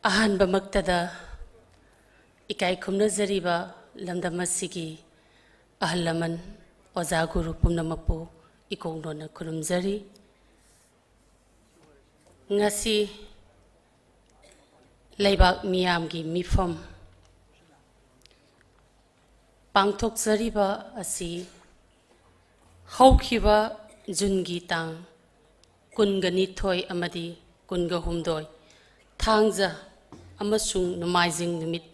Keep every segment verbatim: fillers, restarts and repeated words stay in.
ꯑꯍꯥꯟꯕꯃꯛꯇꯗ ꯏꯀꯥꯏ ꯈꯨꯝꯅꯖꯔꯤꯕ ꯂꯝꯗꯝ ꯑꯁꯤꯒꯤ ꯑꯍꯜ ꯂꯃꯟ, ꯑꯣꯖꯥ ꯒꯨꯔꯨ ꯄꯨꯝꯅꯃꯛꯄꯨ ꯏꯀꯣꯛ ꯅꯣꯟꯅ ꯈꯨꯔꯨꯝꯖꯔꯤ꯫ ꯉꯁꯤ ꯂꯩꯕꯥꯛ ꯃꯤꯌꯥꯝꯒꯤ ꯃꯤꯐꯝ ꯄꯥꯡꯊꯣꯛꯆꯔꯤꯕ ꯑꯁꯤ ꯍꯧꯈꯤꯕ ꯖꯨꯟꯒꯤ ꯇꯥꯡ ꯀꯨꯟꯒ ꯅꯤꯊꯣꯏ ꯑꯃꯗꯤ ꯀꯨꯟꯒ ꯍꯨꯝꯗꯣꯏ, ꯊꯥꯡꯖ ꯑꯃꯁꯨꯡ ꯅꯣꯡꯃꯥꯏꯖꯤꯡ ꯅꯨꯃꯤꯠ,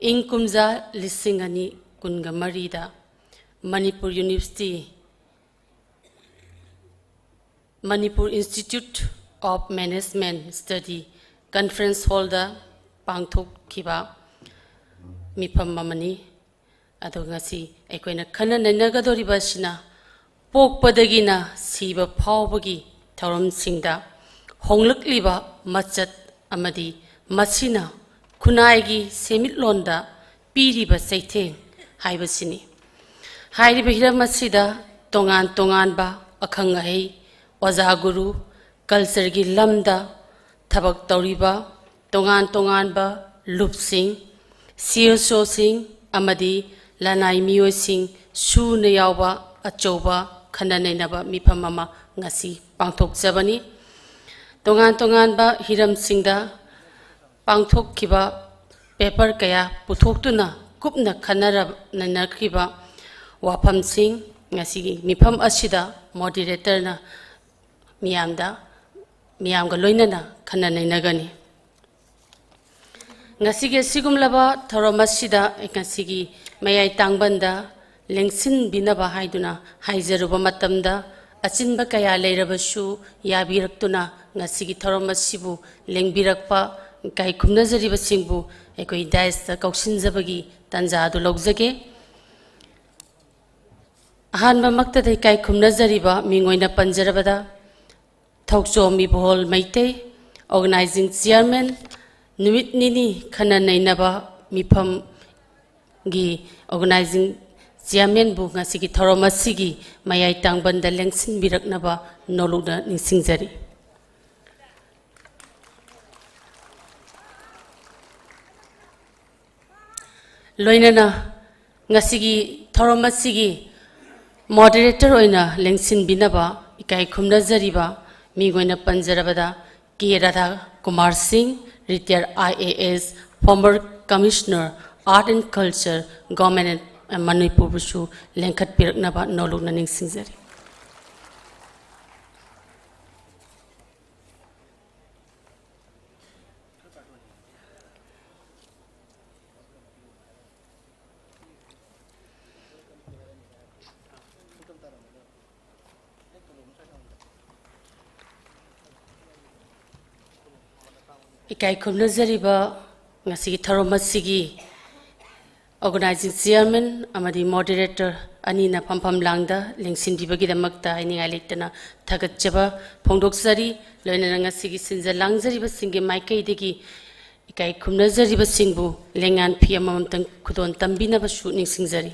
ꯏꯪ ꯀꯨꯝꯖꯥ ꯂꯤꯁꯤꯡ ꯑꯅꯤ ꯀꯨꯟꯒ ꯃꯔꯤꯗ Manipur university, Manipur Institute of Management Study Conference Hallꯗ ꯄꯥꯡꯊꯣꯛꯈꯤꯕ ꯃꯤꯐꯝ ꯑꯃꯅꯤ꯫ ꯑꯗꯣ ꯉꯁꯤ ꯑꯩꯈꯣꯏꯅ ꯈꯟꯅ ꯅꯩꯅꯒꯗꯧꯔꯤꯕ ꯑꯁꯤꯅ ꯄꯣꯛꯄꯗꯒꯤꯅ ꯁꯤꯕ ꯐꯥꯎꯕꯒꯤ ꯊꯧꯔꯝꯁꯤꯡꯗ ꯍꯣꯡꯂꯛꯂꯤꯕ ꯃꯆꯠ ꯑꯃꯗꯤ ꯃꯁꯤꯅ ꯈꯨꯟꯅꯥꯏꯒꯤ ꯁꯦꯟꯃꯤꯠꯂꯣꯟꯗ ꯄꯤꯔꯤꯕ ꯆꯩꯊꯦꯡ ꯍꯥꯏꯕꯁꯤꯅꯤ꯫ ꯍꯥꯏꯔꯤꯕ ꯍꯤꯔꯝ ꯑꯁꯤꯗ ꯇꯣꯉꯥꯟ ꯇꯣꯉꯥꯟꯕ ꯑꯈꯪ ꯑꯍꯩ, ꯑꯣꯖꯥ ꯒꯨꯔꯨ, ꯀꯜꯆꯔꯒꯤ ꯂꯝꯗ ꯊꯕꯛ ꯇꯧꯔꯤꯕ ꯇꯣꯉꯥꯟ ꯇꯣꯉꯥꯟꯕ ꯂꯨꯞꯁꯤꯡ, ꯁꯤ ꯑꯦꯁ ꯑꯣꯁꯤꯡ ꯑꯃꯗꯤ ꯂꯅꯥꯏ ꯃꯤꯑꯣꯏꯁꯤꯡ ꯁꯨꯅ ꯌꯥꯎꯕ ꯑꯆꯧꯕ ꯈꯟꯅ ꯅꯩꯅꯕ ꯃꯤꯐꯝ ꯑꯃ ꯉꯁꯤ ꯄꯥꯡꯊꯣꯛꯆꯕꯅꯤ꯫ ꯇꯣꯉꯥꯟ ꯇꯣꯉꯥꯟꯕ ꯍꯤꯔꯝꯁꯤꯡꯗ ꯄꯥꯡꯊꯣꯛꯈꯤꯕ ꯄꯦꯄꯔ ꯀꯌꯥ ꯄꯨꯊꯣꯛꯇꯨꯅ ꯀꯨꯞꯅ ꯈꯟꯅꯔ-, ꯅꯩꯅꯈꯤꯕ ꯋꯥꯐꯝꯁꯤꯡ ꯉꯁꯤꯒꯤ ꯃꯤꯐꯝ ꯑꯁꯤꯗ ꯃꯣꯗꯤꯔꯦꯇꯔꯅ ꯃꯤꯌꯥꯝꯗ, ꯃꯤꯌꯥꯝꯒ ꯂꯣꯏꯅꯅ ꯈꯟꯅ ꯅꯩꯅꯒꯅꯤ꯫ ꯉꯁꯤꯒꯤ ꯑꯁꯤꯒꯨꯝꯂꯕ ꯊꯧꯔꯝ ꯑꯁꯤꯗ ꯉꯁꯤꯒꯤ ꯃꯌꯥꯏ ꯇꯥꯡꯕꯟꯗ ꯂꯦꯡꯁꯤꯟꯕꯤꯅꯕ ꯍꯥꯏꯗꯨꯅ ꯍꯥꯏꯖꯔꯨꯕ ꯃꯇꯝꯗ, ꯑꯆꯤꯟꯕ ꯀꯌꯥ ꯂꯩꯔꯕꯁꯨ ꯌꯥꯕꯤꯔꯛꯇꯨꯅ ꯉꯁꯤꯒꯤ ꯊꯧꯔꯝ ꯑꯁꯤꯕꯨ ꯂꯦꯡꯕꯤꯔꯛꯄ ꯏꯀꯥꯏ ꯈꯨꯝꯅꯖꯔꯤꯕꯁꯤꯡꯕꯨ ꯑꯩꯈꯣꯏ ꯗꯥꯏꯁꯇ ꯀꯧꯁꯤꯟꯖꯕꯒꯤ ꯇꯥꯟꯖꯥ ꯑꯗꯨ ꯂꯧꯖꯒꯦ꯫ ꯑꯍꯥꯟꯕꯃꯛꯇꯗ ꯏꯀꯥꯏ ꯈꯨꯝꯅꯖꯔꯤꯕ ꯃꯤꯡ ꯑꯣꯏꯅ ꯄꯟꯖꯔꯕꯗ, ꯊꯧꯆꯣꯝ ꯏꯕꯣꯍꯣꯜ ꯃꯩꯇꯩ, organizing chairman, ꯅꯨꯃꯤꯠ ꯅꯤꯅꯤ ꯈꯟꯅ ꯅꯩꯅꯕ ꯃꯤꯐꯝꯒꯤ organizing chairmanꯕꯨ ꯉꯁꯤꯒꯤ ꯊꯧꯔꯝ ꯑꯁꯤꯒꯤ ꯃꯌꯥꯏ ꯇꯥꯡꯕꯟꯗ ꯂꯦꯡꯁꯤꯟꯕꯤꯔꯛꯅꯕ ꯅꯣꯂꯨꯛꯅ ꯅꯤꯡꯁꯤꯡꯖꯔꯤ꯫ ꯂꯣꯏꯅꯅ ꯉꯁꯤꯒꯤ ꯊꯧꯔꯝ ꯑꯁꯤꯒꯤ moderator ꯑꯣꯏꯅ ꯂꯦꯡꯁꯤꯟꯕꯤꯅꯕ ꯏꯀꯥꯏ ꯈꯨꯝꯅꯖꯔꯤꯕ ꯃꯤꯡ ꯑꯣꯏꯅ ꯄꯟꯖꯔꯕꯗ ꯀꯦ ꯔꯥꯙꯥ ꯀꯨꯃꯥꯔ ꯁꯤꯡ, retired I A S, former Commissioner, Art and Culture, Government of Manipur ꯕꯨꯁꯨ ꯂꯦꯡꯈꯠꯄꯤꯔꯛꯅꯕ ꯅꯣꯂꯨꯛꯅ ꯅꯤꯡꯁꯤꯡꯖꯔꯤ꯫ ꯏꯀꯥꯏ ꯈꯨꯝꯅꯖꯔꯤꯕ ꯉꯁꯤꯒꯤ ꯊꯧꯔꯝ ꯑꯁꯤꯒꯤ organizing chairman ꯑꯃꯗꯤ moderator ꯑꯅꯤꯅ ꯐꯝꯐꯝ ꯂꯥꯡꯗ ꯂꯦꯡꯁꯤꯟꯕꯤꯕꯒꯤꯗꯃꯛꯇ ꯍꯥꯏꯅꯤꯡꯉꯥꯏ ꯂꯩꯇꯅ ꯊꯥꯒꯠꯆꯕ ꯐꯣꯡꯗꯣꯛꯆꯔꯤ꯫ ꯂꯣꯏꯅꯅ ꯉꯁꯤꯒꯤ ꯁꯤꯟꯖ ꯂꯥꯡꯖꯔꯤꯕꯁꯤꯡꯒꯤ ꯃꯥꯏꯀꯩꯗꯒꯤ ꯏꯀꯥꯏ ꯈꯨꯝꯅꯖꯔꯤꯕꯁꯤꯡꯕꯨ ꯂꯦꯡꯌꯥꯟ ꯐꯤ ꯑꯃꯃꯝꯇꯪ ꯈꯨꯗꯣꯜ ꯇꯝꯕꯤꯅꯕꯁꯨ ꯅꯤꯡꯁꯤꯡꯖꯔꯤ꯫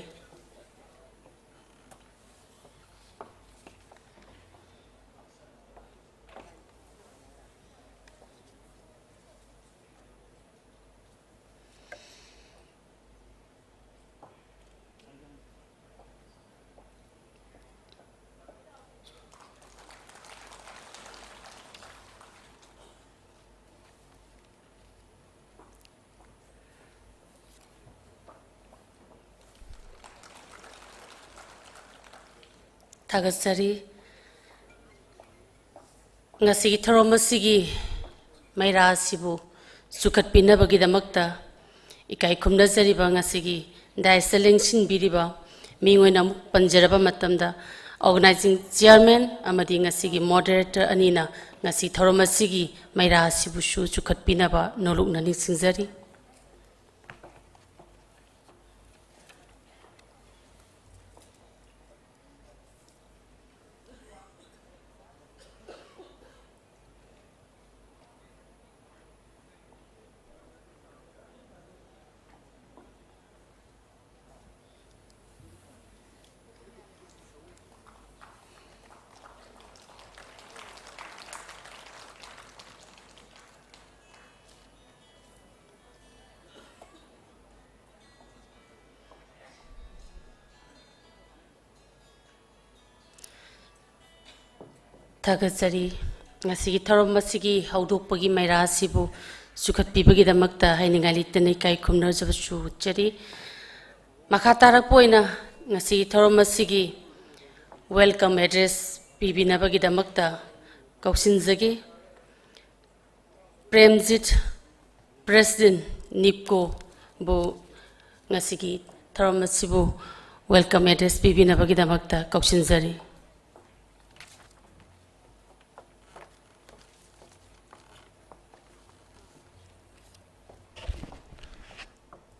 ꯊꯥꯒꯠꯆꯔꯤ꯫ ꯉꯁꯤꯒꯤ ꯊꯧꯔꯝ ꯑꯁꯤꯒꯤ ꯃꯩꯔꯥ ꯑꯁꯤꯕꯨ ꯆꯨꯈꯠꯄꯤꯅꯕꯒꯤꯗꯃꯛꯇ ꯏꯀꯥꯏ ꯈꯨꯝꯅꯖꯔꯤꯕ ꯉꯁꯤꯒꯤ daisꯇ ꯂꯦꯡꯁꯤꯟꯕꯤꯔꯤꯕ ꯃꯤꯡ ꯑꯣꯏꯅ ꯑꯃꯨꯛ ꯄꯟꯖꯔꯕ ꯃꯇꯝꯗ organizing chairman ꯑꯃꯗꯤ ꯉꯁꯤꯒꯤ moderator ꯑꯅꯤꯅ ꯉꯁꯤ ꯊꯧꯔꯝ ꯑꯁꯤꯒꯤ ꯃꯩꯔꯥ ꯑꯁꯤꯕꯨꯁꯨ ꯆꯨꯈꯠꯄꯤꯅꯕ ꯅꯣꯂꯨꯛꯅ ꯅꯤꯡꯁꯤꯡꯖꯔꯤ꯫ ꯊꯥꯒꯠꯆꯔꯤ꯫ ꯉꯁꯤꯒꯤ ꯊꯧꯔꯝ ꯑꯁꯤꯒꯤ ꯍꯧꯗꯣꯛꯄꯒꯤ ꯃꯩꯔꯥ ꯑꯁꯤꯕꯨ ꯆꯨꯈꯠꯄꯤꯕꯒꯤꯗꯃꯛꯇ ꯍꯥꯏꯅꯤꯡꯉꯥꯏ ꯂꯩꯇꯅ ꯏꯀꯥꯏ ꯈꯨꯝꯅꯖꯕꯁꯨ ꯎꯠꯆꯔꯤ꯫ ꯃꯈꯥ ꯇꯥꯔꯛꯄ ꯑꯣꯏꯅ ꯉꯁꯤꯒꯤ ꯊꯧꯔꯝ ꯑꯁꯤꯒꯤ welcome address ꯄꯤꯕꯤꯅꯕꯒꯤꯗꯃꯛꯇ ꯀꯧꯁꯤꯟꯖꯒꯦ꯫ ꯄ꯭ꯔꯦꯝꯖꯤꯠ, President, ꯅꯤꯞꯀꯣꯕꯨ ꯉꯁꯤꯒꯤ ꯊꯧꯔꯝ ꯑꯁꯤꯕꯨ welcome address ꯄꯤꯕꯤꯅꯕꯒꯤꯗꯃꯛꯇ ꯀꯧꯁꯤꯟꯖꯔꯤ꯫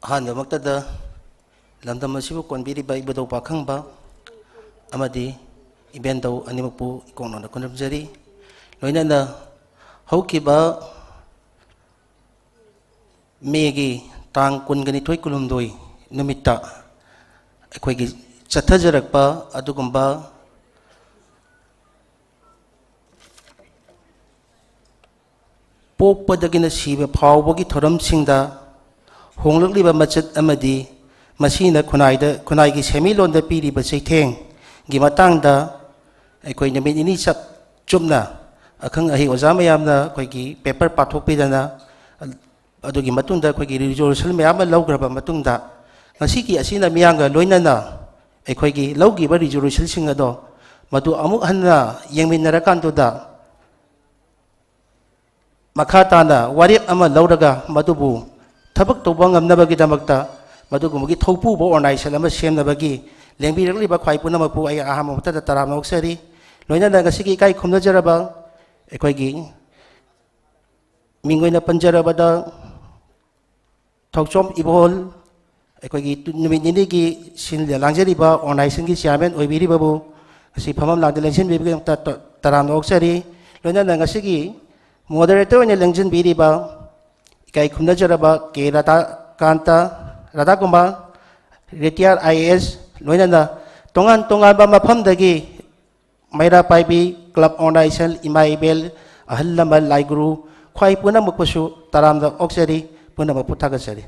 ꯑꯍꯥꯟꯕꯃꯛꯇꯗ ꯂꯝꯗꯝ ꯑꯁꯤꯕꯨ ꯀꯣꯟꯕꯤꯔꯤꯕ ꯏꯕꯨꯙꯧ ꯄꯥꯈꯪꯕ ꯑꯃꯗꯤ ꯏꯕꯦꯟꯙꯧ ꯑꯅꯤꯃꯛꯄꯨ ꯏꯀꯣꯛ ꯅꯧꯅ ꯈꯨꯔꯨꯝꯖꯔꯤ꯫ ꯂꯣꯏꯅꯅ ꯍꯧꯈꯤꯕ ꯃꯦꯒꯤ ꯇꯥꯡ ꯀꯨꯟꯒ ꯅꯤꯊꯣꯏ, ꯀꯨꯟꯍꯨꯝꯗꯣꯏ ꯅꯨꯃꯤꯠꯇ ꯑꯩꯈꯣꯏꯒꯤ ꯆꯠꯊꯖꯔꯛꯄ ꯑꯗꯨꯒꯨꯝꯕ ꯄꯣꯛꯄꯗꯒꯤꯅ ꯁꯤꯕ ꯐꯥꯎꯕꯒꯤ ꯊꯧꯔꯝꯁꯤꯡꯗ ꯍꯣꯡꯂꯛꯂꯤꯕ ꯃꯆꯠ ꯑꯃꯗꯤ ꯃꯁꯤꯅ ꯈꯨꯟꯅꯥꯏꯗ, ꯈꯨꯟꯅꯥꯏꯒꯤ ꯁꯦꯟꯃꯤꯠꯂꯣꯟꯗ ꯄꯤꯔꯤꯕ ꯆꯩꯊꯦꯡꯒꯤ ꯃꯇꯥꯡꯗ ꯑꯩꯈꯣꯏ ꯅꯨꯃꯤꯠ ꯅꯤꯅꯤ ꯆꯞ ꯆꯨꯞꯅ ꯑꯈꯪ ꯑꯍꯩ ꯑꯣꯖꯥ ꯃꯌꯥꯝꯅ ꯑꯩꯈꯣꯏꯒꯤ paper ꯄꯥꯊꯣꯛꯄꯤꯗꯅ, ꯑꯗꯨꯒꯤ ꯃꯇꯨꯡꯗ ꯑꯩꯈꯣꯏꯒꯤ resolution ꯃꯌꯥꯝ ꯑꯃ ꯂꯧꯈ꯭ꯔꯕ ꯃꯇꯨꯡꯗ, ꯉꯁꯤꯒꯤ ꯑꯁꯤꯅ ꯃꯤꯌꯥꯝꯒ ꯂꯣꯏꯅꯅ ꯑꯩꯈꯣꯏꯒꯤ ꯂꯧꯈꯤꯕ resolutionꯁꯤꯡ ꯑꯗꯣ ꯃꯗꯨ ꯑꯃꯨꯛ ꯍꯟꯅ ꯌꯦꯡꯃꯤꯟꯅꯔꯀꯥꯟꯗꯨꯗ ꯃꯈꯥ ꯇꯥꯅ ꯋꯥꯔꯦꯞ ꯑꯃ ꯂꯧꯔꯒ ꯃꯗꯨꯕꯨ ꯊꯕꯛ ꯇꯧꯕ ꯉꯝꯅꯕꯒꯤꯗꯃꯛꯇ ꯃꯗꯨꯒꯨꯝꯕꯒꯤ ꯊꯧꯄꯨꯕ organization ꯑꯃ ꯁꯦꯝꯅꯕꯒꯤ ꯂꯦꯡꯕꯤꯔꯛꯂꯤꯕ ꯈ꯭ꯋꯥꯏ ꯄꯨꯝꯅꯃꯛꯄꯨ ꯑꯩ ꯑꯍꯥꯟꯕ ꯃꯛꯇꯗ ꯇꯔꯥꯝꯅ ꯑꯣꯛꯆꯔꯤ꯫ ꯂꯣꯏꯅꯅ ꯉꯁꯤꯒꯤ ꯏꯀꯥꯏ ꯈꯨꯝꯅꯖꯔꯕ ꯑꯩꯈꯣꯏꯒꯤ ꯃꯤꯡ ꯑꯣꯏꯅ ꯄꯟꯖꯔꯕꯗ ꯊꯧꯆꯣꯝ ꯏꯕꯣꯜ, ꯑꯩꯈꯣꯏꯒꯤ ꯇꯨ-, ꯅꯨꯃꯤꯠ ꯅꯤꯅꯤꯒꯤ ꯁꯤꯜ ꯂꯥꯡꯖꯔꯤꯕ organizationꯒꯤ chairman ꯑꯣꯏꯕꯤꯔꯤꯕꯕꯨ ꯉꯁꯤ ꯐꯝꯐꯝ ꯂꯥꯡꯗ ꯂꯦꯡꯁꯤꯟꯕꯤꯕꯒꯤꯗꯃꯛꯇ ꯇ-, ꯇꯔꯥꯝꯅ ꯑꯣꯛꯆꯔꯤ꯫ ꯂꯣꯏꯅꯅ ꯉꯁꯤꯒꯤ moderator ꯑꯣꯏꯅ ꯂꯦꯡꯁꯤꯟꯕꯤꯔꯤꯕ ꯏꯀꯥꯏ ꯈꯨꯝꯅꯖꯔꯕ ꯀꯦ ꯔꯥꯙꯥꯀꯥꯟꯇ, ꯔꯥꯙꯥꯀꯨꯃꯥꯔ, retired I A S, ꯂꯣꯏꯅꯅ ꯇꯣꯉꯥꯟ ꯇꯣꯉꯥꯟꯕ ꯃꯐꯝꯗꯒꯤ ꯃꯩꯔꯥ ꯄꯥꯏꯕꯤ club organization, ꯏꯃꯥ ꯏꯕꯦꯜ, ꯑꯍꯜ ꯂꯃꯟ, ꯂꯥꯏꯒꯨꯔꯨ, ꯈ꯭ꯋꯥꯏ ꯄꯨꯝꯅꯃꯛꯄꯨꯁꯨ ꯇꯔꯥꯝꯅ ꯑꯣꯛꯆꯔꯤ, ꯄꯨꯝꯅꯃꯛꯄꯨ ꯊꯥꯒꯠꯆꯔꯤ꯫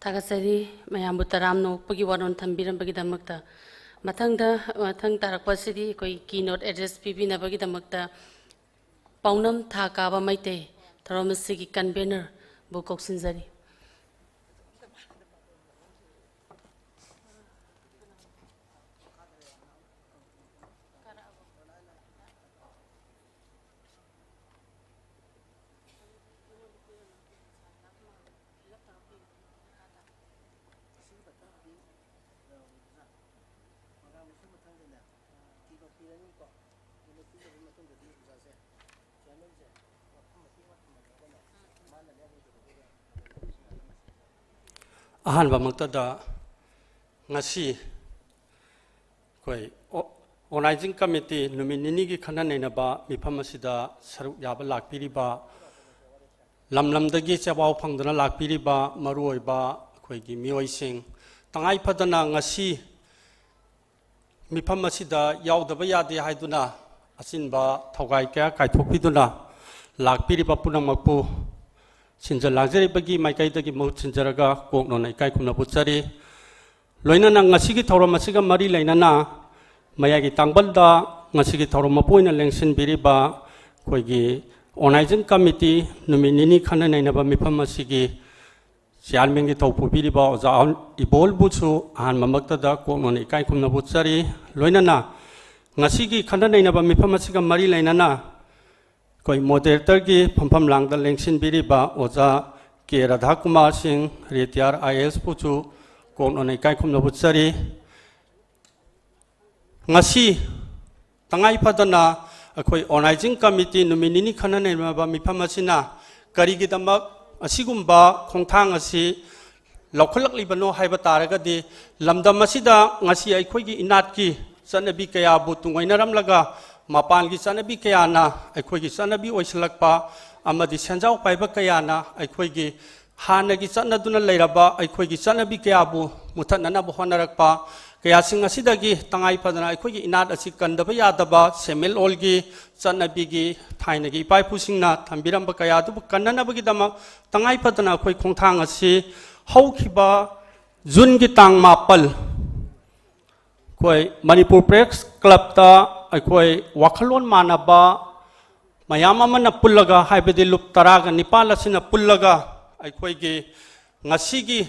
ꯊꯥꯒꯠꯆꯔꯤ ꯃꯌꯥꯝꯕꯨ ꯇꯔꯥꯝꯅ ꯑꯣꯛꯄꯒꯤ ꯋꯥꯔꯣꯜ ꯊꯝꯕꯤꯔꯝꯕꯒꯤꯗꯃꯛꯇ꯫ ꯃꯊꯪꯗ, ꯃꯊꯪ ꯇꯥꯔꯛꯄ ꯑꯁꯤꯗꯤ ꯑꯩꯈꯣꯏ keynote address ꯄꯤꯕꯤꯅꯕꯒꯤꯗꯃꯛꯇ ꯄꯥꯎꯅꯝ ꯊꯥ ꯀꯥꯕ ꯃꯩꯇꯩ ꯊꯧꯔꯝ ꯑꯁꯤꯒꯤ convener ꯕꯨ ꯀꯧꯁꯤꯟꯖꯔꯤ꯫ ꯑꯍꯥꯟꯕꯃꯛꯇꯗ ꯉꯁꯤ ꯑꯩꯈꯣꯏ ꯑꯣ-, organizing committee ꯅꯨꯃꯤꯠ ꯅꯤꯅꯤꯒꯤ ꯈꯟꯅ ꯅꯩꯅꯕ ꯃꯤꯐꯝ ꯑꯁꯤꯗ ꯁꯔꯨꯛ ꯌꯥꯕ ꯂꯥꯛꯄꯤꯔꯤꯕ, ꯂꯝ ꯂꯝꯗꯒꯤ ꯆꯦꯄꯥꯎ ꯐꯪꯗꯨꯅ ꯂꯥꯛꯄꯤꯔꯤꯕ ꯃꯔꯨꯑꯣꯏꯕ ꯑꯩꯈꯣꯏꯒꯤ ꯃꯤꯑꯣꯏꯁꯤꯡ, ꯇꯉꯥꯏ ꯐꯗꯅ ꯉꯁꯤ ꯃꯤꯐꯝ ꯑꯁꯤꯗ ꯌꯥꯎꯗꯕ ꯌꯥꯗꯦ ꯍꯥꯏꯗꯨꯅ ꯑꯆꯤꯟꯕ ꯊꯧꯒꯥꯏ ꯀꯌꯥ ꯀꯥꯏꯊꯣꯛꯄꯤꯗꯨꯅ ꯂꯥꯛꯄꯤꯔꯤꯕ ꯄꯨꯝꯅꯃꯛꯄꯨ ꯁꯤꯟꯖ ꯂꯥꯡꯖꯔꯤꯕꯒꯤ ꯃꯥꯏꯀꯩꯗꯒꯤ ꯃꯍꯨꯠ ꯁꯤꯟꯖꯔꯒ ꯀꯣꯛꯅꯣꯟꯅ ꯏꯀꯥꯏ ꯈꯨꯝꯅꯕ ꯎꯠꯆꯔꯤ꯫ ꯂꯣꯏꯅꯅ ꯉꯁꯤꯒꯤ ꯊꯧꯔꯝ ꯑꯁꯤꯒ ꯃꯔꯤ ꯂꯩꯅꯅ ꯃꯌꯥꯏꯒꯤ ꯇꯥꯡꯕꯜꯗ ꯉꯁꯤꯒꯤ ꯊꯧꯔꯝ ꯃꯄꯨ ꯑꯣꯏꯅ ꯂꯦꯡꯁꯤꯟꯕꯤꯔꯤꯕ ꯑꯩꯈꯣꯏꯒꯤ organizing committee ꯅꯨꯃꯤꯠ ꯅꯤꯅꯤ ꯈꯟꯅ ꯅꯩꯅꯕ ꯃꯤꯐꯝ ꯑꯁꯤꯒꯤ chairmanꯒꯤ ꯊꯧ ꯄꯨꯕꯤꯔꯤꯕ ꯑꯣꯖꯥ ꯏꯕꯣꯜꯕꯨꯁꯨ ꯑꯍꯥꯟꯕꯃꯛꯇꯗ ꯀꯣꯛꯅꯣꯟꯅ ꯏꯀꯥꯏ ꯈꯨꯝꯅꯕ ꯎꯠꯆꯔꯤ꯫ ꯂꯣꯏꯅꯅ ꯉꯁꯤꯒꯤ ꯈꯟꯅ ꯅꯩꯅꯕ ꯃꯤꯐꯝ ꯑꯁꯤꯒ ꯃꯔꯤ ꯂꯩꯅꯅ ꯑꯩꯈꯣꯏ moderatorꯒꯤ ꯐꯝꯐꯝ ꯂꯥꯡꯗ ꯂꯦꯡꯁꯤꯟꯕꯤꯔꯤꯕ ꯑꯣꯖꯥ ꯀꯦ ꯔꯥꯙꯥꯀꯨꯃꯥꯔ ꯁꯤꯡ, retired IASꯄꯨꯁꯨ ꯀꯣꯛꯅꯣꯟꯅ ꯏꯀꯥꯏ ꯈꯨꯝꯅꯕ ꯎꯠꯆꯔꯤ꯫ ꯉꯁꯤ ꯇꯉꯥꯏ ꯐꯗꯅ ꯑꯩꯈꯣꯏ organizing committee ꯅꯨꯃꯤꯠ ꯅꯤꯅꯤ ꯈꯟꯅ ꯅꯩꯅꯕ ꯃꯤꯐꯝ ꯑꯁꯤꯅ ꯀꯔꯤꯒꯤꯗꯃꯛ ꯑꯁꯤꯒꯨꯝꯕ ꯈꯣꯡꯊꯥꯡ ꯑꯁꯤ ꯂꯧꯈꯠꯂꯛꯂꯤꯕꯅꯣ ꯍꯥꯏꯕ ꯇꯥꯔꯒꯗꯤ, ꯂꯝꯗꯝ ꯑꯁꯤꯗ ꯉꯁꯤ ꯑꯩꯈꯣꯏꯒꯤ ꯏꯅꯥꯠꯀꯤ ꯆꯠꯅꯕꯤ ꯀꯌꯥꯕꯨ ꯇꯨꯡꯑꯣꯏꯅꯔꯝꯂꯒ ꯃꯄꯥꯟꯒꯤ ꯆꯠꯅꯕꯤ ꯀꯌꯥꯅ ꯑꯩꯈꯣꯏꯒꯤ ꯆꯠꯅꯕꯤ ꯑꯣꯏꯁꯤꯜꯂꯛꯄ ꯑꯃꯗꯤ ꯁꯦꯟꯖꯥꯎ ꯄꯥꯏꯕ ꯀꯌꯥꯅ ꯑꯩꯈꯣꯏꯒꯤ ꯍꯥꯟꯅꯒꯤ ꯆꯠꯅꯗꯨꯅ ꯂꯩꯔꯕ ꯑꯩꯈꯣꯏꯒꯤ ꯆꯠꯅꯕꯤ ꯀꯌꯥꯕꯨ ꯃꯨꯊꯠꯅꯅꯕ ꯍꯣꯠꯅꯔꯛꯄ ꯀꯌꯥꯁꯤꯡ ꯑꯁꯤꯗꯒꯤ ꯇꯉꯥꯏ ꯐꯗꯅ ꯑꯩꯈꯣꯏꯒꯤ ꯏꯅꯥꯠ ꯑꯁꯤ ꯀꯟꯗꯕ ꯌꯥꯗꯕ ꯁꯦꯟꯃꯤꯠꯂꯣꯟꯒꯤ ꯆꯠꯅꯕꯤꯒꯤ ꯊꯥꯏꯅꯒꯤ ꯏꯄꯥ ꯏꯄꯨꯁꯤꯡꯅ ꯊꯝꯕꯤꯔꯝꯕ ꯀꯌꯥ ꯑꯗꯨꯕꯨ ꯀꯟꯅꯅꯕꯒꯤꯗꯃꯛ ꯇꯉꯥꯏ ꯐꯗꯅ ꯑꯩꯈꯣꯏ ꯈꯣꯡꯊꯥꯡ ꯑꯁꯤ ꯍꯧꯈꯤꯕ ꯖꯨꯟꯒꯤ ꯇꯥꯡ ꯃꯥꯄꯜ, ꯑꯩꯈꯣꯏ ꯃꯅꯤꯄꯨꯔ ꯄ꯭ꯔꯦꯁ ꯀ꯭ꯂꯕꯇ ꯑꯩꯈꯣꯏ ꯋꯥꯈꯜꯂꯣꯟ ꯃꯥꯟꯅꯕ ꯃꯌꯥꯝ ꯑꯃꯅ ꯄꯨꯜꯂꯒ, ꯍꯥꯏꯕꯗꯤ ꯂꯨꯞ ꯇꯔꯥꯒ ꯅꯤꯄꯥꯜ ꯑꯁꯤꯅ ꯄꯨꯜꯂꯒ ꯑꯩꯈꯣꯏꯒꯤ ꯉꯁꯤꯒꯤ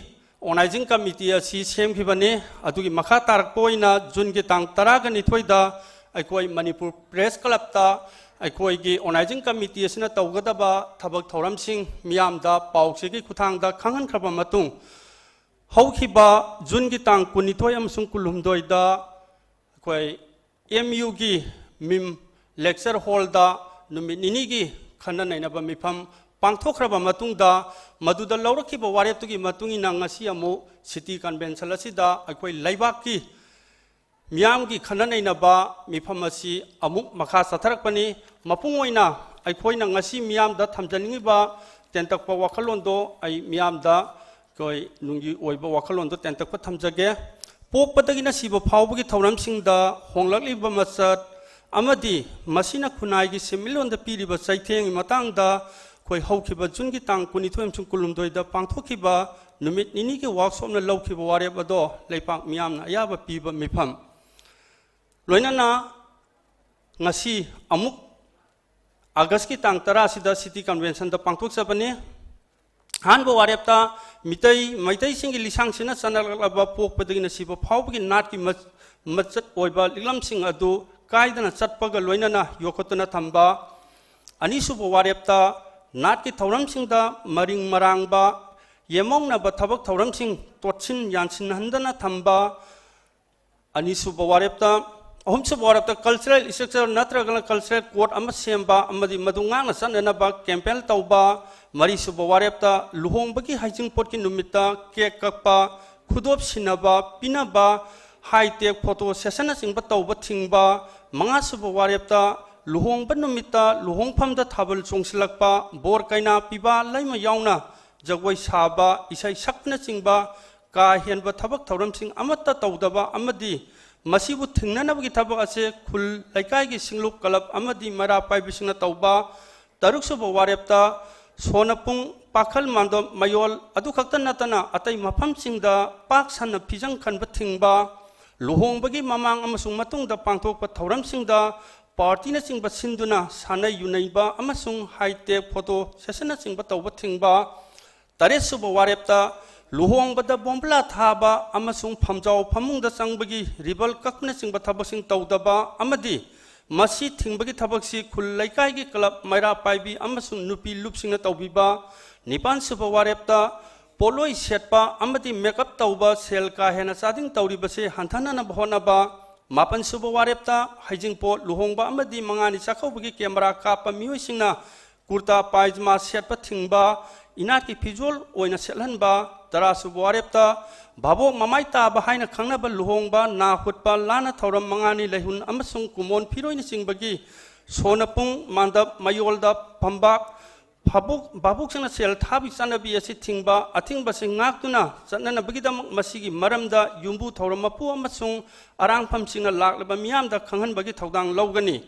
ꯑꯣꯔꯒꯅꯥꯏꯖꯤꯡ ꯀꯃꯤꯇꯤ ꯑꯁꯤ ꯁꯦꯝꯈꯤꯕꯅꯤ꯫ ꯑꯗꯨꯒꯤ ꯃꯈꯥ ꯇꯥꯔꯛꯄ ꯑꯣꯏꯅ ꯖꯨꯟꯒꯤ ꯇꯥꯡ ꯇꯔꯥꯒ ꯅꯤꯊꯣꯏꯗ ꯑꯩꯈꯣꯏ ꯃꯅꯤꯄꯨꯔ ꯄ꯭ꯔꯦꯁ ꯀ꯭ꯂꯕꯇ ꯑꯩꯈꯣꯏꯒꯤ ꯑꯣꯔꯒꯅꯥꯏꯖꯤꯡ ꯀꯃꯤꯇꯤ ꯑꯁꯤꯅ ꯇꯧꯒꯗꯕ ꯊꯕꯛ ꯊꯧꯔꯝꯁꯤꯡ ꯃꯤꯌꯥꯝꯗ ꯄꯥꯎꯆꯦꯒꯤ ꯈꯨꯠꯊꯥꯡꯗ ꯈꯪꯍꯟꯈ꯭ꯔꯕ ꯃꯇꯨꯡ, ꯍꯧꯈꯤꯕ ꯖꯨꯟꯒꯤ ꯇꯥꯡ ꯀꯨꯟꯅꯤꯊꯣꯏ ꯑꯃꯁꯨꯡ ꯀꯨꯟꯍꯨꯝꯗꯣꯏꯗ ꯑꯩꯈꯣꯏ ꯑꯦꯝ ꯌꯨꯒꯤ ꯃꯤꯝ ꯂꯦꯛꯆꯔ ꯍꯣꯜꯗ ꯅꯨꯃꯤꯠ ꯅꯤꯅꯤꯒꯤ ꯈꯟꯅ ꯅꯩꯅꯕ ꯃꯤꯐꯝ ꯄꯥꯡꯊꯣꯛꯈ꯭ꯔꯕ ꯃꯇꯨꯡꯗ, ꯃꯗꯨꯗ ꯂꯧꯔꯛꯈꯤꯕ ꯋꯥꯔꯦꯞꯇꯨꯒꯤ ꯃꯇꯨꯡ ꯏꯟꯅ ꯉꯁꯤ ꯑꯃꯨꯛ ꯁꯤꯇꯤ ꯀꯟꯚꯦꯟꯁꯟ ꯑꯁꯤꯗ ꯑꯩꯈꯣꯏ ꯂꯩꯕꯥꯛꯀꯤ ꯃꯤꯌꯥꯝꯒꯤ ꯈꯟꯅ ꯅꯩꯅꯕ ꯃꯤꯐꯝ ꯑꯁꯤ ꯑꯃꯨꯛ ꯃꯈꯥ ꯆꯠꯊꯔꯛꯄꯅꯤ꯫ ꯃꯄꯨꯡ ꯑꯣꯏꯅ ꯑꯩꯈꯣꯏꯅ ꯉꯁꯤ ꯃꯤꯌꯥꯝꯗ ꯊꯝꯖꯅꯤꯡꯉꯤꯕ ꯇꯦꯟꯇꯛꯄ ꯋꯥꯈꯜꯂꯣꯟꯗꯣ ꯑꯩ ꯃꯤꯌꯥꯝꯗ ꯑꯩꯈꯣꯏ ꯅꯨꯡꯒꯤ ꯑꯣꯏꯕ ꯋꯥꯈꯜꯂꯣꯟꯗꯣ ꯇꯦꯟꯇꯛꯄ ꯊꯝꯖꯒꯦ꯫ ꯄꯣꯛꯄꯗꯒꯤꯅ ꯁꯤꯕ ꯐꯥꯎꯕꯒꯤ ꯊꯧꯔꯝꯁꯤꯡꯗ ꯍꯣꯡꯂꯛꯂꯤꯕ ꯃꯆꯠ ꯑꯃꯗꯤ ꯃꯁꯤꯅ ꯈꯨꯟꯅꯥꯏꯒꯤ ꯁꯦꯟꯃꯤꯠꯂꯣꯟꯗ ꯄꯤꯔꯤꯕ ꯆꯩꯊꯦꯡꯒꯤ ꯃꯇꯥꯡꯗ ꯑꯩꯈꯣꯏ ꯍꯧꯈꯤꯕ ꯖꯨꯟꯒꯤ ꯇꯥꯡ ꯀꯨꯟꯅꯤꯊꯣꯏ ꯑꯃꯁꯨꯡ ꯀꯨꯟꯍꯨꯝꯗꯣꯏꯗ ꯄꯥꯡꯊꯣꯛꯈꯤꯕ ꯅꯨꯃꯤꯠ ꯅꯤꯅꯤꯒꯤ ꯋꯥꯛꯁꯣꯞꯅ ꯂꯧꯈꯤꯕ ꯋꯥꯔꯦꯞ ꯑꯗꯣ ꯂꯩꯄꯥꯛ ꯃꯤꯌꯥꯝꯅ ꯑꯌꯥꯕ ꯄꯤꯕ ꯃꯤꯐꯝ꯫ ꯂꯣꯏꯅꯅ ꯉꯁꯤ ꯑꯃꯨꯛ ꯑꯥꯒꯁꯀꯤ ꯇꯥꯡ ꯇꯔꯥꯁꯤꯗ ꯁꯤꯇꯤ ꯀꯟꯚꯦꯟꯁꯟꯗ ꯄꯥꯡꯊꯣꯛꯆꯕꯅꯤ꯫ ꯑꯍꯥꯟꯕ ꯋꯥꯔꯦꯞꯇ ꯃꯤꯇꯩ, ꯃꯩꯇꯩꯁꯤꯡꯒꯤ ꯂꯤꯁꯥꯡꯁꯤꯟꯅ ꯆꯠꯅꯔꯛꯂꯕ ꯄꯣꯛꯄꯗꯒꯤꯅ ꯁꯤꯕ ꯐꯥꯎꯕꯒꯤ ꯅꯥꯠꯀꯤ ꯃ-, ꯃꯆꯠ ꯑꯣꯏꯕ ꯂꯤꯛꯂꯝꯁꯤꯡ ꯑꯗꯨ ꯀꯥꯏꯗꯅ ꯆꯠꯄꯒ ꯂꯣꯏꯅꯅ ꯌꯣꯛꯈꯠꯇꯨꯅ ꯊꯝꯕ꯫ ꯑꯅꯤꯁꯨꯕ ꯋꯥꯔꯦꯞꯇ ꯅꯥꯠꯀꯤ ꯊꯧꯔꯝꯁꯤꯡꯗ ꯃꯔꯤꯡ ꯃꯔꯥꯡꯕ, ꯌꯦꯃꯧꯅꯕ ꯊꯕꯛ ꯊꯧꯔꯝꯁꯤꯡ ꯇꯣꯠꯁꯤꯟ ꯌꯥꯟꯁꯤꯟꯍꯟꯗꯅ ꯊꯝꯕ꯫ ꯑꯅꯤꯁꯨꯕ ꯋꯥꯔꯦꯞꯇ, ꯑꯍꯨꯝꯁꯨꯕ ꯋꯥꯔꯦꯞꯇ ꯀꯜꯆꯔꯦꯜ ꯏꯁꯇ꯭ꯔꯛꯆꯔ ꯅꯠꯇ꯭ꯔꯒꯅ ꯀꯜꯆꯔꯦꯜ ꯀꯣꯗ ꯑꯃ ꯁꯦꯝꯕ ꯑꯃꯗꯤ ꯃꯗꯨ ꯉꯥꯛꯅ ꯆꯠꯅꯅꯕ ꯀꯦꯝꯄꯦꯟ ꯇꯧꯕ꯫ ꯃꯔꯤꯁꯨꯕ ꯋꯥꯔꯦꯞꯇ ꯂꯨꯍꯣꯡꯕꯒꯤ ꯍꯩꯖꯤꯡꯄꯣꯠꯀꯤ ꯅꯨꯃꯤꯠꯇ ꯀꯦꯛ ꯀꯛꯄ, ꯈꯨꯗꯣꯞ ꯁꯤꯟꯅꯕ, ꯄꯤꯅꯕ, ꯍꯥꯏ ꯇꯦꯛ ꯐꯣꯇꯣ ꯁꯦꯁꯟꯅꯆꯤꯡꯕ ꯇꯧꯕ ꯊꯤꯡꯕ꯫ ꯃꯉꯥꯁꯨꯕ ꯋꯥꯔꯦꯞꯇ ꯂꯨꯍꯣꯡꯕ ꯅꯨꯃꯤꯠꯇ ꯂꯨꯍꯣꯡꯐꯝꯗ ꯊꯥꯕꯜ ꯆꯣꯡꯁꯤꯜꯂꯛꯄ, ꯕꯣꯔ ꯀꯩꯅꯥ ꯄꯤꯕ, ꯂꯩꯃ ꯌꯥꯎꯅ ꯖꯒꯣꯏ ꯁꯥꯕ, ꯏꯁꯩ ꯁꯛꯄꯅꯆꯤꯡꯕ ꯀꯥ ꯍꯦꯟꯕ ꯊꯕꯛ ꯊꯧꯔꯝꯁꯤꯡ ꯑꯃꯠꯇ ꯇꯧꯗꯕ ꯑꯃꯗꯤ ꯃꯁꯤꯕꯨ ꯊꯤꯡꯅꯅꯕꯒꯤ ꯊꯕꯛ ꯑꯁꯤ ꯈꯨꯜ ꯂꯩꯀꯥꯏꯒꯤ ꯁꯤꯡꯂꯨꯞ ꯀ꯭ꯂꯕ ꯑꯃꯗꯤ ꯃꯩꯔꯥ ꯄꯥꯏꯕꯤꯁꯤꯡꯅ ꯇꯧꯕ꯫ ꯇꯔꯨꯛꯁꯨꯕ ꯋꯥꯔꯦꯞꯇ ꯁꯣꯅ ꯄꯨꯡ ꯄꯥꯈꯜ ꯃꯥꯟꯗꯞ ꯃꯌꯣꯜ ꯑꯗꯨꯈꯛꯇ ꯅꯠꯇꯅ ꯑꯇꯩ ꯃꯐꯝꯁꯤꯡꯗ ꯄꯥꯛ ꯁꯟꯅ ꯐꯤꯖꯪ ꯈꯟꯕ ꯊꯤꯡꯕ, ꯂꯨꯍꯣꯡꯕꯒꯤ ꯃꯃꯥꯡ ꯑꯃꯁꯨꯡ ꯃꯇꯨꯡꯗ ꯄꯥꯡꯊꯣꯛꯄ ꯊꯧꯔꯝꯁꯤꯡꯗ ꯄꯥꯔꯇꯤꯅꯆꯤꯡꯕ ꯁꯤꯟꯗꯨꯅ ꯁꯥꯟꯅ ꯌꯨꯅꯩꯕ ꯑꯃꯁꯨꯡ ꯍꯥꯏ-ꯇꯦꯛ ꯐꯣꯇꯣ ꯁꯦꯁꯟꯅꯆꯤꯡꯕ ꯇꯧꯕ ꯊꯤꯡꯕ, ꯇꯔꯦꯠ ꯁꯨꯕ ꯋꯥꯔꯦꯞꯇ ꯂꯨꯍꯣꯡꯕꯗ ꯕꯣꯝꯕꯨꯂꯥ ꯊꯥꯕ ꯑꯃꯁꯨꯡ ꯐꯝꯖꯥꯎ ꯐꯃꯨꯡꯗ ꯆꯪꯕꯒꯤ ꯔꯤꯕꯜ ꯀꯛꯄꯅꯆꯤꯡꯕ ꯊꯕꯛꯁꯤꯡ ꯇꯧꯗꯕ ꯑꯃꯗꯤ ꯃꯁꯤ ꯊꯤꯡꯕꯒꯤ ꯊꯕꯛꯁꯤ ꯈꯨꯜ ꯂꯩꯀꯥꯏꯒꯤ ꯀ꯭ꯂꯕ, ꯃꯩꯔꯥ ꯄꯥꯏꯕꯤ ꯑꯃꯁꯨꯡ ꯅꯨꯄꯤ ꯂꯨꯞꯁꯤꯡꯅ ꯇꯧꯕꯤꯕ, ꯅꯤꯄꯥꯟ ꯁꯨꯕ ꯋꯥꯔꯦꯞꯇ ꯄꯣꯠꯂꯣꯏ ꯁꯦꯠꯄ ꯑꯃꯗꯤ ꯃꯦꯀꯞ ꯇꯧꯕ ꯁꯦꯜ ꯀꯥ ꯍꯦꯟꯅ ꯆꯥꯗꯤꯡ ꯇꯧꯔꯤꯕꯁꯤ ꯍꯟꯊꯅꯅꯕ ꯍꯣꯠꯅꯕ, ꯃꯥꯄꯟ ꯁꯨꯕ ꯋꯥꯔꯦꯞꯇ ꯍꯩꯖꯤꯡꯄꯣꯠ ꯂꯨꯍꯣꯡꯕ ꯑꯃꯗꯤ ꯃꯉꯥꯅꯤ ꯆꯥꯛꯀꯧꯕꯒꯤ ꯀꯦꯃꯦꯔꯥ ꯀꯥꯞꯄ ꯃꯤꯑꯣꯏꯁꯤꯡꯅ ꯀꯨꯔꯇꯥ ꯄꯥꯏꯖꯃꯥ ꯁꯦꯠꯄ ꯊꯤꯡꯕ, ꯏꯅꯥꯠꯀꯤ ꯐꯤꯖꯣꯜ ꯑꯣꯏꯅ ꯁꯦꯠꯍꯟꯕ, ꯇꯔꯥ ꯁꯨꯕ ꯋꯥꯔꯦꯞꯇ ꯚꯥꯕꯣꯛ ꯃꯃꯥꯏ ꯇꯥꯕ ꯍꯥꯏꯅ ꯈꯪꯅꯕ ꯂꯨꯍꯣꯡꯕ, ꯅꯥ ꯍꯨꯠꯄ, ꯂꯥꯟꯅ ꯊꯧꯔꯝ ꯃꯉꯥꯅꯤ ꯂꯩꯍꯨꯟ ꯑꯃꯁꯨꯡ ꯀꯨꯃꯣꯟ ꯐꯤꯔꯣꯏꯅꯆꯤꯡꯕꯒꯤ ꯁꯣꯅꯄꯨꯡ, ꯃꯥꯟꯗꯞ, ꯃꯌꯣꯜꯗ ꯐꯝꯕꯥꯛ, ꯚꯥꯕꯣꯛ-, ꯚꯥꯕꯣꯛꯁꯤꯡꯅ ꯁꯦꯜ ꯊꯥꯕꯒꯤ ꯆꯠꯅꯕꯤ ꯑꯁꯤ ꯊꯤꯡꯕ, ꯑꯊꯤꯡꯕꯁꯤ ꯉꯥꯛꯇꯨꯅ ꯆꯠꯅꯅꯕꯒꯤꯗꯃꯛ ꯃꯁꯤꯒꯤ ꯃꯔꯝꯗ ꯌꯨꯝꯕꯨ ꯊꯧꯔꯝ ꯃꯄꯨ ꯑꯃꯁꯨꯡ ꯑꯔꯥꯡꯐꯝꯁꯤꯡꯅ ꯂꯥꯛꯂꯤꯕ ꯃꯤꯌꯥꯝꯗ ꯈꯪꯍꯟꯕꯒꯤ ꯊꯧꯗꯥꯡ ꯂꯧꯒꯅꯤ꯫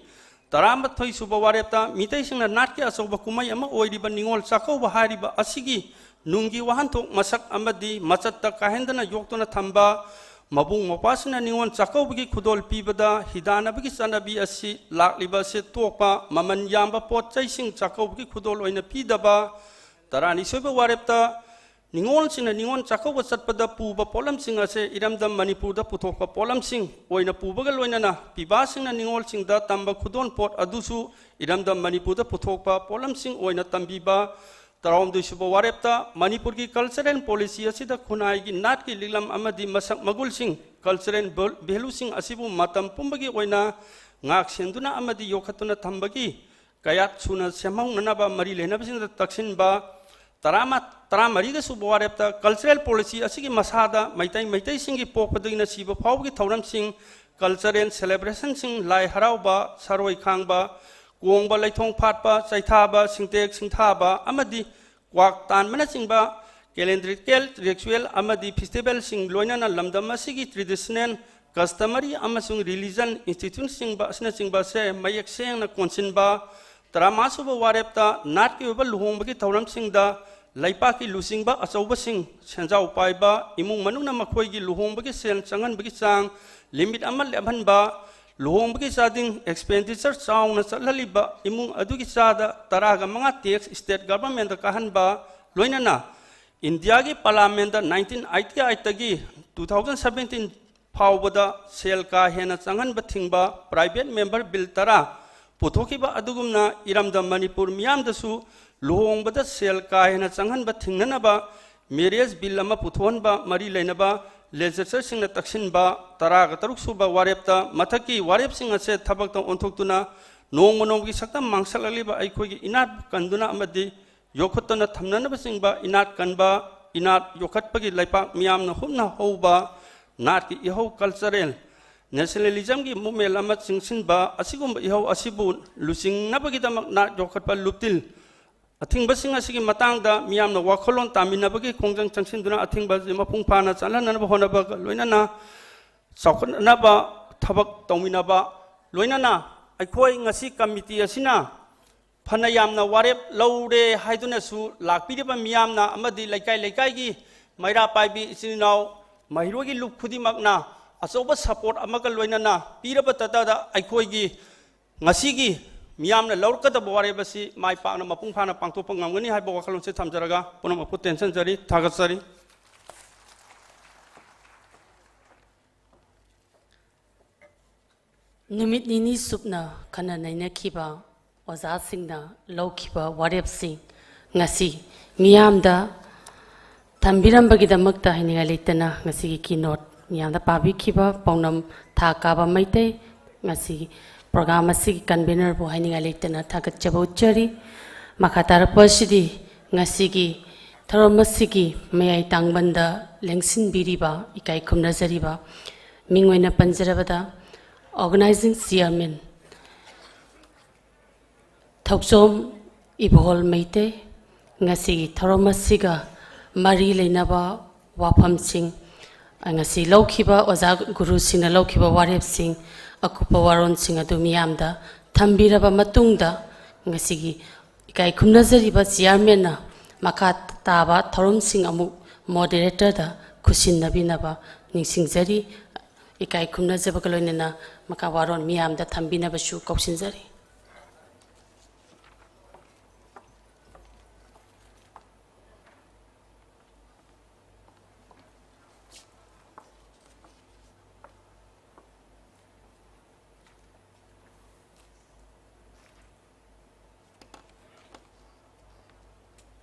ꯇꯔꯥꯃꯥꯊꯣꯏ ꯁꯨꯕ ꯋꯥꯔꯦꯞꯇ ꯃꯤꯇꯩꯁꯤꯡꯅ ꯅꯥꯠꯀꯤ ꯑꯆꯧꯕ ꯀꯨꯝꯍꯩ ꯑꯃ ꯑꯣꯏꯔꯤꯕ ꯅꯤꯉꯣꯜ ꯆꯥꯛꯀꯧꯕ ꯍꯥꯏꯔꯤꯕ ꯑꯁꯤꯒꯤ ꯅꯨꯡꯒꯤ ꯋꯥꯍꯟꯊꯣꯛ ꯃꯁꯛ ꯑꯃꯗꯤ ꯃꯆꯠꯇ ꯀꯥꯏꯍꯟꯗꯅ ꯌꯣꯛꯇꯨꯅ ꯊꯝꯕ, ꯃꯕꯨꯡ ꯃꯧꯄ꯭ꯋꯥꯁꯤꯡꯅ ꯅꯤꯉꯣꯜ ꯆꯥꯛꯀꯧꯕꯒꯤ ꯈꯨꯗꯣꯜ ꯄꯤꯕꯗ ꯍꯤꯗꯥꯟꯅꯕꯒꯤ ꯆꯠꯅꯕꯤ ꯑꯁꯤ ꯂꯥꯛꯂꯤꯕ ꯑꯁꯤ ꯇꯣꯛꯄ, ꯃꯃꯜ ꯌꯥꯝꯕ ꯄꯣꯠ ꯆꯩꯁꯤꯡ ꯆꯥꯛꯀꯧꯕꯒꯤ ꯈꯨꯗꯣꯜ ꯑꯣꯏꯅ ꯄꯤꯗꯕ, ꯇꯔꯥꯅꯤ ꯁꯨꯕ ꯋꯥꯔꯦꯞꯇ ꯅꯤꯉꯣꯜꯁꯤꯡꯅ ꯅꯤꯉꯣꯜ ꯆꯥꯛꯀꯧꯕ ꯆꯠꯄꯗ ꯄꯨꯕ ꯄꯣꯠꯂꯝꯁꯤꯡ ꯑꯁꯦ ꯏꯔꯝꯗꯝ ꯃꯅꯤꯄꯨꯔꯗ ꯄꯨꯊꯣꯛꯄ ꯄꯣꯠꯂꯝꯁꯤꯡ ꯑꯣꯏꯅ ꯄꯨꯕꯒ ꯂꯣꯏꯅꯅ ꯄꯤꯕꯥꯁꯤꯡꯅ ꯅꯤꯉꯣꯜꯁꯤꯡꯗ ꯇꯝꯕ ꯈꯨꯗꯣꯜ ꯄꯣꯠ ꯑꯗꯨꯁꯨ ꯏꯔꯝꯗꯝ ꯃꯅꯤꯄꯨꯔꯗ ꯄꯨꯊꯣꯛꯄ ꯄꯣꯠꯂꯝꯁꯤꯡ ꯑꯣꯏꯅ ꯇꯝꯕꯤꯕ, ꯇꯔꯥꯍꯨꯝꯗꯣꯏ ꯁꯨꯕ ꯋꯥꯔꯦꯞꯇ ꯃꯅꯤꯄꯨꯔꯒꯤ cultural policy ꯑꯁꯤꯗ ꯈꯨꯟꯅꯥꯏꯒꯤ ꯅꯥꯠꯀꯤ ꯂꯤꯛꯂꯝ ꯑꯃꯗꯤ ꯃꯁꯛ ꯃꯒꯨꯜꯁꯤꯡ, cultural valueꯁꯤꯡ ꯑꯁꯤꯕꯨ ꯃꯇꯝ ꯄꯨꯝꯕꯒꯤ ꯑꯣꯏꯅ ꯉꯥꯛ ꯁꯦꯟꯗꯨꯅ ꯑꯃꯗꯤ ꯌꯣꯛꯈꯠꯇꯨꯅ ꯊꯝꯕꯒꯤ ꯀꯌꯥꯠ ꯁꯨꯅ ꯁꯦꯝꯍꯧꯅꯅꯕ ꯃꯔꯤ ꯂꯩꯅꯕꯁꯤꯡꯗ ꯇꯛꯁꯤꯟꯕ, ꯇꯔꯥꯃ-, ꯇꯔꯥꯃꯔꯤꯒ ꯁꯨꯕ ꯋꯥꯔꯦꯞꯇ cultural policy ꯑꯁꯤꯒꯤ ꯃꯁꯥꯗ ꯃꯩꯇꯩ, ꯃꯩꯇꯩꯁꯤꯡꯒꯤ ꯄꯣꯛꯄꯗꯒꯤꯅ ꯁꯤꯕ ꯐꯥꯎꯕꯒꯤ ꯊꯧꯔꯝꯁꯤꯡ, cultural celebrationꯁꯤꯡ, ꯂꯥꯏ ꯍꯔꯥꯎꯕ, ꯁꯔꯣꯏ ꯈꯥꯡꯕ, ꯀꯣꯡꯕ, ꯂꯩꯊꯣꯡ ꯐꯥꯠꯄ, ꯆꯩꯊꯥꯕ, ꯁꯤꯡꯇꯦꯛ ꯁꯤꯡꯊꯥꯕ ꯑꯃꯗꯤ ꯀ꯭ꯋꯥꯛ ꯇꯥꯟꯕꯅꯆꯤꯡꯕ calendrical ritual ꯑꯃꯗꯤ festivalꯁꯤꯡ ꯂꯣꯏꯅꯅ ꯂꯝꯗꯝ ꯑꯁꯤꯒꯤ traditional, customary ꯑꯃꯁꯨꯡ religion institutionꯁꯤꯡꯕ ꯑꯁꯤꯅꯆꯤꯡꯕ ꯑꯁꯦ ꯃꯌꯦꯛ ꯁꯦꯡꯅ ꯀꯣꯟꯁꯤꯟꯕ, ꯇꯔꯥꯃꯉꯥ ꯁꯨꯕ ꯋꯥꯔꯦꯞꯇ ꯅꯥꯠꯀꯤ ꯑꯣꯏꯕ ꯂꯨꯍꯣꯡꯕꯒꯤ ꯊꯧꯔꯝꯁꯤꯡꯗ ꯂꯩꯄꯥꯛꯀꯤ ꯂꯨꯆꯤꯡꯕ ꯑꯆꯧꯕꯁꯤꯡ, ꯁꯦꯟꯖꯥꯎ ꯄꯥꯏꯕ ꯏꯃꯨꯡ ꯃꯅꯨꯡꯅ ꯃꯈꯣꯏꯒꯤ ꯂꯨꯍꯣꯡꯕꯒꯤ ꯁꯦꯜ ꯆꯪꯍꯟꯕꯒꯤ ꯆꯥꯡ limit ꯑꯃ ꯂꯦꯞꯍꯟꯕ, ꯂꯨꯍꯣꯡꯕꯒꯤ ꯆꯥꯗꯤꯡ expenditure ꯆꯥꯎꯅ ꯆꯠꯍꯜꯂꯤꯕ ꯏꯃꯨꯡ ꯑꯗꯨꯒꯤ ꯆꯥꯗ ꯇꯔꯥꯒ ꯃꯉꯥ tax state governmentꯇ ꯀꯥꯍꯟꯕ, ꯂꯣꯏꯅꯅ ꯏꯟꯗꯤꯌꯥꯒꯤ Parliamentꯇ nineteen eighty eightꯇꯒꯤ two thousand seventeen ꯐꯥꯎꯕꯗ ꯁꯦꯜ ꯀꯥ ꯍꯦꯟꯅ ꯆꯪꯍꯟꯕ ꯊꯤꯡꯕ private member bill ꯇꯔꯥ ꯄꯨꯊꯣꯛꯈꯤꯕ ꯑꯗꯨꯒꯨꯝꯅ ꯏꯔꯝꯗꯝ ꯃꯅꯤꯄꯨꯔ ꯃꯤꯌꯥꯝꯗꯁꯨ ꯂꯨꯍꯣꯡꯕꯗ ꯁꯦꯜ ꯀꯥ ꯍꯦꯟꯅ ꯆꯪꯍꯟꯕ ꯊꯤꯡꯅꯅꯕ marriage bill ꯑꯃ ꯄꯨꯊꯣꯛꯍꯟꯕ ꯃꯔꯤ ꯂꯩꯅꯕ legislatureꯁꯤꯡꯅ ꯇꯛꯁꯤꯟꯕ ꯇꯔꯥꯒ ꯇꯔꯨꯛ ꯁꯨꯕ ꯋꯥꯔꯦꯞꯇ ꯃꯊꯛꯀꯤ ꯋꯥꯔꯦꯞꯁꯤꯡ ꯑꯁꯦ ꯊꯕꯛꯇ ꯑꯣꯟꯊꯣꯛꯇꯨꯅ ꯅꯣꯡꯃ ꯅꯣꯡꯃꯒꯤ ꯁꯛꯇꯝ ꯃꯥꯡꯁꯤꯜꯂꯛꯂꯤꯕ ꯑꯩꯈꯣꯏꯒꯤ ꯏꯅꯥꯠ ꯀꯟꯗꯨꯅ ꯑꯃꯗꯤ ꯌꯣꯛꯈꯠꯇꯨꯅ ꯊꯝꯅꯅꯕꯁꯤꯡꯕ ꯏꯅꯥꯠ ꯀꯟꯕ, ꯏꯅꯥꯠ ꯌꯣꯛꯈꯠꯄꯒꯤ ꯂꯩꯄꯥꯛ ꯃꯤꯌꯥꯝꯅ ꯍꯨꯞꯅ ꯍꯧꯕ ꯅꯥꯠꯀꯤ ꯏꯍꯧ, cultural nationalismꯒꯤ movement ꯑꯃ ꯆꯤꯡꯁꯤꯟꯕ ꯑꯁꯤꯒꯨꯝꯕ ꯏꯍꯧ ꯑꯁꯤꯕꯨ ꯂꯨꯆꯤꯡꯅꯕꯒꯤꯗꯃꯛ ꯅꯥꯠ ꯌꯣꯛꯈꯠꯄ ꯂꯨꯞꯇꯤꯜ ꯑꯊꯤꯡꯕꯁꯤꯡ ꯑꯁꯤꯒꯤ ꯃꯇꯥꯡꯗ ꯃꯤꯌꯥꯝꯅ ꯋꯥꯈꯜꯂꯣꯟ ꯇꯥꯃꯤꯟꯅꯕꯒꯤ ꯈꯣꯡꯖꯪ ꯆꯪꯁꯤꯟꯗꯨꯅ ꯑꯊꯤꯡꯕ ꯑꯁꯤ ꯃꯄꯨꯡ ꯐꯥꯅ ꯆꯠꯍꯟꯅꯕ ꯍꯣꯠꯅꯕꯒ ꯂꯣꯏꯅꯅ ꯆꯥꯎꯈꯠꯅꯕ ꯊꯕꯛ ꯇꯧꯃꯤꯟꯅꯕ, ꯂꯣꯏꯅꯅ ꯑꯩꯈꯣꯏ ꯉꯁꯤ committee ꯑꯁꯤꯅ ꯐꯅ ꯌꯥꯝꯅ ꯋꯥꯔꯦꯞ ꯂꯧꯔꯦ ꯍꯥꯏꯗꯨꯅꯁꯨ ꯂꯥꯛꯄꯤꯔꯤꯕ ꯃꯤꯌꯥꯝꯅ ꯑꯃꯗꯤ ꯂꯩꯀꯥꯏ ꯂꯩꯀꯥꯏꯒꯤ ꯃꯩꯔꯥ ꯄꯥꯏꯕꯤ ꯏꯆꯤꯜ ꯏꯅꯥꯎ ꯃꯍꯩꯔꯣꯏꯒꯤ ꯂꯨꯞ ꯈꯨꯗꯤꯡꯃꯛꯅ ꯑꯆꯧꯕ support ꯑꯃꯒ ꯂꯣꯏꯅꯅ ꯄꯤꯔꯕꯇꯗ ꯑꯩꯈꯣꯏꯒꯤ ꯉꯁꯤꯒꯤ ꯃꯤꯌꯥꯝꯅ ꯂꯧꯔꯛꯀꯗꯕ ꯋꯥꯔꯦꯞ ꯑꯁꯤ ꯃꯥꯏ ꯄꯥꯛꯅ ꯃꯄꯨꯡ ꯐꯥꯅ ꯄꯥꯡꯊꯣꯛꯄ ꯉꯝꯒꯅꯤ ꯍꯥꯏꯕ ꯋꯥꯈꯜꯂꯣꯟꯁꯤ ꯊꯝꯖꯔꯒ ꯄꯨꯝꯅꯃꯛꯄꯨ ꯇꯦꯟꯁꯤꯟꯖꯔꯤ, ꯊꯥꯒꯠꯆꯔꯤ꯫ ꯅꯨꯃꯤꯠ ꯅꯤꯅꯤ ꯆꯨꯞꯅ ꯈꯟꯅ ꯅꯩꯅꯈꯤꯕ ꯑꯣꯖꯥꯁꯤꯡꯅ ꯂꯧꯈꯤꯕ ꯋꯥꯔꯦꯞꯁꯤꯡ ꯉꯁꯤ ꯃꯤꯌꯥꯝꯗ ꯊꯝꯕꯤꯔꯝꯕꯒꯤꯗꯃꯛꯇ ꯍꯥꯏꯅꯤꯡꯉꯥꯏ ꯂꯩꯇꯅ ꯉꯁꯤꯒꯤ keynote ꯃꯤꯌꯥꯝꯗ ꯄꯥꯕꯤꯈꯤꯕ ꯄꯥꯎꯅꯝ ꯊꯥ ꯀꯥꯕ ꯃꯩꯇꯩ, ꯉꯁꯤꯒꯤ program ꯑꯁꯤꯒꯤ convenerꯕꯨ ꯍꯥꯏꯅꯤꯡꯉꯥꯏ ꯂꯩꯇꯅ ꯊꯥꯒꯠꯆꯕ ꯎꯠꯆꯔꯤ꯫ ꯃꯈꯥ ꯇꯥꯔꯛꯄ ꯑꯁꯤꯗꯤ ꯉꯁꯤꯒꯤ ꯊꯧꯔꯝ ꯑꯁꯤꯒꯤ ꯃꯌꯥꯏ ꯇꯥꯡꯕꯟꯗ ꯂꯦꯡꯁꯤꯟꯕꯤꯔꯤꯕ, ꯏꯀꯥꯏ ꯈꯨꯝꯅꯖꯔꯤꯕ ꯃꯤꯡ ꯑꯣꯏꯅ ꯄꯟꯖꯔꯕꯗ organizing chairman ꯊꯧꯆꯣꯝ ꯏꯕꯣꯜ ꯃꯩꯇꯩ, ꯉꯁꯤꯒꯤ ꯊꯧꯔꯝ ꯑꯁꯤꯒ ꯃꯔꯤ ꯂꯩꯅꯕ ꯋꯥꯐꯝꯁꯤꯡ, ꯉꯁꯤ ꯂꯧꯈꯤꯕ ꯑꯣꯖꯥ ꯒꯨꯔꯨꯁꯤꯡꯅ ꯂꯧꯈꯤꯕ ꯋꯥꯔꯦꯞꯁꯤꯡ, ꯑꯀꯨꯞꯄ ꯋꯥꯔꯣꯜꯁꯤꯡ ꯑꯗꯨ ꯃꯤꯌꯥꯝꯗ ꯊꯝꯕꯤꯔꯕ ꯃꯇꯨꯡꯗ, ꯉꯁꯤꯒꯤ ꯏꯀꯥꯏ ꯈꯨꯝꯅꯖꯔꯤꯕ chairmanꯅ ꯃꯈꯥ ꯇꯥꯕ ꯊꯧꯔꯝꯁꯤꯡ ꯑꯃꯨꯛ moderatorꯗ ꯈꯨꯠꯁꯤꯟꯅꯕꯤꯅꯕ ꯅꯤꯡꯁꯤꯡꯖꯔꯤ꯫ ꯏꯀꯥꯏ ꯈꯨꯝꯅꯖꯕꯒ ꯂꯣꯏꯅꯅ ꯃꯈꯥ ꯋꯥꯔꯣꯜ ꯃꯤꯌꯥꯝꯗ ꯊꯝꯕꯤꯅꯕꯁꯨ ꯀꯧꯁꯤꯟꯖꯔꯤ꯫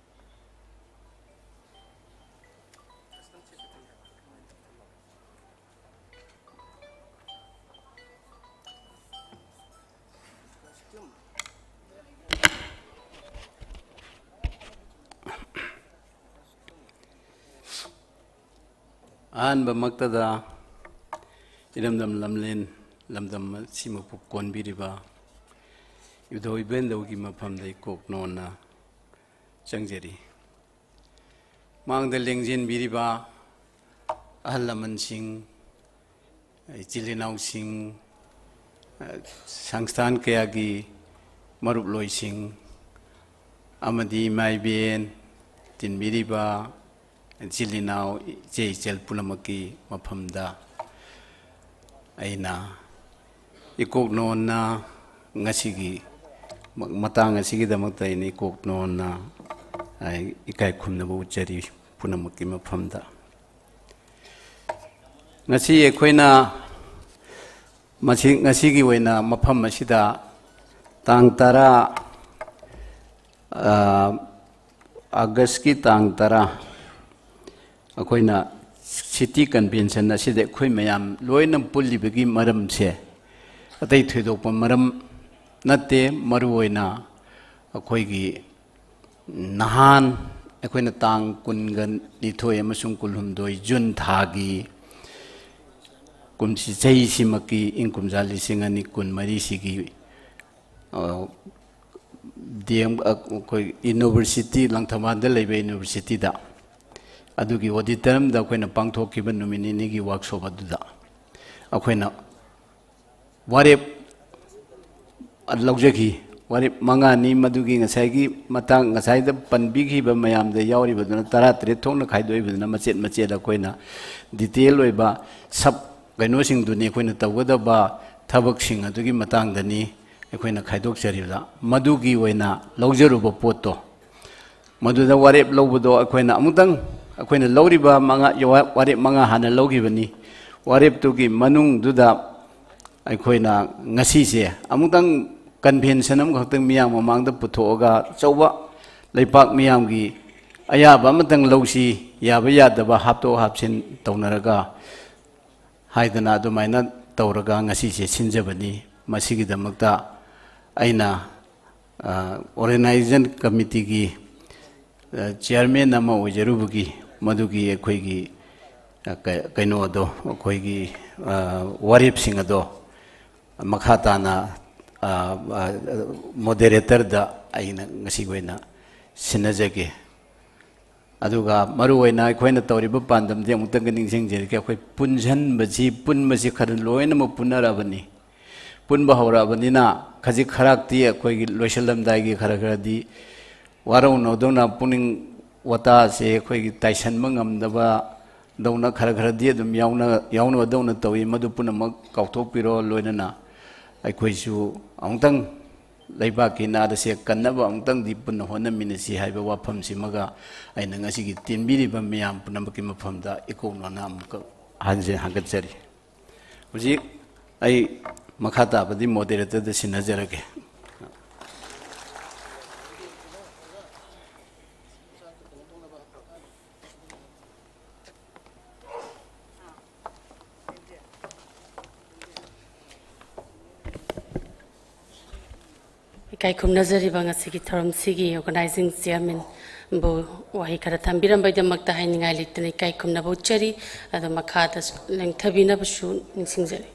ꯑꯍꯥꯟꯕꯃꯛꯇꯗ ꯏꯔꯝꯗꯝ ꯂꯝꯂꯦꯟ ꯂꯝꯗꯝ ꯑꯁꯤꯃꯛꯄꯨ ꯀꯣꯟꯕꯤꯔꯤꯕ ꯏꯕꯨꯙꯧ ꯏꯕꯦꯟꯗꯧꯒꯤ ꯃꯐꯝꯗ ꯏꯀꯣꯛ ꯅꯣꯟꯅ ꯆꯪꯖꯔꯤ꯫ ꯃꯥꯡꯗ ꯂꯦꯡꯖꯦꯟꯕꯤꯔꯤꯕ ꯑꯍꯜ ꯂꯃꯟꯁꯤꯡ, ꯏꯆꯤꯜ ꯏꯅꯥꯎꯁꯤꯡ, ꯁꯪꯁꯊꯥꯟ ꯀꯌꯥꯒꯤ ꯃꯔꯨꯞꯂꯣꯏꯁꯤꯡ ꯑꯃꯗꯤ ꯏꯃꯥ ꯏꯕꯦꯟ ꯇꯤꯟꯕꯤꯔꯤꯕ ꯏꯆꯤꯜ ꯏꯅꯥꯎ, ꯏꯆꯦ ꯏꯆꯜ ꯄꯨꯝꯅꯃꯛꯀꯤ ꯃꯐꯝꯗ ꯑꯩꯅ ꯏꯀꯣꯛ ꯅꯣꯟꯅ ꯉꯁꯤꯒꯤ ꯃ-, ꯃꯇꯥꯡ ꯑꯁꯤꯒꯤꯗꯃꯛꯇ ꯑꯩꯅ ꯏꯀꯣꯛ ꯅꯣꯟꯅ ꯑꯩ ꯏꯀꯥꯏ ꯈꯨꯝꯅꯕ ꯎꯠꯆꯔꯤ ꯄꯨꯝꯅꯃꯛꯀꯤ ꯃꯐꯝꯗ꯫ ꯉꯁꯤ ꯑꯩꯈꯣꯏꯅ ꯃꯁꯤ, ꯉꯁꯤꯒꯤ ꯑꯣꯏꯅ ꯃꯐꯝ ꯑꯁꯤꯗ ꯇꯥꯡ ꯇꯔꯥ, ꯑ, ꯑꯥꯒꯁꯀꯤ ꯇꯥꯡ ꯇꯔꯥ, ꯑꯩꯈꯣꯏꯅ city convention ꯑꯁꯤꯗ ꯑꯩꯈꯣꯏ ꯃꯌꯥꯝ ꯂꯣꯏꯅ ꯄꯨꯜꯂꯤꯕꯒꯤ ꯃꯔꯝꯁꯦ ꯑꯇꯩ ꯊꯣꯏꯗꯣꯛꯄ ꯃꯔꯝ ꯅꯠꯇꯦ, ꯃꯔꯨꯑꯣꯏꯅ ꯑꯩꯈꯣꯏꯒꯤ ꯅꯍꯥꯟ ꯑꯩꯈꯣꯏꯅ ꯇꯥꯡ ꯀꯨꯟꯒ ꯅꯤꯊꯣꯏ ꯑꯃꯁꯨꯡ ꯀꯨꯟꯍꯨꯝꯗꯣꯏ ꯖꯨꯟ ꯊꯥꯒꯤ ꯀꯨꯝꯁꯤ ꯆꯍꯤꯁꯤꯃꯛꯀꯤ ꯏꯪ ꯀꯨꯝꯖꯥ ꯂꯤꯁꯤꯡ ꯑꯅꯤ ꯀꯨꯟꯃꯔꯤꯁꯤꯒꯤ, ꯑ, ꯗꯤ ꯑꯦꯝ, ꯑ, ꯑꯩꯈꯣꯏ university, ꯂꯪꯊꯕꯥꯜꯗ ꯂꯩꯕ universityꯗ ꯑꯗꯨꯒꯤ auditoriumꯗ ꯑꯩꯈꯣꯏꯅ ꯄꯥꯡꯊꯣꯛꯈꯤꯕ ꯅꯨꯃꯤꯠ ꯅꯤꯅꯤꯒꯤ workshop ꯑꯗꯨꯗ ꯑꯩꯈꯣꯏꯅ ꯋꯥꯔꯦꯞ ꯂꯧꯖꯈꯤ꯫ ꯋꯥꯔꯦꯞ ꯃꯉꯥꯅꯤ, ꯃꯗꯨꯒꯤ ꯉꯁꯥꯏꯒꯤ ꯃꯇꯥꯡ, ꯉꯁꯥꯏꯗ ꯄꯟꯕꯤꯈꯤꯕ ꯃꯌꯥꯝꯗ ꯌꯥꯎꯔꯤꯕꯗꯨꯅ ꯇꯔꯥꯇꯔꯦꯠ ꯊꯣꯛꯅ ꯈꯥꯏꯗꯣꯛꯏꯕꯗꯨꯅ ꯃꯆꯦꯠ ꯃꯆꯦꯠ ꯑꯩꯈꯣꯏꯅ detail ꯑꯣꯏꯕ sub ꯀꯩꯅꯣꯁꯤꯡꯗꯨꯅꯤ, ꯑꯩꯈꯣꯏꯅ ꯇꯧꯒꯗꯕ ꯊꯕꯛꯁꯤꯡ ꯑꯗꯨꯒꯤ ꯃꯇꯥꯡꯗꯅꯤ ꯑꯩꯈꯣꯏꯅ ꯈꯥꯏꯗꯣꯛꯆꯔꯤꯕꯗ꯫ ꯃꯗꯨꯒꯤ ꯑꯣꯏꯅ ꯂꯧꯖꯔꯨꯕ ꯄꯣꯠꯇꯣ, ꯃꯗꯨꯗ ꯋꯥꯔꯦꯞ ꯂꯧꯕꯗꯣ ꯑꯩꯈꯣꯏꯅ ꯑꯃꯨꯛꯇꯪ, ꯑꯩꯈꯣꯏꯅ ꯂꯧꯔꯤꯕ ꯃꯉꯥ, ꯋꯥꯔꯦꯞ ꯃꯉꯥ ꯍꯥꯟꯅ ꯂꯧꯈꯤꯕꯅꯤ꯫ ꯋꯥꯔꯦꯞꯇꯨꯒꯤ ꯃꯅꯨꯡꯗꯨꯗ ꯑꯩꯈꯣꯏꯅ ꯉꯁꯤꯁꯦ ꯑꯃꯨꯛꯇꯪ convention ꯑꯃꯈꯛꯇꯪ ꯃꯤꯌꯥꯝ ꯃꯃꯥꯡꯗ ꯄꯨꯊꯣꯛꯑꯒ, ꯑꯆꯧꯕ ꯂꯩꯄꯥꯛ ꯃꯤꯌꯥꯝꯒꯤ ꯑꯌꯥꯕ ꯑꯃꯇꯪ ꯂꯧꯁꯤ, ꯌꯥꯕ ꯌꯥꯗꯕ ꯍꯥꯞꯇꯣꯛ ꯍꯥꯞꯆꯤꯟ ꯇꯧꯅꯔꯒ ꯍꯥꯏꯗꯅ ꯑꯗꯨꯃꯥꯏꯅ ꯇꯧꯔꯒ ꯉꯁꯤꯁꯦ ꯁꯤꯟꯖꯕꯅꯤ꯫ ꯃꯁꯤꯒꯤꯗꯃꯛꯇ ꯑꯩꯅ, ꯑ, organization committeeꯒꯤ, ꯑ, chairman ꯑꯃ ꯑꯣꯏꯖꯔꯨꯕꯒꯤ ꯃꯗꯨꯒꯤ ꯑꯩꯈꯣꯏꯒꯤ, ꯑ, ꯀ-, ꯀꯩꯅꯣ ꯑꯗꯣ, ꯑꯩꯈꯣꯏꯒꯤ, ꯑ, ꯋꯥꯔꯦꯞꯁꯤꯡ ꯑꯗꯣ ꯃꯈꯥ ꯇꯥꯅ, ꯑ, ꯑ, moderatorꯗ ꯑꯩꯅ ꯉꯁꯤꯒꯤ ꯑꯣꯏꯅ ꯁꯤꯟꯅꯖꯒꯦ꯫ ꯑꯗꯨꯒ ꯃꯔꯨꯑꯣꯏꯅ ꯑꯩꯈꯣꯏꯅ ꯇꯧꯔꯤꯕ ꯄꯥꯟꯗꯝꯗꯤ ꯑꯃꯨꯛꯇꯪꯒ ꯅꯤꯡꯁꯤꯡꯖꯔꯛꯀꯦ, ꯑꯩꯈꯣꯏ ꯄꯨꯟꯁꯤꯟꯕꯁꯤ, ꯄꯨꯟꯕꯁꯤ ꯈꯔ ꯂꯣꯏꯅꯃꯛ ꯄꯨꯟꯅꯔꯕꯅꯤ꯫ ꯄꯨꯟꯕ ꯍꯧꯔꯛꯑꯕꯅꯤꯅ ꯈꯖꯤꯛ ꯈꯔꯥꯛꯇꯤ ꯑꯩꯈꯣꯏꯒꯤ ꯂꯣꯏꯁꯤꯜꯂꯝꯗꯥꯏꯒꯤ ꯈꯔ ꯈꯔꯗꯤ ꯋꯥꯔꯧꯅꯗꯧꯅ, ꯄꯨꯛꯅꯤꯡ ꯋꯥꯇꯥꯁꯦ ꯑꯩꯈꯣꯏꯒꯤ ꯇꯥꯏꯁꯟꯕ ꯉꯝꯗꯕ ꯗꯧꯅ ꯈꯔ ꯈꯔꯗꯤ ꯑꯗꯨꯝ ꯌꯥꯎꯅ-, ꯌꯥꯎꯅꯕꯗꯧꯅ ꯇꯧꯏ꯫ ꯃꯗꯨ ꯄꯨꯝꯅꯃꯛ ꯀꯥꯎꯊꯣꯛꯄꯤꯔꯣ꯫ ꯂꯣꯏꯅꯅ ꯑꯩꯈꯣꯏꯁꯨ ꯑꯃꯨꯛꯇꯪ ꯂꯩꯕꯥꯛꯀꯤ ꯅꯥꯠ ꯑꯁꯦ ꯀꯟꯅꯕ ꯑꯃꯨꯛꯇꯪꯗꯤ ꯄꯨꯟꯅ ꯍꯣꯠꯅꯃꯤꯟꯅꯁꯤ ꯍꯥꯏꯕ ꯋꯥꯐꯝꯁꯤꯃꯒ ꯑꯩꯅ ꯉꯁꯤꯒꯤ ꯇꯤꯟꯕꯤꯔꯤꯕ ꯃꯤꯌꯥꯝ ꯄꯨꯝꯅꯃꯛꯀꯤ ꯃꯐꯝꯗ ꯏꯀꯣꯛꯅꯅ ꯑꯃꯨꯛꯀ ꯍꯟꯖ-, ꯍꯟꯒꯠꯆꯔꯤ꯫ ꯍꯧꯖꯤꯛ ꯑꯩ ꯃꯈꯥ ꯇꯥꯕꯗꯤ moderatorꯗ ꯁꯤꯟꯅꯖꯔꯒꯦ꯫ ꯏꯀꯥꯏ ꯈꯨꯝꯅꯖꯔꯤꯕ ꯉꯁꯤꯒꯤ ꯊꯧꯔꯝꯁꯤꯒꯤ organizing chairmanꯕꯨ ꯋꯥꯍꯩ ꯈꯔ ꯊꯝꯕꯤꯔꯝꯕꯒꯤꯗꯃꯛꯇ ꯍꯥꯏꯅꯤꯡꯉꯥꯏ ꯂꯩꯇꯅ ꯏꯀꯥꯏ ꯈꯨꯝꯅꯕ ꯎꯠꯆꯔꯤ꯫ ꯑꯗꯣ ꯃꯈꯥꯗ ꯂꯦꯡꯊꯕꯤꯅꯕꯁꯨ ꯅꯤꯡꯁꯤꯡꯖꯔꯤ꯫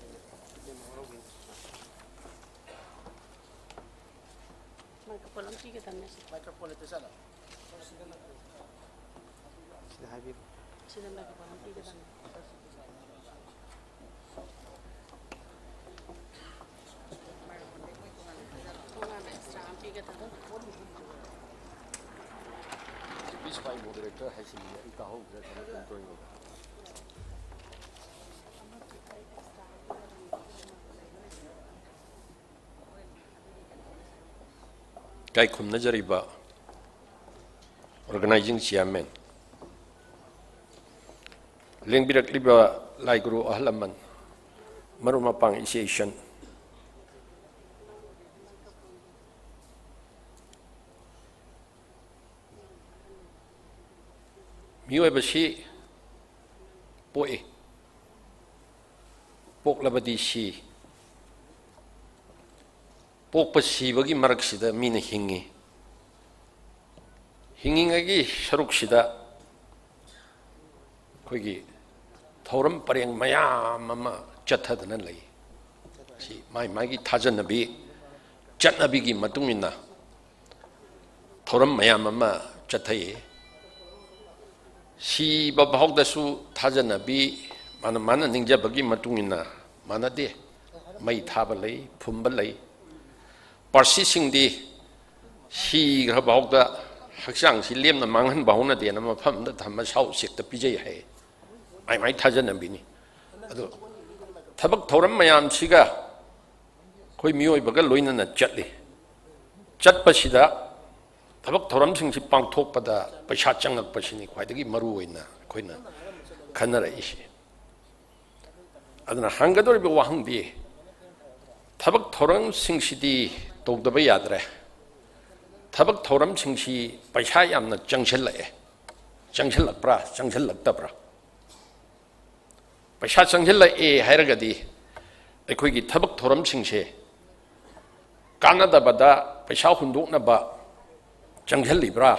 Microphone ꯑꯃ ꯄꯤꯒꯗꯕꯅꯦ꯫ Microphone ꯂꯩꯇ ꯖꯥꯠꯂꯣ? ꯁꯤꯗ ꯍꯥꯏꯕꯤꯌꯨ꯫ ꯁꯤꯗ microphone ꯑꯃ ꯄꯤꯒꯗꯕꯅꯦ꯫ ꯇꯣꯉꯥꯟꯅ Please, my moderator ꯍꯥꯏꯁꯤꯅꯤ, ꯑꯩ ꯇꯥꯍꯧꯗ꯭ꯔꯦ, ꯀꯩꯅꯣ ꯇꯧꯔꯤꯉꯩꯗ꯫ ꯏꯀꯥꯏ ꯈꯨꯝꯅꯖꯔꯤꯕ organizing chairman, ꯂꯦꯡꯕꯤꯔꯛꯂꯤꯕ ꯂꯥꯏ ꯒꯨꯔꯨ ꯑꯍꯜ ꯂꯃꯟ, ꯃꯔꯨꯞ ꯃꯄꯥꯡ ꯏꯆꯦ ꯏꯆꯟ, ꯃꯤꯑꯣꯏꯕꯁꯤ ꯄꯣꯛꯏ, ꯄꯣꯛꯂꯕꯗꯤ ꯁꯤ, ꯄꯣꯛꯄ ꯁꯤꯕꯒꯤ ꯃꯔꯛꯁꯤꯗ ꯃꯤꯅ ꯍꯤꯡꯉꯤ꯫ ꯍꯤꯡꯉꯤꯉꯩꯒꯤ ꯁꯔꯨꯛꯁꯤꯗ ꯑꯩꯈꯣꯏꯒꯤ ꯊꯧꯔꯝ ꯄꯔꯦꯡ ꯃꯌꯥꯝ ꯑꯃ ꯆꯠꯊꯗꯅ ꯂꯩ꯫ ꯁꯤ ꯃꯥꯏ ꯃꯥꯏꯒꯤ ꯊꯥꯖꯅꯕꯤ, ꯆꯠꯅꯕꯤꯒꯤ ꯃꯇꯨꯡ ꯏꯟꯅ ꯊꯧꯔꯝ ꯃꯌꯥꯝ ꯑꯃ ꯆꯠꯊꯩ꯫ ꯁꯤꯕ ꯐꯥꯎꯗꯁꯨ ꯊꯥꯖꯅꯕꯤ, ꯃꯥꯅ ꯃꯥꯅ ꯅꯤꯡꯖꯕꯒꯤ ꯃꯇꯨꯡ ꯏꯟꯅ ꯃꯥꯟꯅꯗꯦ꯫ ꯃꯩ ꯊꯥꯕ ꯂꯩ, ꯐꯨꯝꯕ ꯂꯩ꯫ ꯄꯥꯔꯁꯤꯁꯤꯡꯗꯤ ꯁꯤꯈ꯭ꯔ ꯐꯥꯎꯗ ꯍꯛꯆꯥꯡꯁꯤ ꯂꯦꯝꯅ ꯃꯥꯡꯍꯟꯕ ꯍꯧꯅꯗꯦꯅ ꯃꯐꯝ ꯑꯃꯗ ꯊꯝꯃ ꯁꯥ ꯎꯆꯦꯛꯇ ꯄꯤꯖꯩ ꯍꯥꯏ꯫ ꯃꯥꯏ ꯃꯥꯏ ꯊꯥꯖꯅꯕꯤꯅꯤ꯫ ꯑꯗꯣ ꯊꯕꯛ ꯊꯧꯔꯝ ꯃꯌꯥꯝꯁꯤꯒ ꯑꯩꯈꯣꯏ ꯃꯤꯑꯣꯏꯕꯒ ꯂꯣꯏꯅꯅ ꯆꯠꯂꯤ꯫ ꯆꯠꯄꯁꯤꯗ ꯊꯕꯛ ꯊꯧꯔꯝꯁꯤꯡꯁꯤ ꯄꯥꯡꯊꯣꯛꯄꯗ ꯄꯩꯁꯥ ꯆꯪꯉꯛꯄꯁꯤꯅꯤ ꯈ꯭ꯋꯥꯏꯗꯒꯤ ꯃꯔꯨ ꯑꯣꯏꯅ ꯑꯩꯈꯣꯏꯅ ꯈꯟꯅꯔꯛꯏꯁꯤ꯫ ꯑꯗꯨꯅ ꯍꯪꯒꯗꯧꯔꯤꯕ ꯋꯥꯍꯪꯗꯤ, ꯊꯕꯛ ꯊꯧꯔꯝꯁꯤꯡꯁꯤꯗꯤ ꯇꯧꯗꯕ ꯌꯥꯗ꯭ꯔꯦ꯫ ꯊꯕꯛ ꯊꯧꯔꯝꯁꯤꯡꯁꯤ ꯄꯩꯁꯥ ꯌꯥꯝꯅ ꯆꯪꯁꯤꯜꯂꯛꯑꯦ, ꯆꯪꯁꯤꯜꯂꯛꯄ꯭ꯔꯥ, ꯆꯪꯁꯤꯜꯂꯛꯇꯕ꯭ꯔꯥ? ꯄꯩꯁꯥ ꯆꯪꯁꯤꯜꯂꯛꯑꯦ ꯍꯥꯏꯔꯒꯗꯤ ꯑꯩꯈꯣꯏꯒꯤ ꯊꯕꯛ ꯊꯧꯔꯝꯁꯤꯡꯁꯦ ꯀꯥꯟꯅꯗꯕꯗ ꯄꯩꯁꯥ ꯍꯨꯟꯗꯣꯛꯅꯕ ꯆꯪꯁꯤꯜꯂꯤꯕ꯭ꯔꯥ,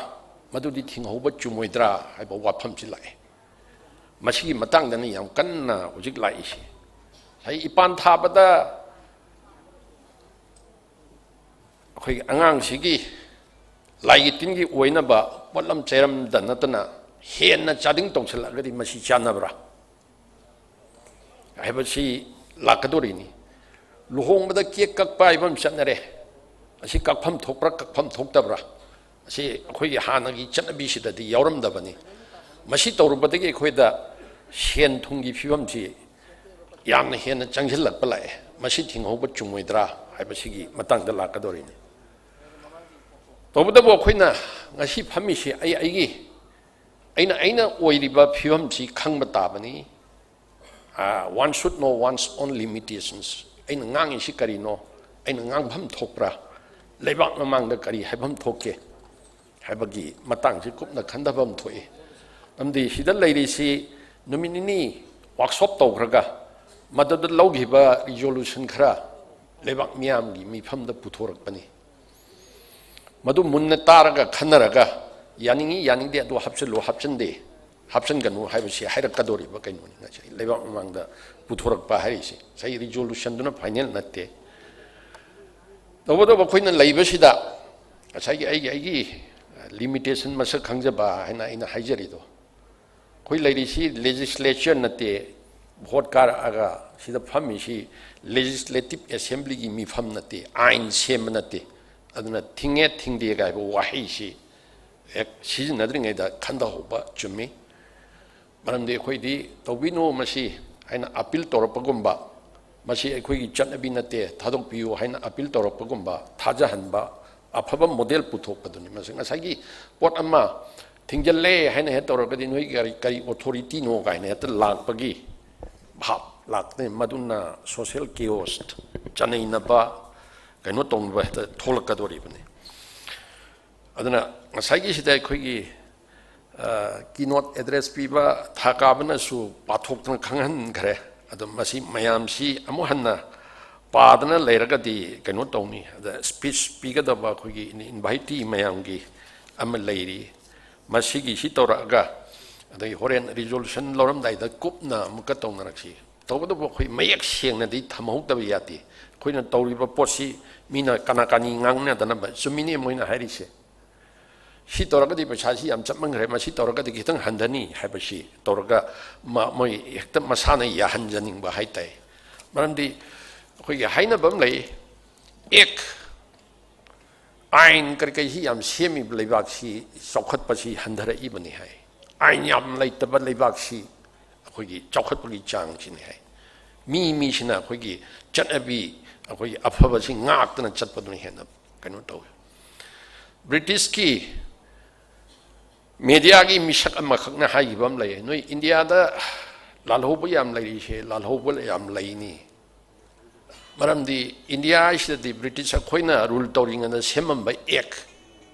ꯃꯗꯨꯗꯤ ꯊꯤꯡꯍꯧꯕ ꯆꯨꯝꯃꯣꯏꯗ꯭ꯔꯥ ꯍꯥꯏꯕ ꯋꯥꯐꯝꯁꯤ ꯂꯥꯛꯑꯦ꯫ ꯃꯁꯤꯒꯤ ꯃꯇꯥꯡꯗꯅꯤ ꯌꯥꯝ ꯀꯟꯅ ꯍꯧꯖꯤꯛ ꯂꯥꯛꯏꯁꯦ꯫ ꯉꯁꯥꯏ ꯏꯄꯥꯟ ꯊꯥꯕꯗ ꯑꯩꯈꯣꯏꯒꯤ ꯑꯉꯥꯡꯁꯤꯒꯤ ꯂꯥꯏꯒꯤ ꯇꯤꯟꯒꯤ ꯑꯣꯏꯅꯕ ꯄꯣꯠꯂꯝ ꯆꯩꯔꯝꯗ ꯅꯠꯇꯅ ꯍꯦꯟꯅ ꯆꯥꯗꯤꯡ ꯇꯧꯁꯤꯜꯂꯛꯑꯒꯗꯤ ꯃꯁꯤ ꯆꯥꯟꯅꯕ꯭ꯔꯥ ꯍꯥꯏꯕꯁꯤ ꯂꯥꯛꯀꯗꯧꯔꯤꯅꯤ꯫ ꯂꯨꯍꯣꯡꯕꯗ ꯀꯦꯛ ꯀꯛꯄ ꯍꯥꯏꯕ ꯑꯃ ꯆꯠꯅꯔꯦ꯫ ꯑꯁꯤ ꯀꯛꯐꯝ ꯊꯣꯛꯄ꯭ꯔꯥ, ꯀꯛꯐꯝ ꯊꯣꯛꯇꯕ꯭ꯔꯥ? ꯑꯁꯤ ꯑꯩꯈꯣꯏꯒꯤ ꯍꯥꯟꯅꯒꯤ ꯆꯠꯅꯕꯤꯁꯤꯗꯗꯤ ꯌꯥꯎꯔꯝꯗꯕꯅꯤ꯫ ꯃꯁꯤ ꯇꯧꯔꯨꯕꯗꯒꯤ ꯑꯩꯈꯣꯏꯗ ꯁꯦꯟ ꯊꯨꯝꯒꯤ ꯐꯤꯕꯝꯁꯤ ꯌꯥꯝꯅ ꯍꯦꯟꯅ ꯆꯪꯁꯤꯜꯂꯛꯄ ꯂꯥꯛꯑꯦ꯫ ꯃꯁꯤ ꯊꯤꯡꯍꯧꯕ ꯆꯨꯝꯃꯣꯏꯗ꯭ꯔꯥ ꯍꯥꯏꯕꯁꯤꯒꯤ ꯃꯇꯥꯡꯗ ꯂꯥꯛꯀꯗꯧꯔꯤꯅꯤ꯫ ꯇꯧꯕꯇꯕꯨ ꯑꯩꯈꯣꯏꯅ ꯉꯁꯤ ꯐꯝꯃꯤꯁꯤ ꯑꯩ ꯑꯩꯒꯤ, ꯑꯩꯅ, ꯑꯩꯅ ꯑꯣꯏꯔꯤꯕ ꯐꯤꯕꯝꯁꯤ ꯈꯪꯕ ꯇꯥꯕꯅꯤ꯫ One should know one's own limitations. ꯑꯩꯅ ꯉꯥꯡꯉꯤꯁꯤ ꯀꯔꯤꯅꯣ? ꯑꯩꯅ ꯉꯥꯡꯐꯝ ꯊꯣꯛꯄ꯭ꯔꯥ? ꯂꯩꯕꯥꯛ ꯃꯃꯥꯡꯗ ꯀꯔꯤ ꯍꯥꯏꯐꯝ ꯊꯣꯛꯀꯦ ꯍꯥꯏꯕꯒꯤ ꯃꯇꯥꯡꯁꯤ ꯀꯨꯞꯅ ꯈꯟꯊꯐꯝ ꯊꯣꯛꯏ꯫ ꯃꯔꯝꯗꯤ ꯁꯤꯗ ꯂꯩꯔꯤꯁꯤ ꯅꯨꯃꯤꯠ ꯅꯤꯅꯤ ꯋꯥꯛꯁꯣꯞ ꯇꯧꯈ꯭ꯔꯒ ꯃꯗꯨꯗ ꯂꯧꯈꯤꯕ ꯔꯤꯖꯣꯂꯨꯁꯟ ꯈꯔ ꯂꯩꯕꯥꯛ ꯃꯤꯌꯥꯝꯒꯤ ꯃꯤꯐꯝꯗ ꯄꯨꯊꯣꯔꯛꯄꯅꯤ꯫ ꯃꯗꯨ ꯃꯨꯟꯅ ꯇꯥꯔꯒ ꯈꯟꯅꯔꯒ ꯌꯥꯅꯤꯡꯏ ꯌꯥꯅꯤꯡꯗꯦ, ꯑꯗꯨ ꯍꯥꯞꯆꯤꯜꯂꯨ ꯍꯥꯞꯆꯤꯟꯗꯦ, ꯍꯥꯞꯆꯤꯟꯒꯅꯨ ꯍꯥꯏꯕꯁꯤ ꯍꯥꯏꯔꯛꯀꯗꯧꯔꯤꯕ ꯀꯩꯅꯣꯅꯤ ꯉꯁꯥꯏ ꯂꯩꯕꯥꯛ ꯃꯃꯥꯡꯗ ꯄꯨꯊꯣꯔꯛꯄ ꯍꯥꯏꯔꯤꯁꯤ꯫ ꯉꯁꯥꯏ ꯔꯤꯖꯣꯂꯨꯁꯟꯗꯨꯅ ꯐꯥꯏꯅꯦꯜ ꯅꯠꯇꯦ꯫ ꯇꯧꯕꯇꯕꯨ ꯑꯩꯈꯣꯏꯅ ꯂꯩꯕꯁꯤꯗ ꯉꯁꯥꯏꯒꯤ ꯑꯩꯒꯤ, ꯑꯩꯒꯤ ꯂꯤꯃꯤꯇꯦꯁꯟ ꯃꯁꯛ ꯈꯪꯖꯕ ꯍꯥꯏꯅ ꯑꯩꯅ ꯍꯥꯏꯖꯔꯤꯗꯣ, ꯑꯩꯈꯣꯏ ꯂꯩꯔꯤꯁꯤ ꯂꯦꯖꯤꯁꯂꯦꯆꯔ ꯅꯠꯇꯦ꯫ ꯚꯣꯠ ꯀꯥꯔꯛꯑꯒ ꯁꯤꯗ ꯐꯝꯃꯤꯁꯤ ꯂꯦꯖꯤꯁꯂꯦꯇꯤꯞ ꯑꯦꯁꯦꯝꯕ꯭ꯂꯤꯒꯤ ꯃꯤꯐꯝ ꯅꯠꯇꯦ, ꯑꯥꯏꯟ ꯁꯦꯝꯕ ꯅꯠꯇꯦ꯫ ꯑꯗꯨꯅ ꯊꯤꯡꯉꯦ ꯊꯤꯡꯗꯦꯒ ꯍꯥꯏꯕ ꯋꯥꯍꯩꯁꯤ ꯍꯦꯛ ꯁꯤꯖꯤꯟꯅꯗ꯭ꯔꯤꯉꯩꯗ ꯈꯟꯊꯍꯧꯕ ꯆꯨꯝꯃꯤ꯫ ꯃꯔꯝꯗꯤ ꯑꯩꯈꯣꯏꯗꯤ "ꯇꯧꯕꯤꯅꯨ ꯃꯁꯤ" ꯍꯥꯏꯅ ꯑꯄꯤꯜ ꯇꯧꯔꯛꯄꯒꯨꯝꯕ, "ꯃꯁꯤ ꯑꯩꯈꯣꯏꯒꯤ ꯆꯠꯅꯕꯤ ꯅꯠꯇꯦ, ꯊꯥꯗꯣꯛꯄꯤꯌꯨ" ꯍꯥꯏꯅ ꯑꯄꯤꯜ ꯇꯧꯔꯛꯄꯒꯨꯝꯕ, ꯊꯥꯖꯍꯟꯕ, ꯑꯐꯕ ꯃꯣꯗꯦꯜ ꯄꯨꯊꯣꯛꯄꯗꯨꯅꯤ꯫ ꯃꯁꯤ ꯉꯁꯥꯏꯒꯤ ꯄꯣꯠ ꯑꯃ ꯊꯤꯡꯖꯤꯜꯂꯦ ꯍꯥꯏꯅ ꯍꯦꯛ ꯇꯧꯔꯒꯗꯤ "ꯅꯣꯏ ꯀꯔꯤ, ꯀꯔꯤ ꯑꯣꯊꯣꯔꯤꯇꯤꯅꯣ?" ꯀꯥꯏꯅ ꯍꯦꯛꯇ ꯂꯥꯛꯄꯒꯤ ꯚꯥꯞ ꯂꯥꯛꯇꯦ꯫ ꯃꯗꯨꯅ ꯁꯣꯁꯤꯌꯦꯜ ꯀꯤꯑꯣꯁ, ꯆꯅꯩꯅꯕ, ꯀꯩꯅꯣ ꯇꯧꯅꯕ ꯍꯦꯛꯇ ꯊꯣꯛꯂꯛꯀꯗꯧꯔꯤꯕꯅꯤ꯫ ꯑꯗꯨꯅ ꯉꯁꯥꯏꯒꯤꯁꯤꯗ ꯑꯩꯈꯣꯏꯒꯤ, ꯑ, ꯀꯤꯅꯣꯠ ꯑꯦꯗ꯭ꯔꯦꯁ ꯄꯤꯕ ꯊꯥ ꯀꯥꯕꯅꯁꯨ ꯄꯥꯊꯣꯛꯇꯅ ꯈꯪꯍꯟꯈ꯭ꯔꯦ꯫ ꯑꯗꯣ ꯃꯁꯤ ꯃꯌꯥꯝꯁꯤ ꯑꯃꯨꯛ ꯍꯟꯅ ꯄꯥꯗꯅ ꯂꯩꯔꯒꯗꯤ ꯀꯩꯅꯣ ꯇꯧꯅꯤ꯫ ꯑꯗ ꯁ꯭ꯄꯤꯆ ꯄꯤꯒꯗꯕ ꯑꯩꯈꯣꯏꯒꯤ ꯏꯟꯚꯥꯏꯇꯤ ꯃꯌꯥꯝꯒꯤ ꯑꯃ ꯂꯩꯔꯤ꯫ ꯃꯁꯤꯒꯤꯁꯤ ꯇꯧꯔꯛꯑꯒ ꯑꯗꯒꯤ ꯍꯣꯔꯦꯟ ꯔꯤꯖꯣꯂꯨꯁꯟ ꯂꯧꯔꯝꯗꯥꯏꯗ ꯀꯨꯞꯅ ꯑꯃꯨꯛꯀ ꯇꯧꯅꯔꯛꯁꯤ꯫ ꯇꯧꯕꯇꯕꯨ ꯑꯩꯈꯣꯏ ꯃꯌꯦꯛ ꯁꯦꯡꯅꯗꯤ ꯊꯝꯍꯧꯗꯕ ꯌꯥꯗꯦ꯫ ꯑꯩꯈꯣꯏꯅ ꯇꯧꯔꯤꯕ ꯄꯣꯠꯁꯤ ꯃꯤꯅ ꯀꯅꯥ ꯀꯅꯤ ꯉꯥꯡꯅꯗꯅꯕ꯫ ꯆꯨꯝꯃꯤꯅꯦ ꯃꯣꯏꯅ ꯍꯥꯏꯔꯤꯁꯦ꯫ "ꯁꯤ ꯇꯧꯔꯒꯗꯤ ꯄꯩꯁꯥꯁꯤ ꯌꯥꯝ ꯆꯠꯃꯟꯈ꯭ꯔꯦ, ꯃꯁꯤ ꯇꯧꯔꯒꯗꯤ ꯈꯤꯇꯪ ꯍꯟꯊꯅꯤ" ꯍꯥꯏꯕꯁꯤ ꯇꯧꯔꯒ ꯃ-, ꯃꯣꯏ ꯍꯦꯛꯇ ꯃꯁꯥꯅ ꯌꯥꯍꯟꯖꯅꯤꯡꯕ ꯍꯥꯏ ꯇꯥꯏ꯫ ꯃꯔꯝꯗꯤ ꯑꯩꯈꯣꯏꯒꯤ ꯍꯥꯏꯅꯕ ꯑꯃ ꯂꯩ, "ꯑꯦꯛ ꯑꯥꯏꯟ ꯀꯔꯤ ꯀꯔꯤꯁꯤ ꯌꯥꯝ ꯁꯦꯝꯃꯤꯕ ꯂꯩꯕꯥꯛꯁꯤ ꯆꯥꯎꯈꯠꯄꯁꯤ ꯍꯟꯊꯔꯛꯏꯕꯅꯤ ꯍꯥꯏ꯫ ꯑꯥꯏꯟ ꯌꯥꯝ ꯂꯩꯇꯕ ꯂꯩꯕꯥꯛꯁꯤ ꯑꯩꯈꯣꯏꯒꯤ ꯆꯥꯎꯈꯠꯄꯒꯤ ꯆꯥꯡꯁꯤꯅꯤ ꯍꯥꯏ꯫ ꯃꯤ ꯃꯤꯁꯤꯅ ꯑꯩꯈꯣꯏꯒꯤ ꯆꯠꯅꯕꯤ, ꯑꯩꯈꯣꯏꯒꯤ ꯑꯐꯕꯁꯤ ꯉꯥꯛꯇꯅ ꯆꯠꯄꯗꯨꯅ ꯍꯦꯟꯅ ꯀꯩꯅꯣ ꯇꯧꯋꯤ꯫ ꯕ꯭ꯔꯤꯇꯤꯁꯀꯤ ꯃꯦꯗꯤꯌꯥꯒꯤ ꯃꯤꯁꯛ ꯑꯃꯈꯛꯅ ꯍꯥꯏꯈꯤꯕ ꯑꯃ ꯂꯩ, "ꯅꯣꯏ ꯏꯟꯗꯤꯌꯥꯗ ꯂꯥꯜꯍꯧꯕ ꯌꯥꯝ ꯂꯩꯔꯤꯁꯦ, ꯂꯥꯜꯍꯧꯕ ꯌꯥꯝ ꯂꯩꯅꯤ꯫ ꯃꯔꯝꯗꯤ ꯏꯟꯗꯤꯌꯥ ꯍꯥꯏꯁꯤꯗꯗꯤ ꯕ꯭ꯔꯤꯇꯤꯁ ꯑꯩꯈꯣꯏꯅ ꯔꯨꯜ ꯇꯧꯔꯤꯉꯩꯗ ꯁꯦꯝꯃꯝꯕ ꯑꯦꯛ,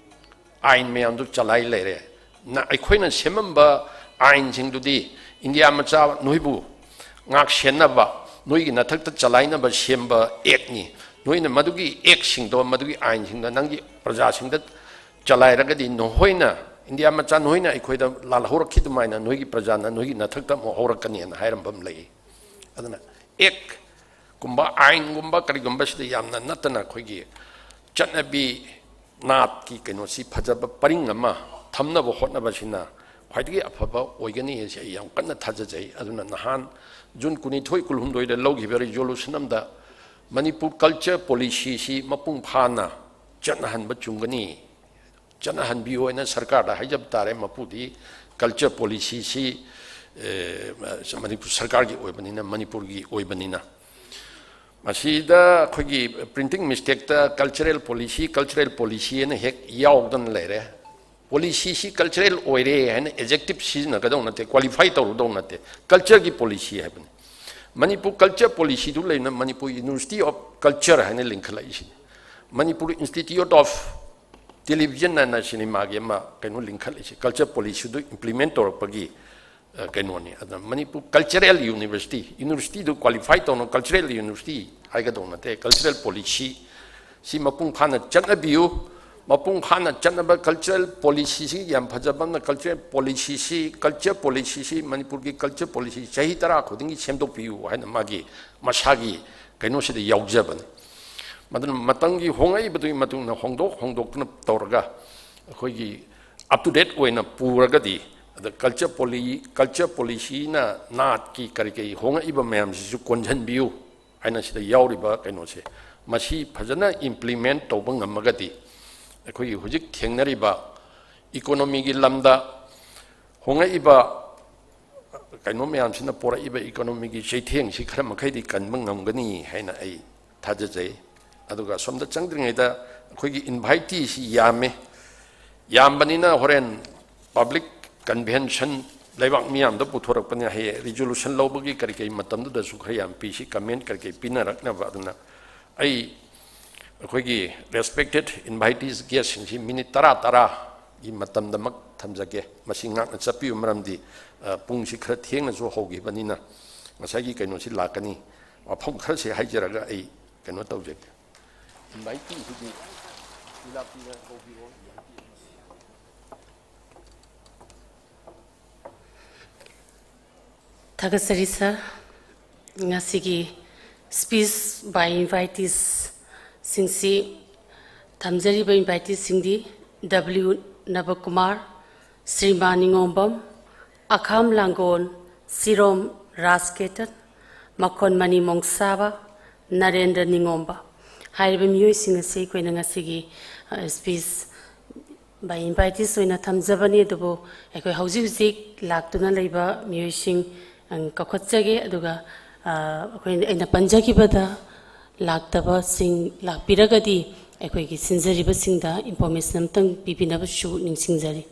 ꯑꯥꯏꯟ ꯃꯌꯥꯝꯗꯨ ꯆꯂꯥꯏ ꯂꯩꯔꯦ꯫ ꯅ-, ꯑꯩꯈꯣꯏꯅ ꯁꯦꯝꯃꯝꯕ ꯑꯥꯏꯟꯁꯤꯡꯗꯨꯗꯤ ꯏꯟꯗꯤꯌꯥ ꯃꯆꯥ ꯅꯣꯏꯕꯨ ꯉꯥꯛ ꯁꯦꯟꯅꯕ, ꯅꯣꯏꯒꯤ ꯅꯊꯛꯇ ꯆꯂꯥꯏꯅꯕ ꯁꯦꯝꯕ ꯑꯦꯛꯅꯤ꯫ ꯅꯣꯏꯅ ꯃꯗꯨꯒꯤ ꯑꯦꯛꯁꯤꯡꯗꯣ, ꯃꯗꯨꯒꯤ ꯑꯥꯏꯟꯁꯤꯡꯗꯣ ꯅꯪꯒꯤ ꯄ꯭ꯔꯖꯥꯁꯤꯡꯗ ꯆꯂꯥꯏꯔꯒꯗꯤ ꯅꯈꯣꯏꯅ, ꯏꯟꯗꯤꯌꯥ ꯃꯆꯥ ꯅꯈꯣꯏꯅ ꯑꯩꯈꯣꯏꯗ ꯂꯥꯜꯍꯧꯔꯛꯈꯤ ꯑꯗꯨꯃꯥꯏꯅ ꯅꯣꯏꯒꯤ ꯄ꯭ꯔꯖꯥꯅ ꯅꯣꯏꯒꯤ ꯅꯊꯛꯇ ꯑꯃꯨꯛ ꯍꯧꯔꯛꯀꯅꯤꯅ" ꯍꯥꯏꯔꯝꯕ ꯑꯃ ꯂꯩ꯫ ꯑꯗꯨꯅ ꯑꯦꯛꯀꯨꯝꯕ, ꯑꯥꯏꯟꯒꯨꯝꯕ ꯀꯔꯤꯒꯨꯝꯕꯁꯤꯗ ꯌꯥꯝꯅ ꯅꯠꯇꯅ ꯑꯩꯈꯣꯏꯒꯤ ꯆꯠꯅꯕꯤ ꯅꯥꯠꯀꯤ ꯀꯩꯅꯣꯁꯤ ꯐꯖꯕ ꯄꯔꯤꯡ ꯑꯃ ꯊꯝꯅꯕ ꯍꯣꯠꯅꯕꯁꯤꯅ ꯈ꯭ꯋꯥꯏꯗꯒꯤ ꯑꯐꯕ ꯑꯣꯏꯒꯅꯤ ꯍꯥꯏꯁꯦ ꯑꯩ ꯌꯥꯝ ꯀꯟꯅ ꯊꯥꯖꯖꯩ꯫ ꯑꯗꯨꯅ ꯅꯍꯥꯟ ꯖꯨꯟ ꯀꯨꯟꯅꯤꯊꯣꯏ, ꯀꯨꯟꯍꯨꯝꯗꯣꯏꯗ ꯂꯧꯈꯤꯕ ꯔꯤꯖꯣꯂꯨꯁꯟ ꯑꯃꯗ ꯃꯅꯤꯄꯨꯔ ꯀꯜꯆꯔ ꯄꯣꯂꯤꯁꯤꯁꯤ ꯃꯄꯨꯡ ꯐꯥꯅ ꯆꯠꯅꯍꯟꯕ ꯆꯨꯝꯒꯅꯤ, ꯆꯠꯅꯍꯟꯕꯤꯌꯨ ꯍꯥꯏꯅ ꯁꯔꯀꯥꯔꯗ ꯍꯥꯏꯖꯕ ꯇꯥꯔꯦ꯫ ꯃꯄꯨꯗꯤ ꯀꯜꯆꯔ ꯄꯣꯂꯤꯁꯤꯁꯤ, ꯑꯦ, ꯃꯅꯤꯄꯨꯔ ꯁꯔꯀꯥꯔꯒꯤ ꯑꯣꯏꯕꯅꯤꯅ, ꯃꯅꯤꯄꯨꯔꯒꯤ ꯑꯣꯏꯕꯅꯤꯅ꯫ ꯃꯁꯤꯗ ꯑꯩꯈꯣꯏꯒꯤ ꯄ꯭ꯔꯤꯟꯇꯤꯡ ꯃꯤꯁꯇꯦꯛꯇ ꯀꯜꯆꯔꯦꯜ ꯄꯣꯂꯤꯁꯤ, ꯀꯜꯆꯔꯦꯜ ꯄꯣꯂꯤꯁꯤ ꯍꯥꯏꯅ ꯍꯦꯛ ꯌꯥꯎꯗꯅ ꯂꯩꯔꯦ꯫ ꯄꯣꯂꯤꯁꯤꯁꯤ ꯀꯜꯆꯔꯦꯜ ꯑꯣꯏꯔꯦ ꯍꯥꯏꯅ ꯑꯦꯖꯦꯛꯇꯤꯚ ꯁꯤꯖꯤꯟꯅꯒꯗꯧ ꯅꯠꯇꯦ, ꯀ꯭ꯋꯥꯂꯤꯐꯥꯏ ꯇꯧꯔꯨꯗꯧ ꯅꯠꯇꯦ꯫ ꯀꯜꯆꯔꯒꯤ ꯄꯣꯂꯤꯁꯤ ꯍꯥꯏꯕꯅꯤ꯫ ꯃꯅꯤꯄꯨꯔ ꯀꯜꯆꯔ ꯄꯣꯂꯤꯁꯤꯗꯨ ꯂꯩꯅ ꯃꯅꯤꯄꯨꯔ ꯌꯨꯅꯤꯚꯔꯁꯤꯇꯤ ꯑꯣꯐ ꯀꯜꯆꯔ ꯍꯥꯏꯅ ꯂꯤꯡꯈꯠꯂꯛꯏꯁꯤꯅꯤ꯫ ꯃꯅꯤꯄꯨꯔ ꯏꯟꯁꯇꯤꯇ꯭ꯌꯨꯠ ꯑꯣꯐ ꯇꯦꯂꯤꯚꯤꯖꯟ ꯍꯥꯏꯅ ꯁꯤꯅꯦꯃꯥꯒꯤ ꯑꯃ ꯀꯩꯅꯣ ꯂꯤꯡꯈꯠꯂꯤꯁꯦ, ꯀꯜꯆꯔ ꯄꯣꯂꯤꯁꯤꯗꯨ ꯏꯝꯄ꯭ꯂꯤꯃꯦꯟ ꯇꯧꯔꯛꯄꯒꯤ, ꯑ, ꯀꯩꯅꯣꯅꯤ꯫ ꯑꯗꯨꯅ ꯃꯅꯤꯄꯨꯔ ꯀꯜꯆꯔꯦꯜ ꯌꯨꯅꯤꯚꯔꯁꯤꯇꯤ, ꯌꯨꯅꯤꯚꯔꯁꯤꯇꯤꯗꯨ ꯀ꯭ꯋꯥꯂꯤꯐꯥꯏ ꯇꯧꯅ ꯀꯜꯆꯔꯦꯜ ꯌꯨꯅꯤꯚꯔꯁꯤꯇꯤ ꯍꯥꯏꯒꯗꯧ ꯅꯠꯇꯦ, ꯀꯜꯆꯔꯦꯜ ꯄꯣꯂꯤꯁꯤ ꯁꯤ ꯃꯄꯨꯡ ꯐꯥꯅ ꯆꯠꯅꯕꯤꯌꯨ꯫ ꯃꯄꯨꯡ ꯐꯥꯅ ꯆꯠꯅꯕ ꯀꯜꯆꯔꯦꯜ ꯄꯣꯂꯤꯁꯤꯁꯤ ꯌꯥꯝ ꯐꯖꯕ ꯑꯃꯅ, ꯀꯜꯆꯔꯦꯜ ꯄꯣꯂꯤꯁꯤꯁꯤ, ꯀꯜꯆꯔ ꯄꯣꯂꯤꯁꯤꯁꯤ, ꯃꯅꯤꯄꯨꯔꯒꯤ ꯀꯜꯆꯔ ꯄꯣꯂꯤꯁꯤ ꯆꯍꯤ ꯇꯔꯥ ꯈꯨꯗꯤꯡꯒꯤ ꯁꯦꯝꯗꯣꯛꯄꯤꯌꯨ ꯍꯥꯏꯅ ꯃꯥꯒꯤ ꯃꯁꯥꯒꯤ ꯀꯩꯅꯣꯁꯤꯗ ꯌꯥꯎꯖꯕꯅꯤ꯫ ꯃꯗꯨꯅ ꯃꯇꯝꯒꯤ ꯍꯣꯡꯉꯛꯏꯕꯗꯨꯒꯤ ꯃꯇꯨꯡ ꯏꯟꯅ ꯍꯣꯡꯗꯣꯛ ꯍꯣꯡꯗꯣꯛꯇꯨꯅ ꯇꯧꯔꯒ ꯑꯩꯈꯣꯏꯒꯤ ꯑꯞ ꯇꯨ ꯗꯦꯠ ꯑꯣꯏꯅ ꯄꯨꯔꯒꯗꯤ, ꯑꯗ ꯀꯜꯆꯔ ꯄꯣꯂꯤ-, ꯀꯜꯆꯔ ꯄꯣꯂꯤꯁꯤꯅ ꯅꯥꯠꯀꯤ ꯀꯔꯤ ꯀꯔꯤ ꯍꯣꯡꯉꯛꯏꯕ ꯃꯌꯥꯝꯁꯤꯁꯨ ꯀꯣꯟꯁꯤꯟꯕꯤꯌꯨ ꯍꯥꯏꯅ ꯁꯤꯗ ꯌꯥꯎꯔꯤꯕ ꯀꯩꯅꯣꯁꯦ, ꯃꯁꯤ ꯐꯖꯅ ꯏꯝꯄ꯭ꯂꯤꯃꯦꯟ ꯇꯧꯕ ꯉꯝꯃꯒꯗꯤ ꯑꯩꯈꯣꯏꯒꯤ ꯍꯧꯖꯤꯛ ꯊꯦꯡꯅꯔꯤꯕ ꯏꯀꯣꯅꯣꯃꯤꯒꯤ ꯂꯝꯗ ꯍꯣꯡꯂꯛꯏꯕ ꯀꯩꯅꯣ ꯃꯌꯥꯝꯁꯤꯅ ꯄꯣꯔꯛꯏꯕ ꯏꯀꯣꯅꯣꯃꯤꯒꯤ ꯆꯩꯊꯦꯡꯁꯤ ꯈꯔ ꯃꯈꯩꯗꯤ ꯀꯟꯕ ꯉꯝꯒꯅꯤ ꯍꯥꯏꯅ ꯑꯩ ꯊꯥꯖꯖꯩ꯫ ꯑꯗꯨꯒ ꯑꯁꯣꯝꯗ ꯆꯪꯗ꯭ꯔꯤꯉꯩꯗ ꯑꯩꯈꯣꯏꯒꯤ ꯏꯟꯚꯥꯏꯇꯤꯁꯤ ꯌꯥꯝꯃꯦ꯫ ꯌꯥꯝꯕꯅꯤꯅ ꯍꯣꯔꯦꯟ ꯄꯕ꯭ꯂꯤꯛ ꯀꯟꯚꯦꯟꯁꯟ ꯂꯩꯕꯥꯛ ꯃꯤꯌꯥꯝꯗ ꯄꯨꯊꯣꯔꯛꯄꯅꯤꯅ ꯍꯌꯦꯡ ꯔꯤꯖꯣꯂꯨꯁꯟ ꯂꯧꯕꯒꯤ ꯀꯔꯤ ꯀꯔꯤ ꯃꯇꯝꯗꯨꯗꯁꯨ ꯈꯔ ꯌꯥꯝ ꯄꯤꯁꯤ, ꯀꯃꯦꯟ ꯀꯔꯤ ꯀꯔꯤ ꯄꯤꯅꯔꯛꯅꯕ꯫ ꯑꯗꯨꯅ ꯑꯩ ꯑꯩꯈꯣꯏꯒꯤ ꯔꯦꯁꯄꯦꯛꯇꯦꯠ ꯏꯟꯚꯥꯏꯇꯤꯁ ꯒꯦꯁꯁꯤꯡꯁꯤ ꯃꯤꯅꯤꯠ ꯇꯔꯥ ꯇꯔꯥꯒꯤ ꯃꯇꯝꯗꯃꯛ ꯊꯝꯖꯒꯦ꯫ ꯃꯁꯤ ꯉꯥꯛꯅ ꯆꯠꯄꯤꯌꯨ, ꯃꯔꯝꯗꯤ, ꯑ, ꯄꯨꯡꯁꯤ ꯈꯔ ꯊꯦꯡꯅꯁꯨ ꯍꯧꯈꯤꯕꯅꯤꯅ ꯉꯁꯥꯏꯒꯤ ꯀꯩꯅꯣꯁꯤ ꯂꯥꯛꯀꯅꯤ꯫ ꯋꯥꯐꯝ ꯈꯔꯁꯤ ꯍꯥꯏꯖꯔꯒ ꯑꯩ ꯀꯩꯅꯣ ꯇꯧꯖꯒꯦ꯫ ꯏꯟꯚꯥꯏꯇꯤꯁꯤꯗꯤ ꯏꯂꯥꯄꯤꯅ ꯀꯧꯕꯤꯔꯣ꯫ ꯊꯥꯒꯠꯆꯔꯤ, ꯁꯥꯔ꯫ ꯉꯁꯤꯒꯤ speech by invitees ꯁꯤꯡꯁꯤ ꯊꯝꯖꯔꯤꯕ invitees ꯁꯤꯡꯗꯤ ꯗꯕ꯭ꯂꯤꯎ ꯅꯕꯀꯨꯃꯥꯔ, ꯁ꯭ꯔꯤꯃꯥꯟ ꯅꯤꯉꯣꯝꯕꯝ, ꯑꯈꯥꯝ ꯂꯥꯡꯒꯣꯜ, ꯁꯤꯔꯣꯝ ꯔꯥꯖꯀꯦꯇꯟ, ꯃꯈꯣꯟꯃꯅꯤ ꯃꯣꯡꯁꯥꯕ, ꯅꯔꯦꯟꯗ꯭ꯔ ꯅꯤꯉꯣꯝꯕ ꯍꯥꯏꯔꯤꯕ ꯃꯤꯑꯣꯏꯁꯤꯡ ꯑꯁꯤ ꯑꯩꯈꯣꯏꯅ ꯉꯁꯤꯒꯤ, ꯑ, speech by invitees ꯑꯣꯏꯅ ꯊꯝꯖꯕꯅꯤ꯫ ꯑꯗꯨꯕꯨ ꯑꯩꯈꯣꯏ ꯍꯧꯖꯤꯛ ꯍꯧꯖꯤꯛ ꯂꯥꯛꯇꯨꯅ ꯂꯩꯕ ꯃꯤꯑꯣꯏꯁꯤꯡ, ꯑꯪ, ꯀꯧꯈꯠꯆꯒꯦ꯫ ꯑꯗꯨꯒ, ꯑ, ꯑꯩꯈꯣꯏꯅ, ꯑꯩꯅ ꯄꯟꯖꯈꯤꯕꯗ ꯂꯥꯛꯇꯕꯁꯤꯡ ꯂꯥꯛꯄꯤꯔꯒꯗꯤ ꯑꯩꯈꯣꯏꯒꯤ ꯁꯤꯟꯖꯔꯤꯕꯁꯤꯡꯗ information ꯑꯃꯇꯪ ꯄꯤꯕꯤꯅꯕꯁꯨ ꯅꯤꯡꯁꯤꯡꯖꯔꯤ꯫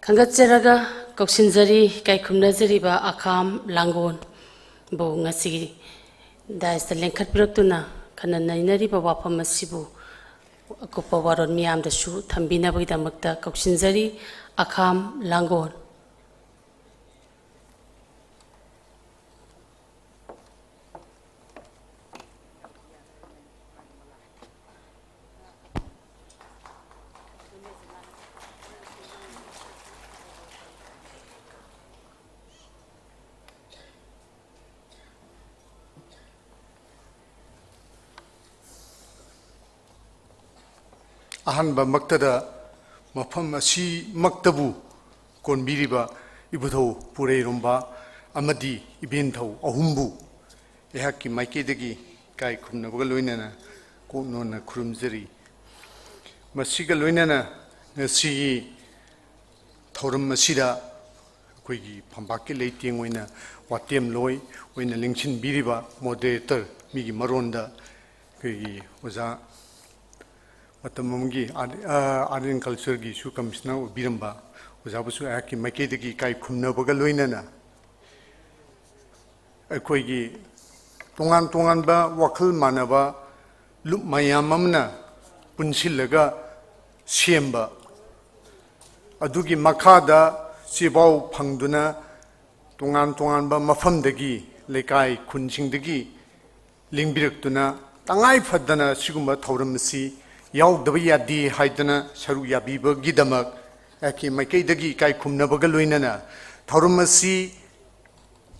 ꯈꯟꯒꯠꯆꯔꯒ ꯀꯧꯁꯤꯟꯖꯔꯤ, ꯏꯀꯥꯏ ꯈꯨꯝꯅꯖꯔꯤꯕ ꯑꯈꯥꯝ ꯂꯥꯡꯒꯣꯜꯕꯨ ꯉꯁꯤꯒꯤ dais ꯇ ꯂꯦꯡꯈꯠꯄꯤꯔꯛꯇꯨꯅ ꯈꯟꯅ ꯅꯩꯅꯔꯤꯕ ꯋꯥꯐꯝ ꯑꯁꯤꯕꯨ ꯑꯀꯨꯞꯄ ꯋꯥꯔꯣꯜ ꯃꯤꯌꯥꯝꯗꯁꯨ ꯊꯝꯕꯤꯅꯕꯒꯤꯗꯃꯛꯇ ꯀꯧꯁꯤꯟꯖꯔꯤ꯫ ꯑꯈꯥꯝ ꯂꯥꯡꯒꯣꯜ꯫ ꯑꯍꯥꯟꯕꯃꯛꯇꯗ ꯃꯐꯝ ꯑꯁꯤꯃꯛꯇꯕꯨ ꯀꯣꯟꯕꯤꯔꯤꯕ ꯏꯕꯨꯙꯧ ꯄꯨꯔꯩꯔꯣꯝꯕ ꯑꯃꯗꯤ ꯏꯕꯦꯟꯙꯧ ꯑꯍꯨꯝꯕꯨ ꯑꯩꯍꯥꯛꯀꯤ ꯃꯥꯏꯀꯩꯗꯒꯤ ꯏꯀꯥꯏ ꯈꯨꯝꯅꯕꯒ ꯂꯣꯏꯅꯅ ꯀꯣꯛꯅꯣꯟꯅ ꯈꯨꯔꯨꯝꯖꯔꯤ꯫ ꯃꯁꯤꯒ ꯂꯣꯏꯅꯅ ꯉꯁꯤꯒꯤ ꯊꯧꯔꯝ ꯑꯁꯤꯗ ꯑꯩꯈꯣꯏꯒꯤ ꯐꯝꯕꯥꯛꯀꯤ ꯂꯩꯇꯦꯡ ꯑꯣꯏꯅ ꯋꯥꯇꯦꯝꯂꯣꯏ ꯑꯣꯏꯅ ꯂꯦꯡꯁꯤꯟꯕꯤꯔꯤꯕ moderator, ꯃꯤꯒꯤ ꯃꯔꯣꯟꯗ ꯑꯩꯈꯣꯏꯒꯤ ꯑꯣꯖꯥ, ꯃꯇꯝ ꯑꯃꯒꯤ Art, ꯑ, Art and Cultureꯒꯤꯁꯨ commissioner ꯑꯣꯏꯕꯤꯔꯝꯕ ꯑꯣꯖꯥꯕꯨꯁꯨ ꯑꯩꯍꯥꯛꯀꯤ ꯃꯥꯏꯀꯩꯗꯒꯤ ꯏꯀꯥꯏ ꯈꯨꯝꯅꯕꯒ ꯂꯣꯏꯅꯅ, ꯑꯩꯈꯣꯏꯒꯤ ꯇꯣꯉꯥꯟ ꯇꯣꯉꯥꯟꯕ ꯋꯥꯈꯜ ꯃꯥꯟꯅꯕ ꯂꯨꯞ ꯃꯌꯥꯝ ꯑꯃꯅ ꯄꯨꯟꯁꯤꯜꯂꯒ ꯁꯦꯝꯕ, ꯑꯗꯨꯒꯤ ꯃꯈꯥꯗ ꯆꯦꯕꯥꯎ ꯐꯪꯗꯨꯅ ꯇꯣꯉꯥꯟ ꯇꯣꯉꯥꯟꯕ ꯃꯐꯝꯗꯒꯤ, ꯂꯩꯀꯥꯏ ꯈꯨꯟꯁꯤꯡꯗꯒꯤ ꯂꯦꯡꯕꯤꯔꯛꯇꯨꯅ, ꯇꯉꯥꯏ ꯐꯗꯅ ꯁꯤꯒꯨꯝꯕ ꯊꯧꯔꯝ ꯑꯁꯤ ꯌꯥꯎꯗꯕ ꯌꯥꯗꯦ ꯍꯥꯏꯗꯅ ꯁꯔꯨꯛ ꯌꯥꯕꯤꯕꯒꯤꯗꯃꯛ ꯑꯩꯍꯥꯛꯀꯤ ꯃꯥꯏꯀꯩꯗꯒꯤ ꯏꯀꯥꯏ ꯈꯨꯝꯅꯕꯒ ꯂꯣꯏꯅꯅ, ꯊꯧꯔꯝ ꯑꯁꯤ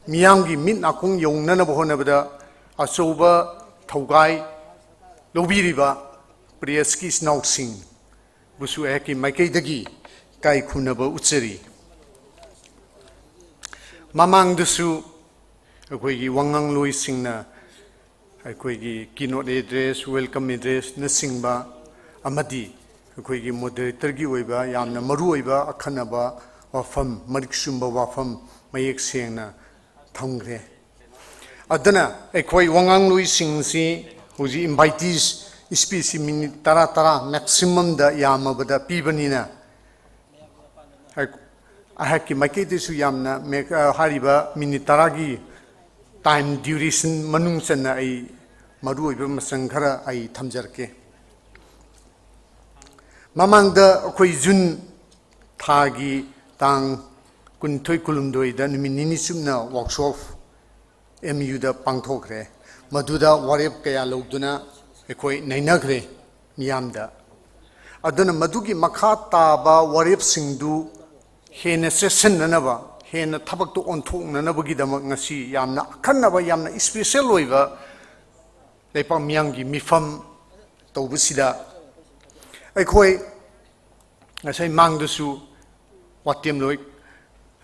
ꯃꯤꯌꯥꯝꯒꯤ ꯃꯤꯠ ꯅꯥꯀꯣꯡ ꯌꯧꯅꯅꯕ ꯍꯣꯠꯅꯕꯗ ꯑꯆꯧꯕ ꯊꯧꯒꯥꯏ ꯂꯧꯕꯤꯔꯤꯕ pressꯀꯤ ꯏꯆꯤꯟ ꯏꯅꯥꯎꯁꯤꯡꯕꯨꯁꯨ ꯑꯩꯍꯥꯛꯀꯤ ꯃꯥꯏꯀꯩꯗꯒꯤ ꯏꯀꯥꯏ ꯈꯨꯝꯅꯕ ꯎꯠꯆꯔꯤ꯫ ꯃꯃꯥꯡꯗꯁꯨ ꯑꯩꯈꯣꯏꯒꯤ ꯋꯥꯉꯥꯡꯂꯣꯏꯁꯤꯡꯅ ꯑꯩꯈꯣꯏꯒꯤ keynote address, welcome addressꯅꯆꯤꯡꯕ ꯑꯃꯗꯤ ꯑꯩꯈꯣꯏꯒꯤ moderatorꯒꯤ ꯑꯣꯏꯕ ꯌꯥꯝꯅ ꯃꯔꯨꯑꯣꯏꯕ ꯑꯈꯟꯅꯕ ꯋꯥꯐꯝ, ꯃꯔꯤꯛ ꯆꯨꯝꯕ ꯋꯥꯐꯝ ꯃꯌꯦꯛ ꯁꯦꯡꯅ ꯊꯝꯈ꯭ꯔꯦ꯫ ꯑꯗꯨꯅ ꯑꯩꯈꯣꯏ ꯋꯥꯉꯥꯡꯂꯣꯏꯁꯤꯡꯁꯤ ꯍꯧꯖꯤꯛ invitees speechꯁꯤ minute ꯇꯔꯥ ꯇꯔꯥ maximumꯗ ꯌꯥꯝꯃꯕꯗ ꯄꯤꯕꯅꯤꯅ, ꯑꯩ-, ꯑꯩꯍꯥꯛꯀꯤ ꯃꯥꯏꯀꯩꯗꯁꯨ ꯌꯥꯝꯅ ꯃꯦꯛ-, ꯑ, ꯍꯥꯏꯔꯤꯕ minute ꯇꯔꯥꯒꯤ time duration ꯃꯅꯨꯡ ꯆꯟꯅ ꯑꯩ ꯃꯔꯨꯑꯣꯏꯕ ꯃꯆꯪ ꯈꯔ ꯑꯩ ꯊꯝꯖꯔꯛꯀꯦ꯫ ꯃꯃꯥꯡꯗ ꯑꯩꯈꯣꯏ June ꯊꯥꯒꯤ ꯇꯥꯡ ꯀꯨꯟꯅꯤꯊꯣꯏ ꯀꯨꯟꯍꯨꯝꯗꯣꯏꯗ ꯅꯨꯃꯤꯠ ꯅꯤꯅꯤ ꯆꯨꯞꯅ workshop MUꯗ ꯄꯥꯡꯊꯣꯛꯈ꯭ꯔꯦ꯫ ꯃꯗꯨꯗ ꯋꯥꯔꯦꯞ ꯀꯌꯥ ꯂꯧꯗꯨꯅ ꯑꯩꯈꯣꯏ ꯅꯩꯅꯈ꯭ꯔꯦ ꯃꯤꯌꯥꯝꯗ꯫ ꯑꯗꯨꯅ ꯃꯗꯨꯒꯤ ꯃꯈꯥ ꯇꯥꯕ ꯋꯥꯔꯦꯞꯁꯤꯡꯗꯨ ꯍꯦꯟꯅ ꯆꯦꯠꯁꯤꯟꯅꯅꯕ, ꯍꯦꯟꯅ ꯊꯕꯛꯇꯨ ꯑꯣꯟꯊꯣꯛꯅꯅꯕꯒꯤꯗꯃꯛ ꯉꯁꯤ ꯌꯥꯝꯅ ꯑꯈꯟꯅꯕ, ꯌꯥꯝꯅ special ꯑꯣꯏꯕ ꯂꯩꯄꯥꯛ ꯃꯤꯌꯥꯝꯒꯤ ꯃꯤꯐꯝ ꯇꯧꯕꯁꯤꯗ ꯑꯩꯈꯣꯏ ꯉꯁꯥꯏ ꯃꯥꯡꯗꯁꯨ ꯋꯥꯇꯦꯝꯂꯣꯏ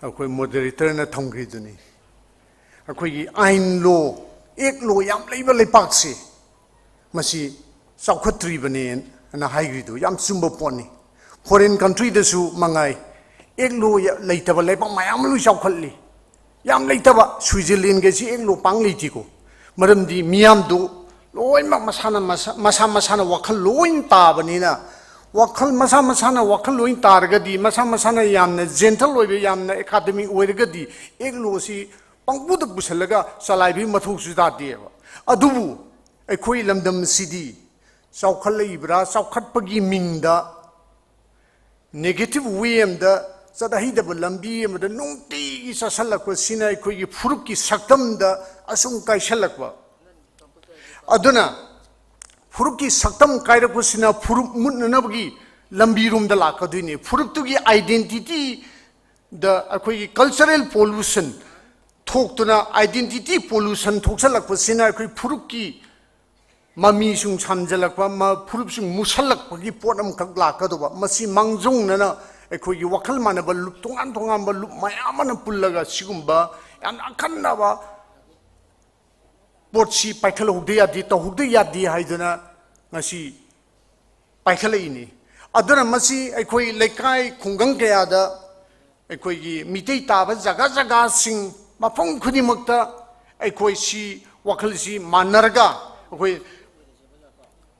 ꯑꯩꯈꯣꯏ moderatorꯅ ꯊꯝꯈ꯭ꯔꯤꯗꯨꯅꯤ꯫ ꯑꯩꯈꯣꯏꯒꯤ ꯑꯥꯏꯟ law, act law ꯌꯥꯝ ꯂꯩꯕ ꯂꯩꯄꯥꯛꯁꯤ ꯃꯁꯤ ꯆꯥꯎꯈꯠꯇ꯭ꯔꯤꯕꯅꯦ꯫ ꯑꯅ ꯍꯥꯏꯈ꯭ꯔꯤꯗꯨ ꯌꯥꯝ ꯆꯨꯝꯕ ꯄꯣꯠꯅꯤ꯫ ꯐꯣꯔꯦꯟ ꯀꯟꯇ꯭ꯔꯤꯗꯁꯨ ꯃꯉꯥꯏ, ꯑꯦꯛꯂꯣ ꯂꯩꯇꯕ ꯂꯩꯕꯥꯛ ꯃꯌꯥꯝ ꯑꯃ ꯂꯣꯏ ꯆꯥꯎꯈꯠꯂꯤ꯫ ꯌꯥꯝ ꯂꯩꯇꯕ, ꯁ꯭ꯋꯤꯖꯔꯂꯦꯟꯒꯁꯤ ꯑꯦꯛꯂꯣ ꯄꯥꯡ ꯂꯩꯇꯦꯀꯣ꯫ ꯃꯔꯝꯗꯤ ꯃꯤꯌꯥꯝꯗꯨ ꯂꯣꯏꯅꯃꯛ ꯃꯁꯥꯅ ꯃꯁꯥ, ꯃꯁꯥ ꯃꯁꯥꯅ ꯋꯥꯈꯜ ꯂꯣꯏ ꯇꯥꯕꯅꯤꯅ, ꯋꯥꯈꯜ ꯃꯁꯥ ꯃꯁꯥꯅ ꯋꯥꯈꯜ ꯂꯣꯏ ꯇꯥꯔꯒꯗꯤ, ꯃꯁꯥ ꯃꯁꯥꯅ ꯌꯥꯝꯅ ꯖꯦꯟꯇꯜ ꯑꯣꯏꯕ, ꯌꯥꯝꯅ ꯑꯦꯀꯥꯗꯃꯤꯛ ꯑꯣꯏꯔꯒꯗꯤ, ꯑꯦꯛꯂꯣꯁꯤ ꯄꯪꯄꯨꯗ ꯄꯨꯁꯜꯂꯒ ꯆꯂꯥꯏꯕꯒꯤ ꯃꯊꯧꯁꯨ ꯇꯥꯗꯦꯕ꯫ ꯑꯗꯨꯕꯨ ꯑꯩꯈꯣꯏ ꯂꯝꯗꯝꯁꯤꯗꯤ ꯆꯥꯎꯈꯠꯂꯛꯏꯕ꯭ꯔꯥ, ꯆꯥꯎꯈꯠꯄꯒꯤ ꯃꯤꯡꯗ negative way ꯑꯃꯗ, ꯆꯠꯍꯩꯗꯕ ꯂꯝꯕꯤ ꯑꯃꯗ ꯅꯨꯡꯇꯤꯒꯤ ꯆꯠꯁꯜꯂꯛꯄꯁꯤꯅ ꯑꯩꯈꯣꯏꯒꯤ ꯐꯨꯔꯨꯞꯀꯤ ꯁꯛꯇꯝꯗ ꯑꯁꯨꯝ ꯀꯥꯏꯁꯜꯂꯛꯄ꯫ ꯑꯗꯨꯅ ꯐꯨꯔꯨꯞꯀꯤ ꯁꯛꯇꯝ ꯀꯥꯏꯔꯛꯄꯁꯤꯅ ꯐꯨꯔꯨꯞ ꯃꯨꯠꯅꯅꯕꯒꯤ ꯂꯝꯕꯤꯔꯣꯝꯗ ꯂꯥꯛꯀꯗꯣꯏꯅꯤ꯫ ꯐꯨꯔꯨꯞꯇꯨꯒꯤ identityꯗ ꯑꯩꯈꯣꯏꯒꯤ cultural pollution ꯊꯣꯛꯇꯨꯅ, identity pollution ꯊꯣꯛꯆꯜꯂꯛꯄꯁꯤꯅ ꯑꯩꯈꯣꯏ ꯐꯨꯔꯨꯞꯀꯤ ꯃꯃꯤꯁꯨ ꯁꯥꯝꯖꯜꯂꯛꯄ, ꯃ-, ꯐꯨꯔꯨꯞꯁꯨ ꯃꯨꯁꯜꯂꯛꯄꯒꯤ ꯄꯣꯠ ꯑꯃꯈꯛ ꯂꯥꯛꯀꯗꯧꯕ꯫ ꯃꯁꯤ ꯃꯥꯡꯖꯧꯅꯅ ꯑꯩꯈꯣꯏꯒꯤ ꯋꯥꯈꯜ ꯃꯥꯟꯅꯕ ꯂꯨꯞ, ꯇꯣꯉꯥꯟ ꯇꯣꯉꯥꯟꯕ ꯂꯨꯞ ꯃꯌꯥꯝ ꯑꯃꯅ ꯄꯨꯜꯂꯒ ꯁꯤꯒꯨꯝꯕ ꯌꯥꯝꯅ ꯑꯈꯟꯅꯕ ꯄꯣꯠꯁꯤ ꯄꯥꯏꯈꯠꯍꯧꯗ ꯌꯥꯗꯦ, ꯇꯧꯍꯧꯗ ꯌꯥꯗꯦ ꯍꯥꯏꯗꯨꯅ ꯉꯁꯤ ꯄꯥꯏꯈꯠꯂꯛꯏꯅꯤ꯫ ꯑꯗꯨꯅ ꯃꯁꯤ ꯑꯩꯈꯣꯏ ꯂꯩꯀꯥꯏ ꯈꯨꯡꯒꯪ ꯀꯌꯥꯗ, ꯑꯩꯈꯣꯏꯒꯤ ꯃꯤꯇꯩ ꯇꯥꯕ ꯖꯒꯥ ꯖꯒꯥꯁꯤꯡ, ꯃꯐꯝ ꯈꯨꯗꯤꯡꯃꯛꯇ ꯑꯩꯈꯣꯏ ꯁꯤ ꯋꯥꯈꯜꯁꯤ ꯃꯥꯟꯅꯔꯒ, ꯑꯩꯈꯣꯏ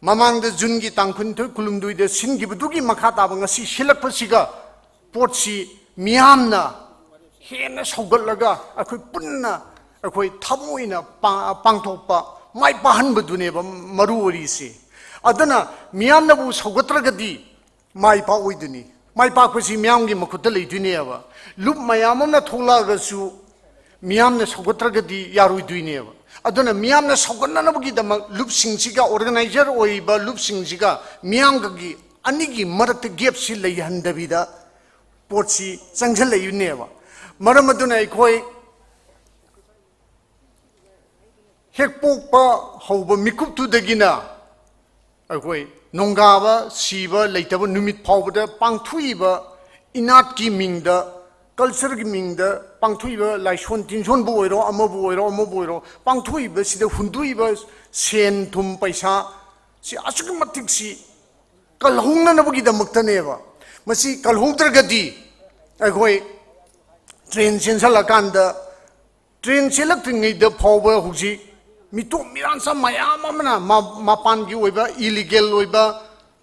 ꯃꯃꯥꯡꯗ ꯖꯨꯟꯒꯤ ꯇꯥꯡ ꯀꯨꯟꯅꯤꯊꯣꯏ, ꯀꯨꯟꯍꯨꯝꯗꯣꯏꯗ ꯁꯤꯟꯈꯤꯕꯗꯨꯒꯤ ꯃꯈꯥ ꯇꯥꯕ ꯉꯁꯤ ꯁꯤꯜꯂꯛꯄꯁꯤꯒ ꯄꯣꯠꯁꯤ ꯃꯤꯌꯥꯝꯅ ꯍꯦꯟꯅ ꯁꯧꯒꯠꯂꯒ ꯑꯩꯈꯣꯏ ꯄꯨꯟꯅ, ꯑꯩꯈꯣꯏ ꯊꯃꯣꯏꯅ ꯄꯥ-, ꯄꯥꯡꯊꯣꯛꯄ, ꯃꯥꯏ ꯄꯥꯛꯍꯟꯕꯗꯨꯅꯦꯕ ꯃꯔꯨ ꯑꯣꯏꯔꯤꯁꯦ꯫ ꯑꯗꯨꯅ ꯃꯤꯌꯥꯝꯅꯕꯨ ꯁꯧꯒꯠꯇ꯭ꯔꯒꯗꯤ ꯃꯥꯏ ꯄꯥꯛꯑꯣꯏꯗꯣꯏꯅꯤ꯫ ꯃꯥꯏ ꯄꯥꯛꯄꯁꯤ ꯃꯤꯌꯥꯝꯒꯤ ꯃꯈꯨꯠꯇ ꯂꯩꯗꯣꯏꯅꯦꯕ꯫ ꯂꯨꯞ ꯃꯌꯥꯝ ꯑꯃ ꯊꯣꯛꯂꯛꯑꯒꯁꯨ ꯃꯤꯌꯥꯝꯅ ꯁꯧꯒꯠꯇ꯭ꯔꯒꯗꯤ ꯌꯥꯔꯣꯏꯗꯣꯏꯅꯦꯕ꯫ ꯑꯗꯨꯅ ꯃꯤꯌꯥꯝꯅ ꯁꯧꯒꯠꯅꯅꯕꯒꯤꯗꯃꯛ ꯂꯨꯞꯁꯤꯡꯁꯤꯒ, organizer ꯑꯣꯏꯔꯤꯕ ꯂꯨꯞꯁꯤꯡꯁꯤꯒ ꯃꯤꯌꯥꯝꯒꯒꯤ ꯑꯅꯤꯒꯤ ꯃꯔꯛꯇ gapꯁꯤ ꯂꯩꯍꯟꯗꯕꯤꯗ ꯄꯣꯠꯁꯤ ꯆꯪꯁꯤꯜꯂꯛꯏꯅꯦꯕ꯫ ꯃꯔꯝ ꯑꯗꯨꯅ ꯑꯩꯈꯣꯏ ꯍꯦꯛ ꯄꯣꯛꯄ ꯍꯧꯕ ꯃꯤꯀꯨꯞꯇꯨꯗꯒꯤꯅ ꯑꯩꯈꯣꯏ ꯅꯣꯡꯒꯥꯕ ꯁꯤꯕ ꯂꯩꯇꯕ ꯅꯨꯃꯤꯠ ꯐꯥꯎꯕꯗ ꯄꯥꯡꯊꯣꯛꯏꯕ ꯏꯅꯥꯠꯀꯤ ꯃꯤꯡꯗ, cultureꯒꯤ ꯃꯤꯡꯗ ꯄꯥꯡꯊꯣꯛꯏꯕ ꯂꯥꯏꯁꯣꯟ ꯇꯤꯟꯁꯣꯟꯕꯨ ꯑꯣꯏꯔꯣ, ꯑꯃꯕꯨ ꯑꯣꯏꯔꯣ, ꯑꯃꯕꯨ ꯑꯣꯏꯔꯣ, ꯄꯥꯡꯊꯣꯛꯏꯕꯁꯤꯗ ꯍꯨꯟꯗꯣꯛꯏꯕ ꯁꯦꯟ ꯊꯨꯝ ꯄꯩꯁꯥ ꯁꯤ ꯑꯁꯨꯛꯀꯤ ꯃꯇꯤꯛ ꯁꯤ ꯀꯜꯍꯧꯅꯅꯕꯒꯤꯗꯃꯛꯇꯅꯦꯕ꯫ ꯃꯁꯤ ꯀꯜꯍꯧꯗ꯭ꯔꯒꯗꯤ ꯑꯩꯈꯣꯏ ꯇ꯭ꯔꯦꯟ ꯆꯦꯟꯁꯤꯜꯂꯀꯥꯟꯗ, ꯇ꯭ꯔꯦꯟ ꯆꯦꯜꯂꯛꯇ꯭ꯔꯤꯉꯩꯗ ꯐꯥꯎꯕ ꯍꯧꯖꯤꯛ ꯃꯤꯇꯣꯞ ꯃꯤꯔꯥꯟꯆꯥ ꯃꯌꯥꯝ ꯑꯃꯅ ꯃ-, ꯃꯄꯥꯟꯒꯤ ꯑꯣꯏꯕ ꯏꯂꯤꯒꯦꯜ ꯑꯣꯏꯕ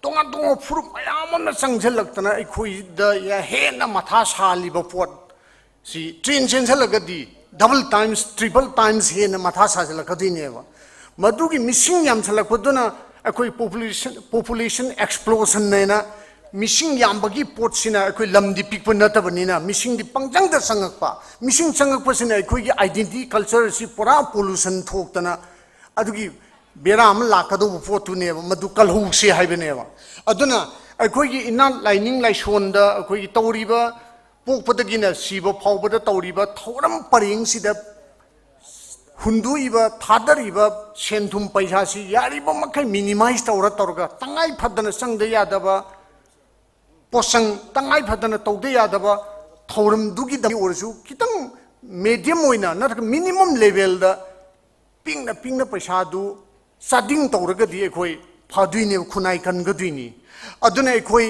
ꯇꯣꯉꯥꯟ ꯇꯣꯉꯥꯟꯕ ꯐꯨꯔꯨꯞ ꯃꯌꯥꯝ ꯑꯃꯅ ꯆꯪꯁꯤꯜꯂꯛꯇꯅ ꯑꯩꯈꯣꯏꯗ ꯍꯦꯟꯅ ꯃꯊꯥ ꯁꯥꯍꯜꯂꯤꯕ ꯄꯣꯠ ꯁꯤ train ꯆꯦꯟꯁꯤꯜꯂꯒꯗꯤ double times, triple times ꯍꯦꯟꯅ ꯃꯊꯥ ꯁꯥꯖꯤꯜꯂꯛꯀꯗꯣꯏꯅꯦꯕ꯫ ꯃꯗꯨꯒꯤ ꯃꯤꯁꯤꯡ ꯌꯥꯝꯁꯤꯜꯂꯛꯄꯗꯨꯅ ꯑꯩꯈꯣꯏ population, population explosion ꯍꯥꯏꯅ, ꯃꯤꯁꯤꯡ ꯌꯥꯝꯕꯒꯤ ꯄꯣꯠꯁꯤꯅ, ꯑꯩꯈꯣꯏ ꯂꯝꯗꯤ ꯄꯤꯛꯄ ꯅꯠꯇꯕꯅꯤꯅ ꯃꯤꯁꯤꯡꯗꯤ ꯄꯪꯆꯪꯗ ꯆꯪꯉꯛꯄ, ꯃꯤꯁꯤꯡ ꯆꯪꯉꯛꯄꯁꯤꯅ ꯑꯩꯈꯣꯏꯒꯤ identity culture ꯑꯁꯤ ꯄꯨꯔꯥ pollution ꯊꯣꯛꯇꯅ ꯑꯗꯨꯒꯤ ꯕꯦꯔꯥ ꯑꯃ ꯂꯥꯛꯀꯗꯧꯕ ꯄꯣꯠꯇꯨꯅꯦꯕ, ꯃꯗꯨ ꯀꯜꯍꯧꯁꯤ ꯍꯥꯏꯕꯅꯦꯕ꯫ ꯑꯗꯨꯅ ꯑꯩꯈꯣꯏꯒꯤ ꯏꯅꯥꯠ ꯂꯥꯏꯅꯤꯡ ꯂꯥꯏꯁꯣꯟꯗ ꯑꯩꯈꯣꯏꯒꯤ ꯇꯧꯔꯤꯕ ꯄꯣꯛꯄꯗꯒꯤꯅ ꯁꯤꯕ ꯐꯥꯎꯕꯗ ꯇꯧꯔꯤꯕ ꯊꯧꯔꯝ ꯄꯔꯦꯡꯁꯤꯗ ꯍꯨꯟꯗꯣꯛꯏꯕ, ꯊꯥꯗꯔꯤꯕ ꯁꯦꯟ ꯊꯨꯝ ꯄꯩꯁꯥꯁꯤ ꯌꯥꯔꯤꯕ ꯃꯈꯩ minimize ꯇꯧꯔ ꯇꯧꯔꯒ ꯇꯉꯥꯏ ꯐꯗꯅ ꯆꯪꯗ ꯌꯥꯗꯕ ꯄꯣꯠꯆꯪ, ꯇꯉꯥꯏ ꯐꯗꯅ ꯇꯧꯗ ꯌꯥꯗꯕ ꯊꯧꯔꯝꯗꯨꯒꯤꯗꯃꯛ ꯑꯣꯏꯔꯁꯨ ꯈꯤꯇꯪ medium ꯑꯣꯏꯅ ꯅꯠꯇ꯭ꯔꯒ minimum levelꯗ ꯄꯤꯛꯅ ꯄꯤꯛꯅ ꯄꯩꯁꯥꯗꯨ ꯆꯥꯗꯤꯡ ꯇꯧꯔꯒꯗꯤ ꯑꯩꯈꯣꯏ ꯐꯗꯣꯏꯅꯦꯕ, ꯈꯨꯟꯅꯥꯏ ꯀꯟꯒꯗꯣꯏꯅꯤ꯫ ꯑꯗꯨꯅ ꯑꯩꯈꯣꯏ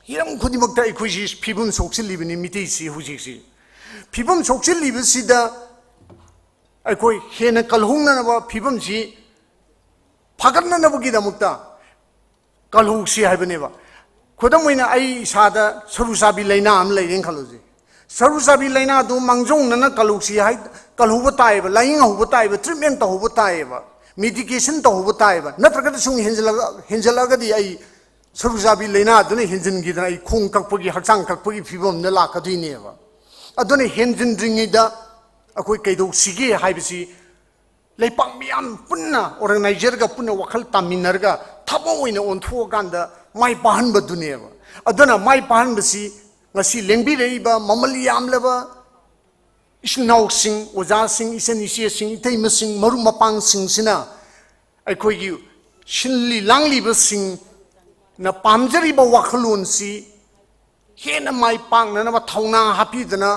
ꯍꯤꯔꯝ ꯈꯨꯗꯤꯡꯃꯛꯇ ꯑꯩꯈꯣꯏꯁꯤ ꯐꯤꯕꯝ ꯁꯣꯛꯆꯤꯜꯂꯤꯕꯅꯤ ꯃꯤꯇꯩꯁꯤ ꯍꯧꯖꯤꯛꯁꯤ꯫ ꯐꯤꯕꯝ ꯁꯣꯛꯆꯤꯜꯂꯤꯕꯁꯤꯗ ꯑꯩꯈꯣꯏ ꯍꯦꯟꯅ ꯀꯜꯍꯧꯅꯅꯕ, ꯐꯤꯕꯝꯁꯤ ꯐꯒꯠꯅꯅꯕꯒꯤꯗꯃꯛꯇ ꯀꯜꯍꯧꯁꯤ ꯍꯥꯏꯕꯅꯦꯕ꯫ ꯈꯨꯗꯝ ꯑꯣꯏꯅ ꯑꯩ ꯏꯁꯥꯗ ꯁꯔꯨ ꯆꯥꯕꯤ ꯂꯥꯏꯅꯥ ꯑꯃ ꯂꯩꯔꯦꯅ ꯈꯜꯂꯁꯤ꯫ ꯁꯔꯨ ꯆꯥꯕꯤ ꯂꯥꯏꯅꯥꯗꯨ ꯃꯥꯡꯖꯧꯅꯅ ꯀꯜꯍꯧꯁꯤ ꯍꯥꯏ, ꯀꯜꯍꯧꯕ ꯇꯥꯏꯌꯦꯕ, ꯂꯥꯏꯌꯦꯡꯍꯧꯕ ꯇꯥꯏꯌꯦꯕ, treatment ꯇꯧꯍꯧꯕ ꯇꯥꯏꯌꯦꯕ, medication ꯇꯧꯍꯧꯕ ꯇꯥꯏꯌꯦꯕ꯫ ꯅꯠꯇ꯭ꯔꯒꯗꯤ ꯁꯨꯝ ꯍꯦꯟꯖꯜꯂꯛ-, ꯍꯦꯟꯖꯜꯂꯛꯑꯒꯗꯤ ꯑꯩ ꯁꯔꯨ ꯆꯥꯕꯤ ꯂꯥꯏꯅꯥꯗꯨꯅ ꯍꯦꯟꯖꯤꯟꯈꯤꯗꯅ ꯑꯩ ꯈꯣꯡ ꯀꯛꯄꯒꯤ, ꯍꯛꯆꯥꯡ ꯀꯛꯄꯒꯤ ꯐꯤꯕꯝꯗ ꯂꯥꯛꯀꯗꯣꯏꯅꯦꯕ꯫ ꯑꯗꯨꯅ ꯍꯦꯟꯖꯤꯟꯗ꯭ꯔꯤꯉꯩꯗ ꯑꯩꯈꯣꯏ ꯀꯩꯗꯧꯁꯤꯒꯦ ꯍꯥꯏꯕꯁꯤ ꯂꯩꯄꯥꯛ ꯃꯤꯌꯥꯝ ꯄꯨꯟꯅ organizerꯒ ꯄꯨꯟꯅ ꯋꯥꯈꯜ ꯇꯥꯃꯤꯟꯅꯔꯒ ꯊꯕꯛ ꯑꯣꯏꯅ ꯑꯣꯟꯊꯣꯛꯑꯀꯥꯟꯗ ꯃꯥꯏ ꯄꯥꯛꯍꯟꯕꯗꯨꯅꯦꯕ꯫ ꯑꯗꯨꯅ ꯃꯥꯏ ꯄꯥꯛꯍꯟꯕꯁꯤ ꯉꯁꯤ ꯂꯦꯡꯕꯤꯔꯛꯏꯕ ꯃꯃꯜ ꯌꯥꯝꯂꯕ ꯏꯆꯤꯟ ꯏꯅꯥꯎꯁꯤꯡ, ꯑꯣꯖꯥꯁꯤꯡ, ꯏꯆꯟ ꯏꯆꯦꯁꯤꯡ, ꯏꯇꯩꯃꯁꯤꯡ, ꯃꯔꯨꯞ ꯃꯄꯥꯡꯁꯤꯡꯁꯤꯅ ꯑꯩꯈꯣꯏꯒꯤ ꯁꯤꯜꯂꯤ ꯂꯥꯡꯂꯤꯕꯁꯤꯡꯅ ꯄꯥꯝꯖꯔꯤꯕ ꯋꯥꯈꯜꯂꯣꯟꯁꯤ ꯍꯦꯟꯅ ꯃꯥꯏ ꯄꯥꯛꯅꯅꯕ ꯊꯧꯅꯥ ꯍꯥꯞꯄꯤꯗꯅ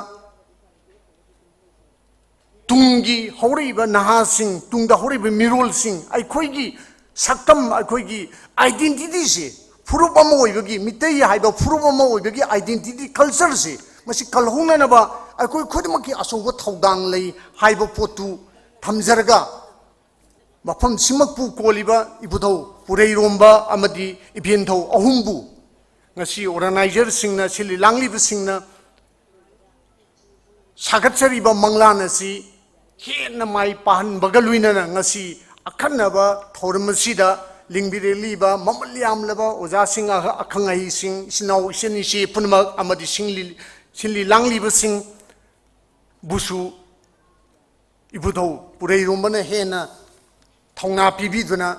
ꯇꯨꯡꯒꯤ ꯍꯧꯔꯛꯏꯕ ꯅꯍꯥꯁꯤꯡ, ꯇꯨꯡꯗ ꯍꯧꯔꯛꯏꯕ ꯃꯤꯔꯣꯜꯁꯤꯡ, ꯑꯩꯈꯣꯏꯒꯤ ꯁꯛꯇꯝ, ꯑꯩꯈꯣꯏꯒꯤ identityꯁꯦ ꯐꯨꯔꯨꯞ ꯑꯃ ꯑꯣꯏꯕꯒꯤ, ꯃꯤꯇꯩ ꯍꯥꯏꯕ ꯐꯨꯔꯨꯞ ꯑꯃ ꯑꯣꯏꯕꯒꯤ identity culture ꯁꯤ, ꯃꯁꯤ ꯀꯜꯍꯧꯅꯅꯕ ꯑꯩꯈꯣꯏ ꯈꯨꯗꯤꯡꯃꯛꯀꯤ ꯑꯆꯧꯕ ꯊꯧꯗꯥꯡ ꯂꯩ ꯍꯥꯏꯕ ꯄꯣꯠꯇꯨ ꯊꯝꯖꯔꯒ, ꯃꯐꯝꯁꯤꯃꯛꯄꯨ ꯀꯣꯜꯂꯤꯕ ꯏꯕꯨꯙꯧ ꯄꯨꯔꯩꯔꯣꯝꯕ ꯑꯃꯗꯤ ꯏꯕꯦꯟꯙꯧ ꯑꯍꯨꯝꯕꯨ ꯉꯁꯤ organizer ꯁꯤꯡꯅ, ꯁꯤꯜꯂꯤ ꯂꯥꯡꯂꯤꯕꯁꯤꯡꯅ ꯁꯥꯒꯠꯆꯔꯤꯕ ꯃꯪꯂꯥꯟ ꯑꯁꯤ ꯍꯦꯟꯅ ꯃꯥꯏ ꯄꯥꯍꯟꯕꯒ ꯂꯣꯏꯅꯅ ꯉꯁꯤ ꯑꯈꯟꯅꯕ ꯊꯧꯔꯝ ꯑꯁꯤꯗ ꯂꯤꯡꯕꯤꯔꯛꯂꯤꯕ ꯃꯃꯜ ꯌꯥꯝꯂꯕ ꯑꯣꯖꯥꯁꯤꯡ, ꯑꯈꯪ ꯑꯍꯩꯁꯤꯡ, ꯏꯆꯤꯟ ꯏꯅꯥꯎ, ꯏꯆꯟ ꯏꯆꯦ ꯄꯨꯝꯅꯃꯛ ꯑꯃꯗꯤ ꯁꯤꯟꯂꯤ, ꯁꯤꯟꯂꯤ ꯂꯥꯡꯂꯤꯕꯁꯤꯡꯕꯨꯁꯨ ꯏꯕꯨꯙꯧ ꯄꯨꯔꯩꯔꯣꯝꯕꯅ ꯍꯦꯟꯅ ꯊꯧꯅꯥ ꯄꯤꯕꯤꯗꯨꯅ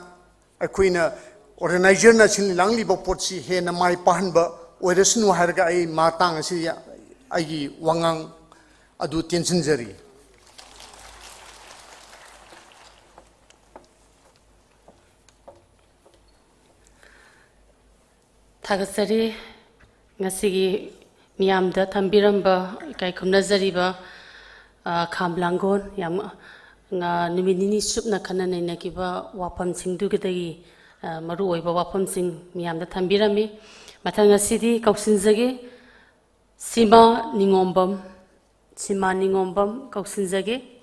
ꯑꯩꯈꯣꯏꯅ organizer ꯅ ꯁꯤꯟ ꯂꯥꯡꯂꯤꯕ ꯄꯣꯠꯁꯤ ꯍꯦꯟꯅ ꯃꯥꯏ ꯄꯥꯛꯍꯟꯕ ꯑꯣꯏꯔꯁꯅꯨ ꯍꯥꯏꯔꯒ ꯑꯩ ꯃꯇꯥꯡ ꯑꯁꯤꯗ ꯑꯩꯒꯤ ꯋꯥꯉꯥꯡ ꯑꯗꯨ ꯇꯦꯟꯁꯤꯟꯖꯔꯤ꯫ ꯊꯥꯒꯠꯆꯔꯤ꯫ ꯉꯁꯤꯒꯤ ꯃꯤꯌꯥꯝꯗ ꯊꯝꯕꯤꯔꯝꯕ, ꯏꯀꯥꯏ ꯈꯨꯝꯅꯖꯔꯤꯕ, ꯑ, ꯈꯥꯝ ꯂꯥꯡꯒꯣꯜ, ꯌꯥꯝ, ꯑ, ꯅꯨꯃꯤꯠ ꯅꯤꯅꯤ ꯆꯨꯞꯅ ꯈꯟꯅ ꯅꯩꯅꯈꯤꯕ ꯋꯥꯐꯝꯁꯤꯡꯗꯨꯗꯒꯤ, ꯑ, ꯃꯔꯨꯑꯣꯏꯕ ꯋꯥꯐꯝꯁꯤꯡ ꯃꯤꯌꯥꯝꯗ ꯊꯝꯕꯤꯔꯝꯃꯤ꯫ ꯃꯊꯪ ꯑꯁꯤꯗꯤ ꯀꯧꯁꯤꯟꯖꯒꯦ, ꯁꯤꯃꯥ ꯅꯤꯉꯣꯝꯕꯝ, ꯁꯤꯃꯥ ꯅꯤꯉꯣꯝꯕꯝ ꯀꯧꯁꯤꯟꯖꯒꯦ꯫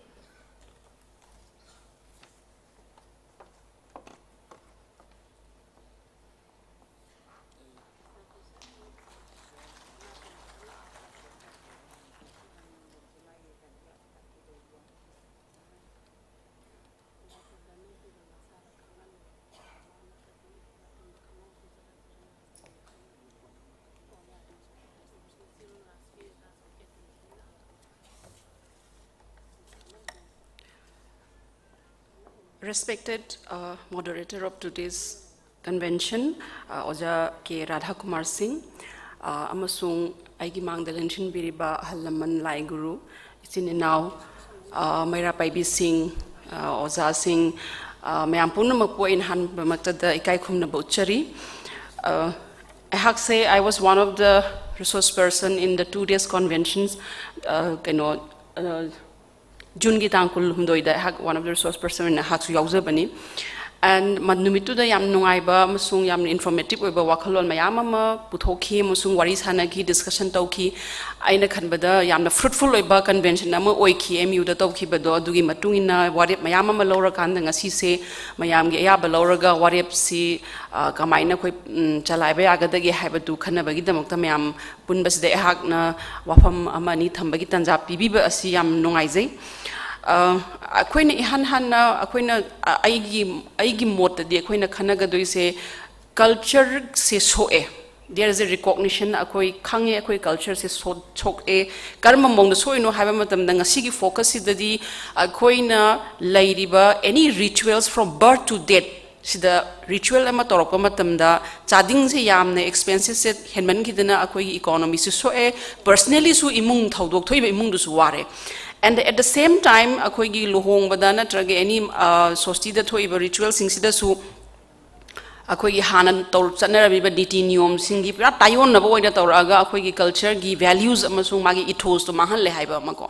Respected, uh, moderator of today's convention, uh, ꯑꯣꯖꯥ ꯀꯦ ꯔꯥꯙꯥꯀꯨꯃꯥꯔ ꯁꯤꯡ, uh, ꯑꯃꯁꯨꯡ ꯑꯩꯒꯤ ꯃꯥꯡꯗ ꯂꯦꯡꯁꯤꯟꯕꯤꯔꯤꯕ ꯑꯍꯜ ꯂꯃꯟ, ꯂꯥꯏ ꯒꯨꯔꯨ, ꯏꯆꯤꯟ ꯏꯅꯥꯎ, uh, ꯃꯩꯔꯥ ꯄꯥꯏꯕꯤꯁꯤꯡ, uh, ꯑꯣꯖꯥꯁꯤꯡ, uh, ꯃꯌꯥꯝ ꯄꯨꯝꯅꯃꯛꯄꯨ ꯑꯩꯅ ꯑꯍꯥꯟꯕꯃꯛꯇꯗ ꯏꯀꯥꯏ ꯈꯨꯝꯅꯕ ꯎꯠꯆꯔꯤ꯫ Uh, ꯑꯩꯍꯥꯛꯁꯦ, I was one of the resource person in the two days conventions, uh, ꯀꯩꯅꯣ, uh, ꯖꯨꯟꯒꯤ ꯇꯥꯡ ꯀꯨꯟꯍꯨꯝꯗꯣꯏꯗ ꯑꯩꯍꯥꯛ one of the resource person ꯑꯣꯏꯅ ꯑꯩꯍꯥꯛꯁꯨ ꯌꯥꯎꯖꯕꯅꯤ꯫ And ꯅꯨꯃꯤꯠꯇꯨꯗ ꯌꯥꯝ ꯅꯨꯡꯉꯥꯏꯕ ꯑꯃꯁꯨꯡ ꯌꯥꯝꯅ informative ꯑꯣꯏꯕ ꯋꯥꯈꯜꯂꯣꯟ ꯃꯌꯥꯝ ꯑꯃ ꯄꯨꯊꯣꯛꯈꯤ ꯑꯃꯁꯨꯡ ꯋꯥꯔꯤ ꯁꯥꯟꯅꯈꯤ, discussion ꯇꯧꯈꯤ꯫ ꯑꯩꯅ ꯈꯟꯕꯗ ꯌꯥꯝꯅ fruitful ꯑꯣꯏꯕ convention ꯑꯃ ꯑꯣꯏꯈꯤ꯫ M U ꯗ ꯇꯧꯈꯤꯕꯗꯣ, ꯑꯗꯨꯒꯤ ꯃꯇꯨꯡ ꯏꯟꯅ ꯋꯥꯔꯦꯞ ꯃꯌꯥꯝ ꯑꯃ ꯂꯧꯔꯀꯥꯟꯗ ꯉꯁꯤꯁꯦ ꯃꯌꯥꯝꯒꯤ ꯑꯌꯥꯕ ꯂꯧꯔꯒ ꯋꯥꯔꯦꯞꯁꯤ, ꯑ, ꯀꯃꯥꯏꯅ ꯑꯩꯈꯣꯏ, ꯎꯝ, ꯆꯂꯥꯏꯕ ꯌꯥꯒꯗꯒꯦ ꯍꯥꯏꯕꯗꯨ ꯈꯟꯅꯕꯒꯤꯗꯃꯛꯇ ꯃꯌꯥꯝ ꯄꯨꯟꯕꯁꯤꯗ ꯑꯩꯍꯥꯛꯅ ꯋꯥꯐꯝ ꯑꯃ ꯑꯅꯤ ꯊꯝꯕꯒꯤ ꯇꯥꯟꯖꯥ ꯄꯤꯕꯤꯕ ꯑꯁꯤ ꯌꯥꯝ ꯅꯨꯡꯉꯥꯏꯖꯩ꯫ ꯑ, ꯑꯩꯈꯣꯏꯅ ꯏꯍꯥꯟ ꯍꯥꯟꯅ ꯑꯩꯈꯣꯏꯅ, ꯑ, ꯑꯩꯒꯤ, ꯑꯩꯒꯤ ꯃꯣꯠꯇꯗꯤ ꯑꯩꯈꯣꯏꯅ ꯈꯟꯅꯒꯗꯣꯏꯁꯦ culture ꯁꯦ ꯁꯣꯛꯑꯦ꯫ There is a recognition, ꯑꯩꯈꯣꯏ ꯈꯪꯉꯦ ꯑꯩꯈꯣꯏ culture ꯁꯦ ꯁꯣ-, ꯁꯣꯛꯑꯦ꯫ ꯀꯔꯝꯕ ꯃꯑꯣꯡꯗ ꯁꯣꯛꯏꯅꯣ ꯍꯥꯏꯕ ꯃꯇꯝꯗ ꯉꯁꯤꯒꯤ focus ꯁꯤꯗꯗꯤ ꯑꯩꯈꯣꯏꯅ ꯂꯩꯔꯤꯕ any rituals from birth to death ꯁꯤꯗ ritual ꯑꯃ ꯇꯧꯔꯛꯄ ꯃꯇꯝꯗ ꯆꯥꯗꯤꯡꯁꯦ ꯌꯥꯝꯅ expenses ꯁꯦ ꯍꯦꯟꯃꯟꯈꯤꯗꯅ ꯑꯩꯈꯣꯏꯒꯤ economy ꯁꯨ ꯁꯣꯛꯑꯦ, personally ꯁꯨ ꯏꯃꯨꯡ ꯊꯧꯗꯣꯛ ꯊꯣꯛꯏꯕ ꯏꯃꯨꯡꯗꯨꯁꯨ ꯋꯥꯔꯦ꯫ And at the same time ꯑꯩꯈꯣꯏꯒꯤ ꯂꯨꯍꯣꯡꯕꯗ ꯅꯠꯇ꯭ꯔꯒ any, ꯑ, ꯁꯣꯁꯇꯤꯗ ꯊꯣꯛꯏꯕ ritual ꯁꯤꯡꯁꯤꯗꯁꯨ ꯑꯩꯈꯣꯏꯒꯤ ꯍꯥꯟꯅ ꯇꯧ-, ꯆꯠꯅꯔꯝꯃꯤꯕ ꯅꯤꯇꯤ ꯅꯤꯌꯣꯝꯁꯤꯡꯒꯤ ꯄꯨꯔꯥ ꯇꯥꯏꯌꯣꯟꯅꯕ ꯑꯣꯏꯅ ꯇꯧꯔꯛꯑꯒ ꯑꯩꯈꯣꯏꯒꯤ culture ꯒꯤ values ꯑꯃꯁꯨꯡ ꯃꯥꯒꯤ ethos ꯇꯣ ꯃꯥꯡꯍꯜꯂꯦ ꯍꯥꯏꯕ ꯑꯃꯀꯣ꯫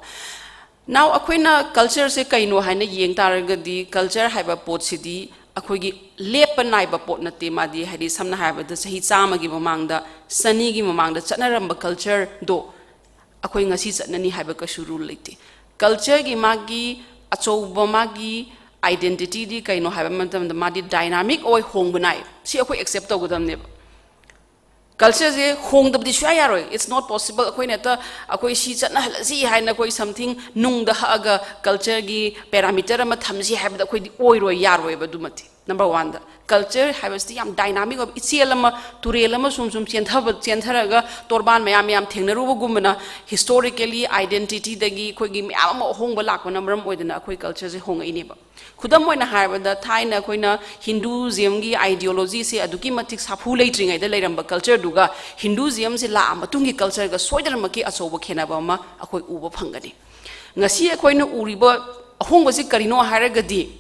Now ꯑꯩꯈꯣꯏꯅ culture ꯁꯦ ꯀꯩꯅꯣ ꯍꯥꯏꯅ ꯌꯦꯡ ꯇꯥꯔꯒꯗꯤ culture ꯍꯥꯏꯕ ꯄꯣꯠꯁꯤꯗꯤ ꯑꯩꯈꯣꯏꯒꯤ ꯂꯦꯞꯄ ꯅꯥꯏꯕ ꯄꯣꯠ ꯅꯠꯇꯦ꯫ ꯃꯥꯗꯤ ꯍꯥꯏꯗꯤ ꯁꯝꯅ ꯍꯥꯏꯔꯕꯗ ꯆꯍꯤ ꯆꯥꯝꯃꯒꯤ ꯃꯃꯥꯡꯗ, ꯆꯅꯤꯒꯤ ꯃꯃꯥꯡꯗ ꯆꯠꯅꯔꯝꯕ culture ꯗꯣ ꯑꯩꯈꯣꯏ ꯉꯁꯤ ꯆꯠꯅꯅꯤ ꯍꯥꯏꯕ ꯀꯩꯁꯨ rule ꯂꯩꯇꯦ꯫ Culture ꯒꯤ ꯃꯥꯒꯤ ꯑꯆꯧꯕ ꯃꯥꯒꯤ identity ꯗꯤ ꯀꯩꯅꯣ ꯍꯥꯏꯕ ꯃꯇꯝꯗ ꯃꯥꯗꯤ dynamic ꯑꯣꯏ ꯍꯣꯡꯕ ꯅꯥꯏ꯫ ꯁꯤ ꯑꯩꯈꯣꯏ accept ꯇꯧꯒꯗꯕꯅꯦꯕ꯫ Culture ꯁꯦ ꯍꯣꯡꯗꯕꯗꯤ ꯁꯨꯡꯌꯥ ꯌꯥꯔꯣꯏ꯫ It's not possible꯫ ꯑꯩꯈꯣꯏꯅ ꯍꯦꯛꯇ ꯑꯩꯈꯣꯏ ꯁꯤ ꯆꯠꯅꯍꯜꯂꯁꯤ ꯍꯥꯏꯅ ꯑꯩꯈꯣꯏ something ꯅꯨꯡꯗ ꯍꯛꯑꯒ culture ꯒꯤ parameter ꯑꯃ ꯊꯝꯁꯤ ꯍꯥꯏꯕꯗ ꯑꯩꯈꯣꯏꯗꯤ ꯑꯣꯏꯔꯣꯏ, ꯌꯥꯔꯣꯏꯕ ꯑꯗꯨꯃꯗꯤ꯫ Number one ꯗ, culture ꯍꯥꯏꯕꯁꯤꯗꯤ ꯌꯥꯝ dynamic ꯑꯣꯏꯕ, ꯏꯆꯦꯜ ꯑꯃ, ꯇꯨꯔꯦꯜ ꯑꯃ ꯁꯨꯝ ꯁꯨꯝ ꯆꯦꯟꯊꯕ, ꯆꯦꯟꯊꯔꯒ ꯇꯣꯔꯕꯥꯟ ꯃꯌꯥꯝ ꯃꯌꯥꯝ ꯊꯦꯡꯅꯔꯨꯕꯒꯨꯝꯕꯅ historically identity ꯗꯒꯤ ꯑꯩꯈꯣꯏꯒꯤ ꯃꯌꯥꯝ ꯑꯃ ꯑꯍꯣꯡꯕ ꯂꯥꯛꯄꯅ ꯃꯔꯝ ꯑꯣꯏꯗꯅ ꯑꯩꯈꯣꯏ culture ꯁꯦ ꯍꯣꯡꯉꯛꯏꯅꯦꯕ꯫ ꯈꯨꯗꯝ ꯑꯣꯏꯅ ꯍꯥꯏꯔꯕꯗ, ꯊꯥꯏꯅ ꯑꯩꯈꯣꯏꯅ Hinduism ꯒꯤ ideology ꯁꯦ ꯑꯗꯨꯛꯀꯤ ꯃꯇꯤꯛ ꯁꯥꯐꯨ ꯂꯩꯇ꯭ꯔꯤꯉꯩꯗ ꯂꯩꯔꯝꯕ culture ꯗꯨꯒ Hinduism ꯁꯦ ꯂꯥꯛꯑ ꯃꯇꯨꯡꯒꯤ culture ꯒ ꯁꯣꯏꯗꯅꯃꯛꯀꯤ ꯑꯆꯧꯕ ꯈꯦꯠꯅꯕ ꯑꯃ ꯑꯩꯈꯣꯏ ꯎꯕ ꯐꯪꯒꯅꯤ꯫ ꯉꯁꯤ ꯑꯩꯈꯣꯏꯅ ꯎꯔꯤꯕ ꯑꯍꯣꯡꯕꯁꯤ ꯀꯔꯤꯅꯣ ꯍꯥꯏꯔꯒꯗꯤ,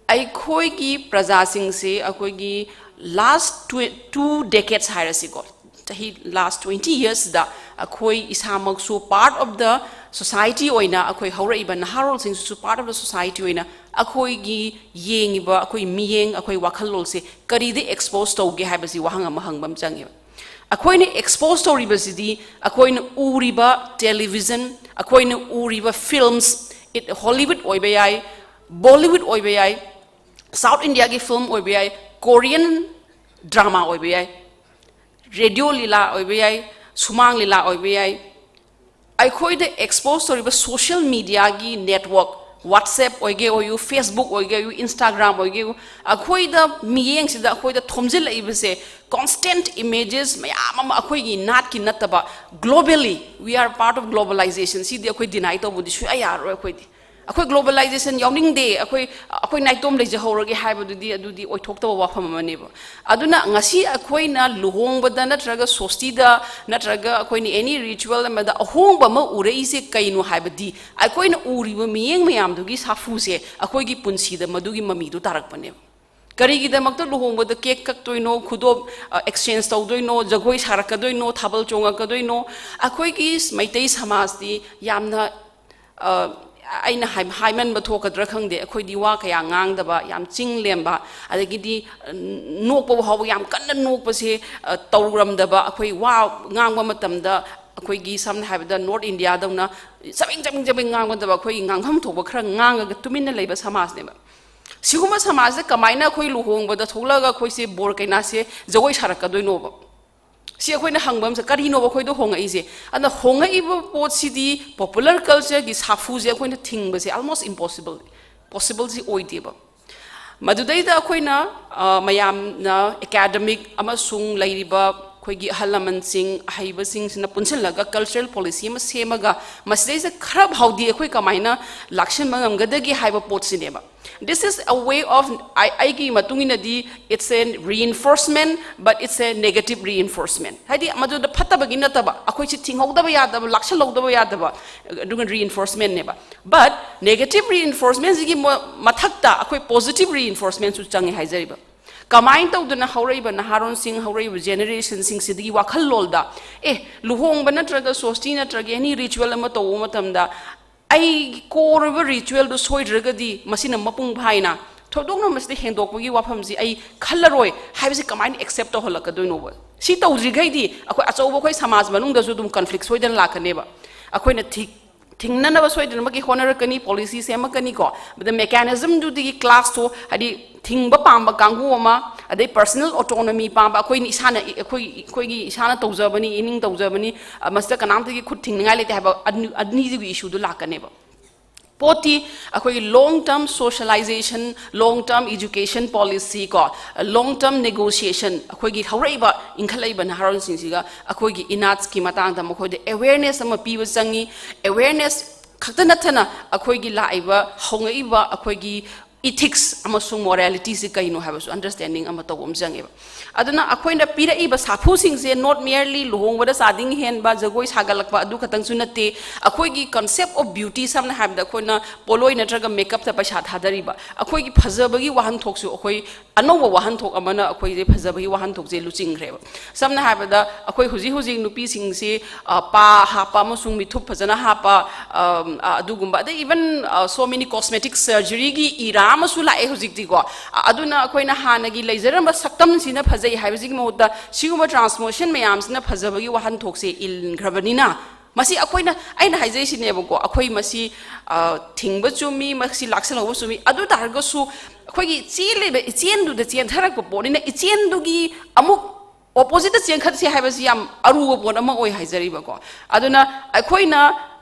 ꯑꯩꯈꯣꯏꯒꯤ ꯄ꯭ꯔꯖꯥꯁꯤꯡꯁꯤ ꯑꯩꯈꯣꯏꯒꯤ last twe-, two decades ꯍꯥꯏꯔꯁꯤꯀꯣ, ꯆꯍꯤ last twenty years ꯗ ꯑꯩꯈꯣꯏ ꯏꯁꯥꯃꯛꯁꯨ part of the society ꯑꯣꯏꯅ, ꯑꯩꯈꯣꯏ ꯍꯧꯔꯛꯏꯕ ꯅꯍꯥꯔꯣꯜꯁꯤꯡꯁꯤꯁꯨ part of the society ꯑꯣꯏꯅ ꯑꯩꯈꯣꯏꯒꯤ ꯌꯦꯡꯉꯤꯕ ꯑꯩꯈꯣꯏ ꯃꯤꯠꯌꯦꯡ, ꯑꯩꯈꯣꯏ ꯋꯥꯈꯜꯂꯣꯟꯁꯦ ꯀꯔꯤꯗ expose ꯇꯧꯒꯦ ꯍꯥꯏꯕꯁꯤ ꯋꯥꯍꯪ ꯑꯃ ꯍꯪꯕ ꯑꯃ ꯆꯪꯉꯦꯕ꯫ ꯑꯩꯈꯣꯏꯅ expose ꯇꯧꯔꯤꯕꯁꯤꯗꯤ ꯑꯩꯈꯣꯏꯅ ꯎꯔꯤꯕ television, ꯑꯩꯈꯣꯏꯅ ꯎꯔꯤꯕ films, it Hollywood ꯑꯣꯏꯕ ꯌꯥꯏ, Bollywood ꯑꯣꯏꯕ ꯌꯥꯏ, South Indiaꯒꯤ film ꯑꯣꯏꯕ ꯌꯥꯏ, Korean drama ꯑꯣꯏꯕ ꯌꯥꯏ, radio ꯂꯤꯂꯥ ꯑꯣꯏꯕ ꯌꯥꯏ, ꯁꯨꯃꯥꯡ ꯂꯤꯂꯥ ꯑꯣꯏꯕ ꯌꯥꯏ, ꯑꯩꯈꯣꯏꯗ expose ꯇꯧꯔꯤꯕ social mediaꯒꯤ network, WhatsApp ꯑꯣꯏꯒꯦ ꯑꯣꯏꯌꯨ, Facebook ꯑꯣꯏꯒꯦ ꯑꯣꯏꯌꯨ, Instagram ꯑꯣꯏꯒꯦ ꯑꯣꯏꯌꯨ, ꯑꯩꯈꯣꯏꯗ ꯃꯤꯠꯌꯦꯡꯁꯤꯗ ꯑꯩꯈꯣꯏꯗ ꯊꯣꯝꯖꯤꯜꯂꯛꯏꯕꯁꯦ constant images ꯃꯌꯥꯝ ꯑꯃ, ꯑꯩꯈꯣꯏꯒꯤ ꯅꯥꯠꯀꯤ ꯅꯠꯇꯕ, globally we are part of globalization꯫ ꯁꯤꯗꯤ ꯑꯩꯈꯣꯏ deny ꯇꯧꯕꯗꯤ ꯁꯨꯡꯌꯥ ꯌꯥꯔꯔꯣꯏ꯫ ꯑꯩꯈꯣꯏꯗꯤ ꯑꯩꯈꯣꯏ globalization ꯌꯥꯎꯅꯤꯡꯗꯦ, ꯑꯩꯈꯣꯏ, ꯑꯩꯈꯣꯏ ꯅꯥꯏꯇꯣꯝ ꯂꯩꯖꯍꯧꯔꯒꯦ ꯍꯥꯏꯕꯗꯨꯗꯤ, ꯑꯗꯨꯗꯤ ꯑꯣꯏꯊꯣꯛꯇꯕ ꯋꯥꯐꯝ ꯑꯃꯅꯦꯕ꯫ ꯑꯗꯨꯅ ꯉꯁꯤ ꯑꯩꯈꯣꯏꯅ ꯂꯨꯍꯣꯡꯕꯗ ꯅꯠꯇ꯭ꯔꯒ ꯁꯣꯁꯇꯤꯗ ꯅꯠꯇ꯭ꯔꯒ ꯑꯩꯈꯣꯏꯅ any ritual ꯑꯃꯗ ꯑꯍꯣꯡꯕ ꯑꯃ ꯎꯔꯛꯏꯁꯦ ꯀꯩꯅꯣ ꯍꯥꯏꯕꯗꯤ, ꯑꯩꯈꯣꯏꯅ ꯎꯔꯤꯕ ꯃꯤꯠꯌꯦꯡ ꯃꯌꯥꯝꯗꯨꯒꯤ ꯁꯥꯐꯨꯁꯦ ꯑꯩꯈꯣꯏꯒꯤ ꯄꯨꯟꯁꯤꯗ ꯃꯗꯨꯒꯤ ꯃꯃꯤꯗꯨ ꯇꯥꯔꯛꯄꯅꯦꯕ꯫ ꯀꯔꯤꯒꯤꯗꯃꯛꯇ ꯂꯨꯍꯣꯡꯕꯗ cake ꯀꯛꯇꯣꯏꯅꯣ, ꯈꯨꯗꯣꯞ, ꯑ, exchange ꯇꯧꯗꯣꯏꯅꯣ, ꯖꯒꯣꯏ ꯁꯥꯔꯛꯀꯗꯣꯏꯅꯣ, ꯊꯥꯕꯜ ꯆꯣꯡꯉꯛꯀꯗꯣꯏꯅꯣ? ꯑꯩꯈꯣꯏꯒꯤ ꯃꯩꯇꯩ ꯁꯃꯥꯖꯇꯤ ꯌꯥꯝꯅ, ꯑ, ꯑꯩꯅ ꯍꯥꯏ-, ꯍꯥꯏꯃꯟꯕ ꯊꯣꯛꯀꯗ꯭ꯔꯥ ꯈꯪꯗꯦ, ꯑꯩꯈꯣꯏꯗꯤ ꯋꯥ ꯀꯌꯥ ꯉꯥꯡꯗꯕ, ꯌꯥꯝ ꯆꯤꯡ ꯂꯦꯝꯕ, ꯑꯗꯒꯤꯗꯤ, ꯑ, ꯅꯣꯛꯄ ꯐꯥꯎꯕ ꯌꯥꯝ ꯀꯟꯅ ꯅꯣꯛꯄꯁꯦ, ꯑ, ꯇꯧꯔꯝꯗꯕ, ꯑꯩꯈꯣꯏ ꯋꯥ ꯉꯥꯡꯕ ꯃꯇꯝꯗ ꯑꯩꯈꯣꯏꯒꯤ ꯁꯝꯅ ꯍꯥꯏꯔꯕꯗ North Indiaꯗꯧꯅ ꯆꯕꯦꯡ ꯆꯕꯦꯡ ꯆꯕꯦꯡ ꯉꯥꯡꯕ ꯅꯠꯇꯕ, ꯑꯩꯈꯣꯏꯒꯤ ꯉꯥꯡꯐꯝ ꯊꯣꯛꯄ ꯈꯔ ꯉꯥꯡꯉꯒ ꯇꯨꯃꯤꯟꯅ ꯂꯩꯕ ꯁꯃꯥꯖꯅꯦꯕ꯫ ꯁꯤꯒꯨꯝꯕ ꯁꯃꯥꯖꯁꯤꯗ ꯀꯃꯥꯏꯅ ꯑꯩꯈꯣꯏ ꯂꯨꯍꯣꯡꯕꯗ ꯊꯣꯛꯂꯛꯑꯒ ꯑꯩꯈꯣꯏꯁꯦ ꯕꯣꯔ ꯀꯩꯅꯥꯁꯦ ꯖꯒꯣꯏ ꯁꯥꯔꯛꯀꯗꯣꯏꯅꯣꯕ? ꯁꯤ ꯑꯩꯈꯣꯏꯅ ꯍꯪꯕ ꯑꯃꯁꯦ, ꯀꯔꯤꯅꯣꯕ ꯑꯩꯈꯣꯏꯗ ꯍꯣꯡꯉꯛꯏꯁꯦ? ꯑꯗꯨꯅ ꯍꯣꯡꯉꯛꯏꯕ ꯄꯣꯠꯁꯤꯗꯤ popular cultureꯒꯤ ꯁꯥꯐꯨꯁꯦ ꯑꯩꯈꯣꯏꯅ ꯊꯤꯡꯕꯁꯦ almost impossible, possibleꯁꯤ ꯑꯣꯏꯗꯦꯕ꯫ ꯃꯗꯨꯗꯩꯗ ꯑꯩꯈꯣꯏꯅ, ꯑ, ꯃꯌꯥꯝꯅ academic ꯑꯃꯁꯨꯡ ꯂꯩꯔꯤꯕ ꯑꯩꯈꯣꯏꯒꯤ ꯑꯍꯜ ꯂꯃꯟꯁꯤꯡ, ꯑꯍꯩꯕꯁꯤꯡꯁꯤꯅ ꯄꯨꯟꯁꯤꯜꯂꯒ cultural policy ꯑꯃ ꯁꯦꯝꯃꯒ ꯃꯁꯤꯗꯩꯁꯤꯗ ꯈꯔ ꯐꯥꯎꯗꯤ ꯑꯩꯈꯣꯏ ꯀꯃꯥꯏꯅ ꯂꯥꯛꯁꯤꯟꯕ ꯉꯝꯒꯗꯒꯦ ꯍꯥꯏꯕ ꯄꯣꯠꯁꯤꯅꯦꯕ꯫ This is a way of, ꯑꯩ-, ꯑꯩꯒꯤ ꯃꯇꯨꯡ ꯏꯟꯅꯗꯤ, it's a reinforcement, but it's a negative reinforcement꯫ ꯍꯥꯏꯗꯤ ꯃꯗꯨꯗ ꯐꯠꯇꯕꯒꯤ ꯅꯠꯇꯕ, ꯑꯩꯈꯣꯏꯁꯤ ꯊꯤꯡꯍꯧꯗꯕ ꯌꯥꯗꯕ, ꯂꯥꯛꯁꯜꯍꯧꯗꯕ ꯌꯥꯗꯕ, ꯑꯗꯨꯒ reinforcementꯅꯦꯕ꯫ But negative reinforcementꯁꯤꯒꯤ ꯃ-, ꯃꯊꯛꯇ ꯑꯩꯈꯣꯏ positive reinforcementꯁꯨ ꯆꯪꯉꯦ ꯍꯥꯏꯖꯔꯤꯕ꯫ ꯀꯃꯥꯏꯅ ꯇꯧꯗꯅ ꯍꯧꯔꯛꯏꯕ ꯅꯍꯥꯔꯣꯟꯁꯤꯡ, ꯍꯧꯔꯛꯏꯕ generationꯁꯤꯡꯁꯤꯗꯒꯤ ꯋꯥꯈꯜꯂꯣꯟꯗ, ꯑꯦ, ꯂꯨꯍꯣꯡꯕ ꯅꯠꯇ꯭ꯔꯒ ꯁꯣꯁꯇꯤ ꯅꯠꯇ꯭ꯔꯒ any ritual ꯑꯃ ꯇꯧꯕ ꯃꯇꯝꯗ ꯑꯩꯒꯤ core ꯑꯣꯏꯕ ritualꯗꯨ ꯁꯣꯏꯗ꯭ꯔꯒꯗꯤ ꯃꯁꯤꯅ ꯃꯄꯨꯡ ꯐꯥꯏꯅ ꯊꯣꯏꯗꯣꯛꯅ ꯃꯁꯤꯗ ꯍꯦꯟꯗꯣꯛꯄꯒꯤ ꯋꯥꯐꯝꯁꯤ ꯑꯩ ꯈꯜꯂꯔꯣꯏ ꯍꯥꯏꯕꯁꯤ ꯀꯃꯥꯏꯅ accept ꯇꯧꯍꯜꯂꯛꯀꯗꯣꯏꯅꯣꯕ? ꯁꯤ ꯇꯧꯗ꯭ꯔꯤꯈꯩꯗꯤ ꯑꯩꯈꯣꯏ ꯑꯆꯧꯕ ꯑꯩꯈꯣꯏ ꯁꯃꯥꯖ ꯃꯅꯨꯡꯗꯁꯨ ꯑꯗꯨꯝ conflict ꯁꯣꯏꯗꯅ ꯂꯥꯛꯀꯅꯦꯕ꯫ ꯑꯩꯈꯣꯏꯅ ꯊꯤ-, ꯊꯤꯡꯅꯅꯕ ꯁꯣꯏꯗꯅꯃꯛꯀꯤ ꯍꯣꯠꯅꯔꯛꯀꯅꯤ, policy ꯁꯦꯝꯃꯛꯀꯅꯤꯀꯣ꯫ But the mechanismꯗꯨꯗꯒꯤ classꯇꯣ, ꯍꯥꯏꯗꯤ ꯊꯤꯡꯕ ꯄꯥꯝꯕ ꯀꯥꯡꯕꯨ ꯑꯃ, ꯑꯗꯩ personal autonomy ꯄꯥꯝꯕ, ꯑꯩꯈꯣꯏꯅ ꯏꯁꯥꯅ, ꯑꯩꯈꯣꯏ, ꯑꯩꯈꯣꯏꯒꯤ ꯏꯁꯥꯅ ꯇꯧꯖꯕꯅꯤ, ꯏꯅꯤꯡ ꯇꯧꯖꯕꯅꯤ, ꯑ, ꯃꯁꯤꯗ ꯀꯅꯥꯝꯇꯒꯤ ꯈꯨꯠ ꯊꯤꯡꯅꯤꯡꯉꯥꯏ ꯂꯩꯇꯦ ꯍꯥꯏꯕ ꯑꯅꯤ-, ꯑꯅꯤꯁꯤꯒꯤ issueꯗꯨ ꯂꯥꯛꯀꯅꯦꯕ꯫ ꯄꯣꯠꯇꯤ ꯑꯩꯈꯣꯏꯒꯤ long term socialization, long term education policy ꯀꯣ, long term negotiation, ꯑꯩꯈꯣꯏꯒꯤ ꯍꯧꯔꯛꯏꯕ, ꯏꯟꯈꯠꯂꯛꯏꯕ ꯅꯍꯥꯔꯣꯜꯁꯤꯡꯁꯤꯒ ꯑꯩꯈꯣꯏꯒꯤ ꯏꯅꯥꯠꯀꯤ ꯃꯇꯥꯡꯗ ꯃꯈꯣꯏꯗ awareness ꯑꯃ ꯄꯤꯕ ꯆꯪꯉꯤ꯫ Awareness ꯈꯛꯇ ꯅꯠꯇꯅ ꯑꯩꯈꯣꯏꯒꯤ ꯂꯥꯛꯏꯕ, ꯍꯧꯡꯉꯛꯏꯕ ꯑꯩꯈꯣꯏꯒꯤ ethics ꯑꯃꯁꯨꯡ moralityꯁꯤ ꯀꯩꯅꯣ ꯍꯥꯏꯕꯁꯨ understanding ꯑꯃ ꯇꯧꯕ ꯑꯃ ꯆꯪꯉꯦꯕ꯫ ꯑꯗꯨꯅ ꯑꯩꯈꯣꯏꯅ ꯄꯤꯔꯛꯏꯕ ꯁꯥꯐꯨꯁꯤꯡꯁꯦ not merely ꯂꯨꯍꯣꯡꯕꯗ ꯆꯥꯗꯤꯡ ꯍꯦꯟꯕ, ꯖꯒꯣꯏ ꯁꯥꯒꯠꯂꯛꯄ ꯑꯗꯨ ꯈꯛꯇꯪꯁꯨ ꯅꯠꯇꯦ, ꯑꯩꯈꯣꯏꯒꯤ concept of beauty, ꯁꯝꯅ ꯍꯥꯏꯔꯕꯗ ꯑꯩꯈꯣꯏꯅ ꯄꯣꯠꯂꯣꯏ ꯅꯠꯇ꯭ꯔꯒ makeupꯇ ꯄꯩꯁꯥ ꯊꯥꯗꯔꯤꯕ, ꯑꯩꯈꯣꯏꯒꯤ ꯐꯖꯕꯒꯤ ꯋꯥꯍꯟꯊꯣꯛꯁꯨ ꯑꯩꯈꯣꯏ ꯑꯅꯧꯕ ꯋꯥꯍꯟꯊꯣꯛ ꯑꯃꯅ ꯑꯩꯈꯣꯏꯁꯦ ꯐꯖꯕꯒꯤ ꯋꯥꯍꯟꯊꯣꯛꯁꯦ ꯂꯨꯆꯤꯡꯈ꯭ꯔꯦꯕ꯫ ꯁꯝꯅ ꯍꯥꯏꯔꯕꯗ ꯑꯩꯈꯣꯏ ꯍꯧꯖꯤꯛ ꯍꯧꯖꯤꯛ ꯅꯨꯄꯤꯁꯤꯡꯁꯤ, ꯑ, ꯄꯥ ꯍꯥꯞꯄ ꯑꯃꯁꯨꯡ ꯃꯤꯊꯨꯞ ꯐꯖꯅ ꯍꯥꯞꯄ, ꯑ, ꯑ, ꯑꯗꯨꯒꯨꯝꯕ, ꯑꯗꯩ even, ꯑ, so many cosmetic surgeryꯒꯤ era ꯑꯃꯁꯨ ꯂꯥꯛꯑꯦ ꯍꯧꯖꯤꯛꯇꯤꯀꯣ꯫ ꯑ-, ꯑꯗꯨꯅ ꯑꯩꯈꯣꯏꯅ ꯍꯥꯟꯅꯒꯤ ꯂꯩꯖꯔꯝꯕ ꯁꯛꯇꯝꯁꯤꯅ ꯐꯖꯩ ꯍꯥꯏꯕꯁꯤꯒꯤ ꯃꯍꯨꯠꯇ ꯁꯤꯒꯨꯝꯕ transformation ꯃꯌꯥꯝꯁꯤꯅ ꯐꯖꯕꯒꯤ ꯋꯥꯍꯟꯊꯣꯛꯁꯦ ꯏꯟꯈ꯭ꯔꯕꯅꯤꯅ, ꯃꯁꯤ ꯑꯩꯈꯣꯏꯅ, ꯑꯩꯅ ꯍꯥꯏꯖꯩꯁꯤꯅꯦꯕꯀꯣ, ꯑꯩꯈꯣꯏ ꯃꯁꯤ, ꯑ, ꯊꯤꯡꯕ ꯆꯨꯝꯃꯤ, ꯃꯁꯤ ꯂꯥꯛꯁꯜꯍꯧꯕ ꯆꯨꯝꯃꯤ꯫ ꯑꯗꯨ ꯇꯥꯔꯒꯁꯨ ꯑꯩꯈꯣꯏꯒꯤ ꯆꯦꯜꯂꯤꯕ ꯏꯆꯦꯜꯗꯨꯗ ꯆꯦꯟꯊꯔꯛꯄ ꯄꯣꯠꯅꯤꯅ, ꯏꯆꯦꯜꯗꯨꯒꯤ ꯑꯃꯨꯛ oppositeꯇ ꯆꯦꯟꯈꯠꯁꯤ ꯍꯥꯏꯕꯁꯤ ꯌꯥꯝ ꯑꯔꯨꯕ ꯄꯣꯠ ꯑꯃ ꯑꯣꯏ ꯍꯥꯏꯖꯔꯤꯕꯀꯣ꯫ ꯑꯗꯨꯅ ꯑꯩꯈꯣꯏꯅ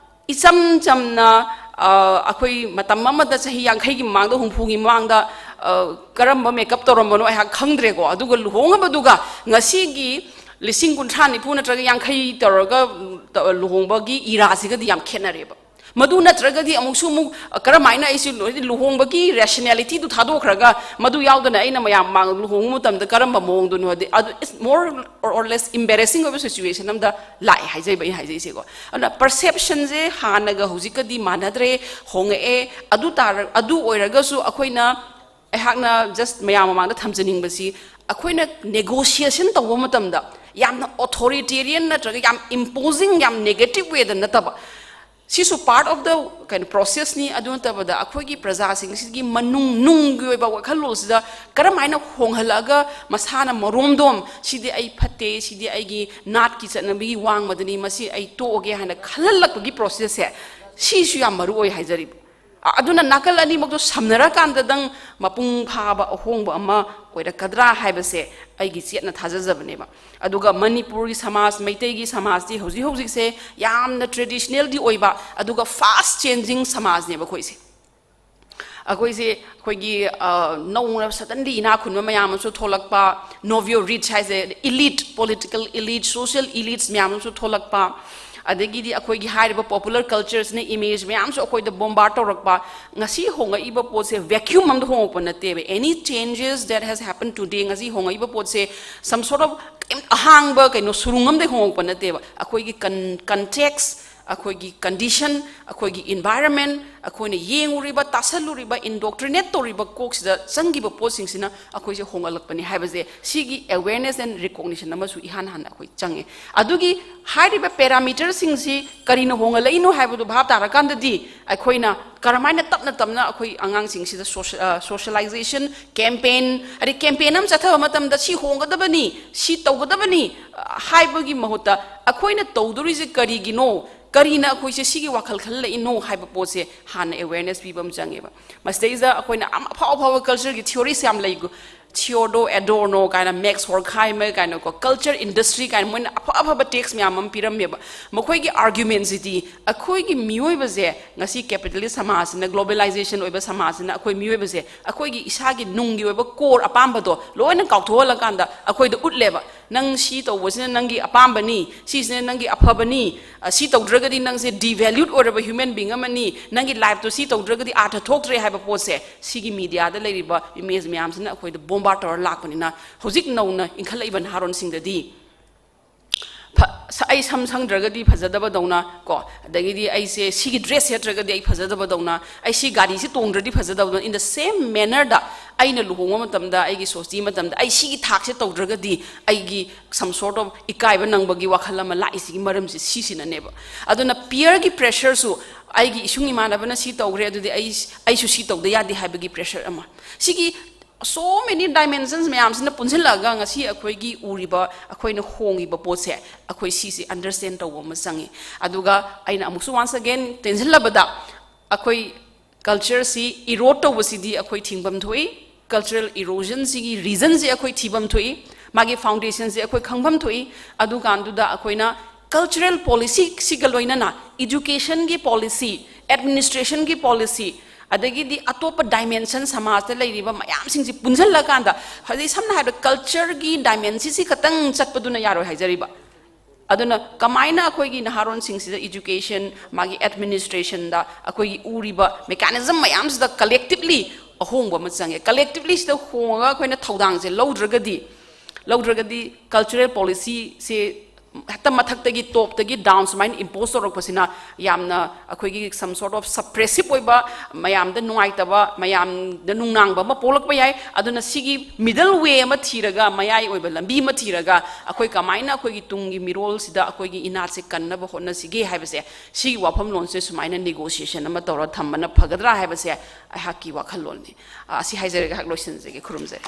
ꯏꯆꯝ ꯆꯝꯅ, ꯑ, ꯑꯩꯈꯣꯏ ꯃꯇꯝ ꯑꯃꯗ ꯆꯍꯤ ꯌꯥꯡꯈꯩꯒꯤ ꯃꯃꯥꯡꯗ, ꯍꯨꯝꯐꯨꯒꯤ ꯃꯃꯥꯡꯗ, ꯑ, ꯀꯔꯝꯕ makeup ꯇꯧꯔꯝꯕꯅꯣ ꯑꯩꯍꯥꯛ ꯈꯪꯗ꯭ꯔꯦꯀꯣ꯫ ꯑꯗꯨꯒ ꯂꯨꯍꯣꯡꯉꯕꯗꯨꯒ ꯉꯁꯤꯒꯤ ꯂꯤꯁꯤꯡ ꯀꯨꯟꯊ꯭ꯔꯥ, ꯅꯤꯐꯨ ꯅꯠꯇ꯭ꯔꯒ ꯌꯥꯡꯈꯩ ꯇꯧꯔꯒ, ꯎꯝ, ꯇ-, ꯂꯨꯍꯣꯡꯕꯒꯤ eraꯁꯤꯒꯗꯤ ꯌꯥꯝ ꯈꯦꯠꯅꯔꯦꯕ꯫ ꯃꯗꯨ ꯅꯠꯇ꯭ꯔꯒꯗꯤ ꯑꯃꯨꯛꯁꯨ ꯑꯃꯨꯛ, ꯑ, ꯀꯔꯝꯍꯥꯏꯅ ꯑꯩꯁꯤ ꯂꯨ-, ꯍꯥꯏꯗꯤ ꯂꯨꯍꯣꯡꯕꯒꯤ rationalityꯗꯨ ꯊꯥꯗꯣꯛꯈ꯭ꯔꯒ, ꯃꯗꯨ ꯌꯥꯎꯗꯅ ꯑꯩꯅ ꯃꯌꯥꯝ ꯃꯥꯡ ꯂꯨꯍꯣꯡꯕ ꯃꯇꯝꯗ ꯀꯔꯝꯕ ꯃꯑꯣꯡꯗꯅꯣ, ꯍꯥꯏꯗꯤ ꯑꯗꯨ is more or less embarrassing ꯑꯣꯏꯕ situation ꯑꯃꯗ ꯂꯥꯛꯑꯦ ꯍꯥꯏꯖꯩꯕ ꯑꯩꯅ ꯍꯥꯏꯖꯩꯁꯦꯀꯣ꯫ ꯑꯗꯨꯅ perceptionꯁꯦ ꯍꯥꯟꯅꯒ ꯍꯧꯖꯤꯛꯀꯗꯤ ꯃꯥꯟꯅꯗ꯭ꯔꯦ, ꯍꯣꯡꯉꯛꯑꯦ꯫ ꯑꯗꯨ ꯇꯥꯔ-, ꯑꯗꯨ ꯑꯣꯏꯔꯒꯁꯨ ꯑꯩꯈꯣꯏꯅ, ꯑꯩꯍꯥꯛꯅ just ꯃꯌꯥꯝ ꯃꯃꯥꯡꯗ ꯊꯝꯖꯅꯤꯡꯕꯁꯤ, ꯑꯩꯈꯣꯏꯅ negotiation ꯇꯧꯕ ꯃꯇꯝꯗ ꯌꯥꯝꯅ authoritarian ꯅꯠꯇ꯭ꯔꯒ ꯌꯥꯝ imposing, ꯌꯥꯝ negative wayꯗ ꯅꯠꯇꯕ, ꯁꯤꯁꯨ part of the ꯀꯩꯅꯣ processꯅꯤ꯫ ꯑꯗꯨ ꯅꯠꯇꯕꯗ ꯑꯩꯈꯣꯏꯒꯤ ꯄ꯭ꯔꯖꯥꯁꯤꯡꯁꯤꯒꯤ ꯃꯅꯨꯡ ꯅꯨꯡꯒꯤ ꯑꯣꯏꯕ ꯋꯥꯈꯜꯂꯣꯟꯁꯤꯗ ꯀꯔꯝ ꯍꯥꯏꯅ ꯍꯣꯡꯍꯜꯂꯛꯑꯒ ꯃꯁꯥꯅ ꯃꯔꯣꯝꯗꯣꯝ "ꯁꯤꯗꯤ ꯑꯩ ꯐꯠꯇꯦ, ꯁꯤꯗꯤ ꯑꯩꯒꯤ ꯅꯥꯠꯀꯤ ꯆꯠꯅꯕꯤꯒꯤ ꯋꯥꯡꯃꯗꯅꯤ, ꯃꯁꯤ ꯑꯩ ꯇꯣꯛꯑꯒꯦ" ꯍꯥꯏꯅ ꯈꯜꯍꯜꯂꯛꯄꯒꯤ processꯁꯦ, ꯁꯤꯁꯨ ꯌꯥꯝ ꯃꯔꯨ ꯑꯣꯏ ꯍꯥꯏꯖꯔꯤꯕ꯫ ꯑ-, ꯑꯗꯨꯅ ꯅꯥꯀꯜ ꯑꯅꯤꯃꯛꯇꯣ ꯁꯝꯅꯔꯀꯥꯟꯗꯗꯪ ꯃꯄꯨꯡ ꯐꯥꯕ ꯑꯍꯣꯡꯕ ꯑꯃ ꯑꯣꯏꯔꯛꯀꯗ꯭ꯔꯥ ꯍꯥꯏꯕꯁꯦ ꯑꯩꯒꯤ ꯆꯦꯠꯅ ꯊꯥꯖꯖꯕꯅꯦꯕ꯫ ꯑꯗꯨꯒ ꯃꯅꯤꯄꯨꯔꯒꯤ ꯁꯃꯥꯖ, ꯃꯩꯇꯩꯒꯤ ꯁꯃꯥꯖꯇꯤ ꯍꯧꯖꯤꯛ ꯍꯧꯖꯤꯛꯁꯦ ꯌꯥꯝꯅ traditionalꯗꯤ ꯑꯣꯏꯕ, ꯑꯗꯨꯒ fast changing ꯁꯃꯥꯖꯅꯦꯕ ꯑꯩꯈꯣꯏꯁꯦ꯫ ꯑꯩꯈꯣꯏꯁꯦ ꯑꯩꯈꯣꯏꯒꯤ, ꯑ, ꯅꯧꯅ suddenly ꯏꯅꯥꯛ ꯈꯨꯟꯕ ꯃꯌꯥꯝ ꯑꯃꯁꯨ ꯊꯣꯛꯂꯛꯄ, nouveau riche ꯍꯥꯏꯁꯦ, elite, political elite, social elites ꯃꯌꯥꯝ ꯑꯃꯁꯨ ꯊꯣꯛꯂꯛꯄ, ꯑꯗꯒꯤꯗꯤ ꯑꯩꯈꯣꯏꯒꯤ ꯍꯥꯏꯔꯤꯕ popular cultureꯁꯤꯅ image ꯃꯌꯥꯝꯁꯨ ꯑꯩꯈꯣꯏꯗ bombard ꯇꯧꯔꯛꯄ꯫ ꯉꯁꯤ ꯍꯣꯡꯉꯛꯏꯕ ꯄꯣꯠꯁꯦ vacuum ꯑꯝꯗ ꯍꯣꯡꯉꯛꯄ ꯅꯠꯇꯦꯕ꯫ Any changes that has happened today, ꯉꯁꯤ ꯍꯣꯡꯉꯛꯏꯕ ꯄꯣꯠꯁꯦ some sort of ꯀꯩꯝ ꯑꯍꯥꯡꯕ ꯀꯩꯅꯣ ꯁꯨꯔꯨꯡ ꯑꯝꯗ ꯍꯣꯡꯉꯛꯄ ꯅꯠꯇꯦꯕ꯫ ꯑꯩꯈꯣꯏꯒꯤ con-, context, ꯑꯩꯈꯣꯏꯒꯤ condition, ꯑꯩꯈꯣꯏꯒꯤ environment, ꯑꯩꯈꯣꯏꯅ ꯌꯦꯡꯉꯨꯔꯤꯕ, ꯇꯥꯁꯜꯂꯨꯔꯤꯕ, indoctrinate ꯇꯧꯔꯤꯕ ꯀꯣꯛꯁꯤꯗ ꯆꯪꯈꯤꯕ ꯄꯣꯠꯁꯤꯡꯁꯤꯅ ꯑꯩꯈꯣꯏꯁꯦ ꯍꯣꯡꯍꯜꯂꯛꯄꯅꯤ ꯍꯥꯏꯕꯁꯦ, ꯁꯤꯒꯤ awareness and recognition ꯑꯃꯁꯨ ꯏꯍꯥꯟ ꯍꯥꯟꯅ ꯑꯩꯈꯣꯏ ꯆꯪꯉꯦ꯫ ꯑꯗꯨꯒꯤ ꯍꯥꯏꯔꯤꯕ parameterꯁꯤꯡꯁꯤ ꯀꯔꯤꯅ ꯍꯣꯡꯍꯜꯂꯛꯏꯅꯣ ꯍꯥꯏꯕꯗꯨ ꯚꯥꯞ ꯇꯥꯔꯀꯥꯟꯗꯗꯤ, ꯑꯩꯈꯣꯏꯅ ꯀꯔꯝꯍꯥꯏꯅ ꯇꯞꯅ ꯇꯞꯅ ꯑꯩꯈꯣꯏ ꯑꯉꯥꯡꯁꯤꯡꯁꯤꯗ social, ꯑ, socialization campaign, ꯑꯗꯩ campaign ꯑꯃ ꯆꯠꯊꯕ ꯃꯇꯝꯗ "ꯁꯤ ꯍꯣꯡꯒꯗꯕꯅꯤ, ꯁꯤ ꯇꯧꯒꯗꯕꯅꯤ", ꯑ, ꯍꯥꯏꯕꯒꯤ ꯃꯍꯨꯠꯇ ꯑꯩꯈꯣꯏꯅ ꯇꯧꯗꯣꯔꯤꯁꯦ ꯀꯔꯤꯒꯤꯅꯣ, ꯀꯔꯤꯅ ꯑꯩꯈꯣꯏꯁꯦ ꯁꯤꯒꯤ ꯋꯥꯈꯜ ꯈꯜꯍꯜꯂꯛꯏꯅꯣ ꯍꯥꯏꯕ ꯄꯣꯠꯁꯦ ꯍꯥꯟꯅ awareness ꯄꯤꯕ ꯑꯃ ꯆꯪꯉꯦꯕ꯫ ꯃꯁꯤꯗꯩꯁꯤꯗ ꯑꯩꯈꯣꯏꯅ ꯑꯃ ꯑꯐꯥꯎ ꯑꯐꯥꯎꯕ cultureꯒꯤ theorist ꯌꯥꯝ ꯂꯩ, Theodor Adorno ꯀꯥꯏꯅ, Max Horkheimer ꯀꯥꯏꯅꯀꯣ, culture industry ꯀꯥꯏꯅ, ꯃꯣꯏꯅ ꯑꯐ ꯑꯐꯕ text ꯃꯌꯥꯝ ꯑꯃ ꯄꯤꯔꯝꯃꯦꯕ꯫ ꯃꯈꯣꯏꯒꯤ argumentꯁꯤꯗꯤ ꯑꯩꯈꯣꯏꯒꯤ ꯃꯤꯑꯣꯏꯕꯁꯦ, ꯉꯁꯤ capitalist ꯁꯃꯥꯖꯁꯤꯅ, globalization ꯑꯣꯏꯕ ꯁꯃꯥꯖꯁꯤꯅ ꯑꯩꯈꯣꯏ ꯃꯤꯑꯣꯏꯕꯁꯦ ꯑꯩꯈꯣꯏꯒꯤ ꯏꯁꯥꯒꯤ ꯅꯨꯡꯒꯤ ꯑꯣꯏꯕ core ꯑꯄꯥꯝꯕꯗꯣ ꯂꯣꯏꯅ ꯀꯥꯎꯊꯣꯛꯍꯜꯂꯀꯥꯟꯗ ꯑꯩꯈꯣꯏꯗ ꯎꯠꯂꯦꯕ꯫ "ꯅꯪ ꯁꯤ ꯇꯧꯕꯁꯤꯅ ꯅꯪꯒꯤ ꯑꯄꯥꯝꯕꯅꯤ, ꯁꯤꯁꯤꯅ ꯅꯪꯒꯤ ꯑꯐꯕꯅꯤ, ꯑ, ꯁꯤ ꯇꯧꯗ꯭ꯔꯒꯗꯤ ꯅꯪꯁꯦ devalued ꯑꯣꯏꯔꯕ human being ꯑꯃꯅꯤ, ꯅꯪꯒꯤ lifeꯇꯣ ꯁꯤ ꯇꯧꯗ꯭ꯔꯒꯗꯤ ꯑꯥꯔꯊ ꯊꯣꯛꯇ꯭ꯔꯦ" ꯍꯥꯏꯕ ꯄꯣꯠꯁꯦ, ꯁꯤꯒꯤ mediaꯗ ꯂꯩꯔꯤꯕ image ꯃꯌꯥꯝꯁꯤꯅ ꯑꯩꯈꯣꯏꯗ bombard ꯇꯧꯔ ꯂꯥꯛꯄꯅꯤꯅ, ꯍꯧꯖꯤꯛ ꯅꯧꯅ ꯏꯟꯈꯠꯂꯛꯏꯕ ꯅꯍꯥꯔꯣꯟꯁꯤꯡꯗꯗꯤ ꯐ- ꯁ- ꯑꯩ ꯁꯝ ꯁꯪꯗ꯭ꯔꯒꯗꯤ ꯐꯖꯗꯕꯗꯧꯅ ꯀꯣ, ꯑꯗꯒꯤꯗꯤ ꯑꯩꯁꯦ ꯁꯤꯒꯤ ꯗ꯭ꯔꯦꯁ ꯁꯦꯠꯇ꯭ꯔꯒꯗꯤ ꯑꯩ ꯐꯖꯗꯕꯗꯧꯅ, ꯑꯩ ꯁꯤ ꯒꯥꯔꯤꯁꯤ ꯇꯣꯡꯗ꯭ꯔꯗꯤ ꯐꯖꯗꯕꯗꯧꯅ, in the same manner ꯗ ꯑꯩꯅ ꯂꯨꯍꯣꯡꯕ ꯃꯇꯝꯗ, ꯑꯩꯒꯤ ꯁꯣꯁꯇꯤ ꯃꯇꯝꯗ ꯑꯩ ꯁꯤꯒꯤ ꯊꯥꯛꯁꯦ ꯇꯧꯗ꯭ꯔꯒꯗꯤ ꯑꯩꯒꯤ some sort of ꯏꯀꯥꯏꯕ ꯅꯪꯕꯒꯤ ꯋꯥꯈꯜ ꯑꯃ ꯂꯥꯛꯏꯁꯤꯒꯤ ꯃꯔꯝꯁꯤ ꯁꯤꯁꯤꯅꯅꯦꯕ꯫ ꯑꯗꯨꯅ ꯄꯤꯌꯔꯒꯤ ꯄ꯭ꯔꯦꯁꯔꯁꯨ, ꯑꯩꯒꯤ ꯏꯁꯨꯡ ꯏꯃꯥꯟꯅꯕꯅ ꯁꯤ ꯇꯧꯈ꯭ꯔꯦ, ꯑꯗꯨꯗꯤ ꯑꯩ ꯑꯩꯁꯨ ꯁꯤ ꯇꯧꯗ ꯌꯥꯗꯦ ꯍꯥꯏꯕꯒꯤ ꯄ꯭ꯔꯦꯁꯔ ꯑꯃ, ꯁꯤꯒꯤ so many dimensions ꯃꯌꯥꯝꯁꯤꯅ ꯄꯨꯟꯁꯤꯜꯂꯛꯑꯒ ꯉꯁꯤ ꯑꯩꯈꯣꯏꯒꯤ ꯎꯔꯤꯕ, ꯑꯩꯈꯣꯏꯅ ꯍꯣꯡꯉꯤꯕ ꯄꯣꯠꯁꯦ, ꯑꯩꯈꯣꯏ ꯁꯤꯁꯦ understand ꯇꯧꯕ ꯑꯃ ꯆꯪꯉꯤ꯫ ꯑꯗꯨꯒ ꯑꯩꯅ ꯑꯃꯨꯛꯁꯨ once again ꯇꯦꯟꯁꯤꯜꯂꯕꯗ, ꯑꯩꯈꯣꯏ culture ꯁꯤ erode ꯇꯧꯕꯁꯤꯗꯤ ꯑꯩꯈꯣꯏ ꯊꯤꯡꯐꯝ ꯊꯣꯛꯏ꯫ Cultural erosion ꯁꯤꯒꯤ reason ꯁꯤ ꯑꯩꯈꯣꯏ ꯊꯤꯐꯝ ꯊꯣꯛꯏ, ꯃꯥꯒꯤ foundation ꯁꯤ ꯑꯩꯈꯣꯏ ꯈꯪꯐꯝ ꯊꯣꯛꯏ꯫ ꯑꯗꯨꯀꯥꯟꯗꯨꯗ ꯑꯩꯈꯣꯏꯅ cultural policy ꯁꯤꯒ ꯂꯣꯏꯅꯅ education ꯒꯤ policy, administration ꯒꯤ policy, ꯑꯗꯒꯤꯗꯤ ꯑꯇꯣꯞꯄ dimension ꯁꯃꯥꯖꯇ ꯂꯩꯔꯤꯕ ꯃꯌꯥꯝꯁꯤꯡꯁꯤ ꯄꯨꯟꯁꯤꯜꯂꯀꯥꯟꯗ, ꯍꯧꯖꯤꯛ ꯁꯝꯅ ꯍꯥꯏꯔꯕꯗ culture ꯒꯤ dimension ꯁꯤ ꯈꯛꯇꯪ ꯆꯠꯄꯗꯨꯅ ꯌꯥꯔꯣꯏ ꯍꯥꯏꯖꯔꯤꯕ꯫ ꯑꯗꯨꯅ ꯀꯃꯥꯏꯅ ꯑꯩꯈꯣꯏꯒꯤ ꯅꯍꯥꯔꯣꯟꯁꯤꯡꯁꯤꯗ education, ꯃꯥꯒꯤ administration ꯗ ꯑꯩꯈꯣꯏꯒꯤ ꯎꯔꯤꯕ mechanism ꯃꯌꯥꯝꯁꯤꯗ collectively ꯑꯍꯣꯡꯕ ꯑꯃ ꯆꯪꯉꯦ꯫ Collectively ꯁꯤꯗ ꯍꯣꯡꯉꯒ ꯑꯩꯈꯣꯏꯅ ꯊꯧꯗꯥꯡꯁꯦ ꯂꯧꯗ꯭ꯔꯒꯗꯤ, ꯂꯧꯗ꯭ꯔꯒꯗꯤ cultural policy ꯁꯦ ꯍꯦꯛꯇ ꯃꯊꯛꯇꯒꯤ, top ꯇꯒꯤ down ꯁꯨꯃꯥꯏꯅ impose ꯇꯧꯔꯛꯄꯁꯤꯅ ꯌꯥꯝꯅ ꯑꯩꯈꯣꯏꯒꯤ some sort of suppressive ꯑꯣꯏꯕ, ꯃꯌꯥꯝꯗ ꯅꯨꯡꯉꯥꯏꯇꯕ, ꯃꯌꯥꯝꯗ ꯅꯨꯡꯅꯥꯡꯕ ꯑꯃ ꯄꯣꯛꯂꯛꯄ ꯌꯥꯏ꯫ ꯑꯗꯨꯅ ꯁꯤꯒꯤ middle way ꯑꯃ ꯊꯤꯔꯒ, ꯃꯌꯥꯏ ꯑꯣꯏꯕ ꯂꯝꯕꯤ ꯑꯃ ꯊꯤꯔꯒ, ꯑꯩꯈꯣꯏ ꯀꯃꯥꯏꯅ ꯑꯩꯈꯣꯏꯒꯤ ꯇꯨꯡꯒꯤ ꯃꯤꯔꯣꯜꯁꯤꯗ ꯑꯩꯈꯣꯏꯒꯤ ꯏꯅꯥꯠꯁꯦ ꯀꯟꯅꯕ ꯍꯣꯠꯅꯁꯤꯒꯦ ꯍꯥꯏꯕꯁꯦ, ꯁꯤꯒꯤ ꯋꯥꯐꯝꯂꯣꯟꯁꯦ ꯁꯨꯃꯥꯏꯅ negotiation ꯑꯃ ꯇꯧꯔ ꯊꯝꯕꯅ ꯐꯒꯗ꯭ꯔꯥ ꯍꯥꯏꯕꯁꯦ ꯑꯩꯍꯥꯛꯀꯤ ꯋꯥꯈꯜꯂꯣꯟꯅꯤ꯫ ꯑ, ꯑꯁꯤ ꯍꯥꯏꯖꯔꯒ ꯑꯩꯍꯥꯛ ꯂꯣꯏꯁꯤꯟꯖꯒꯦ꯫ ꯈꯨꯔꯨꯝꯖꯔꯤ꯫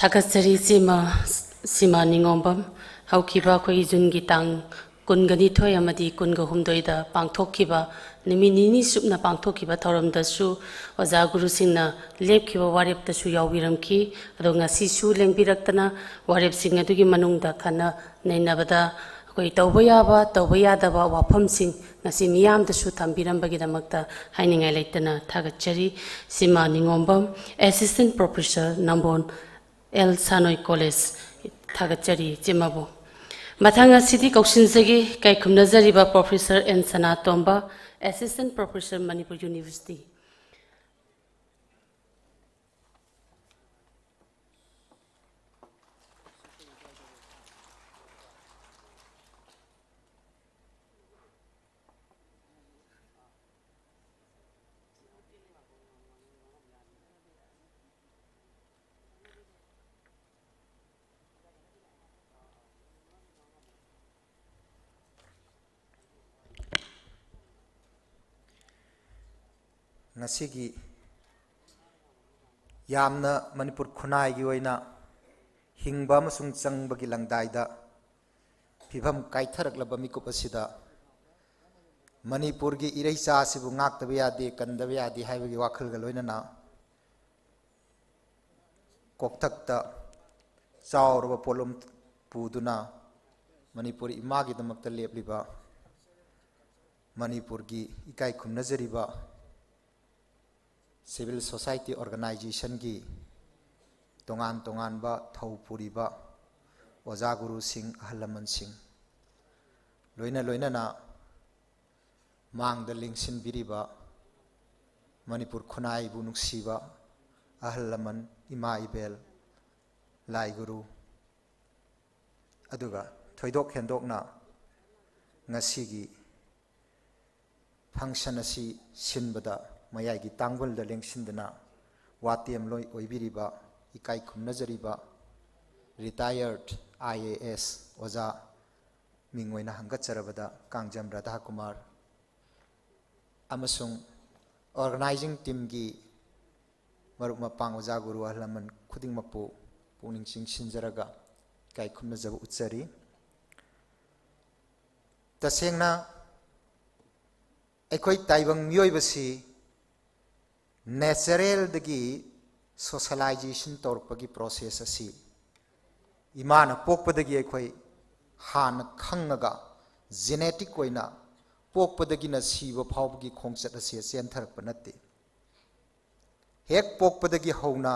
ꯊꯥꯒꯠꯆꯔꯤ ꯁꯤꯃ, ꯁꯤꯃ ꯅꯤꯉꯣꯝꯕꯝ꯫ ꯍꯧꯈꯤꯕ ꯑꯩꯈꯣꯏꯒꯤ ꯖꯨꯟꯒꯤ ꯇꯥꯡ ꯀꯨꯟꯒ ꯅꯤꯊꯣꯏ ꯑꯃꯗꯤ ꯀꯨꯟꯒ ꯍꯨꯝꯗꯣꯏꯗ ꯄꯥꯡꯊꯣꯛꯈꯤꯕ, ꯅꯨꯃꯤꯠ ꯅꯤꯅꯤ ꯆꯨꯞꯅ ꯄꯥꯡꯊꯣꯛꯈꯤꯕ ꯊꯧꯔꯝꯗꯁꯨ ꯑꯣꯖꯥ ꯒꯨꯔꯨꯁꯤꯡꯅ ꯂꯦꯞꯈꯤꯕ ꯋꯥꯔꯦꯞꯇꯁꯨ ꯌꯥꯎꯕꯤꯔꯝꯈꯤ꯫ ꯑꯗꯣ ꯉꯁꯤꯁꯨ ꯂꯦꯡꯕꯤꯔꯛꯇꯅ ꯋꯥꯔꯦꯞꯁꯤꯡ ꯑꯗꯨꯒꯤ ꯃꯅꯨꯡꯗ ꯈꯟꯅ ꯅꯩꯅꯕꯗ ꯑꯩꯈꯣꯏ ꯇꯧꯕ ꯌꯥꯕ, ꯇꯧꯕ ꯌꯥꯗꯕ ꯋꯥꯐꯝꯁꯤꯡ ꯉꯁꯤ ꯃꯤꯌꯥꯝꯗꯁꯨ ꯊꯝꯕꯤꯔꯝꯕꯒꯤꯗꯃꯛꯇ ꯍꯥꯏꯅꯤꯡꯉꯥꯏ ꯂꯩꯇꯅ ꯊꯥꯒꯠꯆꯔꯤ꯫ Sima Ningombam, Assistant Professor, Nambol L Sanoi college, ꯊꯥꯒꯠꯆꯔꯤ ꯏꯆꯦꯃꯕꯨ꯫ ꯃꯊꯪ ꯑꯁꯤꯗꯤ ꯀꯧꯁꯤꯟꯖꯒꯦ, ꯏꯀꯥꯏ ꯈꯨꯝꯅꯖꯔꯤꯕ Professor N Sanatomba, Assistant Professor, Manipur University꯫ ꯉꯁꯤꯒꯤ ꯌꯥꯝꯅ ꯃꯅꯤꯄꯨꯔ ꯈꯨꯟꯅꯥꯏꯒꯤ ꯑꯣꯏꯅ ꯍꯤꯡꯕ ꯑꯃꯁꯨꯡ ꯆꯪꯕꯒꯤ ꯂꯪꯗꯥꯏꯗ ꯐꯤꯕꯝ ꯀꯥꯏꯊꯔꯛꯂꯕ ꯃꯤꯀꯨꯞ ꯑꯁꯤꯗ ꯃꯅꯤꯄꯨꯔꯒꯤ ꯏꯔꯩꯆꯥ ꯑꯁꯤꯕꯨ ꯉꯥꯛꯇꯕ ꯌꯥꯗꯦ, ꯀꯟꯗꯕ ꯌꯥꯗꯦ ꯍꯥꯏꯕꯒꯤ ꯋꯥꯈꯜꯒ ꯂꯣꯏꯅꯅ ꯀꯣꯛꯊꯛꯇ ꯆꯥꯎꯔꯕ ꯄꯣꯠꯂꯨꯝ ꯄꯨꯗꯨꯅ ꯃꯅꯤꯄꯨꯔ ꯏꯃꯥꯒꯤꯗꯃꯛꯇ ꯂꯦꯞꯂꯤꯕ ꯃꯅꯤꯄꯨꯔꯒꯤ ꯏꯀꯥꯏ ꯈꯨꯝꯅꯖꯔꯤꯕ civil society organizationꯒꯤ ꯇꯣꯉꯥꯟ ꯇꯣꯉꯥꯟꯕ ꯊꯧ ꯄꯨꯔꯤꯕ ꯑꯣꯖꯥ ꯒꯨꯔꯨꯁꯤꯡ, ꯑꯍꯜ ꯂꯃꯟꯁꯤꯡ, ꯂꯣꯏꯅ ꯂꯣꯏꯅꯅ ꯃꯥꯡꯗ ꯂꯦꯡꯁꯤꯟꯕꯤꯔꯤꯕ ꯃꯅꯤꯄꯨꯔ ꯈꯨꯟꯅꯥꯏꯕꯨ ꯅꯨꯡꯁꯤꯕ ꯑꯍꯜ ꯂꯃꯟ, ꯏꯃꯥ ꯏꯕꯦꯜ, ꯂꯥꯏ ꯒꯨꯔꯨ, ꯑꯗꯨꯒ ꯊꯣꯏꯗꯣꯛ ꯍꯦꯟꯗꯣꯛꯅ ꯉꯁꯤꯒꯤ function ꯑꯁꯤ ꯁꯤꯟꯕꯗ ꯃꯌꯥꯏꯒꯤ ꯇꯥꯡꯕꯜꯗ ꯂꯦꯡꯁꯤꯟꯗꯨꯅ ꯋꯥꯇꯦꯝꯂꯣꯏ ꯑꯣꯏꯕꯤꯔꯤꯕ, ꯏꯀꯥꯏ ꯈꯨꯝꯅꯖꯔꯤꯕ retired I A S ꯑꯣꯖꯥ ꯃꯤꯡ ꯑꯣꯏꯅ ꯍꯪꯒꯠꯆꯔꯕꯗ ꯀꯥꯡꯖꯝ ꯔꯥꯙꯥꯀꯨꯃꯥꯔ ꯑꯃꯁꯨꯡ organizing teamꯒꯤ ꯃꯔꯨꯞ ꯃꯄꯥꯡ, ꯑꯣꯖꯥ ꯒꯨꯔꯨ ꯑꯍꯜ ꯂꯃꯟ ꯈꯨꯗꯤꯡꯃꯛꯄꯨ ꯄꯨꯛꯅꯤꯡ ꯆꯤꯡꯁꯤꯟꯖꯔꯒ ꯏꯀꯥꯏ ꯈꯨꯝꯅꯖꯕ ꯎꯠꯆꯔꯤ꯫ ꯇꯁꯦꯡꯅ ꯑꯩꯈꯣꯏ ꯇꯥꯏꯕꯪ ꯃꯤꯑꯣꯏꯕꯁꯤ natural ꯗꯒꯤ socialization ꯇꯧꯔꯛꯄꯒꯤ process ꯑꯁꯤ ꯏꯃꯥꯅ ꯄꯣꯛꯄꯗꯒꯤ ꯑꯩꯈꯣꯏ ꯍꯥꯟꯅ ꯈꯪꯉꯒ genetic ꯑꯣꯏꯅ ꯄꯣꯛꯄꯗꯒꯤꯅ ꯁꯤꯕ ꯐꯥꯎꯕꯒꯤ ꯈꯣꯡꯆꯠ ꯑꯁꯤ ꯆꯦꯟꯊꯔꯛꯄ ꯅꯠꯇꯦ꯫ ꯍꯦꯛ ꯄꯣꯛꯄꯗꯒꯤ ꯍꯧꯅ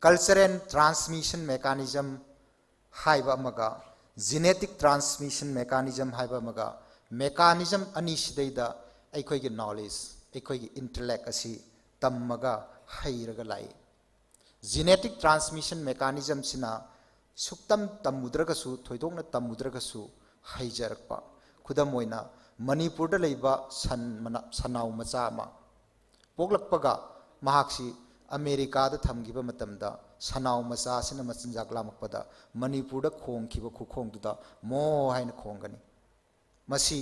cultural transmission mechanism ꯍꯥꯏꯕ ꯑꯃꯒ genetic transmission mechanism ꯍꯥꯏꯕ ꯑꯃꯒ mechanism ꯑꯅꯤꯁꯤꯗꯩꯗ ꯑꯩꯈꯣꯏꯒꯤ knowledge, ꯑꯩꯈꯣꯏꯒꯤ intellect ꯑꯁꯤ ꯇꯝꯃꯒ ꯍꯩꯔꯒ ꯂꯥꯛꯏ꯫ Genetic transmission mechanismꯁꯤꯅ ꯁꯨꯛꯇꯝ ꯇꯝꯃꯨꯗ꯭ꯔꯒꯁꯨ, ꯊꯣꯏꯗꯣꯛꯅ ꯇꯝꯃꯨꯗ꯭ꯔꯒꯁꯨ ꯍꯩꯖꯔꯛꯄ꯫ ꯈꯨꯗꯝ ꯑꯣꯏꯅ, ꯃꯅꯤꯄꯨꯔꯗ ꯂꯩꯕ ꯁꯟ ꯃꯅꯥ-, ꯁꯟꯅꯥꯎ ꯃꯆꯥ ꯑꯃ ꯄꯣꯛꯂꯛꯄꯒ ꯃꯍꯥꯛꯁꯤ ꯑꯃꯦꯔꯤꯀꯥꯗ ꯊꯝꯈꯤꯕ ꯃꯇꯝꯗ ꯁꯟꯅꯥꯎ ꯃꯆꯥ ꯑꯁꯤꯅ ꯃꯆꯤꯟꯖꯥꯛ ꯂꯥꯝꯃꯛꯄꯗ ꯃꯅꯤꯄꯨꯔꯗ ꯈꯣꯡꯈꯤꯕ ꯈꯨꯈꯣꯡꯗꯨꯗ "ꯃꯣ" ꯍꯥꯏꯅ ꯈꯣꯡꯒꯅꯤ꯫ ꯃꯁꯤ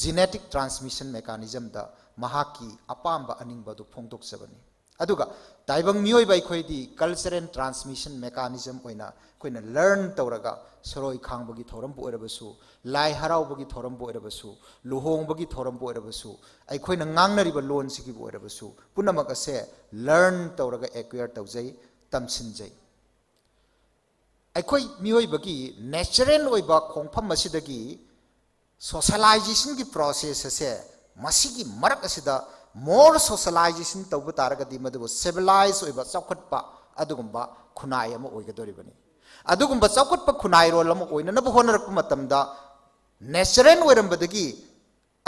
genetic transmission mechanismꯗ ꯃꯍꯥꯛꯀꯤ ꯑꯄꯥꯝꯕ ꯑꯅꯤꯡꯕ ꯑꯗꯨ ꯐꯣꯡꯗꯣꯛꯆꯕꯅꯤ꯫ ꯑꯗꯨꯒ ꯇꯥꯏꯕꯪ ꯃꯤꯑꯣꯏꯕ ꯑꯩꯈꯣꯏꯗꯤ cultural transmission mechanism ꯑꯣꯏꯅ ꯑꯩꯈꯣꯏꯅ learn ꯇꯧꯔꯒ, ꯁꯣꯔꯣꯏ ꯈꯥꯡꯕꯒꯤ ꯊꯧꯔꯝꯕꯨ ꯑꯣꯏꯔꯕꯁꯨ, ꯂꯥꯏ ꯍꯔꯥꯎꯕꯒꯤ ꯊꯧꯔꯝꯕꯨ ꯑꯣꯏꯔꯕꯁꯨ, ꯂꯨꯍꯣꯡꯕꯒꯤ ꯊꯧꯔꯝꯕꯨ ꯑꯣꯏꯔꯕꯁꯨ, ꯑꯩꯈꯣꯏꯅ ꯉꯥꯡꯅꯔꯤꯕ ꯂꯣꯟꯁꯤꯒꯤꯕꯨ ꯑꯣꯏꯔꯕꯁꯨ, ꯄꯨꯝꯅꯃꯛ ꯑꯁꯦ learn ꯇꯧꯔꯒ acquire ꯇꯧꯖꯩ, ꯇꯝꯁꯤꯟꯖꯩ꯫ ꯑꯩꯈꯣꯏ ꯃꯤꯑꯣꯏꯕꯒꯤ natural ꯑꯣꯏꯕ ꯈꯣꯡꯐꯝ ꯑꯁꯤꯗꯒꯤ socializationꯒꯤ process ꯑꯁꯦ, ꯃꯁꯤꯒꯤ ꯃꯔꯛ ꯑꯁꯤꯗ more socialization ꯇꯧꯕ ꯇꯥꯔꯒꯗꯤ ꯃꯗꯨꯕꯨ civilized ꯑꯣꯏꯕ, ꯆꯥꯎꯈꯠꯄ ꯑꯗꯨꯒꯨꯝꯕ ꯈꯨꯟꯅꯥꯏ ꯑꯃ ꯑꯣꯏꯒꯗꯧꯔꯤꯕꯅꯤ꯫ ꯑꯗꯨꯒꯨꯝꯕ ꯆꯥꯎꯈꯠꯄ ꯈꯨꯟꯅꯥꯏꯔꯣꯜ ꯑꯃ ꯑꯣꯏꯅꯅꯕ ꯍꯣꯠꯅꯔꯛꯄ ꯃꯇꯝꯗ natural ꯑꯣꯏꯔꯝꯕꯗꯒꯤ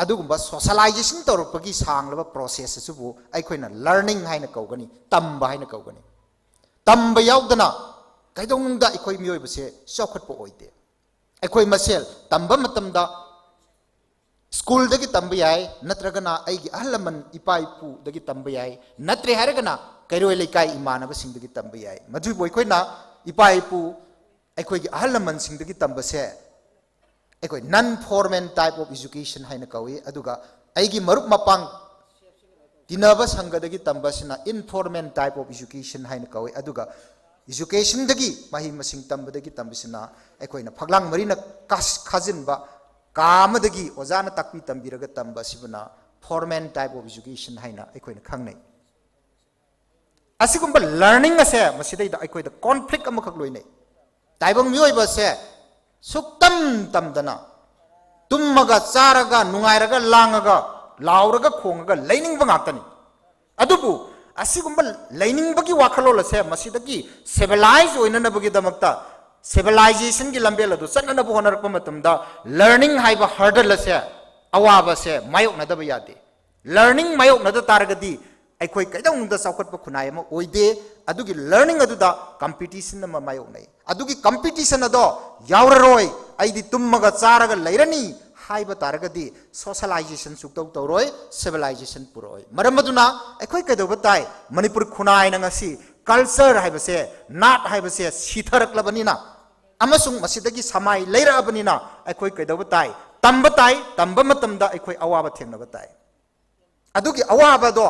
ꯑꯗꯨꯒꯨꯝꯕ socialization ꯇꯧꯔꯛꯄꯒꯤ ꯁꯥꯡꯂꯕ process ꯑꯁꯤꯕꯨ ꯑꯩꯈꯣꯏꯅ learning ꯍꯥꯏꯅ ꯀꯧꯒꯅꯤ, ꯇꯝꯕ ꯍꯥꯏꯅ ꯀꯧꯒꯅꯤ꯫ ꯇꯝꯕ ꯌꯥꯎꯗꯅ ꯀꯩꯗꯧꯅꯨꯡꯗ ꯑꯩꯈꯣꯏ ꯃꯤꯑꯣꯏꯕꯁꯦ ꯆꯥꯎꯈꯠꯄ ꯑꯣꯏꯗꯦ꯫ ꯑꯩꯈꯣꯏ ꯃꯁꯦꯜ ꯇꯝꯕ ꯃꯇꯝꯗ schoolꯗꯒꯤ ꯇꯝꯕ ꯌꯥꯏ, ꯅꯠꯇ꯭ꯔꯒꯅ ꯑꯩꯒꯤ ꯑꯍꯜ ꯂꯃꯟ ꯏꯄꯥ ꯏꯄꯨꯗꯒꯤ ꯇꯝꯕ ꯌꯥꯏ, ꯅꯠꯇ꯭ꯔꯦ ꯍꯥꯏꯔꯒꯅ ꯀꯩꯔꯣꯏ ꯂꯩꯀꯥꯏ ꯏꯃꯥꯟꯅꯕꯁꯤꯡꯗꯒꯤ ꯇꯝꯕ ꯌꯥꯏ꯫ ꯃꯗꯨꯕꯨ ꯑꯩꯈꯣꯏꯅ ꯏꯄꯥ ꯏꯄꯨ, ꯑꯩꯈꯣꯏꯒꯤ ꯑꯍꯜ ꯂꯃꯟꯁꯤꯡꯗꯒꯤ ꯇꯝꯕꯁꯦ ꯑꯩꯈꯣꯏ non formal type of education ꯍꯥꯏꯅ ꯀꯧꯏ꯫ ꯑꯗꯨꯒ ꯑꯩꯒꯤ ꯃꯔꯨꯞ ꯃꯄꯥꯡ ꯇꯤꯟꯅꯕ ꯁꯪꯒꯗꯒꯤ ꯇꯝꯕꯁꯤꯅ informal type of education ꯍꯥꯏꯅ ꯀꯧꯏ꯫ ꯑꯗꯨꯒ educationꯗꯒꯤ, ꯃꯍꯩ ꯃꯁꯤꯡ ꯇꯝꯕꯗꯒꯤ ꯇꯝꯕꯁꯤꯅ ꯑꯩꯈꯣꯏꯅ ꯐꯛꯂꯥꯡ ꯃꯔꯤꯅ ꯀꯥꯁ-, ꯈꯥꯖꯤꯟꯕ ꯀꯥ ꯑꯃꯗꯒꯤ ꯑꯣꯖꯥꯅ ꯇꯥꯛꯄꯤ ꯇꯝꯕꯤꯔꯒ ꯇꯝꯕ ꯑꯁꯤꯕꯨꯅ formal type of education ꯍꯥꯏꯅ ꯑꯩꯈꯣꯏꯅ ꯈꯪꯅꯩ꯫ ꯑꯁꯤꯒꯨꯝꯕ learning ꯑꯁꯦ ꯃꯁꯤꯗꯩꯗ ꯑꯩꯈꯣꯏꯗ conflict ꯑꯃꯈꯛ ꯂꯣꯏꯅꯩ꯫ ꯇꯥꯏꯕꯪ ꯃꯤꯑꯣꯏꯕ ꯑꯁꯦ ꯁꯨꯛꯇꯝ ꯇꯝꯗꯅ ꯇꯨꯝꯃꯒ ꯆꯥꯔꯒ ꯅꯨꯡꯉꯥꯏꯔꯒ ꯂꯥꯡꯉꯒ ꯂꯥꯎꯔꯒ ꯈꯣꯡꯉꯒ ꯂꯩꯅꯤꯡꯕ ꯉꯥꯛꯇꯅꯤ꯫ ꯑꯗꯨꯕꯨ ꯑꯁꯤꯒꯨꯝꯕ ꯂꯩꯅꯤꯡꯕꯒꯤ ꯋꯥꯈꯜꯂꯣꯟ ꯑꯁꯦ ꯃꯁꯤꯗꯒꯤ civilized ꯑꯣꯏꯅꯅꯕꯒꯤꯗꯃꯛꯇ, civilizationꯒꯤ ꯂꯝꯕꯦꯜ ꯑꯗꯨ ꯆꯠꯅꯅꯕ ꯍꯣꯠꯅꯔꯛꯄ ꯃꯇꯝꯗ learning ꯍꯥꯏꯕ hurdle ꯑꯁꯦ, ꯑꯋꯥꯕ ꯑꯁꯦ ꯃꯥꯌꯣꯛꯅꯗꯕ ꯌꯥꯗꯦ꯫ Learning ꯃꯥꯌꯣꯛꯅꯗ ꯇꯥꯔꯒꯗꯤ ꯑꯩꯈꯣꯏ ꯀꯩꯗꯧꯅꯨꯡꯗ ꯆꯥꯎꯈꯠꯄ ꯈꯨꯟꯅꯥꯏ ꯑꯃ ꯑꯣꯏꯗꯦ꯫ ꯑꯗꯨꯒꯤ learning ꯑꯗꯨꯗ competition ꯑꯃ ꯃꯥꯌꯣꯛꯅꯩ꯫ ꯑꯗꯨꯒꯤ competition ꯑꯗꯣ ꯌꯥꯎꯔꯔꯣꯏ, ꯑꯩꯗꯤ ꯇꯨꯝꯃꯒ ꯆꯥꯔꯒ ꯂꯩꯔꯅꯤ ꯍꯥꯏꯕ ꯇꯥꯔꯒꯗꯤ socialization ꯁꯨꯛꯇꯧ ꯇꯧꯔꯣꯏ, civilization ꯄꯨꯔꯛꯑꯣꯏ꯫ ꯃꯔꯝ ꯑꯗꯨꯅ ꯑꯩꯈꯣꯏ ꯀꯩꯗꯧꯕ ꯇꯥꯏ? ꯃꯅꯤꯄꯨꯔ ꯈꯨꯟꯅꯥꯏꯅ ꯉꯁꯤ culture ꯍꯥꯏꯕꯁꯦ, ꯅꯥꯠ ꯍꯥꯏꯕꯁꯦ ꯁꯤꯊꯔꯛꯂꯕꯅꯤꯅ ꯑꯃꯁꯨꯡ ꯃꯁꯤꯗꯒꯤ ꯁꯃꯥꯏ ꯂꯩꯔꯛꯑꯕꯅꯤꯅ ꯑꯩꯈꯣꯏ ꯀꯩꯗꯧꯕ ꯇꯥꯏ? ꯇꯝꯕ ꯇꯥꯏ꯫ ꯇꯝꯕ ꯃꯇꯝꯗ ꯑꯩꯈꯣꯏ ꯑꯋꯥꯕ ꯊꯦꯡꯅꯕ ꯇꯥꯏ꯫ ꯑꯗꯨꯒꯤ ꯑꯋꯥꯕꯗꯣ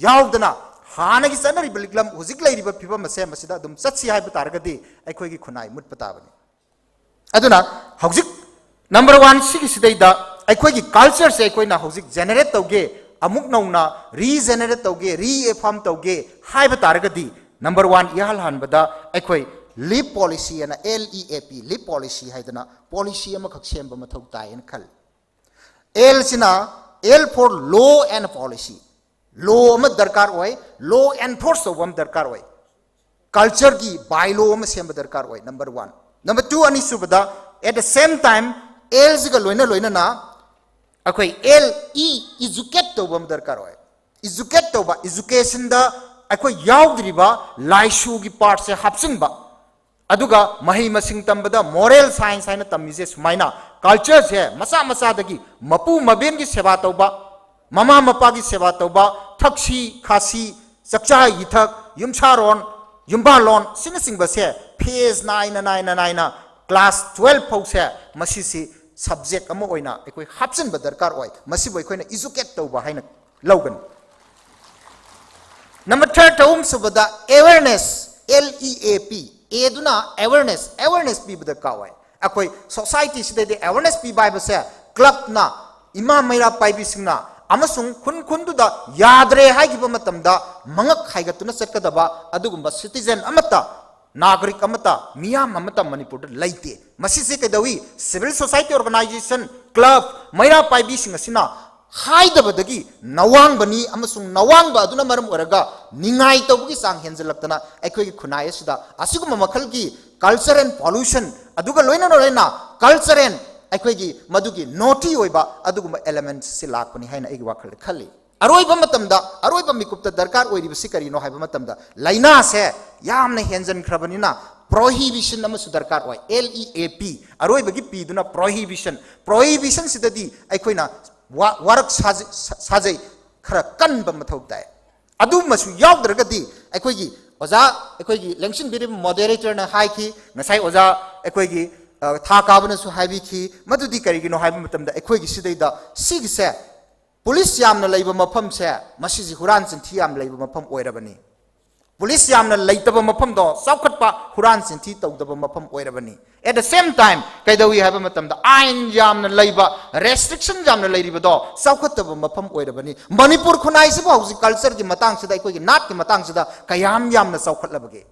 ꯌꯥꯎꯗꯅ ꯍꯥꯟꯅꯒꯤ ꯆꯠꯅꯔꯤꯕ ꯂꯤꯛꯂꯝ, ꯍꯧꯖꯤꯛ ꯂꯩꯔꯤꯕ ꯐꯤꯕꯝ ꯑꯁꯦ ꯃꯁꯤꯗ ꯑꯗꯨꯝ ꯆꯠꯁꯤ ꯍꯥꯏꯕ ꯇꯥꯔꯒꯗꯤ ꯑꯩꯈꯣꯏꯒꯤ ꯈꯨꯟꯅꯥꯏ ꯃꯨꯠꯄ ꯇꯥꯕꯅꯤ꯫ ꯑꯗꯨꯅ ꯍꯧꯖꯤꯛ ꯅꯝꯕꯔ ꯋꯥꯟ ꯁꯤꯒꯤꯁꯤꯗꯩꯗ ꯑꯩꯈꯣꯏꯒꯤ ꯀꯜꯆꯔꯁꯦ ꯑꯩꯈꯣꯏꯅ ꯍꯧꯖꯤꯛ ꯖꯦꯅꯦꯔꯦꯠ ꯇꯧꯒꯦ, ꯑꯃꯨꯛ ꯅꯧꯅ ꯔꯤꯖꯦꯅꯦꯔꯦꯠ ꯇꯧꯒꯦ, ꯔꯤꯑꯦꯐꯥꯝ ꯇꯧꯒꯦ ꯍꯥꯏꯕ ꯇꯥꯔꯒꯗꯤ ꯅꯝꯕꯔ ꯋꯥꯟ ꯏꯍꯥꯟ ꯍꯥꯟꯕꯗ ꯑꯩꯈꯣꯏ ꯂꯤꯞ ꯄꯣꯂꯤꯁꯤ ꯑꯅ, ꯑꯦꯜ ꯏ ꯑꯦ ꯄꯤ, ꯂꯤꯞ ꯄꯣꯂꯤꯁꯤ ꯍꯥꯏꯗꯅ ꯄꯣꯂꯤꯁꯤ ꯑꯃꯈꯛ ꯁꯦꯝꯕ ꯃꯊꯧ ꯇꯥꯏꯌꯦꯅ ꯈꯜꯂꯤ꯫ ꯑꯦꯜꯁꯤꯅ L for law and policy, ꯂꯣ ꯑꯃ ꯗꯔꯀꯥꯔ ꯑꯣꯏ, ꯂꯣ ꯑꯦꯟꯐꯣꯔꯁ ꯇꯧꯕ ꯑꯃ ꯗꯔꯀꯥꯔ ꯑꯣꯏ, ꯀꯜꯆꯔꯒꯤ ꯕꯥꯏ ꯂꯣ ꯑꯃ ꯁꯦꯝꯕ ꯗꯔꯀꯥꯔ ꯑꯣꯏ꯫ Number one. ꯅꯝꯕꯔ ꯇꯨ, ꯑꯅꯤꯁꯨꯕꯗ, at the same time, ꯑꯦꯜꯁꯤꯒ ꯂꯣꯏꯅ ꯂꯣꯏꯅꯅ ꯑꯩꯈꯣꯏ ꯑꯦꯜ ꯏ, ꯏꯖꯨꯀꯦꯠ ꯇꯧꯕ ꯑꯃ ꯗꯔꯀꯥꯔ ꯑꯣꯏ꯫ ꯏꯖꯨꯀꯦꯠ ꯇꯧꯕ, ꯏꯖꯨꯀꯦꯁꯟꯗ ꯑꯩꯈꯣꯏ ꯌꯥꯎꯗ꯭ꯔꯤꯕ ꯂꯥꯏꯁꯨꯒꯤ ꯄꯥꯔꯠꯁꯦ ꯍꯥꯞꯆꯤꯟꯕ꯫ ꯑꯗꯨꯒ ꯃꯍꯩ ꯃꯁꯤꯡ ꯇꯝꯕꯗ ꯃꯣꯔꯦꯜ ꯁꯥꯏꯟꯁ ꯍꯥꯏꯅ ꯇꯝꯃꯤꯁꯦ ꯁꯨꯃꯥꯏꯅ ꯀꯜꯆꯔꯁꯦ ꯃꯆꯥ ꯃꯆꯥꯗꯒꯤ ꯃꯄꯨ ꯃꯕꯦꯟꯒꯤ ꯁꯦꯕꯥ ꯇꯧꯕ, ꯃꯃꯥ ꯃꯄꯥꯒꯤ ꯁꯦꯕꯥ ꯇꯧꯕ, ꯊꯛꯁꯤ ꯈꯥꯁꯤ, ꯆꯥꯛꯆꯥ ꯌꯨꯊꯛ, ꯌꯨꯝꯁꯥꯔꯣꯟ, ꯌꯨꯝꯕꯥꯜꯂꯣꯟ, ꯁꯤꯅꯆꯤꯡꯕꯁꯦ ꯐꯦꯁ ꯅꯥꯏꯅ ꯅꯥꯏꯅ ꯅꯥꯏꯅ ꯀ꯭ꯂꯥꯁ ꯇꯨꯋꯦꯜꯐ ꯐꯥꯎꯁꯦ ꯃꯁꯤꯁꯤ ꯁꯕꯖꯦꯛ ꯑꯃ ꯑꯣꯏꯅ ꯑꯩꯈꯣꯏ ꯍꯥꯞꯆꯤꯟꯕ ꯗꯔꯀꯥꯔ ꯑꯣꯏ꯫ ꯃꯁꯤꯕꯨ ꯑꯩꯈꯣꯏꯅ ꯏꯖꯨꯀꯦꯠ ꯇꯧꯕ ꯍꯥꯏꯅ ꯂꯧꯒꯅꯤ꯫ ꯅꯝꯕꯔ ꯊꯥꯔꯠ, ꯑꯍꯨꯝꯁꯨꯕꯗ, ꯑꯦꯋꯦꯔꯅꯦꯁ, ꯑꯦꯜ ꯏ ꯑꯦ ꯄꯤ꯫ ꯑꯦꯗꯨꯅ ꯑꯦꯋꯦꯔꯅꯦꯁ, ꯑꯦꯋꯦꯔꯅꯦꯁ ꯄꯤꯕ ꯗꯔꯀꯥꯔ ꯑꯣꯏ꯫ ꯑꯩꯈꯣꯏ ꯁꯣꯁꯥꯏꯇꯤꯁꯤꯗꯩꯗ ꯑꯦꯋꯦꯔꯅꯦꯁ ꯄꯤꯕ ꯍꯥꯏꯕꯁꯦ ꯀ꯭ꯂꯕꯅ, ꯏꯃꯥ ꯃꯩꯔꯥ ꯄꯥꯏꯕꯤꯁꯤꯡꯅ ꯑꯃꯁꯨꯡ ꯈꯨꯟ ꯈꯨꯟꯗꯨꯗ ꯌꯥꯗ꯭ꯔꯦ ꯍꯥꯏꯈꯤꯕ ꯃꯇꯝꯗ ꯃꯉꯛ ꯍꯥꯏꯒꯠꯇꯨꯅ ꯆꯠꯀꯗꯕ ꯑꯗꯨꯒꯨꯝꯕ ꯁꯤꯇꯤꯖꯦꯟ ꯑꯃꯠꯇ, ꯅꯥꯒꯔꯤꯛ ꯑꯃꯠꯇ, ꯃꯤꯌꯥꯝ ꯑꯃꯠꯇ ꯃꯅꯤꯄꯨꯔꯗ ꯂꯩꯇꯦ꯫ ꯃꯁꯤꯁꯦ ꯀꯩꯗꯧꯏ? ꯁꯤꯚꯤꯜ ꯁꯣꯁꯥꯏꯇꯤ ꯑꯣꯔꯒꯅꯥꯏꯖꯦꯁꯟ, ꯀ꯭ꯂꯕ, ꯃꯩꯔꯥ ꯄꯥꯏꯕꯤꯁꯤꯡ ꯑꯁꯤꯅ ꯍꯥꯏꯗꯕꯗꯒꯤ ꯅꯋꯥꯡꯕꯅꯤ, ꯑꯃꯁꯨꯡ ꯅꯋꯥꯡꯕ ꯑꯗꯨꯅ ꯃꯔꯝ ꯑꯣꯏꯔꯒ ꯅꯤꯡꯉꯥꯏ ꯇꯧꯕꯒꯤ ꯆꯥꯡ ꯍꯦꯟꯖꯜꯂꯛꯇꯅ ꯑꯩꯈꯣꯏꯒꯤ ꯈꯨꯟꯅꯥꯏ ꯑꯁꯤꯗ ꯑꯁꯤꯒꯨꯝꯕ ꯃꯈꯜꯒꯤ ꯀꯜꯆꯔꯦꯜ ꯄꯣꯂꯨꯁꯟ, ꯑꯗꯨꯒ ꯂꯣꯏꯅꯅ ꯂꯣꯏꯅꯅ ꯀꯜꯆꯔꯦꯜ ꯑꯩꯈꯣꯏꯒꯤ ꯃꯗꯨꯒꯤ ꯅꯣꯇꯤ ꯑꯣꯏꯕ ꯑꯗꯨꯒꯨꯝꯕ ꯑꯦꯂꯤꯃꯦꯟꯠꯁꯤ ꯂꯥꯛꯄꯅꯤ ꯍꯥꯏꯅ ꯑꯩꯒꯤ ꯋꯥꯈꯜꯗ ꯈꯜꯂꯤ꯫ ꯑꯔꯣꯏꯕ ꯃꯇꯝꯗ, ꯑꯔꯣꯏꯕ ꯃꯤꯀꯨꯞꯇ ꯗꯔꯀꯥꯔ ꯑꯣꯏꯔꯤꯕꯁꯤ ꯀꯔꯤꯅꯣ ꯍꯥꯏꯕ ꯃꯇꯝꯗ, ꯂꯥꯏꯅꯥꯁꯦ ꯌꯥꯝꯅ ꯍꯦꯟꯖꯟꯈ꯭ꯔꯕꯅꯤꯅ ꯄ꯭ꯔꯣꯍꯤꯕꯤꯁꯟ ꯑꯃꯁꯨ ꯗꯔꯀꯥꯔ ꯑꯣꯏ꯫ ꯑꯦꯜ ꯏ ꯑꯦ ꯄꯤ, ꯑꯔꯣꯏꯕꯒꯤ ꯄꯤꯗꯨꯅ ꯄ꯭ꯔꯣꯍꯤꯕꯤꯁꯟ꯫ ꯄ꯭ꯔꯣꯍꯤꯕꯤꯁꯟꯁꯤꯗꯗꯤ ꯑꯩꯈꯣꯏꯅ ꯋꯥ-, ꯋꯥꯔꯛ ꯁꯥꯖ-, ꯁꯥ-, ꯁꯥꯖꯩ, ꯈꯔ ꯀꯟꯕ ꯃꯊꯧ ꯇꯥꯏ꯫ ꯑꯗꯨꯃꯁꯨ ꯌꯥꯎꯗ꯭ꯔꯒꯗꯤ ꯑꯩꯈꯣꯏꯒꯤ ꯑꯣꯖꯥ, ꯑꯩꯈꯣꯏꯒꯤ ꯂꯦꯡꯁꯤꯟꯕꯤꯔꯤꯕ ꯃꯣꯗꯦꯔꯦꯇꯔꯅ ꯍꯥꯏꯈꯤ, ꯉꯁꯥꯏ ꯑꯣꯖꯥ ꯑꯩꯈꯣꯏꯒꯤ, ꯑ, ꯊꯥ ꯀꯥꯕꯅꯁꯨ ꯍꯥꯏꯕꯤꯈꯤ, ꯃꯗꯨꯗꯤ ꯀꯔꯤꯒꯤꯅꯣ ꯍꯥꯏꯕ ꯃꯇꯝꯗ ꯑꯩꯈꯣꯏꯒꯤ ꯁꯤꯗꯩꯗ ꯁꯤꯒꯤꯁꯦ ꯄꯨꯂꯤꯁ ꯌꯥꯝꯅ ꯂꯩꯕ ꯃꯐꯝꯁꯦ, ꯃꯁꯤꯁꯤ ꯍꯨꯔꯥꯟ ꯆꯤꯟꯊꯤ ꯌꯥꯝ ꯂꯩꯕ ꯃꯐꯝ ꯑꯣꯏꯔꯕꯅꯤ꯫ ꯄꯨꯂꯤꯁ ꯌꯥꯝꯅ ꯂꯩꯇꯕ ꯃꯐꯝꯗꯣ ꯆꯥꯎꯈꯠꯄ, ꯍꯨꯔꯥꯟ ꯆꯤꯟꯊꯤ ꯇꯧꯗꯕ ꯃꯐꯝ ꯑꯣꯏꯔꯕꯅꯤ꯫ At the same time, ꯀꯩꯗꯧꯏ ꯍꯥꯏꯕ ꯃꯇꯝꯗ, ꯑꯥꯏꯟ ꯌꯥꯝꯅ ꯂꯩꯕ, ꯔꯦꯁꯇ꯭ꯔꯤꯛꯁꯟ ꯌꯥꯝꯅ ꯂꯩꯔꯤꯕꯗꯣ ꯆꯥꯎꯈꯠꯇꯕ ꯃꯐꯝ ꯑꯣꯏꯔꯕꯅꯤ꯫ ꯃꯅꯤꯄꯨꯔ ꯈꯨꯟꯅꯥꯏꯁꯤꯕꯨ ꯍꯧꯖꯤꯛ ꯀꯜꯆꯔꯒꯤ ꯃꯇꯥꯡꯁꯤꯗ, ꯑꯩꯈꯣꯏꯒꯤ ꯅꯥꯠꯀꯤ ꯃꯇꯥꯡꯁꯤꯗ ꯀꯌꯥꯝ ꯌꯥꯝꯅ ꯆꯥꯎꯈꯠꯂꯕꯒꯦ?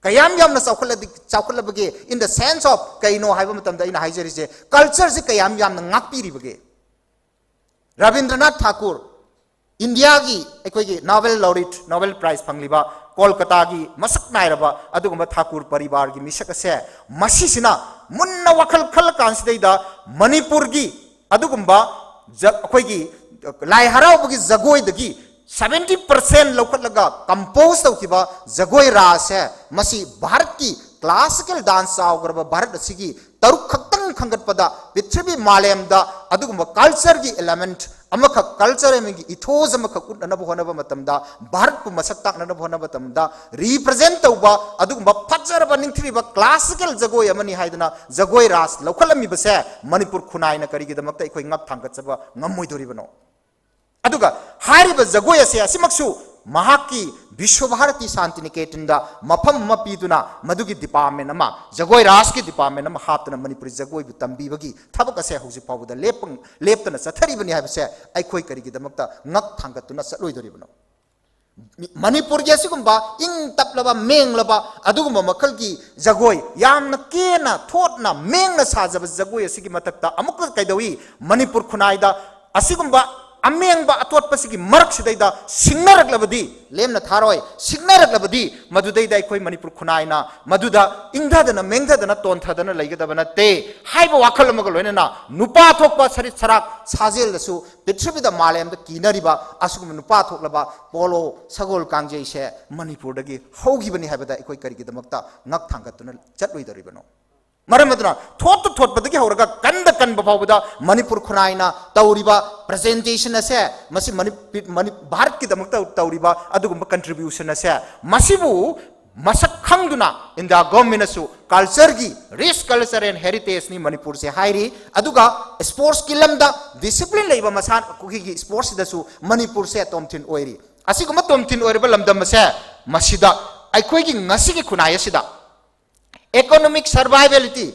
ꯀꯌꯥꯝ ꯌꯥꯝꯅ ꯆꯥꯎꯈꯠꯂꯗꯤ, ꯆꯥꯎꯈꯠꯂꯕꯒꯦ? In the sense of ꯀꯩꯅꯣ ꯍꯥꯏꯕ ꯃꯇꯝꯗ, ꯑꯩꯅ ꯍꯥꯏꯖꯔꯤꯁꯦ, ꯀꯜꯆꯔꯁꯤ ꯀꯌꯥꯝ ꯌꯥꯝꯅ ꯉꯥꯛꯄꯤꯔꯤꯕꯒꯦ? ꯔꯕꯤꯟꯗ꯭ꯔꯅꯥꯊ ꯊꯥꯀꯨꯔ, ꯏꯟꯗꯤꯌꯥꯒꯤ ꯑꯩꯈꯣꯏꯒꯤ ꯅꯣꯕꯦꯜ ꯂꯣꯔꯤꯠ, ꯅꯣꯕꯦꯜ ꯄ꯭ꯔꯥꯏꯖ ꯐꯪꯂꯤꯕ, ꯀꯣꯜꯀꯇꯥꯒꯤ ꯃꯁꯛ ꯅꯥꯏꯔꯕ ꯑꯗꯨꯒꯨꯝꯕ ꯊꯥꯀꯨꯔ ꯄꯔꯤꯕꯥꯔꯒꯤ ꯃꯤꯁꯛ ꯑꯁꯦ, ꯃꯁꯤꯁꯤꯅ ꯃꯨꯟꯅ ꯋꯥꯈꯜ ꯈꯜꯂ ꯀꯥꯟꯁꯤꯗꯩꯗ, ꯃꯅꯤꯄꯨꯔꯒꯤ ꯑꯗꯨꯒꯨꯝꯕ ꯖ-, ꯑꯩꯈꯣꯏꯒꯤ ꯂꯥꯏ ꯍꯔꯥꯎꯕꯒꯤ ꯖꯒꯣꯏꯗꯒꯤ seventy percent ꯂꯧꯈꯠꯂꯒ ꯀꯝꯄꯣꯖ ꯇꯧꯈꯤꯕ ꯖꯒꯣꯏ ꯔꯥꯁꯁꯦ, ꯃꯁꯤ ꯚꯥꯔꯠꯀꯤ ꯀ꯭ꯂꯥꯁꯤꯀꯦꯜ ꯗꯥꯟꯁ ꯆꯥꯎꯈ꯭ꯔꯕ ꯚꯥꯔꯠ ꯑꯁꯤꯒꯤ ꯇꯔꯨꯛ ꯈꯛꯇꯪ ꯈꯟꯒꯠꯄꯗ, ꯄ꯭ꯔꯤꯊꯤꯕꯤ ꯃꯥꯂꯦꯝꯗ ꯑꯗꯨꯒꯨꯝꯕ ꯀꯜꯆꯔꯒꯤ ꯑꯦꯂꯦꯃꯦꯟꯠ ꯑꯃꯈꯛ, ꯀꯜꯆꯔ ꯑꯃꯒꯤ ꯏꯊꯣꯁ ꯑꯃꯈꯛ ꯎꯠꯅꯅꯕ ꯍꯣꯠꯅꯕ ꯃꯇꯝꯗ, ꯚꯥꯔꯠꯄꯨ ꯃꯁꯛ ꯇꯥꯛꯅꯅꯕ ꯍꯣꯠꯅꯕ ꯃꯇꯝꯗ, ꯔꯤꯄ꯭ꯔꯖꯦꯟꯠ ꯇꯧꯕ ꯑꯗꯨꯒꯨꯝꯕ ꯐꯖꯔꯕ ꯅꯤꯡꯊꯤꯔꯕ ꯀ꯭ꯂꯥꯁꯤꯀꯦꯜ ꯖꯒꯣꯏ ꯑꯃꯅꯤ ꯍꯥꯏꯗꯅ ꯖꯒꯣꯏ ꯔꯥꯁ ꯂꯧꯈꯠꯂꯝꯃꯤꯕꯁꯦ, ꯃꯅꯤꯄꯨꯔ ꯈꯨꯟꯅꯥꯏꯅ ꯀꯔꯤꯒꯤꯗꯃꯛꯇ ꯑꯩꯈꯣꯏ ꯉꯛ ꯊꯥꯡꯒꯠꯆꯕ ꯉꯝꯃꯣꯏꯗꯣꯔꯤꯕꯅꯣ? ꯑꯗꯨꯒ ꯍꯥꯏꯔꯤꯕ ꯖꯒꯣꯏ ꯑꯁꯦ, ꯑꯁꯤꯃꯛꯁꯨ ꯃꯍꯥꯛꯀꯤ ꯕꯤꯁ꯭ꯋ ꯚꯥꯔꯇꯤ ꯁꯥꯟꯇꯤ ꯅꯤꯀꯦꯇꯟꯗ ꯃꯐꯝ ꯑꯃ ꯄꯤꯗꯨꯅ, ꯃꯗꯨꯒꯤ ꯗꯤꯄꯥꯔꯠꯃꯦꯟ ꯑꯃ, ꯖꯒꯣꯏ ꯔꯥꯁꯀꯤ ꯗꯤꯄꯥꯔꯠꯃꯦꯟ ꯑꯃ ꯍꯥꯞꯇꯨꯅ ꯃꯅꯤꯄꯨꯔꯤ ꯖꯒꯣꯏꯕꯨ ꯇꯝꯕꯤꯕꯒꯤ ꯊꯕꯛ ꯑꯁꯦ ꯍꯧꯖꯤꯛ ꯐꯥꯎꯕꯗ ꯂꯦꯞꯄ-, ꯂꯦꯞꯇꯅ ꯆꯠꯊꯔꯤꯕꯅꯤ ꯍꯥꯏꯕꯁꯦ ꯑꯩꯈꯣꯏ ꯀꯔꯤꯒꯤꯗꯃꯛꯇ ꯉꯛ ꯊꯥꯡꯒꯠꯇꯨꯅ ꯆꯠꯂꯣꯏꯗꯣꯔꯤꯕꯅꯣ? ꯃꯤ-, ꯃꯅꯤꯄꯨꯔꯒꯤ ꯑꯁꯤꯒꯨꯝꯕ ꯏꯪ ꯇꯞꯂꯕ, ꯃꯦꯡꯂꯕ ꯑꯗꯨꯒꯨꯝꯕ ꯃꯈꯜꯒꯤ ꯖꯒꯣꯏ, ꯌꯥꯝꯅ ꯀꯦꯅ, ꯊꯣꯠꯅ, ꯃꯦꯡꯅ ꯁꯥꯖꯕ ꯖꯒꯣꯏ ꯑꯁꯤꯒꯤ ꯃꯊꯛꯇ ꯑꯃꯨꯛꯀ ꯀꯩꯗꯧꯏ? ꯃꯅꯤꯄꯨꯔ ꯈꯨꯟꯅꯥꯏꯗ ꯑꯁꯤꯒꯨꯝꯕ ꯑꯃꯦꯡꯕ ꯑꯇꯣꯠꯄꯁꯤꯒꯤ ꯃꯔꯛꯁꯤꯗꯩꯗ ꯁꯤꯡꯅꯔꯛꯂꯕꯗꯤ, ꯂꯦꯝꯅ ꯊꯥꯔꯣꯏ, ꯁꯤꯡꯅꯔꯛꯂꯕꯗꯤ, ꯃꯗꯨꯗꯩꯗ ꯑꯩꯈꯣꯏ ꯃꯅꯤꯄꯨꯔ ꯈꯨꯟꯅꯥꯏꯅ ꯃꯗꯨꯗ ꯏꯪꯊꯗꯅ, ꯃꯦꯡꯊꯗꯅ, ꯇꯣꯟꯊꯗꯅ ꯂꯩꯒꯗꯕ ꯅꯠꯇꯦ ꯍꯥꯏꯕ ꯋꯥꯈꯜ ꯑꯃꯒ ꯂꯣꯏꯅꯅ, ꯅꯨꯄꯥ ꯊꯣꯛꯄ ꯁꯔꯤꯠ ꯁꯔꯥꯛ ꯁꯥꯖꯦꯜꯗꯁꯨ ꯄ꯭ꯔꯤꯊꯤꯕꯤꯗ, ꯃꯥꯂꯦꯝꯗ ꯀꯤꯅꯔꯤꯕ ꯑꯁꯤꯒꯨꯝꯕ ꯅꯨꯄꯥ ꯊꯣꯛꯂꯕ ꯄꯣꯂꯣ, ꯁꯒꯣꯜ ꯀꯥꯡꯖꯩꯁꯦ ꯃꯅꯤꯄꯨꯔꯗꯒꯤ ꯍꯧꯈꯤꯕꯅꯤ ꯍꯥꯏꯕꯗ ꯑꯩꯈꯣꯏ ꯀꯔꯤꯒꯤꯗꯃꯛꯇ ꯉꯛ ꯊꯥꯡꯒꯠꯇꯨꯅ ꯆꯠꯂꯣꯏꯗꯧꯔꯤꯕꯅꯣ? ꯃꯔꯝ ꯑꯗꯨꯅ ꯊꯣꯠꯇ ꯊꯣꯠꯄꯗꯒꯤ ꯍꯧꯔꯒ ꯀꯟꯗ ꯀꯟꯕ ꯐꯥꯎꯕꯗ ꯃꯅꯤꯄꯨꯔ ꯈꯨꯟꯅꯥꯏꯅ ꯇꯧꯔꯤꯕ ꯄ꯭ꯔꯖꯦꯟꯇꯦꯁꯟ ꯑꯁꯦ, ꯃꯁꯤ ꯃꯅꯤ-, ꯃꯅꯤ-, ꯚꯥꯔꯠꯀꯤꯗꯃꯛꯇ ꯇꯧꯔꯤꯕ ꯑꯗꯨꯒꯨꯝꯕ ꯀꯟꯇ꯭ꯔꯤꯕ꯭ꯌꯨꯁꯟ ꯑꯁꯦ, ꯃꯁꯤꯕꯨ ꯃꯁꯛ ꯈꯪꯗꯨꯅ ꯏꯟꯗꯤꯌꯥ ꯒꯣꯔꯃꯦꯟꯅꯁꯨ ꯀꯜꯆꯔꯒꯤ ꯔꯤꯆ ꯀꯜꯆꯔ ꯑꯦꯟ ꯍꯦꯔꯤꯇꯦꯖꯅꯤ ꯃꯅꯤꯄꯨꯔꯁꯦ ꯍꯥꯏꯔꯤ꯫ ꯑꯗꯨꯒ ꯁ꯭ꯄꯣꯔꯠꯁꯀꯤ ꯂꯝꯗ ꯗꯤꯁꯤꯄ꯭ꯂꯤꯟ ꯂꯩꯕ ꯃꯁꯥ ꯑꯩꯈꯣꯏꯒꯤ ꯁ꯭ꯄꯣꯔꯠꯁꯤꯗꯁꯨ ꯃꯅꯤꯄꯨꯔꯁꯦ ꯇꯣꯝꯊꯤꯟ ꯑꯣꯏꯔꯤ꯫ ꯑꯁꯤꯒꯨꯝꯕ ꯇꯣꯝꯊꯤꯟ ꯑꯣꯏꯔꯤꯕ ꯂꯝꯗꯝ ꯑꯁꯦ ꯃꯁꯤꯗ ꯑꯩꯈꯣꯏꯒꯤ ꯉꯁꯤꯒꯤ ꯈꯨꯟꯅꯥꯏ ꯑꯁꯤꯗ ꯏꯀꯣꯅꯣꯃꯤꯛ ꯁꯔꯚꯥꯏꯕꯤꯂꯤꯇꯤ,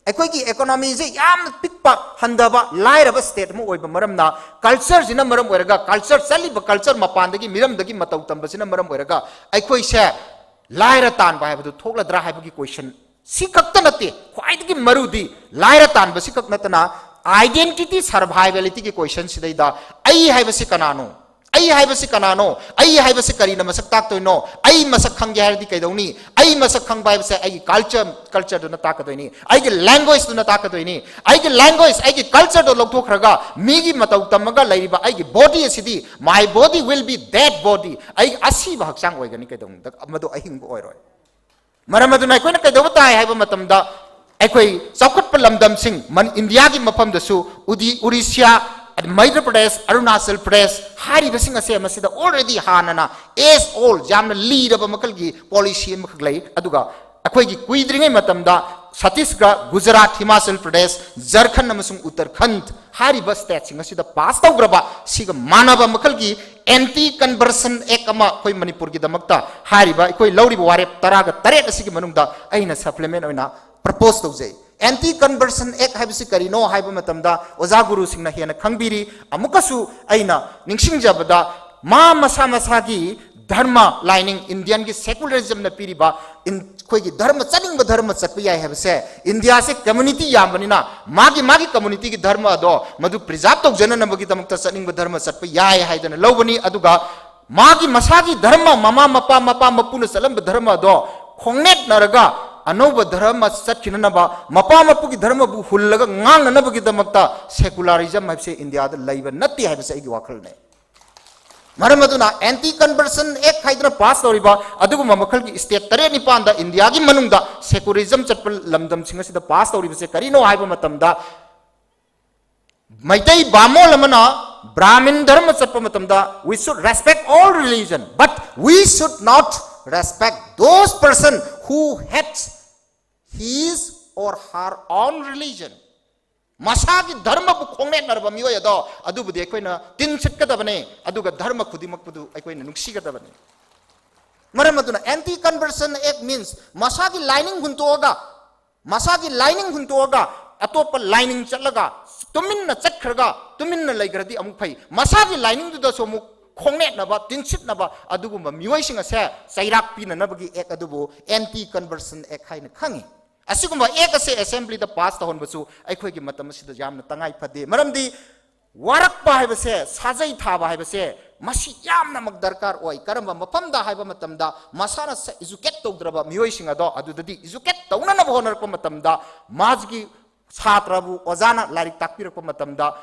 ꯑꯩꯈꯣꯏꯒꯤ ꯏꯀꯣꯅꯣꯃꯤꯁꯦ ꯌꯥꯝꯅ ꯄꯤꯛꯄ, ꯍꯟꯊꯕ, ꯂꯥꯏꯔꯕ ꯁ꯭ꯇꯦꯠ ꯑꯃ ꯑꯣꯏꯕ ꯃꯔꯝꯅ, ꯀꯜꯆꯔꯁꯤꯅ ꯃꯔꯝ ꯑꯣꯏꯔꯒ, ꯀꯜꯆꯔ, ꯆꯠꯂꯤꯕ ꯀꯜꯆꯔ ꯃꯄꯥꯟꯗꯒꯤ ꯃꯤꯔꯝꯗꯒꯤ ꯃꯇꯧ ꯇꯝꯕꯁꯤꯅ ꯃꯔꯝ ꯑꯣꯏꯔꯒ ꯑꯩꯈꯣꯏꯁꯦ ꯂꯥꯏꯔ ꯇꯥꯟꯕ ꯍꯥꯏꯕꯗꯨ ꯊꯣꯛꯂꯗ꯭ꯔꯥ ꯍꯥꯏꯕꯒꯤ ꯀꯣꯏꯁꯟ ꯁꯤ ꯈꯛꯇ ꯅꯠꯇꯦ꯫ ꯈ꯭ꯋꯥꯏꯗꯒꯤ ꯃꯔꯨꯗꯤ ꯂꯥꯏꯔ ꯇꯥꯟꯕꯁꯤ ꯈꯛ ꯅꯠꯇꯅ, ꯑꯥꯏꯗꯦꯟꯇꯤꯇꯤ ꯁꯔꯚꯥꯏꯕꯤꯂꯤꯇꯤꯒꯤ ꯀꯣꯏꯁꯟꯁꯤꯗꯩꯗ ꯑꯩ ꯍꯥꯏꯕꯁꯤ ꯀꯅꯥꯅꯣ? ꯑꯩ ꯍꯥꯏꯕꯁꯤ ꯀꯅꯥꯅꯣ? ꯑꯩ ꯍꯥꯏꯕꯁꯤ ꯀꯔꯤꯅ ꯃꯁꯛ ꯇꯥꯛꯇꯣꯏꯅꯣ? ꯑꯩ ꯃꯁꯛ ꯈꯪꯒꯦ ꯍꯥꯏꯔꯗꯤ ꯀꯩꯗꯧꯅꯤ? ꯑꯩ ꯃꯁꯛ ꯈꯪꯕ ꯍꯥꯏꯕꯁꯦ ꯑꯩꯒꯤ ꯀꯜꯆꯔ, ꯀꯜꯆꯔꯗꯨꯅ ꯇꯥꯛꯀꯗꯣꯏꯅꯤ, ꯑꯩꯒꯤ ꯂꯦꯡꯒ꯭ꯋꯦꯖꯇꯨꯅ ꯇꯥꯛꯀꯗꯣꯏꯅꯤ, ꯑꯩꯒꯤ ꯂꯦꯡꯒ꯭ꯋꯦꯖ, ꯑꯩꯒꯤ ꯀꯜꯆꯔꯗꯣ ꯂꯧꯊꯣꯛꯈ꯭ꯔꯒ ꯃꯤꯒꯤ ꯃꯇꯧ ꯇꯝꯃꯒ ꯂꯩꯔꯤꯕ ꯑꯩꯒꯤ ꯕꯣꯗꯤ ꯑꯁꯤꯗꯤ, my body will be dead body, ꯑꯩ ꯑꯁꯤꯕ ꯍꯛꯆꯥꯡ ꯑꯣꯏꯒꯅꯤ, ꯀꯩꯗꯧꯅꯨꯡꯗ ꯃꯗꯨ ꯑꯍꯤꯡꯕ ꯑꯣꯏꯔꯣꯏ꯫ ꯃꯔꯝ ꯑꯗꯨꯅ ꯑꯩꯈꯣꯏꯅ ꯀꯩꯗꯧꯕ ꯇꯥꯏ ꯍꯥꯏꯕ ꯃꯇꯝꯗ, ꯑꯩꯈꯣꯏ ꯆꯥꯎꯈꯠꯄ ꯂꯝꯗꯝꯁꯤꯡ, ꯃꯟ-, ꯏꯟꯗꯤꯌꯥꯒꯤ ꯃꯐꯝꯗꯁꯨ ꯎꯗꯤ, ꯎꯔꯤꯁ꯭ꯌꯥ, ꯃꯩꯙ꯭ꯔ ꯄ꯭ꯔꯗꯦꯁ, ꯑꯔꯨꯅꯥꯆꯜ ꯄ꯭ꯔꯗꯦꯁ ꯍꯥꯏꯔꯤꯕꯁꯤꯡ ꯑꯁꯦ ꯃꯁꯤꯗ already ꯍꯥꯟꯅꯅ age old, ꯌꯥꯝꯅ ꯂꯤꯔꯕ ꯃꯈꯜꯒꯤ ꯄꯣꯂꯤꯁꯤ ꯑꯃꯈꯛ ꯂꯩ꯫ ꯑꯗꯨꯒ ꯑꯩꯈꯣꯏꯒꯤ ꯀꯨꯏꯗ꯭ꯔꯤꯉꯩ ꯃꯇꯝꯗ ꯁꯠꯇꯤꯁꯒ꯭ꯔ, ꯒꯨꯖꯔꯥꯠ, ꯍꯤꯃꯥꯆꯜ ꯄ꯭ꯔꯗꯦꯁ, ꯖꯔꯈꯟ ꯑꯃꯁꯨꯡ ꯎꯠꯇꯔꯈꯟꯗ ꯍꯥꯏꯔꯤꯕ ꯁ꯭ꯇꯦꯠꯁꯤꯡ ꯑꯁꯤꯗ ꯄꯥꯁ ꯇꯧꯈ꯭ꯔꯕ ꯁꯤꯒ ꯃꯥꯟꯅꯕ ꯃꯈꯜꯒꯤ ꯑꯦꯟꯇꯤ ꯀꯟꯚꯔꯁꯟ ꯑꯦꯛ ꯑꯃ ꯑꯩꯈꯣꯏ ꯃꯅꯤꯄꯨꯔꯒꯤꯗꯃꯛꯇ ꯍꯥꯏꯔꯤꯕ ꯑꯩꯈꯣꯏ ꯂꯧꯔꯤꯕ ꯋꯥꯔꯦꯞ ꯇꯔꯥꯒ ꯇꯔꯦꯠ ꯑꯁꯤꯒꯤ ꯃꯅꯨꯡꯗ ꯑꯩꯅ ꯁꯄ꯭ꯂꯤꯃꯦꯟ ꯑꯣꯏꯅ ꯄ꯭ꯔꯄꯣꯖ ꯇꯧꯖꯩ꯫ ꯑꯦꯟꯇꯤ ꯀꯟꯚꯔꯁꯟ ꯑꯦꯛ ꯍꯥꯏꯕꯁꯤ ꯀꯔꯤꯅꯣ ꯍꯥꯏꯕ ꯃꯇꯝꯗ ꯑꯣꯖꯥ ꯒꯨꯔꯨꯁꯤꯡꯅ ꯍꯦꯟꯅ ꯈꯪꯕꯤꯔꯤ꯫ ꯑꯃꯨꯛꯀꯁꯨ ꯑꯩꯅ ꯅꯤꯡꯁꯤꯡꯖꯕꯗ, ꯃꯥ ꯃꯁꯥ ꯃꯁꯥꯒꯤ ꯙꯔꯃ ꯂꯥꯏꯅꯤꯡ, ꯏꯟꯗꯤꯌꯟꯒꯤ ꯁꯦꯀꯨꯂꯔꯤꯖꯝꯅ ꯄꯤꯔꯤꯕ ꯏꯟ-, ꯑꯩꯈꯣꯏꯒꯤ ꯙꯔꯃ ꯆꯠꯅꯤꯡꯕ ꯙꯔꯃ ꯆꯠꯄ ꯌꯥꯏ ꯍꯥꯏꯕꯁꯦ, ꯏꯟꯗꯤꯌꯥꯁꯦ ꯀꯝꯃ꯭ꯌꯨꯅꯤꯇꯤ ꯌꯥꯝꯕꯅꯤꯅ ꯃꯥꯒꯤ ꯃꯥꯒꯤ ꯀꯝꯃ꯭ꯌꯨꯅꯤꯇꯤꯒꯤ ꯙꯔꯃ ꯑꯗꯣ ꯃꯗꯨ ꯄ꯭ꯔꯤꯖꯥꯔꯕ ꯇꯧꯖꯅꯅꯕꯒꯤꯗꯃꯛꯇ ꯆꯠꯅꯤꯡꯕ ꯙꯔꯃ ꯆꯠꯄ ꯌꯥꯏ ꯍꯥꯏꯗꯅ ꯂꯧꯕꯅꯤ꯫ ꯑꯗꯨꯒ ꯃꯥꯒꯤ ꯃꯁꯥꯒꯤ ꯙꯔꯃ, ꯃꯃꯥ ꯃꯄꯥ, ꯃꯄꯥ ꯃꯄꯨꯅ ꯆꯠꯂꯝꯕ ꯙꯔꯃ ꯑꯗꯣ ꯈꯣꯡꯅꯦꯠꯅꯔꯒ ꯑꯅꯧꯕ ꯙꯔꯃ ꯆꯠꯈꯤꯅꯅꯕ, ꯃꯄꯥ ꯃꯄꯨꯒꯤ ꯙꯔꯃꯕꯨ ꯍꯨꯜꯂꯒ ꯉꯥꯡꯅꯅꯕꯒꯤꯗꯃꯛꯇ ꯁꯦꯀꯨꯂꯥꯔꯤꯖꯝ ꯍꯥꯏꯕꯁꯦ ꯏꯟꯗꯤꯌꯥꯗ ꯂꯩꯕ ꯅꯠꯇꯦ ꯍꯥꯏꯕꯁꯦ ꯑꯩꯒꯤ ꯋꯥꯈꯜꯅꯦ꯫ ꯃꯔꯝ ꯑꯗꯨꯅ ꯑꯦꯟꯇꯤ ꯀꯟꯚꯔꯁꯟ ꯑꯦꯛ ꯍꯥꯏꯗꯅ ꯄꯥꯁ ꯇꯧꯔꯤꯕ ꯑꯗꯨꯒꯨꯝꯕ ꯃꯈꯜꯒꯤ ꯁ꯭ꯇꯦꯠ ꯇꯔꯦꯠ ꯅꯤꯄꯥꯟꯗ ꯏꯟꯗꯤꯌꯥꯒꯤ ꯃꯅꯨꯡꯗ ꯁꯦꯀꯨꯂꯔꯤꯖꯝ ꯆꯠꯄ ꯂꯝꯗꯝꯁꯤꯡ ꯑꯁꯤꯗ ꯄꯥꯁ ꯇꯧꯔꯤꯕꯁꯦ ꯀꯔꯤꯅꯣ ꯍꯥꯏꯕ ꯃꯇꯝꯗ, ꯃꯩꯇꯩ ꯕꯥꯃꯣꯟ ꯑꯃꯅ ꯕ꯭ꯔꯥꯍꯃꯤꯟ ꯙꯔꯃ ꯆꯠꯄ ꯃꯇꯝꯗ, we should respect all religion, but we should not Respect those person who hates his or her own religion. ꯃꯁꯥꯒꯤ ꯙꯔꯃꯕꯨ ꯈꯣꯡꯅꯦꯠꯅꯔꯕ ꯃꯤꯑꯣꯏ ꯑꯗꯣ, ꯑꯗꯨꯕꯨꯗꯤ ꯑꯩꯈꯣꯏꯅ ꯇꯤꯟꯁꯤꯠꯀꯗꯕꯅꯦ, ꯑꯗꯨꯒ ꯙꯔꯃ ꯈꯨꯗꯤꯡꯃꯛꯄꯨꯗꯨ ꯑꯩꯈꯣꯏꯅ ꯅꯨꯡꯁꯤꯒꯗꯕꯅꯤ꯫ ꯃꯔꯝ ꯑꯗꯨꯅ Anti Conversion Act means ꯃꯁꯥꯒꯤ ꯂꯥꯏꯅꯤꯡ ꯍꯨꯟꯇꯣꯛꯑꯒ, ꯃꯁꯥꯒꯤ ꯂꯥꯏꯅꯤꯡ ꯍꯨꯟꯇꯣꯛꯑꯒ ꯑꯇꯣꯞꯄ ꯂꯥꯏꯅꯤꯡ ꯆꯠꯂꯒ ꯇꯨꯃꯤꯟꯅ ꯆꯠꯈ꯭ꯔꯒ ꯇꯨꯃꯤꯟꯅ ꯂꯩꯈ꯭ꯔꯗꯤ ꯑꯃꯨꯛ ꯐꯩ꯫ ꯃꯁꯥꯒꯤ ꯂꯥꯏꯅꯤꯡꯗꯨꯗꯁꯨ ꯑꯃꯨꯛ ꯈꯣꯡꯅꯦꯠꯅꯕ, ꯇꯤꯟꯁꯤꯠꯅꯕ ꯑꯗꯨꯒꯨꯝꯕ ꯃꯤꯑꯣꯏꯁꯤꯡ ꯑꯁꯦ ꯆꯩꯔꯥꯛ ꯄꯤꯅꯅꯕꯒꯤ act ꯑꯗꯨꯕꯨ Anti Conversion Act ꯍꯥꯏꯅ ꯈꯪꯉꯤ꯫ ꯑꯁꯤꯒꯨꯝꯕ act ꯑꯁꯦ assemblyꯗ pass ꯇꯧꯍꯟꯕꯁꯨ ꯑꯩꯈꯣꯏꯒꯤ ꯃꯇꯝ ꯑꯁꯤꯗ ꯌꯥꯝꯅ ꯇꯉꯥꯏ ꯐꯗꯦ꯫ ꯃꯔꯝꯗꯤ ꯋꯥꯔꯛꯄ ꯍꯥꯏꯕꯁꯦ, ꯁꯥꯖꯩ ꯊꯥꯕ ꯍꯥꯏꯕꯁꯦ, ꯃꯁꯤ ꯌꯥꯝꯅꯃꯛ ꯗꯔꯀꯥꯔ ꯑꯣꯏ꯫ ꯀꯔꯝꯕ ꯃꯐꯝꯗ ꯍꯥꯏꯕ ꯃꯇꯝꯗ, ꯃꯁꯥꯅ educate ꯇꯧꯗ꯭ꯔꯕ ꯃꯤꯑꯣꯏꯁꯤꯡ ꯑꯗꯣ ꯑꯗꯨꯗꯗꯤ educate ꯇꯧꯅꯅꯕ ꯍꯣꯠꯅꯔꯛꯄ ꯃꯇꯝꯗ, ꯃꯥꯒꯤ ꯁꯥꯇ꯭ꯔꯕꯨ ꯑꯣꯖꯥꯅ ꯂꯥꯏꯔꯤꯛ ꯇꯥꯛꯄꯤꯔꯛꯄ ꯃꯇꯝꯗ,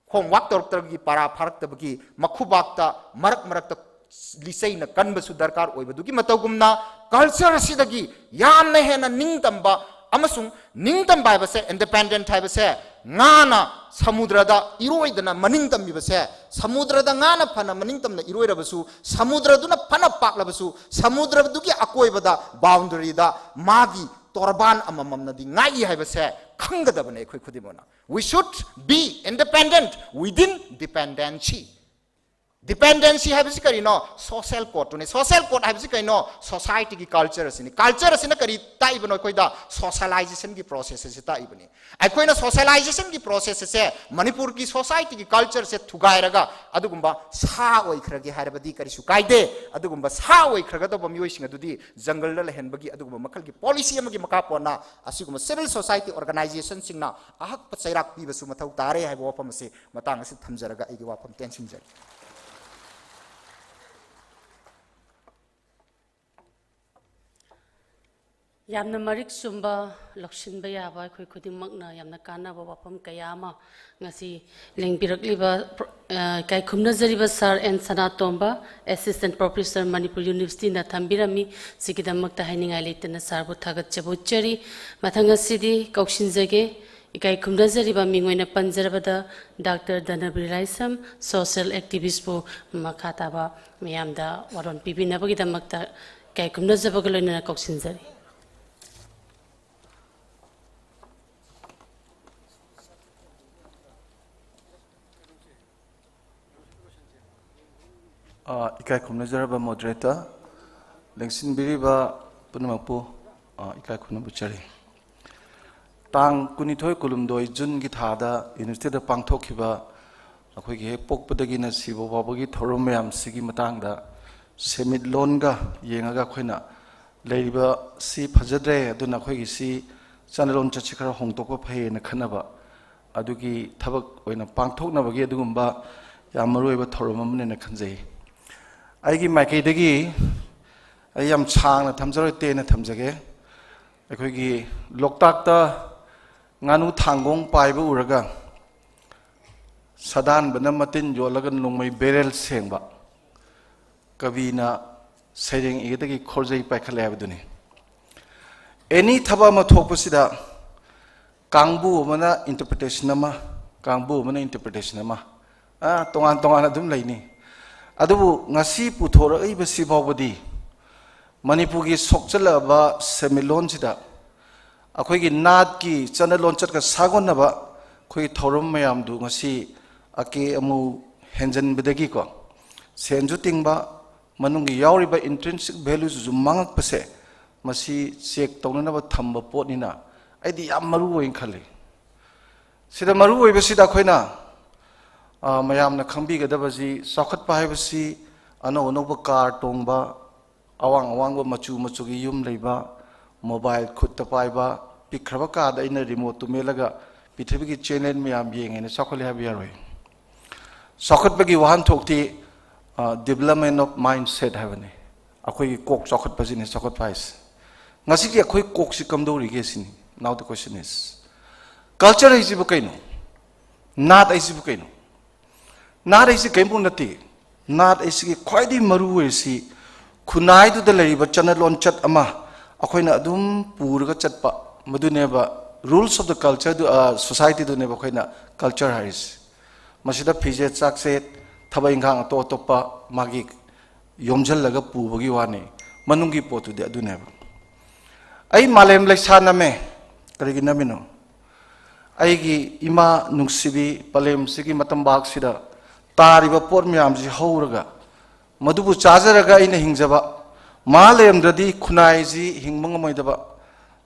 homework ꯇꯧꯔꯛꯇꯕꯒꯤ, ꯄꯔꯥ ꯐꯥꯔꯛꯇꯕꯒꯤ, ꯃꯈꯨꯕꯥꯛꯇ ꯃꯔꯛ ꯃꯔꯛꯇ ꯂꯤꯆꯩꯅ ꯀꯟꯕꯁꯨ ꯗꯔꯀꯥꯔ ꯑꯣꯏꯕꯗꯨꯒꯤ ꯃꯇꯧꯒꯨꯝꯅ, culture ꯑꯁꯤꯗꯒꯤ ꯌꯥꯝꯅ ꯍꯦꯟꯅ ꯅꯤꯡꯇꯝꯕ ꯑꯃꯁꯨꯡ ꯅꯤꯡꯇꯝꯕ ꯍꯥꯏꯕꯁꯦ, independent ꯍꯥꯏꯕꯁꯦ, ꯉꯥꯅ ꯁꯃꯨꯗ꯭ꯔꯗ ꯏꯔꯣꯏꯗꯅ ꯃꯅꯤꯡ ꯇꯝꯃꯤꯕꯁꯦ, ꯁꯃꯨꯗ꯭ꯔꯗ ꯉꯥꯅ ꯐꯅ ꯃꯅꯤꯡ ꯇꯝꯅ ꯏꯔꯣꯏꯔꯕꯁꯨ, ꯁꯃꯨꯗ꯭ꯔꯗꯨꯅ ꯐꯅ ꯄꯥꯛꯂꯕꯁꯨ, ꯁꯃꯨꯗ꯭ꯔꯗꯨꯒꯤ ꯑꯀꯣꯏꯕꯗ, boundaryꯗ ꯃꯥꯒꯤ ꯇꯣꯔꯕꯥꯟ ꯑꯃꯃꯝꯅꯗꯤ ꯉꯥꯛꯏ ꯍꯥꯏꯕꯁꯦ ꯈꯪꯒꯗꯕꯅꯦ ꯑꯩꯈꯣꯏ ꯈꯨꯗꯤꯡꯃꯛꯅ꯫ We should be independent within dependency. Dependency ꯍꯥꯏꯕꯁꯤ ꯀꯔꯤꯅꯣ? Social codeꯇꯨꯅꯤ꯫ Social code ꯍꯥꯏꯕꯁꯤ ꯀꯩꯅꯣ? Societyꯒꯤ culture ꯑꯁꯤꯅꯤ꯫ Culture ꯑꯁꯤꯅ ꯀꯔꯤ ꯇꯥꯛꯏꯕꯅꯣ? ꯑꯩꯈꯣꯏꯗ socializationꯒꯤ process ꯑꯁꯤ ꯇꯥꯛꯏꯕꯅꯤ꯫ ꯑꯩꯈꯣꯏꯅ socializationꯒꯤ process ꯑꯁꯦ, ꯃꯅꯤꯄꯨꯔꯒꯤ societyꯒꯤ cultureꯁꯦ ꯊꯨꯒꯥꯏꯔꯒ ꯑꯗꯨꯒꯨꯝꯕ ꯁꯥ ꯑꯣꯏꯈ꯭ꯔꯒꯦ ꯍꯥꯏꯔꯕꯗꯤ ꯀꯔꯤꯁꯨ ꯀꯥꯏꯗꯦ꯫ ꯑꯗꯨꯒꯨꯝꯕ ꯁꯥ ꯑꯣꯏꯈ꯭ꯔꯒꯗꯧꯕ ꯃꯤꯑꯣꯏꯁꯤꯡ ꯑꯗꯨꯗꯤ ꯖꯪꯒꯜꯗ ꯂꯩꯍꯟꯕꯒꯤ ꯑꯗꯨꯒꯨꯝꯕ ꯃꯈꯜꯒꯤ policy ꯑꯃꯒꯤ ꯃꯈꯥ ꯄꯣꯟꯅ ꯑꯁꯤꯒꯨꯝꯕ civil society organizationꯁꯤꯡꯅ ꯑꯍꯛꯄ ꯆꯩꯔꯥꯛ ꯄꯤꯕꯁꯨ ꯃꯊꯧ ꯇꯥꯔꯦ ꯍꯥꯏꯕ ꯋꯥꯐꯝ ꯑꯁꯤ ꯃꯇꯥꯡ ꯑꯁꯤꯗ ꯊꯝꯖꯔꯒ ꯑꯩꯒꯤ ꯋꯥꯐꯝ ꯇꯦꯟꯁꯤꯟꯖꯔꯤ꯫ ꯌꯥꯝꯅ ꯃꯔꯤꯛ ꯆꯨꯝꯕ, ꯂꯧꯁꯤꯟꯕ ꯌꯥꯕ, ꯑꯩꯈꯣꯏ ꯈꯨꯗꯤꯡꯃꯛꯅ ꯌꯥꯝꯅ ꯀꯥꯟꯅꯕ ꯋꯥꯐꯝ ꯀꯌꯥ ꯑꯃ ꯉꯁꯤ ꯂꯦꯡꯕꯤꯔꯛꯂꯤꯕ ꯄ꯭ꯔꯣ-, ꯑ, ꯏꯀꯥꯏ ꯈꯨꯝꯅꯖꯔꯤꯕ ꯁꯥꯔ and Sanatomba, Assistant Professor, Manipur ꯌꯨꯅꯤꯚꯔꯁꯤꯇꯤꯅ ꯊꯝꯕꯤꯔꯝꯃꯤ꯫ ꯁꯤꯒꯤꯗꯃꯛꯇ ꯍꯥꯏꯅꯤꯡꯉꯥꯏ ꯂꯩꯇꯅ ꯁꯥꯔꯕꯨ ꯊꯥꯒꯠꯆꯕ ꯎꯠꯆꯔꯤ꯫ ꯃꯊꯪ ꯑꯁꯤꯗꯤ ꯀꯧꯁꯤꯟꯖꯒꯦ ꯏꯀꯥꯏ ꯈꯨꯝꯅꯖꯔꯤꯕ ꯃꯤꯡ ꯑꯣꯏꯅ ꯄꯟꯖꯔꯕꯗ ꯗꯥꯛꯇꯔ ꯙꯅꯕꯤꯔ ꯂꯥꯏꯁ꯭ꯔꯝ, social activistꯄꯨ ꯃꯈꯥ ꯇꯥꯕ ꯃꯤꯌꯥꯝꯗ ꯋꯥꯔꯣꯜ ꯄꯤꯕꯤꯅꯕꯒꯤꯗꯃꯛꯇ ꯏꯀꯥꯏ ꯈꯨꯝꯅꯖꯕꯒ ꯂꯣꯏꯅꯅ ꯀꯧꯁꯤꯟꯖꯔꯤ꯫ ꯑ, ꯏꯀꯥꯏ ꯈꯨꯝꯅꯖꯔꯕ moderator, ꯂꯦꯡꯁꯤꯟꯕꯤꯔꯤꯕ ꯄꯨꯝꯅꯃꯛꯄꯨ, ꯑ, ꯏꯀꯥꯏ ꯈꯨꯝꯅꯕ ꯆꯔꯤ꯫ ꯇꯥꯡ ꯀꯨꯟꯅꯤꯊꯣꯏ ꯀꯨꯟꯍꯨꯝꯗꯣꯏ Juneꯒꯤ ꯊꯥꯗ universityꯗ ꯄꯥꯡꯊꯣꯛꯈꯤꯕ ꯑꯩꯈꯣꯏꯒꯤ ꯍꯦꯛ ꯄꯣꯛꯄꯗꯒꯤꯅ ꯁꯤꯕ ꯐꯥꯎꯕꯒꯤ ꯊꯧꯔꯝ ꯃꯌꯥꯝꯁꯤꯒꯤ ꯃꯇꯥꯡꯗ ꯁꯦꯟꯃꯤꯠꯂꯣꯟꯒ ꯌꯦꯡꯉꯒ ꯑꯩꯈꯣꯏꯅ ꯂꯩꯔꯤꯕ ꯁꯤ ꯐꯖꯗ꯭ꯔꯦ, ꯑꯗꯨꯅ ꯑꯩꯈꯣꯏꯒꯤ ꯁꯤ ꯆꯠꯅ ꯂꯣꯟꯆꯠꯁꯤ ꯈꯔ ꯍꯣꯡꯗꯣꯛꯄ ꯐꯩꯌꯦꯅ ꯈꯟꯅꯕ, ꯑꯗꯨꯒꯤ ꯊꯕꯛ ꯑꯣꯏꯅ ꯄꯥꯡꯊꯣꯛꯅꯕꯒꯤ ꯑꯗꯨꯒꯨꯝꯕ ꯌꯥꯝ ꯃꯔꯨꯑꯣꯏꯕ ꯊꯧꯔꯝ ꯑꯃꯅꯦꯅ ꯈꯟꯖꯩ꯫ ꯑꯩꯒꯤ ꯃꯥꯏꯀꯩꯗꯒꯤ ꯑꯩ ꯌꯥꯝ ꯁꯥꯡꯅ ꯊꯝꯖꯔꯣꯏ, ꯇꯦꯟꯅ ꯊꯝꯖꯒꯦ꯫ ꯑꯩꯈꯣꯏꯒꯤ ꯂꯣꯛꯇꯥꯛꯇ ꯉꯥꯅꯨ ꯊꯥꯡꯒꯣꯡ ꯄꯥꯏꯕ ꯎꯔꯒ ꯁꯗꯥꯟꯕꯅ ꯃꯇꯤꯟ ꯌꯣꯠꯂꯒ ꯅꯣꯡꯃꯩ ꯕꯦꯔꯦꯜ ꯁꯦꯡꯕ ꯀꯕꯤꯅ ꯁꯩꯔꯦꯡ ꯏꯒꯗꯒꯤ ꯈꯣꯔꯖꯩ ꯄꯥꯏꯈꯠꯂꯦ ꯍꯥꯏꯕꯗꯨꯅꯤ꯫ Any ꯊꯕꯛ ꯑꯃ ꯊꯣꯛꯄꯁꯤꯗ ꯀꯥꯡꯕꯨ ꯑꯃꯅ interpretation ꯑꯃ, ꯀꯥꯡꯕꯨ ꯑꯃꯅ interpretation ꯑꯃ, ꯑ, ꯇꯣꯉꯥꯟ ꯇꯣꯉꯥꯟꯅ ꯑꯗꯨꯝ ꯂꯩꯅꯤ꯫ ꯑꯗꯨꯕꯨ ꯉꯁꯤ ꯄꯨꯊꯣꯔꯛꯏꯕꯁꯤ ꯐꯥꯎꯕꯗꯤ ꯃꯅꯤꯄꯨꯔꯒꯤ ꯁꯣꯛꯆꯜꯂꯛꯂꯕ ꯁꯦꯟꯃꯤꯠꯂꯣꯟꯁꯤꯗ ꯑꯩꯈꯣꯏꯒꯤ ꯅꯥꯠꯀꯤ ꯆꯠꯅ ꯂꯣꯟꯆꯠꯀ ꯁꯥꯒꯣꯟꯅꯕ ꯑꯩꯈꯣꯏꯒꯤ ꯊꯧꯔꯝ ꯃꯌꯥꯝꯗꯨ ꯉꯁꯤ ꯑꯀꯦ ꯑꯃꯧ ꯍꯦꯟꯖꯟꯕꯗꯒꯤꯀꯣ, ꯁꯦꯟꯁꯨ ꯇꯤꯡꯕ, ꯃꯅꯨꯡꯒꯤ ꯌꯥꯎꯔꯤꯕ intrinsic valueꯁꯤꯁꯨ ꯃꯥꯡꯉꯛꯄꯁꯦ, ꯃꯁꯤ check ꯇꯧꯅꯅꯕ ꯊꯝꯕ ꯄꯣꯠꯅꯤꯅ ꯑꯩꯗꯤ ꯌꯥꯝ ꯃꯔꯨ ꯑꯣꯏꯅ ꯈꯜꯂꯤ꯫ ꯁꯤꯗ ꯃꯔꯨ ꯑꯣꯏꯕꯁꯤꯗ ꯑꯩꯈꯣꯏꯅ, ꯑ, ꯃꯌꯥꯝꯅ ꯈꯪꯕꯤꯒꯗꯕꯁꯤ, ꯆꯥꯎꯈꯠꯄ ꯍꯥꯏꯕꯁꯤ ꯑꯅꯧ ꯑꯅꯧꯕ car ꯇꯣꯡꯕ, ꯑꯋꯥꯡ ꯑꯋꯥꯡꯕ ꯃꯆꯨ ꯃꯆꯨꯒꯤ ꯌꯨꯝ ꯂꯩꯕ, mobile ꯈꯨꯠꯇ ꯄꯥꯏꯕ, ꯄꯤꯛꯈ꯭ꯔꯕ ꯀꯥꯗ ꯑꯩꯅ remoteꯇꯨ ꯃꯦꯠꯂꯒ ꯄ꯭ꯔꯤꯊꯤꯕꯤꯒꯤ channel ꯃꯌꯥꯝ ꯌꯦꯡꯉꯦꯅ ꯆꯥꯎꯈꯠꯂꯦ ꯍꯥꯏꯕ ꯌꯥꯔꯣꯏ꯫ ꯆꯥꯎꯈꯠꯄꯒꯤ ꯋꯥꯍꯟꯊꯣꯛꯇꯤ, ꯑ, development of mindset ꯍꯥꯏꯕꯅꯤ꯫ ꯑꯩꯈꯣꯏꯒꯤ ꯀꯣꯛ ꯆꯥꯎꯈꯠꯄꯁꯤꯅꯤ ꯆꯥꯎꯈꯠꯄ ꯍꯥꯏꯁꯦ꯫ ꯉꯁꯤꯒꯤ ꯑꯩꯈꯣꯏ ꯀꯣꯛꯁꯤ ꯀꯝꯗꯧꯔꯤꯒꯦ ꯁꯤꯅꯤ꯫ Now the question is, culture ꯍꯥꯏꯁꯤꯕꯨ ꯀꯩꯅꯣ? ꯅꯥꯠ ꯍꯥꯏꯁꯤꯕꯨ ꯀꯩꯅꯣ? ꯅꯥꯠ ꯍꯥꯏꯁꯤ ꯀꯔꯤꯝꯐꯥꯎ ꯅꯠꯇꯦ꯫ ꯅꯥꯠ ꯍꯥꯏꯁꯤꯒꯤ ꯈ꯭ꯋꯥꯏꯗꯒꯤ ꯃꯔꯨ ꯑꯣꯏꯔꯤꯁꯤ ꯈꯨꯟꯅꯥꯏꯗꯨꯗ ꯂꯩꯔꯤꯕ ꯆꯠꯅ ꯂꯣꯟꯆꯠ ꯑꯃ ꯑꯩꯈꯣꯏꯅ ꯑꯗꯨꯝ ꯄꯨꯔꯒ ꯆꯠꯄ, ꯃꯗꯨꯅꯦꯕ Rules of the culture ꯗꯨ, ꯑ, society ꯗꯨꯅꯦꯕ ꯑꯩꯈꯣꯏꯅ culture ꯍꯥꯏꯔꯤꯁꯦ꯫ ꯃꯁꯤꯗ ꯐꯤꯖꯦꯠ ꯆꯥꯛꯆꯦꯠ, ꯊꯕꯛ ꯏꯪꯈꯥꯡ ꯑꯇꯣꯞ ꯑꯇꯣꯞꯄ ꯃꯥꯒꯤ ꯌꯣꯝꯁꯤꯜꯂꯒ ꯄꯨꯕꯒꯤ ꯋꯥꯅꯤ, ꯃꯅꯨꯡꯒꯤ ꯄꯣꯠꯇꯨꯗꯤ ꯑꯗꯨꯅꯦꯕ꯫ ꯑꯩ ꯃꯥꯂꯦꯝ ꯂꯩꯁꯥ ꯅꯝꯃꯦ꯫ ꯀꯔꯤꯒꯤ ꯅꯝꯃꯤꯅꯣ? ꯑꯩꯒꯤ ꯏꯃꯥ ꯅꯨꯡꯁꯤꯕꯤ, ꯄꯂꯦꯝꯁꯤꯒꯤ ꯃꯇꯝꯕꯥꯛꯁꯤꯗ ꯇꯥꯔꯤꯕ ꯄꯣꯠ ꯃꯌꯥꯝꯁꯤ ꯍꯧꯔꯒ, ꯃꯗꯨꯕꯨ ꯆꯥꯖꯔꯒ ꯑꯩꯅ ꯍꯤꯡꯖꯕ, ꯃꯥ ꯂꯩꯔꯝꯗ꯭ꯔꯗꯤ ꯈꯨꯟꯅꯥꯏꯁꯤ ꯍꯤꯡꯕ ꯉꯝꯃꯣꯏꯗꯕ,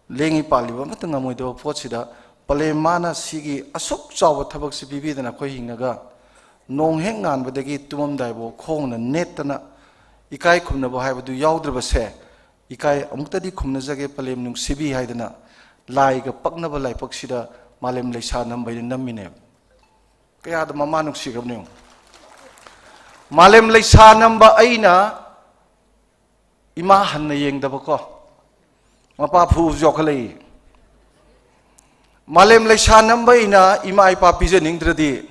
ꯂꯦꯡꯉꯤ ꯄꯥꯜꯂꯤꯕ ꯑꯃꯠꯇ ꯉꯝꯃꯣꯏꯗꯕ ꯄꯣꯠꯁꯤꯗ ꯄꯂꯦꯝ ꯃꯥꯅ ꯁꯤꯒꯤ ꯑꯁꯨꯛ ꯆꯥꯎꯕ ꯊꯕꯛꯁꯤ ꯄꯤꯕꯤꯗꯅ ꯑꯩꯈꯣꯏ ꯍꯤꯡꯉꯒ, ꯅꯣꯡ ꯍꯦꯛ ꯉꯥꯟꯕꯗꯒꯤ ꯇꯨꯝꯃꯝꯗꯥꯏꯐꯥꯎ ꯈꯣꯡꯅ ꯅꯦꯠꯇꯅ ꯏꯀꯥꯏ ꯈꯨꯝꯅꯕ ꯍꯥꯏꯕꯗꯨ ꯌꯥꯎꯗ꯭ꯔꯕꯁꯦ, ꯏꯀꯥꯏ ꯑꯃꯨꯛꯇꯗꯤ ꯈꯨꯝꯅꯖꯒꯦ ꯄꯂꯦꯝ ꯅꯨꯡꯁꯤꯕꯤ ꯍꯥꯏꯗꯅ ꯂꯥꯏꯒ ꯄꯛꯅꯕ ꯂꯥꯏꯄꯛꯁꯤꯗ ꯃꯥꯂꯦꯝ ꯂꯩꯁꯥ ꯅꯝꯕ ꯍꯥꯏꯅ ꯅꯝꯃꯤꯅꯦꯕ꯫ ꯀꯌꯥꯗ ꯃꯃꯥ ꯅꯨꯡꯁꯤꯈ꯭ꯔꯕꯅꯤ ꯌꯦꯡꯉꯨ꯫ ꯃꯥꯂꯦꯝ ꯂꯩꯁꯥ ꯅꯝꯕ ꯑꯩꯅ ꯏꯃꯥ ꯍꯟꯅ ꯌꯦꯡꯗꯕꯀꯣ, ꯃꯄꯥ ꯐꯨꯕꯁꯨ ꯌꯥꯎꯈꯠꯂꯛꯏ꯫ ꯃꯥꯂꯦꯝ ꯂꯩꯁꯥ ꯅꯝꯕ ꯑꯩꯅ ꯏꯃꯥ ꯏꯄꯥ ꯄꯤꯖꯅꯤꯡꯗ꯭ꯔꯗꯤ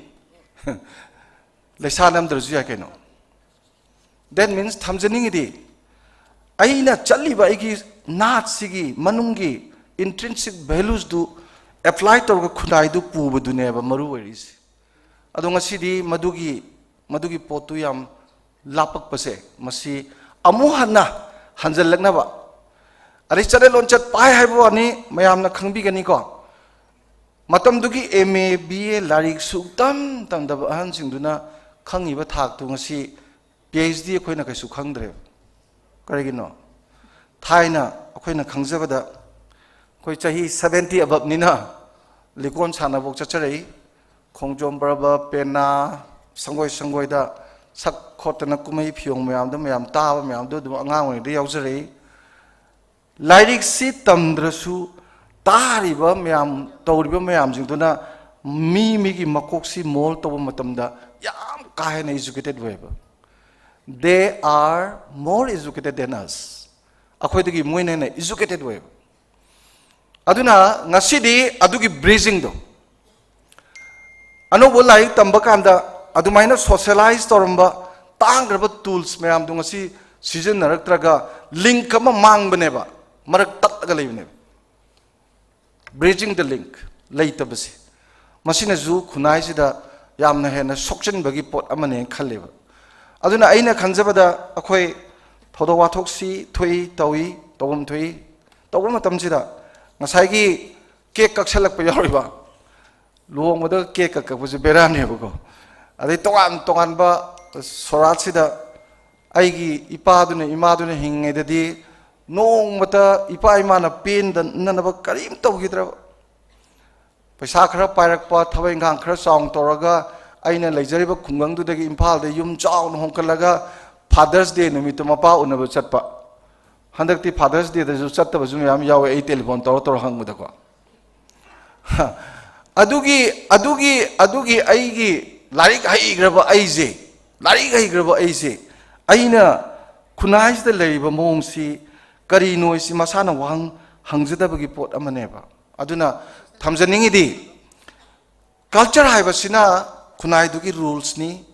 ꯂꯩꯁꯥ ꯅꯝꯗ꯭ꯔꯁꯨ ꯌꯥꯏ ꯀꯩꯅꯣ꯫ That means, ꯊꯝꯖꯅꯤꯡꯉꯤꯗꯤ, ꯑꯩꯅ ꯆꯠꯂꯤꯕ ꯑꯩꯒꯤ ꯅꯥꯠꯁꯤꯒꯤ ꯃꯅꯨꯡꯒꯤ intrinsic values ꯗꯨ apply ꯇꯧꯔꯒ ꯈꯨꯟꯅꯥꯏꯗꯨ ꯄꯨꯕꯗꯨꯅꯦꯕ ꯃꯔꯨ ꯑꯣꯏꯔꯤꯁꯦ꯫ ꯑꯗꯣ ꯉꯁꯤꯗꯤ ꯃꯗꯨꯒꯤ, ꯃꯗꯨꯒꯤ ꯄꯣꯠꯇꯨ ꯌꯥꯝ ꯂꯥꯞꯄꯛꯄꯁꯦ, ꯃꯁꯤ ꯑꯃꯨꯛ ꯍꯟꯅ ꯍꯟꯖꯜꯂꯛꯅꯕ, ꯑꯗꯩ ꯆꯠꯅ ꯂꯣꯟꯆꯠ ꯄꯥꯏ ꯍꯥꯏꯕ ꯋꯥꯅꯤ, ꯃꯌꯥꯝꯅ ꯈꯪꯕꯤꯒꯅꯤꯀꯣ꯫ ꯃꯇꯝꯗꯨꯒꯤ M A, B A ꯂꯥꯏꯔꯤꯛ ꯁꯨꯛꯇꯝ ꯇꯝꯗꯕ ꯑꯍꯟꯁꯤꯡꯗꯨꯅ ꯈꯪꯉꯤꯕ ꯊꯥꯛꯇꯨ ꯉꯁꯤ P H D ꯑꯩꯈꯣꯏꯅ ꯀꯩꯁꯨ ꯈꯪꯗ꯭ꯔꯦꯕ꯫ ꯀꯔꯤꯒꯤꯅꯣ? ꯊꯥꯏꯅ ꯑꯩꯈꯣꯏꯅ ꯈꯪꯖꯕꯗ, ꯑꯩꯈꯣꯏ ꯆꯍꯤ seventy above ꯅꯤꯅ ꯂꯤꯀꯣꯟ ꯁꯥꯟꯅꯕꯣꯛ ꯆꯠꯆꯔꯛꯏ꯫ ꯈꯣꯡꯖꯣꯝ ꯄꯔꯕ, ꯄꯦꯅꯥ, ꯁꯪꯒꯣꯏ ꯁꯪꯒꯣꯏꯗ ꯁꯛ ꯈꯣꯠꯇꯅ ꯀꯨꯝꯍꯩ ꯐꯤꯌꯣꯡ ꯃꯌꯥꯝꯗꯣ, ꯃꯌꯥꯝ ꯇꯥꯕ ꯃꯌꯥꯝꯗꯣ ꯑꯗꯨꯝ ꯑꯉꯥꯡ ꯑꯣꯏꯔꯤꯉꯩꯗ ꯌꯥꯎꯖꯔꯛꯏ꯫ ꯂꯥꯏꯔꯤꯛꯁꯤ ꯇꯝꯗ꯭ꯔꯁꯨ ꯇꯥꯔꯤꯕ ꯃꯌꯥꯝ, ꯇꯧꯔꯤꯕ ꯃꯌꯥꯝꯁꯤꯡꯗꯨꯅ ꯃꯤ ꯃꯤꯒꯤ ꯃꯀꯣꯛꯁꯤ mould ꯇꯧꯕ ꯃꯇꯝꯗ ꯌꯥꯝ ꯀꯥ ꯍꯦꯟꯅ educated ꯑꯣꯏꯌꯦꯕ꯫ They are more educated than us. ꯑꯩꯈꯣꯏꯗꯒꯤ ꯃꯣꯏꯅ ꯍꯦꯟꯅ educated ꯑꯣꯏꯌꯦꯕ꯫ ꯑꯗꯨꯅ ꯉꯁꯤꯗꯤ ꯑꯗꯨꯒꯤ bridging ꯗꯣ, ꯑꯅꯧꯕ ꯂꯥꯏꯔꯤꯛ ꯇꯝꯕ ꯀꯥꯟꯗ ꯑꯗꯨꯃꯥꯏꯅ socialize ꯇꯧꯔꯝꯕ ꯇꯥꯡꯈ꯭ꯔꯕ tools ꯃꯌꯥꯝꯗꯣ ꯉꯁꯤ ꯁꯤꯖꯤꯟꯅꯔꯛꯇ꯭ꯔꯒ link ꯑꯃ ꯃꯥꯡꯕꯅꯦꯕ, ꯃꯔꯛ ꯇꯠꯂꯒ ꯂꯩꯕꯅꯦꯕ꯫ Bridging the link ꯂꯩꯇꯕꯁꯦ, ꯃꯁꯤꯅꯁꯨ ꯈꯨꯟꯅꯥꯏꯁꯤꯗ ꯌꯥꯝꯅ ꯍꯦꯟꯅ ꯁꯣꯛꯆꯟꯕꯒꯤ ꯄꯣꯠ ꯑꯃꯅꯦꯅ ꯈꯜꯂꯦꯕ꯫ ꯑꯗꯨꯅ ꯑꯩꯅ ꯈꯟꯖꯕꯗ, ꯑꯩꯈꯣꯏ ꯊꯧꯗꯣꯛ ꯋꯥꯊꯣꯛꯁꯤ ꯊꯣꯛꯏ, ꯇꯧꯏ, ꯇꯧꯐꯝ ꯊꯣꯛꯏ, ꯇꯧꯕ ꯃꯇꯝꯁꯤꯗ ꯉꯁꯥꯏꯒꯤ ꯀꯦꯛ ꯀꯛꯁꯜꯂꯛꯄ ꯌꯥꯎꯔꯤꯕ, ꯂꯨꯍꯣꯡꯕꯗ ꯀꯦꯛ ꯀꯛ ꯀꯛꯄꯁꯦ ꯕꯦꯔꯥꯅꯦꯕꯀꯣ꯫ ꯑꯗꯩ ꯇꯣꯉꯥꯟ ꯇꯣꯉꯥꯟꯕ ꯁꯣꯔꯥꯠꯁꯤꯗ ꯑꯩꯒꯤ ꯏꯄꯥꯗꯨꯅ, ꯏꯃꯥꯗꯨꯅ ꯍꯤꯡꯉꯤꯉꯩꯗꯗꯤ ꯅꯣꯡꯃꯇ ꯏꯄꯥ ꯏꯃꯥꯅ ꯄꯦꯟꯗꯅꯕ ꯀꯔꯤꯝ ꯇꯧꯈꯤꯗ꯭ꯔꯕ꯫ ꯄꯩꯁꯥ ꯈꯔ ꯄꯥꯏꯔꯛꯄ, ꯊꯕꯛ ꯏꯪꯈꯥꯡ ꯈꯔ ꯆꯥꯎꯅ ꯇꯧꯔꯒ, ꯑꯩꯅ ꯂꯩꯖꯔꯤꯕ ꯈꯨꯡꯒꯪꯗꯨꯗꯒꯤ ꯏꯝꯐꯥꯜꯗ ꯌꯨꯝ ꯆꯥꯎꯅ ꯍꯣꯡꯒꯠꯂꯒ, Father's Day ꯅꯨꯃꯤꯠꯇ ꯃꯄꯥ ꯎꯅꯕ ꯆꯠꯄ꯫ ꯍꯟꯗꯛꯇꯤ Father's Dayꯗꯁꯨ ꯆꯠꯇꯕꯁꯨ ꯃꯌꯥꯝ ꯌꯥꯎꯋꯦ, ꯑꯩ ꯇꯦꯂꯤꯐꯣꯟ ꯇꯧꯔ ꯇꯧꯔ ꯍꯪꯕꯗꯀꯣ꯫ ꯑꯗꯨꯒꯤ, ꯑꯗꯨꯒꯤ, ꯑꯗꯨꯒꯤ ꯑꯩꯒꯤ ꯂꯥꯏꯔꯤꯛ ꯍꯩꯈ꯭ꯔꯕ ꯑꯩꯁꯦ, ꯂꯥꯏꯔꯤꯛ ꯍꯩꯈ꯭ꯔꯕ ꯑꯩꯁꯦ, ꯑꯩꯅ ꯈꯨꯟꯅꯥꯏꯁꯤꯗ ꯂꯩꯔꯤꯕ ꯃꯑꯣꯡꯁꯤ ꯀꯔꯤꯅꯣ ꯍꯥꯏꯁꯤ ꯃꯁꯥꯅ ꯋꯥꯍꯪ ꯍꯪꯖꯗꯕꯒꯤ ꯄꯣꯠ ꯑꯃꯅꯦꯕ꯫ ꯑꯗꯨꯅ ꯊꯝꯖꯅꯤꯡꯉꯤꯗꯤ, culture ꯍꯥꯏꯕꯁꯤꯅ ꯈꯨꯟꯅꯥꯏꯗꯨꯒꯤ rulesꯅꯤ꯫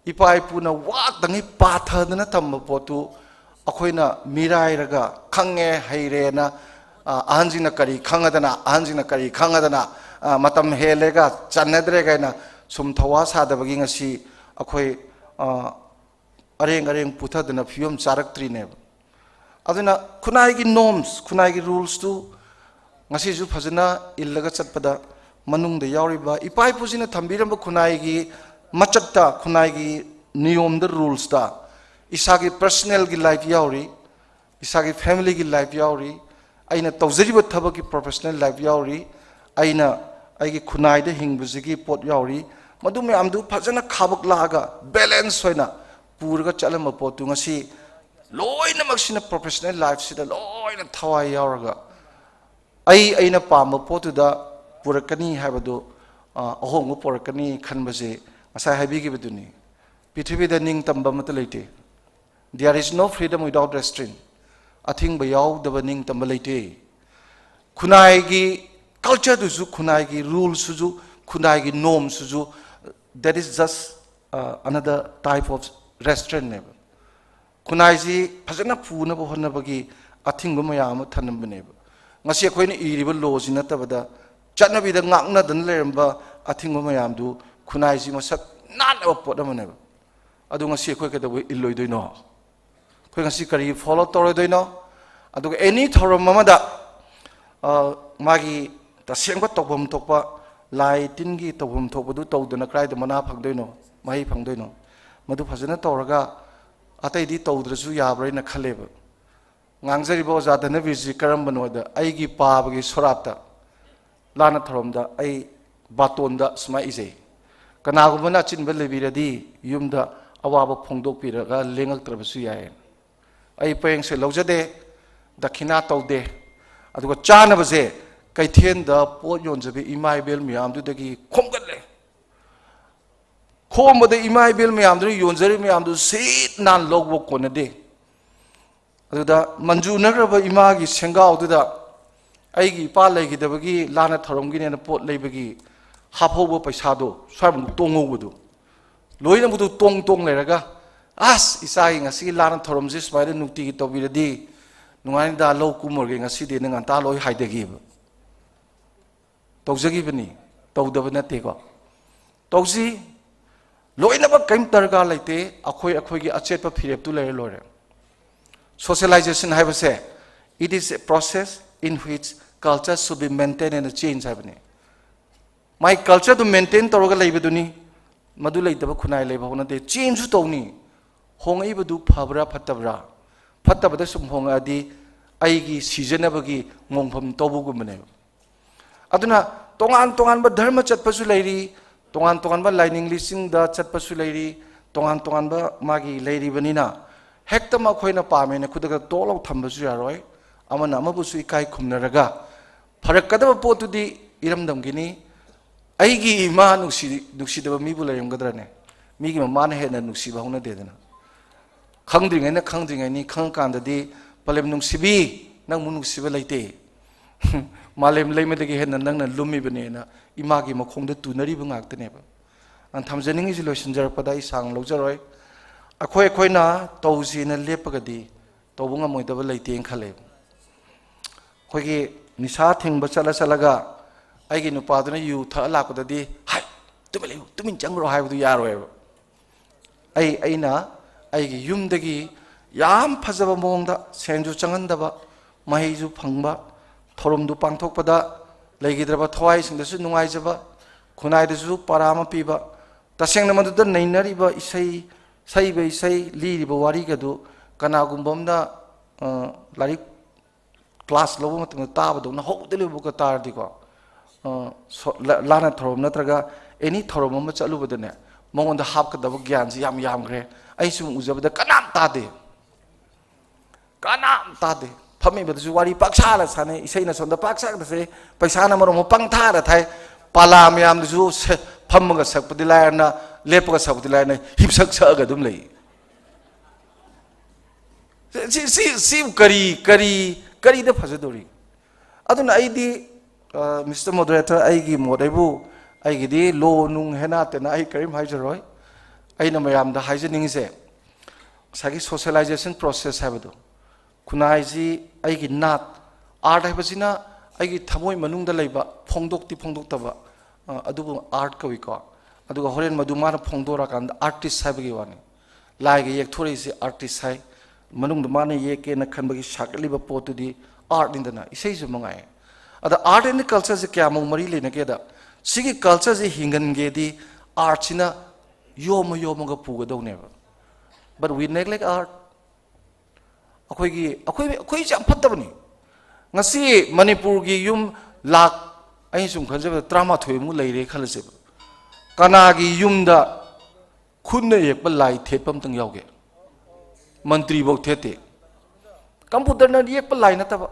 ꯏꯄꯥ ꯏꯄꯨꯅ ꯋꯥꯗꯉꯩ ꯄꯥꯊꯗꯅ ꯊꯝꯕ ꯄꯣꯠꯇꯨ ꯑꯩꯈꯣꯏꯅ ꯃꯤꯔꯥꯏꯔꯒ ꯈꯪꯉꯦ, ꯍꯩꯔꯦꯅ, ꯑ, ꯑꯍꯟꯁꯤꯡꯅ ꯀꯔꯤ ꯈꯪꯉꯗꯅ, ꯑꯍꯟꯁꯤꯡꯅ ꯀꯔꯤ ꯈꯪꯉꯗꯅ, ꯑ, ꯃꯇꯝ ꯍꯦꯜꯂꯦꯒ, ꯆꯟꯅꯗ꯭ꯔꯦꯒ ꯍꯥꯏꯅ ꯁꯨꯝ ꯊꯧꯋꯥ ꯁꯥꯗꯕꯒꯤ ꯉꯁꯤ ꯑꯩꯈꯣꯏ, ꯑ, ꯑꯔꯦꯡ ꯑꯔꯦꯡ ꯄꯨꯊꯗꯅ ꯐꯤꯕꯝ ꯆꯥꯔꯛꯇ꯭ꯔꯤꯅꯦꯕ꯫ ꯑꯗꯨꯅ ꯈꯨꯟꯅꯥꯏꯒꯤ norms, ꯈꯨꯟꯅꯥꯏꯒꯤ rulesꯇꯨ ꯉꯁꯤꯁꯨ ꯐꯖꯅ ꯏꯜꯂꯒ ꯆꯠꯄꯗ, ꯃꯅꯨꯡꯗ ꯌꯥꯎꯔꯤꯕ ꯏꯄꯥ ꯏꯄꯨꯁꯤꯡꯅ ꯊꯝꯕꯤꯔꯝꯕ ꯈꯨꯟꯅꯥꯏꯒꯤ ꯃꯆꯠꯇ, ꯈꯨꯟꯅꯥꯏꯒꯤ ꯅꯤꯌꯣꯝꯗ, rulesꯇ ꯏꯁꯥꯒꯤ personalꯒꯤ life ꯌꯥꯎꯔꯤ, ꯏꯁꯥꯒꯤ familyꯒꯤ life ꯌꯥꯎꯔꯤ, ꯑꯩꯅ ꯇꯧꯖꯔꯤꯕ ꯊꯕꯛꯀꯤ professional life ꯌꯥꯎꯔꯤ, ꯑꯩꯅ ꯑꯩꯒꯤ ꯈꯨꯟꯅꯥꯏꯗ ꯍꯤꯡꯕꯁꯤꯒꯤ ꯄꯣꯠ ꯌꯥꯎꯔꯤ꯫ ꯃꯗꯨ ꯃꯌꯥꯝꯗꯨ ꯐꯖꯅ ꯈꯥꯕꯛꯂꯛꯑꯒ balance ꯑꯣꯏꯅ ꯄꯨꯔꯒ ꯆꯠꯂꯝꯕ ꯄꯣꯠꯇꯨ ꯉꯁꯤ ꯂꯣꯏꯅꯃꯛꯁꯤꯅ professional lifeꯁꯤꯗ ꯂꯣꯏꯅ ꯊꯋꯥꯏ ꯌꯥꯎꯔꯒ, ꯑꯩ, ꯑꯩꯅ ꯄꯥꯝꯕ ꯄꯣꯠꯇꯨꯗ ꯄꯨꯔꯛꯀꯅꯤ ꯍꯥꯏꯕꯗꯨ, ꯑ, ꯑꯍꯣꯡꯕ ꯄꯨꯔꯛꯀꯅꯤ ꯈꯟꯕꯁꯦ ꯉꯁꯥꯏ ꯍꯥꯏꯕꯤꯈꯤꯕꯗꯨꯅꯤ꯫ ꯄ꯭ꯔꯤꯊꯤꯕꯤꯗ ꯅꯤꯡꯇꯝꯕ ꯑꯃꯠꯇ ꯂꯩꯇꯦ꯫ There is no freedom without restraint. ꯑꯊꯤꯡꯕ ꯌꯥꯎꯗꯕ ꯅꯤꯡꯇꯝꯕ ꯂꯩꯇꯦ꯫ ꯈꯨꯟꯅꯥꯏꯒꯤ cultureꯗꯨꯁꯨ, ꯈꯨꯟꯅꯥꯏꯒꯤ rulesꯇꯨꯁꯨ, ꯈꯨꯟꯅꯥꯏꯒꯤ normꯁꯇꯨꯁꯨ, that is just, uh, another type of restraintꯅꯦꯕ꯫ ꯈꯨꯟꯅꯥꯏꯁꯤ ꯐꯖꯅ ꯄꯨꯅꯕ ꯍꯣꯠꯅꯕꯒꯤ ꯑꯊꯤꯡꯕ ꯃꯌꯥꯝ ꯑꯃ ꯊꯝꯂꯝꯕꯅꯦꯕ꯫ ꯉꯁꯤ ꯑꯩꯈꯣꯏꯅ ꯏꯔꯤꯕ ꯂꯣꯁꯤ ꯅꯠꯇꯕꯗ, ꯆꯠꯅꯕꯤꯗ ꯉꯥꯛꯅꯗꯅ ꯂꯩꯔꯝꯕ ꯑꯊꯤꯡꯕ ꯃꯌꯥꯝꯗꯨ ꯈꯨꯟꯅꯥꯏꯁꯤ ꯃꯁꯛ ꯅꯥꯟꯅꯕ ꯄꯣꯠ ꯑꯃꯅꯦꯕ꯫ ꯑꯗꯨ ꯉꯁꯤ ꯑꯩꯈꯣꯏ ꯀꯩꯗꯧꯕꯩ ꯏꯜꯂꯣꯏꯗꯣꯏꯅꯣ? ꯑꯩꯈꯣꯏ ꯉꯁꯤ ꯀꯔꯤ ꯐꯣꯂꯣ ꯇꯧꯔꯣꯏꯗꯣꯏꯅꯣ? ꯑꯗꯨꯒ ꯑꯦꯅꯤ ꯊꯧꯔꯝ ꯑꯃꯗ, ꯑ, ꯃꯥꯒꯤ ꯇꯁꯦꯡꯕ ꯇꯧꯐꯝ ꯊꯣꯛꯄ, ꯂꯥꯏ ꯇꯤꯟꯒꯤ ꯇꯧꯐꯝ ꯊꯣꯛꯄꯗꯨ ꯇꯧꯗꯅ ꯀꯗꯥꯏꯗ ꯃꯅꯥ ꯐꯪꯗꯣꯏꯅꯣ, ꯃꯍꯩ ꯐꯪꯗꯣꯏꯅꯣ? ꯃꯗꯨ ꯐꯖꯅ ꯇꯧꯔꯒ ꯑꯇꯩꯗꯤ ꯇꯧꯗ꯭ꯔꯁꯨ ꯌꯥꯕ꯭ꯔꯥ ꯍꯥꯏꯅ ꯈꯜꯂꯦꯕ꯫ ꯉꯥꯡꯖꯔꯤꯕ ꯑꯣꯖꯥ ꯙꯅꯕꯤꯔꯁꯤ ꯀꯔꯝꯕꯅꯣꯗ, ꯑꯩꯒꯤ ꯄꯥꯕꯒꯤ ꯁꯣꯔꯥꯠꯇ, ꯂꯥꯟꯅ ꯊꯧꯔꯝꯗ ꯑꯩ ꯕꯥꯇꯣꯟꯗ ꯁꯨꯃꯥꯏꯅ ꯏꯖꯩ: "ꯀꯅꯥꯒꯨꯝꯕꯅ ꯑꯆꯤꯟꯕ ꯂꯩꯕꯤꯔꯗꯤ ꯌꯨꯝꯗ ꯑꯋꯥꯕ ꯐꯣꯡꯗꯣꯛꯄꯤꯔꯒ ꯂꯦꯡꯉꯛꯇ꯭ꯔꯕꯁꯨ ꯌꯥꯏ"꯫ ꯑꯩ ꯄꯣꯌꯦꯡꯁꯦ ꯂꯧꯖꯗꯦ, ꯗꯈꯤꯅꯥ ꯇꯧꯗꯦ꯫ ꯑꯗꯨꯒ ꯆꯥꯅꯕꯁꯦ ꯀꯩꯊꯦꯜꯗ ꯄꯣꯠ ꯌꯣꯟꯖꯕ ꯏꯃꯥ ꯏꯕꯦꯜ ꯃꯌꯥꯝꯗꯨꯗꯒꯤ ꯈꯣꯝꯒꯠꯂꯦ꯫ ꯈꯣꯝꯕꯗ ꯏꯃꯥ ꯏꯕꯦꯜ ꯃꯌꯥꯝꯗꯨꯅ ꯌꯣꯟꯖꯔꯤꯕ ꯃꯌꯥꯝꯗꯨ ꯁꯤꯠ ꯅꯥꯟ ꯂꯧꯕ ꯀꯣꯟꯅꯗꯦ꯫ ꯑꯗꯨꯗ ꯃꯟꯖꯨꯅꯈ꯭ꯔꯕ ꯏꯃꯥꯒꯤ ꯁꯦꯡꯒꯥꯎꯗꯨꯗ ꯑꯩꯒꯤ ꯏꯄꯥ ꯂꯩꯈꯤꯗꯕꯒꯤ ꯂꯥꯟꯅ ꯊꯧꯔꯝꯒꯤꯅꯦꯅ ꯄꯣꯠ ꯂꯩꯕꯒꯤ ꯍꯥꯞꯍꯧꯕ ꯄꯩꯁꯥꯗꯣ ꯁ꯭ꯋꯥꯏꯃꯨꯛ ꯇꯣꯡꯍꯧꯕꯗꯨ, ꯂꯣꯏꯅꯃꯛꯇꯨ ꯇꯣꯡ ꯇꯣꯡ ꯂꯩꯔꯒ, "ꯑꯁ, ꯏꯆꯥꯒꯤ ꯉꯁꯤꯒꯤ ꯂꯥꯟꯅ ꯊꯧꯔꯝꯁꯤ ꯁꯨꯃꯥꯏꯅ ꯅꯨꯡꯇꯤꯒꯤ ꯇꯧꯕꯤꯔꯗꯤ ꯅꯨꯡꯉꯥꯏꯅꯤꯗ, ꯂꯧ ꯀꯨꯝꯃꯨꯔꯒꯦ ꯉꯁꯤꯗꯤ"ꯅ ꯉꯟꯇꯥ ꯂꯣꯏ ꯍꯥꯏꯊꯈꯤꯕ꯫ ꯇꯧꯖꯈꯤꯕꯅꯤ, ꯇꯧꯗꯕ ꯅꯠꯇꯦꯀꯣ꯫ ꯇꯧꯁꯤ, ꯂꯣꯏꯅꯃꯛ ꯀꯔꯤꯝ ꯗꯔꯀꯥꯔ ꯂꯩꯇꯦ, ꯑꯩꯈꯣꯏ ꯑꯩꯈꯣꯏꯒꯤ ꯑꯆꯦꯠꯄ ꯐꯤꯔꯦꯞꯇꯨ ꯂꯩꯔ ꯂꯣꯏꯔꯦ꯫ Socialization ꯍꯥꯏꯕꯁꯦ, it is a process in which culture should be maintained and change ꯍꯥꯏꯕꯅꯤ꯫ ꯃꯥꯏ ꯀꯜꯆꯔꯗꯨ ꯃꯦꯟꯇꯦꯟ ꯇꯧꯔꯒ ꯂꯩꯕꯗꯨꯅꯤ꯫ ꯃꯗꯨ ꯂꯩꯇꯕ ꯈꯨꯟꯅꯥꯏ ꯂꯩꯕ ꯍꯧꯅꯗꯦ꯫ ꯆꯦꯟꯖꯁꯨ ꯇꯧꯅꯤ꯫ ꯍꯣꯡꯉꯛꯏꯕꯗꯨ ꯐꯕ꯭ꯔꯥ ꯐꯠꯇꯕ꯭ꯔꯥ? ꯐꯠꯇꯕꯗ ꯁꯨꯝ ꯍꯣꯡꯉꯛꯑꯗꯤ ꯑꯩꯒꯤ ꯁꯤꯖꯅꯕꯒꯤ ꯃꯣꯡꯐꯝ ꯇꯧꯕꯒꯨꯝꯕꯅꯦꯕ꯫ ꯑꯗꯨꯅ ꯇꯣꯉꯥꯟ ꯇꯣꯉꯥꯟꯕ ꯙꯔꯃ ꯆꯠꯄꯁꯨ ꯂꯩꯔꯤ, ꯇꯣꯉꯥꯟ ꯇꯣꯉꯥꯟꯕ ꯂꯥꯏꯅꯤꯡ ꯂꯤꯆꯤꯡꯗ ꯆꯠꯄꯁꯨ ꯂꯩꯔꯤ, ꯇꯣꯉꯥꯟ ꯇꯣꯉꯥꯟꯕ ꯃꯥꯒꯤ ꯂꯩꯔꯤꯕꯅꯤꯅ ꯍꯦꯛꯇ ꯃꯈꯣꯏꯅ ꯄꯥꯝꯃꯦꯅ ꯈꯨꯗꯛꯇ ꯇꯣꯛ ꯂꯧ ꯊꯝꯕꯁꯨ ꯌꯥꯔꯣꯏ꯫ ꯑꯃꯅ ꯑꯃꯕꯨꯁꯨ ꯏꯀꯥꯏ ꯈꯨꯝꯅꯔꯒ ꯐꯔꯛꯀꯗꯕ ꯄꯣꯠꯇꯨꯗꯤ ꯏꯔꯝꯗꯝꯒꯤꯅꯤ꯫ ꯑꯩꯒꯤ ꯏꯃꯥ ꯅꯨꯡꯁꯤ-, ꯅꯨꯡꯁꯤꯗꯕ ꯃꯤꯕꯨ ꯂꯩꯔꯝꯒꯗ꯭ꯔꯅꯦ? ꯃꯤꯒꯤ ꯃꯃꯥꯅ ꯍꯦꯟꯅ ꯅꯨꯡꯁꯤꯕ ꯍꯧꯅꯗꯦꯗꯅ꯫ ꯈꯪꯗ꯭ꯔꯤꯉꯩꯅ ꯈꯪꯗ꯭ꯔꯤꯉꯩꯅꯤ, ꯈꯪꯉꯀꯥꯟꯗꯗꯤ, "ꯄꯂꯦꯝ ꯅꯨꯡꯁꯤꯕꯤ, ꯅꯪꯃꯨꯛ ꯅꯨꯡꯁꯤꯕ ꯂꯩꯇꯦ꯫ ꯃꯥꯂꯦꯝ ꯂꯩꯃꯗꯒꯤ ꯍꯦꯟꯅ ꯅꯪꯅ ꯂꯨꯝꯃꯤꯕꯅꯦꯅ" ꯏꯃꯥꯒꯤ ꯃꯈꯣꯡꯗ ꯇꯨꯅꯔꯤꯕ ꯉꯥꯛꯇꯅꯦꯕ꯫ ꯑꯩꯅ ꯊꯝꯖꯅꯤꯡꯉꯤꯁꯤ, ꯂꯣꯏꯁꯤꯟꯖꯔꯛꯄꯗ ꯑꯩ ꯁꯥꯡꯅ ꯂꯧꯖꯔꯣꯏ꯫ ꯑꯩꯈꯣꯏ ꯑꯩꯈꯣꯏꯅ ꯇꯧꯁꯤꯅ ꯂꯦꯞꯄꯒꯗꯤ ꯇꯧꯕ ꯉꯝꯃꯣꯏꯗꯕ ꯂꯩꯇꯦꯅ ꯈꯜꯂꯦꯕ꯫ ꯑꯩꯈꯣꯏꯒꯤ ꯅꯤꯁꯥ ꯊꯤꯡꯕ ꯆꯠꯂ ꯆꯠꯂꯒ ꯑꯩꯒꯤ ꯅꯨꯄꯥꯗꯨꯅ ꯌꯨ ꯊꯛꯑ ꯂꯥꯛꯄꯗꯗꯤ, "ꯍꯥꯏ, ꯇꯨꯃꯤꯟ ꯂꯩꯌꯨ, ꯇꯨꯃꯤꯟ ꯆꯪꯈ꯭ꯔꯣ" ꯍꯥꯏꯕꯗꯨ ꯌꯥꯔꯣꯏꯕ꯫ ꯑꯩ, ꯑꯩꯅ ꯑꯩꯒꯤ ꯌꯨꯝꯗꯒꯤ ꯌꯥꯝ ꯐꯖꯕ ꯃꯑꯣꯡꯗ, ꯁꯦꯟꯁꯨ ꯆꯪꯍꯟꯗꯕ, ꯃꯍꯩꯁꯨ ꯐꯪꯕ, ꯊꯧꯔꯝꯗꯨ ꯄꯥꯡꯊꯣꯛꯄꯗ ꯂꯩꯈꯤꯗ꯭ꯔꯕ ꯊꯋꯥꯏꯁꯤꯡꯗꯁꯨ ꯅꯨꯡꯉꯥꯏꯖꯕ, ꯈꯨꯟꯅꯥꯏꯗꯁꯨ ꯄꯔꯥ ꯑꯃ ꯄꯤꯕ, ꯇꯁꯦꯡꯅ ꯃꯗꯨꯗ ꯅꯩꯅꯔꯤꯕ ꯏꯁꯩ, ꯁꯛꯏꯕ ꯏꯁꯩ, ꯂꯤꯔꯤꯕ ꯋꯥꯔꯤꯒꯗꯨ ꯀꯅꯥꯒꯨꯝꯕ ꯑꯃꯅ, ꯑ, ꯂꯥꯏꯔꯤꯛ ꯀ꯭ꯂꯥꯁ ꯂꯧꯕ ꯃꯇꯝꯗ ꯇꯥꯕꯗꯧꯅ ꯍꯧꯕꯗ ꯂꯣꯏꯕꯒ ꯇꯥꯔꯗꯤꯀꯣ, ꯑ, ꯁꯣ-, ꯂ-, ꯂꯥꯟꯅ ꯊꯧꯔꯝ ꯅꯠꯇ꯭ꯔꯒ ꯑꯦꯅꯤ ꯊꯧꯔꯝ ꯑꯃ ꯆꯠꯂꯨꯕꯗꯅꯦ, ꯃꯉꯣꯟꯗ ꯍꯥꯞꯀꯗꯕ ꯒ꯭ꯌꯥꯟꯁꯤ ꯌꯥꯝ ꯌꯥꯝꯈ꯭ꯔꯦ꯫ ꯑꯩ ꯁꯨꯝ ꯎꯖꯕꯗ ꯀꯅꯥꯝ ꯇꯥꯗꯦ, ꯀꯅꯥꯝ ꯇꯥꯗꯦ꯫ ꯐꯝꯃꯤꯕꯗꯨꯁꯨ ꯋꯥꯔꯤ ꯄꯥꯛꯁꯥꯗ ꯁꯥꯟꯅꯩ, ꯏꯁꯩꯅ ꯁꯣꯝꯗ ꯄꯥꯛꯁꯥꯗ ꯁꯛꯏ, ꯄꯩꯁꯥꯅ ꯃꯔꯣꯝ ꯑꯃ ꯄꯪꯊꯥꯗ ꯊꯥꯏ, ꯄꯥꯂꯥ ꯃꯌꯥꯝꯗꯨꯁꯨ ꯁꯦ-, ꯐꯝꯃꯒ ꯁꯛꯄꯗꯤ ꯂꯥꯏꯔꯅ, ꯂꯦꯞꯄꯒ ꯁꯛꯄꯗꯤ ꯂꯥꯏꯔꯅ, ꯍꯤꯞꯁꯛ ꯁꯛꯑꯒ ꯑꯗꯨꯝ ꯂꯩ꯫ ꯁꯤ, ꯁꯤ, ꯁꯤ ꯀꯔꯤ, ꯀꯔꯤ, ꯀꯔꯤꯗ ꯐꯖꯗꯣꯔꯤ? ꯑꯗꯨꯅ ꯑꯩꯗꯤ, ꯑ, ꯃꯤꯁꯇꯔ ꯃꯣꯗꯔꯦꯇꯔ, ꯑꯩꯒꯤ ꯃꯣꯠ ꯑꯩꯕꯨ, ꯑꯩꯒꯤꯗꯤ ꯂꯣ ꯅꯨꯡ ꯍꯦꯅꯥ ꯇꯦꯅꯥ ꯑꯩ ꯀꯔꯤꯝ ꯍꯥꯏꯖꯔꯣꯏ꯫ ꯑꯩꯅ ꯃꯌꯥꯝꯗ ꯍꯥꯏꯖꯅꯤꯡꯉꯤꯁꯦ, ꯉꯁꯥꯏꯒꯤ ꯁꯣꯁꯤꯌꯦꯂꯥꯏꯖꯦꯁꯟ ꯄ꯭ꯔꯣꯁꯦꯁ ꯍꯥꯏꯕꯗꯣ, ꯈꯨꯟꯅꯥꯏꯁꯤ, ꯑꯩꯒꯤ ꯅꯥꯠ, ꯑꯥꯔꯠ ꯍꯥꯏꯕꯁꯤꯅ ꯑꯩꯒꯤ ꯊꯃꯣꯏ ꯃꯅꯨꯡꯗ ꯂꯩꯕ, ꯐꯣꯡꯗꯣꯛꯇꯤ ꯐꯣꯡꯗꯣꯛꯇꯕ, ꯑ, ꯑꯗꯨꯕꯨ ꯑꯥꯔꯠ ꯀꯧꯏꯀꯣ꯫ ꯑꯗꯨꯒ ꯍꯣꯔꯦꯟ ꯃꯗꯨ ꯃꯥꯅ ꯐꯣꯡꯗꯣꯔꯛꯑꯀꯥꯟꯗ ꯑꯥꯔꯇꯤꯁ ꯍꯥꯏꯕꯒꯤ ꯋꯥꯅꯤ꯫ ꯂꯥꯏꯒ ꯌꯦꯛꯊꯣꯔꯛꯏꯁꯦ ꯑꯥꯔꯇꯤꯁ ꯍꯥꯏ꯫ ꯃꯅꯨꯡꯗ ꯃꯥꯅ ꯌꯦꯛꯀꯦꯅ ꯈꯟꯕꯒꯤ ꯁꯥꯒꯠꯂꯤꯕ ꯄꯣꯠꯇꯨꯗꯤ ꯑꯥꯔꯠꯅꯤꯗꯅ, ꯏꯁꯩꯁꯨ ꯃꯉꯥꯏ꯫ ꯑꯗ art and cultureꯁꯦ ꯀꯌꯥꯃꯨꯛ ꯃꯔꯤ ꯂꯩꯅꯒꯦꯗ, ꯁꯤꯒꯤ ꯀꯜꯆꯔꯁꯦ ꯍꯤꯡꯍꯟꯒꯦꯗꯤ ꯑꯥꯔꯠꯁꯤꯅ ꯌꯣꯝꯃ ꯌꯣꯝꯃꯒ ꯄꯨꯒꯗꯧꯅꯦꯕ꯫ But we neglect art. ꯑꯩꯈꯣꯏꯒꯤ, ꯑꯩꯈꯣꯏ, ꯑꯩꯈꯣꯏꯁꯦ ꯌꯥꯝ ꯐꯠꯇꯕꯅꯤ꯫ ꯉꯁꯤ ꯃꯅꯤꯄꯨꯔꯒꯤ ꯌꯨꯝ ꯂꯥꯛ, ꯑꯩꯅ ꯁꯨꯝ ꯈꯟꯖꯕꯗ ꯇꯔꯥꯃꯥꯊꯣꯏꯃꯨꯛ ꯂꯩꯔꯦ ꯈꯜꯂꯁꯦꯕ꯫ ꯀꯅꯥꯒꯤ ꯌꯨꯝꯗ ꯈꯨꯠꯅ ꯌꯦꯛꯄ ꯂꯥꯏ ꯊꯦꯠꯄ ꯑꯝꯇꯪ ꯌꯥꯎꯒꯦ? ꯃꯟꯇ꯭ꯔꯤꯐꯧ ꯊꯦꯠꯇꯦ꯫ ꯀꯝꯄ꯭ꯌꯨꯇꯔꯅ ꯌꯦꯛꯄ ꯂꯥꯏ ꯅꯠꯇꯕ,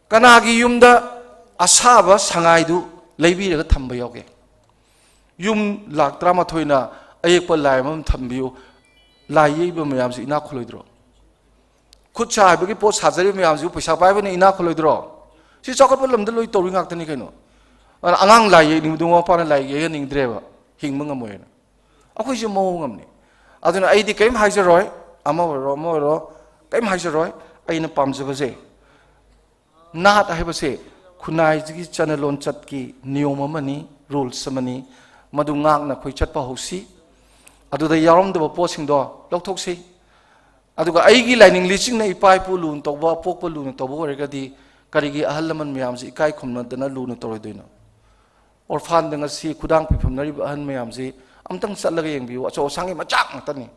ꯀꯅꯥꯒꯤ ꯌꯨꯝꯗ ꯑꯁꯥꯕ ꯁꯉꯥꯏꯗꯨ ꯂꯩꯕꯤꯔꯒ ꯊꯝꯕ ꯌꯥꯎꯒꯦ? ꯌꯨꯝ ꯂꯥꯛ ꯇꯔꯥꯃꯥꯊꯣꯏꯅ ꯑꯌꯦꯛꯄ ꯂꯥꯏ ꯑꯃꯃꯝ ꯊꯝꯕꯤꯌꯨ꯫ ꯂꯥꯏ ꯌꯦꯛꯏꯕ ꯃꯌꯥꯝꯁꯤ ꯏꯅꯥꯛ ꯈꯨꯜꯂꯣꯏꯗ꯭ꯔꯣ? ꯈꯨꯠ ꯁꯥ ꯍꯩꯕꯒꯤ ꯄꯣꯠ ꯁꯥꯖꯔꯤꯕ ꯃꯌꯥꯝꯁꯤꯕꯨ ꯄꯩꯁꯥ ꯄꯥꯏꯕꯅ ꯏꯅꯥꯛ ꯈꯨꯜꯂꯣꯏꯗ꯭ꯔꯣ? ꯁꯤ ꯆꯥꯎꯈꯠꯄ ꯂꯝꯗ ꯂꯣꯏ ꯇꯧꯔꯤ ꯉꯥꯛꯇꯅꯤ ꯀꯩꯅꯣ꯫ ꯑꯗꯨꯅ ꯑꯉꯥꯡ ꯂꯥꯏ ꯌꯦꯛꯅꯤꯡꯕꯗꯨ ꯃꯃꯥ ꯃꯄꯥꯅ ꯂꯥꯏ ꯌꯦꯛꯍꯟꯅꯤꯡꯗ꯭ꯔꯦꯕ, ꯍꯤꯡꯕ ꯉꯝꯃꯣꯏꯅ꯫ ꯑꯩꯈꯣꯏꯁꯦ ꯃꯑꯣꯡ ꯑꯃꯅꯤ꯫ ꯑꯗꯨꯅ ꯑꯩꯗꯤ ꯀꯔꯤꯝ ꯍꯥꯏꯖꯔꯣꯏ, ꯑꯃ ꯑꯣꯏꯔꯣ ꯑꯃ ꯑꯣꯏꯔꯣ, ꯀꯔꯤꯝ ꯍꯥꯏꯖꯔꯣꯏ꯫ ꯑꯩꯅ ꯄꯥꯝꯖꯕꯁꯦ, ꯅꯥꯠ ꯍꯥꯏꯕꯁꯦ ꯈꯨꯟꯅꯥꯏꯁꯤꯒꯤ ꯆꯠꯅ ꯂꯣꯟꯆꯠꯀꯤ ꯅꯤꯌꯣꯝ ꯑꯃꯅꯤ, ꯔꯨꯜꯁ ꯑꯃꯅꯤ꯫ ꯃꯗꯨ ꯉꯥꯛꯅ ꯑꯩꯈꯣꯏ ꯆꯠꯄ ꯍꯧꯁꯤ꯫ ꯑꯗꯨꯗ ꯌꯥꯎꯔꯝꯗꯕ ꯄꯣꯠꯁꯤꯡꯗꯣ ꯂꯧꯊꯣꯛꯁꯤ꯫ ꯑꯗꯨꯒ ꯑꯩꯒꯤ ꯂꯥꯏꯅꯤꯡ ꯂꯤꯆꯤꯡꯅ ꯏꯄꯥ ꯏꯄꯨ ꯂꯨꯅ ꯇꯧꯕ, ꯑꯄꯣꯛꯄ ꯂꯨꯅ ꯇꯧꯕ ꯑꯣꯏꯔꯒꯗꯤ ꯀꯔꯤꯒꯤ ꯑꯍꯜ ꯂꯃꯟ ꯃꯌꯥꯝꯁꯤ ꯏꯀꯥꯏ ꯈꯨꯝꯅꯗꯅ ꯂꯨꯅ ꯇꯧꯔꯣꯏꯗꯣꯏꯅꯣ? ꯑꯣꯔꯐꯥꯟꯗ ꯉꯁꯤ ꯈꯨꯗꯥꯡ ꯄꯤꯐꯝꯅꯔꯤꯕ ꯑꯍꯟ ꯃꯌꯥꯝꯁꯤ ꯑꯝꯇꯪ ꯆꯠꯂꯒ ꯌꯦꯡꯕꯤꯌꯨ, ꯑꯆꯧ ꯑꯁꯥꯡꯒꯤ ꯃꯆꯥꯛ ꯉꯥꯛꯇꯅꯤ꯫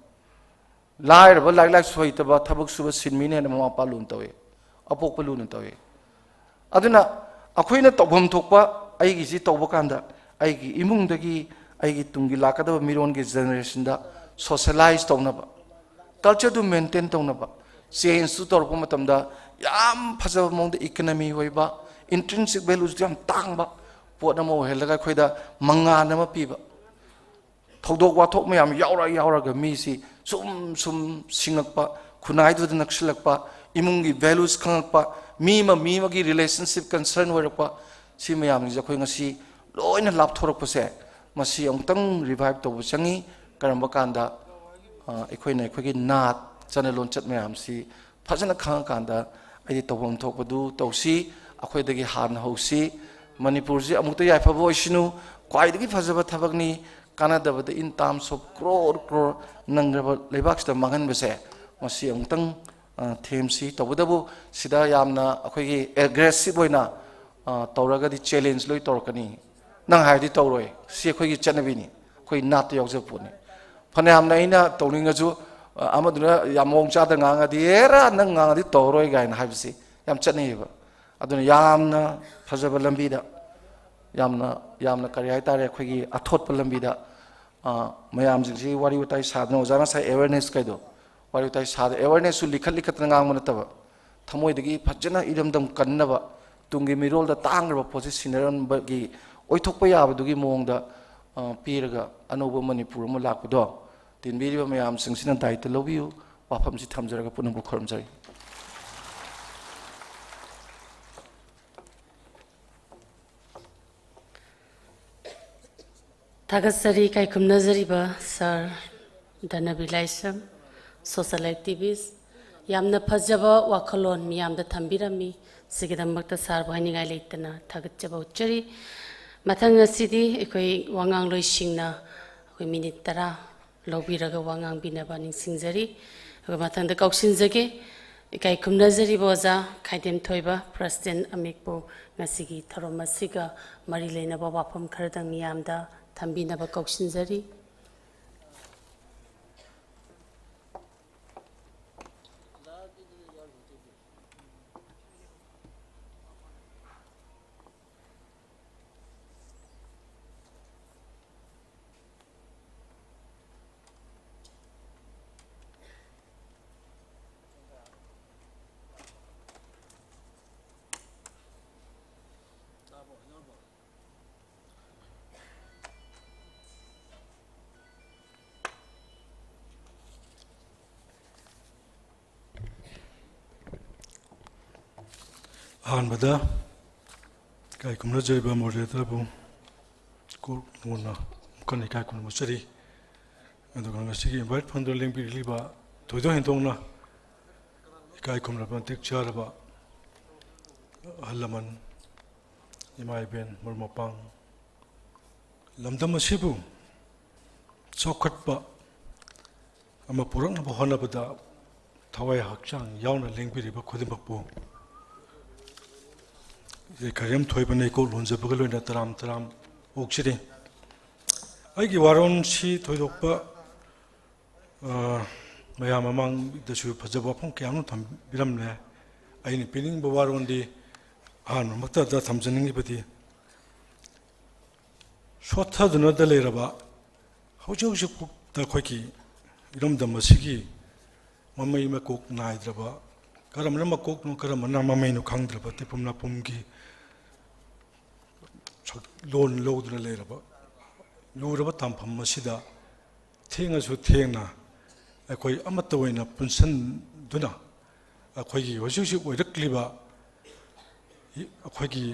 ꯂꯥꯏꯔꯕ, ꯂꯥꯏꯔꯤꯛ ꯂꯥꯏꯁꯨ ꯍꯩꯇꯕ, ꯊꯕꯛ ꯁꯨꯕ ꯁꯤꯟꯃꯤꯅ ꯍꯦꯟꯅ ꯃꯃꯥ ꯃꯄꯥ ꯂꯨꯅ ꯇꯧꯏ, ꯑꯄꯣꯛꯄ ꯂꯨꯅ ꯇꯧꯏ꯫ ꯑꯗꯨꯅ ꯑꯩꯈꯣꯏꯅ ꯇꯧꯐꯝ ꯊꯣꯛꯄ ꯑꯩꯒꯤꯁꯤ ꯇꯧꯕ ꯀꯥꯟꯗ ꯑꯩꯒꯤ ꯏꯃꯨꯡꯗꯒꯤ ꯑꯩꯒꯤ ꯇꯨꯡꯒꯤ ꯂꯥꯛꯀꯗꯕ ꯃꯤꯔꯣꯟꯒꯤ ꯖꯦꯅꯦꯔꯦꯁꯟꯗ ꯁꯣꯁꯦꯂꯥꯏꯁ ꯇꯧꯅꯕ, ꯀꯜꯆꯔꯗꯨ ꯃꯦꯟꯇꯦꯟ ꯇꯧꯅꯕ, ꯆꯦꯟꯖꯇꯨ ꯇꯧꯔꯛꯄ ꯃꯇꯝꯗ ꯌꯥꯝ ꯐꯖꯕ ꯃꯑꯣꯡꯗ ꯏꯀꯅꯃꯤ ꯑꯣꯏꯕ, ꯏꯟꯇ꯭ꯔꯤꯟꯁꯤꯛ ꯚꯦꯂꯨꯁꯇꯨ ꯌꯥꯝ ꯇꯥꯡꯕ ꯄꯣꯠ ꯑꯃ ꯑꯣꯏꯍꯜꯂꯒ ꯑꯩꯈꯣꯏꯗ ꯃꯉꯥꯟ ꯑꯃ ꯄꯤꯕ, ꯊꯧꯗꯣꯛ ꯋꯥꯊꯣꯛ ꯃꯌꯥꯝ ꯌꯥꯎꯔ ꯌꯥꯎꯔꯒ ꯃꯤꯁꯤ ꯁꯨꯝ ꯁꯨꯝ ꯁꯤꯡꯉꯛꯄ, ꯈꯨꯟꯅꯥꯏꯗꯨꯗ ꯅꯛꯁꯤꯜꯂꯛꯄ, ꯏꯃꯨꯡꯒꯤ ꯚꯦꯂꯨꯁ ꯈꯪꯉꯛꯄ, ꯃꯤ ꯑꯃ ꯃꯤ ꯑꯃꯒꯤ ꯔꯤꯂꯦꯁꯟꯁꯤꯞ ꯀꯟꯁꯔꯟ ꯑꯣꯏꯔꯛꯄ, ꯁꯤ ꯃꯌꯥꯝꯁꯤꯡꯁꯦ ꯑꯩꯈꯣꯏ ꯉꯁꯤ ꯂꯣꯏꯅ ꯂꯥꯞꯊꯣꯔꯛꯄꯁꯦ, ꯃꯁꯤ ꯑꯃꯨꯛꯇꯪ ꯔꯤꯚꯥꯏꯚ ꯇꯧꯕ ꯆꯪꯉꯤ꯫ ꯀꯔꯝꯕ ꯀꯥꯟꯗ? ꯑ, ꯑꯩꯈꯣꯏꯅ ꯑꯩꯈꯣꯏꯒꯤ ꯅꯥꯠ, ꯆꯠꯅ ꯂꯣꯟꯆꯠ ꯃꯌꯥꯝꯁꯤ ꯐꯖꯅ ꯈꯪꯉꯀꯥꯟꯗ ꯑꯩꯗꯤ ꯇꯧꯐꯝ ꯊꯣꯛꯄꯗꯨ ꯇꯧꯁꯤ, ꯑꯩꯈꯣꯏꯗꯒꯤ ꯍꯥꯟꯅ ꯍꯧꯁꯤ꯫ ꯃꯅꯤꯄꯨꯔꯁꯤ ꯑꯃꯨꯛꯇ ꯌꯥꯏꯐꯕ ꯑꯣꯏꯁꯅꯨ, ꯈ꯭ꯋꯥꯏꯗꯒꯤ ꯐꯖꯕ ꯊꯕꯛꯅꯤ꯫ ꯀꯥꯟꯅꯗꯕꯗ in terms of crore crore ꯅꯪꯈ꯭ꯔꯕ ꯂꯩꯕꯥꯛꯁꯤꯗ ꯃꯥꯡꯍꯟꯕꯁꯦ, ꯃꯁꯤ ꯑꯃꯨꯛꯇꯪ, ꯑ, ꯊꯦꯝꯁꯤ꯫ ꯇꯧꯕꯇꯕꯨ ꯁꯤꯗ ꯌꯥꯝꯅ ꯑꯩꯈꯣꯏꯒꯤ ꯑꯦꯒ꯭ꯔꯦꯁꯤꯞ ꯑꯣꯏꯅ, ꯑ, ꯇꯧꯔꯒꯗꯤ ꯆꯦꯂꯦꯟꯖ ꯂꯣꯏ ꯇꯧꯔꯛꯀꯅꯤ꯫ ꯅꯪ ꯍꯥꯏꯔꯗꯤ ꯇꯧꯔꯣꯏ, ꯁꯤ ꯑꯩꯈꯣꯏꯒꯤ ꯆꯠꯅꯕꯤꯅꯤ, ꯑꯩꯈꯣꯏ ꯅꯥꯠꯇ ꯌꯥꯎꯖꯕ ꯄꯣꯠꯅꯤ꯫ ꯐꯅꯌꯥꯝꯅ ꯑꯩꯅ ꯇꯧꯅꯤꯡꯉꯁꯨ, ꯑ, ꯑꯃꯗꯨꯅ ꯌꯥꯝ ꯃꯑꯣꯡ ꯆꯥꯗ ꯉꯥꯡꯉꯗꯤ, "ꯑꯦꯔꯥ, ꯅꯪ ꯉꯥꯡꯉꯗꯤ ꯇꯧꯔꯣꯏ" ꯀꯥꯏꯅ ꯍꯥꯏꯕꯁꯤ ꯌꯥꯝ ꯆꯠꯅꯩꯌꯦꯕ꯫ ꯑꯗꯨꯅ ꯌꯥꯝꯅ ꯐꯖꯕ ꯂꯝꯕꯤꯗ, ꯌꯥꯝꯅ, ꯌꯥꯝꯅ ꯀꯔꯤ ꯍꯥꯏꯇꯥꯔꯦ, ꯑꯩꯈꯣꯏꯒꯤ ꯑꯊꯣꯠꯄ ꯂꯝꯕꯤꯗ, ꯑ, ꯃꯌꯥꯝꯁꯤꯡꯁꯤ ꯋꯥꯔꯤ ꯋꯥꯇꯥꯏ ꯁꯥꯗꯅ, ꯑꯣꯖꯥ ꯉꯁꯥꯏ ꯑꯦꯋꯦꯔꯅꯦꯁ ꯀꯩꯗꯣ, ꯋꯥꯔꯤ ꯋꯥꯇꯥꯏ ꯁꯥꯗꯅ, ꯑꯦꯋꯦꯔꯅꯦꯁꯁꯨ ꯂꯤꯈꯠ ꯂꯤꯈꯠꯇꯅ ꯉꯥꯡꯕ ꯅꯠꯇꯕ, ꯊꯃꯣꯏꯗꯒꯤ ꯐꯖꯅ ꯏꯔꯝꯗꯝ ꯀꯟꯅꯕ, ꯇꯨꯡꯒꯤ ꯃꯤꯔꯣꯜꯗ ꯇꯥꯡꯈ꯭ꯔꯕ ꯄꯣꯠꯁꯤ ꯁꯤꯟꯅꯔꯝꯕꯒꯤ ꯑꯣꯏꯊꯣꯛꯄ ꯌꯥꯕꯗꯨꯒꯤ ꯃꯑꯣꯡꯗ, ꯑ, ꯄꯤꯔꯒ ꯑꯅꯧꯕ ꯃꯅꯤꯄꯨꯔ ꯑꯃ ꯂꯥꯛꯄꯗꯣ ꯇꯤꯟꯕꯤꯔꯤꯕ ꯃꯌꯥꯝꯁꯤꯡꯁꯤꯅ ꯗꯥꯏꯇ ꯂꯧꯕꯤꯌꯨ꯫ ꯋꯥꯐꯝꯁꯤ ꯊꯝꯖꯔꯒ ꯄꯨꯝꯅꯃꯛꯄꯨ ꯈꯨꯔꯨꯝꯖꯔꯤ꯫ ꯊꯥꯒꯠꯆꯔꯤ ꯀꯥꯏꯈꯨꯝꯅꯖꯔꯤꯕ ꯁꯥꯔ ꯙꯅꯕꯤꯔ ꯂꯥꯏꯁ꯭ꯔꯝ, ꯁꯣꯁꯦꯜ ꯑꯦꯛꯇꯤꯚꯤꯁ, ꯌꯥꯝꯅ ꯐꯖꯕ ꯋꯥꯈꯜꯂꯣꯟ ꯃꯤꯌꯥꯝꯗ ꯊꯝꯕꯤꯔꯝꯃꯤ꯫ ꯁꯤꯒꯤꯗꯃꯛꯇ ꯁꯥꯔꯕꯨ ꯍꯥꯏꯅꯤꯡꯉꯥꯏ ꯂꯩꯇꯅ ꯊꯥꯒꯠꯆꯕ ꯎꯠꯆꯔꯤ꯫ ꯃꯊꯪ ꯑꯁꯤꯗꯤ ꯑꯩꯈꯣꯏ ꯋꯥꯉꯥꯡꯂꯣꯏꯁꯤꯡꯅ ꯑꯩꯈꯣꯏ ꯃꯤꯅꯤꯠ ꯇꯔꯥ ꯂꯧꯕꯤꯔꯒ ꯋꯥ ꯉꯥꯡꯕꯤꯅꯕ ꯅꯤꯡꯁꯤꯡꯖꯔꯤ꯫ ꯑꯗꯨꯒ ꯃꯊꯪꯗ ꯀꯧꯁꯤꯟꯖꯒꯦ꯫ ꯏꯀꯥꯏ ꯈꯨꯝꯅꯖꯔꯤꯕ ꯑꯣꯖꯥ ꯈꯥꯏꯗꯦꯝ ꯊꯣꯏꯕ, ꯄ꯭ꯔꯁꯤꯗꯦꯟ ꯑꯃꯤꯛꯄꯨ ꯉꯁꯤꯒꯤ ꯊꯧꯔꯝ ꯑꯁꯤꯒ ꯃꯔꯤ ꯂꯩꯅꯕ ꯋꯥꯐꯝ ꯈꯔꯗꯪ ꯃꯤꯌꯥꯝꯗ ꯊꯝꯕꯤꯅꯕ ꯀꯧꯁꯤꯟꯖꯔꯤ꯫ ꯑꯍꯥꯟꯕꯗ ꯏꯀꯥꯏ ꯈꯨꯝꯅꯖꯔꯤꯕ moderatorꯕꯨ ꯀꯣꯛ ꯅꯣꯟꯅ ꯑꯃꯨꯛ ꯍꯟꯅ ꯏꯀꯥꯏ ꯈꯨꯝꯅꯕ ꯎꯠꯆꯔꯤ꯫ ꯑꯗꯨꯒ ꯉꯁꯤꯒꯤ invite ꯐꯪꯗꯨꯅ ꯂꯦꯡꯕꯤꯔꯛꯂꯤꯕ ꯊꯣꯏꯗꯣꯛ ꯍꯦꯟꯗꯣꯛꯅ ꯏꯀꯥꯏ ꯈꯨꯝꯅꯕ ꯃꯇꯤꯛ ꯆꯥꯔꯕ ꯑꯍꯜ ꯂꯃꯟ, ꯏꯃꯥ ꯏꯕꯦꯟ, ꯃꯔꯨꯞ ꯃꯄꯥꯡ, ꯂꯝꯗꯝ ꯑꯁꯤꯕꯨ ꯆꯥꯎꯈꯠꯄ ꯑꯃ ꯄꯨꯔꯛꯅꯕ ꯍꯣꯠꯅꯕꯗ ꯊꯋꯥꯏ ꯍꯛꯆꯥꯡ ꯌꯥꯎꯅ ꯂꯦꯡꯕꯤꯔꯤꯕ ꯈꯨꯗꯤꯡꯃꯛꯄꯨ ꯏꯀꯥꯏ ꯈꯨꯝꯅꯕ ꯊꯣꯏꯕꯅ ꯏꯀꯣꯛ ꯂꯣꯟꯖꯕꯒ ꯂꯣꯏꯅ ꯇꯔꯥꯝ ꯇꯔꯥꯝ ꯑꯣꯛꯆꯔꯤ꯫ ꯑꯩꯒꯤ ꯋꯥꯔꯣꯜꯁꯤ ꯊꯣꯏꯗꯣꯛꯄ, ꯑ, ꯃꯌꯥꯝ ꯃꯃꯥꯡꯗꯁꯨ ꯐꯖꯕ ꯋꯥꯐꯝ ꯀꯌꯥ ꯑꯃ ꯊꯝꯕꯤꯔꯝꯂꯦ꯫ ꯑꯩꯅ ꯄꯤꯅꯤꯡꯕ ꯋꯥꯔꯣꯜꯗꯤ ꯑꯍꯥꯟꯕꯃꯛꯇꯗ ꯊꯝꯖꯅꯤꯡꯂꯤꯕꯗꯤ, ꯁꯣꯠꯊꯗꯨꯅꯗ ꯂꯩꯔꯕ ꯍꯧꯖꯤꯛ ꯍꯧꯖꯤꯛꯐꯥꯎꯗ ꯑꯩꯈꯣꯏꯒꯤ ꯏꯔꯝꯗꯝ ꯑꯁꯤꯒꯤ ꯃꯃꯩ ꯃꯀꯣꯛ ꯅꯥꯏꯗ꯭ꯔꯕ, ꯀꯔꯝꯕꯅ ꯃꯀꯣꯛꯅꯣ ꯀꯔꯝꯕꯅ ꯃꯃꯩꯅꯣ ꯈꯪꯗ꯭ꯔꯕ ꯇꯤꯄꯨꯝ ꯂꯥꯄꯨꯝꯒꯤ ꯁꯛ-, ꯂꯣꯟ ꯂꯧꯗꯨꯅ ꯂꯩꯔꯕ ꯂꯨꯔꯕ ꯇꯥꯡꯐꯝ ꯑꯁꯤꯗ ꯊꯦꯡꯉꯁꯨ ꯊꯦꯡꯅ ꯑꯩꯈꯣꯏ ꯑꯃꯠꯇ ꯑꯣꯏꯅ ꯄꯨꯟꯁꯤꯟꯗꯨꯅ ꯑꯩꯈꯣꯏꯒꯤ ꯍꯧꯖꯤꯛ ꯍꯧꯖꯤꯛ ꯑꯣꯏꯔꯛꯂꯤꯕ ꯑꯩꯈꯣꯏꯒꯤ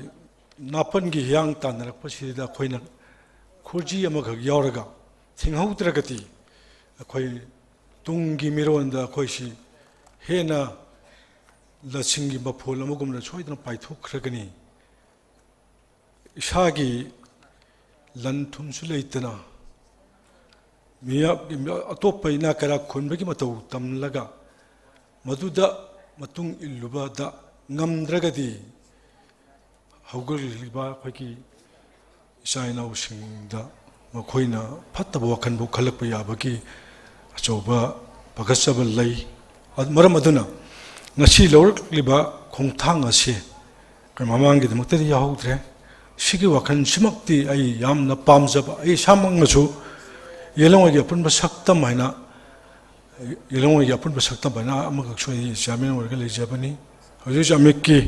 ꯅꯥꯄꯟꯒꯤ ꯍꯤꯌꯥꯡ ꯇꯥꯟꯅꯔꯛꯄꯁꯤꯗ ꯑꯩꯈꯣꯏꯅ ꯈꯨꯔꯖꯤ ꯑꯃꯈꯛ ꯌꯥꯎꯔꯒ ꯊꯤꯡꯍꯧꯗ꯭ꯔꯒꯗꯤ ꯑꯩꯈꯣꯏ ꯇꯨꯡꯒꯤ ꯃꯤꯔꯣꯟꯗ ꯑꯩꯈꯣꯏꯁꯤ ꯍꯦꯟꯅ ꯂꯁꯤꯡꯒꯤ ꯃꯐꯣꯜ ꯑꯃꯒꯨꯝꯅ ꯁꯣꯏꯗꯅ ꯄꯥꯏꯊꯣꯛꯈ꯭ꯔꯒꯅꯤ꯫ ꯏꯁꯥꯒꯤ ꯂꯟ ꯊꯨꯝꯁꯨ ꯂꯩꯇꯅ ꯃꯤꯌꯥꯝ, ꯑꯇꯣꯞꯄ ꯏꯅꯥꯛ ꯀꯩꯔꯥꯛ ꯈꯨꯟꯕꯒꯤ ꯃꯇꯧ ꯇꯝꯂꯒ ꯃꯗꯨꯗ ꯃꯇꯨꯡ ꯏꯜꯂꯨꯕꯗ ꯉꯝꯗ꯭ꯔꯒꯗꯤ ꯍꯧꯒꯠꯂꯛꯂꯤꯕ ꯑꯩꯈꯣꯏꯒꯤ ꯏꯆꯥ ꯏꯅꯥꯎꯁꯤꯡꯗ ꯃꯈꯣꯏꯅ ꯐꯠꯇꯕ ꯋꯥꯈꯜꯕꯨ ꯈꯜꯂꯛꯄ ꯌꯥꯕꯒꯤ ꯑꯆꯧꯕ ꯄꯥꯈꯠꯆꯕ ꯂꯩ꯫ ꯃꯔꯝ ꯑꯗꯨꯅ ꯉꯁꯤ ꯂꯧꯔꯛꯂꯤꯕ ꯈꯣꯡꯊꯥꯡ ꯑꯁꯤ ꯑꯩꯈꯣꯏ ꯃꯃꯥꯡꯒꯤꯗꯃꯛꯇꯗꯤ ꯌꯥꯎꯍꯧꯗ꯭ꯔꯦ꯫ ꯁꯤꯒꯤ ꯋꯥꯈꯜꯁꯤꯃꯛꯇꯤ ꯑꯩ ꯌꯥꯝꯅ ꯄꯥꯝꯖꯕ, ꯑꯩ ꯏꯁꯥꯃꯛꯅꯁꯨ ꯌꯦꯜꯂꯣꯡꯉꯩꯒꯤ ꯑꯄꯨꯟꯕ ꯁꯛꯇꯝ ꯍꯥꯏꯅ, ꯌꯦꯜꯂꯣꯡꯉꯩꯒꯤ ꯑꯄꯨꯟꯕ ꯁꯛꯇꯝ ꯍꯥꯏꯅ ꯑꯃꯈꯛꯁꯨ ꯑꯩ ꯆꯤꯌꯥꯔꯃꯦꯟ ꯑꯣꯏꯔꯒ ꯂꯩꯖꯕꯅꯤ꯫ ꯍꯧꯖꯤꯛ ꯍꯧꯖꯤꯛ ꯑꯃꯤꯠꯀꯤ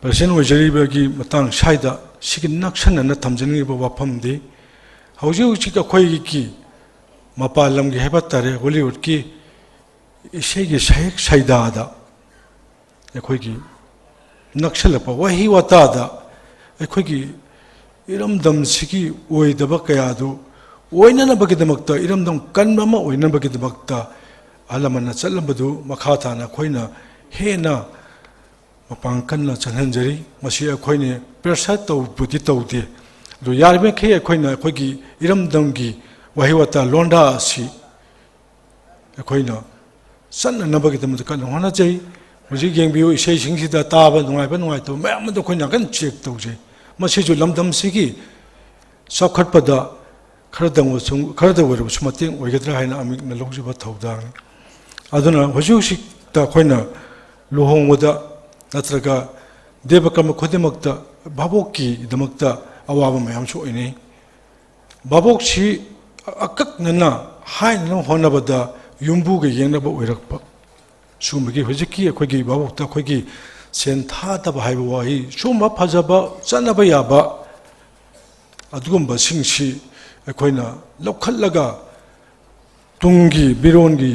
ꯄ꯭ꯔꯁꯤꯗꯦꯟ ꯑꯣꯏꯖꯔꯤꯕꯒꯤ ꯃꯇꯥꯡ ꯁ꯭ꯋꯥꯏꯗ ꯁꯤꯒꯤ ꯅꯛꯁꯟꯅꯅ ꯊꯝꯖꯅꯤꯡꯉꯤꯕ ꯋꯥꯐꯝꯗꯤ, ꯍꯧꯖꯤꯛ ꯍꯧꯖꯤꯛ ꯑꯩꯈꯣꯏꯒꯤ ꯃꯄꯥꯟ ꯂꯝꯒꯤ ꯍꯥꯏꯕ ꯇꯥꯔꯦ, ꯍꯣꯂꯤꯋꯨꯗꯀꯤ ꯏꯁꯩꯒꯤ ꯁꯍꯤꯛ ꯁꯩꯗꯥꯗ ꯑꯩꯈꯣꯏꯒꯤ ꯅꯛꯁꯜꯂꯛꯄ ꯋꯥꯍꯩ ꯋꯥꯇꯥꯗ ꯑꯩꯈꯣꯏꯒꯤ ꯏꯔꯝꯗꯝꯁꯤꯒꯤ ꯑꯣꯏꯗꯕ ꯀꯌꯥꯗꯨ ꯑꯣꯏꯅꯅꯕꯒꯤꯗꯃꯛꯇ, ꯏꯔꯝꯗꯝ ꯀꯟꯕ ꯑꯃ ꯑꯣꯏꯅꯕꯒꯤꯗꯃꯛꯇ ꯑꯍꯜ ꯂꯃꯟꯅ ꯆꯠꯂꯝꯕꯗꯨ ꯃꯈꯥ ꯇꯥꯅ ꯑꯩꯈꯣꯏꯅ ꯍꯦꯟꯅ ꯃꯄꯥꯡ ꯀꯟꯅ ꯆꯠꯍꯟꯖꯔꯤ꯫ ꯃꯁꯤ ꯑꯩꯈꯣꯏꯅ ꯄ꯭ꯔꯦꯁꯔ ꯇꯧꯕꯗꯤ ꯇꯧꯗꯦ, ꯑꯗꯨ ꯌꯥꯔꯤꯕꯃꯈꯩ ꯑꯩꯈꯣꯏꯅ ꯑꯩꯈꯣꯏꯒꯤ ꯏꯔꯝꯗꯝꯒꯤ ꯋꯥꯍꯩ ꯋꯥꯇꯥ ꯂꯣꯟꯗꯥ ꯑꯁꯤ ꯑꯩꯈꯣꯏꯅ ꯆꯠꯅꯅꯕꯒꯤꯗꯃꯛꯇ ꯀꯟꯅ ꯍꯣꯠꯅꯖꯩ꯫ ꯍꯧꯖꯤꯛ ꯌꯦꯡꯕꯤꯌꯨ, ꯏꯁꯩꯁꯤꯡꯁꯤꯗ ꯇꯥꯕ ꯅꯨꯡꯉꯥꯏꯕ ꯅꯨꯡꯉꯥꯏꯇꯕ ꯃꯌꯥꯝ ꯑꯗꯨ ꯑꯩꯈꯣꯏꯅ ꯀꯟꯅ ꯆꯦꯛ ꯇꯧꯖꯩ꯫ ꯃꯁꯤꯁꯨ ꯂꯝꯗꯝꯁꯤꯒꯤ ꯆꯥꯎꯈꯠꯄꯗ ꯈꯔꯗꯪ ꯑꯣꯏꯔꯁꯨ, ꯈꯔꯗ ꯑꯣꯏꯔꯕꯁꯨ ꯃꯇꯦꯡ ꯑꯣꯏꯒꯗ꯭ꯔꯥ ꯍꯥꯏꯅ ꯑꯃꯤꯛꯅ ꯂꯧꯖꯕ ꯊꯧꯗꯥꯡꯅꯤ꯫ ꯑꯗꯨꯅ ꯍꯧꯖꯤꯛ ꯍꯧꯖꯤꯛꯇ ꯑꯩꯈꯣꯏꯅ ꯂꯨꯍꯣꯡꯕꯗ ꯅꯠꯇ꯭ꯔꯒ ꯗꯦꯕ ꯀꯔꯃ ꯈꯨꯗꯤꯡꯃꯛꯇ ꯚꯥꯕꯣꯛꯀꯤꯗꯃꯛꯇ ꯑꯋꯥꯕ ꯃꯌꯥꯝꯁꯨ ꯑꯣꯏꯅꯩ꯫ ꯚꯥꯕꯣꯛꯁꯤ ꯑꯀꯛꯅꯅ ꯍꯥꯏꯅꯅꯕ ꯍꯣꯠꯅꯕꯗ ꯌꯨꯝꯕꯨꯒ ꯌꯦꯡꯅꯕ ꯑꯣꯏꯔꯛꯄ, ꯁꯤꯒꯨꯝꯕꯒꯤ ꯍꯧꯖꯤꯛꯀꯤ ꯑꯩꯈꯣꯏꯒꯤ ꯚꯥꯕꯣꯛꯇ ꯑꯩꯈꯣꯏꯒꯤ ꯁꯦꯟ ꯊꯥꯗꯕ ꯍꯥꯏꯕ ꯋꯥꯍꯩ, ꯁꯤꯒꯨꯝꯕ ꯐꯖꯕ ꯆꯠꯅꯕ ꯌꯥꯕ ꯑꯗꯨꯒꯨꯝꯕꯁꯤꯡꯁꯤ ꯑꯩꯈꯣꯏꯅ ꯂꯧꯈꯠꯂꯒ ꯇꯨꯡꯒꯤ ꯃꯤꯔꯣꯟꯒꯤ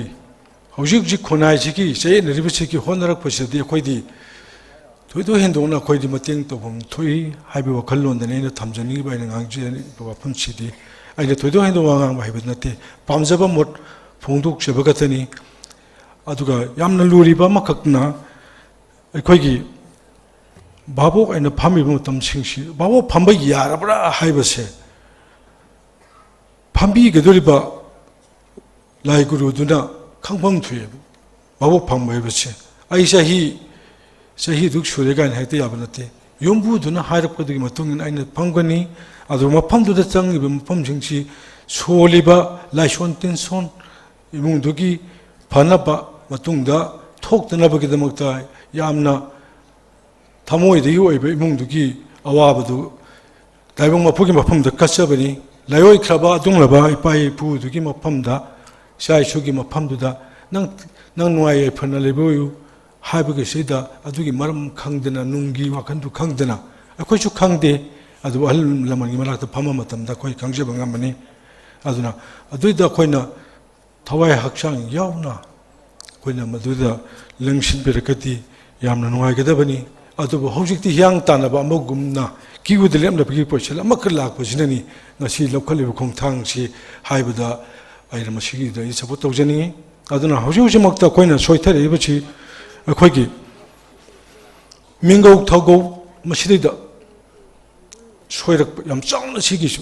ꯍꯧꯖꯤꯛ ꯍꯧꯖꯤꯛ ꯈꯨꯟꯅꯥꯏꯁꯤꯒꯤ ꯆꯌꯦꯠꯅꯔꯤꯕꯁꯤꯒꯤ ꯍꯣꯠꯅꯔꯛꯄꯁꯤꯗꯗꯤ ꯑꯩꯈꯣꯏꯗꯤ ꯊꯣꯏꯗꯣꯛ ꯍꯦꯟꯗꯣꯛꯅ ꯑꯩꯈꯣꯏꯗꯤ ꯃꯇꯦꯡ ꯇꯧꯐꯝ ꯊꯣꯛꯏ ꯍꯥꯏꯕ ꯋꯥꯈꯜꯂꯣꯟꯗꯅꯤ ꯑꯩꯅ ꯊꯝꯖꯅꯤꯡꯉꯤꯕ, ꯑꯩꯅ ꯉꯥꯡꯖꯅꯤꯡꯉꯤꯕ ꯋꯥꯐꯝꯁꯤꯗꯤ꯫ ꯑꯩꯅ ꯊꯣꯏꯗꯣꯛ ꯍꯦꯟꯗꯣꯛꯅ ꯉꯥꯡꯕ ꯍꯥꯏꯕ ꯅꯠꯇꯦ, ꯄꯥꯝꯖꯕ ꯃꯣꯠ ꯐꯣꯡꯗꯣꯛꯆꯕ ꯈꯛꯇꯅꯤ꯫ ꯑꯗꯨꯒ ꯌꯥꯝꯅ ꯂꯨꯔꯤꯕ ꯑꯃꯈꯛꯅ, ꯑꯩꯈꯣꯏꯒꯤ ꯚꯥꯕꯣꯛ ꯑꯩꯅ ꯐꯝꯃꯤꯕ ꯃꯇꯝꯁꯤꯡꯁꯤ, ꯚꯥꯕꯣꯛ ꯐꯝꯕ ꯌꯥꯔꯕ꯭ꯔꯥ ꯍꯥꯏꯕꯁꯦ ꯐꯝꯕꯤꯒꯗꯧꯔꯤꯕ ꯂꯥꯏ ꯒꯨꯔꯨꯗꯨꯅ ꯈꯪꯐꯝ ꯊꯣꯛꯑꯦꯕ꯫ ꯚꯥꯕꯣꯛ ꯐꯝꯕ ꯍꯥꯏꯕꯁꯦ, ꯑꯩ ꯆꯍꯤ, ꯆꯍꯤꯗꯨ ꯁꯨꯔꯦ ꯀꯥꯏꯅ ꯍꯦꯛꯇ ꯌꯥꯕ ꯅꯠꯇꯦ꯫ ꯌꯨꯝꯕꯨꯗꯨꯅ ꯍꯥꯏꯔꯛꯄꯗꯨꯒꯤ ꯃꯇꯨꯡ ꯏꯟꯅ ꯑꯩꯅ ꯐꯝꯒꯅꯤ꯫ ꯑꯗꯨꯒ ꯃꯐꯝꯗꯨꯗ ꯆꯪꯉꯤꯕ ꯃꯐꯝꯁꯤꯡꯁꯤ ꯁꯣꯜꯂꯤꯕ ꯂꯥꯏꯁꯣꯟ ꯇꯤꯟꯁꯣꯟ ꯏꯃꯨꯡꯗꯨꯒꯤ ꯐꯅꯕ, ꯃꯇꯨꯡꯗ ꯊꯣꯛꯇꯅꯕꯒꯤꯗꯃꯛꯇ ꯌꯥꯝꯅ ꯊꯃꯣꯏꯗꯒꯤ ꯑꯣꯏꯕ ꯏꯃꯨꯡꯗꯨꯒꯤ ꯑꯋꯥꯕꯗꯨ ꯇꯥꯏꯕꯪ ꯃꯄꯨꯒꯤ ꯃꯐꯝꯗ ꯀꯠꯆꯕꯅꯤ꯫ ꯂꯥꯏꯑꯣꯏꯈ꯭ꯔꯕ ꯑꯗꯨꯒꯨꯝꯂꯕ ꯏꯄꯥ ꯏꯄꯨꯗꯨꯒꯤ ꯃꯐꯝꯗ, ꯏꯆꯥ ꯏꯁꯨꯒꯤ ꯃꯐꯝꯗꯨꯗ ꯅꯪ, ꯅꯪ ꯅꯨꯡꯉꯥꯏ ꯌꯥꯏꯐꯅ ꯂꯩꯕ ꯑꯣꯏꯌꯨ ꯍꯥꯏꯕꯒꯤꯁꯤꯗ, ꯑꯗꯨꯒꯤ ꯃꯔꯝ ꯈꯪꯗꯅ, ꯅꯨꯡꯒꯤ ꯋꯥꯈꯜꯗꯨ ꯈꯪꯗꯅ, ꯑꯩꯈꯣꯏꯁꯨ ꯈꯪꯗꯦ꯫ ꯑꯗꯨꯕꯨ ꯑꯍꯜ ꯂꯃꯟꯒꯤ ꯃꯅꯥꯛꯇ ꯐꯝꯕ ꯃꯇꯝꯗ ꯑꯩꯈꯣꯏ ꯈꯪꯖꯕ ꯉꯝꯕꯅꯤ꯫ ꯑꯗꯨꯅ ꯑꯗꯨꯏꯗ ꯑꯩꯈꯣꯏꯅ ꯊꯋꯥꯏ ꯍꯛꯆꯥꯡ ꯌꯥꯎꯅ ꯑꯩꯈꯣꯏꯅ ꯃꯗꯨꯗ ꯂꯦꯡꯁꯤꯟꯕꯤꯔꯒꯗꯤ ꯌꯥꯝꯅ ꯅꯨꯡꯉꯥꯏꯒꯗꯕꯅꯤ꯫ ꯑꯗꯨꯕꯨ ꯍꯧꯖꯤꯛꯇꯤ ꯍꯤꯌꯥꯡ ꯇꯥꯟꯅꯕ ꯑꯃꯒꯨꯝꯅ ꯀ꯭ꯌꯨꯗ ꯂꯦꯞꯅꯕꯒꯤ ꯄꯣꯠꯁꯛ ꯑꯃꯈꯛ ꯂꯥꯛꯄꯁꯤꯅꯅꯤ ꯉꯁꯤ ꯂꯧꯈꯠꯂꯤꯕ ꯈꯣꯡꯊꯥꯡꯁꯤ ꯍꯥꯏꯕꯗ ꯑꯩꯅ ꯃꯁꯤꯒꯤꯗ ꯑꯩ ꯁꯄꯣꯔꯠ ꯇꯧꯖꯅꯤꯡꯉꯤ꯫ ꯑꯗꯨꯅ ꯍꯧꯖꯤꯛ ꯍꯧꯖꯤꯛꯃꯛꯇ ꯑꯩꯈꯣꯏꯅ ꯁꯣꯏꯊꯔꯛꯏꯕꯁꯤ ꯑꯩꯈꯣꯏꯒꯤ ꯃꯤꯡꯒꯧ ꯊꯧꯒꯧ ꯃꯁꯤꯗꯩꯗ ꯁꯣꯏꯔꯛꯄ ꯌꯥꯝ ꯆꯥꯎꯅ ꯁꯤꯒꯤꯁꯨ꯫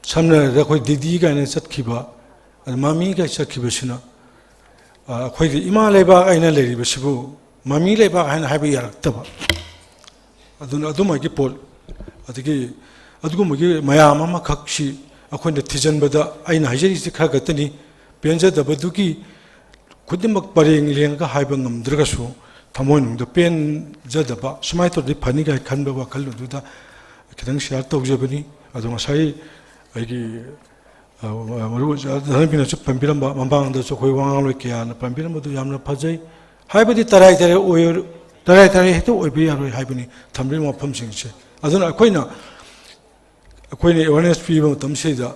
ꯁꯝꯅ ꯍꯥꯏꯔꯕꯗ ꯑꯩꯈꯣꯏ ꯗꯤꯗꯤ ꯀꯥꯏꯅ ꯆꯠꯈꯤꯕ, ꯑꯗ ꯃꯃꯤ ꯀꯥꯏ ꯆꯠꯈꯤꯕꯁꯤꯅ, ꯑ, ꯑꯩꯈꯣꯏꯒꯤ ꯏꯃꯥ ꯂꯩꯕꯥꯛ ꯍꯥꯏꯅ ꯂꯩꯔꯤꯕꯁꯤꯕꯨ ꯃꯃꯤ ꯂꯩꯕꯥꯛ ꯍꯥꯏꯅ ꯍꯥꯏꯕ ꯌꯥꯔꯛꯇꯕ꯫ ꯑꯗꯨꯅ ꯑꯗꯨꯃꯥꯏꯒꯤ ꯄꯣꯠ, ꯑꯗꯒꯤ ꯑꯗꯨꯒꯨꯝꯕꯒꯤ ꯃꯌꯥꯝ ꯑꯃꯈꯛꯁꯤ ꯑꯩꯈꯣꯏꯅ ꯊꯤꯖꯤꯟꯕꯗ, ꯑꯩꯅ ꯍꯥꯏꯖꯔꯤꯁꯤ ꯈꯔ ꯈꯛꯇꯅꯤ, ꯄꯦꯟꯖꯗꯕꯗꯨꯒꯤ ꯈꯨꯗꯤꯡꯃꯛ ꯄꯔꯦꯡ ꯂꯦꯡꯉꯒ ꯍꯥꯏꯕ ꯉꯝꯗ꯭ꯔꯒꯁꯨ, ꯊꯃꯣꯏꯅꯨꯡꯗ ꯄꯦꯟꯖꯗꯕ, ꯁꯨꯃꯥꯏꯅ ꯇꯧꯔꯗꯤ ꯐꯅꯤ ꯀꯥꯏ ꯈꯟꯕ ꯋꯥꯈꯜ ꯑꯗꯨꯗ ꯈꯤꯇꯪ ꯁꯤꯌꯥꯔ ꯇꯧꯖꯕꯅꯤ꯫ ꯑꯗꯣ ꯉꯁꯥꯏ ꯑꯩꯒꯤ, ꯑ, ꯃꯔꯨ ꯑꯣꯏꯅ ꯙꯅꯕꯤꯅꯁꯨ ꯄꯟꯕꯤꯔꯝꯕ, ꯃꯃꯥꯡꯗꯁꯨ ꯑꯩꯈꯣꯏ ꯋꯥ ꯉꯥꯡꯂꯣꯏ ꯀꯌꯥꯅ ꯄꯟꯕꯤꯔꯝꯕꯗꯨ ꯌꯥꯝꯅ ꯐꯖꯩ꯫ ꯍꯥꯏꯕꯗꯤ ꯇꯔꯥꯏ ꯇꯔꯥꯏ ꯑꯣꯏ-, ꯇꯔꯥꯏ ꯇꯔꯥꯏ ꯍꯦꯛꯇ ꯑꯣꯏꯕ ꯌꯥꯔꯣꯏ ꯍꯥꯏꯕꯅꯤ ꯊꯝꯂꯤꯕ ꯋꯥꯐꯝꯁꯤꯡꯁꯦ꯫ ꯑꯗꯨꯅ ꯑꯩꯈꯣꯏꯅ, ꯑꯩꯈꯣꯏꯅ ꯑꯦꯋꯥꯔꯅꯦꯁ ꯄꯤꯕ ꯃꯇꯝꯁꯤꯗ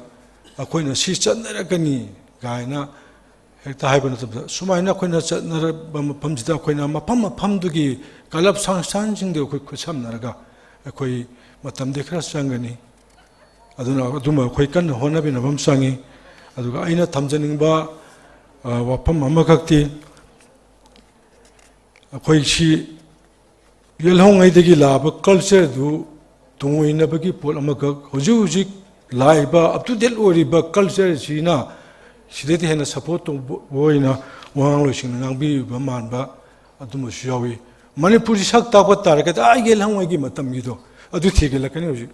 ꯑꯩꯈꯣꯏꯅ ꯁꯤ ꯆꯠꯅꯔꯛꯀꯅꯤ ꯀꯥꯏꯅ ꯍꯦꯛꯇ ꯍꯥꯏꯕ ꯅꯠꯇꯕꯗ, ꯁꯨꯃꯥꯏꯅ ꯑꯩꯈꯣꯏꯅ ꯆꯠꯅꯔꯕ ꯃꯐꯝꯁꯤꯗ ꯑꯩꯈꯣꯏꯅ ꯃꯐꯝ ꯃꯐꯝꯗꯨꯒꯤ ꯀꯂꯕ ꯁꯪꯁꯊꯥꯟꯁꯤꯡꯗ ꯑꯩꯈꯣꯏ ꯈꯨꯠꯁꯝꯅꯔꯒ ꯑꯩꯈꯣꯏ ꯃꯇꯝꯗꯤ ꯈꯔ ꯆꯪꯒꯅꯤ꯫ ꯑꯗꯨꯅ ꯑꯗꯨꯝꯕ ꯑꯩꯈꯣꯏ ꯀꯟꯅ ꯍꯣꯠꯅꯕꯤꯅꯕ ꯑꯃ ꯆꯪꯉꯤ꯫ ꯑꯗꯨꯒ ꯑꯩꯅ ꯊꯝꯖꯅꯤꯡꯕ, ꯑ, ꯋꯥꯐꯝ ꯑꯃꯈꯛꯇꯤ, ꯑꯩꯈꯣꯏꯁꯤ ꯌꯦꯜꯍꯧꯉꯩꯗꯒꯤ ꯂꯥꯛꯄ ꯀꯜꯆꯔꯗꯨ ꯇꯨꯡꯑꯣꯏꯅꯕꯒꯤ ꯄꯣꯠ ꯑꯃꯈꯛ, ꯍꯧꯖꯤꯛ ꯍꯧꯖꯤꯛ ꯂꯥꯛꯏꯕ ꯑꯞ ꯇꯨ ꯗꯦꯠ ꯑꯣꯏꯔꯤꯕ ꯀꯜꯆꯔꯁꯤꯅ ꯁꯤꯗꯩꯗꯤ ꯍꯦꯟꯅ ꯁꯄꯣꯔꯠ ꯇꯧꯕ ꯑꯣꯏꯅ ꯋꯥꯉꯥꯡꯂꯣꯏꯁꯤꯡꯅ ꯉꯥꯡꯕꯤꯔꯤꯕ ꯃꯥꯟꯕ ꯑꯗꯨꯝꯕꯁꯨ ꯌꯥꯎꯏ꯫ ꯃꯅꯤꯄꯨꯔꯁꯤ ꯁꯛ ꯇꯥꯛꯄ ꯇꯥꯔꯒꯗꯤ ꯑꯥ ꯌꯦꯜꯍꯧꯉꯩꯒꯤ ꯃꯇꯝꯒꯤꯗꯣ ꯑꯗꯨ ꯊꯤꯒꯠꯂꯛꯀꯅꯤ꯫ ꯍꯧꯖꯤꯛ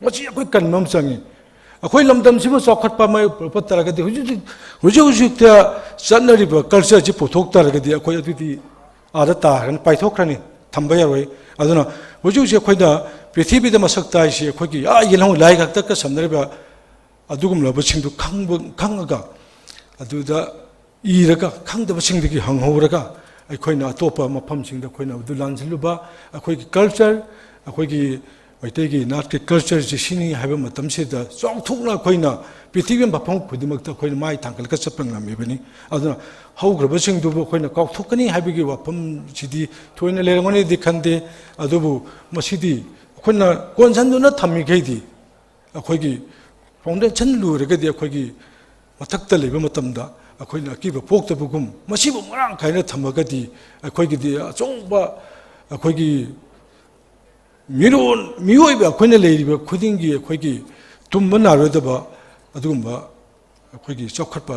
ꯃꯁꯤ ꯑꯩꯈꯣꯏ ꯀꯟꯕ ꯑꯃ ꯆꯪꯉꯤ꯫ ꯑꯩꯈꯣꯏ ꯂꯝꯗꯝꯁꯤꯕꯨ ꯆꯥꯎꯈꯠꯄ ꯃꯥꯏ ꯄꯨꯔꯛꯄ ꯇꯥꯔꯒꯗꯤ ꯍꯧꯖꯤꯛ ꯍꯧꯖꯤꯛ ꯍꯧꯖꯤꯛ ꯍꯧꯖꯤꯛꯇ ꯆꯠꯅꯔꯤꯕ ꯀꯜꯆꯔꯁꯤ ꯄꯨꯊꯣꯛ ꯇꯥꯔꯒꯗꯤ ꯑꯩꯈꯣꯏ ꯑꯗꯨꯗꯤ ꯑꯥꯗ ꯇꯥꯈ꯭ꯔꯅꯤ, ꯄꯥꯏꯊꯣꯛꯈ꯭ꯔꯅꯤ, ꯊꯝꯕ ꯌꯥꯔꯣꯏ꯫ ꯑꯗꯨꯅ ꯍꯧꯖꯤꯛ ꯍꯧꯖꯤꯛ ꯑꯩꯈꯣꯏꯅ ꯄ꯭ꯔꯤꯊꯤꯕꯤꯗ ꯃꯁꯛ ꯇꯥꯛꯏꯁꯤ ꯑꯩꯈꯣꯏꯒꯤ ꯑꯥ ꯌꯦꯜꯍꯧ ꯂꯥꯏ ꯈꯛꯇꯒ ꯁꯝꯅꯔꯤꯕ ꯑꯗꯨꯒꯨꯝꯂꯕꯁꯤꯡꯗꯨ ꯈꯪꯕ, ꯈꯪꯉꯒ ꯑꯗꯨꯗ ꯏꯔꯒ ꯈꯪꯗꯕꯁꯤꯡꯗꯒꯤ ꯍꯪꯍꯧꯔꯒ ꯑꯩꯈꯣꯏꯅ ꯑꯇꯣꯞꯄ ꯃꯐꯝꯁꯤꯡꯗ ꯑꯩꯈꯣꯏꯅ ꯑꯗꯨ ꯂꯥꯟꯁꯤꯜꯂꯨꯕ, ꯑꯩꯈꯣꯏꯒꯤ ꯀꯜꯆꯔ, ꯑꯩꯈꯣꯏꯒꯤ ꯃꯩꯇꯩꯒꯤ ꯅꯥꯠꯀꯤ ꯀꯜꯆꯔꯁꯤ ꯁꯤꯅꯤ ꯍꯥꯏꯕ ꯃꯇꯝꯁꯤꯗ ꯆꯥꯎꯊꯣꯛꯅ ꯑꯩꯈꯣꯏꯅ ꯄ꯭ꯔꯤꯊꯤꯕꯤ ꯃꯐꯝ ꯈꯨꯗꯤꯡꯃꯛꯇ ꯑꯩꯈꯣꯏꯅ ꯃꯥꯏ ꯊꯥꯡꯒꯠꯂꯒ ꯆꯠꯄ ꯉꯝꯃꯤꯕꯅꯤ꯫ ꯑꯗꯨꯅ ꯍꯧꯈ꯭ꯔꯕꯁꯤꯡꯗꯨꯕꯨ ꯑꯩꯈꯣꯏꯅ ꯀꯥꯎꯊꯣꯛꯀꯅꯤ ꯍꯥꯏꯕꯒꯤ ꯋꯥꯐꯝꯁꯤꯗꯤ ꯊꯣꯏꯅ ꯂꯩꯔꯝꯒꯅꯤꯗꯤ ꯈꯟꯗꯦ꯫ ꯑꯗꯨꯕꯨ ꯃꯁꯤꯗꯤ ꯑꯩꯈꯣꯏꯅ ꯀꯣꯟꯁꯤꯟꯗꯨꯅ ꯊꯝꯃꯤꯈꯩꯗꯤ ꯑꯩꯈꯣꯏꯒꯤ ꯐꯥꯎꯟꯗꯦꯁꯟ ꯂꯣꯏꯔꯒꯗꯤ ꯑꯩꯈꯣꯏꯒꯤ ꯃꯊꯛꯇ ꯂꯩꯕ ꯃꯇꯝꯗ ꯑꯩꯈꯣꯏꯅ ꯑꯀꯤꯕ ꯄꯣꯛꯇꯕꯒꯨꯝ, ꯃꯁꯤꯕꯨ ꯃꯔꯥꯡ ꯀꯥꯏꯅ ꯊꯝꯃꯒꯗꯤ ꯑꯩꯈꯣꯏꯒꯤꯗꯤ ꯑꯆꯧꯕ ꯑꯩꯈꯣꯏꯒꯤ ꯃꯤꯔꯣꯟ, ꯃꯤꯑꯣꯏꯕ ꯑꯩꯈꯣꯏꯅ ꯂꯩꯔꯤꯕ ꯈꯨꯗꯤꯡꯒꯤ ꯑꯩꯈꯣꯏꯒꯤ ꯇꯨꯝꯕ ꯅꯥꯔꯣꯏꯗꯕ ꯑꯗꯨꯒꯨꯝꯕ ꯑꯩꯈꯣꯏꯒꯤ ꯆꯥꯎꯈꯠꯄ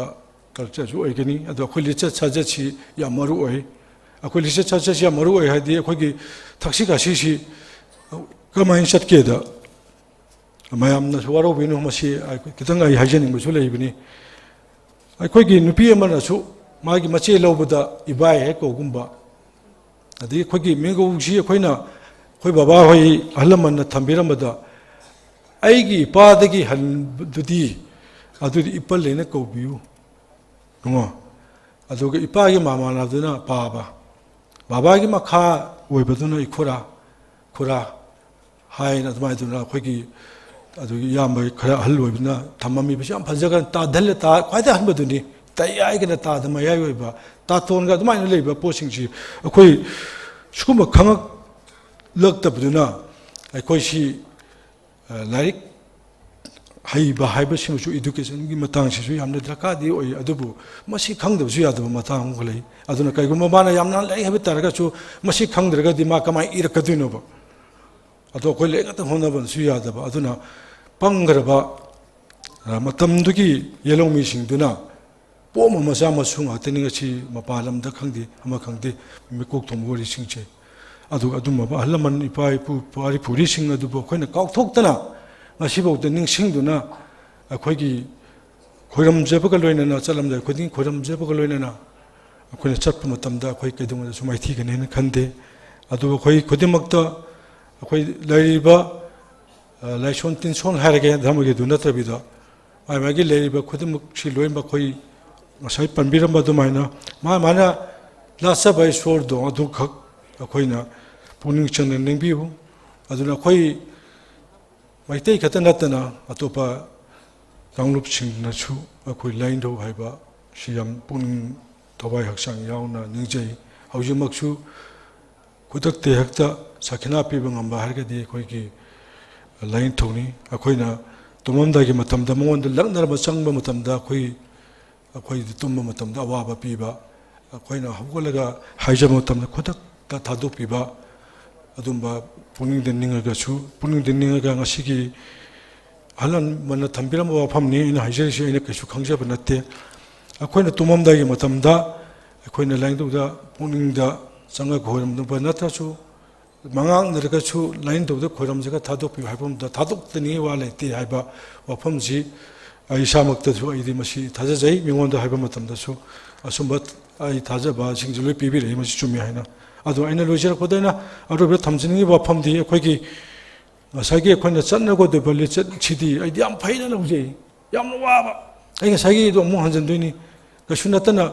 ꯀꯜꯆꯔꯁꯨ ꯑꯣꯏꯒꯅꯤ꯫ ꯑꯗꯣ ꯑꯩꯈꯣꯏ ꯂꯤꯆꯠ ꯁꯥꯖꯠꯁꯤ ꯌꯥꯝ ꯃꯔꯨ ꯑꯣꯏ꯫ ꯑꯩꯈꯣꯏ ꯂꯤꯆꯠ ꯁꯥꯖꯠꯁꯤ ꯌꯥꯝ ꯃꯔꯨ ꯑꯣꯏ ꯍꯥꯏꯗꯤ ꯑꯩꯈꯣꯏꯒꯤ ꯊꯛꯁꯤ ꯈꯥꯁꯤꯁꯤ ꯀꯃꯥꯏꯅ ꯆꯠꯀꯦꯗ, ꯃꯌꯥꯝꯅꯁꯨ ꯋꯥꯔꯧꯕꯤꯅꯨ, ꯃꯁꯤ ꯈꯤꯇꯪ ꯑꯩ ꯍꯥꯏꯖꯅꯤꯡꯕꯁꯨ ꯂꯩꯕꯅꯤ꯫ ꯑꯩꯈꯣꯏꯒꯤ ꯅꯨꯄꯤ ꯑꯃꯅꯁꯨ ꯃꯥꯒꯤ ꯃꯆꯦ ꯂꯧꯕꯗ ꯏꯕꯥꯏ ꯍꯦꯛ ꯀꯧꯒꯨꯝꯕ, ꯑꯗꯒꯤ ꯑꯩꯈꯣꯏꯒꯤ ꯃꯤꯡꯒꯧꯁꯤ ꯑꯩꯈꯣꯏꯅ, ꯑꯩꯈꯣꯏ ꯕꯕꯥꯍꯣꯏ ꯑꯍꯜ ꯂꯃꯟꯅ ꯊꯝꯕꯤꯔꯝꯕꯗ, "ꯑꯩꯒꯤ ꯏꯄꯥꯗꯒꯤ ꯍꯟꯕꯗꯨꯗꯤ ꯑꯗꯨꯗꯤ ꯏꯄꯜ ꯍꯥꯏꯅ ꯀꯧꯕꯤꯌꯨ", ꯌꯦꯡꯉꯣ꯫ ꯑꯗꯨꯒ ꯏꯄꯥꯒꯤ ꯃꯃꯥꯟꯅꯕꯗꯨꯅ ꯄꯥꯕ, ꯕꯕꯥꯒꯤ ꯃꯈꯥ ꯑꯣꯏꯕꯗꯨꯅ ꯏꯈꯨꯔꯥ, ꯈꯨꯔꯥ ꯍꯥꯏꯅ ꯑꯗꯨꯃꯥꯏꯅ ꯇꯧꯗꯅ ꯑꯩꯈꯣꯏꯒꯤ ꯑꯗꯨꯒꯤ ꯏꯌꯥꯝꯕ ꯈꯔ ꯑꯍꯜ ꯑꯣꯏꯕꯅ ꯊꯝꯃꯝꯃꯤꯕꯁꯤ ꯌꯥꯝ ꯐꯖꯈ꯭ꯔꯦ꯫ ꯇꯥꯗꯜꯂꯦ, ꯇꯥ-, ꯈ꯭ꯋꯥꯏꯗꯒꯤ ꯑꯍꯟꯕꯗꯨꯅꯤ꯫ ꯇꯌꯥꯏꯒꯅ ꯇꯥꯗ ꯃꯌꯥꯏ ꯑꯣꯏꯕ, ꯇꯥꯇꯣꯟꯒ ꯑꯗꯨꯃꯥꯏꯅ ꯂꯩꯕ ꯄꯣꯠꯁꯤꯡꯁꯤ ꯑꯩꯈꯣꯏ ꯁꯤꯒꯨꯝꯕ ꯈꯪꯉꯛꯂꯛꯇꯕꯗꯨꯅ ꯑꯩꯈꯣꯏꯁꯤ, ꯑ, ꯂꯥꯏꯔꯤꯛ ꯍꯩꯕ ꯍꯥꯏꯕꯁꯤꯃꯁꯨ educationꯒꯤ ꯃꯇꯥꯡꯁꯤꯁꯨ ꯌꯥꯝꯅ ꯗꯔꯀꯥꯔꯗꯤ ꯑꯣꯏ꯫ ꯑꯗꯨꯕꯨ ꯃꯁꯤ ꯈꯪꯗꯕꯁꯨ ꯌꯥꯗꯕ ꯃꯇꯥꯡ ꯑꯃꯒ ꯂꯩ꯫ ꯑꯗꯨꯅ ꯀꯔꯤꯒꯨꯝꯕ ꯃꯥꯅ ꯌꯥꯝꯅ ꯂꯥꯏꯔꯤꯛ ꯍꯩꯕ ꯇꯥꯔꯒꯁꯨ ꯃꯁꯤ ꯈꯪꯗ꯭ꯔꯒꯗꯤ ꯃꯥ ꯀꯃꯥꯏꯅ ꯏꯔꯛꯀꯗꯣꯏꯅꯣꯕ? ꯑꯗꯣ ꯑꯩꯈꯣꯏ ꯂꯥꯏꯔꯤꯛ ꯉꯥꯛꯇ ꯍꯣꯠꯅꯕꯅꯁꯨ ꯌꯥꯗꯕ꯫ ꯑꯗꯨꯅ ꯄꯪꯈ꯭ꯔꯕ, ꯑ, ꯃꯇꯝꯗꯨꯒꯤ ꯌꯦꯜꯍꯧꯃꯤꯁꯤꯡꯗꯨꯅ ꯄꯣꯛꯑꯝꯕ ꯃꯆꯥ ꯃꯁꯨ ꯉꯥꯛꯇꯅꯤ ꯉꯁꯤ ꯃꯄꯥꯟ ꯂꯝꯗ ꯈꯪꯗꯦ, ꯑꯃ ꯈꯪꯗꯦ, ꯃꯤꯀꯣꯛ ꯊꯣꯡꯕ ꯋꯥꯔꯤꯁꯤꯡꯁꯦ꯫ ꯑꯗꯨꯒ ꯑꯗꯨꯝꯕ ꯑꯍꯜ ꯂꯃꯟ, ꯏꯄꯥ ꯏꯄꯨ, ꯄꯨꯋꯥꯔꯤ ꯄꯨꯔꯤꯁꯤꯡ ꯑꯗꯨꯕꯨ ꯑꯩꯈꯣꯏꯅ ꯀꯥꯎꯊꯣꯛꯇꯅ ꯉꯁꯤꯐꯥꯎꯗ ꯅꯤꯡꯁꯤꯡꯗꯨꯅ ꯑꯩꯈꯣꯏꯒꯤ ꯈꯣꯏꯔꯝꯖꯕꯒ ꯂꯣꯏꯅꯅ, ꯆꯠꯂꯝꯗꯥꯏ ꯈꯨꯗꯤꯡ ꯈꯣꯏꯔꯝꯖꯕꯒ ꯂꯣꯏꯅꯅ ꯑꯩꯈꯣꯏꯅ ꯆꯠꯄ ꯃꯇꯝꯗ ꯑꯩꯈꯣꯏ ꯀꯩꯗꯧꯉꯩꯗꯁꯨ ꯃꯥꯏꯊꯤꯒꯅꯤ ꯍꯥꯏꯅ ꯈꯟꯗꯦ꯫ ꯑꯗꯨꯕꯨ ꯑꯩꯈꯣꯏ ꯈꯨꯗꯤꯡꯃꯛꯇ ꯑꯩꯈꯣꯏ ꯂꯩꯔꯤꯕ, ꯑ, ꯂꯥꯏꯁꯣꯟ ꯇꯤꯟꯁꯣꯟ ꯍꯥꯏꯔꯒꯦ, ꯙꯔꯃꯒꯤꯗꯨ ꯅꯠꯇꯕꯤꯗ, ꯃꯥꯒꯤ ꯃꯥꯒꯤ ꯂꯩꯔꯤꯕ ꯈꯨꯗꯤꯡꯃꯛꯁꯤ ꯂꯣꯏꯅꯃꯛ ꯑꯩꯈꯣꯏ ꯉꯁꯥꯏ ꯄꯟꯕꯤꯔꯝꯕ ꯑꯗꯨꯃꯥꯏꯅ ꯃꯥ ꯃꯥꯅ ꯂꯥꯠꯆꯕ ꯏꯁꯣꯔꯗꯣ ꯑꯗꯨꯈꯛ ꯑꯩꯈꯣꯏꯅ ꯄꯨꯛꯅꯤꯡ ꯆꯪꯅ ꯅꯤꯡꯕꯤꯌꯨ꯫ ꯑꯗꯨꯅ ꯑꯩꯈꯣꯏ ꯃꯩꯇꯩ ꯈꯛꯇ ꯅꯠꯇꯅ ꯑꯇꯣꯞꯄ ꯀꯥꯡꯂꯨꯞꯁꯤꯡꯅꯁꯨ ꯑꯩꯈꯣꯏ ꯂꯥꯏꯅꯤꯡꯊꯧ ꯍꯥꯏꯕ ꯁꯤ ꯌꯥꯝ ꯄꯨꯛꯅꯤꯡ ꯊꯋꯥꯏ ꯍꯛꯆꯥꯡ ꯌꯥꯎꯅ ꯅꯤꯡꯖꯩ꯫ ꯍꯧꯖꯤꯛꯃꯛꯁꯨ ꯈꯨꯗꯛꯇ ꯍꯦꯛꯇ ꯁꯈꯤꯅꯥ ꯄꯤꯕ ꯉꯝꯕ ꯍꯥꯏꯔꯒꯗꯤ ꯑꯩꯈꯣꯏꯒꯤ ꯂꯥꯏꯅꯤꯡꯊꯧꯅꯤ꯫ ꯑꯩꯈꯣꯏꯅ ꯇꯨꯝꯃꯝꯗꯥꯏꯒꯤ ꯃꯇꯝꯗ ꯃꯉꯣꯟꯗ ꯂꯛꯅꯔꯕ ꯆꯪꯕ ꯃꯇꯝꯗ ꯑꯩꯈꯣꯏ, ꯑꯩꯈꯣꯏꯗ ꯇꯨꯝꯕ ꯃꯇꯝꯗ ꯑꯋꯥꯕ ꯄꯤꯕ, ꯑꯩꯈꯣꯏꯅ ꯍꯧꯒꯠꯂꯒ ꯍꯥꯏꯖꯕ ꯃꯇꯝꯗ ꯈꯨꯗꯛꯇ ꯊꯥꯗꯣꯛꯄꯤꯕ, ꯑꯗꯨꯝꯕ ꯄꯨꯛꯅꯤꯡꯗ ꯅꯤꯡꯉꯒꯁꯨ, ꯄꯨꯛꯅꯤꯡꯗ ꯅꯤꯡꯉꯒ ꯉꯁꯤꯒꯤ ꯑꯍꯜ ꯂꯃꯟꯅ ꯊꯝꯕꯤꯔꯝꯕ ꯋꯥꯐꯝꯅꯤ ꯑꯩꯅ ꯍꯥꯏꯖꯔꯤꯁꯤ, ꯑꯩꯅ ꯀꯩꯁꯨ ꯈꯪꯖꯕ ꯅꯠꯇꯦ꯫ ꯑꯩꯈꯣꯏꯅ ꯇꯨꯝꯃꯝꯗꯥꯏꯒꯤ ꯃꯇꯝꯗ ꯑꯩꯈꯣꯏꯅ ꯂꯥꯏꯅꯤꯡꯊꯧꯗ ꯄꯨꯛꯅꯤꯡꯗ ꯆꯪꯉꯒ ꯈꯣꯏꯔꯝꯕ ꯅꯠꯇ꯭ꯔꯁꯨ, ꯃꯉꯥꯛꯅꯔꯒꯁꯨ ꯂꯥꯏꯅꯤꯡꯊꯧꯗ ꯈꯣꯏꯔꯝꯖꯒ ꯊꯥꯗꯣꯛꯄꯤꯌꯨ ꯍꯥꯏꯕ ꯑꯃꯗ ꯊꯥꯗꯣꯛꯇꯅꯤꯡꯉꯥꯏ ꯋꯥ ꯂꯩꯇꯦ ꯍꯥꯏꯕ ꯋꯥꯐꯝꯁꯤ ꯑꯩ ꯏꯁꯥꯃꯛꯇꯁꯨ ꯑꯩꯗꯤ ꯃꯁꯤ ꯊꯥꯖꯖꯩ꯫ ꯃꯤꯉꯣꯟꯗ ꯍꯥꯏꯕ ꯃꯇꯝꯗꯁꯨ ꯑꯁꯨꯝꯕ ꯑꯩ ꯊꯥꯖꯕꯁꯤꯡꯁꯨ ꯂꯣꯏ ꯄꯤꯕꯤꯔꯛꯏ, ꯃꯁꯤ ꯆꯨꯝꯃꯤ ꯍꯥꯏꯅ꯫ ꯑꯗꯣ ꯑꯩꯅ ꯂꯣꯏꯖꯔꯛꯄꯗ ꯑꯩꯅ ꯑꯔꯣꯏꯕꯗ ꯊꯝꯖꯅꯤꯡꯉꯤꯕ ꯋꯥꯐꯝꯗꯤ ꯑꯩꯈꯣꯏꯒꯤ ꯉꯁꯥꯏꯒꯤ ꯑꯩꯈꯣꯏꯅ ꯆꯠꯅꯒꯗꯕ ꯂꯤꯆꯠꯁꯤꯗꯤ ꯑꯩꯗꯤ ꯌꯥꯝ ꯐꯩꯅ ꯂꯧꯖꯩ꯫ ꯌꯥꯝꯅ ꯋꯥꯕ꯫ ꯑꯩ ꯉꯁꯥꯏꯒꯤꯗꯣ ꯑꯃꯨꯛ ꯍꯟꯖꯤꯟꯗꯣꯏꯅꯤ꯫ ꯀꯩꯁꯨ ꯅꯠꯇꯅ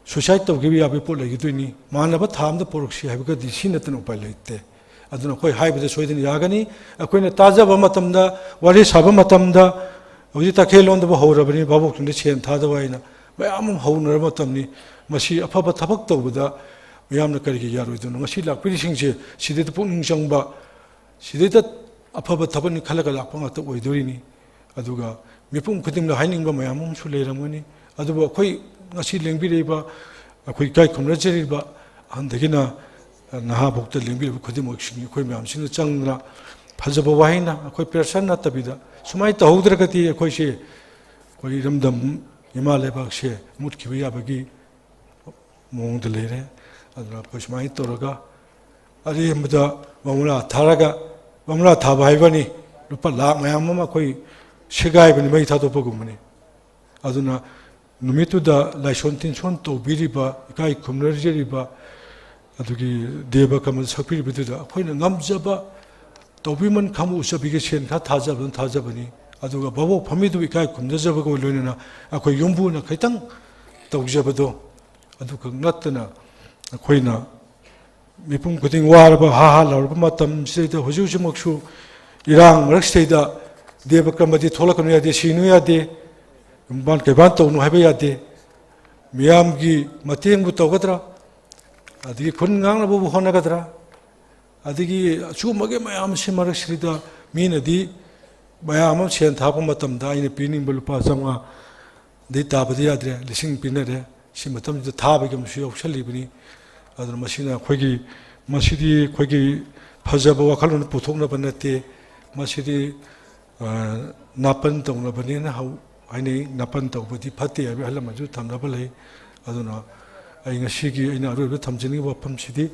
suicide ꯇꯧꯈꯤꯕ ꯌꯥꯕꯒꯤ ꯄꯣꯠ ꯂꯩꯒꯗꯣꯏꯅꯤ꯫ ꯃꯥꯟꯅꯕ ꯊꯥ ꯑꯃꯗ ꯄꯣꯔꯛꯁꯤ ꯍꯥꯏꯕꯒꯗꯤ ꯁꯤ ꯅꯠꯇꯅ ꯎꯄꯥꯏ ꯂꯩꯇꯦ꯫ ꯑꯗꯨꯅ ꯑꯩꯈꯣꯏ ꯍꯥꯏꯕꯗ ꯁꯣꯏꯗꯅ ꯌꯥꯒꯅꯤ꯫ ꯑꯩꯈꯣꯏꯅ ꯇꯥꯖꯕ ꯃꯇꯝꯗ, ꯋꯥꯔꯤ ꯁꯥꯕ ꯃꯇꯝꯗ, ꯍꯧꯖꯤꯛ ꯇꯈꯦꯜꯂꯣꯟꯗꯕꯨ ꯍꯧꯔꯕꯅꯤ, ꯚꯥꯕꯣꯛꯁꯤꯡꯗ ꯁꯦꯟ ꯊꯥꯗꯕ ꯍꯥꯏꯅ ꯃꯌꯥꯝ ꯑꯃ ꯍꯧꯅꯔꯕ ꯃꯇꯝꯅꯤ꯫ ꯃꯁꯤ ꯑꯐꯕ ꯊꯕꯛ ꯇꯧꯕꯗ ꯃꯌꯥꯝꯅ ꯀꯔꯤꯒꯤ ꯌꯥꯔꯣꯏꯗꯣꯏꯅꯣ? ꯉꯁꯤ ꯂꯥꯛꯄꯤꯔꯤꯁꯤꯡꯁꯦ ꯁꯤꯗꯩꯗ ꯄꯨꯛꯅꯤꯡ ꯆꯪꯕ, ꯁꯤꯗꯩꯗ ꯑꯐꯕ ꯊꯕꯛꯅꯤ ꯈꯜꯂꯒ ꯂꯥꯛꯄ ꯉꯥꯛꯇ ꯑꯣꯏꯗꯣꯔꯤꯅꯤ꯫ ꯑꯗꯨꯒ ꯃꯤꯄꯨꯝ ꯈꯨꯗꯤꯡꯗ ꯍꯥꯏꯅꯤꯡꯕ ꯃꯌꯥꯝ ꯑꯃꯁꯨ ꯂꯩꯔꯝꯒꯅꯤ꯫ ꯑꯗꯨꯕꯨ ꯑꯩꯈꯣꯏ ꯉꯁꯤ ꯂꯦꯡꯕꯤꯔꯛꯏꯕ, ꯑꯩꯈꯣꯏ ꯏꯀꯥꯏ ꯈꯨꯝꯅꯖꯔꯤꯕ, ꯑꯍꯟꯗꯒꯤꯅ ꯅꯍꯥ ꯐꯥꯎꯗ ꯂꯦꯡꯕꯤꯔꯛꯏꯕ ꯈꯨꯗꯤꯡꯃꯛꯁꯤꯡ ꯑꯩꯈꯣꯏ ꯃꯌꯥꯝꯁꯤꯅ ꯆꯪꯗꯅ ꯐꯖꯕ ꯋꯥꯍꯩꯅ ꯑꯩꯈꯣꯏ pressure ꯅꯠꯇꯕꯤꯗ ꯁꯨꯃꯥꯏꯅ ꯇꯧꯍꯧꯗ꯭ꯔꯒꯗꯤ ꯑꯩꯈꯣꯏꯁꯦ, ꯑꯩꯈꯣꯏ ꯏꯔꯝꯗꯝ ꯏꯃꯥ ꯂꯩꯕꯥꯛꯁꯦ ꯃꯨꯠꯈꯤꯕ ꯌꯥꯕꯒꯤ ꯃꯑꯣꯡꯗ ꯂꯩꯔꯦ꯫ ꯑꯗꯨꯅ ꯑꯩꯈꯣꯏ ꯁꯨꯃꯥꯏꯅ ꯇꯧꯔꯒ ꯑꯔꯦꯝꯕꯗ ꯕꯪꯒꯂꯥ ꯊꯥꯔꯒ, ꯕꯪꯒꯂꯥ ꯊꯥꯕ ꯍꯥꯏꯕꯅꯤ, ꯂꯨꯄꯥ ꯂꯥꯈ ꯃꯌꯥꯝ ꯑꯃ ꯑꯩꯈꯣꯏ ꯁꯦꯒꯥꯏꯕꯅꯤ, ꯃꯩ ꯊꯥꯗꯣꯛꯄꯒꯨꯝꯕꯅꯤ꯫ ꯑꯗꯨꯅ ꯅꯨꯃꯤꯠꯇꯨꯗ ꯂꯥꯏꯁꯣꯟ ꯇꯤꯟꯁꯣꯟ ꯇꯧꯕꯤꯔꯤꯕ, ꯏꯀꯥꯏ ꯈꯨꯝꯅꯖꯔꯤꯕ, ꯑꯗꯨꯒꯤ ꯗꯦꯕ ꯀꯃꯜ ꯁꯛꯄꯤꯔꯤꯕꯗꯨꯗ ꯑꯩꯈꯣꯏꯅ ꯉꯝꯖꯕ ꯇꯧꯕꯤꯃꯟ ꯈꯪꯕ ꯎꯠꯆꯕꯤꯒꯦ, ꯁꯦꯟ ꯈꯔ ꯊꯥꯖꯕꯅ ꯊꯥꯖꯕꯅꯤ꯫ ꯑꯗꯨꯒ ꯚꯥꯕꯣꯛ ꯐꯝꯕꯤꯗꯨꯕꯨ ꯏꯀꯥꯏ ꯈꯨꯝꯅꯖꯕꯒ ꯂꯣꯏꯅꯅ ꯑꯩꯈꯣꯏ ꯌꯨꯝꯕꯨꯅ ꯈꯤꯇꯪ ꯇꯧꯖꯕꯗꯣ, ꯑꯗꯨꯈꯛ ꯅꯠꯇꯅ ꯑꯩꯈꯣꯏꯅ ꯃꯤꯄꯨꯝ ꯈꯨꯗꯤꯡ ꯋꯥꯔꯕ, ꯍꯥ ꯍꯥ ꯂꯥꯎꯔꯕ ꯃꯇꯝꯁꯤꯗꯩꯗ, ꯍꯧꯖꯤꯛ ꯍꯧꯖꯤꯛꯃꯛꯁꯨ ꯏꯔꯥꯡ ꯃꯔꯛꯁꯤꯗꯩꯗ ꯗꯦꯕ ꯀꯔꯃꯗꯤ ꯊꯣꯛꯂꯛꯀꯅꯨ ꯌꯥꯗꯦ, ꯁꯤꯅꯨ ꯌꯥꯗꯦ, ꯌꯨꯝꯕꯥꯟ ꯀꯩꯕꯥꯟ ꯇꯧꯅꯨ ꯍꯥꯏꯕ ꯌꯥꯗꯦ꯫ ꯃꯤꯌꯥꯝꯒꯤ ꯃꯇꯦꯡꯕꯨ ꯇꯧꯒꯗ꯭ꯔꯥ? ꯑꯗꯒꯤ ꯈꯨꯟ ꯉꯥꯛꯅꯕꯕꯨ ꯍꯣꯠꯅꯒꯗ꯭ꯔꯥ? ꯑꯗꯒꯤ ꯑꯁꯤꯒꯨꯝꯕꯒꯤ ꯃꯌꯥꯝꯁꯤ ꯃꯔꯛꯁꯤꯗ ꯃꯤꯅꯗꯤ ꯃꯌꯥꯝ ꯑꯃ ꯁꯦꯟ ꯊꯥꯔꯛꯄ ꯃꯇꯝꯗ ꯑꯩꯅ ꯄꯤꯅꯤꯡꯕ ꯂꯨꯄꯥ ꯆꯥꯝꯃꯉꯥꯗꯤ ꯇꯥꯕꯗꯤ ꯌꯥꯗ꯭ꯔꯦ, ꯂꯤꯁꯤꯡ ꯄꯤꯅꯔꯦ꯫ ꯁꯤ ꯃꯇꯝꯁꯤꯗ ꯊꯥꯕꯒꯤ ꯑꯃꯁꯨ ꯌꯥꯎꯁꯜꯂꯤꯕꯅꯤ꯫ ꯑꯗꯨꯅ ꯃꯁꯤꯅ ꯑꯩꯈꯣꯏꯒꯤ, ꯃꯁꯤꯗꯤ ꯑꯩꯈꯣꯏꯒꯤ ꯐꯖꯕ ꯋꯥꯈꯜꯂꯣꯟ ꯄꯨꯊꯣꯛꯅꯕ ꯅꯠꯇꯦ꯫ ꯃꯁꯤꯗꯤ, ꯑ, ꯅꯥꯄꯟ ꯇꯧꯅꯕꯅꯦꯅ ꯍꯧ-, ꯍꯥꯏꯅꯩ꯫ ꯅꯥꯄꯟ ꯇꯧꯕꯗꯤ ꯐꯠꯇꯦ ꯍꯥꯏꯕ ꯑꯍꯜ ꯂꯃꯟꯁꯨ ꯊꯝꯅꯕ ꯂꯩ꯫ ꯑꯗꯨꯅ ꯑꯩ ꯉꯁꯤꯒꯤ ꯑꯩꯅ ꯑꯔꯣꯏꯕ ꯊꯝꯖꯅꯤꯡꯉꯤꯕ ꯋꯥꯐꯝꯁꯤꯗꯤ,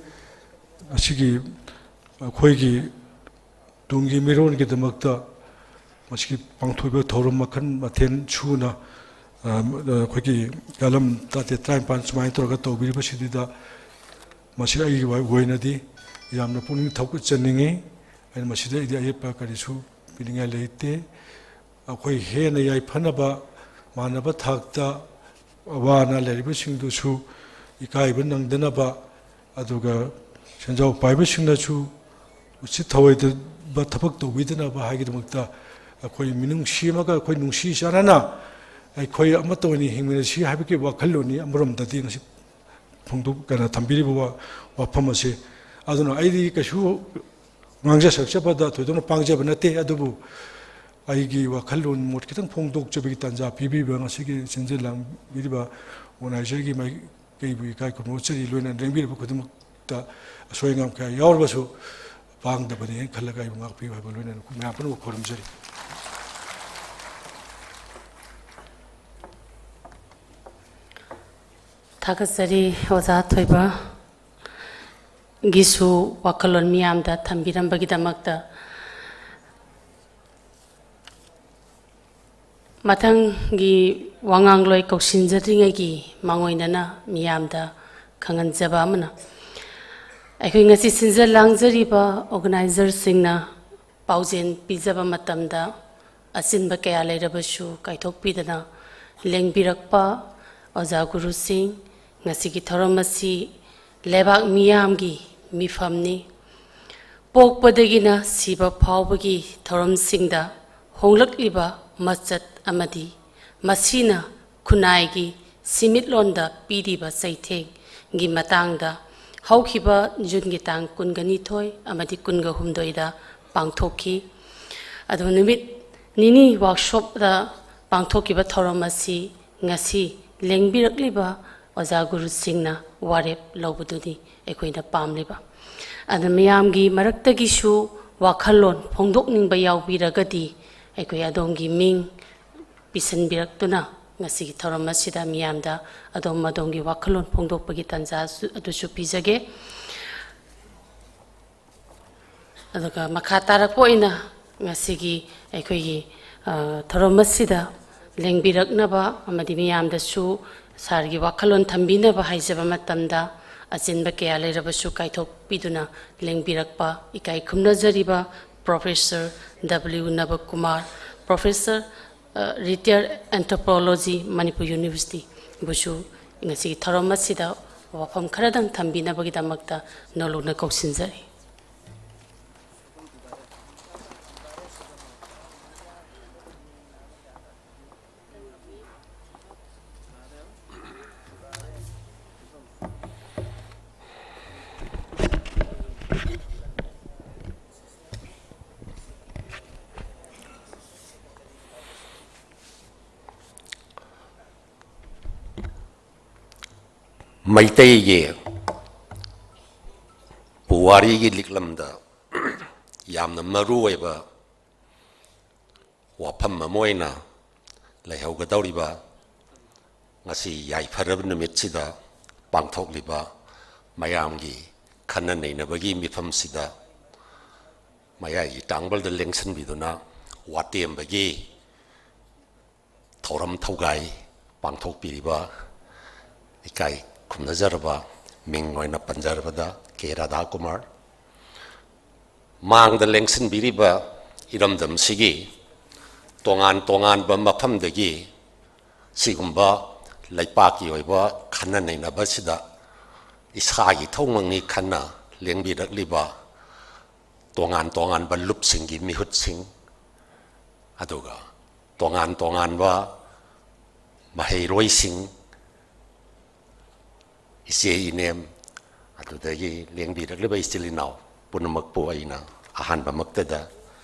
ꯑꯁꯤꯒꯤ ꯑꯩꯈꯣꯏꯒꯤ ꯇꯨꯡꯒꯤ ꯃꯤꯔꯣꯟꯒꯤꯗꯃꯛꯇ ꯃꯁꯤꯒꯤ ꯄꯥꯡꯊꯣꯛꯏꯕ ꯊꯧꯔꯝ ꯃꯈꯜ ꯃꯊꯦꯜ ꯁꯨꯅ, ꯑ, ꯑꯩꯈꯣꯏꯒꯤ ꯀꯂꯝ ꯇꯔꯥꯇꯔꯦꯠ, ꯇꯔꯥꯅꯤꯄꯥꯟ ꯁꯨꯃꯥꯏꯅ ꯇꯧꯔꯒ ꯇꯧꯕꯤꯔꯤꯕꯁꯤꯗ, ꯃꯁꯤ ꯑꯩꯒꯤ ꯑꯣꯏꯅꯗꯤ ꯌꯥꯝꯅ ꯄꯨꯛꯅꯤꯡ ꯊꯧꯒꯠꯆꯅꯤꯡꯉꯤ꯫ ꯑꯩꯅ ꯃꯁꯤꯗ ꯑꯩꯗꯤ ꯑꯌꯦꯠꯄ ꯀꯔꯤꯁꯨ ꯄꯤꯅꯤꯡꯉꯥꯏ ꯂꯩꯇꯦ꯫ ꯑꯩꯈꯣꯏ ꯍꯦꯟꯅ ꯌꯥꯏꯐꯅꯕ, ꯃꯥꯟꯅꯕ ꯊꯥꯛꯇ ꯑꯋꯥ ꯑꯅꯥ ꯂꯩꯔꯤꯕꯁꯤꯡꯗꯨꯁꯨ ꯏꯀꯥꯏꯕ ꯅꯪꯗꯅꯕ, ꯑꯗꯨꯒ ꯁꯦꯟꯖꯥꯎ ꯄꯥꯏꯕꯁꯤꯡꯅꯁꯨ ꯎꯁꯤꯠ ꯊꯑꯣꯏꯗꯕ ꯊꯕꯛ ꯇꯧꯕꯤꯗꯅꯕ ꯍꯥꯏꯒꯤꯗꯃꯛꯇ, ꯑꯩꯈꯣꯏ ꯃꯤꯅꯨꯡꯁꯤ ꯑꯃꯒ ꯑꯩꯈꯣꯏ ꯅꯨꯡꯁꯤ ꯆꯥꯟꯅꯅ ꯑꯩꯈꯣꯏ ꯑꯃꯠꯇ ꯑꯣꯏꯅ ꯍꯤꯡꯃꯤꯟꯅꯁꯤ ꯍꯥꯏꯕꯒꯤ ꯋꯥꯈꯜꯂꯣꯟꯅꯤ꯫ ꯑꯃꯔꯣꯝꯗꯗꯤ ꯉꯁꯤ ꯐꯣꯡꯗꯣꯛ-, ꯀꯩꯅꯣ, ꯊꯝꯕꯤꯔꯤꯕ ꯋꯥ-, ꯋꯥꯐꯝ ꯑꯁꯤ꯫ ꯑꯗꯨꯅ ꯑꯩꯗꯤ ꯀꯩꯁꯨ ꯉꯥꯡꯖ ꯁꯛꯆꯕꯗ ꯊꯣꯏꯗꯣꯛꯅ ꯄꯥꯡꯖꯕ ꯅꯠꯇꯦ, ꯑꯗꯨꯕꯨ ꯑꯩꯒꯤ ꯋꯥꯈꯜꯂꯣꯟ ꯃꯣꯠ ꯈꯤꯇꯪ ꯐꯣꯡꯗꯣꯛꯆꯕꯒꯤ ꯇꯥꯟꯖꯥ ꯄꯤꯕꯤꯕ, ꯉꯁꯤꯒꯤ ꯁꯤꯟꯖ ꯂꯥꯡꯕꯤꯔꯤꯕ organizer-ꯒꯤ ꯃꯥꯏꯀꯩꯕꯨ ꯏꯀꯥꯏ ꯈꯨꯝꯅꯖꯔꯤ꯫ ꯂꯣꯏꯅꯅ ꯂꯦꯡꯕꯤꯔꯤꯕ ꯈꯨꯗꯤꯡꯃꯛꯇ ꯑꯁꯣꯏ ꯑꯉꯥꯝ ꯀꯌꯥ ꯌꯥꯎꯔꯕꯁꯨ ꯄꯥꯡꯗꯕꯅꯤ ꯍꯥꯏꯅ ꯈꯜꯂꯒ ꯑꯩꯕꯨ ꯉꯥꯛꯄꯤꯌꯨ ꯍꯥꯏꯕ ꯂꯣꯏꯅꯅ ꯃꯌꯥꯝ ꯄꯨꯝꯅꯃꯛ ꯈꯨꯔꯨꯝꯖꯔꯤ꯫ ꯊꯥꯒꯠꯆꯔꯤ ꯑꯣꯖꯥ ꯊꯣꯏꯕ꯫ ꯒꯤꯁꯨ ꯋꯥꯈꯜꯂꯣꯟ ꯃꯤꯌꯥꯝꯗ ꯊꯝꯕꯤꯔꯝꯕꯒꯤꯗꯃꯛꯇ꯫ ꯃꯊꯪꯒꯤ ꯋꯥꯉꯥꯡꯂꯣꯏ ꯀꯧꯁꯤꯟꯖꯗ꯭ꯔꯤꯉꯩꯒꯤ ꯃꯥꯡꯑꯣꯏꯅꯅ ꯃꯤꯌꯥꯝꯗ ꯈꯪꯍꯟꯖꯕ ꯑꯃꯅ, ꯑꯩꯈꯣꯏ ꯉꯁꯤ ꯁꯤꯟꯖ ꯂꯥꯡꯖꯔꯤꯕ organizer-ꯁꯤꯡꯅ ꯄꯥꯎꯖꯦꯜ ꯄꯤꯖꯕ ꯃꯇꯝꯗ ꯑꯆꯤꯟꯕ ꯀꯌꯥ ꯂꯩꯔꯕꯁꯨ ꯀꯥꯏꯊꯣꯛꯄꯤꯗꯅ ꯂꯦꯡꯕꯤꯔꯛꯄ ꯑꯣꯖꯥ ꯒꯨꯔꯨꯁꯤꯡ, ꯉꯁꯤꯒꯤ ꯊꯧꯔꯝ ꯑꯁꯤ ꯂꯩꯕꯥꯛ ꯃꯤꯌꯥꯝꯒꯤ ꯃꯤꯐꯝꯅꯤ꯫ ꯄꯣꯛꯄꯗꯒꯤꯅ ꯁꯤꯕ ꯐꯥꯎꯕꯒꯤ ꯊꯧꯔꯝꯁꯤꯡꯗ ꯍꯣꯡꯂꯛꯂꯤꯕ ꯃꯆꯠ ꯑꯃꯗꯤ ꯃꯁꯤꯅ ꯈꯨꯟꯅꯥꯏꯒꯤ ꯁꯤꯃꯤꯠꯂꯣꯟꯗ ꯄꯤꯔꯤꯕ ꯆꯩꯊꯦꯡꯒꯤ ꯃꯇꯥꯡꯗ ꯍꯧꯈꯤꯕ ꯖꯨꯟꯒꯤ ꯇꯥꯡ ꯀꯨꯟꯒ ꯅꯤꯊꯣꯏ ꯑꯃꯗꯤ ꯀꯨꯟꯒ ꯍꯨꯝꯗꯣꯏꯗ ꯄꯥꯡꯊꯣꯛꯈꯤ꯫ ꯑꯗꯨ ꯅꯨꯃꯤꯠ ꯅꯤꯅꯤ workshop-ꯇ ꯄꯥꯡꯊꯣꯛꯈꯤꯕ ꯊꯧꯔꯝ ꯑꯁꯤ ꯉꯁꯤ ꯂꯦꯡꯕꯤꯔꯛꯂꯤꯕ ꯑꯣꯖꯥ ꯒꯨꯔꯨꯁꯤꯡꯅ ꯋꯥꯔꯦꯞ ꯂꯧꯕꯗꯨꯅꯤ ꯑꯩꯈꯣꯏꯅ ꯄꯥꯝꯂꯤꯕ꯫ ꯑꯗꯨꯅ ꯃꯤꯌꯥꯝꯒꯤ ꯃꯔꯛꯇꯒꯤꯁꯨ ꯋꯥꯈꯜꯂꯣꯟ ꯐꯣꯡꯗꯣꯛꯅꯤꯡꯕ ꯌꯥꯎꯕꯤꯔꯒꯗꯤ ꯑꯩꯈꯣꯏ ꯑꯗꯣꯝꯒꯤ ꯃꯤꯡ ꯄꯤꯁꯤꯟꯕꯤꯔꯛꯇꯨꯅ ꯉꯁꯤꯒꯤ ꯊꯧꯔꯝ ꯑꯁꯤꯗ ꯃꯤꯌꯥꯝꯗ ꯑꯗꯣꯝ ꯑꯗꯣꯝꯒꯤ ꯋꯥꯈꯜꯂꯣꯟ ꯐꯣꯡꯗꯣꯛꯄꯒꯤ ꯇꯥꯟꯖꯥꯁꯨ ꯑꯗꯨꯁꯨ ꯄꯤꯖꯒꯦ꯫ ꯑꯗꯨꯒ ꯃꯈꯥ ꯇꯥꯔꯛꯄ ꯑꯣꯏꯅ ꯉꯁꯤꯒꯤ ꯑꯩꯈꯣꯏꯒꯤ, ꯑ, ꯊꯧꯔꯝ ꯑꯁꯤꯗ ꯂꯦꯡꯕꯤꯔꯛꯅꯕ ꯑꯃꯗꯤ ꯃꯤꯌꯥꯝꯗꯁꯨ ꯁꯥꯔꯒꯤ ꯋꯥꯈꯜꯂꯣꯟ ꯊꯝꯕꯤꯅꯕ ꯍꯥꯏꯖꯕ ꯃꯇꯝꯗ, ꯑꯆꯤꯟꯕ ꯀꯌꯥ ꯂꯩꯔꯕꯁꯨ ꯀꯥꯏꯊꯣꯛꯄꯤꯗꯨꯅ ꯂꯦꯡꯕꯤꯔꯛꯄ ꯏꯀꯥꯏ ꯈꯨꯝꯅꯖꯔꯤꯕ Professor W ꯅꯕꯀꯨꯃꯥꯔ, Professor, ꯑ, Retired Anthropology, Manipur University ꯕꯨꯁꯨ ꯉꯁꯤꯒꯤ ꯊꯧꯔꯝ ꯑꯁꯤꯗ ꯋꯥꯐꯝ ꯈꯔꯗꯪ ꯊꯝꯕꯤꯅꯕꯒꯤꯗꯃꯛꯇ ꯅꯧꯂꯨꯛꯅ ꯀꯧꯁꯤꯟꯖꯔꯤ꯫ ꯃꯩꯇꯩꯒꯤ ꯄꯨꯋꯥꯔꯤꯒꯤ ꯂꯤꯛꯂꯝꯗ ꯌꯥꯝꯅ ꯃꯔꯨ ꯑꯣꯏꯕ ꯋꯥꯐꯝ ꯑꯃ ꯑꯣꯏꯅ ꯂꯩꯍꯧꯒꯗꯧꯔꯤꯕ ꯉꯁꯤ ꯌꯥꯏꯐꯔꯕ ꯅꯨꯃꯤꯠꯁꯤꯗ ꯄꯥꯡꯊꯣꯛꯂꯤꯕ ꯃꯌꯥꯝꯒꯤ ꯈꯟꯅ ꯅꯩꯅꯕꯒꯤ ꯃꯤꯐꯝꯁꯤꯗ ꯃꯌꯥꯏꯒꯤ ꯇꯥꯡꯕꯜꯗ ꯂꯦꯡꯁꯤꯟꯕꯤꯗꯨꯅ ꯋꯥꯇꯦꯝꯕꯒꯤ ꯊꯧꯔꯝ ꯊꯧꯒꯥꯏ ꯄꯥꯡꯊꯣꯛꯄꯤꯔꯤꯕ ꯏꯀꯥꯏ ꯈꯨꯝꯅꯖꯔꯕ ꯃꯤꯡ ꯑꯣꯏꯅ ꯄꯟꯖꯔꯕꯗ ꯀꯦ ꯔꯥꯙꯥꯀꯨꯃꯥꯔ, ꯃꯥꯡꯗ ꯂꯦꯡꯁꯤꯟꯕꯤꯔꯤꯕ ꯏꯔꯝꯗꯝꯁꯤꯒꯤ ꯇꯣꯉꯥꯟ ꯇꯣꯉꯥꯟꯕ ꯃꯐꯝꯗꯒꯤ ꯁꯤꯒꯨꯝꯕ ꯂꯩꯄꯥꯛꯀꯤ ꯑꯣꯏꯕ ꯈꯟꯅ ꯅꯩꯅꯕꯁꯤꯗ ꯏꯁꯥꯒꯤ ꯊꯧꯃꯛꯅꯤ ꯈꯟꯅ ꯂꯦꯡꯕꯤꯔꯛꯂꯤꯕ ꯇꯣꯉꯥꯟ ꯇꯣꯉꯥꯟꯕ ꯂꯨꯞꯁꯤꯡꯒꯤ ꯃꯤꯍꯨꯠꯁꯤꯡ, ꯑꯗꯨꯒ ꯇꯣꯉꯥꯟ ꯇꯣꯉꯥꯟꯕ ꯃꯍꯩꯔꯣꯏꯁꯤꯡ, ꯏꯆꯦ ꯏꯅꯦꯝ, ꯑꯗꯨꯗꯒꯤ ꯂꯦꯡꯕꯤꯔꯛꯂꯤꯕ ꯏꯆꯤꯜ ꯏꯅꯥꯎ ꯄꯨꯝꯅꯃꯛꯄꯨ ꯑꯩꯅ ꯑꯍꯥꯟꯕꯃꯛꯇꯗ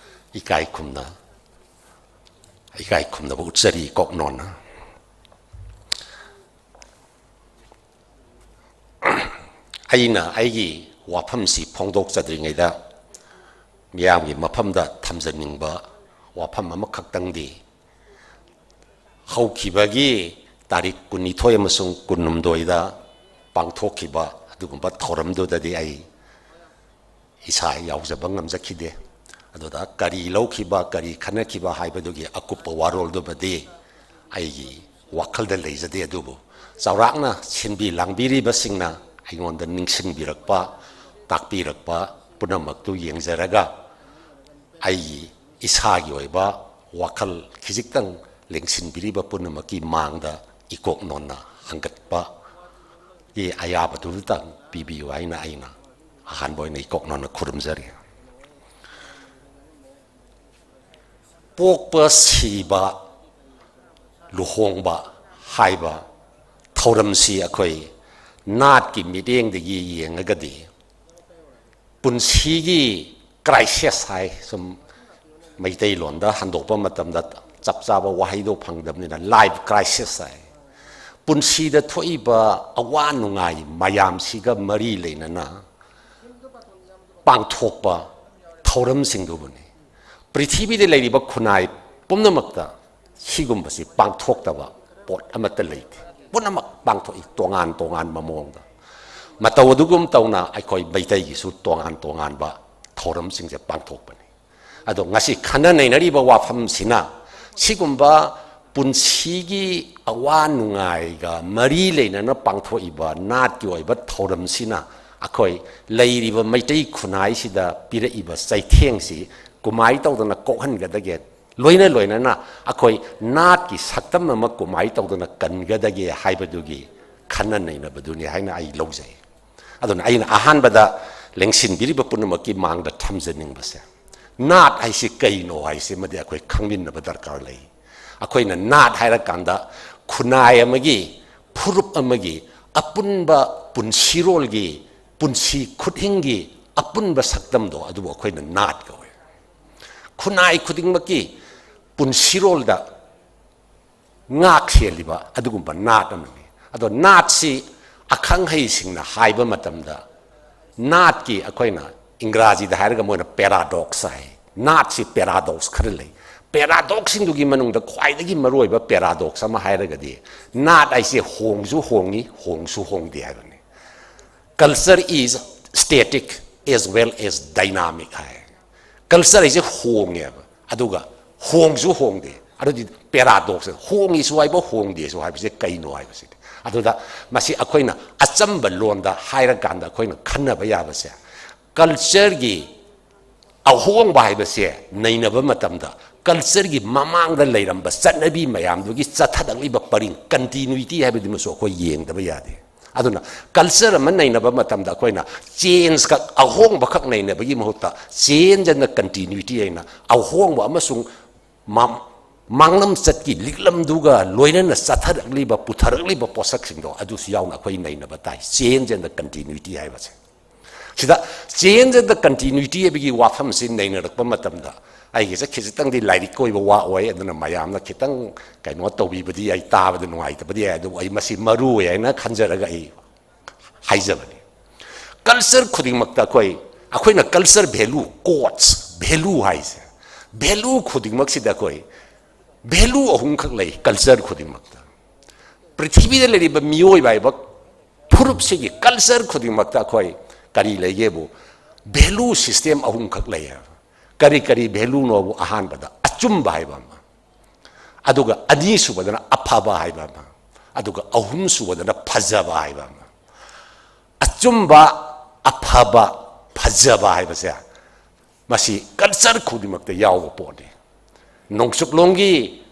ꯏꯀꯥꯏ ꯈꯨꯝꯅ, ꯏꯀꯥꯏ ꯈꯨꯝꯅꯕ ꯎꯠꯆꯔꯤ ꯀꯣꯛꯅꯣꯟꯅ꯫ ꯑꯩꯅ ꯑꯩꯒꯤ ꯋꯥꯐꯝꯁꯤ ꯐꯣꯡꯗꯣꯛꯆꯗ꯭ꯔꯤꯉꯩꯗ ꯃꯤꯌꯥꯝꯒꯤ ꯃꯐꯝꯗ ꯊꯝꯖꯅꯤꯡꯕ ꯋꯥꯐꯝ ꯑꯃꯈꯛꯇꯪꯗꯤ, ꯍꯧꯈꯤꯕꯒꯤ ꯇꯥꯔꯤꯛ ꯀꯨꯟꯅꯤꯊꯣꯏ ꯑꯃꯁꯨꯡ ꯀꯨꯟꯍꯨꯝꯗꯣꯏꯗ ꯄꯥꯡꯊꯣꯛꯈꯤꯕ ꯑꯗꯨꯒꯨꯝꯕ ꯊꯧꯔꯝꯗꯨꯗꯗꯤ ꯑꯩ ꯏꯁꯥ ꯌꯥꯎꯖꯕ ꯉꯝꯖꯈꯤꯗꯦ꯫ ꯑꯗꯨꯗ ꯀꯔꯤ ꯂꯧꯈꯤꯕ, ꯀꯔꯤ ꯈꯟꯅꯈꯤꯕ ꯍꯥꯏꯕꯗꯨꯒꯤ ꯑꯀꯨꯞꯄ ꯋꯥꯔꯣꯜꯗꯨꯃꯗꯤ ꯑꯩꯒꯤ ꯋꯥꯈꯜꯗ ꯂꯩꯖꯗꯦ꯫ ꯑꯗꯨꯕꯨ ꯆꯥꯎꯔꯥꯛꯅ ꯁꯤꯟꯕꯤ ꯂꯥꯡꯕꯤꯔꯤꯕꯁꯤꯡꯅ ꯑꯩꯉꯣꯟꯗ ꯅꯤꯡꯁꯤꯡꯕꯤꯔꯛꯄ, ꯇꯥꯛꯄꯤꯔꯛꯄ ꯄꯨꯝꯅꯃꯛꯇꯨ ꯌꯦꯡꯖꯔꯒ ꯑꯩꯒꯤ ꯏꯁꯥꯒꯤ ꯑꯣꯏꯕ ꯋꯥꯈꯜ ꯈꯤꯖꯤꯛꯇꯪ ꯂꯦꯡꯁꯤꯟꯕꯤꯔꯤꯕ ꯄꯨꯝꯅꯃꯛꯀꯤ ꯃꯥꯡꯗ ꯏꯀꯣꯛ ꯅꯣꯟꯅ ꯍꯪꯒꯠꯄꯒꯤ ꯑꯌꯥꯕꯗꯨꯇꯪ ꯄꯤꯕꯤꯌꯨ ꯍꯥꯏꯅ ꯑꯩꯅ ꯑꯍꯥꯟꯕ ꯑꯣꯏꯅ ꯏꯀꯣꯛ ꯅꯣꯟꯅ ꯈꯨꯔꯨꯝꯖꯔꯤ꯫ ꯄꯣꯛꯄ, ꯁꯤꯕ, ꯂꯨꯍꯣꯡꯕ ꯍꯥꯏꯕ ꯊꯧꯔꯝꯁꯤ ꯑꯩꯈꯣꯏ ꯅꯥꯠꯀꯤ ꯃꯤꯠꯌꯦꯡꯗꯒꯤ ꯌꯦꯡꯉꯒꯗꯤ ꯄꯨꯟꯁꯤꯒꯤ crisis ꯍꯥꯏ, ꯁꯨꯝ ꯃꯩꯇꯩꯂꯣꯟꯗ ꯍꯟꯗꯣꯛꯄ ꯃꯇꯝꯗ ꯆꯞ ꯆꯥꯕ ꯋꯥꯍꯩꯗꯣ ꯐꯪꯗꯕꯅꯤꯅ life crisis ꯍꯥꯏ꯫ ꯄꯨꯟꯁꯤꯗ ꯊꯣꯛꯏꯕ ꯑꯋꯥ ꯅꯨꯡꯉꯥꯏ ꯃꯌꯥꯝꯁꯤꯒ ꯃꯔꯤ ꯂꯩꯅꯅ ꯄꯥꯡꯊꯣꯛꯄ ꯊꯧꯔꯝꯁꯤꯡꯗꯨꯕꯨꯅꯤ꯫ ꯄ꯭ꯔꯤꯊꯤꯕꯤꯗ ꯂꯩꯔꯤꯕ ꯈꯨꯟꯅꯥꯏ ꯄꯨꯝꯅꯃꯛꯇ ꯁꯤꯒꯨꯝꯕꯁꯤ ꯄꯥꯡꯊꯣꯛꯇꯕ ꯄꯣꯠ ꯑꯃꯠꯇ ꯂꯩꯇꯦ꯫ ꯄꯨꯝꯅꯃꯛ ꯄꯥꯡꯊꯣꯛꯏ ꯇꯣꯉꯥꯟ ꯇꯣꯉꯥꯟꯕ ꯃꯑꯣꯡꯗ꯫ ꯃꯇꯧ ꯑꯗꯨꯒꯨꯝ ꯇꯧꯅ ꯑꯩꯈꯣꯏ ꯃꯩꯇꯩꯒꯤꯁꯨ ꯇꯣꯉꯥꯟ ꯇꯣꯉꯥꯟꯕ ꯊꯧꯔꯝꯁꯤꯡꯁꯦ ꯄꯥꯡꯊꯣꯛꯄꯅꯤ꯫ ꯑꯗꯣ ꯉꯁꯤ ꯈꯟꯅ ꯅꯩꯅꯔꯤꯕ ꯋꯥꯐꯝꯁꯤꯅ ꯁꯤꯒꯨꯝꯕ ꯄꯨꯟꯁꯤꯒꯤ ꯑꯋꯥ ꯅꯨꯡꯉꯥꯏꯒ ꯃꯔꯤ ꯂꯩꯅꯅ ꯄꯥꯡꯊꯣꯛꯏꯕ ꯅꯥꯠꯀꯤ ꯑꯣꯏꯕ ꯊꯧꯔꯝꯁꯤꯅ ꯑꯩꯈꯣꯏ ꯂꯩꯔꯤꯕ ꯃꯩꯇꯩ ꯈꯨꯟꯅꯥꯏꯁꯤꯗ ꯄꯤꯔꯛꯏꯕ ꯆꯩꯊꯦꯡꯁꯤ ꯀꯃꯥꯏ ꯇꯧꯗꯅ ꯀꯣꯛꯍꯟꯒꯗꯒꯦ, ꯂꯣꯏꯅ ꯂꯣꯏꯅꯅ ꯑꯩꯈꯣꯏ ꯅꯥꯠꯀꯤ ꯁꯛꯇꯝ ꯑꯃ ꯀꯃꯥꯏ ꯇꯧꯗꯅ ꯀꯟꯒꯗꯒꯦ ꯍꯥꯏꯕꯗꯨꯒꯤ ꯈꯟꯅ ꯅꯩꯅꯕꯗꯨꯅꯤ ꯍꯥꯏꯅ ꯑꯩ ꯂꯧꯖꯩ꯫ ꯑꯗꯨꯅ ꯑꯩꯅ ꯑꯍꯥꯟꯕꯗ ꯂꯦꯡꯁꯤꯟꯕꯤꯔꯤꯕ ꯄꯨꯝꯅꯃꯛꯀꯤ ꯃꯥꯡꯗ ꯊꯝꯖꯅꯤꯡꯕꯁꯦ, ꯅꯥꯠ ꯍꯥꯏꯁꯤ ꯀꯩꯅꯣ ꯍꯥꯏꯁꯤꯃꯗꯤ ꯑꯩꯈꯣꯏ ꯈꯪꯃꯤꯟꯅꯕ ꯗꯔꯀꯥꯔ ꯂꯩ꯫ ꯑꯩꯈꯣꯏꯅ ꯅꯥꯠ ꯍꯥꯏꯔꯀꯥꯟꯗ ꯈꯨꯟꯅꯥꯏ ꯑꯃꯒꯤ, ꯐꯨꯔꯨꯞ ꯑꯃꯒꯤ ꯑꯄꯨꯟꯕ ꯄꯨꯟꯁꯤꯔꯣꯜꯒꯤ, ꯄꯨꯟꯁꯤ ꯈꯨꯠꯍꯤꯡꯒꯤ ꯑꯄꯨꯟꯕ ꯁꯛꯇꯝꯗꯣ ꯑꯗꯨꯕꯨ ꯑꯩꯈꯣꯏꯅ ꯅꯥꯠ ꯀꯧꯋꯦ꯫ ꯈꯨꯟꯅꯥꯏ ꯈꯨꯗꯤꯡꯃꯛꯀꯤ ꯄꯨꯟꯁꯤꯔꯣꯜꯗ ꯉꯥꯛ ꯁꯦꯜꯂꯤꯕ ꯑꯗꯨꯒꯨꯝꯕ ꯅꯥꯠ ꯑꯃꯅꯤ꯫ ꯑꯗꯣ ꯅꯥꯠꯁꯤ ꯑꯈꯪ ꯍꯩꯁꯤꯡꯅ ꯍꯥꯏꯕ ꯃꯇꯝꯗ ꯅꯥꯠꯀꯤ, ꯑꯩꯈꯣꯏꯅ ꯏꯪꯒ꯭ꯔꯥꯖꯤꯗ ꯍꯥꯏꯔꯒ ꯃꯣꯏꯅ ꯄꯦꯔꯥꯗꯣꯛꯁ ꯍꯥꯏ꯫ ꯅꯥꯠꯁꯤ ꯄꯦꯔꯥꯗꯣꯛꯁ ꯈꯔ ꯂꯩ꯫ ꯄꯦꯔꯥꯗꯣꯛꯁꯁꯤꯡꯗꯨꯒꯤ ꯃꯅꯨꯡꯗ ꯈ꯭ꯋꯥꯏꯗꯒꯤ ꯃꯔꯨꯑꯣꯏꯕ ꯄꯦꯔꯥꯗꯣꯛꯁ ꯑꯃ ꯍꯥꯏꯔꯒꯗꯤ ꯅꯥꯠ ꯍꯥꯏꯁꯦ ꯍꯣꯡꯁꯨ ꯍꯣꯡꯉꯤ, ꯍꯣꯡꯁꯨ ꯍꯣꯡꯗꯦ ꯍꯥꯏꯕꯅꯤ꯫ Culture is static as well as dynamic high. Culture ꯍꯥꯏꯁꯦ ꯍꯣꯡꯉꯦꯕ, ꯑꯗꯨꯒ ꯍꯣꯡꯁꯨ ꯍꯣꯡꯗꯦ꯫ ꯑꯗꯨꯗꯤ ꯄꯦꯔꯥꯗꯣꯛꯁ, ꯍꯣꯡꯉꯤꯁꯨ ꯍꯥꯏꯕ, ꯍꯣꯡꯗꯦꯁꯨ ꯍꯥꯏꯕꯁꯦ ꯀꯩꯅꯣ ꯍꯥꯏꯕꯁꯤꯗꯤ꯫ ꯑꯗꯨꯗ ꯃꯁꯤ ꯑꯩꯈꯣꯏꯅ ꯑꯆꯝꯕ ꯂꯣꯟꯗ ꯍꯥꯏꯔꯀꯥꯟꯗ ꯑꯩꯈꯣꯏꯅ ꯈꯟꯅꯕ ꯌꯥꯕꯁꯦ, ꯀꯜꯆꯔꯒꯤ ꯑꯍꯣꯡꯕ ꯍꯥꯏꯕꯁꯦ ꯅꯩꯅꯕ ꯃꯇꯝꯗ ꯀꯜꯆꯔꯒꯤ ꯃꯃꯥꯡꯗ ꯂꯩꯔꯝꯕ ꯆꯠꯅꯕꯤ ꯃꯌꯥꯝꯗꯨꯒꯤ ꯆꯠꯊꯔꯛꯂꯤꯕ ꯄꯔꯤꯡ, ꯀꯟꯇꯤꯅ꯭ꯌꯨꯏꯇꯤ ꯍꯥꯏꯕꯗꯨꯃꯁꯨ ꯑꯩꯈꯣꯏ ꯌꯦꯡꯗꯕ ꯌꯥꯗꯦ꯫ ꯑꯗꯨꯅ ꯀꯜꯆꯔ ꯑꯃ ꯅꯩꯅꯕ ꯃꯇꯝꯗ ꯑꯩꯈꯣꯏꯅ ꯆꯦꯟꯖ ꯈꯛ, ꯑꯍꯣꯡꯕ ꯈꯛ ꯅꯩꯅꯕꯒꯤ ꯃꯍꯨꯠꯇ change and continuity ꯍꯥꯏꯅ ꯑꯍꯣꯡꯕ ꯑꯃꯁꯨꯡ ꯃꯥ-, ꯃꯥꯡꯂꯝꯆꯠꯀꯤ ꯂꯤꯛꯂꯝꯗꯨꯒ ꯂꯣꯏꯅꯅ ꯆꯠꯊꯔꯛꯂꯤꯕ, ꯄꯨꯊꯔꯛꯂꯤꯕ ꯄꯣꯠꯁꯛꯁꯤꯡꯗꯣ ꯑꯗꯨꯁꯨ ꯌꯥꯎꯅ ꯑꯩꯈꯣꯏ ꯅꯩꯅꯕ ꯇꯥꯏ, change and continuity ꯍꯥꯏꯕꯁꯦ꯫ ꯁꯤꯗ change and the continuity ꯍꯥꯏꯕꯒꯤ ꯋꯥꯐꯝꯁꯤ ꯅꯩꯅꯔꯛꯄ ꯃꯇꯝꯗ ꯑꯩꯒꯤꯁꯦ ꯈꯤꯖꯤꯛꯇꯪꯗꯤ ꯂꯥꯏꯔꯤꯛ ꯀꯣꯏꯕ ꯋꯥ ꯑꯣꯏ, ꯑꯗꯨꯅ ꯃꯌꯥꯝꯅ ꯈꯤꯇꯪ ꯀꯩꯅꯣ ꯇꯧꯕꯤꯕꯗꯤ ꯌꯥꯏ, ꯇꯥꯕꯗ ꯅꯨꯡꯉꯥꯏꯇꯕꯗꯤ ꯌꯥꯏ, ꯑꯗꯨꯕꯨ ꯑꯩ ꯃꯁꯤ ꯃꯔꯨ ꯑꯣꯏ ꯍꯥꯏꯅ ꯈꯟꯖꯔꯒ ꯑꯩ ꯍꯥꯏꯖꯕꯅꯤ꯫ Culture ꯈꯨꯗꯤꯡꯃꯛꯇ ꯑꯩꯈꯣꯏ, ꯑꯩꯈꯣꯏꯅ culture value, codes, value ꯍꯥꯏꯁꯦ, value ꯈꯨꯗꯤꯡꯃꯛꯁꯤꯗ ꯑꯩꯈꯣꯏ value ꯑꯍꯨꯝꯈꯛ ꯂꯩ culture ꯈꯨꯗꯤꯡꯃꯛꯇ꯫ ꯄ꯭ꯔꯤꯊꯤꯕꯤꯗ ꯂꯩꯔꯤꯕ ꯃꯤꯑꯣꯏꯕ ꯍꯥꯏꯕ ꯐꯨꯔꯨꯞꯁꯤꯒꯤ culture ꯈꯨꯗꯤꯡꯃꯛꯇ ꯑꯩꯈꯣꯏ ꯀꯔꯤ ꯂꯩꯒꯦꯕꯨ, value system ꯑꯍꯨꯝꯈꯛ ꯂꯩ ꯍꯥꯏꯕ꯫ ꯀꯔꯤ ꯀꯔꯤ value ꯅꯣꯕꯨ? ꯑꯍꯥꯟꯕꯗ ꯑꯆꯨꯝꯕ ꯍꯥꯏꯕ ꯑꯃ, ꯑꯗꯨꯒ ꯑꯅꯤꯁꯨꯕꯗꯅ ꯑꯐꯕ ꯍꯥꯏꯕ ꯑꯃ, ꯑꯗꯨꯒ ꯑꯍꯨꯝꯁꯨꯕꯗꯅ ꯐꯖꯕ ꯍꯥꯏꯕ ꯑꯃ꯫ ꯑꯆꯨꯝꯕ, ꯑꯐꯕ, ꯐꯖꯕ ꯍꯥꯏꯕꯁꯦ ꯃꯁꯤ culture ꯈꯨꯗꯤꯡꯃꯛꯇ ꯌꯥꯎꯕ ꯄꯣꯠꯅꯤ꯫ ꯅꯣꯡꯆꯨꯞꯂꯣꯝꯒꯤ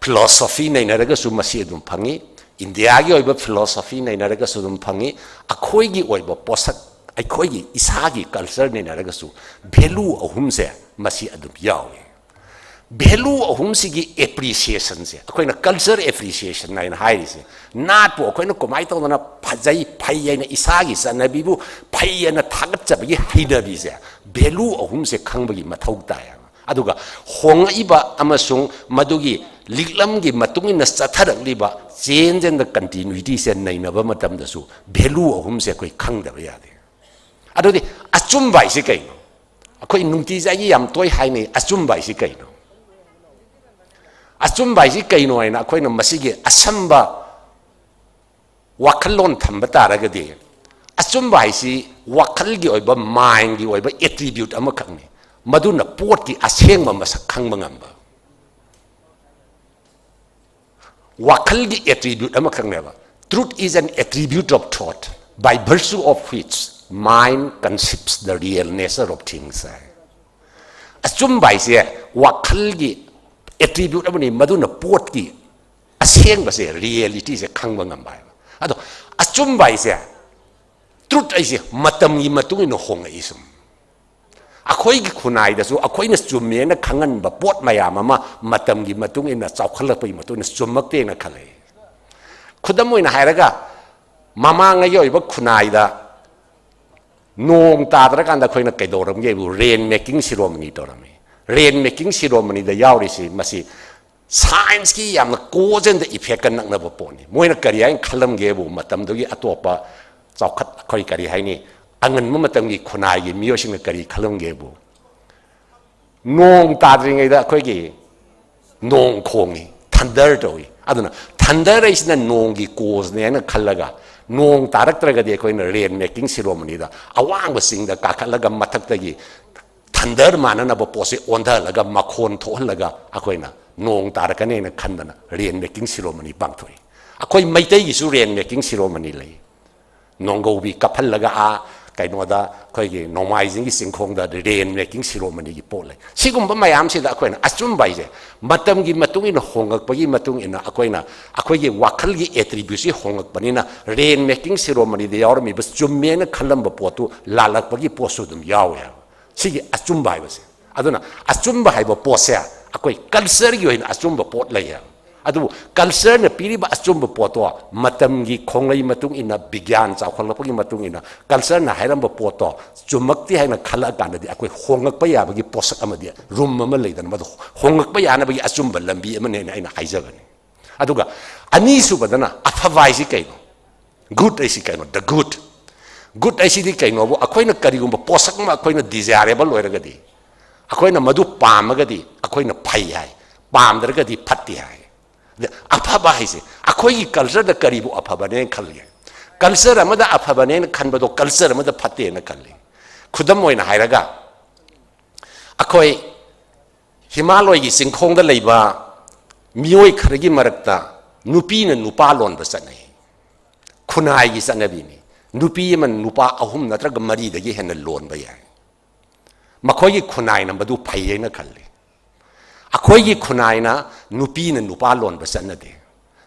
philosophy ꯅꯩꯅꯔꯒꯁꯨ ꯃꯁꯤ ꯑꯗꯨꯝ ꯐꯪꯉꯤ, ꯏꯟꯗꯤꯌꯥꯒꯤ ꯑꯣꯏꯕ philosophy ꯅꯩꯅꯔꯒꯁꯨ ꯑꯗꯨꯝ ꯐꯪꯉꯤ꯫ ꯑꯩꯈꯣꯏꯒꯤ ꯑꯣꯏꯕ ꯄꯣꯠꯁꯛ, ꯑꯩꯈꯣꯏꯒꯤ ꯏꯁꯥꯒꯤ culture ꯅꯩꯅꯔꯒꯁꯨ value ꯑꯍꯨꯝꯁꯦ ꯃꯁꯤ ꯑꯗꯨꯝ ꯌꯥꯎꯏ꯫ Value ꯑꯍꯨꯝꯁꯤꯒꯤ appreciationꯁꯦ ꯑꯩꯈꯣꯏꯅ culture appreciation ꯍꯥꯏꯅ ꯍꯥꯏꯔꯤꯁꯦ, ꯅꯥꯠꯄꯨ ꯑꯩꯈꯣꯏꯅ ꯀꯃꯥꯏꯅ ꯇꯧꯗꯅ ꯐꯖꯩ, ꯐꯩ ꯍꯥꯏꯅ, ꯏꯁꯥꯒꯤ ꯆꯠꯅꯕꯤꯕꯨ ꯐꯩ ꯍꯥꯏꯅ ꯊꯥꯒꯠꯆꯕꯒꯤ ꯍꯩꯅꯕꯤꯁꯦ value ꯑꯍꯨꯝꯁꯦ ꯈꯪꯕꯒꯤ ꯃꯊꯧ ꯇꯥꯏ꯫ ꯑꯗꯨꯒ ꯍꯣꯡꯉꯛꯏꯕ ꯑꯃꯁꯨꯡ ꯃꯗꯨꯒꯤ ꯂꯤꯛꯂꯝꯒꯤ ꯃꯇꯨꯡ ꯏꯟꯅ ꯆꯠꯊꯔꯛꯂꯤꯕ change and the continuityꯁꯦ ꯅꯩꯅꯕ ꯃꯇꯝꯗꯁꯨ value ꯑꯍꯨꯝꯁꯦ ꯑꯩꯈꯣꯏ ꯈꯪꯗꯕ ꯌꯥꯗꯦ꯫ ꯑꯗꯨꯗꯤ ꯑꯆꯨꯝꯕ ꯍꯥꯏꯁꯤ ꯀꯩꯅꯣ? ꯑꯩꯈꯣꯏ ꯅꯨꯡꯇꯤꯖꯥꯏꯒꯤ ꯌꯥꯝ ꯇꯣꯏ ꯍꯥꯏꯅꯩ, ꯑꯆꯨꯝꯕ ꯍꯥꯏꯁꯤ ꯀꯩꯅꯣ? ꯑꯆꯨꯝꯕ ꯍꯥꯏꯁꯤ ꯀꯩꯅꯣ ꯍꯥꯏꯅ ꯑꯩꯈꯣꯏꯅ ꯃꯁꯤꯒꯤ ꯑꯁꯝꯕ ꯋꯥꯈꯜꯂꯣꯟ ꯊꯝꯕ ꯇꯥꯔꯒꯗꯤ, ꯑꯆꯨꯝꯕ ꯍꯥꯏꯁꯤ ꯋꯥꯈꯜꯒꯤ ꯑꯣꯏꯕ, mindꯒꯤ ꯑꯣꯏꯕ attribute ꯑꯃꯈꯛꯅꯤ꯫ ꯃꯗꯨꯅ ꯄꯣꯠꯀꯤ ꯑꯁꯦꯡꯕ ꯃꯁꯛ ꯈꯪꯕ ꯉꯝꯕ꯫ ꯋꯥꯈꯜꯒꯤ attribute ꯑꯃꯈꯛꯅꯦꯕ꯫ Truth is an attribute of thought, by virtue of which mind conceives the real nature of things ꯍꯥꯏ꯫ ꯑꯆꯨꯝꯕ ꯍꯥꯏꯁꯦ ꯋꯥꯈꯜꯒꯤ attribute ꯑꯃꯅꯤ, ꯃꯗꯨꯅ ꯄꯣꯠꯀꯤ ꯑꯁꯦꯡꯕꯁꯦ, realityꯁꯦ ꯈꯪꯕ ꯉꯝꯕ ꯍꯥꯏꯕ꯫ ꯑꯗꯣ ꯑꯆꯨꯝꯕ ꯍꯥꯏꯁꯦ, truth ꯍꯥꯏꯁꯦ ꯃꯇꯝꯒꯤ ꯃꯇꯨꯡ ꯏꯟꯅ ꯍꯣꯡꯉꯛꯏ ꯁꯨꯝ꯫ ꯑꯩꯈꯣꯏꯒꯤ ꯈꯨꯟꯅꯥꯏꯗꯁꯨ ꯑꯩꯈꯣꯏꯅ ꯆꯨꯝꯃꯦꯅ ꯈꯪꯍꯟꯕ ꯄꯣꯠ ꯃꯌꯥꯝ ꯑꯃ ꯃꯇꯝꯒꯤ ꯃꯇꯨꯡ ꯏꯟꯅ, ꯆꯥꯎꯈꯠꯂꯛꯄꯒꯤ ꯃꯇꯨꯡ ꯏꯟꯅ ꯆꯨꯝꯃꯛꯇꯦꯅ ꯈꯜꯂꯛꯏ꯫ ꯈꯨꯗꯝ ꯑꯣꯏꯅ ꯍꯥꯏꯔꯒ, ꯃꯃꯥꯡꯉꯩꯒꯤ ꯑꯣꯏꯕ ꯈꯨꯟꯅꯥꯏꯗ ꯅꯣꯡ ꯇꯥꯗ꯭ꯔꯀꯥꯟꯗ ꯑꯩꯈꯣꯏꯅ ꯀꯩꯗꯧꯔꯝꯒꯦꯕꯨ rain making ceremony ꯇꯧꯔꯝꯃꯤ꯫ Rain making ceremonyꯗ ꯌꯥꯎꯔꯤꯁꯤ ꯃꯁꯤ scienceꯀꯤ ꯌꯥꯝꯅ cause and effectꯀ ꯅꯛꯅꯕ ꯄꯣꯠꯅꯤ꯫ ꯃꯣꯏꯅ ꯀꯔꯤ ꯍꯥꯏꯅ ꯈꯜꯂꯝꯒꯦꯕꯨ, ꯃꯇꯝꯗꯨꯒꯤ ꯑꯇꯣꯞꯄ ꯆꯥꯎꯈꯠ, ꯑꯩꯈꯣꯏ ꯀꯔꯤ ꯍꯥꯏꯅꯤ, ꯑꯉꯟꯕ ꯃꯇꯝꯒꯤ ꯈꯨꯟꯅꯥꯏꯒꯤ ꯃꯤꯑꯣꯏꯁꯤꯡꯅ ꯀꯔꯤ ꯈꯜꯂꯝꯒꯦꯕꯨ, ꯅꯣꯡ ꯇꯥꯗ꯭ꯔꯤꯉꯩꯗ ꯑꯩꯈꯣꯏꯒꯤ ꯅꯣꯡ ꯈꯣꯡꯉꯤ, thunder ꯇꯧꯏ꯫ ꯑꯗꯨꯅ thunder ꯍꯥꯏꯁꯤꯅ ꯅꯣꯡꯒꯤ causeꯅꯦ ꯍꯥꯏꯅ ꯈꯜꯂꯒ, ꯅꯣꯡ ꯇꯥꯔꯛꯇ꯭ꯔꯒꯗꯤ ꯑꯩꯈꯣꯏꯅ rain making ceremonyꯗ ꯑꯋꯥꯡꯕ ꯆꯤꯡꯗ ꯀꯥꯈꯠꯂꯒ ꯃꯊꯛꯇꯒꯤ thunder ꯃꯥꯟꯅꯅꯕ ꯄꯣꯠꯁꯦ ꯑꯣꯟꯊꯍꯜꯂꯒ, ꯃꯈꯣꯟ ꯊꯣꯛꯍꯜꯂꯒ ꯑꯩꯈꯣꯏꯅ ꯅꯣꯡ ꯇꯥꯔꯛꯀꯅꯤ ꯍꯥꯏꯅ ꯈꯟꯗꯅ rain making ceremony ꯄꯥꯡꯊꯣꯛꯏ꯫ ꯑꯩꯈꯣꯏ ꯃꯩꯇꯩꯒꯤꯁꯨ rain making ceremony ꯂꯩ꯫ ꯅꯣꯡꯒꯧꯕꯤ ꯀꯞꯍꯜꯂꯒ ꯑꯥ ꯀꯩꯅꯣꯗ, ꯑꯩꯈꯣꯏꯒꯤ ꯅꯣꯡꯃꯥꯏꯖꯤꯡꯒꯤ ꯆꯤꯡꯈꯣꯡꯗ rain making ceremonyꯒꯤ ꯄꯣꯠ ꯂꯩ꯫ ꯁꯤꯒꯨꯝꯕ ꯃꯌꯥꯝꯁꯤꯗ ꯑꯩꯈꯣꯏꯅ ꯑꯆꯨꯝꯕ ꯍꯥꯏꯁꯦ, ꯃꯇꯝꯒꯤ ꯃꯇꯨꯡ ꯏꯟꯅ ꯍꯣꯡꯉꯛꯄꯒꯤ ꯃꯇꯨꯡ ꯏꯟꯅ ꯑꯩꯈꯣꯏꯅ, ꯑꯩꯈꯣꯏꯒꯤ ꯋꯥꯈꯜꯒꯤ attributeꯁꯤ ꯍꯣꯡꯉꯛꯄꯅꯤꯅ, rain making ceremonyꯗ ꯌꯥꯎꯔꯝꯃꯤꯕ ꯆꯨꯝꯃꯦꯅ ꯈꯜꯂꯝꯕ ꯄꯣꯠꯇꯨ ꯂꯥꯜꯂꯛꯄꯒꯤ ꯄꯣꯠꯁꯨ ꯑꯗꯨꯝ ꯌꯥꯎꯋꯦ ꯍꯥꯏꯕ꯫ ꯁꯤꯒꯤ ꯑꯆꯨꯝꯕ ꯍꯥꯏꯕꯁꯦ꯫ ꯑꯗꯨꯅ ꯑꯆꯨꯝꯕ ꯍꯥꯏꯕ ꯄꯣꯠꯁꯦ ꯑꯩꯈꯣꯏ cultureꯒꯤ ꯑꯣꯏꯅ ꯑꯆꯨꯝꯕ ꯄꯣꯠ ꯂꯩ ꯍꯥꯏꯕ꯫ ꯑꯗꯨꯕꯨ cultureꯅ ꯄꯤꯔꯤꯕ ꯑꯆꯨꯝꯕ ꯄꯣꯠꯇꯣ ꯃꯇꯝꯒꯤ ꯈꯣꯡꯂꯩ ꯃꯇꯨꯡ ꯏꯟꯅ, ꯕꯤꯒ꯭ꯌꯥꯟ ꯆꯥꯎꯈꯠꯂꯛꯄꯒꯤ ꯃꯇꯨꯡ ꯏꯟꯅ, cultureꯅ ꯍꯥꯏꯔꯝꯕ ꯄꯣꯠꯇꯣ ꯆꯨꯝꯃꯛꯇꯦ ꯍꯥꯏꯅ ꯈꯜꯂꯛꯑꯀꯥꯟꯗꯗꯤ ꯑꯩꯈꯣꯏ ꯍꯣꯡꯉꯛꯄ ꯌꯥꯕꯒꯤ ꯄꯣꯠꯁꯛ ꯑꯃꯗꯤ, room ꯑꯃ ꯂꯩꯗꯅ, ꯃꯗꯨ ꯍꯣꯡꯉꯛꯄ ꯌꯥꯅꯕꯒꯤ ꯑꯆꯨꯝꯕ ꯂꯝꯕꯤ ꯑꯃꯅꯦꯅ ꯑꯩꯅ ꯍꯥꯏꯖꯕꯅꯤ꯫ ꯑꯗꯨꯒ ꯑꯅꯤꯁꯨꯕꯗꯅ ꯑꯐꯕ ꯍꯥꯏꯁꯤ ꯀꯩꯅꯣ? Good ꯍꯥꯏꯁꯤ ꯀꯩꯅꯣ? The good꯫ Good ꯍꯥꯏꯁꯤꯗꯤ ꯀꯩꯅꯣꯕꯨ, ꯑꯩꯈꯣꯏꯅ ꯀꯔꯤꯒꯨꯝꯕ ꯄꯣꯠꯁꯛ ꯑꯃ ꯑꯩꯈꯣꯏꯅ desirable ꯑꯣꯏꯔꯒꯗꯤ, ꯑꯩꯈꯣꯏꯅ ꯃꯗꯨ ꯄꯥꯝꯃꯒꯗꯤ ꯑꯩꯈꯣꯏꯅ ꯐꯩ ꯍꯥꯏ, ꯄꯥꯝꯗ꯭ꯔꯒꯗꯤ ꯐꯠꯇꯦ ꯍꯥꯏ꯫ ꯑꯗ ꯑꯐꯕ ꯍꯥꯏꯁꯦ ꯑꯩꯈꯣꯏꯒꯤ cultureꯗ ꯀꯔꯤꯕꯨ ꯑꯐꯕꯅꯦꯅ ꯈꯜꯂꯤ? Culture ꯑꯃꯗ ꯑꯐꯕꯅꯦꯅ ꯈꯟꯕꯗꯣ culture ꯑꯃꯗ ꯐꯠꯇꯦꯅ ꯈꯜꯂꯤ꯫ ꯈꯨꯗꯝ ꯑꯣꯏꯅ ꯍꯥꯏꯔꯒ, ꯑꯩꯈꯣꯏ ꯍꯤꯃꯥꯂꯣꯏꯒꯤ ꯆꯤꯡꯈꯣꯡꯗ ꯂꯩꯕ ꯃꯤꯑꯣꯏ ꯈꯔꯒꯤ ꯃꯔꯛꯇ ꯅꯨꯄꯤꯅ ꯅꯨꯄꯥ ꯂꯣꯟꯕ ꯆꯠꯅꯩ꯫ ꯈꯨꯟꯅꯥꯏꯒꯤ ꯆꯠꯅꯕꯤꯅꯤ꯫ ꯅꯨꯄꯤ ꯑꯃꯅ ꯅꯨꯄꯥ ꯑꯍꯨꯝ ꯅꯠꯇ꯭ꯔꯒ ꯃꯔꯤꯗꯒꯤ ꯍꯦꯟꯅ ꯂꯣꯟꯕ ꯌꯥꯏ꯫ ꯃꯈꯣꯏꯒꯤ ꯈꯨꯟꯅꯥꯏꯅ ꯃꯗꯨ ꯐꯩ ꯍꯥꯏꯅ ꯈꯜꯂꯤ꯫ ꯑꯩꯈꯣꯏꯒꯤ ꯈꯨꯟꯅꯥꯏꯅ ꯅꯨꯄꯤꯅ ꯅꯨꯄꯥ ꯂꯣꯟꯕ ꯆꯠꯅꯗꯦ꯫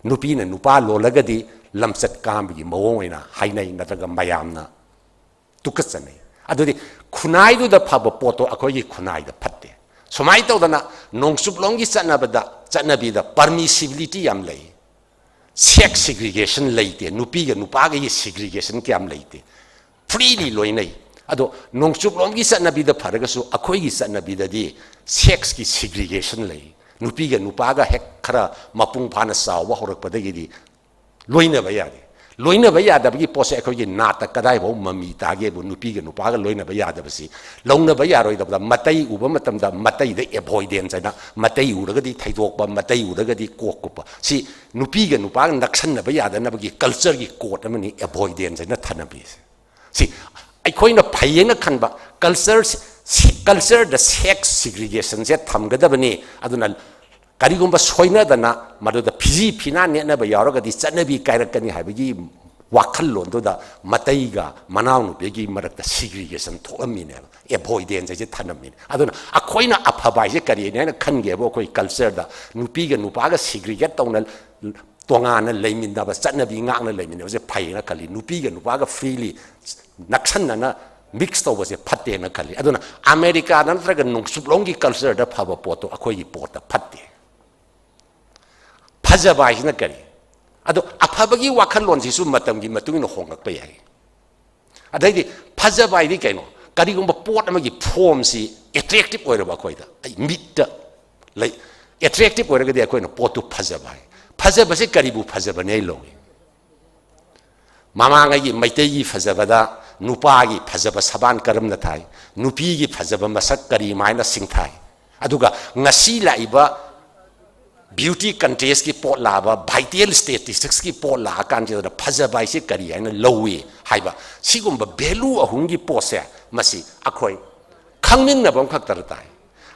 ꯅꯨꯄꯤꯅ ꯅꯨꯄꯥ ꯂꯣꯜꯂꯒꯗꯤ ꯂꯝꯆꯠ ꯀꯥꯝꯕꯒꯤ ꯃꯑꯣꯡ ꯑꯣꯏꯅ ꯍꯥꯏꯅꯩ, ꯅꯠꯇ꯭ꯔꯒ ꯃꯌꯥꯝꯅ ꯇꯨꯀꯠꯆꯅꯩ꯫ ꯑꯗꯨꯗꯤ ꯈꯨꯟꯅꯥꯏꯗꯨꯗ ꯐꯕ ꯄꯣꯠꯇꯣ ꯑꯩꯈꯣꯏꯒꯤ ꯈꯨꯟꯅꯥꯏꯗ ꯐꯠꯇꯦ꯫ ꯁꯨꯃꯥꯏꯅ ꯇꯧꯗꯅ ꯅꯣꯡꯆꯨꯞꯂꯣꯝꯒꯤ ꯆꯠꯅꯕꯗ, ꯆꯠꯅꯕꯤꯗ permissibility ꯌꯥꯝ ꯂꯩ꯫ Sex segregation ꯂꯩꯇꯦ, ꯅꯨꯄꯤꯒ ꯅꯨꯄꯥꯒꯤ segregation ꯀꯌꯥꯝ ꯂꯩꯇꯦ꯫ freely ꯂꯣꯏꯅꯩ꯫ ꯑꯗꯣ ꯅꯣꯡꯆꯨꯞꯂꯣꯝꯒꯤ ꯆꯠꯅꯕꯤꯗ ꯐꯔꯒꯁꯨ ꯑꯩꯈꯣꯏꯒꯤ ꯆꯠꯅꯕꯤꯗꯗꯤ sexꯀꯤ segregation ꯂꯩ꯫ ꯅꯨꯄꯤꯒ ꯅꯨꯄꯥꯒ ꯍꯦꯛ ꯈꯔ ꯃꯄꯨꯡ ꯐꯥꯅ ꯆꯥꯎꯕ ꯍꯧꯔꯛꯄꯗꯒꯤꯗꯤ ꯂꯣꯏꯅꯕ ꯌꯥꯗꯦ꯫ ꯂꯣꯏꯅꯕ ꯌꯥꯗꯕꯒꯤ ꯄꯣꯠꯁꯦ ꯑꯩꯈꯣꯏꯒꯤ ꯅꯥꯠꯇ ꯀꯗꯥꯏꯐꯥꯎ ꯃꯃꯤ ꯇꯥꯒꯦꯕꯨ, ꯅꯨꯄꯤꯒ ꯅꯨꯄꯥꯒ ꯂꯣꯏꯅꯕ ꯌꯥꯗꯕꯁꯤ, ꯂꯧꯅꯕ ꯌꯥꯔꯣꯏꯗꯕꯗ ꯃꯇꯩ ꯎꯕ ꯃꯇꯝꯗ ꯃꯇꯩꯗ avoidance ꯍꯥꯏꯅ, ꯃꯇꯩ ꯎꯔꯒꯗꯤ ꯊꯩꯗꯣꯛꯄ, ꯃꯇꯩ ꯎꯔꯒꯗꯤ ꯀꯣꯛ ꯀꯨꯞꯄ, ꯁꯤ ꯅꯨꯄꯤꯒ ꯅꯨꯄꯥꯒ ꯅꯛꯁꯟꯅꯕ ꯌꯥꯗꯅꯕꯒꯤ cultureꯒꯤ code ꯑꯃꯅꯤ avoidance ꯍꯥꯏꯅ ꯊꯅꯝꯃꯤꯁꯦ꯫ ꯁꯤ ꯑꯩꯈꯣꯏꯅ ꯐꯩꯌꯦꯅ ꯈꯟꯕ culture, cultureꯗ sex segregationꯁꯦ ꯊꯝꯒꯗꯕꯅꯤ꯫ ꯑꯗꯨꯅ ꯀꯔꯤꯒꯨꯝꯕ ꯁꯣꯏꯅꯗꯅ ꯃꯗꯨꯗ ꯐꯤꯖꯤ ꯐꯤꯅꯥ ꯅꯦꯠꯅꯕ ꯌꯥꯎꯔꯒꯗꯤ ꯆꯠꯅꯕꯤ ꯀꯥꯏꯔꯛꯀꯅꯤ ꯍꯥꯏꯕꯒꯤ ꯋꯥꯈꯜꯂꯣꯟꯗꯨꯗ ꯃꯇꯩꯒ ꯃꯅꯥꯎꯅꯨꯄꯤꯒꯤ ꯃꯔꯛꯇ segregation ꯊꯣꯛꯂꯝꯃꯤꯅꯦꯕ, avoidance ꯍꯥꯏꯁꯦ ꯊꯅꯝꯃꯤꯅꯦ꯫ ꯑꯗꯨꯅ ꯑꯩꯈꯣꯏꯅ ꯑꯐꯕ ꯍꯥꯏꯁꯦ ꯀꯔꯤꯅꯤ ꯍꯥꯏꯅ ꯈꯟꯒꯦꯕꯨ, ꯑꯩꯈꯣꯏ cultureꯗ ꯅꯨꯄꯤꯒ ꯅꯨꯄꯥꯒ segregate ꯇꯧꯅ ꯇꯣꯉꯥꯟꯅ ꯂꯩꯃꯤꯟꯅꯕ, ꯆꯠꯅꯕꯤ ꯉꯥꯛꯅ ꯂꯩꯃꯤꯟꯅꯕꯁꯦ ꯐꯩꯌꯦꯅ ꯈꯜꯂꯤ꯫ ꯅꯨꯄꯤꯒ ꯅꯨꯄꯥꯒ freely ꯅꯛꯁꯟꯅꯅ mix ꯇꯧꯕꯁꯦ ꯐꯠꯇꯦꯅ ꯈꯜꯂꯤ꯫ ꯑꯗꯨꯅ ꯑꯃꯦꯔꯤꯀꯥꯗ ꯅꯠꯇ꯭ꯔꯒ ꯅꯣꯡꯆꯨꯞꯂꯣꯝꯒꯤ cultureꯗ ꯐꯕ ꯄꯣꯠꯇꯣ ꯑꯩꯈꯣꯏꯒꯤ ꯄꯣꯠꯇ ꯐꯠꯇꯦ꯫ ꯐꯖꯕ ꯍꯥꯏꯁꯤꯅ ꯀꯔꯤ? ꯑꯗꯣ ꯑꯐꯕꯒꯤ ꯋꯥꯈꯜꯂꯣꯟꯁꯤꯁꯨ ꯃꯇꯝꯒꯤ ꯃꯇꯨꯡ ꯏꯟꯅ ꯍꯣꯡꯂꯛꯄ ꯌꯥꯏ꯫ ꯑꯗꯩꯗꯤ ꯐꯖꯕ ꯍꯥꯏꯗꯤ ꯀꯩꯅꯣ? ꯀꯔꯤꯒꯨꯝꯕ ꯄꯣꯠ ꯑꯃꯒꯤ formꯁꯤ attractive ꯑꯣꯏꯔꯕ, ꯑꯩꯈꯣꯏꯗ, ꯑꯩ ꯃꯤꯠꯇ ꯂꯩ, attractive ꯑꯣꯏꯔꯒꯗꯤ ꯑꯩꯈꯣꯏꯅ ꯄꯣꯠꯇꯨ ꯐꯖꯕ ꯍꯥꯏ꯫ ꯐꯖꯕꯁꯤ ꯀꯔꯤꯕꯨ ꯐꯖꯕꯅꯦ ꯂꯧꯏ? ꯃꯃꯥꯡꯉꯩꯒꯤ ꯃꯩꯇꯩꯒꯤ ꯐꯖꯕꯗ ꯅꯨꯄꯥꯒꯤ ꯐꯖꯕ ꯁꯕꯥꯟ ꯀꯔꯝꯅ ꯊꯥꯏ, ꯅꯨꯄꯤꯒꯤ ꯐꯖꯕ ꯃꯁꯛ ꯀꯔꯤ ꯃꯥꯏꯅ ꯁꯤꯡꯊꯥꯏ, ꯑꯗꯨꯒ ꯉꯁꯤ ꯂꯥꯛꯏꯕ beauty contestꯀꯤ ꯄꯣꯠ ꯂꯥꯛꯑꯕ, vital statisticsꯀꯤ ꯄꯣꯠ ꯂꯥꯛꯑꯀꯥꯟꯁꯤꯗ ꯐꯖꯕ ꯍꯥꯏꯁꯦ ꯀꯔꯤ ꯍꯥꯏꯅ ꯂꯧꯏ ꯍꯥꯏꯕ, ꯁꯤꯒꯨꯝꯕ value ꯑꯍꯨꯝꯒꯤ ꯄꯣꯠꯁꯦ, ꯃꯁꯤ ꯑꯩꯈꯣꯏ ꯈꯪꯃꯤꯟꯅꯕ ꯑꯃꯈꯛ ꯗꯔꯀꯥꯔ ꯇꯥꯏ꯫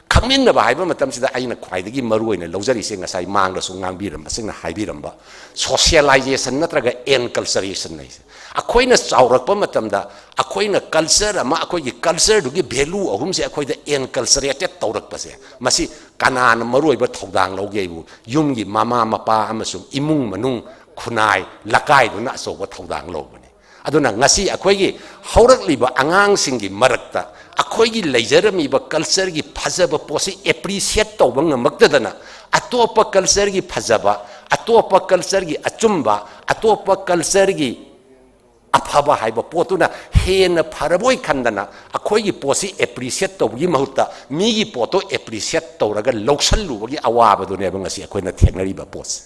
ꯈꯪꯃꯤꯟꯅꯕ ꯍꯥꯏꯕ ꯃꯇꯝꯁꯤꯗ ꯑꯩꯅ ꯈ꯭ꯋꯥꯏꯗꯒꯤ ꯃꯔꯨ ꯑꯣꯏꯅ ꯂꯧꯖꯔꯤꯁꯦ, ꯉꯁꯥꯏ ꯃꯥꯡꯗꯁꯨ ꯉꯥꯡꯕꯤꯔꯝꯕꯁꯤꯡꯅ ꯍꯥꯏꯕꯤꯔꯝꯕ socialization ꯅꯠꯇ꯭ꯔꯒ enculturation ꯍꯥꯏꯁꯦ꯫ ꯑꯩꯈꯣꯏꯅ ꯆꯥꯎꯔꯛꯄ ꯃꯇꯝꯗ ꯑꯩꯈꯣꯏꯅ culture ꯑꯃ, ꯑꯩꯈꯣꯏꯒꯤ cultureꯗꯨꯒꯤ value ꯑꯍꯨꯝꯁꯦ ꯑꯩꯈꯣꯏꯗ enculturated ꯇꯧꯔꯛꯄꯁꯦ, ꯃꯁꯤ ꯀꯅꯥꯅ ꯃꯔꯨꯑꯣꯏꯕ ꯊꯧꯗꯥꯡ ꯂꯧꯒꯦ ꯍꯥꯏꯕꯨ, ꯌꯨꯝꯒꯤ ꯃꯃꯥ ꯃꯄꯥ ꯑꯃꯁꯨꯡ ꯏꯃꯨꯡ ꯃꯅꯨꯡ, ꯈꯨꯟꯅꯥꯏ, ꯂꯩꯀꯥꯏꯗꯨꯅ ꯑꯆꯧꯕ ꯊꯧꯗꯥꯡ ꯂꯧꯕꯅꯤ꯫ ꯑꯗꯨꯅ ꯉꯁꯤ ꯑꯩꯈꯣꯏꯒꯤ ꯍꯧꯔꯛꯂꯤꯕ ꯑꯉꯥꯡꯁꯤꯡꯒꯤ ꯃꯔꯛꯇ ꯑꯩꯈꯣꯏꯒꯤ ꯂꯩꯖꯔꯝꯃꯤꯕ cultureꯒꯤ ꯐꯖꯕ ꯄꯣꯠꯁꯤ appreciate ꯇꯧꯕ ꯉꯝꯃꯛꯇꯗꯅ, ꯑꯇꯣꯞꯄ cultureꯒꯤ ꯐꯖꯕ, ꯑꯇꯣꯞꯄ cultureꯒꯤ ꯑꯆꯨꯝꯕ, ꯑꯇꯣꯞꯄ cultureꯒꯤ ꯑꯐꯕ ꯍꯥꯏꯕ ꯄꯣꯠꯇꯨꯅ ꯍꯦꯟꯅ ꯐꯔꯕꯣꯏ ꯈꯟꯗꯅ ꯑꯩꯈꯣꯏꯒꯤ ꯄꯣꯠꯁꯤ ꯑꯦꯄ꯭ꯔꯤꯁꯤꯌꯦꯠ ꯇꯧꯕꯒꯤ ꯃꯍꯨꯠꯇ ꯃꯤꯒꯤ ꯄꯣꯠꯇꯣ ꯑꯦꯄ꯭ꯔꯤꯁꯤꯌꯦꯠ ꯇꯧꯔꯒ ꯂꯧꯁꯜꯂꯨꯕꯒꯤ ꯑꯋꯥꯕꯗꯨꯅꯦꯕ ꯉꯁꯤ ꯑꯩꯈꯣꯏꯅ ꯊꯦꯡꯅꯔꯤꯕ ꯄꯣꯠꯁꯦ꯫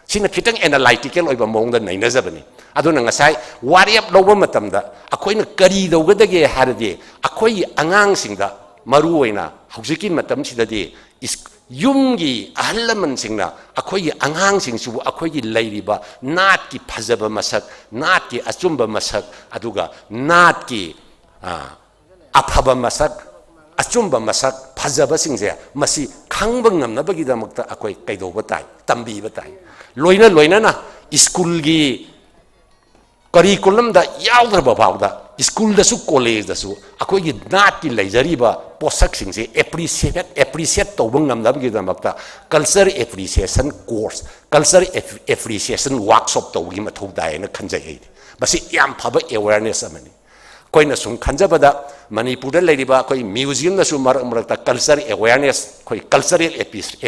ꯁꯤꯅ ꯈꯤꯇꯪ ꯑꯦꯅꯥꯂꯥꯏꯇꯤꯀꯦꯜ ꯑꯣꯏꯕ ꯃꯑꯣꯡꯗ ꯅꯩꯅꯖꯕꯅꯤ꯫ ꯑꯗꯨꯅ ꯉꯁꯥꯏ ꯋꯥꯔꯦꯞ ꯂꯧꯕ ꯃꯇꯝꯗ ꯑꯩꯈꯣꯏꯅ ꯀꯔꯤ ꯇꯧꯒꯗꯒꯦ ꯍꯥꯏꯔꯗꯤ, ꯑꯩꯈꯣꯏꯒꯤ ꯑꯉꯥꯡꯁꯤꯡꯗ, ꯃꯔꯨꯑꯣꯏꯅ ꯍꯧꯖꯤꯛꯀꯤ ꯃꯇꯝꯁꯤꯗꯗꯤ, ꯏꯁ-, ꯌꯨꯝꯒꯤ ꯑꯍꯜ ꯂꯃꯟꯁꯤꯡꯅ ꯑꯩꯈꯣꯏꯒꯤ ꯑꯉꯥꯡꯁꯤꯡꯁꯤꯕꯨ ꯑꯩꯈꯣꯏꯒꯤ ꯂꯩꯔꯤꯕ ꯅꯥꯠꯀꯤ ꯐꯖꯕ ꯃꯁꯛ, ꯅꯥꯠꯀꯤ ꯑꯆꯨꯝꯕ ꯃꯁꯛ, ꯑꯗꯨꯒ ꯅꯥꯠꯀꯤ, ꯑ, ꯑꯐꯕ ꯃꯁꯛ, ꯑꯆꯨꯝꯕ ꯃꯁꯛ, ꯐꯖꯕꯁꯤꯡꯁꯦ ꯃꯁꯤ ꯈꯪꯕ ꯉꯝꯅꯕꯒꯤꯗꯃꯛꯇ ꯑꯩꯈꯣꯏ ꯀꯩꯗꯧꯕ ꯇꯥꯏ? ꯇꯝꯕꯤꯕ ꯇꯥꯏ꯫ ꯂꯣꯏꯅ ꯂꯣꯏꯅꯅ ꯁ꯭ꯀꯨꯜꯒꯤ ꯀꯔꯤꯀꯨꯂꯝꯗ ꯌꯥꯎꯗ꯭ꯔꯕ ꯐꯥꯎꯗ, ꯁ꯭ꯀꯨꯜꯗꯁꯨ ꯀꯣꯂꯦꯖꯗꯁꯨ ꯑꯩꯈꯣꯏꯒꯤ ꯅꯥꯠꯀꯤ ꯂꯩꯖꯔꯤꯕ ꯄꯣꯠꯁꯛꯁꯤꯡꯁꯦ ꯑꯦꯄ꯭ꯔꯤꯁꯤꯌꯦꯠ, ꯑꯦꯄ꯭ꯔꯤꯁꯤꯌꯦꯠ ꯇꯧꯕ ꯉꯝꯅꯕꯒꯤꯗꯃꯛꯇ culture appreciation course, culture appreciation workshop ꯇꯧꯕꯒꯤ ꯃꯊꯧ ꯇꯥꯏ ꯍꯥꯏꯅ ꯈꯟꯖꯩ ꯑꯩꯗꯤ꯫ ꯃꯁꯤ ꯌꯥꯝ ꯐꯕ ꯑꯦꯋꯦꯌꯔꯅꯦꯁ ꯑꯃꯅꯤ꯫ ꯑꯩꯈꯣꯏꯅ ꯁꯨꯝ ꯈꯟꯖꯕꯗ, ꯃꯅꯤꯄꯨꯔꯗ ꯂꯩꯔꯤꯕ ꯑꯩꯈꯣꯏ ꯃ꯭ꯌꯨꯖꯤꯌꯝꯅꯁꯨ ꯃꯔꯛ ꯃꯔꯛꯇ culture awareness, ꯑꯩꯈꯣꯏ cultural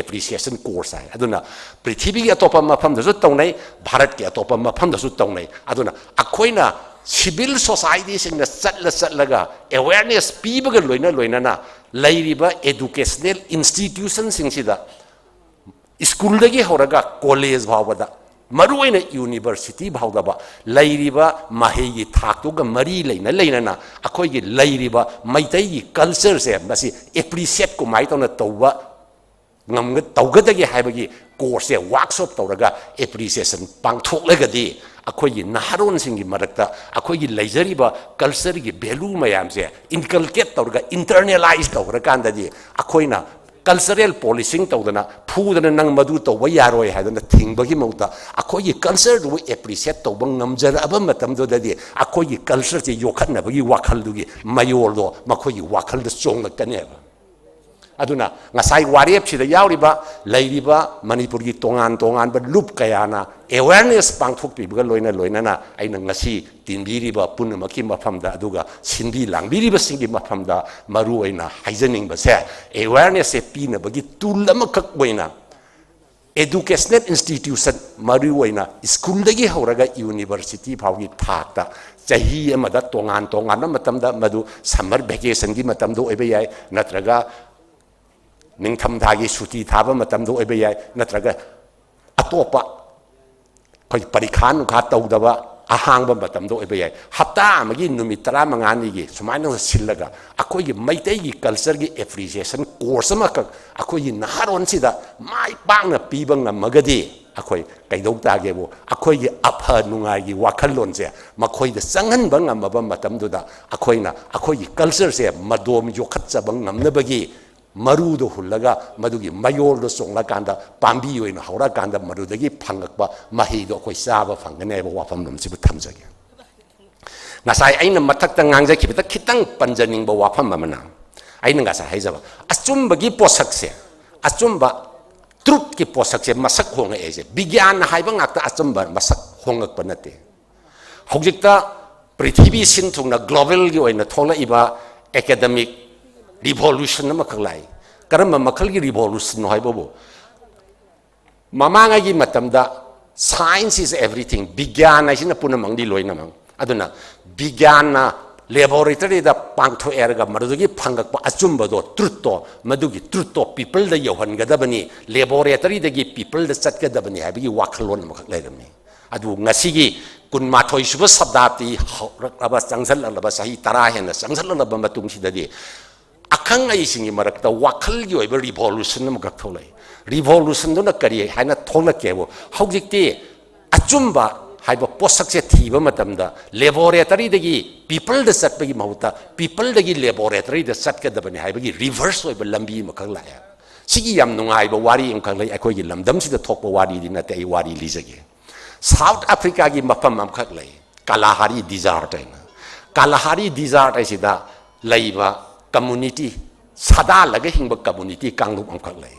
appreciation course ꯍꯥꯏ꯫ ꯑꯗꯨꯅ ꯄ꯭ꯔꯤꯊꯤꯕꯤꯒꯤ ꯑꯇꯣꯞꯄ ꯃꯐꯝꯗꯁꯨ ꯇꯧꯅꯩ, ꯚꯥꯔꯠꯀꯤ ꯑꯇꯣꯞꯄ ꯃꯐꯝꯗꯁꯨ ꯇꯧꯅꯩ꯫ ꯑꯗꯨꯅ ꯑꯩꯈꯣꯏꯅ ꯁꯤꯚꯤꯜ ꯁꯣꯁꯥꯏꯇꯤꯁꯤꯡꯅ ꯆꯠꯂ ꯆꯠꯂꯒ ꯑꯦꯋꯦꯌꯔꯅꯦꯁ ꯄꯤꯕꯒ ꯂꯣꯏꯅ ꯂꯣꯏꯅꯅ ꯂꯩꯔꯤꯕ educational institutionꯁꯤꯡꯁꯤꯗ, ꯁ꯭ꯀꯨꯜꯗꯒꯤ ꯍꯧꯔꯒ ꯀꯣꯂꯦꯖ ꯐꯥꯎꯕꯗ, ꯃꯔꯨꯑꯣꯏꯅ ꯌꯨꯅꯤꯚꯔꯁꯤꯇꯤ ꯐꯥꯎꯗꯕ, ꯂꯩꯔꯤꯕ ꯃꯍꯩꯒꯤ ꯊꯥꯛꯇꯨꯒ ꯃꯔꯤ ꯂꯩꯅ ꯂꯩꯅꯅ ꯑꯩꯈꯣꯏꯒꯤ ꯂꯩꯔꯤꯕ ꯃꯩꯇꯩꯒꯤ cultureꯁꯦ ꯃꯁꯤ ꯑꯦꯄ꯭ꯔꯤꯁꯤꯌꯦꯠ ꯀꯃꯥꯏꯅ ꯇꯧꯅ ꯇꯧꯕ ꯉꯝꯒ-, ꯇꯧꯒꯗꯒꯦ ꯍꯥꯏꯕꯒꯤ ꯀꯣꯔꯁꯁꯦ ꯋꯥꯔꯛꯁꯣꯞ ꯇꯧꯔꯒ ꯑꯦꯄ꯭ꯔꯤꯁꯤꯌꯦꯁꯟ ꯄꯥꯡꯊꯣꯛꯂꯒꯗꯤ, ꯑꯩꯈꯣꯏꯒꯤ ꯅꯍꯥꯔꯣꯟꯁꯤꯡꯒꯤ ꯃꯔꯛꯇ ꯑꯩꯈꯣꯏꯒꯤ ꯂꯩꯖꯔꯤꯕ cultureꯒꯤ value ꯃꯌꯥꯝꯁꯦ inculcate ꯇꯧꯔꯒ, internalize ꯇꯧꯈ꯭ꯔꯀꯥꯟꯗꯗꯤ, ꯑꯩꯈꯣꯏꯅ cultural policing ꯇꯧꯗꯅ, ꯐꯨꯗꯅ "ꯅꯪ ꯃꯗꯨ ꯇꯧꯕ ꯌꯥꯔꯣꯏ" ꯍꯥꯏꯗꯅ ꯊꯤꯡꯕꯒꯤ ꯃꯍꯨꯠꯇ, ꯑꯩꯈꯣꯏꯒꯤ cultureꯗꯨꯕꯨ appreciate ꯇꯧꯕ ꯉꯝꯖꯔꯛꯑꯕ ꯃꯇꯝꯗꯨꯗꯗꯤ, ꯑꯩꯈꯣꯏꯒꯤ cultureꯁꯦ ꯌꯣꯛꯈꯠꯅꯕꯒꯤ ꯋꯥꯈꯜꯗꯨꯒꯤ ꯃꯌꯣꯜꯗꯣ ꯃꯈꯣꯏꯒꯤ ꯋꯥꯈꯜꯗ ꯆꯣꯡꯂꯛꯀꯅꯦꯕ꯫ ꯑꯗꯨꯅ ꯉꯁꯥꯏ ꯋꯥꯔꯦꯞꯁꯤꯗ ꯌꯥꯎꯔꯤꯕ, ꯂꯩꯔꯤꯕ ꯃꯅꯤꯄꯨꯔꯒꯤ ꯇꯣꯉꯥꯟ ꯇꯣꯉꯥꯟꯕ ꯂꯨꯞ ꯀꯌꯥꯅ awareness ꯄꯥꯡꯊꯣꯛꯄꯤꯕꯒ ꯂꯣꯏꯅ ꯂꯣꯏꯅꯅ, ꯑꯩꯅ ꯉꯁꯤ ꯇꯤꯟꯕꯤꯔꯤꯕ ꯄꯨꯝꯅꯃꯛꯀꯤ ꯃꯐꯝꯗ, ꯑꯗꯨꯒ ꯁꯤꯟꯕꯤ ꯂꯥꯡꯕꯤꯔꯤꯕꯁꯤꯡꯒꯤ ꯃꯐꯝꯗ ꯃꯔꯨ ꯑꯣꯏꯅ ꯍꯥꯏꯖꯅꯤꯡꯕꯁꯦ, awarenessꯁꯦ ꯄꯤꯅꯕꯒꯤ tool ꯑꯃꯈꯛ ꯑꯣꯏꯅ educational institution, ꯃꯔꯨ ꯑꯣꯏꯅ ꯁ꯭ꯀꯨꯜꯗꯒꯤ ꯍꯧꯔꯒ ꯌꯨꯅꯤꯚꯔꯁꯤꯇꯤ ꯐꯥꯎꯒꯤ ꯊꯥꯛꯇ ꯆꯍꯤ ꯑꯃꯗ ꯇꯣꯉꯥꯟ ꯇꯣꯉꯥꯟꯕ ꯃꯇꯝꯗ, ꯃꯗꯨ summer vacationꯒꯤ ꯃꯇꯝꯗ ꯑꯣꯏꯕ ꯌꯥꯏ, ꯅꯠꯇ꯭ꯔꯒ ꯅꯤꯡꯊꯝꯊꯥꯒꯤ ꯁꯨꯇꯤ ꯊꯥꯕ ꯃꯇꯝꯗ ꯑꯣꯏꯕ ꯌꯥꯏ, ꯅꯠꯇ꯭ꯔꯒ ꯑꯇꯣꯞꯄ ꯑꯩꯈꯣꯏ ꯄꯔꯤꯈꯥ ꯅꯨꯡꯈꯥ ꯇꯧꯗꯕ ꯑꯍꯥꯡꯕ ꯃꯇꯝꯗ ꯑꯣꯏꯕ ꯌꯥꯏ, ꯍꯞꯇꯥ ꯑꯃꯒꯤ ꯅꯨꯃꯤꯠ ꯇꯔꯥꯃꯉꯥꯅꯤꯒꯤ ꯁꯨꯃꯥꯏꯅ ꯁꯤꯜꯂꯒ ꯑꯩꯈꯣꯏꯒꯤ ꯃꯩꯇꯩꯒꯤ cultureꯒꯤ appreciation course ꯑꯃꯈꯛ ꯑꯩꯈꯣꯏꯒꯤ ꯅꯍꯥꯔꯣꯟꯁꯤꯗ ꯃꯥꯏ ꯄꯥꯛꯅ ꯄꯤꯕ ꯉꯝꯃꯒꯗꯤ, ꯑꯩꯈꯣꯏ ꯀꯩꯗꯧ ꯇꯥꯒꯦꯕꯨ, ꯑꯩꯈꯣꯏꯒꯤ ꯑꯐ ꯅꯨꯡꯉꯥꯏꯒꯤ ꯋꯥꯈꯜꯂꯣꯟꯁꯦ ꯃꯈꯣꯏꯗ ꯆꯪꯍꯟꯕ ꯉꯝꯃꯕ ꯃꯇꯝꯗꯨꯗ ꯑꯩꯈꯣꯏꯅ ꯑꯩꯈꯣꯏꯒꯤ cultureꯁꯦ ꯃꯗꯣꯝ ꯌꯣꯛꯈꯠꯆꯕ ꯉꯝꯅꯕꯒꯤ ꯃꯔꯨꯗꯣ ꯍꯨꯜꯂꯒ ꯃꯗꯨꯒꯤ ꯃꯌꯣꯜꯗꯣ ꯆꯣꯡꯂꯀꯥꯟꯗ, ꯄꯥꯝꯕꯤ ꯑꯣꯏꯅ ꯍꯧꯔꯀꯥꯟꯗ, ꯃꯗꯨꯗꯒꯤ ꯐꯪꯉꯛꯄ ꯃꯍꯩꯗꯣ ꯑꯩꯈꯣꯏ ꯆꯥꯕ ꯐꯪꯒꯅꯤ ꯍꯥꯏꯕ ꯋꯥꯐꯝꯂꯣꯝꯁꯤꯕꯨ ꯊꯝꯖꯒꯦ꯫ ꯉꯁꯥꯏ ꯑꯩꯅ ꯃꯊꯛꯇ ꯉꯥꯡꯖꯈꯤꯕꯗ ꯈꯤꯇꯪ ꯄꯟꯖꯅꯤꯡꯕ ꯋꯥꯐꯝ ꯑꯃꯅ, ꯑꯩꯅ ꯉꯁꯥꯏ ꯍꯥꯏꯖꯕ ꯑꯆꯨꯝꯕꯒꯤ ꯄꯣꯠꯁꯛꯁꯦ, ꯑꯆꯨꯝꯕ truthꯀꯤ ꯄꯣꯠꯁꯛꯁꯦ ꯃꯁꯛ ꯍꯣꯡꯉꯛꯑꯦꯁꯦ꯫ ꯕꯤꯒ꯭ꯌꯥꯟ ꯍꯥꯏꯕ ꯉꯥꯛꯇ ꯑꯆꯨꯝꯕ ꯃꯁꯛ ꯍꯣꯡꯉꯛꯄ ꯅꯠꯇꯦ꯫ ꯍꯧꯖꯤꯛꯇ ꯄ꯭ꯔꯤꯊꯤꯕꯤ ꯁꯤꯟ ꯊꯨꯡꯅ globalꯒꯤ ꯑꯣꯏꯅ ꯊꯣꯛꯂꯛꯏꯕ academic revolution ꯑꯃꯈꯛ ꯂꯥꯛꯏ꯫ ꯀꯔꯝꯕ ꯃꯈꯜꯒꯤ revolutionꯅꯣ ꯍꯥꯏꯕꯕꯨ, ꯃꯃꯥꯡꯉꯩꯒꯤ ꯃꯇꯝꯗ science is everything, ꯕꯤꯒ꯭ꯌꯥꯟ ꯍꯥꯏꯁꯤꯅ ꯄꯨꯝꯅꯃꯛꯅꯤ ꯂꯣꯏꯅꯃꯛ꯫ ꯑꯗꯨꯅ ꯕꯤꯒ꯭ꯌꯥꯟꯅ laboratoryꯗ ꯄꯥꯡꯊꯣꯛꯑꯦ ꯍꯥꯏꯔꯒ ꯃꯗꯨꯗꯒꯤ ꯐꯪꯉꯛꯄ ꯑꯆꯨꯝꯕꯗꯣ, truthꯇꯣ, ꯃꯗꯨꯒꯤ truthꯇꯣ peopleꯗ ꯌꯧꯍꯟꯒꯗꯕꯅꯤ, laboratoryꯗꯒꯤ peopleꯗ ꯆꯠꯀꯗꯕꯅꯤ ꯍꯥꯏꯕꯒꯤ ꯋꯥꯈꯜꯂꯣꯟ ꯑꯃꯈꯛ ꯂꯩꯔꯝꯃꯤ꯫ ꯑꯗꯨꯕꯨ ꯉꯁꯤꯒꯤ ꯀꯨꯟꯃꯥꯊꯣꯏ ꯁꯨꯕ ꯁꯇꯥꯕꯗꯤ ꯍꯧꯔꯛꯂꯕ, ꯆꯪꯁꯤꯜꯂꯛꯂꯕ, ꯆꯍꯤ ꯇꯔꯥ ꯍꯦꯟꯅ ꯆꯪꯁꯤꯜꯂꯛꯂꯕ ꯃꯇꯨꯡꯁꯤꯗꯗꯤ ꯑꯈꯪ ꯑꯍꯩꯁꯤꯡꯒꯤ ꯃꯔꯛꯇ ꯋꯥꯈꯜꯒꯤ ꯑꯣꯏꯕ revolution ꯑꯃꯈꯛ ꯊꯣꯛꯂꯛꯏ꯫ Revolutionꯗꯨꯅ ꯀꯔꯤ ꯍꯥꯏꯅ ꯊꯣꯛꯂꯛꯀꯦꯕꯨ, ꯍꯧꯖꯤꯛꯇꯤ ꯑꯆꯨꯝꯕ ꯍꯥꯏꯕ ꯄꯣꯠꯁꯛꯁꯦ ꯊꯤꯕ ꯃꯇꯝꯗ laboratoryꯗꯒꯤ peopleꯗ ꯆꯠꯄꯒꯤ ꯃꯍꯨꯠꯇ peopleꯗꯒꯤ laboratoryꯗ ꯆꯠꯀꯗꯕꯅꯤ ꯍꯥꯏꯕꯒꯤ reverse ꯑꯣꯏꯕ ꯂꯝꯕꯤ ꯑꯃꯈꯛ ꯂꯥꯛꯑꯦ꯫ ꯁꯤꯒꯤ ꯌꯥꯝ ꯅꯨꯡꯉꯥꯏꯕ ꯋꯥꯔꯤ ꯑꯃꯈꯛ ꯂꯩ, ꯑꯩꯈꯣꯏꯒꯤ ꯂꯝꯗꯝꯁꯤꯗ ꯊꯣꯛꯄ ꯋꯥꯔꯤꯗꯤ ꯅꯠꯇꯦ, ꯑꯩ ꯋꯥꯔꯤ ꯂꯤꯖꯒꯦ꯫ South Africaꯒꯤ ꯃꯐꯝ ꯑꯃꯈꯛ ꯂꯩ, Kalahari Desert ꯍꯥꯏꯅ꯫ Kalahari Desert ꯍꯥꯏꯁꯤꯗ ꯂꯩꯕ community, ꯁꯥꯗꯥꯜꯂꯒ ꯍꯤꯡꯕ community ꯀꯥꯡꯂꯨꯞ ꯑꯃꯈꯛ ꯂꯩ꯫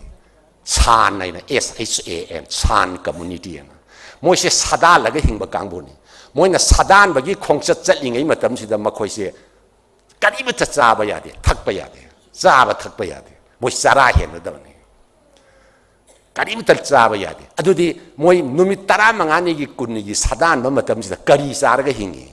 ꯁꯥꯟ ꯍꯥꯏꯅ, S H A N, Shan community ꯍꯥꯏꯅ꯫ ꯃꯣꯏꯁꯦ ꯁꯥꯗꯥꯜꯂꯒ ꯍꯤꯡꯕ ꯀꯥꯡꯕꯨꯅꯤ꯫ ꯃꯣꯏꯅ ꯁꯥꯗꯥꯟꯕꯒꯤ ꯈꯣꯡꯆꯠ ꯆꯠꯂꯤꯉꯩ ꯃꯇꯝꯁꯤꯗ ꯃꯈꯣꯏꯁꯦ ꯀꯔꯤꯃꯠꯇ ꯆꯥꯕ ꯌꯥꯗꯦ, ꯊꯛꯄ ꯌꯥꯗꯦ, ꯆꯥꯕ ꯊꯛꯄ ꯌꯥꯗꯦ꯫ ꯃꯣꯏ ꯆꯔꯥ ꯍꯦꯟꯒꯗꯕꯅꯤ꯫ ꯀꯔꯤꯝꯇ ꯆꯥꯕ ꯌꯥꯗꯦ꯫ ꯑꯗꯨꯗꯤ ꯃꯣꯏ ꯅꯨꯃꯤꯠ ꯇꯔꯥꯃꯉꯥꯅꯤꯒꯤ ꯀꯨꯟꯅꯤꯒꯤ ꯁꯥꯗꯥꯟꯕ ꯃꯇꯝꯁꯤꯗ ꯀꯔꯤ ꯆꯥꯔꯒ ꯍꯤꯡꯉꯤ?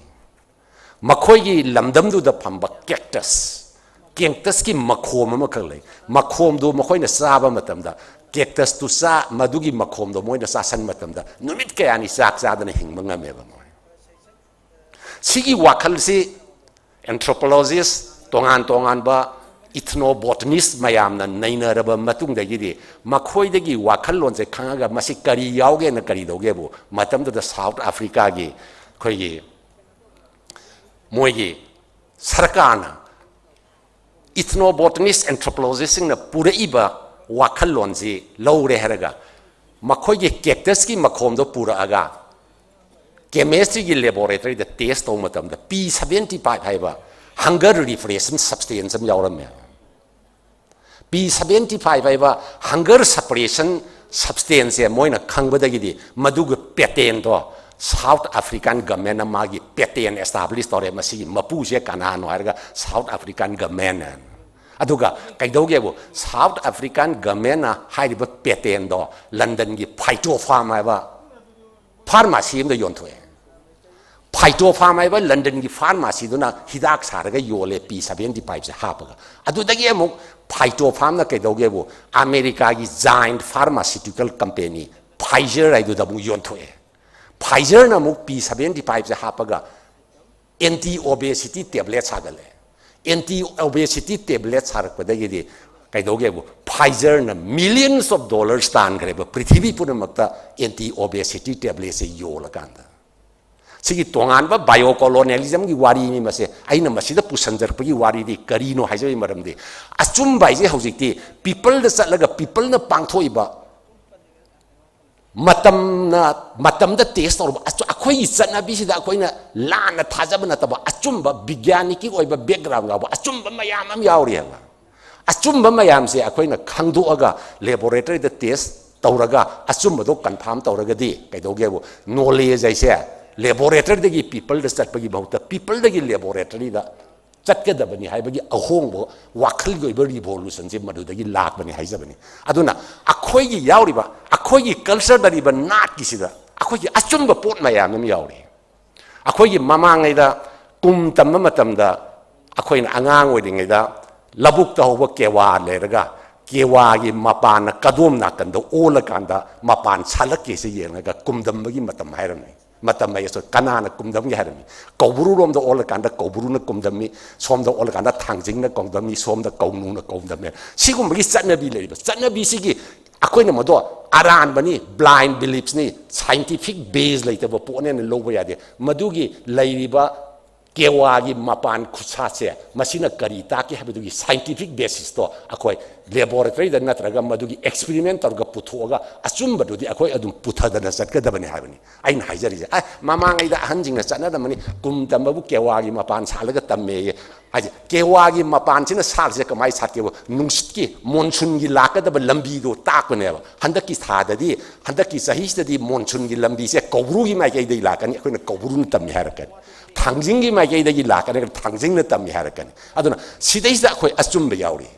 ꯃꯈꯣꯏꯒꯤ ꯂꯝꯗꯝꯗꯨꯗ ꯐꯝꯕ cactus, cactusꯀꯤ ꯃꯈꯣꯝ ꯑꯃꯈꯛ ꯂꯩ꯫ ꯃꯈꯣꯝꯗꯨ ꯃꯈꯣꯏꯅ ꯆꯥꯕ ꯃꯇꯝꯗ, cactusꯇꯨ ꯆꯥ, ꯃꯗꯨꯒꯤ ꯃꯈꯣꯝꯗꯣ ꯃꯣꯏꯅ ꯆꯥꯁꯟ ꯃꯇꯝꯗ ꯅꯨꯃꯤꯠ ꯀꯌꯥꯅꯤ ꯆꯥꯛ ꯆꯥꯗꯅ ꯍꯤꯡꯕ ꯉꯝꯃꯦꯕ ꯃꯣꯏ꯫ ꯁꯤꯒꯤ ꯋꯥꯈꯜꯁꯤ anthropologist, ꯇꯣꯉꯥꯟ ꯇꯣꯉꯥꯟꯕ ethnobotanist ꯃꯌꯥꯝꯅ ꯅꯩꯅꯔꯕ ꯃꯇꯨꯡꯗꯒꯤꯗꯤ ꯃꯈꯣꯏꯗꯒꯤ ꯋꯥꯈꯜꯂꯣꯟꯁꯦ ꯈꯪꯉꯒ ꯃꯁꯤ ꯀꯔꯤ ꯌꯥꯎꯒꯦꯅ ꯀꯔꯤ ꯂꯧꯒꯦꯕꯨ, ꯃꯇꯝꯗꯨꯗ South Africaꯒꯤ ꯑꯩꯈꯣꯏꯒꯤ ꯃꯣꯏꯒꯤ ꯁꯔꯀꯥꯔꯅ, ethnobotanist, anthropologistꯁꯤꯡꯅ ꯄꯨꯔꯛꯏꯕ ꯋꯥꯈꯜꯂꯣꯟꯁꯤ ꯂꯧꯔꯦ ꯍꯥꯏꯔꯒ ꯃꯈꯣꯏꯒꯤ cactusꯀꯤ ꯃꯈꯣꯝꯗꯣ ꯄꯨꯔꯛꯑꯒ chemistryꯒꯤ laboratoryꯗ test ꯇꯧꯕ ꯃꯇꯝꯗ P seventy five ꯍꯥꯏꯕ hunger repression substance ꯑꯃ ꯌꯥꯎꯔꯝꯃꯦ꯫ P seventy five ꯍꯥꯏꯕ hunger suppression substanceꯁꯦ ꯃꯣꯏꯅ ꯈꯪꯕꯗꯒꯤꯗꯤ ꯃꯗꯨꯒꯤ patentꯗꯣ South African governmentꯅ ꯃꯥꯒꯤ patent establish ꯇꯧꯔꯦ꯫ ꯃꯁꯤꯒꯤ ꯃꯄꯨꯁꯦ ꯀꯅꯥꯅꯣ ꯍꯥꯏꯔꯒ South African governmentꯅ꯫ ꯑꯗꯨꯒ ꯀꯩꯗꯧꯒꯦꯕꯨ, South African governmentꯅ ꯍꯥꯏꯔꯤꯕ patentꯗꯣ Londonꯒꯤ Phytopharm ꯍꯥꯏꯕ pharmacy ꯑꯃꯗ ꯌꯣꯟꯊꯣꯛꯑꯦ꯫ Phytopharm ꯍꯥꯏꯕ Londonꯒꯤ pharmacyꯗꯨꯅ ꯍꯤꯗꯥꯛ ꯁꯥꯔꯒ ꯌꯣꯜꯂꯦ P seventy fiveꯁꯦ ꯍꯥꯞꯄꯒ꯫ ꯑꯗꯨꯗꯒꯤ ꯑꯃꯨꯛ Phytopharmꯅ ꯀꯩꯗꯧꯒꯦꯕꯨ, ꯑꯃꯦꯔꯤꯀꯥꯒꯤ giant pharmaceutical company Pfizer ꯍꯥꯏꯗꯨꯗ ꯑꯃꯨꯛ ꯌꯣꯟꯊꯣꯛꯑꯦ꯫ Pfizerꯅ ꯑꯃꯨꯛ P seventy fiveꯁꯦ ꯍꯥꯞꯄꯒ anti obesity tablet ꯁꯥꯒꯠꯂꯦ꯫ Anti obesity tablet ꯁꯥꯔꯛꯄꯗꯒꯤꯗꯤ ꯀꯩꯗꯧꯒꯦꯕꯨ, Pfizerꯅ millions of dollars ꯇꯥꯟꯈ꯭ꯔꯦꯕ ꯄ꯭ꯔꯤꯊꯤꯕꯤ ꯄꯨꯝꯅꯃꯛꯇ anti obesity tabletꯁꯦ ꯌꯣꯜꯂꯀꯥꯟꯗ꯫ ꯁꯤꯒꯤ ꯇꯣꯉꯥꯟꯕ biocolonialismꯒꯤ ꯋꯥꯔꯤꯅꯤ ꯃꯁꯦ꯫ ꯑꯩꯅ ꯃꯁꯤꯗ ꯄꯨꯁꯟꯖꯔꯛꯄꯒꯤ ꯋꯥꯔꯤꯗꯤ ꯀꯔꯤꯅꯣ ꯍꯥꯏꯖꯕꯒꯤ ꯃꯔꯝꯗꯤ, ꯑꯆꯨꯝꯕ ꯍꯥꯏꯁꯦ ꯍꯧꯖꯤꯛꯇꯤ peopleꯗ ꯆꯠꯂꯒ peopleꯅ ꯄꯥꯡꯊꯣꯛꯏꯕ ꯃꯇꯝꯅ, ꯃꯇꯝꯗ test ꯇꯧꯔꯕ ꯑꯆꯨ-, ꯑꯩꯈꯣꯏꯒꯤ ꯆꯠꯅꯕꯤꯁꯤꯗ ꯑꯩꯈꯣꯏꯅ ꯂꯥꯟꯅ ꯊꯥꯖꯕ ꯅꯠꯇꯕ ꯑꯆꯨꯝꯕ ꯕꯤꯒ꯭ꯌꯥꯅꯤꯛꯀꯤ ꯑꯣꯏꯕ background ꯌꯥꯎꯕ ꯑꯆꯨꯝꯕ ꯃꯌꯥꯝ ꯑꯃ ꯌꯥꯎꯔꯤ ꯍꯥꯏꯕ꯫ ꯑꯆꯨꯝꯕ ꯃꯌꯥꯝꯁꯦ ꯑꯩꯈꯣꯏꯅ ꯈꯪꯗꯣꯛꯑꯒ laboratoryꯗ test ꯇꯧꯔꯒ ꯑꯆꯨꯝꯕꯗꯣ confirm ꯇꯧꯔꯒꯗꯤ ꯀꯩꯗꯧꯒꯦꯕꯨ, knowledge ꯍꯥꯏꯁꯦ laboratoryꯗꯒꯤ peopleꯗ ꯆꯠꯄꯒꯤ ꯃꯍꯨꯠꯇ peopleꯗꯒꯤ laboratoryꯗ ꯆꯠꯀꯗꯕꯅꯤ ꯍꯥꯏꯕꯒꯤ ꯑꯍꯣꯡꯕ ꯋꯥꯈꯜꯒꯤ ꯑꯣꯏꯕ revolutionꯁꯦ ꯃꯗꯨꯗꯒꯤ ꯂꯥꯛꯄꯅꯤ ꯍꯥꯏꯖꯕꯅꯤ꯫ ꯑꯗꯨꯅ ꯑꯩꯈꯣꯏꯒꯤ ꯌꯥꯎꯔꯤꯕ, ꯑꯩꯈꯣꯏꯒꯤ cultureꯗ ꯂꯩꯔꯤꯕ ꯅꯥꯠꯀꯤꯁꯤꯗ ꯑꯩꯈꯣꯏꯒꯤ ꯑꯆꯨꯝꯕ ꯄꯣꯠ ꯃꯌꯥꯝ ꯑꯃ ꯌꯥꯎꯔꯤ꯫ ꯑꯩꯈꯣꯏꯒꯤ ꯃꯃꯥꯡꯉꯩꯗ ꯀꯨꯝ ꯇꯝꯕ ꯃꯇꯝꯗ ꯑꯩꯈꯣꯏꯅ ꯑꯉꯥꯡ ꯑꯣꯏꯔꯤꯉꯩꯗ ꯂꯧꯕꯨꯛꯇ ꯍꯧꯕ ꯀꯦꯋꯥ ꯂꯩꯔꯒ ꯀꯦꯋꯥꯒꯤ ꯃꯄꯥꯟꯅ ꯀꯗꯣꯝ ꯅꯥꯀꯟꯗ ꯑꯣꯜꯂꯀꯥꯟꯗ ꯃꯄꯥꯟ ꯁꯥꯠꯂꯛꯀꯦꯁꯦ ꯌꯦꯡꯉꯒ ꯀꯨꯝꯗꯝꯕꯒꯤ ꯃꯇꯝ ꯍꯥꯏꯔꯝꯃꯤ꯫ ꯃꯇꯝ ꯍꯥꯏꯁꯨ ꯀꯅꯥꯅ ꯀꯨꯝꯗꯝꯒꯦ ꯍꯥꯏꯔꯝꯃꯤ? ꯀꯧꯕ꯭ꯔꯨꯔꯣꯝꯗ ꯑꯣꯜꯂꯀꯥꯟꯗ ꯀꯧꯕ꯭ꯔꯨꯅ ꯀꯨꯝꯗꯝꯃꯤ, ꯁꯣꯝꯗ ꯑꯣꯜꯂꯀꯥꯟꯗ ꯊꯥꯡꯖꯤꯡꯅ ꯀꯨꯝꯗꯝꯃꯤ, ꯁꯣꯝꯗ ꯀꯧꯅꯨꯅ ꯀꯨꯝꯗꯝꯃꯤ꯫ ꯁꯤꯒꯨꯝꯕꯒꯤ ꯆꯠꯅꯕꯤ ꯂꯩꯔꯤꯕ ꯆꯠꯅꯕꯤꯁꯤꯒꯤ ꯑꯩꯈꯣꯏꯅ ꯃꯗꯣ ꯑꯔꯥꯟꯕꯅꯤ, blind beliefsꯅꯤ, scientific base ꯂꯩꯇꯕ ꯄꯣꯠꯅꯦꯅ ꯂꯧꯕ ꯌꯥꯗꯦ꯫ ꯃꯗꯨꯒꯤ ꯂꯩꯔꯤꯕ ꯀꯦꯋꯥꯒꯤ ꯃꯄꯥꯟ ꯈꯨꯠꯁꯥꯠꯁꯦ ꯃꯁꯤꯅ ꯀꯔꯤ ꯇꯥꯛꯀꯦ ꯍꯥꯏꯕꯗꯨꯒꯤ scientific basisꯇꯣ ꯑꯩꯈꯣꯏ laboratoryꯗ ꯅꯠꯇ꯭ꯔꯒ ꯃꯗꯨꯒꯤ experiment ꯇꯧꯔꯒ ꯄꯨꯊꯣꯛꯑꯒ ꯑꯆꯨꯝꯕꯗꯨꯗꯤ ꯑꯩꯈꯣꯏ ꯑꯗꯨꯝ ꯄꯨꯊꯗꯅ ꯆꯠꯀꯗꯕꯅꯤ ꯍꯥꯏꯕꯅꯤ꯫ ꯑꯩꯅ ꯍꯥꯏꯖꯔꯤꯁꯦ, ꯑꯦ, ꯃꯃꯥꯡꯉꯩꯗ ꯑꯍꯟꯁꯤꯡꯅ ꯆꯠꯅꯔꯝꯃꯅꯤ, ꯀꯨꯝ ꯇꯝꯕꯕꯨ ꯀꯦꯋꯥꯒꯤ ꯃꯄꯥꯟ ꯁꯥꯠꯂꯒ ꯇꯝꯃꯦꯌꯦ꯫ ꯍꯥꯏꯁꯦ, ꯀꯦꯋꯥꯒꯤ ꯃꯄꯥꯟꯁꯤꯅ ꯁꯥꯠꯂꯤꯁꯦ ꯀꯃꯥꯏꯅ ꯁꯥꯠꯀꯦꯕ? ꯅꯨꯡꯁꯤꯠꯀꯤ, monsoonꯒꯤ ꯂꯥꯛꯀꯗꯕ ꯂꯝꯕꯤꯗꯣ ꯇꯥꯛꯄꯅꯦꯕ꯫ ꯍꯟꯗꯛꯀꯤ ꯊꯥꯗꯗꯤ, ꯍꯟꯗꯛꯀꯤ ꯆꯍꯤꯁꯤꯗꯗꯤ monsoonꯒꯤ ꯂꯝꯕꯤꯁꯦ ꯀꯧꯕ꯭ꯔꯨꯒꯤ ꯃꯥꯏꯀꯩꯗꯒꯤ ꯂꯥꯛꯀꯅꯤ, ꯑꯩꯈꯣꯏꯅ ꯀꯧꯕ꯭ꯔꯨꯅ ꯇꯝꯃꯤ ꯍꯥꯏꯔꯛꯀꯅꯤ꯫ ꯊꯥꯡꯖꯤꯡꯒꯤ ꯃꯥꯏꯀꯩꯗꯒꯤ ꯂꯥꯛꯀꯅꯤ, ꯊꯥꯡꯖꯤꯡꯅ ꯇꯝꯃꯤ ꯍꯥꯏꯔꯛꯀꯅꯤ꯫ ꯑꯗꯨꯅ ꯁꯤꯗꯩꯁꯤꯗ ꯑꯩꯈꯣꯏ ꯑꯆꯨꯝꯕ ꯌꯥꯎꯔꯤ꯫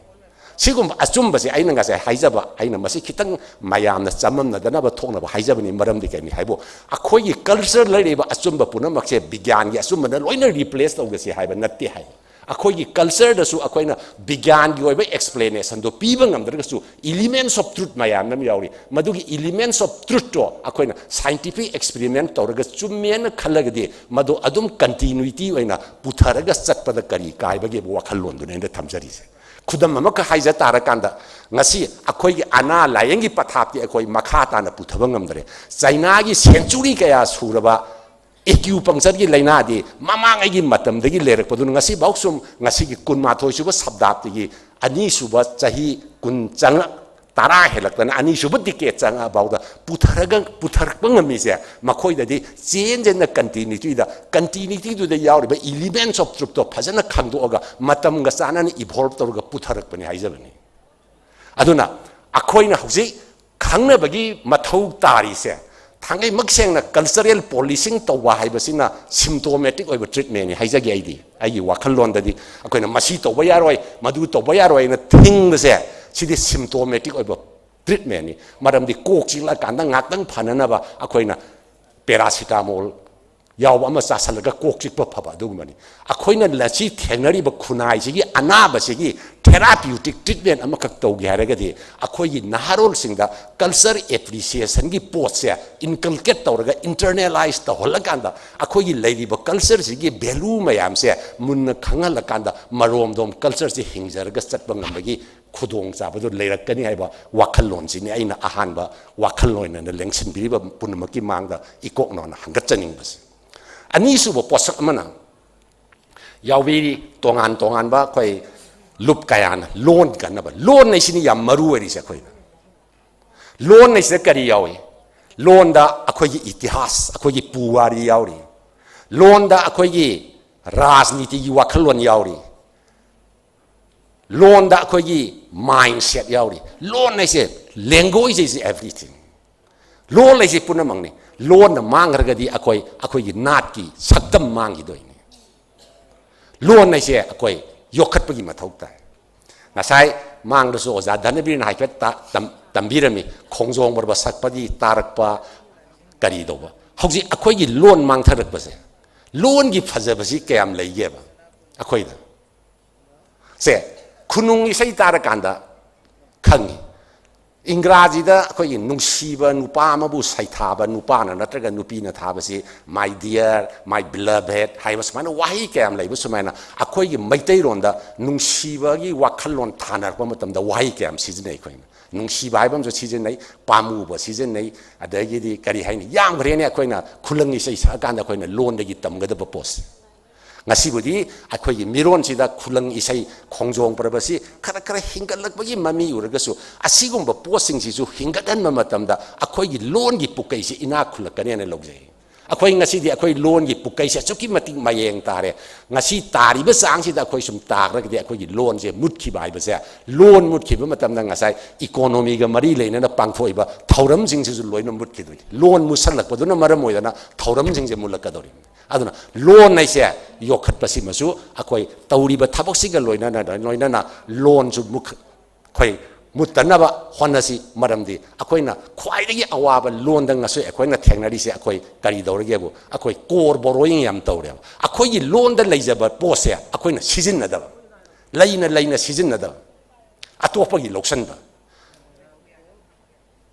ꯁꯤꯒꯨꯝꯕ ꯑꯆꯨꯝꯕꯁꯦ ꯑꯩꯅ ꯉꯁꯥꯏ ꯍꯥꯏꯖꯕ, ꯑꯩꯅ ꯃꯁꯤ ꯈꯤꯇꯪ ꯃꯌꯥꯝꯅ ꯆꯃꯝꯅꯗꯅꯕ ꯊꯣꯛꯅꯕ ꯍꯥꯏꯖꯕꯅꯤ꯫ ꯃꯔꯝꯗꯤ ꯀꯩꯅꯤ ꯍꯥꯏꯕꯨ, ꯑꯩꯈꯣꯏꯒꯤ culture ꯂꯩꯔꯤꯕ ꯑꯆꯨꯝꯕ ꯄꯨꯝꯅꯃꯛꯁꯦ ꯕꯤꯒ꯭ꯌꯥꯟꯒꯤ ꯑꯆꯨꯝꯕꯅ ꯂꯣꯏꯅ replace ꯇꯧꯒꯁꯤ ꯍꯥꯏꯕ ꯅꯠꯇꯦ ꯍꯥꯏ꯫ ꯑꯩꯈꯣꯏꯒꯤ cultureꯗꯁꯨ ꯑꯩꯈꯣꯏꯅ ꯕꯤꯒ꯭ꯌꯥꯟꯒꯤ ꯑꯣꯏꯕ explanationꯗꯣ ꯄꯤꯕ ꯉꯝꯗ꯭ꯔꯒꯁꯨ elements of truth ꯃꯌꯥꯝ ꯑꯃ ꯌꯥꯎꯔꯤ꯫ ꯃꯗꯨꯒꯤ elements of truthꯇꯣ ꯑꯩꯈꯣꯏꯅ scientific experiment ꯇꯧꯔꯒ ꯆꯨꯝꯃꯦꯅ ꯈꯜꯂꯒꯗꯤ ꯃꯗꯨ ꯑꯗꯨꯝ continuity ꯑꯣꯏꯅ ꯄꯨꯊꯔꯒ ꯆꯠꯄꯗ ꯀꯔꯤ ꯀꯥꯏꯕꯒꯦ ꯍꯥꯏꯕ ꯋꯥꯈꯜꯂꯣꯟꯗꯨꯅꯦ ꯑꯩꯅ ꯊꯝꯖꯔꯤꯁꯦ꯫ ꯈꯨꯗꯝ ꯑꯃꯈꯛ ꯍꯥꯏꯖ ꯇꯥꯔꯀꯥꯟꯗ, ꯉꯁꯤ ꯑꯩꯈꯣꯏꯒꯤ ꯑꯅꯥ ꯂꯥꯏꯌꯦꯡꯒꯤ ꯄꯊꯥꯞꯇꯤ ꯑꯩꯈꯣꯏ ꯃꯈꯥ ꯇꯥꯅ ꯄꯨꯊꯕ ꯉꯝꯗ꯭ꯔꯦ꯫ ꯆꯩꯅꯥꯒꯤ century ꯀꯌꯥ ꯁꯨꯔꯕ acupunctureꯒꯤ ꯂꯥꯏꯅꯥꯗꯤ ꯃꯃꯥꯡꯉꯩꯒꯤ ꯃꯇꯝꯗꯒꯤ ꯂꯩꯔꯛꯄꯗꯨꯅ ꯉꯁꯤꯐꯥꯎ ꯁꯨꯝ, ꯉꯁꯤꯒꯤ ꯀꯨꯟꯃꯥꯊꯣꯏ ꯁꯨꯕ ꯁꯕꯗꯥꯞꯇꯤꯒꯤ ꯑꯅꯤꯁꯨꯕ ꯆꯍꯤ ꯀꯨꯟ ꯆꯪꯉꯛ-, ꯇꯔꯥ ꯍꯦꯜꯂꯛꯇꯅ ꯑꯅꯤꯁꯨꯕ decade ꯆꯪꯉꯛꯑꯐꯥꯎꯗ ꯄꯨꯊꯔꯒ, ꯄꯨꯊꯔꯛꯄ ꯉꯝꯃꯤꯁꯦ ꯃꯈꯣꯏꯗꯗꯤ change and continuityꯗ, continuityꯗꯨꯗ ꯌꯥꯎꯔꯤꯕ elements of truthꯇꯣ ꯐꯖꯅ ꯈꯪꯗꯣꯛꯑꯒ ꯃꯇꯝꯒ ꯆꯥꯟꯅꯅ evolve ꯇꯧꯔꯒ ꯄꯨꯊꯔꯛꯄꯅꯤ ꯍꯥꯏꯖꯕꯅꯤ꯫ ꯑꯗꯨꯅ ꯑꯩꯈꯣꯏꯅ ꯍꯧꯖꯤꯛ ꯈꯪꯅꯕꯒꯤ ꯃꯊꯧ ꯇꯥꯔꯤꯁꯦ ꯊꯥꯡꯒꯩꯃꯛ ꯁꯦꯡꯅ cultural policing ꯇꯧꯕ ꯍꯥꯏꯕꯁꯤꯅ symptomatic ꯑꯣꯏꯕ treatmentꯅꯤ ꯍꯥꯏꯖꯒꯦ꯫ ꯑꯩꯗꯤ ꯑꯩꯒꯤ ꯋꯥꯈꯜꯂꯣꯟꯗꯗꯤ ꯑꯩꯈꯣꯏꯅ ꯃꯁꯤ ꯇꯧꯕ ꯌꯥꯔꯣꯏ, ꯃꯗꯨ ꯇꯧꯕ ꯌꯥꯔꯣꯏꯅ ꯊꯤꯡꯕꯁꯦ, ꯁꯤꯗꯤ symptomatic ꯑꯣꯏꯕ treatmentꯅꯤ꯫ ꯃꯔꯝꯗꯤ ꯀꯣꯛ ꯆꯤꯛꯂꯀꯥꯟꯗ ꯉꯥꯛꯇꯪ ꯐꯅꯅꯕ ꯑꯩꯈꯣꯏꯅ paracetamol ꯌꯥꯎꯕ ꯑꯃ ꯆꯥꯁꯤꯜꯂꯒ ꯀꯣꯛ ꯆꯤꯛꯄ ꯐꯕ ꯑꯗꯨꯒꯨꯝꯕꯅꯤ꯫ ꯑꯩꯈꯣꯏꯅ ꯉꯁꯤ ꯊꯦꯡꯅꯔꯤꯕ ꯈꯨꯟꯅꯥꯏꯁꯤꯒꯤ ꯑꯅꯥꯕꯁꯤꯒꯤ therapeutic treatment ꯑꯃꯈꯛ ꯇꯧꯒꯦ ꯍꯥꯏꯔꯒꯗꯤ, ꯑꯩꯈꯣꯏꯒꯤ ꯅꯍꯥꯔꯣꯜꯁꯤꯡꯗ culture appreciationꯒꯤ ꯄꯣꯠꯁꯦ inculcate ꯇꯧꯔꯒ, internalize ꯇꯧꯍꯜꯂꯀꯥꯟꯗ, ꯑꯩꯈꯣꯏꯒꯤ ꯂꯩꯔꯤꯕ cultureꯁꯤꯒꯤ value ꯃꯌꯥꯝꯁꯦ ꯃꯨꯟꯅ ꯈꯪꯍꯜꯂꯀꯥꯟꯗ, ꯃꯔꯣꯝꯗꯣꯝ cultureꯁꯦ ꯍꯤꯡꯖꯔꯒ ꯆꯠꯄ ꯉꯝꯕꯒꯤ ꯈꯨꯗꯣꯡꯆꯥꯕꯗꯨ ꯂꯩꯔꯛꯀꯅꯤ ꯍꯥꯏꯕ ꯋꯥꯈꯜꯂꯣꯟꯁꯤꯅꯤ ꯑꯩꯅ ꯑꯍꯥꯟꯕ ꯋꯥꯈꯜꯂꯣꯟ ꯑꯣꯏꯅ ꯂꯦꯡꯁꯤꯟꯕꯤꯔꯤꯕ ꯄꯨꯝꯅꯃꯛꯀꯤ ꯃꯥꯡꯗ ꯏꯀꯣꯛꯅꯣꯅ ꯍꯪꯒꯠꯆꯅꯤꯡꯕꯁꯦ꯫ ꯑꯅꯤꯁꯨꯕ ꯄꯣꯠꯁꯛ ꯑꯃꯅ, ꯌꯥꯎꯕꯤꯔꯤ ꯇꯣꯉꯥꯟ ꯇꯣꯉꯥꯟꯕ ꯑꯩꯈꯣꯏ ꯂꯨꯞ ꯀꯌꯥꯅ ꯂꯣꯟ ꯀꯟꯅꯕ꯫ ꯂꯣꯟ ꯍꯥꯏꯁꯤꯅꯤ ꯌꯥꯝ ꯃꯔꯨ ꯑꯣꯏꯔꯤꯁꯦ ꯑꯩꯈꯣꯏꯅ꯫ ꯂꯣꯟ ꯍꯥꯏꯁꯤꯗ ꯀꯔꯤ ꯌꯥꯎꯏ? ꯂꯣꯟꯗ ꯑꯩꯈꯣꯏꯒꯤ ꯏꯇꯤꯍꯥꯁ, ꯑꯩꯈꯣꯏꯒꯤ ꯄꯨꯋꯥꯔꯤ ꯌꯥꯎꯔꯤ꯫ ꯂꯣꯟꯗ ꯑꯩꯈꯣꯏꯒꯤ ꯔꯥꯖꯅꯤꯇꯤꯒꯤ ꯋꯥꯈꯜꯂꯣꯟ ꯌꯥꯎꯔꯤ꯫ ꯂꯣꯟꯗ ꯑꯩꯈꯣꯏꯒꯤ mindset ꯌꯥꯎꯔꯤ꯫ ꯂꯣꯟ ꯍꯥꯏꯁꯦ, language is everything꯫ ꯂꯣꯟ ꯍꯥꯏꯁꯦ ꯄꯨꯝꯅꯃꯛꯅꯤ꯫ ꯂꯣꯟꯅ ꯃꯥꯡꯈ꯭ꯔꯒꯗꯤ ꯑꯩꯈꯣꯏ, ꯑꯩꯈꯣꯏꯒꯤ ꯅꯥꯠꯀꯤ ꯁꯛꯇꯝ ꯃꯥꯡꯈꯤꯗꯣꯏꯅꯤ꯫ ꯂꯣꯟ ꯍꯥꯏꯁꯦ ꯑꯩꯈꯣꯏ ꯌꯣꯛꯈꯠꯄꯒꯤ ꯃꯊꯧ ꯇꯥꯏ꯫ ꯉꯁꯥꯏ ꯃꯥꯡꯗꯁꯨ ꯑꯣꯖꯥ ꯙꯅꯕꯤꯔꯅ ꯍꯥꯏꯐꯦꯠ ꯇ-, ꯇꯝ-, ꯇꯝꯕꯤꯔꯝꯃꯤ, ꯈꯣꯡꯖꯣꯝ ꯄꯔꯕ ꯁꯛꯄꯗꯤ ꯇꯥꯔꯛꯄ ꯀꯔꯤ ꯇꯧꯕ꯫ ꯍꯧꯖꯤꯛ ꯑꯩꯈꯣꯏꯒꯤ ꯂꯣꯟ ꯃꯥꯡꯊꯔꯛꯄꯁꯦ, ꯂꯣꯟꯒꯤ ꯐꯖꯕꯁꯤ ꯀꯌꯥꯝ ꯂꯩꯒꯦꯕ ꯑꯩꯈꯣꯏꯗ? ꯁꯦ, ꯈꯨꯅꯨꯡ ꯏꯁꯩ ꯇꯥꯔꯀꯥꯟꯗ ꯈꯪꯉꯤ꯫ ꯏꯪꯒ꯭ꯔꯥꯖꯤꯗ ꯑꯩꯈꯣꯏꯒꯤ ꯅꯨꯡꯁꯤꯕ ꯅꯨꯄꯥ ꯑꯃꯕꯨ ꯁꯩꯊꯥꯕ ꯅꯨꯄꯥꯅ ꯅꯠꯇ꯭ꯔꯒ ꯅꯨꯄꯤꯅ ꯊꯥꯕꯁꯤ "My dear", "My beloved" ꯍꯥꯏꯕ ꯁꯨꯃꯥꯏꯅ ꯋꯥꯍꯩ ꯀꯌꯥꯝ ꯂꯩꯕ ꯁꯨꯃꯥꯏꯅ, ꯑꯩꯈꯣꯏꯒꯤ ꯃꯩꯇꯩꯔꯣꯟꯗ ꯅꯨꯡꯁꯤꯕꯒꯤ ꯋꯥꯈꯜꯂꯣꯟ ꯊꯥꯅꯔꯛꯄ ꯃꯇꯝꯗ ꯋꯥꯍꯩ ꯀꯌꯥꯝ ꯁꯤꯖꯤꯟꯅꯩ ꯑꯩꯈꯣꯏꯅ꯫ ꯅꯨꯡꯁꯤꯕ ꯍꯥꯏꯕ ꯑꯃꯁꯨ ꯁꯤꯖꯤꯟꯅꯩ, ꯄꯥꯝꯃꯨꯕ ꯁꯤꯖꯤꯟꯅꯩ, ꯑꯗꯒꯤꯗꯤ ꯀꯔꯤ ꯍꯥꯏꯅꯤ, ꯌꯥꯝꯈ꯭ꯔꯦꯅꯦ ꯑꯩꯈꯣꯏꯅ ꯈꯨꯂꯪ ꯏꯁꯩ ꯁꯛꯑꯀꯥꯟꯗ ꯑꯩꯈꯣꯏꯅ ꯂꯣꯟꯗꯒꯤ ꯇꯝꯒꯗꯕ ꯄꯣꯠꯁꯦ꯫ ꯉꯁꯤꯕꯨꯗꯤ ꯑꯩꯈꯣꯏꯒꯤ ꯃꯤꯔꯣꯟꯁꯤꯗ ꯈꯨꯂꯪ ꯏꯁꯩ, ꯈꯣꯡꯖꯣꯝ ꯄꯔꯕꯁꯤ ꯈꯔ ꯈꯔ ꯍꯤꯡꯒꯠꯂꯛꯄꯒꯤ ꯃꯃꯤ ꯎꯔꯒꯁꯨ, ꯑꯁꯤꯒꯨꯝꯕ ꯄꯣꯠꯁꯤꯡꯁꯤꯁꯨ ꯍꯤꯡꯒꯠꯍꯟꯕ ꯃꯇꯝꯗ ꯑꯩꯈꯣꯏꯒꯤ ꯂꯣꯟꯒꯤ ꯄꯨꯀꯩꯁꯤ ꯏꯅꯥꯛ ꯈꯨꯜꯂꯛꯀꯅꯦꯅ ꯂꯧꯖꯩ꯫ ꯑꯩꯈꯣꯏ ꯉꯁꯤꯗꯤ ꯑꯩꯈꯣꯏ ꯂꯣꯟꯒꯤ ꯄꯨꯀꯩꯁꯦ ꯑꯁꯨꯛꯀꯤ ꯃꯇꯤꯛ ꯃꯌꯦꯡ ꯇꯥꯔꯦ꯫ ꯉꯁꯤ ꯇꯥꯔꯤꯕ ꯆꯥꯡꯁꯤꯗ ꯑꯩꯈꯣꯏ ꯁꯨꯝ ꯇꯥꯈ꯭ꯔꯒꯗꯤ ꯑꯩꯈꯣꯏꯒꯤ ꯂꯣꯟꯁꯦ ꯃꯨꯠꯈꯤꯕ ꯍꯥꯏꯕꯁꯦ, ꯂꯣꯟ ꯃꯨꯠꯈꯤꯕ ꯃꯇꯝꯗ ꯉꯁꯥꯏ ꯏꯀꯣꯅꯣꯃꯤꯒ ꯃꯔꯤ ꯂꯩꯅꯅ ꯄꯥꯡꯊꯣꯛꯏꯕ ꯊꯧꯔꯝꯁꯤꯡꯁꯤꯁꯨ ꯂꯣꯏꯅ ꯃꯨꯠꯈꯤꯗꯣꯏꯅꯤ꯫ ꯂꯣꯟ ꯃꯨꯠꯁꯜꯂꯛꯄꯗꯨꯅ ꯃꯔꯝ ꯑꯣꯏꯗꯅ ꯊꯧꯔꯝꯁꯤꯡꯁꯦ ꯃꯨꯠꯂꯛꯀꯗꯧꯔꯤꯕꯅꯤ꯫ ꯑꯗꯨꯅ ꯂꯣꯟ ꯍꯥꯏꯁꯦ ꯌꯣꯛꯈꯠꯄꯁꯤꯃꯁꯨ ꯑꯩꯈꯣꯏ ꯇꯧꯔꯤꯕ ꯊꯕꯛꯁꯤꯒ ꯂꯣꯏꯅꯅ, ꯂꯣꯏꯅꯅ ꯂꯣꯟꯁꯨ ꯃꯨꯠ-, ꯑꯩꯈꯣꯏ ꯃꯨꯠꯇꯅꯕ ꯍꯣꯠꯅꯁꯤ꯫ ꯃꯔꯝꯗꯤ ꯑꯩꯈꯣꯏꯅ ꯈ꯭ꯋꯥꯏꯗꯒꯤ ꯑꯋꯥꯕ ꯂꯣꯟꯗ ꯉꯁꯤ ꯑꯩꯈꯣꯏꯅ ꯊꯦꯡꯅꯔꯤꯁꯦ ꯑꯩꯈꯣꯏ ꯀꯔꯤ ꯇꯧꯔꯒꯦꯕꯨ, ꯑꯩꯈꯣꯏ core borrowing ꯌꯥꯝ ꯇꯧꯔꯦꯕ꯫ ꯑꯩꯈꯣꯏꯒꯤ ꯂꯣꯟꯗ ꯂꯩꯖꯕ ꯄꯣꯠꯁꯦ ꯑꯩꯈꯣꯏꯅ ꯁꯤꯖꯤꯟꯅꯗꯕ, ꯂꯩꯅ ꯂꯩꯅ ꯁꯤꯖꯤꯟꯅꯗꯕ, ꯑꯇꯣꯞꯄꯒꯤ ꯂꯧꯁꯟꯕ꯫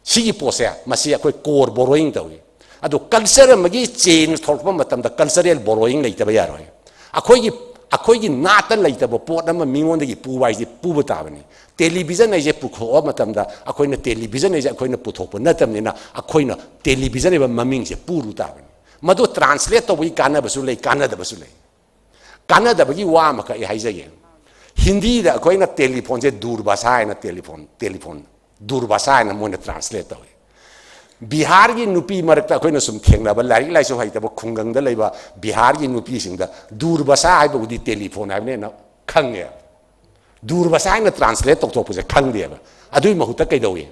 ꯁꯤꯒꯤ ꯄꯣꯠꯁꯦ, ꯃꯁꯤ ꯑꯩꯈꯣꯏ core borrowing ꯇꯧꯏ꯫ ꯑꯗꯣ culture ꯑꯃꯒꯤ change ꯊꯣꯛꯂꯛꯄ ꯃꯇꯝꯗ cultural borrowing ꯂꯩꯇꯕ ꯌꯥꯔꯣꯏ꯫ ꯑꯩꯈꯣꯏꯒꯤ, ꯑꯩꯈꯣꯏꯒꯤ ꯅꯥꯠꯇ ꯂꯩꯇꯕ ꯄꯣꯠ ꯑꯃ ꯃꯤꯉꯣꯟꯗꯒꯤ ꯄꯨꯕ ꯍꯥꯏꯁꯦ ꯄꯨꯕ ꯇꯥꯕꯅꯤ꯫ Television ꯍꯥꯏꯁꯦ ꯄꯨꯊꯣꯛꯄ ꯃꯇꯝꯗ ꯑꯩꯈꯣꯏꯅ television ꯍꯥꯏꯁꯦ ꯑꯩꯈꯣꯏꯅ ꯄꯨꯊꯣꯛꯄ ꯅꯠꯇꯕꯅꯤꯅ ꯑꯩꯈꯣꯏꯅ television ꯍꯥꯏꯕ ꯃꯃꯤꯡꯁꯦ ꯄꯨꯔꯨ ꯇꯥꯕꯅꯤ꯫ ꯃꯗꯨ translate ꯇꯧꯕꯒꯤ ꯀꯥꯟꯅꯕꯁꯨ ꯂꯩ, ꯀꯥꯟꯅꯗꯕꯁꯨ ꯂꯩ꯫ ꯀꯥꯟꯅꯗꯕꯒꯤ ꯋꯥ ꯑꯃꯈꯛ ꯑꯩ ꯍꯥꯏꯖꯒꯦ꯫ ꯍꯤꯟꯗꯤꯗ ꯑꯩꯈꯣꯏꯅ ꯇꯦꯂꯤꯐꯣꯟꯁꯦ ꯗꯨꯔꯕꯥꯁꯥ ꯍꯥꯏꯅ, ꯇꯦꯂꯤꯐꯣꯟ, ꯇꯦꯂꯤꯐꯣꯟ, ꯗꯨꯔꯕꯥꯁꯥ ꯍꯥꯏꯅ ꯃꯣꯏꯅ translate ꯇꯧꯏ꯫ ꯕꯤꯍꯥꯔꯒꯤ ꯅꯨꯄꯤ ꯃꯔꯛꯇ ꯑꯩꯈꯣꯏꯅ ꯁꯨꯝ ꯊꯦꯡꯅꯕ ꯂꯥꯏꯔꯤꯛ ꯂꯥꯏꯁꯨ ꯍꯩꯇꯕ ꯈꯨꯡꯒꯪꯗ ꯂꯩꯕ ꯕꯤꯍꯥꯔꯒꯤ ꯅꯨꯄꯤꯁꯤꯡꯗ ꯗꯨꯔꯕꯥꯁꯥ ꯍꯥꯏꯕꯕꯨꯗꯤ ꯇꯦꯂꯤꯐꯣꯟ ꯍꯥꯏꯕꯅꯦꯅ ꯈꯪꯉꯦ꯫ ꯗꯨꯔꯕꯥꯁꯥ ꯍꯥꯏꯅ translate ꯇꯧꯊꯣꯛꯄꯁꯦ ꯈꯪꯗꯦꯕ꯫ ꯑꯗꯨꯒꯤ ꯃꯍꯨꯠꯇ ꯀꯩꯗꯧꯏ?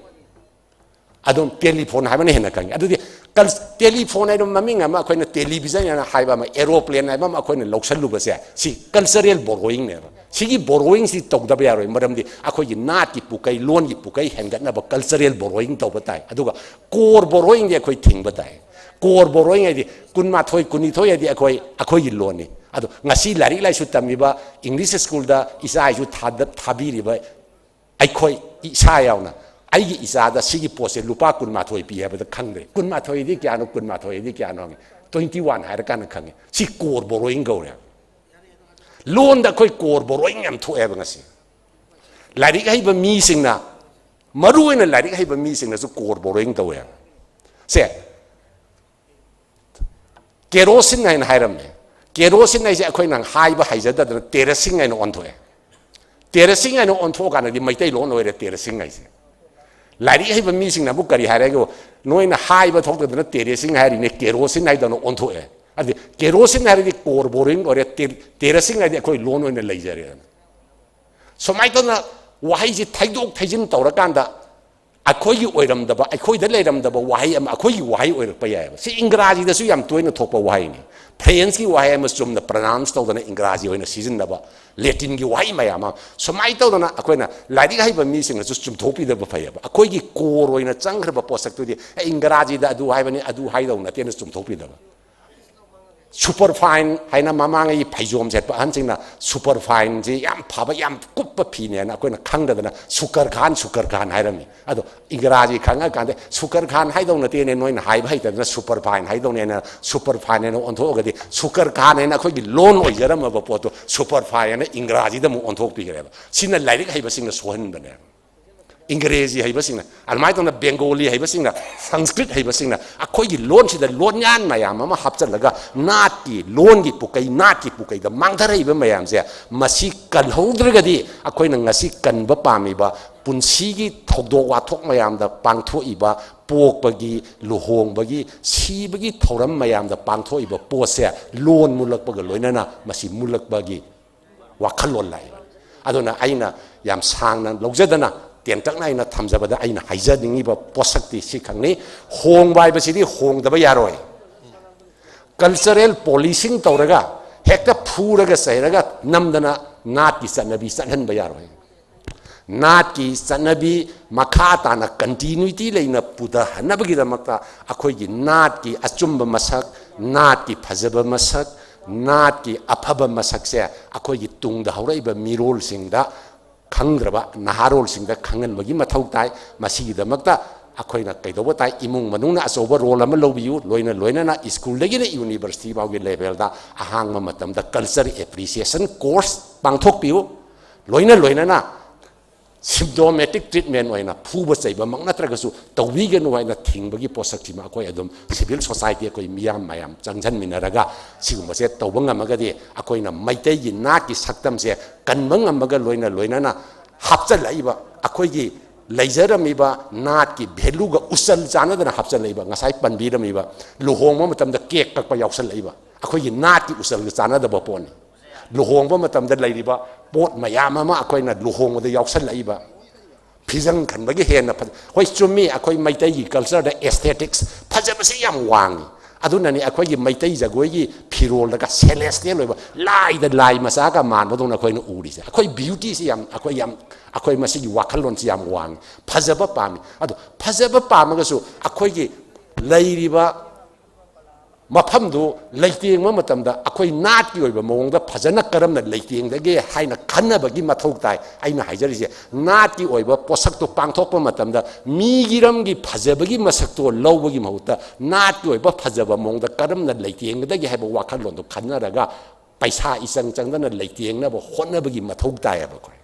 ꯑꯗꯨꯝ ꯇꯦꯂꯤꯐꯣꯟ ꯍꯥꯏꯕꯅ ꯍꯦꯟꯅ ꯈꯪꯉꯤ꯫ ꯑꯗꯨꯗꯤ ꯀꯜ-, ꯇꯦꯂꯤꯐꯣꯟ ꯍꯥꯏꯕ ꯃꯃꯤꯡ ꯑꯃ, ꯑꯩꯈꯣꯏꯅ television ꯍꯥꯏꯅ ꯍꯥꯏꯕ ꯑꯃ, aeroplane ꯍꯥꯏꯕ ꯑꯃ ꯑꯩꯈꯣꯏꯅ ꯂꯧꯁꯜꯂꯨꯕꯁꯦ, ꯁꯤ cultural borrowing ꯅꯦꯕ꯫ ꯁꯤꯒꯤ borrowing ꯁꯤ ꯇꯧꯗꯕ ꯌꯥꯔꯣꯏ, ꯃꯔꯝꯗꯤ ꯑꯩꯈꯣꯏꯒꯤ ꯅꯥꯠꯀꯤ ꯄꯨꯀꯩ, ꯂꯣꯟꯒꯤ ꯄꯨꯀꯩ ꯍꯦꯟꯒꯠꯅꯕ cultural borrowing ꯇꯧꯕ ꯇꯥꯏ꯫ ꯑꯗꯨꯒ core borrowing ꯗꯤ ꯑꯩꯈꯣꯏ ꯊꯤꯡꯕ ꯇꯥꯏ꯫ Core borrowing ꯍꯥꯏꯗꯤ ꯀꯨꯟꯃꯥꯊꯣꯏ, ꯀꯨꯟꯅꯤꯊꯣꯏ ꯍꯥꯏꯗꯤ ꯑꯩꯈꯣꯏ, ꯑꯩꯈꯣꯏꯒꯤ ꯂꯣꯟꯅꯤ꯫ ꯑꯗꯣ ꯉꯁꯤ ꯂꯥꯏꯔꯤꯛ ꯂꯥꯏꯁꯨ ꯇꯝꯃꯤꯕ English school ꯗ ꯏꯆꯥ ꯏꯁꯨ ꯊꯥꯗ-, ꯊꯥꯕꯤꯔꯤꯕ ꯑꯩꯈꯣꯏ ꯏꯁꯥ ꯌꯥꯎꯅ ꯑꯩꯒꯤ ꯏꯆꯥꯗ ꯁꯤꯒꯤ ꯄꯣꯠꯁꯦ ꯂꯨꯄꯥ ꯀꯨꯟꯃꯥꯊꯣꯏ ꯄꯤ ꯍꯥꯏꯕꯗ ꯈꯪꯗ꯭ꯔꯦ꯫ ꯀꯨꯟꯃꯥꯊꯣꯏꯗꯤ ꯀꯌꯥꯅꯣ, ꯀꯨꯟꯃꯥꯊꯣꯏꯗꯤ ꯀꯌꯥꯅꯣ ꯍꯪꯉꯤ꯫ Twenty one ꯍꯥꯏꯔꯀꯥꯟꯗ ꯈꯪꯉꯤ꯫ ꯁꯤ core borrowing ꯀꯧꯔꯦ꯫ ꯂꯣꯟꯗ ꯑꯩꯈꯣꯏ core borrowing ꯌꯥꯝ ꯊꯣꯛꯑꯦꯕ ꯉꯁꯤ꯫ ꯂꯥꯏꯔꯤꯛ ꯍꯩꯕ ꯃꯤꯁꯤꯡꯅ, ꯃꯔꯨ ꯑꯣꯏꯅ ꯂꯥꯏꯔꯤꯛ ꯍꯩꯕ ꯃꯤꯁꯤꯡꯅꯁꯨ core borrowing ꯇꯧꯋꯦ꯫ ꯁꯦ, ꯀꯦꯔꯣꯁꯤꯟ ꯍꯥꯏꯅ ꯍꯥꯏꯔꯝꯃꯦ꯫ ꯀꯦꯔꯣꯁꯤꯟ ꯍꯥꯏꯁꯦ ꯑꯩꯈꯣꯏꯅ ꯍꯥꯏꯕ ꯍꯩꯖꯗꯗꯅ ꯇꯦꯔꯁꯤꯡ ꯍꯥꯏꯅ ꯑꯣꯟꯊꯣꯛꯑꯦ꯫ ꯇꯦꯔꯁꯤꯡ ꯍꯥꯏꯅ ꯑꯣꯟꯊꯣꯛꯑꯀꯥꯟꯗꯗꯤ ꯃꯩꯇꯩꯂꯣꯟ ꯑꯣꯏꯔꯦ ꯇꯦꯔꯁꯤꯡ ꯍꯥꯏꯁꯦ꯫ ꯂꯥꯏꯔꯤꯛ ꯍꯩꯕ ꯃꯤꯁꯤꯡꯅ ꯑꯃꯨꯛ ꯀꯔꯤ ꯍꯥꯏꯔꯒꯦ? ꯅꯣꯏꯅ ꯍꯥꯏꯕ ꯊꯣꯛꯇꯗꯅ ꯇꯦꯔꯦꯁꯤꯡ ꯍꯥꯏꯔꯤꯅꯦ, ꯀꯦꯔꯣꯁꯤꯟ ꯍꯥꯏꯗꯅ ꯑꯣꯟꯊꯣꯛꯑꯦ꯫ ꯑꯗꯨꯗꯤ ꯀꯦꯔꯣꯁꯤꯟ ꯍꯥꯏꯔꯗꯤ core borrowing ꯑꯣꯏꯔꯦ, ꯇꯦ-, ꯇꯦꯔꯦꯁꯤꯡ ꯍꯥꯏꯗꯤ ꯑꯩꯈꯣꯏ loan ꯑꯣꯏꯅ ꯂꯩꯖꯔꯦꯗꯅ꯫ ꯁꯨꯃꯥꯏꯅ ꯇꯧꯗꯅ ꯋꯥꯍꯩꯁꯤ ꯊꯩꯗꯣꯛ ꯊꯩꯖꯤꯟ ꯇꯧꯔꯀꯥꯟꯗ ꯑꯩꯈꯣꯏꯒꯤ ꯑꯣꯏꯔꯝꯗꯕ, ꯑꯩꯈꯣꯏꯗ ꯂꯩꯔꯝꯗꯕ ꯋꯥꯍꯩ ꯑꯃ ꯑꯩꯈꯣꯏꯒꯤ ꯋꯥꯍꯩ ꯑꯣꯏꯔꯛꯄ ꯌꯥꯏꯑꯕ꯫ ꯁꯤ ꯏꯪꯒ꯭ꯔꯥꯖꯤꯗꯁꯨ ꯌꯥꯝ ꯇꯣꯏꯅ ꯊꯣꯛꯄ ꯋꯥꯍꯩꯅꯤ꯫ Frenchꯀꯤ ꯋꯥꯍꯩ ꯑꯃ ꯆꯨꯝꯅ pronounce ꯇꯧꯗꯅ ꯏꯪꯒ꯭ꯔꯥꯖꯤ ꯑꯣꯏꯅ ꯁꯤꯖꯤꯟꯅꯕ, Latinꯒꯤ ꯋꯥꯍꯩ ꯃꯌꯥꯝ ꯑꯃ꯫ ꯁꯨꯃꯥꯏꯅ ꯇꯧꯗꯅ ꯑꯩꯈꯣꯏꯅ ꯂꯥꯏꯔꯤꯛ ꯍꯩꯕ ꯃꯤꯁꯤꯡꯅꯁꯨ ꯆꯨꯝꯊꯣꯛꯄꯤꯗꯕ ꯐꯩꯌꯦꯕ꯫ ꯑꯩꯈꯣꯏꯒꯤ core ꯑꯣꯏꯅ ꯆꯪꯈ꯭ꯔꯕ ꯄꯣꯠꯁꯛꯇꯨꯗꯤ, "ꯑꯦ, ꯏꯪꯒ꯭ꯔꯥꯖꯤꯗ ꯑꯗꯨ ꯍꯥꯏꯕꯅꯤ, ꯑꯗꯨ ꯍꯥꯏꯗꯧ ꯅꯠꯇꯦꯅ" ꯆꯨꯝꯊꯣꯛꯄꯤꯗꯕ꯫ Superfine ꯍꯥꯏꯅ ꯃꯃꯥꯡꯉꯩ ꯐꯩꯖꯣꯝ ꯁꯦꯠꯄ ꯑꯍꯟꯁꯤꯡꯅ superfineꯁꯤ ꯌꯥꯝ ꯐꯕ, ꯌꯥꯝ ꯀꯨꯞꯄ ꯐꯤꯅꯦꯅ ꯑꯩꯈꯣꯏꯅ ꯈꯪꯗꯗꯅ ꯁꯨꯀꯔ ꯈꯥꯟ, ꯁꯨꯀꯔ ꯈꯥꯟ ꯍꯥꯏꯔꯝꯃꯤ꯫ ꯑꯗꯣ ꯏꯪꯒ꯭ꯔꯥꯖꯤ ꯈꯪꯉꯀꯥꯟꯗ ꯁꯨꯀꯔ ꯈꯥꯟ ꯍꯥꯏꯗꯧ ꯅꯠꯇꯦꯅꯦ, ꯅꯣꯏꯅ ꯍꯥꯏꯕ ꯍꯩꯇꯗꯅ superfine ꯍꯥꯏꯗꯧꯅꯦꯅ superfine ꯍꯥꯏꯅ ꯑꯣꯟꯊꯣꯛꯑꯒꯗꯤ ꯁꯨꯀꯔ ꯈꯥꯟ ꯍꯥꯏꯅ ꯑꯩꯈꯣꯏꯒꯤ loan ꯑꯣꯏꯖꯔꯝꯃꯕ ꯄꯣꯠꯇꯣ superfine ꯍꯥꯏꯅ ꯏꯪꯒ꯭ꯔꯥꯖꯤꯗ ꯑꯃꯨꯛ ꯑꯣꯟꯊꯣꯛꯄꯤꯈ꯭ꯔꯦꯕ꯫ ꯁꯤꯅ ꯂꯥꯏꯔꯤꯛ ꯍꯩꯕꯁꯤꯡꯅ ꯁꯣꯏꯍꯟꯕꯅꯦ꯫ ꯏꯪꯒ꯭ꯔꯦꯖꯤ ꯍꯩꯕꯁꯤꯡꯅ, ꯑꯗꯨꯃꯥꯏꯅ ꯇꯧꯅ ꯕꯦꯡꯒꯣꯂꯤ ꯍꯩꯕꯁꯤꯡꯅ, ꯁꯪꯁꯀ꯭ꯔꯤꯠ ꯍꯩꯕꯁꯤꯡꯅ ꯑꯩꯈꯣꯏꯒꯤ ꯂꯣꯟꯁꯤꯗ ꯂꯣꯟꯌꯥꯟ ꯃꯌꯥꯝ ꯑꯃ ꯍꯥꯞꯆꯤꯜꯂꯒ ꯅꯥꯠꯀꯤ, ꯂꯣꯟꯒꯤ ꯄꯨꯀꯩ, ꯅꯥꯠꯀꯤ ꯄꯨꯀꯩꯗ ꯃꯥꯡꯊꯔꯛꯏꯕ ꯃꯌꯥꯝꯁꯦ ꯃꯁꯤ ꯀꯜꯍꯧꯗ꯭ꯔꯒꯗꯤ ꯑꯩꯈꯣꯏꯅ ꯉꯁꯤ ꯀꯟꯕ ꯄꯥꯝꯃꯤꯕ ꯄꯨꯟꯁꯤꯒꯤ ꯊꯧꯗꯣꯛ ꯋꯥꯊꯣꯛ ꯃꯌꯥꯝꯗ ꯄꯥꯡꯊꯣꯛꯏꯕ ꯄꯣꯛꯄꯒꯤ, ꯂꯨꯍꯣꯡꯕꯒꯤ, ꯁꯤꯕꯒꯤ ꯊꯧꯔꯝ ꯃꯌꯥꯝꯗ ꯄꯥꯡꯊꯣꯛꯏꯕ ꯄꯣꯠꯁꯦ ꯂꯣꯟ ꯃꯨꯜꯂꯛꯄꯒ ꯂꯣꯏꯅꯅ ꯃꯁꯤ ꯃꯨꯜꯂꯛꯄꯒꯤ ꯋꯥꯈꯜꯂꯣꯟ ꯂꯥꯛꯏꯕꯅꯤ꯫ ꯑꯗꯨꯅ ꯑꯩꯅ ꯌꯥꯝ ꯁꯥꯡꯅ ꯂꯧꯖꯗꯅ ꯇꯦꯟꯇꯛꯅ ꯑꯩꯅ ꯊꯝꯖꯕꯗ ꯑꯩꯅ ꯍꯥꯏꯖꯅꯤꯡꯉꯤꯕ ꯄꯣꯠꯁꯛꯇꯤ ꯁꯤꯈꯛꯅꯤ꯫ ꯍꯣꯡꯕ ꯍꯥꯏꯕꯁꯤꯗꯤ ꯍꯣꯡꯗꯕ ꯌꯥꯔꯣꯏ꯫ Cultural policing ꯇꯧꯔꯒ ꯍꯦꯛꯇ ꯐꯨꯔꯒ ꯆꯩꯔꯒ ꯅꯝꯗꯅ ꯅꯥꯠꯀꯤ ꯆꯠꯅꯕꯤ ꯆꯠꯍꯟꯕ ꯌꯥꯔꯣꯏ꯫ ꯅꯥꯠꯀꯤ ꯆꯠꯅꯕꯤ ꯃꯈꯥ ꯇꯥꯅ continuity ꯂꯩꯅ ꯄꯨꯊꯍꯟꯅꯕꯒꯤꯗꯃꯛꯇ ꯑꯩꯈꯣꯏꯒꯤ ꯅꯥꯠꯀꯤ ꯑꯆꯨꯝꯕ ꯃꯁꯛ, ꯅꯥꯠꯀꯤ ꯐꯖꯕ ꯃꯁꯛ, ꯅꯥꯠꯀꯤ ꯑꯐꯕ ꯃꯁꯛꯁꯦ ꯑꯩꯈꯣꯏꯒꯤ ꯇꯨꯡꯗ ꯍꯧꯔꯛꯏꯕ ꯃꯤꯔꯣꯜꯁꯤꯡꯗ ꯈꯪꯗ꯭ꯔꯕ ꯅꯍꯥꯔꯣꯜꯁꯤꯡꯗ ꯈꯪꯍꯟꯕꯒꯤ ꯃꯊꯧ ꯇꯥꯏ꯫ ꯃꯁꯤꯒꯤꯗꯃꯛꯇ ꯑꯩꯈꯣꯏꯅ ꯀꯩꯗꯧꯕ ꯇꯥꯏ? ꯏꯃꯨꯡ ꯃꯅꯨꯡꯅ ꯑꯆꯧꯕ role ꯑꯃ ꯂꯧꯕꯤꯌꯨ꯫ ꯂꯣꯏꯅ ꯂꯣꯏꯅꯅ ꯁ꯭ꯀꯨꯜꯗꯒꯤꯅ university ꯐꯥꯎꯒꯤ levelꯗ ꯑꯍꯥꯡꯕ ꯃꯇꯝꯗ culture appreciation course ꯄꯥꯡꯊꯣꯛꯄꯤꯌꯨ꯫ ꯂꯣꯏꯅ ꯂꯣꯏꯅꯅ symptomatic treatment ꯑꯣꯏꯅ ꯐꯨꯕ ꯆꯩꯕꯃꯛ ꯅꯠꯇ꯭ꯔꯒꯁꯨ ꯇꯧꯕꯤꯒꯅꯨ ꯍꯥꯏꯅ ꯊꯤꯡꯕꯒꯤ ꯄꯣꯠꯁꯛꯁꯤꯃ ꯑꯩꯈꯣꯏ ꯑꯗꯨꯝ civil society ꯑꯩꯈꯣꯏ ꯃꯤꯌꯥꯝ ꯃꯌꯥꯝ ꯆꯪꯁꯤꯟꯃꯤꯟꯅꯔꯒ ꯁꯤꯒꯨꯝꯕꯁꯦ ꯇꯧꯕ ꯉꯝꯃꯒꯗꯤ ꯑꯩꯈꯣꯏꯅ ꯃꯩꯇꯩꯒꯤ ꯅꯥꯠꯀꯤ ꯁꯛꯇꯝꯁꯦ ꯀꯟꯕ ꯉꯝꯕꯒ ꯂꯣꯏꯅ ꯂꯣꯏꯅꯅ ꯍꯥꯞꯆꯤꯜꯂꯛꯏꯕ ꯑꯩꯈꯣꯏꯒꯤ ꯂꯩꯖꯔꯝꯃꯤꯕ ꯅꯥꯠꯀꯤ ꯚꯦꯂꯨꯒ ꯎꯆꯜ ꯆꯥꯟꯅꯗꯅ ꯍꯥꯞꯆꯜꯂꯛꯏꯕ, ꯉꯁꯥꯏ ꯄꯟꯕꯤꯔꯝꯃꯤꯕ ꯂꯨꯍꯣꯡꯕ ꯃꯇꯝꯗ ꯀꯦꯛ ꯀꯛꯄ ꯌꯥꯎꯁꯜꯂꯛꯏꯕ, ꯑꯩꯈꯣꯏꯒꯤ ꯅꯥꯠꯀꯤ ꯎꯆꯜꯒ ꯆꯥꯟꯅꯗꯕ ꯄꯣꯠꯅꯤ꯫ ꯂꯨꯍꯣꯡꯕ ꯃꯇꯝꯗ ꯂꯩꯔꯤꯕ ꯄꯣꯠ ꯃꯌꯥꯝ ꯑꯃ ꯑꯩꯈꯣꯏꯅ ꯂꯨꯍꯣꯡꯕꯗ ꯌꯥꯎꯁꯜꯂꯛꯏꯕ, ꯐꯤꯖꯪ ꯈꯟꯕꯒꯤ ꯍꯦꯟꯅ ꯐꯖ-, ꯍꯣꯏ, ꯆꯨꯝꯃꯤ, ꯑꯩꯈꯣꯏ ꯃꯩꯇꯩꯒꯤ ꯀꯜꯆꯔꯗ ꯑꯦꯁꯊꯦꯇꯤꯛꯁ ꯐꯖꯕꯁꯤ ꯌꯥꯝ ꯋꯥꯡꯉꯤ꯫ ꯑꯗꯨꯅꯅꯤ ꯑꯩꯈꯣꯏꯒꯤ ꯃꯩꯇꯩ ꯖꯒꯣꯏꯒꯤ ꯐꯤꯔꯣꯜꯗꯒ ꯁꯦꯂꯦꯁꯇꯤꯌꯦꯜ ꯑꯣꯏꯕ ꯂꯥꯏꯗ ꯂꯥꯏ ꯃꯆꯥꯒ ꯃꯥꯟꯕꯗꯧꯅ ꯑꯩꯈꯣꯏꯅ ꯎꯔꯤꯁꯦ꯫ ꯑꯩꯈꯣꯏ ꯕ꯭ꯌꯨꯇꯤꯁꯤ ꯌꯥꯝ, ꯑꯩꯈꯣꯏ ꯌꯥꯝ, ꯑꯩꯈꯣꯏ ꯃꯁꯤꯒꯤ ꯋꯥꯈꯜꯂꯣꯟꯁꯤ ꯌꯥꯝ ꯋꯥꯡꯉꯤ꯫ ꯐꯖꯕ ꯄꯥꯝꯃꯤ꯫ ꯑꯗꯣ ꯐꯖꯕ ꯄꯥꯝꯃꯒꯁꯨ ꯑꯩꯈꯣꯏꯒꯤ ꯂꯩꯔꯤꯕ ꯃꯐꯝꯗꯨ ꯂꯩꯇꯦꯡꯕ ꯃꯇꯝꯗ ꯑꯩꯈꯣꯏ ꯅꯥꯠꯀꯤ ꯑꯣꯏꯕ ꯃꯑꯣꯡꯗ ꯐꯖꯅ ꯀꯔꯝꯅ ꯂꯩꯇꯦꯡꯗꯒꯦ ꯍꯥꯏꯅ ꯈꯟꯅꯕꯒꯤ ꯃꯊꯧ ꯇꯥꯏ꯫ ꯑꯩꯅ ꯍꯥꯏꯖꯔꯤꯁꯦ, ꯅꯥꯠꯀꯤ ꯑꯣꯏꯕ ꯄꯣꯠꯁꯛꯇꯣ ꯄꯥꯡꯊꯣꯛꯄ ꯃꯇꯝꯗ ꯃꯤꯒꯤ ꯏꯔꯝꯒꯤ ꯐꯖꯕꯒꯤ ꯃꯁꯛꯇꯣ ꯂꯧꯕꯒꯤ ꯃꯍꯨꯠꯇ ꯅꯥꯠꯀꯤ ꯑꯣꯏꯕ ꯐꯖꯕ ꯃꯑꯣꯡꯗ ꯀꯔꯝꯅ ꯂꯩꯇꯦꯡꯒꯗꯒꯦ ꯍꯥꯏꯕ ꯋꯥꯈꯜꯂꯣꯟꯗꯣ ꯈꯟꯅꯔꯒ ꯄꯩꯁꯥ ꯏꯆꯪ ꯆꯪꯗꯅ ꯂꯩꯇꯦꯡꯅꯕ ꯍꯣꯠꯅꯕꯒꯤ ꯃꯊꯧ ꯇꯥꯏꯌꯦꯕ ꯑꯩꯈꯣꯏ꯫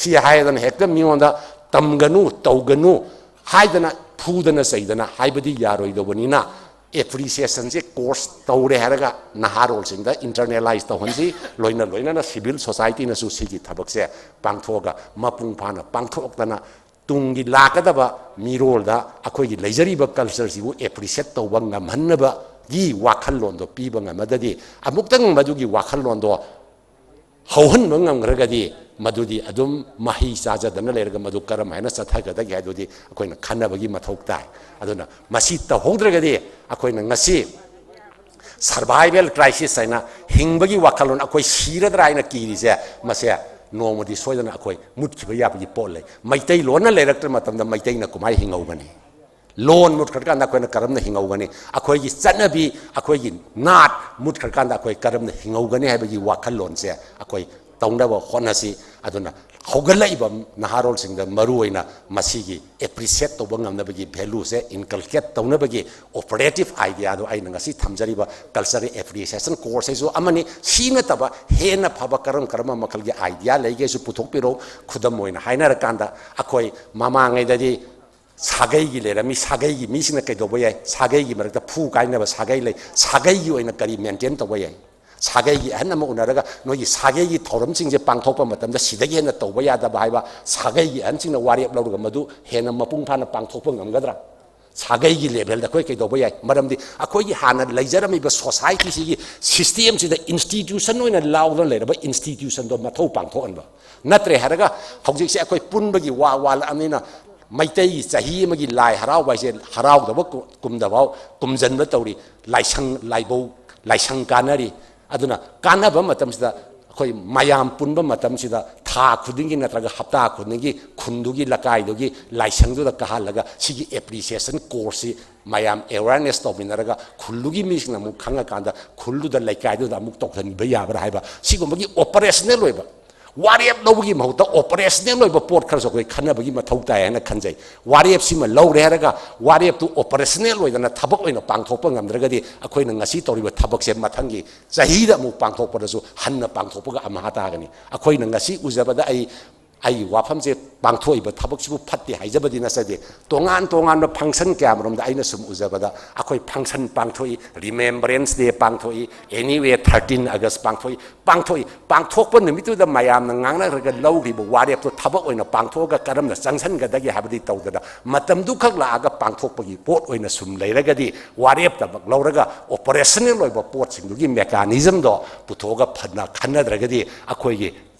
ꯁꯤ ꯍꯥꯏꯗꯅ ꯍꯦꯛꯇ ꯃꯤꯉꯣꯟꯗ ꯇꯝꯒꯅꯨ, ꯇꯧꯒꯅꯨ ꯍꯥꯏꯗꯅ ꯐꯨꯗꯅ ꯆꯩꯗꯅ ꯍꯥꯏꯕꯗꯤ ꯌꯥꯔꯣꯏꯗꯧꯕꯅꯤꯅ, ꯑꯦꯄ꯭ꯔꯤꯁꯤꯌꯦꯁꯟꯁꯦ ꯀꯣꯔꯁ ꯇꯧꯔꯦ ꯍꯥꯏꯔꯒ ꯅꯍꯥꯔꯣꯜꯁꯤꯡꯗ ꯏꯟꯇꯔꯅꯦꯂꯥꯏꯁ ꯇꯧꯍꯟꯁꯤ꯫ ꯂꯣꯏꯅ ꯂꯣꯏꯅꯅ ꯁꯤꯚꯤꯜ ꯁꯣꯁꯥꯏꯇꯤꯅꯁꯨ ꯁꯤꯒꯤ ꯊꯕꯛꯁꯦ ꯄꯥꯡꯊꯣꯛꯑꯒ ꯃꯄꯨꯡ ꯐꯥꯅ ꯄꯥꯡꯊꯣꯛꯇꯅ ꯇꯨꯡꯒꯤ ꯂꯥꯛꯀꯗꯕ ꯃꯤꯔꯣꯜꯗ ꯑꯩꯈꯣꯏꯒꯤ ꯂꯩꯖꯔꯤꯕ ꯀꯜꯆꯔꯁꯤꯕꯨ ꯑꯦꯄ꯭ꯔꯤꯁꯤꯌꯦꯠ ꯇꯧꯕ ꯉꯝꯍꯟꯅꯕꯒꯤ ꯋꯥꯈꯜꯂꯣꯟꯗꯣ ꯄꯤꯕ ꯉꯝꯃꯗꯗꯤ, ꯑꯃꯨꯛꯇꯪ ꯃꯗꯨꯒꯤ ꯋꯥꯈꯜꯂꯣꯟꯗꯣ ꯍꯧꯍꯟꯕ ꯉꯝꯈ꯭ꯔꯒꯗꯤ ꯃꯗꯨꯗꯤ ꯑꯗꯨꯝ ꯃꯍꯩ ꯆꯥꯖꯗꯅ ꯂꯩꯔꯒ ꯃꯗꯨ ꯀꯔꯝ ꯍꯥꯏꯅ ꯆꯠꯊꯒꯗꯒꯦ ꯍꯥꯏꯗꯨꯗꯤ ꯑꯩꯈꯣꯏꯅ ꯈꯟꯅꯕꯒꯤ ꯃꯊꯧ ꯇꯥꯏ꯫ ꯑꯗꯨꯅ ꯃꯁꯤ ꯇꯧꯍꯧꯗ꯭ꯔꯒꯗꯤ ꯑꯩꯈꯣꯏꯅ ꯉꯁꯤ ꯁꯔꯚꯥꯏꯚꯦꯜ ꯀ꯭ꯔꯥꯏꯁꯤꯁ ꯍꯥꯏꯅ ꯍꯤꯡꯕꯒꯤ ꯋꯥꯈꯜꯂꯣꯟ, ꯑꯩꯈꯣꯏ ꯁꯤꯔꯗ꯭ꯔꯥ ꯍꯥꯏꯅ ꯀꯤꯔꯤꯁꯦ, ꯃꯁꯦ ꯅꯣꯡꯃꯗꯤ ꯁꯣꯏꯗꯅ ꯑꯩꯈꯣꯏ ꯃꯨꯠꯈꯤꯕ ꯌꯥꯕꯒꯤ ꯄꯣꯠ ꯂꯩ꯫ ꯃꯩꯇꯩꯂꯣꯟꯅ ꯂꯩꯔꯛꯇ꯭ꯔ ꯃꯇꯝꯗ ꯃꯩꯇꯩꯅ ꯀꯃꯥꯏꯅ ꯍꯤꯡꯍꯧꯒꯅꯤ? ꯂꯣꯟ ꯃꯨꯠꯈ꯭ꯔꯀꯥꯟꯗ ꯑꯩꯈꯣꯏꯅ ꯀꯔꯝꯅ ꯍꯤꯡꯍꯧꯒꯅꯤ? ꯑꯩꯈꯣꯏꯒꯤ ꯆꯠꯅꯕꯤ, ꯑꯩꯈꯣꯏꯒꯤ ꯅꯥꯠ ꯃꯨꯠꯈ꯭ꯔꯀꯥꯟꯗ ꯑꯩꯈꯣꯏ ꯀꯔꯝꯅ ꯍꯤꯡꯍꯧꯒꯅꯤ ꯍꯥꯏꯕꯒꯤ ꯋꯥꯈꯜꯂꯣꯟꯁꯦ ꯑꯩꯈꯣꯏ ꯇꯧꯅꯕ ꯍꯣꯠꯅꯁꯤ꯫ ꯑꯗꯨꯅ ꯍꯧꯒꯠꯂꯛꯏꯕ ꯅꯍꯥꯔꯣꯜꯁꯤꯡꯗ ꯃꯔꯨꯑꯣꯏꯅ ꯃꯁꯤꯒꯤ ꯑꯦꯄ꯭ꯔꯤꯁꯤꯌꯦꯠ ꯇꯧꯕ ꯉꯝꯅꯕꯒꯤ, ꯚꯦꯂꯨꯁꯦ ꯏꯟꯀꯜꯀꯦꯠ ꯇꯧꯅꯕꯒꯤ ꯑꯣꯄꯔꯦꯇꯤꯞ ꯑꯥꯏꯗꯤꯌꯥꯗꯣ ꯑꯩꯅ ꯉꯁꯤ ꯊꯝꯖꯔꯤꯕ ꯀꯜꯆꯔꯦꯜ ꯑꯦꯄ꯭ꯔꯤꯁꯤꯌꯦꯁꯟ ꯀꯣꯔꯁ ꯍꯥꯏꯁꯨ ꯑꯃꯅꯤ꯫ ꯁꯤ ꯅꯠꯇꯕ ꯍꯦꯟꯅ ꯐꯕ ꯀꯔꯝ ꯀꯔꯝꯕ ꯃꯈꯜꯒꯤ ꯑꯥꯏꯗꯤꯌꯥ ꯂꯩꯒꯦꯁꯨ ꯄꯨꯊꯣꯛꯄꯤꯔꯛꯎ꯫ ꯈꯨꯗꯝ ꯑꯣꯏꯅ ꯍꯥꯏꯅꯔꯀꯥꯟꯗ, ꯑꯩꯈꯣꯏ ꯃꯃꯥꯡꯉꯩꯗꯗꯤ ꯁꯥꯒꯩꯒꯤ ꯂꯩꯔꯝꯃꯤ꯫ ꯁꯥꯒꯩꯒꯤ ꯃꯤꯁꯤꯡꯅ ꯀꯩꯗꯧꯕ ꯌꯥꯏ? ꯁꯥꯒꯩꯒꯤ ꯃꯔꯛꯇ ꯐꯨ ꯀꯥꯏꯅꯕ ꯁꯥꯒꯩ ꯂꯩ꯫ ꯁꯥꯒꯩꯒꯤ ꯑꯣꯏꯅ ꯀꯔꯤ ꯃꯦꯟꯇꯦꯟ ꯇꯧꯕ ꯌꯥꯏ? ꯁꯥꯒꯩꯒꯤ ꯑꯍꯟ ꯑꯃ ꯎꯅꯔꯒ ꯅꯣꯏꯒꯤ ꯁꯥꯒꯩꯒꯤ ꯊꯧꯔꯝꯁꯤꯡꯁꯦ ꯄꯥꯡꯊꯣꯛꯄ ꯃꯇꯝꯗ ꯁꯤꯗꯒꯤ ꯍꯦꯟꯅ ꯇꯧꯕ ꯌꯥꯗꯕ ꯍꯥꯏꯕ ꯁꯥꯒꯩꯒꯤ ꯑꯍꯟꯁꯤꯡꯅ ꯋꯥꯔꯦꯞ ꯂꯧꯔꯒ ꯃꯗꯨ ꯍꯦꯟꯅ ꯃꯄꯨꯡ ꯐꯥꯅ ꯄꯥꯡꯊꯣꯛꯄ ꯉꯝꯒꯗ꯭ꯔꯥ? ꯁꯥꯒꯩꯒꯤ ꯂꯦꯚꯦꯜꯗ ꯑꯩꯈꯣꯏ ꯀꯩꯗꯧꯕ ꯌꯥꯏ? ꯃꯔꯝꯗꯤ ꯑꯩꯈꯣꯏꯒꯤ ꯍꯥꯟꯅ ꯂꯩꯖꯔꯝꯃꯤꯕ ꯁꯣꯁꯥꯏꯇꯤꯁꯤꯒꯤ ꯁꯤꯁꯇꯦꯝꯁꯤꯗ ꯏꯟꯁꯇꯤꯇ꯭ꯌꯨꯁꯟ ꯑꯣꯏꯅ ꯂꯥꯎꯗꯅ ꯂꯩꯔꯕ ꯏꯟꯁꯇꯤꯇ꯭ꯌꯨꯁꯟꯗꯣ ꯃꯊꯧ ꯄꯥꯡꯊꯣꯛꯍꯟꯕ ꯅꯠꯇ꯭ꯔꯦ ꯍꯥꯏꯔꯒ ꯍꯧꯖꯤꯛꯁꯦ ꯑꯩꯈꯣꯏ ꯄꯨꯟꯕꯒꯤ ꯋꯥ ꯋꯥꯠꯂꯛꯑꯕꯅꯤꯅ ꯃꯩꯇꯩꯒꯤ ꯆꯍꯤ ꯑꯃꯒꯤ ꯂꯥꯏ ꯍꯔꯥꯎꯕ ꯍꯥꯏꯁꯦ ꯍꯔꯥꯎꯗꯕ ꯀꯨ-, ꯀꯨꯝꯗꯐꯥꯎ ꯀꯨꯝꯖꯟꯕ ꯇꯧꯔꯤ꯫ ꯂꯥꯏꯁꯪ, ꯂꯥꯏꯕꯧ, ꯂꯥꯏꯁꯪ ꯀꯥꯟꯅꯔꯤ꯫ ꯑꯗꯨꯅ ꯀꯥꯟꯅꯕ ꯃꯇꯝꯁꯤꯗ ꯑꯩꯈꯣꯏ ꯃꯌꯥꯝ ꯄꯨꯟꯕ ꯃꯇꯝꯁꯤꯗ ꯊꯥ ꯈꯨꯗꯤꯡꯒꯤ ꯅꯠꯇ꯭ꯔꯒ ꯍꯞꯇꯥ ꯈꯨꯗꯤꯡꯒꯤ ꯈꯨꯟꯗꯨꯒꯤ, ꯂꯩꯀꯥꯏꯗꯨꯒꯤ ꯂꯥꯏꯁꯪꯗꯨꯗ ꯀꯥꯍꯜꯂꯒ ꯁꯤꯒꯤ ꯑꯦꯄ꯭ꯔꯤꯁꯤꯌꯦꯁꯟ ꯀꯣꯔꯁꯁꯤ ꯃꯌꯥꯝ ꯑꯦꯋꯦꯔꯅꯦꯁ ꯇꯧꯃꯤꯟꯅꯔꯒ ꯈꯨꯜꯗꯨꯒꯤ ꯃꯤꯁꯤꯡꯅ ꯑꯃꯨꯛ ꯈꯪꯉꯀꯥꯟꯗ ꯈꯨꯜꯗꯨꯗ, ꯂꯩꯀꯥꯏꯗꯨꯗ ꯑꯃꯨꯛ ꯇꯧꯊꯟꯕ ꯌꯥꯕ꯭ꯔꯥ ꯍꯥꯏꯕ ꯁꯤꯒꯨꯝꯕꯒꯤ ꯑꯣꯄꯔꯦꯁꯅꯦꯜ ꯑꯣꯏꯕ ꯋꯥꯔꯦꯞ ꯂꯧꯕꯒꯤ ꯃꯍꯨꯠꯇ ꯑꯣꯄꯔꯦꯁꯅꯦꯜ ꯑꯣꯏꯕ ꯄꯣꯠ ꯈꯔꯁꯨ ꯑꯩꯈꯣꯏ ꯈꯟꯅꯕꯒꯤ ꯃꯊꯧ ꯇꯥꯏ ꯍꯥꯏꯅ ꯈꯟꯖꯩ꯫ ꯋꯥꯔꯦꯞꯁꯤꯃ ꯂꯧꯔꯦ ꯍꯥꯏꯔꯒ ꯋꯥꯔꯦꯞꯇꯨ ꯑꯣꯄꯔꯦꯁꯅꯦꯜ ꯑꯣꯏꯗꯅ ꯊꯕꯛ ꯑꯣꯏꯅ ꯄꯥꯡꯊꯣꯛꯄ ꯉꯝꯗ꯭ꯔꯒꯗꯤ ꯑꯩꯈꯣꯏꯅ ꯉꯁꯤ ꯇꯧꯔꯤꯕ ꯊꯕꯛꯁꯦ ꯃꯊꯪꯒꯤ ꯆꯍꯤꯗ ꯑꯃꯨꯛ ꯄꯥꯡꯊꯣꯛꯄꯗꯁꯨ ꯍꯟꯅ ꯄꯥꯡꯊꯣꯛꯄꯒ ꯑꯃꯍꯥ ꯇꯥꯒꯅꯤ꯫ ꯑꯩꯈꯣꯏꯅ ꯉꯁꯤ ꯎꯖꯕꯗ ꯑꯩ, ꯑꯩꯒꯤ ꯋꯥꯐꯝꯁꯦ ꯄꯥꯡꯊꯣꯛꯏꯕ ꯊꯕꯛꯁꯤꯕꯨ ꯐꯠꯇꯦ ꯍꯥꯏꯖꯕꯗꯤ ꯅꯠꯆꯗꯦ꯫ ꯇꯣꯉꯥꯟ ꯇꯣꯉꯥꯟꯕ ꯐꯪꯁꯟ ꯀꯌꯥꯃꯔꯣꯝꯗ ꯑꯩꯅ ꯁꯨꯝ ꯎꯖꯕꯗ ꯑꯩꯈꯣꯏ ꯐꯪꯁꯟ ꯄꯥꯡꯊꯣꯛꯏ, ꯔꯤꯃꯦꯝꯕ꯭ꯔꯦꯟꯁ ꯗꯦ ꯄꯥꯡꯊꯣꯛꯏ, ꯑꯦꯅꯤꯋꯦ ꯊꯥꯔꯇꯤꯟ ꯑꯒꯁ ꯄꯥꯡꯊꯣꯛꯏ, ꯄꯥꯡꯊꯣꯛꯏ꯫ ꯄꯥꯡꯊꯣꯛꯄ ꯅꯨꯃꯤꯠꯇꯨꯗ ꯃꯌꯥꯝꯅ ꯉꯥꯡꯅꯔꯒ ꯂꯧꯈꯤꯕ ꯋꯥꯔꯦꯞꯇꯣ ꯊꯕꯛ ꯑꯣꯏꯅ ꯄꯥꯡꯊꯣꯛꯑꯒ ꯀꯔꯝꯅ ꯆꯪꯁꯤꯟꯒꯗꯒꯦ ꯍꯥꯏꯕꯗꯤ ꯇꯧꯗꯅ ꯃꯇꯝꯗꯨꯈꯛ ꯂꯥꯛꯑꯒ ꯄꯥꯡꯊꯣꯛꯄꯒꯤ ꯄꯣꯠ ꯑꯣꯏꯅ ꯁꯨꯝ ꯂꯩꯔꯒꯗꯤ ꯋꯥꯔꯦꯞꯇꯃꯛ ꯂꯧꯔꯒ ꯑꯣꯄꯔꯦꯁꯅꯦꯜ ꯑꯣꯏꯕ ꯄꯣꯠꯁꯤꯡꯗꯨꯒꯤ ꯃꯦꯀꯥꯅꯤꯖꯝꯗꯣ ꯄꯨꯊꯣꯛꯑꯒ ꯐꯅ ꯈꯟꯅꯗ꯭ꯔꯒꯗꯤ ꯑꯩꯈꯣꯏꯒꯤ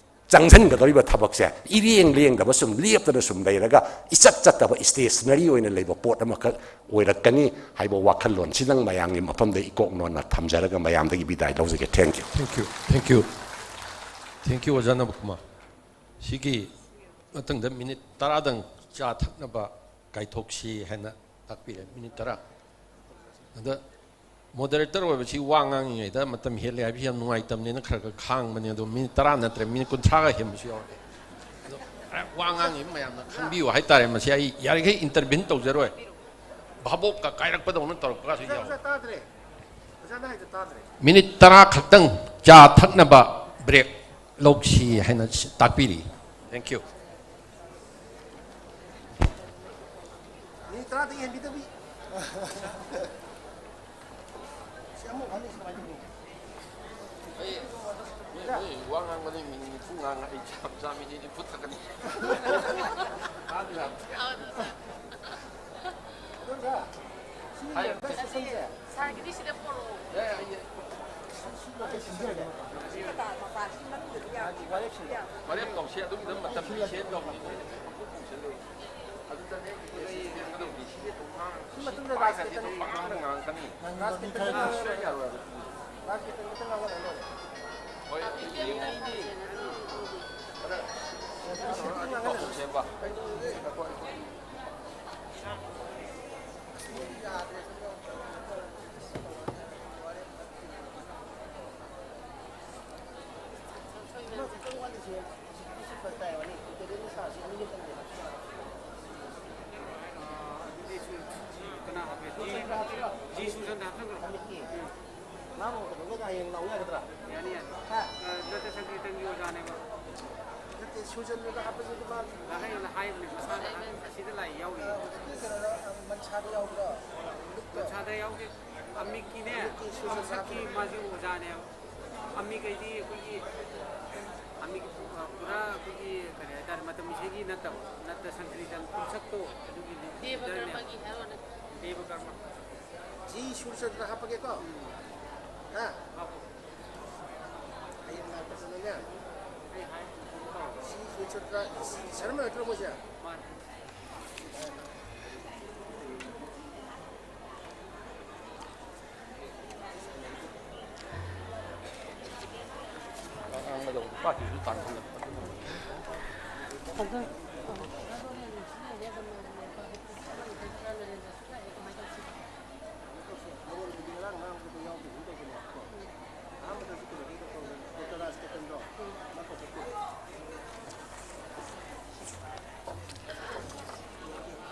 ꯆꯪꯁꯤꯟꯒꯗꯧꯔꯤꯕ ꯊꯕꯛꯁꯦ ꯏꯔꯦꯡ ꯂꯦꯡꯗꯕ ꯁꯨꯝ ꯂꯦꯞꯇꯅ ꯁꯨꯝ ꯂꯩꯔꯒ ꯏꯆꯠ ꯆꯠꯇꯕ ꯏꯁꯇꯦꯁꯅꯔꯤ ꯑꯣꯏꯅ ꯂꯩꯕ ꯄꯣꯠ ꯑꯃꯈꯛ ꯑꯣꯏꯔꯛꯀꯅꯤ ꯍꯥꯏꯕ ꯋꯥꯈꯜꯂꯣꯟꯁꯤꯗꯪ ꯃꯌꯥꯝꯒꯤ ꯃꯐꯝꯗ ꯏꯀꯣꯛ ꯅꯣꯟꯅ ꯊꯝꯖꯔꯒ ꯃꯌꯥꯝꯗꯒꯤ ꯕꯤꯗꯥꯏ ꯂꯧꯖꯒꯦ꯫ Thank you꯫ Thank you, thank you, thank you, ꯑꯣꯖꯥ ꯅꯕꯀꯨꯃꯥꯔ꯫ ꯁꯤꯒꯤ ꯃꯊꯪꯗ ꯃꯤꯅꯤꯠ ꯇꯔꯥꯗꯪ ꯆꯥ ꯊꯛꯅꯕ ꯀꯥꯏꯊꯣꯛꯁꯤ ꯍꯥꯏꯅ ꯇꯥꯛꯄꯤꯔꯦ꯫ ꯃꯤꯅꯤꯠ ꯇꯔꯥ꯫ ꯑꯗ ꯃꯣꯗꯔꯦꯇꯔ ꯑꯣꯏꯕꯁꯤ ꯋꯥ ꯉꯥꯡꯉꯤꯉꯩꯗ ꯃꯇꯝ ꯍꯦꯜꯂꯦ ꯍꯥꯏꯕꯁꯤ ꯌꯥꯝ ꯅꯨꯡꯉꯥꯏꯇꯕꯅꯤꯅ ꯈꯔ ꯈꯔ ꯈꯥꯡꯕꯅꯦ꯫ ꯑꯗꯣ ꯃꯤꯅꯤꯠ ꯇꯔꯥ ꯅꯠꯇ꯭ꯔꯦ, ꯃꯤꯅꯤꯠ ꯀꯨꯟꯊ꯭ꯔꯥꯒ ꯍꯦꯟꯕꯁꯨ ꯌꯥꯎꯔꯦ꯫ ꯑꯗꯣ ꯋꯥ ꯉꯥꯡꯉꯤꯕ ꯃꯌꯥꯝꯅ ꯈꯪꯕꯤꯌꯨ ꯍꯥꯏꯇꯥꯔꯦ꯫ ꯃꯁꯤ ꯑꯩ ꯌꯥꯔꯤꯈꯩ ꯏꯟꯇꯔꯚꯤꯟ ꯇꯧꯖꯔꯣꯏ꯫ ꯚꯥꯕꯣꯛꯀ ꯀꯥꯏꯔꯛꯄꯗꯧꯅ ꯇꯧꯔꯛꯄꯒꯁꯨ ꯌꯥꯎꯔꯦ꯫ ꯃꯤꯅꯤꯠ ꯇꯔꯥ ꯈꯛꯇꯪ ꯆꯥ ꯊꯛꯅꯕ ꯕ꯭ꯔꯦꯛ ꯂꯧꯁꯤ ꯍꯥꯏꯅ ꯇꯥꯛꯄꯤꯔꯤ꯫ Thank you꯫ ꯃꯤꯅꯤꯠ ꯇꯔꯥꯗꯒꯤ ꯍꯦꯟꯕꯤꯗꯕꯤ꯫ ꯁꯤ ꯑꯃꯨꯛ ꯍꯟꯅ ꯁꯨꯃꯥꯏꯅ ꯇꯧꯕ꯫ ꯃꯣꯏ, ꯃꯣꯏ ꯋꯥ ꯉꯥꯡꯕꯗ ꯃꯤꯅꯤꯠ ꯅꯤꯐꯨ ꯉꯥꯡꯉ ꯑꯩ ꯆꯥ, ꯆꯥ ꯃꯤꯅꯤꯠ ꯅꯤꯐꯨ ꯊꯛꯀꯅꯤ꯫ ꯁꯥꯔꯒꯤꯗꯤ ꯁꯤꯗ ꯄꯣꯔꯛꯑꯣ꯫ ꯌꯥꯏ, ꯌꯥꯏ, ꯌꯥꯏ꯫ ꯃꯄꯥꯟ, ꯃꯄꯥꯟ, ꯁꯤ ꯃꯅꯨꯡꯗꯗꯤ ꯌꯥꯝ ꯋꯥꯔꯦꯞ ꯇꯧꯁꯤ, ꯑꯗꯨꯒꯤꯗ ꯃꯇꯝ ꯄꯤꯁꯦ ꯇꯧꯕꯅꯤ, ꯃꯣꯏꯅ ꯄꯪꯈꯨꯝ ꯈꯨꯝꯁꯜꯂꯦ꯫ ꯑꯗꯨꯗꯅꯦ ꯑꯩꯈꯣꯏ ꯁꯤ ꯄꯦꯟꯒꯗꯧꯕꯗꯤ, ꯁꯤꯗꯤ ꯑꯗꯨꯝ ꯉꯥꯡ-, ꯁꯤ ꯄꯥꯏꯈ꯭ꯔꯗꯤ ꯑꯗꯨꯝ ꯄꯪꯉꯥꯡꯗ ꯉꯥꯡꯉꯛꯀꯅꯤ꯫ ꯁꯨꯡꯌꯥ ꯌꯥꯔꯣꯏ꯫ ꯍꯣꯏ, ꯑꯗꯨꯗꯤ ꯌꯦꯡꯉꯣ꯫ ꯑꯗ, ꯁꯤ ꯇꯧꯔ ꯑꯗꯨꯝ ꯇꯧꯊꯣꯛꯁꯦꯕ꯫ ꯀꯅꯥ ꯍꯥꯞꯄꯦ? ꯖꯤ, ꯖꯤ ꯁꯨꯔꯆꯟꯗ꯭ꯔ ꯍꯥꯞꯆꯟꯈ꯭ꯔꯣ꯫ ꯃꯥꯕꯨ ꯀꯩꯗꯧꯒꯦꯗ ꯍꯌꯦꯡ ꯂꯥꯛꯎ ꯌꯥꯒꯗ꯭ꯔꯥ? ꯌꯥꯅꯤ, ꯌꯥꯅꯤ꯫ ꯍꯥ? ꯑ, ꯅꯠꯇꯦ, ꯁꯪꯀꯤꯔꯇꯟꯒꯤ ꯑꯣꯖꯥꯅꯦꯕ꯫ ꯅꯠꯇꯦ, ꯁꯨꯔꯆꯟꯗ꯭ꯔꯗ ꯍꯥꯞꯄꯁꯦ ꯑꯗꯨ ꯃꯥ ꯑꯩꯅ ꯍꯥꯏꯕꯅꯦ, ꯃꯁꯥꯗ ꯑꯁꯤꯗ ꯂꯥꯛꯏ ꯌꯥꯎꯔꯤ꯫ ꯀꯩꯅꯣꯗ, ꯑ, ꯃꯟꯁꯥꯗ ꯌꯥꯎꯕ꯭ꯔꯣ? ꯃꯟꯁꯥꯗ ꯌꯥꯎꯗꯦ꯫ ꯑꯃꯤꯛꯀꯤꯅꯦ, ꯑꯃꯤꯛꯀꯤ ꯁꯨꯔꯆꯟꯗ꯭ꯔ ꯃꯁꯛꯀꯤ ꯍꯥꯞꯄꯅꯦ꯫ ꯃꯥꯁꯦ ꯑꯣꯖꯥꯅꯦꯕ꯫ ꯑꯃꯤꯛ ꯍꯥꯏꯗꯤ ꯑꯩꯈꯣꯏꯒꯤ, ꯑꯃꯤꯛ, ꯑ, ꯄꯨꯔꯥ ꯑꯩꯈꯣꯏꯒꯤ ꯀꯔꯤ ꯍꯥꯏꯇꯥꯔꯦ, ꯃꯇꯝ ꯏꯁꯩꯒꯤ ꯅꯠꯇꯕ, ꯅꯠꯇ ꯁꯪꯀꯤꯔꯇꯟ ꯄꯨꯡꯁꯛꯇꯣ ꯑꯗꯨꯒꯤ ꯂꯤꯗꯔꯅꯦ꯫ ꯗꯦꯕ ꯀꯔꯃꯒꯤ ꯍꯥꯏꯔꯣꯅꯦ꯫ ꯗꯦꯕ ꯀꯔꯃ꯫ ꯖꯤ ꯁꯨꯔꯆꯟꯗ꯭ꯔ ꯍꯥꯞꯄꯒꯦꯀꯣ? ꯎꯝ꯫ ꯍꯥ? ꯍꯥꯞꯄꯣ꯫ ꯍꯌꯦꯡ ꯂꯥꯛꯄꯁꯤꯅꯅꯦ꯫ ꯑꯩ ꯍꯥꯏ, ꯀꯩꯅꯣ ꯇꯧꯔꯣ꯫ ꯖꯤ ꯁꯨꯔꯆꯟꯗ꯭ꯔ, ꯁꯔꯃ ꯅꯠꯇ꯭ꯔꯣ ꯃꯣꯏꯁꯦ? ꯃꯥꯅꯦ꯫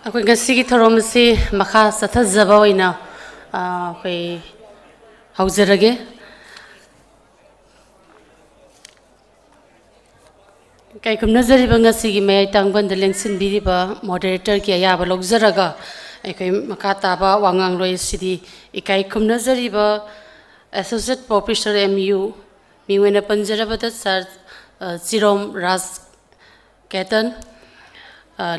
ꯑꯩꯈꯣꯏ ꯉꯁꯤꯒꯤ ꯊꯧꯔꯝ ꯑꯁꯤ ꯃꯈꯥ ꯆꯠꯊꯖꯕ ꯑꯣꯏꯅ, ꯑ, ꯑꯩꯈꯣꯏ ꯍꯧꯖꯔꯒꯦ꯫ ꯏꯀꯥꯏ ꯈꯨꯝꯅꯖꯔꯤꯕ ꯉꯁꯤꯒꯤ ꯃꯌꯥꯏ ꯇꯥꯡꯕꯟꯗ ꯂꯦꯡꯁꯤꯟꯕꯤꯔꯤꯕ moderatorꯒꯤ ꯑꯌꯥꯕ ꯂꯧꯖꯔꯒ, ꯑꯩꯈꯣꯏ ꯃꯈꯥ ꯇꯥꯕ ꯋꯥꯉꯥꯡꯂꯣꯏ ꯑꯁꯤꯗꯤ ꯏꯀꯥꯏ ꯈꯨꯝꯅꯖꯔꯤꯕ Associate Professor, M U, ꯃꯤꯡ ꯑꯣꯏꯅ ꯄꯟꯖꯔꯕꯗ ꯁꯥꯔ, ꯑ, ꯆꯤꯔꯣꯝ ꯔꯥꯖ ꯀꯦꯇꯟ, ꯑ,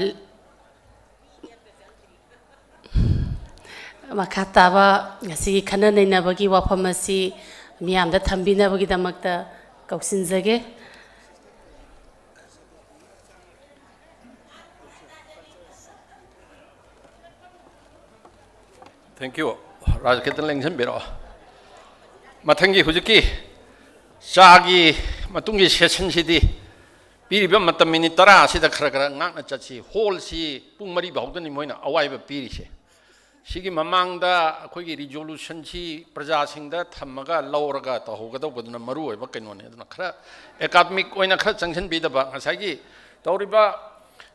ꯃꯈꯥ ꯇꯥꯕ ꯉꯁꯤꯒꯤ ꯈꯟꯅ ꯅꯩꯅꯕꯒꯤ ꯋꯥꯐꯝ ꯑꯁꯤ ꯃꯤꯌꯥꯝꯗ ꯊꯝꯕꯤꯅꯕꯒꯤꯗꯃꯛꯇ ꯀꯧꯁꯤꯟꯖꯒꯦ꯫ Thank you꯫ ꯔꯥꯖ ꯀꯦꯇꯟ ꯂꯦꯡꯁꯤꯟꯕꯤꯔꯛꯑꯣ꯫ ꯃꯊꯪꯒꯤ ꯍꯧꯖꯤꯛꯀꯤ ꯆꯥꯒꯤ ꯃꯇꯨꯡꯒꯤ session ꯁꯤꯗꯤ ꯄꯤꯔꯤꯕ ꯃꯇꯝ minute ꯇꯔꯥ ꯑꯁꯤꯗ ꯈꯔ ꯈꯔ ꯉꯥꯛꯅ ꯆꯠꯁꯤ꯫ Hall ꯁꯤ ꯄꯨꯡ ꯃꯔꯤ ꯐꯥꯎꯗꯅꯤ ꯃꯣꯏꯅ ꯑꯋꯥꯏꯕ ꯄꯤꯔꯤꯁꯦ꯫ ꯁꯤꯒꯤ ꯃꯃꯥꯡꯗ ꯑꯩꯈꯣꯏꯒꯤ resolution ꯁꯤ ꯄ꯭ꯔꯖꯥꯁꯤꯡꯗ ꯊꯝꯃꯒ ꯂꯧꯔꯒ ꯇꯧꯍꯧꯒꯗꯧꯕꯗꯨꯅ ꯃꯔꯨ ꯑꯣꯏꯕ ꯀꯩꯅꯣꯅꯤ꯫ ꯑꯗꯨꯅ ꯈꯔ academic ꯑꯣꯏꯅ ꯈꯔ ꯆꯪꯁꯤꯟꯕꯤꯗꯕ, ꯉꯁꯥꯏꯒꯤ ꯇꯧꯔꯤꯕ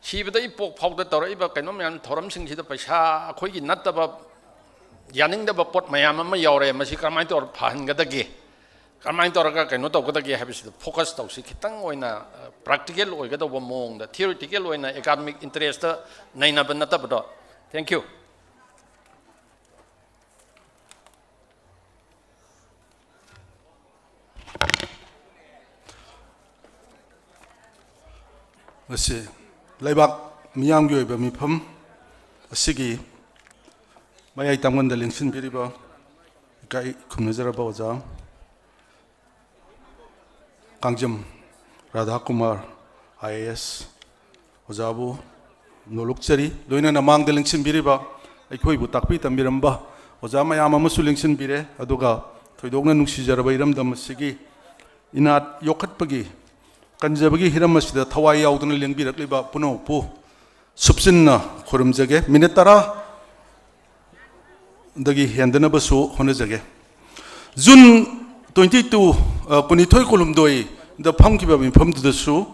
ꯁꯤꯕꯗ ꯏꯄꯣꯛ ꯐꯥꯎꯗ ꯇꯧꯔꯛꯏꯕ ꯀꯩꯅꯣ ꯃꯌꯥꯝ ꯊꯧꯔꯝꯁꯤꯡꯁꯤꯗ ꯄꯩꯁꯥ ꯑꯩꯈꯣꯏꯒꯤ ꯅꯠꯇꯕ ꯌꯥꯅꯤꯡꯗꯕ ꯄꯣꯠ ꯃꯌꯥꯝ ꯑꯃ ꯌꯥꯎꯔꯦ꯫ ꯃꯁꯤ ꯀꯔꯝꯍꯥꯏꯅ ꯇꯧꯔ ꯐꯍꯟꯒꯗꯒꯦ? ꯀꯔꯝꯍꯥꯏꯅ ꯇꯧꯔꯒ ꯀꯩꯅꯣ ꯇꯧꯒꯗꯒꯦ ꯍꯥꯏꯕꯁꯤꯗ focus ꯇꯧꯁꯤ꯫ ꯈꯤꯇꯪ ꯑꯣꯏꯅ, ꯑ, practical ꯑꯣꯏꯒꯗꯧꯕ ꯃꯑꯣꯡꯗ, theoretical ꯑꯣꯏꯅ academic interest ꯅꯩꯅꯕ ꯅꯠꯇꯕꯗꯣ꯫ Thank you꯫ ꯃꯁꯤ ꯂꯩꯕꯥꯛ ꯃꯤꯌꯥꯝꯒꯤ ꯑꯣꯏꯕ ꯃꯤꯐꯝ ꯑꯁꯤꯒꯤ ꯃꯌꯥꯏ ꯇꯥꯡꯒꯟꯗ ꯂꯦꯡꯁꯤꯟꯕꯤꯔꯤꯕ ꯏꯀꯥꯏ ꯈꯨꯝꯅꯖꯔꯕ ꯑꯣꯖꯥ ꯀꯥꯡꯖꯝ ꯔꯥꯙꯥꯀꯨꯃꯥꯔ, ꯑꯥꯏ ꯑꯦ ꯑꯦꯁ, ꯑꯣꯖꯥꯕꯨ ꯅꯣꯂꯨꯛꯆꯔꯤ꯫ ꯂꯣꯏꯅꯅ ꯃꯥꯡꯗ ꯂꯦꯡꯁꯤꯟꯕꯤꯔꯤꯕ, ꯑꯩꯈꯣꯏꯕꯨ ꯇꯥꯛꯄꯤ ꯇꯝꯕꯤꯔꯝꯕ ꯑꯣꯖꯥ ꯃꯌꯥꯝ ꯑꯃꯁꯨ ꯂꯦꯡꯁꯤꯟꯕꯤꯔꯦ꯫ ꯑꯗꯨꯒ ꯊꯣꯏꯗꯣꯛꯅ ꯅꯨꯡꯁꯤꯖꯔꯕ ꯏꯔꯝꯗꯝ ꯑꯁꯤꯒꯤ ꯏꯅꯥꯠ ꯌꯣꯛꯈꯠꯄꯒꯤ, ꯀꯟꯖꯕꯒꯤ ꯍꯤꯔꯝ ꯑꯁꯤꯗ ꯊꯋꯥꯏ ꯌꯥꯎꯗꯨꯅ ꯂꯦꯡꯕꯤꯔꯛꯂꯤꯕ ꯄꯨꯝꯅꯃꯛꯄꯨ ꯁꯨꯞꯆꯤꯟꯅ ꯈꯨꯔꯨꯝꯖꯒꯦ꯫ Minute ꯇꯔꯥ ꯗꯒꯤ ꯍꯦꯟꯗꯅꯕꯁꯨ ꯍꯣꯠꯅꯖꯒꯦ꯫ June twenty two, ꯑ, ꯀꯨꯟꯅꯤꯊꯣꯏ ꯀꯨꯟꯍꯨꯝꯗꯣꯏꯗ ꯐꯝꯈꯤꯕ ꯃꯤꯐꯝꯗꯨꯗꯁꯨ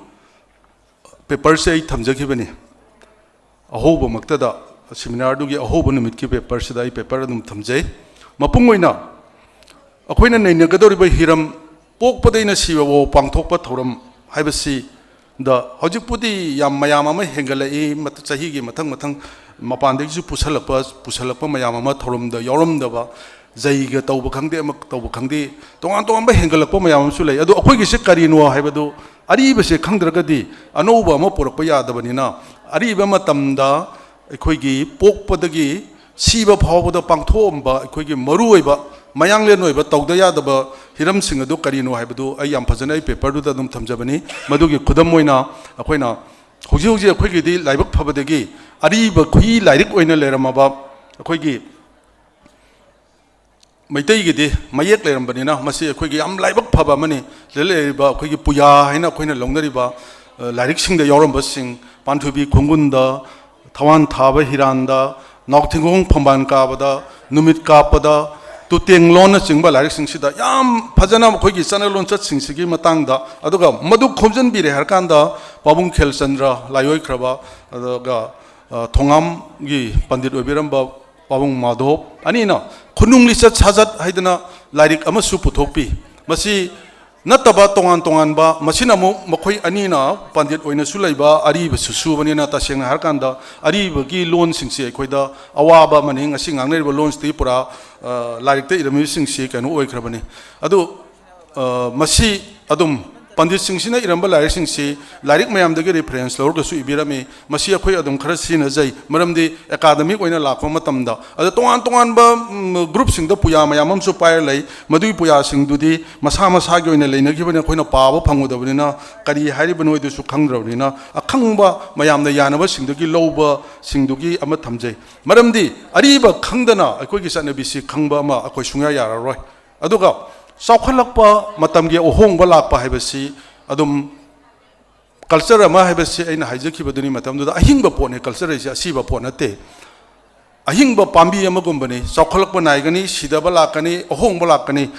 paper ꯁꯦ ꯑꯩ ꯊꯝꯖꯈꯤꯕꯅꯤ꯫ ꯑꯍꯧꯕꯃꯛꯇꯗ, seminar ꯗꯨꯒꯤ ꯑꯍꯧꯕ ꯅꯨꯃꯤꯠꯀꯤ paper ꯁꯤꯗ ꯑꯩ paper ꯑꯗꯨꯝ ꯊꯝꯖꯩ꯫ ꯃꯄꯨꯡ ꯑꯣꯏꯅ ꯑꯩꯈꯣꯏꯅ ꯅꯩꯅꯒꯗꯧꯔꯤꯕ ꯍꯤꯔꯝ, ꯄꯣꯛꯄꯗꯩꯅ ꯁꯤꯕ ꯐꯥꯎ ꯄꯥꯡꯊꯣꯛꯄ ꯊꯧꯔꯝ ꯍꯥꯏꯕꯁꯤꯗ ꯍꯧꯖꯤꯛꯄꯨꯗꯤ ꯌꯥꯝ ꯃꯌꯥꯝ ꯑꯃ ꯍꯦꯟꯒꯠꯂꯛꯏ, ꯃꯠ-, ꯆꯍꯤꯒꯤ ꯃꯊꯪ ꯃꯊꯪ ꯃꯄꯥꯟꯗꯒꯤꯁꯨ ꯄꯨꯁꯜꯂꯛꯄ, ꯄꯨꯁꯜꯂꯛꯄ ꯃꯌꯥꯝ ꯑꯃ ꯊꯧꯔꯝꯗ ꯌꯥꯎꯔꯝꯗꯕ, ꯖꯩꯒ ꯇꯧꯕ ꯈꯪꯗꯦ, ꯑꯃ ꯇꯧꯕ ꯈꯪꯗꯦ, ꯇꯣꯉꯥꯟ ꯇꯣꯉꯥꯟꯕ ꯍꯦꯟꯒꯠꯂꯛꯄ ꯃꯌꯥꯝ ꯑꯃꯁꯨ ꯂꯩ꯫ ꯑꯗꯣ ꯑꯩꯈꯣꯏꯒꯤꯁꯦ ꯀꯔꯤꯅꯣ ꯍꯥꯏꯕꯗꯨ, ꯑꯔꯤꯕꯁꯦ ꯈꯪꯗ꯭ꯔꯒꯗꯤ ꯑꯅꯧꯕ ꯑꯃ ꯄꯨꯔꯛꯄ ꯌꯥꯗꯕꯅꯤꯅ, ꯑꯔꯤꯕ ꯃꯇꯝꯗ ꯑꯩꯈꯣꯏꯒꯤ ꯄꯣꯛꯄꯗꯒꯤ ꯁꯤꯕ ꯐꯥꯎꯕꯗ ꯄꯥꯡꯊꯣꯛꯑꯝꯕ ꯑꯩꯈꯣꯏꯒꯤ ꯃꯔꯨꯑꯣꯏꯕ ꯃꯌꯥꯡꯂꯦꯟ ꯑꯣꯏꯕ ꯇꯧꯗ ꯌꯥꯗꯕ ꯍꯤꯔꯝꯁꯤꯡ ꯑꯗꯨ ꯀꯔꯤꯅꯣ ꯍꯥꯏꯕꯗꯨ ꯑꯩ ꯌꯥꯝ ꯐꯖꯅ ꯑꯩ ꯄꯦꯄꯔꯗꯨꯗ ꯑꯗꯨꯝ ꯊꯝꯖꯕꯅꯤ꯫ ꯃꯗꯨꯒꯤ ꯈꯨꯗꯝ ꯑꯣꯏꯅ ꯑꯩꯈꯣꯏꯅ ꯍꯧꯖꯤꯛ ꯍꯧꯖꯤꯛ ꯑꯩꯈꯣꯏꯒꯤꯗꯤ ꯂꯥꯏꯕꯛ ꯐꯕꯗꯒꯤ ꯑꯔꯤꯕ ꯈꯨꯏ ꯂꯥꯏꯔꯤꯛ ꯑꯣꯏꯅ ꯂꯩꯔꯝꯃꯕ ꯑꯩꯈꯣꯏꯒꯤ ꯃꯩꯇꯩꯒꯤꯗꯤ ꯃꯌꯦꯛ ꯂꯩꯔꯝꯕꯅꯤꯅ, ꯃꯁꯤ ꯑꯩꯈꯣꯏꯒꯤ ꯌꯥꯝ ꯂꯥꯏꯕꯛ ꯐꯕ ꯑꯃꯅꯤ꯫ ꯁꯤꯗ ꯂꯩꯔꯤꯕ ꯑꯩꯈꯣꯏꯒꯤ ꯄꯨꯌꯥ ꯍꯥꯏꯅ ꯑꯩꯈꯣꯏꯅ ꯂꯧꯅꯔꯤꯕ, ꯑ, ꯂꯥꯏꯔꯤꯛꯁꯤꯡꯗ ꯌꯥꯎꯔꯝꯕꯁꯤꯡ, ꯄꯥꯟꯊꯣꯏꯕꯤ ꯈꯣꯡꯒꯨꯟꯗ, ꯊꯋꯥꯟ ꯊꯥꯕ ꯍꯤꯔꯥꯟꯗ, ꯅꯥꯎꯊꯤꯡꯒꯣꯡ ꯐꯝꯕꯥꯜ ꯀꯥꯕꯗ, ꯅꯨꯃꯤꯠ ꯀꯥꯞꯄꯗ, ꯇꯨꯇꯦꯡꯂꯣꯟꯅꯆꯤꯡꯕ ꯂꯥꯏꯔꯤꯛꯁꯤꯡꯁꯤꯗ ꯌꯥꯝ ꯐꯖꯅ ꯑꯩꯈꯣꯏꯒꯤ ꯆꯠꯅ ꯂꯣꯟꯆꯠꯁꯤꯡꯁꯤꯒꯤ ꯃꯇꯥꯡꯗ, ꯑꯗꯨꯒ ꯃꯗꯨ ꯈꯣꯝꯖꯤꯟꯕꯤꯔꯦ ꯍꯥꯏꯔꯀꯥꯟꯗ, ꯄꯥꯕꯨꯡ ꯈꯦꯜꯆꯟꯗ꯭ꯔ ꯂꯥꯏꯑꯣꯏꯈ꯭ꯔꯕ, ꯑꯗꯨꯒ, ꯑ, ꯊꯣꯉꯥꯝꯒꯤ ꯄꯟꯗꯤꯠ ꯑꯣꯏꯕꯤꯔꯝꯕ ꯄꯥꯕꯨꯡ ꯃꯥꯙꯣꯞ ꯑꯅꯤꯅ ꯈꯨꯅꯨꯡ ꯂꯤꯆꯠ ꯁꯥꯖꯠ ꯍꯥꯏꯗꯅ ꯂꯥꯏꯔꯤꯛ ꯑꯃꯁꯨ ꯄꯨꯊꯣꯛꯄꯤ꯫ ꯃꯁꯤ ꯅꯠꯇꯕ ꯇꯣꯉꯥꯟ ꯇꯣꯉꯥꯟꯕ, ꯃꯁꯤꯅ ꯑꯃꯨꯛ ꯃꯈꯣꯏ ꯑꯅꯤꯅ ꯄꯟꯗꯤꯠ ꯑꯣꯏꯅꯁꯨ ꯂꯩꯕ ꯑꯔꯤꯕꯁꯨ ꯁꯨꯕꯅꯤꯅ, ꯇꯁꯦꯡꯅ ꯍꯥꯏꯔꯀꯥꯟꯗ ꯑꯔꯤꯕꯒꯤ ꯂꯣꯟꯁꯤꯡꯁꯤ ꯑꯩꯈꯣꯏꯗ ꯑꯋꯥꯕ ꯑꯃꯅꯤ꯫ ꯉꯁꯤ ꯉꯥꯡꯅꯔꯤꯕ ꯂꯣꯟꯁꯤꯗꯤ ꯄꯨꯔꯥ, ꯑ, ꯂꯥꯏꯔꯤꯛꯇ ꯏꯔꯝꯃꯤꯕꯁꯤꯡꯁꯤ ꯀꯩꯅꯣ ꯑꯣꯏꯈ꯭ꯔꯕꯅꯤ꯫ ꯑꯗꯨ ꯑ, ꯃꯁꯤ ꯑꯗꯨꯝ ꯄꯟꯗꯤꯠꯁꯤꯡꯁꯤꯅ ꯏꯔꯝꯕ ꯂꯥꯏꯔꯤꯛꯁꯤꯡꯁꯤ ꯂꯥꯏꯔꯤꯛ ꯃꯌꯥꯝꯗꯒꯤ reference ꯂꯧꯔꯒꯁꯨ ꯏꯕꯤꯔꯝꯃꯤ꯫ ꯃꯁꯤ ꯑꯩꯈꯣꯏ ꯑꯗꯨꯝ ꯈꯔ ꯁꯤꯖꯤꯟꯅꯖꯩ, ꯃꯔꯝꯗꯤ academic ꯑꯣꯏꯅ ꯂꯥꯛꯄ ꯃꯇꯝꯗ꯫ ꯑꯗ ꯇꯣꯉꯥꯟ ꯇꯣꯉꯥꯟꯕ, ꯎꯝ, groupꯁꯤꯡꯗ ꯄꯨꯌꯥ ꯃꯌꯥꯝ ꯑꯃꯁꯨ ꯄꯥꯏꯔ ꯂꯩ꯫ ꯃꯗꯨꯒꯤ ꯄꯨꯌꯥꯁꯤꯡꯗꯨꯗꯤ ꯃꯁꯥ ꯃꯁꯥꯒꯤ ꯑꯣꯏꯅ ꯂꯩꯅꯈꯤꯕꯅꯤ, ꯑꯩꯈꯣꯏꯅ ꯄꯥꯕ ꯐꯪꯉꯨꯗꯕꯅꯤꯅ ꯀꯔꯤ ꯍꯥꯏꯔꯤꯕꯅꯣ ꯍꯥꯏꯗꯨꯁꯨ ꯈꯪꯗ꯭ꯔꯕꯅꯤꯅ, ꯑꯈꯪꯕ ꯃꯌꯥꯝꯅ ꯌꯥꯅꯕꯁꯤꯡꯗꯒꯤ ꯂꯧꯕꯁꯤꯡꯗꯨꯒꯤ ꯑꯃ ꯊꯝꯖꯩ꯫ ꯃꯔꯝꯗꯤ ꯑꯔꯤꯕ ꯈꯪꯗꯅ ꯑꯩꯈꯣꯏꯒꯤ ꯆꯠꯅꯕꯤꯁꯤ ꯈꯪꯕ ꯑꯃ ꯑꯩꯈꯣꯏ ꯁꯨꯡꯌꯥ ꯌꯥꯔꯔꯣꯏ꯫ ꯑꯗꯨꯒ ꯆꯥꯎꯈꯠꯂꯛꯄ, ꯃꯇꯝꯒꯤ ꯑꯍꯣꯡꯕ ꯂꯥꯛꯄ ꯍꯥꯏꯕꯁꯤ ꯑꯗꯨꯝ, culture ꯑꯃ ꯍꯥꯏꯕꯁꯤ ꯑꯩꯅ ꯍꯥꯏꯖꯈꯤꯕꯗꯨꯅꯤ ꯃꯇꯝꯗꯨꯗ, ꯑꯍꯤꯡꯕ ꯄꯣꯠꯅꯤ꯫ Culture ꯍꯥꯏꯁꯤ ꯑꯁꯤꯕ ꯄꯣꯠ ꯅꯠꯇꯦ, ꯑꯍꯤꯡꯕ ꯄꯥꯝꯕꯤ ꯑꯃꯒꯨꯝꯕꯅꯤ꯫ ꯆꯥꯎꯈꯠꯂꯛꯄ ꯅꯥꯏꯒꯅꯤ, ꯁꯤꯗꯕ ꯂꯥꯛꯀꯅꯤ, ꯑꯍꯣꯡꯕ ꯂꯥꯛꯀꯅꯤ꯫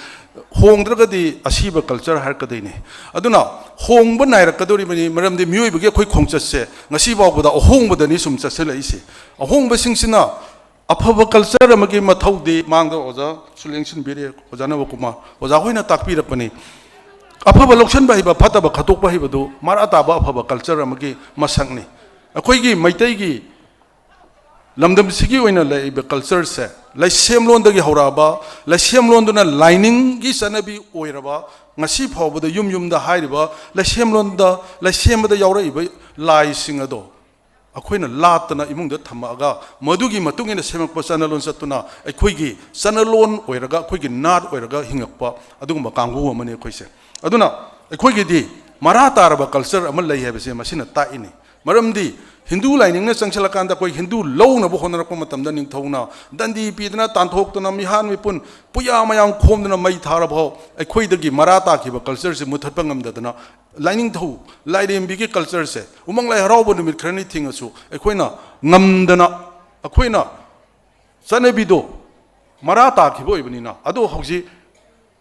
ꯍꯣꯡꯗ꯭ꯔꯒꯗꯤ ꯑꯁꯤꯕ culture ꯍꯥꯏꯔꯛꯀꯗꯣꯏꯅꯤ꯫ ꯑꯗꯨꯅ ꯍꯣꯡꯕ ꯅꯥꯏꯔꯛꯀꯗꯧꯔꯤꯕꯅꯤ, ꯃꯔꯝꯗꯤ ꯃꯤꯑꯣꯏꯕꯒꯤ ꯑꯩꯈꯣꯏ ꯈꯣꯡꯆꯠꯁꯦ ꯉꯁꯤ ꯐꯥꯎꯕꯗ ꯑꯍꯣꯡꯕꯗꯅꯤ ꯁꯨꯝ ꯆꯠꯁꯤꯜꯂꯛꯏꯁꯦ꯫ ꯑꯍꯣꯡꯕꯁꯤꯡꯁꯤꯅ ꯑꯐꯕ culture ꯑꯃꯒꯤ ꯃꯊꯧꯗꯤ ꯃꯥꯡꯗ ꯑꯣꯖꯥꯁꯨ ꯂꯦꯡꯁꯤꯟꯕꯤꯔꯦ, ꯑꯣꯖꯥ ꯅꯕꯀꯨꯃꯥꯔ, ꯑꯣꯖꯥ ꯍꯣꯏꯅ ꯇꯥꯛꯄꯤꯔꯛꯄꯅꯤ꯫ ꯑꯐꯕ ꯂꯧꯁꯤꯟꯕ ꯍꯩꯕ, ꯐꯠꯇꯕ ꯈꯠꯇꯣꯛꯄ ꯍꯩꯕꯗꯨ ꯃꯔꯥ ꯇꯥꯕ ꯑꯐꯕ culture ꯑꯃꯒꯤ ꯃꯁꯛꯅꯤ꯫ ꯑꯩꯈꯣꯏꯒꯤ ꯃꯩꯇꯩꯒꯤ ꯂꯝꯗꯝꯁꯤꯒꯤ ꯑꯣꯏꯅ ꯂꯩꯔꯤꯕ cultureꯁꯦ ꯂꯩꯁꯦꯝꯂꯣꯟꯗꯒꯤ ꯍꯧꯔꯛꯑꯕ, ꯂꯩꯁꯦꯝꯂꯣꯟꯗꯨꯅ ꯂꯥꯏꯅꯤꯡꯒꯤ ꯆꯠꯅꯕꯤ ꯑꯣꯏꯔꯕ, ꯉꯁꯤ ꯐꯥꯎꯕꯗ ꯌꯨꯝ ꯌꯨꯝꯗ ꯍꯥꯏꯔꯤꯕ ꯂꯩꯁꯦꯝꯂꯣꯟꯗ, ꯂꯩꯁꯦꯝꯕꯗ ꯌꯥꯎꯔꯛꯏꯕ ꯂꯥꯏꯁꯤꯡ ꯑꯗꯣ ꯑꯩꯈꯣꯏꯅ ꯂꯥꯠꯇꯅ ꯏꯃꯨꯡꯗ ꯊꯝꯃꯛꯑꯒ, ꯃꯗꯨꯒꯤ ꯃꯇꯨꯡ ꯏꯟꯅ ꯁꯦꯝꯃꯛꯄ ꯆꯠꯅꯂꯣꯟ ꯆꯠꯇꯨꯅ ꯑꯩꯈꯣꯏꯒꯤ ꯆꯠꯅꯂꯣꯟ ꯑꯣꯏꯔꯒ, ꯑꯩꯈꯣꯏꯒꯤ ꯅꯥꯠ ꯑꯣꯏꯔꯒ ꯍꯤꯡꯉꯛꯄ ꯑꯗꯨꯒꯨꯝꯕ ꯀꯥꯡꯕꯨ ꯑꯃꯅꯤ ꯑꯩꯈꯣꯏꯁꯦ꯫ ꯑꯗꯨꯅ ꯑꯩꯈꯣꯏꯒꯤꯗꯤ ꯃꯔꯥ ꯇꯥꯔꯕ culture ꯑꯃ ꯂꯩ ꯍꯥꯏꯕꯁꯦ ꯃꯁꯤꯅ ꯇꯥꯛꯏꯅꯤ꯫ ꯃꯔꯝꯗꯤ ꯍꯤꯟꯗꯨ ꯂꯥꯏꯅꯤꯡꯅ ꯆꯪꯁꯤꯜꯂꯀꯥꯟꯗ ꯑꯩꯈꯣꯏ ꯍꯤꯟꯗꯨ ꯂꯧꯅꯕ ꯍꯣꯠꯅꯔꯛꯄ ꯃꯇꯝꯗ ꯅꯤꯡꯊꯧꯅ ꯗꯟꯗꯤ ꯄꯤꯗꯅ, ꯇꯥꯟꯊꯣꯛꯇꯅ, ꯃꯤꯍꯥꯠ ꯃꯤꯄꯨꯟ ꯄꯨꯌꯥ ꯃꯌꯥꯝ ꯈꯣꯝꯗꯨꯅ ꯃꯩ ꯊꯥꯔꯐꯥꯎ ꯑꯩꯈꯣꯏꯗꯒꯤ ꯃꯔꯥ ꯇꯥꯈꯤꯕ cultureꯁꯦ ꯃꯨꯊꯠꯄ ꯉꯝꯗꯗꯅ, ꯂꯥꯏꯅꯤꯡꯊꯧ ꯂꯥꯏꯔꯦꯝꯕꯤꯒꯤ cultureꯁꯦ, ꯎꯃꯪ ꯂꯥꯏ ꯍꯔꯥꯎꯕ ꯅꯨꯃꯤꯠ ꯈꯔꯅꯤ ꯊꯤꯡꯉꯁꯨ ꯑꯩꯈꯣꯏꯅ ꯉꯝꯗꯅ, ꯑꯩꯈꯣꯏꯅ ꯆꯠꯅꯕꯤꯗꯣ ꯃꯔꯥ ꯇꯥꯈꯤꯕ ꯑꯣꯏꯕꯅꯤꯅ, ꯑꯗꯣ ꯍꯧꯖꯤꯛ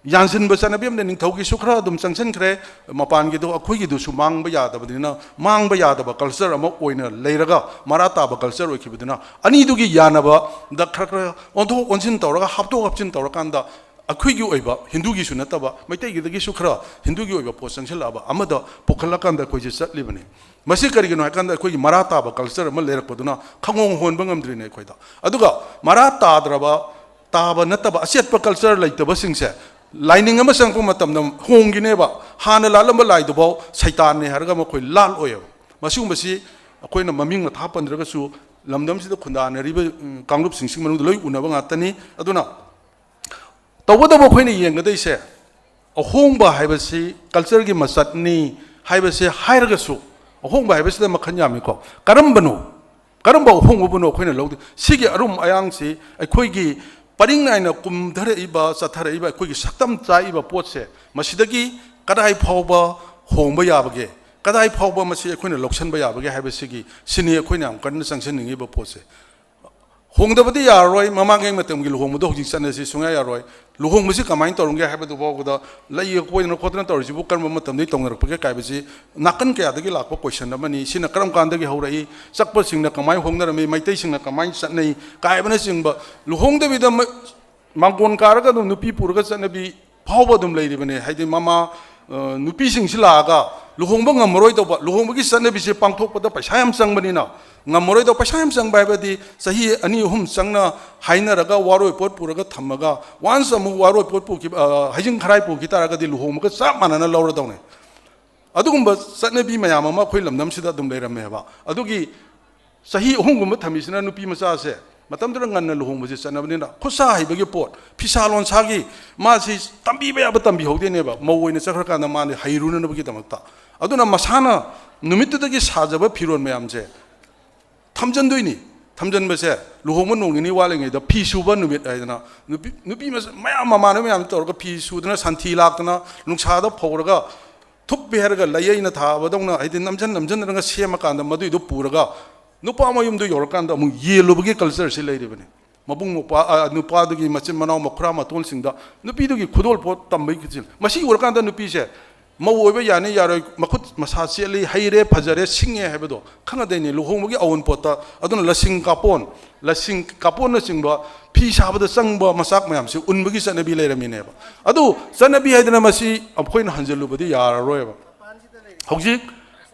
ꯌꯥꯟꯁꯤꯟꯕ ꯆꯠꯅꯕꯤ ꯑꯃꯗ ꯅꯤꯡꯊꯧꯒꯤꯁꯨ ꯈꯔ ꯑꯗꯨꯝ ꯆꯪꯁꯤꯟꯈ꯭ꯔꯦ, ꯃꯄꯥꯟꯒꯤꯗꯣ ꯑꯩꯈꯣꯏꯒꯤꯗꯨꯁꯨ ꯃꯥꯡꯕ ꯌꯥꯗꯕꯅꯤꯅ, ꯃꯥꯡꯕ ꯌꯥꯗꯕ culture ꯑꯃ ꯑꯣꯏꯅ ꯂꯩꯔꯒ, ꯃꯔꯥ ꯇꯥꯕ culture ꯑꯣꯏꯈꯤꯕꯗꯨꯅ, ꯑꯅꯤꯗꯨꯒꯤ ꯌꯥꯅꯕꯗ ꯈꯔ ꯈꯔ ꯑꯣꯟꯊꯣꯛ ꯑꯣꯟꯁꯤꯟ ꯇꯧꯔꯒ, ꯍꯥꯞꯇꯣꯛ ꯍꯥꯞꯆꯤꯟ ꯇꯧꯔꯀꯥꯟꯗ, ꯑꯩꯈꯣꯏꯒꯤ ꯑꯣꯏꯕ ꯍꯤꯟꯗꯨꯒꯤꯁꯨ ꯅꯠꯇꯕ ꯃꯩꯇꯩꯒꯤꯗꯒꯤꯁꯨ ꯈꯔ ꯍꯤꯟꯗꯨꯒꯤ ꯑꯣꯏꯕ ꯄꯣꯠ ꯆꯪꯁꯤꯜꯂꯛꯑꯕ ꯑꯃꯗ ꯄꯨꯈꯠꯂꯀꯥꯟꯗ ꯑꯩꯈꯣꯏꯁꯦ ꯆꯠꯂꯤꯕꯅꯤ꯫ ꯃꯁꯤ ꯀꯔꯤꯒꯤꯅꯣ ꯍꯥꯏꯀꯥꯟꯗ, ꯑꯩꯈꯣꯏꯒꯤ ꯃꯔꯥ ꯇꯥꯕ culture ꯑꯃ ꯂꯩꯔꯛꯄꯗꯨꯅ ꯈꯪꯍꯣꯡ ꯍꯣꯟꯕ ꯉꯝꯗ꯭ꯔꯤꯅꯦ ꯑꯩꯈꯣꯏꯗ꯫ ꯑꯗꯨꯒ ꯃꯔꯥ ꯇꯥꯗ꯭ꯔꯕ, ꯇꯥꯕ ꯅꯠꯇꯕ ꯑꯆꯦꯠꯄ culture ꯂꯩꯇꯕꯁꯤꯡꯁꯦ ꯂꯥꯏꯅꯤꯡ ꯑꯃ ꯆꯪꯉꯛꯄ ꯃꯇꯝꯗ ꯍꯣꯡꯈꯤꯅꯦꯕ꯫ ꯍꯥꯟꯅ ꯂꯥꯠꯂꯝꯕ ꯂꯥꯏꯗꯨꯐꯥꯎ ꯁꯩꯇꯥꯟꯅꯦ ꯍꯥꯏꯔꯒ ꯃꯈꯣꯏ ꯂꯥꯠꯂꯣꯏꯕ꯫ ꯃꯁꯤꯒꯨꯝꯕꯁꯤ ꯑꯩꯈꯣꯏꯅ ꯃꯃꯤꯡ ꯃꯊꯥ ꯄꯟꯗ꯭ꯔꯒꯁꯨ ꯂꯝꯗꯝꯁꯤꯗ ꯈꯨꯟꯗꯥꯅꯔꯤꯕ, ꯎꯝ, ꯀꯥꯡꯂꯨꯞꯁꯤꯡꯁꯤ ꯃꯅꯨꯡꯗ ꯂꯣꯏ ꯎꯅꯕ ꯉꯥꯛꯇꯅꯤ꯫ ꯑꯗꯨꯅ ꯇꯧꯕꯇꯕꯨ ꯑꯩꯈꯣꯏꯅ ꯌꯦꯡꯒꯗꯣꯏꯁꯦ, ꯑꯍꯣꯡꯕ ꯍꯥꯏꯕꯁꯤ cultureꯒꯤ ꯃꯆꯠꯅꯤ ꯍꯥꯏꯕꯁꯦ ꯍꯥꯏꯔꯒꯁꯨ, ꯑꯍꯣꯡꯕ ꯍꯥꯏꯕꯁꯤꯗ ꯃꯈꯜ ꯌꯥꯝꯃꯤꯀꯣ꯫ ꯀꯔꯝꯕꯅꯣ? ꯀꯔꯝꯕ ꯑꯍꯣꯡꯕꯕꯨꯅꯣ ꯑꯩꯈꯣꯏꯅ ꯂꯧꯗꯣꯏ? ꯁꯤꯒꯤ ꯑꯔꯨꯝ ꯑꯌꯥꯡꯁꯤ ꯑꯩꯈꯣꯏꯒꯤ ꯄꯔꯤꯡ ꯅꯥꯏꯅ ꯀꯨꯝꯊꯔꯛꯏꯕ, ꯆꯠꯊꯔꯛꯏꯕ ꯑꯩꯈꯣꯏꯒꯤ ꯁꯛꯇꯝ ꯆꯥꯛꯏꯕ ꯄꯣꯠꯁꯦ, ꯃꯁꯤꯗꯒꯤ ꯀꯗꯥꯏ ꯐꯥꯎꯕ ꯍꯣꯡꯕ ꯌꯥꯕꯒꯦ, ꯀꯗꯥꯏ ꯐꯥꯎꯕ ꯃꯁꯤ ꯑꯩꯈꯣꯏꯅ ꯂꯧꯁꯤꯟꯕ ꯌꯥꯕꯒꯦ ꯍꯥꯏꯕꯁꯤꯒꯤ, ꯁꯤꯅꯤ ꯑꯩꯈꯣꯏꯅ ꯌꯥꯝ ꯀꯟꯅ ꯆꯪꯁꯤꯟꯅꯤꯡꯉꯤꯕ ꯄꯣꯠꯁꯦ꯫ ꯍꯣꯡꯗꯕꯗꯤ ꯌꯥꯔꯔꯣꯏ꯫ ꯃꯃꯥꯡꯉꯩ ꯃꯇꯝꯒꯤ ꯂꯨꯍꯣꯡꯕꯗꯣ ꯍꯧꯖꯤꯛ ꯆꯠꯅꯁꯤ ꯁꯨꯡꯌꯥ ꯌꯥꯔꯣꯏ꯫ ꯂꯨꯍꯣꯡꯕꯁꯤ ꯀꯃꯥꯏꯅ ꯇꯧꯔꯝꯒꯦ ꯍꯥꯏꯕꯗꯨ ꯐꯥꯎꯕꯗ ꯂꯩꯒ ꯀꯣꯏꯗꯅ ꯈꯣꯠꯇꯅ ꯇꯧꯔꯤꯁꯤꯕꯨ ꯀꯔꯝꯕ ꯃꯇꯝꯗꯒꯤ ꯇꯧꯅꯔꯛꯄꯒꯦ ꯀꯥꯏꯕꯁꯤ ꯅꯥꯀꯟ ꯀꯌꯥꯗꯒꯤ ꯂꯥꯛꯄ question ꯑꯃꯅꯤ꯫ ꯁꯤꯅ ꯀꯔꯝ ꯀꯥꯟꯗꯒꯤ ꯍꯧꯔꯛꯏ, ꯆꯠꯄꯁꯤꯡꯅ ꯀꯃꯥꯏꯅ ꯍꯣꯡꯅꯔꯝꯃꯤ, ꯃꯩꯇꯩꯁꯤꯡꯅ ꯀꯃꯥꯏꯅ ꯆꯠꯅꯩ ꯀꯥꯏꯕꯅꯆꯤꯡꯕ, ꯂꯨꯍꯣꯡꯗꯕꯤꯗ ꯃ-, ꯃꯥꯡꯒꯣꯟ ꯀꯥꯔꯒ ꯑꯗꯨꯝ ꯅꯨꯄꯤ ꯄꯨꯔꯒ ꯆꯠꯅꯕꯤ ꯐꯥꯎꯕ ꯑꯗꯨꯝ ꯂꯩꯔꯤꯕꯅꯦ꯫ ꯍꯥꯏꯗꯤ ꯃꯃꯥ, ꯑ, ꯅꯨꯄꯤꯁꯤꯡꯁꯤ ꯂꯥꯛꯑꯒ ꯂꯨꯍꯣꯡꯕ ꯉꯝꯃꯔꯣꯏꯗꯧꯕ, ꯂꯨꯍꯣꯡꯕꯒꯤ ꯆꯠꯅꯕꯤꯁꯦ ꯄꯥꯡꯊꯣꯛꯄꯗ ꯄꯩꯁꯥ ꯌꯥꯝ ꯆꯪꯕꯅꯤꯅ, ꯉꯝꯃꯔꯣꯏꯗꯧꯕ, ꯄꯩꯁꯥ ꯌꯥꯝ ꯆꯪꯕ ꯍꯥꯏꯕꯗꯤ ꯆꯍꯤ ꯑꯅꯤ ꯑꯍꯨꯝ ꯆꯪꯅ ꯍꯥꯏꯅꯔꯒ ꯋꯥꯔꯣꯏ ꯄꯣꯠ ꯄꯨꯔꯒ ꯊꯝꯃꯒ, ꯋꯥꯟꯁ ꯑꯃꯨꯛ ꯋꯥꯔꯣꯏ ꯄꯣꯠ ꯄꯨꯈꯤ, ꯑ, ꯍꯩꯖꯤꯡ ꯈꯔꯥꯏ ꯄꯨꯈꯤ ꯇꯥꯔꯒꯗꯤ ꯂꯨꯍꯣꯡꯕꯒ ꯆꯞ ꯃꯥꯟꯅꯅ ꯂꯧꯔꯗꯧꯅꯦ꯫ ꯑꯗꯨꯒꯨꯝꯕ ꯆꯠꯅꯕꯤ ꯃꯌꯥꯝ ꯑꯃ ꯑꯩꯈꯣꯏ ꯂꯝꯗꯝꯁꯤꯗ ꯑꯗꯨꯝ ꯂꯩꯔꯝꯃꯦꯕ꯫ ꯑꯗꯨꯒꯤ ꯆꯍꯤ ꯑꯍꯨꯝꯒꯨꯝꯕ ꯊꯝꯃꯤꯁꯤꯅ ꯅꯨꯄꯤ ꯃꯆꯥꯁꯦ ꯃꯇꯝꯗꯨꯗ ꯉꯟꯅ ꯂꯨꯍꯣꯡꯕꯁꯦ ꯆꯠꯅꯕꯅꯤꯅ, ꯈꯨꯠꯁꯥ ꯍꯩꯕꯒꯤ ꯄꯣꯠ, ꯐꯤꯁꯥ ꯂꯣꯟꯁꯥꯒꯤ, ꯃꯥꯁꯤ ꯇꯝꯕꯤꯕ ꯌꯥꯕ ꯇꯝꯕꯤꯍꯧꯗꯦꯅꯦꯕ꯫ ꯃꯧ ꯑꯣꯏꯅ ꯆꯠꯈ꯭ꯔꯀꯥꯟꯗ ꯃꯥꯅ ꯍꯩꯔꯨꯅꯅꯕꯒꯤꯗꯃꯛꯇ꯫ ꯑꯗꯨꯅ ꯃꯁꯥꯅ ꯅꯨꯃꯤꯠꯇꯨꯗꯒꯤ ꯁꯥꯖꯕ ꯐꯤꯔꯣꯜ ꯃꯌꯥꯝꯁꯦ ꯊꯝꯖꯟꯗꯣꯏꯅꯤ꯫ ꯊꯝꯖꯟꯕꯁꯦ ꯂꯨꯍꯣꯡꯕ ꯅꯣꯡ ꯅꯤꯅꯤ ꯋꯥꯠꯂꯤꯉꯩꯗ ꯐꯤ ꯁꯨꯕ ꯅꯨꯃꯤꯠ ꯍꯥꯏꯗꯅ, ꯅꯨꯄꯤ, ꯅꯨꯄꯤ ꯃꯆꯥ ꯃꯌꯥꯝ, ꯃꯃꯥꯟꯅꯕ ꯃꯌꯥꯝ ꯇꯧꯔꯒ ꯐꯤ ꯁꯨꯗꯅ, ꯁꯟꯊꯤ ꯂꯥꯛꯇꯅ, ꯅꯨꯡꯁꯥꯗ ꯐꯧꯔꯒ, ꯊꯨꯞꯄꯦ ꯍꯥꯏꯔꯒ ꯂꯩꯌꯩꯅ ꯊꯥꯕꯗꯧꯅ, ꯍꯥꯏꯗꯤ ꯅꯝꯖꯟ ꯅꯝꯖꯟꯅꯔꯒ ꯁꯦꯝꯃꯀꯥꯟꯗ ꯃꯗꯨꯏꯗꯣ ꯄꯨꯔꯒ ꯅꯨꯄꯥ ꯃꯌꯨꯝꯗ ꯌꯧꯔꯀꯥꯟꯗ ꯑꯃꯨꯛ ꯌꯦꯜꯂꯨꯕꯒꯤ ꯀꯜꯆꯔꯁꯤ ꯂꯩꯔꯤꯕꯅꯤ꯫ ꯃꯕꯨꯡ ꯃꯧꯄ꯭ꯋꯥ, ꯑ, ꯅꯨꯄꯥꯗꯨꯒꯤ ꯃꯆꯤꯟ ꯃꯅꯥꯎ ꯃꯈꯨꯔꯥ ꯃꯇꯣꯟꯁꯤꯡꯗ ꯅꯨꯄꯤꯗꯨꯒꯤ ꯈꯨꯗꯣꯜꯄꯣꯠ ꯇꯝꯕꯒꯤ ꯀꯜꯆꯔ꯫ ꯃꯁꯤ ꯎꯔꯀꯥꯟꯗ ꯅꯨꯄꯤꯁꯦ ꯃꯧ ꯑꯣꯏꯕ ꯌꯥꯅꯤ ꯌꯥꯔꯣꯏ, ꯃꯈꯨꯠ ꯃꯁꯥ ꯆꯦꯠꯂꯤ, ꯍꯩꯔꯦ, ꯐꯖꯔꯦ, ꯁꯤꯡꯉꯦ ꯍꯥꯏꯕꯗꯣ ꯈꯪꯉꯗꯣꯏꯅꯤ꯫ ꯂꯨꯍꯣꯡꯕꯒꯤ ꯑꯑꯣꯟꯄꯣꯠꯇ ꯑꯗꯨꯅ ꯂꯁꯤꯡ ꯀꯥꯄꯣꯟ, ꯂꯁꯤꯡ ꯀꯥꯄꯣꯟꯅꯆꯤꯡꯕ, ꯐꯤ ꯁꯥꯕꯗ ꯆꯪꯕ ꯃꯆꯥꯛ ꯃꯌꯥꯝꯁꯤ ꯎꯟꯕꯒꯤ ꯆꯠꯅꯕꯤ ꯂꯩꯔꯝꯃꯤꯅꯦꯕ꯫ ꯑꯗꯨ ꯆꯠꯅꯕꯤ ꯍꯥꯏꯗꯅ ꯃꯁꯤ ꯑꯩꯈꯣꯏꯅ ꯍꯟꯖꯤꯜꯂꯨꯕꯗꯤ ꯌꯥꯔꯔꯣꯏꯕ꯫ ꯍꯧꯖꯤꯛ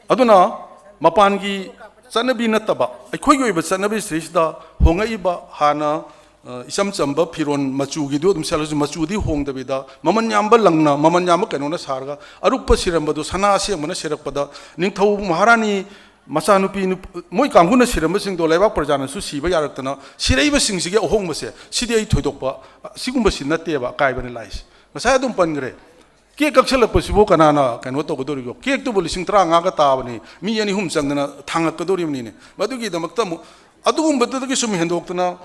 ꯑꯗꯨꯅ ꯃꯄꯥꯟꯒꯤ ꯆꯠꯅꯕꯤ ꯅꯠꯇꯕ ꯑꯩꯈꯣꯏꯒꯤ ꯑꯣꯏꯕ ꯆꯠꯅꯕꯤ ꯁꯤꯗꯩꯁꯤꯗ ꯍꯣꯡꯉꯛꯏꯕ, ꯍꯥꯟꯅ, ꯑ, ꯏꯆꯝ ꯆꯝꯕ ꯐꯤꯔꯣꯟ ꯃꯆꯨꯒꯤꯗꯨ ꯑꯗꯨꯝ ꯁꯦꯠꯂꯁꯨ, ꯃꯆꯨꯗꯤ ꯍꯣꯡꯗꯕꯤꯗ ꯃꯃꯜ ꯌꯥꯝꯕ ꯂꯪꯅ, ꯃꯃꯜ ꯌꯥꯝꯕ ꯀꯩꯅꯣꯅ ꯁꯥꯔꯒ ꯑꯔꯨꯞꯄ ꯁꯤꯔꯝꯕꯗꯨ ꯁꯅꯥ ꯑꯁꯦꯡꯕꯅ ꯁꯤꯔꯛꯄꯗ, ꯅꯤꯡꯊꯧ ꯃꯍꯥꯔꯥꯅꯤ ꯃꯆꯥꯅꯨꯄꯤ ꯅꯨꯞ-, ꯃꯣꯏ ꯀꯥꯡꯕꯨꯅ ꯁꯤꯔꯝꯕꯁꯤꯡꯗꯣ ꯂꯩꯕꯥꯛ ꯄ꯭ꯔꯖꯥꯅꯁꯨ ꯁꯤꯕ ꯌꯥꯔꯛꯇꯅ ꯁꯤꯔꯛꯏꯕꯁꯤꯡꯁꯤꯒꯤ ꯑꯍꯣꯡꯕꯁꯦ, ꯁꯤꯗꯤ ꯑꯩ ꯊꯣꯏꯗꯣꯛꯄ, ꯑ, ꯁꯤꯒꯨꯝꯕꯁꯤ ꯅꯠꯇꯦꯕ ꯑꯀꯥꯏꯕꯅꯤ ꯂꯥꯛꯏꯁꯦ꯫ ꯉꯁꯥꯏ ꯑꯗꯨꯝ ꯄꯟꯈ꯭ꯔꯦ꯫ ꯀꯦꯛ ꯀꯛꯁꯜꯂꯛꯄꯁꯤꯕꯨ ꯀꯅꯥꯅ ꯀꯩꯅꯣ ꯇꯧꯒꯗꯧꯔꯤꯕꯣ? ꯀꯦꯛꯇꯨꯕꯨ ꯂꯤꯁꯤꯡ ꯇꯔꯥꯃꯉꯥꯒ ꯇꯥꯕꯅꯤ, ꯃꯤ ꯑꯅꯤ ꯑꯍꯨꯝ ꯆꯪꯗꯅ ꯊꯥꯡꯉꯛꯀꯗꯧꯔꯤꯕꯅꯤꯅꯦ꯫ ꯃꯗꯨꯒꯤꯗꯃꯛꯇ ꯑꯃꯨꯛ ꯑꯗꯨꯒꯨꯝꯕꯗꯨꯗꯒꯤ ꯁꯨꯝ ꯍꯦꯟꯗꯣꯛꯇꯅ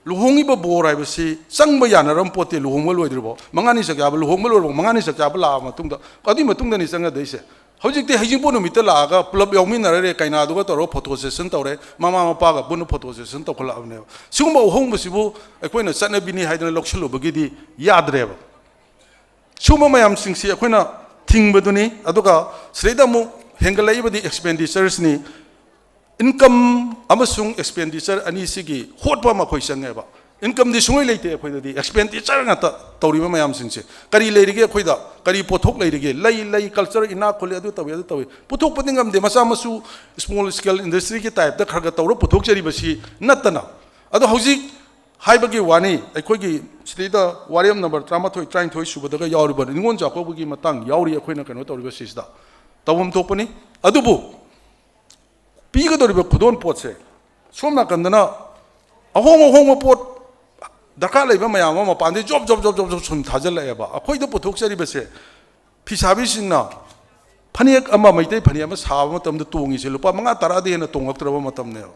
ꯂꯨꯍꯣꯡꯉꯤꯕ ꯕꯣꯔ ꯍꯥꯏꯕꯁꯤ ꯆꯪꯕ ꯌꯥꯅꯔꯝ ꯄꯣꯠꯇꯦ꯫ ꯂꯨꯍꯣꯡꯕ ꯂꯣꯏꯗ꯭ꯔꯤꯕꯣ, ꯃꯉꯥꯅꯤ ꯆꯥꯛ ꯆꯥꯕ, ꯂꯨꯍꯣꯡꯕ ꯂꯣꯏꯔꯕꯣ, ꯃꯉꯥꯅꯤ ꯆꯥꯛ ꯆꯥꯕ ꯂꯥꯛꯑꯕ ꯃꯇꯨꯡꯗ, ꯑꯗꯨꯒꯤ ꯃꯇꯨꯡꯗꯅꯤ ꯆꯪꯒꯗꯣꯏꯁꯦ꯫ ꯍꯧꯖꯤꯛꯇꯤ ꯍꯩꯖꯤꯡꯄꯣꯠ ꯅꯨꯃꯤꯠꯇ ꯂꯥꯛꯑꯒ ꯄꯨꯂꯞ ꯌꯥꯎꯃꯤꯟꯅꯔꯦ, ꯀꯩꯅꯥꯗꯨꯒ ꯇꯧꯔꯒ ꯐꯣꯇꯣ ꯁꯦꯁꯟ ꯇꯧꯔꯦ, ꯃꯃꯥ ꯃꯄꯥꯒ ꯄꯨꯟꯅ ꯐꯣꯇꯣ ꯁꯦꯁꯟ ꯇꯧꯈꯠꯂꯛꯑꯕꯅꯦꯕ꯫ ꯁꯤꯒꯨꯝꯕ ꯑꯍꯣꯡꯕꯁꯤꯕꯨ ꯑꯩꯈꯣꯏꯅ ꯆꯠꯅꯕꯤꯅꯤ ꯍꯥꯏꯗꯅ ꯂꯧꯁꯤꯜꯂꯨꯕꯒꯤꯗꯤ ꯌꯥꯗ꯭ꯔꯦꯕ꯫ ꯁꯨꯝꯕ ꯃꯌꯥꯝꯁꯤꯡꯁꯤ ꯑꯩꯈꯣꯏꯅ ꯊꯤꯡꯕꯗꯨꯅꯤ꯫ ꯑꯗꯨꯒ ꯁꯤꯗꯩꯗ ꯑꯃꯨꯛ ꯍꯦꯟꯒꯠꯂꯛꯏꯕꯗꯤ ꯑꯦꯛꯁꯄꯦꯟꯗꯤꯆꯔꯁꯅꯤ꯫ ꯏꯟꯀꯝ ꯑꯃꯁꯨꯡ ꯑꯦꯛꯁꯄꯦꯟꯗꯤꯆꯔ ꯑꯅꯤꯁꯤꯒꯤ ꯍꯣꯠꯄ ꯑꯃ ꯑꯩꯈꯣꯏ ꯆꯪꯉꯦꯕ꯫ Incomeꯗꯤ ꯁꯨꯡꯂꯩ ꯂꯩꯇꯦ ꯑꯩꯈꯣꯏꯗꯗꯤ, expenditure ꯉꯥꯛꯇ ꯇꯧꯔꯤꯕ ꯃꯌꯥꯝꯁꯤꯡꯁꯦ꯫ ꯀꯔꯤ ꯂꯩꯔꯤꯒꯦ ꯑꯩꯈꯣꯏꯗ? ꯀꯔꯤ ꯄꯣꯠꯊꯣꯛ ꯂꯩꯔꯤꯒꯦ? ꯂꯩ, ꯂꯩ, culture ꯏꯅꯥꯛ ꯈꯨꯜꯂꯤ, ꯑꯗꯨ ꯇꯧꯏ, ꯑꯗꯨ ꯇꯧꯏ꯫ ꯄꯨꯊꯣꯛꯄꯗꯤ ꯉꯝꯗꯦ꯫ ꯃꯆꯥ ꯃꯁꯨ small scale industryꯒꯤ typeꯇ ꯈꯔ ꯈꯔ ꯇꯧꯔ ꯄꯨꯊꯣꯛꯆꯔꯤꯕꯁꯤ ꯅꯠꯇꯅ꯫ ꯑꯗꯣ ꯍꯧꯖꯤꯛ ꯍꯥꯏꯕꯒꯤ ꯋꯥꯅꯤ, ꯑꯩꯈꯣꯏꯒꯤ ꯁꯤꯗꯩꯗ ꯋꯥꯔꯦꯝ number ꯇꯔꯥꯃꯥꯊꯣꯏ, ꯇꯔꯥꯅꯤꯊꯣꯏ ꯁꯨꯕꯗꯒ ꯌꯥꯎꯔꯤꯕ ꯅꯤꯉꯣꯜ ꯆꯥꯛꯀꯧꯕꯒꯤ ꯃꯇꯥꯡ ꯌꯥꯎꯔꯤ, ꯑꯩꯈꯣꯏꯅ ꯀꯩꯅꯣ ꯇꯧꯔꯤꯕ ꯁꯤꯁꯤꯗ ꯇꯧꯐꯝ ꯊꯣꯛꯄꯅꯤ꯫ ꯑꯗꯨꯕꯨ ꯄꯤꯒꯗꯧꯔꯤꯕ ꯈꯨꯗꯣꯜ ꯄꯣꯠꯁꯦ ꯁꯣꯝ ꯅꯥꯀꯟꯗꯅ ꯑꯍꯣꯡ ꯑꯍꯣꯡꯕ ꯄꯣꯠ ꯗꯔꯀꯥꯔ ꯂꯩꯕ ꯃꯌꯥꯝ ꯑꯃ ꯃꯄꯥꯟꯗꯩ job job job job job ꯁꯨꯝ ꯊꯥꯖꯤꯜꯂꯛꯑꯦꯕ꯫ ꯑꯩꯈꯣꯏꯗ ꯄꯨꯊꯣꯛꯆꯔꯤꯕꯁꯦ, ꯐꯤꯁꯥꯕꯤꯁꯤꯡꯅ ꯐꯅꯦꯛ ꯑꯃ, ꯃꯩꯇꯩ ꯐꯅꯦꯛ ꯑꯃ ꯁꯥꯕ ꯃꯇꯝꯗ ꯇꯣꯡꯉꯤꯁꯦ ꯂꯨꯄꯥ ꯃꯉꯥ ꯇꯔꯥꯗꯤ ꯍꯦꯟꯅ ꯇꯣꯡꯉꯛꯇ꯭ꯔꯕ ꯃꯇꯝꯅꯦꯕ꯫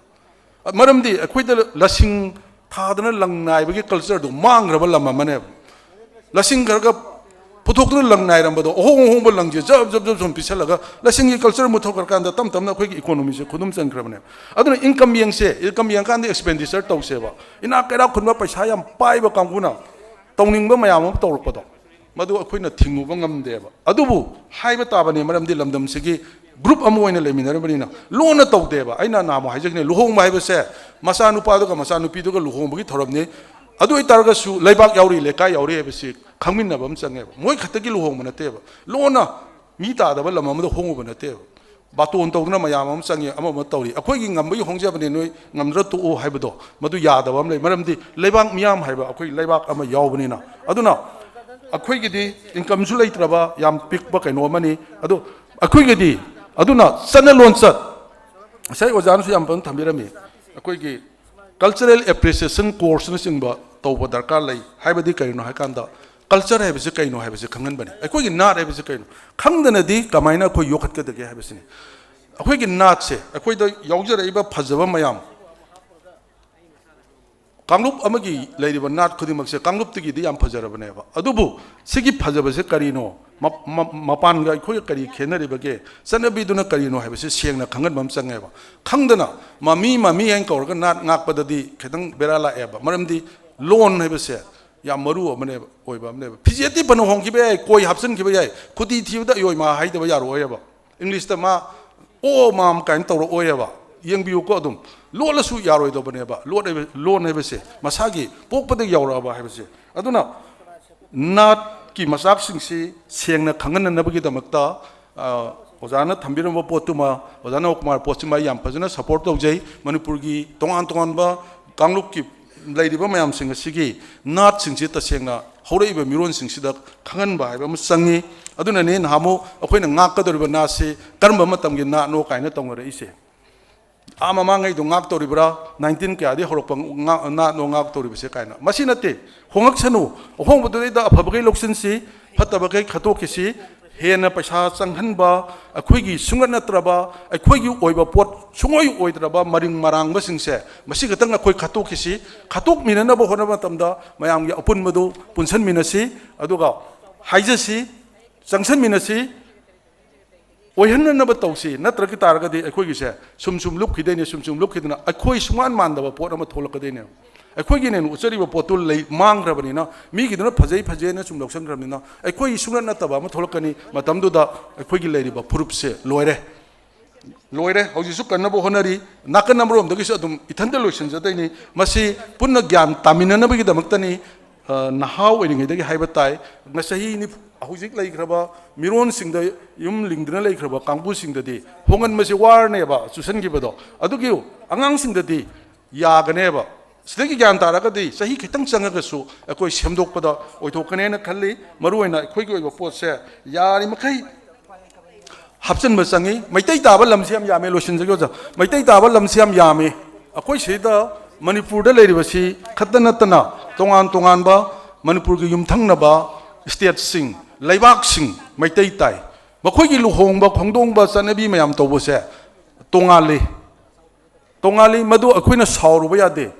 ꯃꯔꯝꯗꯤ ꯑꯩꯈꯣꯏꯗ ꯂꯁꯤꯡ ꯊꯥꯗꯅ ꯂꯪ ꯅꯥꯏꯕꯒꯤ cultureꯗꯨ ꯃꯥꯡꯈ꯭ꯔꯕ ꯂꯝ ꯑꯃꯅꯦꯕ꯫ ꯂꯁꯤꯡ ꯈꯔꯒ ꯄꯨꯊꯣꯛꯇꯨꯅ ꯂꯪ ꯅꯥꯏꯔꯝꯕꯗꯣ ꯑꯍꯣꯡ ꯑꯍꯣꯡꯕ ꯂꯪꯁꯦ ꯖꯕ ꯖꯕ ꯖꯕ ꯁꯨꯝ ꯄꯤꯁꯜꯂꯒ ꯂꯁꯤꯡꯒꯤ culture ꯃꯨꯠꯊꯣꯛꯈ꯭ꯔꯀꯥꯟꯗ ꯇꯞ ꯇꯞꯅ ꯑꯩꯈꯣꯏꯒꯤ economyꯁꯦ ꯈꯨꯗꯨꯝ ꯆꯟꯈ꯭ꯔꯕꯅꯦꯕ꯫ ꯑꯗꯨꯅ income ꯌꯦꯡꯁꯦ, income ꯌꯦꯡꯀꯥꯟꯗ expenditure ꯇꯧꯁꯦꯕ꯫ ꯏꯅꯥꯛ ꯀꯩꯔꯥꯛ ꯈꯨꯟꯕ ꯄꯩꯁꯥ ꯌꯥꯝ ꯄꯥꯏꯕ ꯀꯥꯡꯕꯨꯅ ꯇꯧꯅꯤꯡꯕ ꯃꯌꯥꯝ ꯑꯃ ꯇꯧꯔꯛꯄꯗꯣ, ꯃꯗꯨ ꯑꯩꯈꯣꯏꯅ ꯊꯤꯡꯉꯨꯕ ꯉꯝꯗꯦꯕ꯫ ꯑꯗꯨꯕꯨ ꯍꯥꯏꯕ ꯇꯥꯕꯅꯤ, ꯃꯔꯝꯗꯤ ꯂꯝꯗꯝꯁꯤꯒꯤ group ꯑꯃ ꯑꯣꯏꯅ ꯂꯩꯃꯤꯟꯅꯔꯕꯅꯤꯅ ꯂꯣꯟꯅ ꯇꯧꯗꯦꯕ꯫ ꯑꯩꯅ ꯅꯍꯥꯟꯃꯨꯛ ꯍꯥꯏꯖꯈꯤꯅꯦ, ꯂꯨꯍꯣꯡꯕ ꯍꯥꯏꯕꯁꯦ ꯃꯆꯥꯅꯨꯄꯥꯗꯨꯒ ꯃꯆꯥꯅꯨꯄꯤꯗꯨꯒ ꯂꯨꯍꯣꯡꯕꯒꯤ ꯊꯧꯔꯝꯅꯤ꯫ ꯑꯗꯨ ꯑꯣꯏꯇꯥꯔꯒꯁꯨ ꯂꯩꯕꯥꯛ ꯌꯥꯎꯔꯤ, ꯂꯩꯀꯥꯏ ꯌꯥꯎꯔꯤ ꯍꯥꯏꯕꯁꯤ ꯈꯪꯃꯤꯟꯅꯕ ꯑꯃ ꯆꯪꯉꯦꯕ꯫ ꯃꯣꯏ ꯈꯛꯇꯒꯤ ꯂꯨꯍꯣꯡꯕ ꯅꯠꯇꯦꯕ, ꯂꯣꯟꯅ ꯃꯤ ꯇꯥꯗꯕ ꯂꯝ ꯑꯃꯗ ꯍꯣꯡꯉꯨꯕ ꯅꯠꯇꯦꯕ꯫ ꯕꯥꯇꯣꯟ ꯇꯧꯗꯅ ꯃꯌꯥꯝ ꯑꯃ ꯆꯪꯉꯤ, ꯑꯃ ꯑꯃ ꯇꯧꯔꯤ꯫ ꯑꯩꯈꯣꯏꯒꯤ ꯉꯝꯕꯒꯤ ꯍꯣꯡꯖꯕꯅꯦ, ꯅꯣꯏ ꯉꯝꯗ꯭ꯔ ꯇꯣꯛꯎ ꯍꯥꯏꯕꯗꯣ, ꯃꯗꯨ ꯌꯥꯗꯕ ꯑꯃ ꯂꯩ꯫ ꯃꯔꯝꯗꯤ ꯂꯩꯕꯥꯛ ꯃꯤꯌꯥꯝ ꯍꯥꯏꯕ ꯑꯩꯈꯣꯏ ꯂꯩꯕꯥꯛ ꯑꯃ ꯌꯥꯎꯕꯅꯤꯅ꯫ ꯑꯗꯨꯅ ꯑꯩꯈꯣꯏꯒꯤꯗꯤ incomeꯁꯨ ꯂꯩꯇ꯭ꯔꯕ ꯌꯥꯝ ꯄꯤꯛꯄ ꯀꯩꯅꯣ ꯑꯃꯅꯤ꯫ ꯑꯗꯣ ꯑꯩꯈꯣꯏꯒꯤꯗꯤ, ꯑꯗꯨꯅ ꯆꯠꯅ ꯂꯣꯟꯆꯠ, ꯉꯁꯥꯏ ꯑꯣꯖꯥꯅꯁꯨ ꯌꯥꯝ ꯐꯖꯅ ꯊꯝꯕꯤꯔꯝꯃꯤ, ꯑꯩꯈꯣꯏꯒꯤ cultural appreciation courseꯅꯆꯤꯡꯕ ꯇꯧꯕ ꯗꯔꯀꯥꯔ ꯂꯩ꯫ ꯍꯥꯏꯕꯗꯤ ꯀꯔꯤꯅꯣ ꯍꯥꯏꯀꯥꯟꯗ, culture ꯍꯥꯏꯕꯁꯤ ꯀꯩꯅꯣ ꯍꯥꯏꯕꯁꯤ ꯈꯪꯍꯟꯕꯅꯤ꯫ ꯑꯩꯈꯣꯏꯒꯤ ꯅꯥꯠ ꯍꯥꯏꯕꯁꯤ ꯀꯩꯅꯣ? ꯈꯪꯗꯅꯗꯤ ꯀꯃꯥꯏꯅ ꯑꯩꯈꯣꯏ ꯌꯣꯛꯈꯠꯀꯗꯒꯦ ꯍꯥꯏꯕꯁꯤꯅꯤ꯫ ꯑꯩꯈꯣꯏꯒꯤ ꯅꯥꯠꯁꯦ, ꯑꯩꯈꯣꯏꯗ ꯌꯥꯎꯖꯔꯛꯏꯕ ꯐꯖꯕ ꯃꯌꯥꯝ, ꯀꯥꯡꯂꯨꯞ ꯑꯃꯒꯤ ꯂꯩꯔꯤꯕ ꯅꯥꯠ ꯈꯨꯗꯤꯡꯃꯛꯁꯦ ꯀꯥꯡꯂꯨꯞꯇꯒꯤꯗꯤ ꯌꯥꯝ ꯐꯖꯔꯕꯅꯦꯕ꯫ ꯑꯗꯨꯕꯨ ꯁꯤꯒꯤ ꯐꯖꯕꯁꯦ ꯀꯔꯤꯅꯣ? ꯃ-, ꯃ-, ꯃꯄꯥꯟꯒ ꯑꯩꯈꯣꯏꯒ ꯀꯔꯤ ꯈꯦꯠꯅꯔꯤꯕꯒꯦ? ꯆꯠꯅꯕꯤꯗꯨꯅ ꯀꯔꯤꯅꯣ ꯍꯥꯏꯕꯁꯤ ꯁꯦꯡꯅ ꯈꯪꯍꯟꯕ ꯑꯃ ꯆꯪꯉꯦꯕ꯫ ꯈꯪꯗꯅ ꯃꯃꯤ ꯃꯃꯤ ꯍꯥꯏꯅ ꯀꯧꯔꯒ ꯅꯥꯠ ꯉꯥꯛꯄꯗꯗꯤ ꯈꯤꯇꯪ ꯕꯦꯔꯥ ꯂꯥꯛꯑꯦꯕ꯫ ꯃꯔꯝꯗꯤ ꯂꯣꯟ ꯍꯥꯏꯕꯁꯦ ꯌꯥꯝ ꯃꯔꯨ ꯑꯃꯅꯦꯕ, ꯑꯣꯏꯕ ꯑꯃꯅꯦꯕ꯫ ꯐꯤꯖꯦꯠꯇꯤ ꯐꯅ ꯍꯣꯡꯈꯤꯕ ꯌꯥꯏ, ꯀꯣꯏ ꯍꯥꯞꯆꯤꯟꯈꯤꯕ ꯌꯥꯏ, ꯈꯨꯗꯤ ꯊꯤꯕꯗ ꯑꯌꯣꯏ ꯃꯥ ꯍꯥꯏꯗꯕ ꯌꯥꯔꯛꯑꯣꯏꯕ꯫ Englishꯇ ꯃꯥ "ꯑꯣ ꯃꯥꯝ" ꯀꯥꯏꯅ ꯇꯧꯔꯛꯑꯣꯏꯕ꯫ ꯌꯦꯡꯕꯤꯌꯨꯀꯣ꯫ ꯑꯗꯨꯝ ꯂꯣꯠꯂꯁꯨ ꯌꯥꯔꯣꯏꯗꯕꯅꯦꯕ꯫ ꯂꯣꯠ ꯍꯥꯏꯕ, ꯂꯣꯟ ꯍꯥꯏꯕꯁꯦ ꯃꯁꯥꯒꯤ ꯄꯣꯛꯄꯗꯒꯤ ꯌꯥꯎꯔꯛꯑꯕ ꯍꯥꯏꯕꯁꯦ꯫ ꯑꯗꯨꯅ ꯅꯥꯠꯀꯤ ꯃꯆꯥꯛꯁꯤꯡꯁꯤ ꯁꯦꯡꯅ ꯈꯪꯍꯟꯅꯅꯕꯒꯤꯗꯃꯛꯇ, ꯑ, ꯑꯣꯖꯥꯅ ꯊꯝꯕꯤꯔꯝꯕ ꯄꯣꯠꯇꯨꯃ, ꯑꯣꯖꯥ ꯅꯕꯀꯨꯃꯥꯔ ꯄꯣꯠꯁꯤꯃ ꯑꯩ ꯌꯥꯝ ꯐꯖꯅ ꯁꯞꯄꯣꯔꯠ ꯇꯧꯖꯩ꯫ ꯃꯅꯤꯄꯨꯔꯒꯤ ꯇꯣꯉꯥꯟ ꯇꯣꯉꯥꯟꯕ ꯀꯥꯡꯂꯨꯞꯀꯤ ꯂꯩꯔꯤꯕ ꯃꯌꯥꯝꯁꯤꯡ ꯑꯁꯤꯒꯤ ꯅꯥꯠꯁꯤꯡꯁꯤ ꯇꯁꯦꯡꯅ ꯍꯧꯔꯛꯏꯕ ꯃꯤꯔꯣꯟꯁꯤꯡꯁꯤꯗ ꯈꯪꯍꯟꯕ ꯍꯥꯏꯕ ꯑꯃ ꯆꯪꯉꯤ꯫ ꯑꯗꯨꯅꯅꯤ ꯅꯍꯥꯟꯃꯨꯛ ꯑꯩꯈꯣꯏꯅ ꯉꯥꯛꯀꯗꯧꯔꯤꯕ ꯅꯥꯠꯁꯤ ꯀꯔꯝꯕ ꯃꯇꯝꯒꯤ ꯅꯥꯠꯅꯣ ꯀꯥꯏꯅ ꯇꯧꯅꯔꯛꯏꯁꯦ꯫ ꯑꯥ ꯃꯃꯥꯡꯉꯩꯗꯣ ꯉꯥꯛꯇꯧꯔꯤꯕ꯭ꯔꯥ, ꯅꯥꯏꯟꯇꯤꯟ ꯀꯌꯥꯗꯤ ꯍꯧꯔꯛꯄ ꯉꯥ-, ꯅꯥꯠꯅꯣ ꯉꯥꯛꯇꯧꯔꯤꯕꯁꯦ ꯀꯥꯏꯅ꯫ ꯃꯁꯤ ꯅꯠꯇꯦ꯫ ꯍꯣꯡꯂꯛꯁꯅꯨ꯫ ꯑꯍꯣꯡꯕꯗꯨꯗꯩꯗ ꯑꯐꯕꯈꯩ ꯂꯧꯁꯤꯟꯁꯤ, ꯐꯠꯇꯕꯈꯩ ꯈꯠꯇꯣꯛꯈꯤꯁꯤ꯫ ꯍꯦꯟꯅ ꯄꯩꯁꯥ ꯆꯪꯍꯟꯕ, ꯑꯩꯈꯣꯏꯒꯤ ꯁꯨꯡꯅꯠ ꯅꯠꯇ꯭ꯔꯕ, ꯑꯩꯈꯣꯏꯒꯤ ꯑꯣꯏꯕ ꯄꯣꯠ ꯁꯨꯡꯑꯣꯏ ꯑꯣꯏꯗ꯭ꯔꯕ ꯃꯔꯤꯡ ꯃꯔꯥꯡꯕꯁꯤꯡꯁꯦ, ꯃꯁꯤ ꯈꯛꯇꯪ ꯑꯩꯈꯣꯏ ꯈꯠꯇꯣꯛꯈꯤꯁꯤ꯫ ꯈꯠꯇꯣꯛꯃꯤꯟꯅꯅꯕ ꯍꯣꯠꯅꯕ ꯃꯇꯝꯗ ꯃꯌꯥꯝꯒꯤ ꯑꯄꯨꯟꯕꯗꯨ ꯄꯨꯟꯁꯟꯃꯤꯟꯅꯁꯤ, ꯑꯗꯨꯒ ꯍꯥꯏꯖꯁꯤ, ꯆꯪꯁꯟꯃꯤꯟꯅꯁꯤ꯫ ꯑꯣꯏꯍꯟꯅꯅꯕ ꯇꯧꯁꯤ꯫ ꯅꯠꯇ꯭ꯔꯒ ꯇꯥꯔꯒꯗꯤ ꯑꯩꯈꯣꯏꯒꯤꯁꯦ ꯁꯨꯝ ꯁꯨꯝ ꯂꯨꯞꯈꯤꯗꯣꯏꯅꯦ, ꯁꯨꯝ ꯁꯨꯝ ꯂꯨꯞꯈꯤꯗꯅ ꯑꯩꯈꯣꯏ ꯁꯨꯡꯃꯥꯟ ꯃꯥꯟꯗꯕ ꯄꯣꯠ ꯑꯃ ꯊꯣꯛꯂꯛꯀꯗꯣꯏꯅꯦ꯫ ꯑꯩꯈꯣꯏꯒꯤꯅꯦꯅ ꯎꯠꯆꯔꯤꯕ ꯄꯣꯠꯇꯨ ꯂꯩ ꯃꯥꯡꯈ꯭ꯔꯕꯅꯤꯅ, ꯃꯤꯒꯤꯗꯨꯅ ꯐꯖꯩ ꯐꯖꯩꯅ ꯁꯨꯝ ꯂꯧꯁꯟꯈ꯭ꯔꯕꯅꯤꯅ, ꯑꯩꯈꯣꯏꯒꯤ ꯁꯨꯡꯅꯠ ꯅꯠꯇꯕ ꯑꯃ ꯊꯣꯛꯂꯛꯀꯅꯤ꯫ ꯃꯇꯝꯗꯨꯗ ꯑꯩꯈꯣꯏꯒꯤ ꯂꯩꯔꯤꯕ ꯐꯨꯔꯨꯞꯁꯦ ꯂꯣꯏꯔꯦ꯫ ꯂꯣꯏꯔꯦ꯫ ꯍꯧꯖꯤꯛꯁꯨ ꯀꯟꯅꯕ ꯍꯣꯠꯅꯔꯤ꯫ ꯅꯥꯀꯟ ꯑꯃꯔꯣꯝꯗꯒꯤꯁꯨ ꯑꯗꯨꯝ ꯏꯊꯟꯇ ꯂꯣꯏꯁꯤꯟꯖꯗꯣꯏꯅꯤ꯫ ꯃꯁꯤ ꯄꯨꯟꯅ ꯒ꯭ꯌꯥꯟ ꯇꯥꯃꯤꯟꯅꯅꯕꯒꯤꯗꯃꯛꯇꯅꯤ꯫ ꯑ, ꯅꯍꯥ ꯑꯣꯏꯔꯤꯉꯩꯗꯒꯤ ꯍꯥꯏꯕ ꯇꯥꯏ꯫ ꯉ-, ꯆꯍꯤ ꯅꯤꯐꯨ, ꯍꯧꯖꯤꯛ ꯂꯩꯈ꯭ꯔꯕ ꯃꯤꯔꯣꯟꯁꯤꯡꯗ, ꯌꯨꯝ ꯂꯤꯡꯗꯨꯅ ꯂꯩꯈ꯭ꯔꯕ ꯀꯥꯡꯕꯨꯁꯤꯡꯗꯗꯤ ꯍꯣꯡꯍꯟꯕꯁꯤ ꯋꯥꯔꯅꯦꯕ ꯆꯨꯁꯟꯈꯤꯕꯗꯣ꯫ ꯑꯗꯨꯒꯤ ꯑꯉꯥꯡꯁꯤꯡꯗꯗꯤ ꯌꯥꯒꯅꯦꯕ꯫ ꯁꯤꯗꯒꯤ ꯒ꯭ꯌꯥꯟ ꯇꯥꯔꯒꯗꯤ ꯆꯍꯤ ꯈꯤꯇꯪ ꯆꯪꯉꯒꯁꯨ ꯑꯩꯈꯣꯏ ꯁꯦꯝꯗꯣꯛꯄꯗ ꯑꯣꯏꯊꯣꯛꯀꯅꯦꯅ ꯈꯜꯂꯤ꯫ ꯃꯔꯨꯑꯣꯏꯅ ꯑꯩꯈꯣꯏꯒꯤ ꯑꯣꯏꯕ ꯄꯣꯠꯁꯦ ꯌꯥꯔꯤꯃꯈꯩ ꯍꯥꯞꯆꯤꯟꯕ ꯆꯪꯉꯤ꯫ ꯃꯩꯇꯩ ꯇꯥꯕ ꯂꯝꯁꯤ ꯌꯥꯝ ꯌꯥꯝꯃꯤ꯫ ꯂꯣꯏꯁꯤꯟꯖꯒꯦ ꯑꯣꯖꯥ꯫ ꯃꯩꯇꯩ ꯇꯥꯕ ꯂꯝꯁꯤ ꯌꯥꯝ ꯌꯥꯝꯃꯤ꯫ ꯑꯩꯈꯣꯏ ꯁꯤꯗ ꯃꯅꯤꯄꯨꯔꯗ ꯂꯩꯔꯤꯕꯁꯤ ꯈꯛꯇ ꯅꯠꯇꯅ ꯇꯣꯉꯥꯟ ꯇꯣꯉꯥꯟꯕ ꯃꯅꯤꯄꯨꯔꯒꯤ ꯌꯨꯝꯊꯪꯅꯕ ꯁ꯭ꯇꯦꯠꯁꯤꯡ, ꯂꯩꯕꯥꯛꯁꯤꯡ ꯃꯩꯇꯩ ꯇꯥꯏ꯫ ꯃꯈꯣꯏꯒꯤ ꯂꯨꯍꯣꯡꯕ ꯈꯣꯡꯗꯣꯡꯕ ꯆꯠꯅꯕꯤ ꯃꯌꯥꯝ ꯇꯧꯕꯁꯦ ꯇꯣꯉꯥꯜꯂꯤ꯫ ꯇꯣꯉꯥꯜꯂꯤ꯫ ꯃꯗꯨ ꯑꯩꯈꯣꯏꯅ ꯁꯥꯎꯔꯨꯕ ꯌꯥꯗꯦ꯫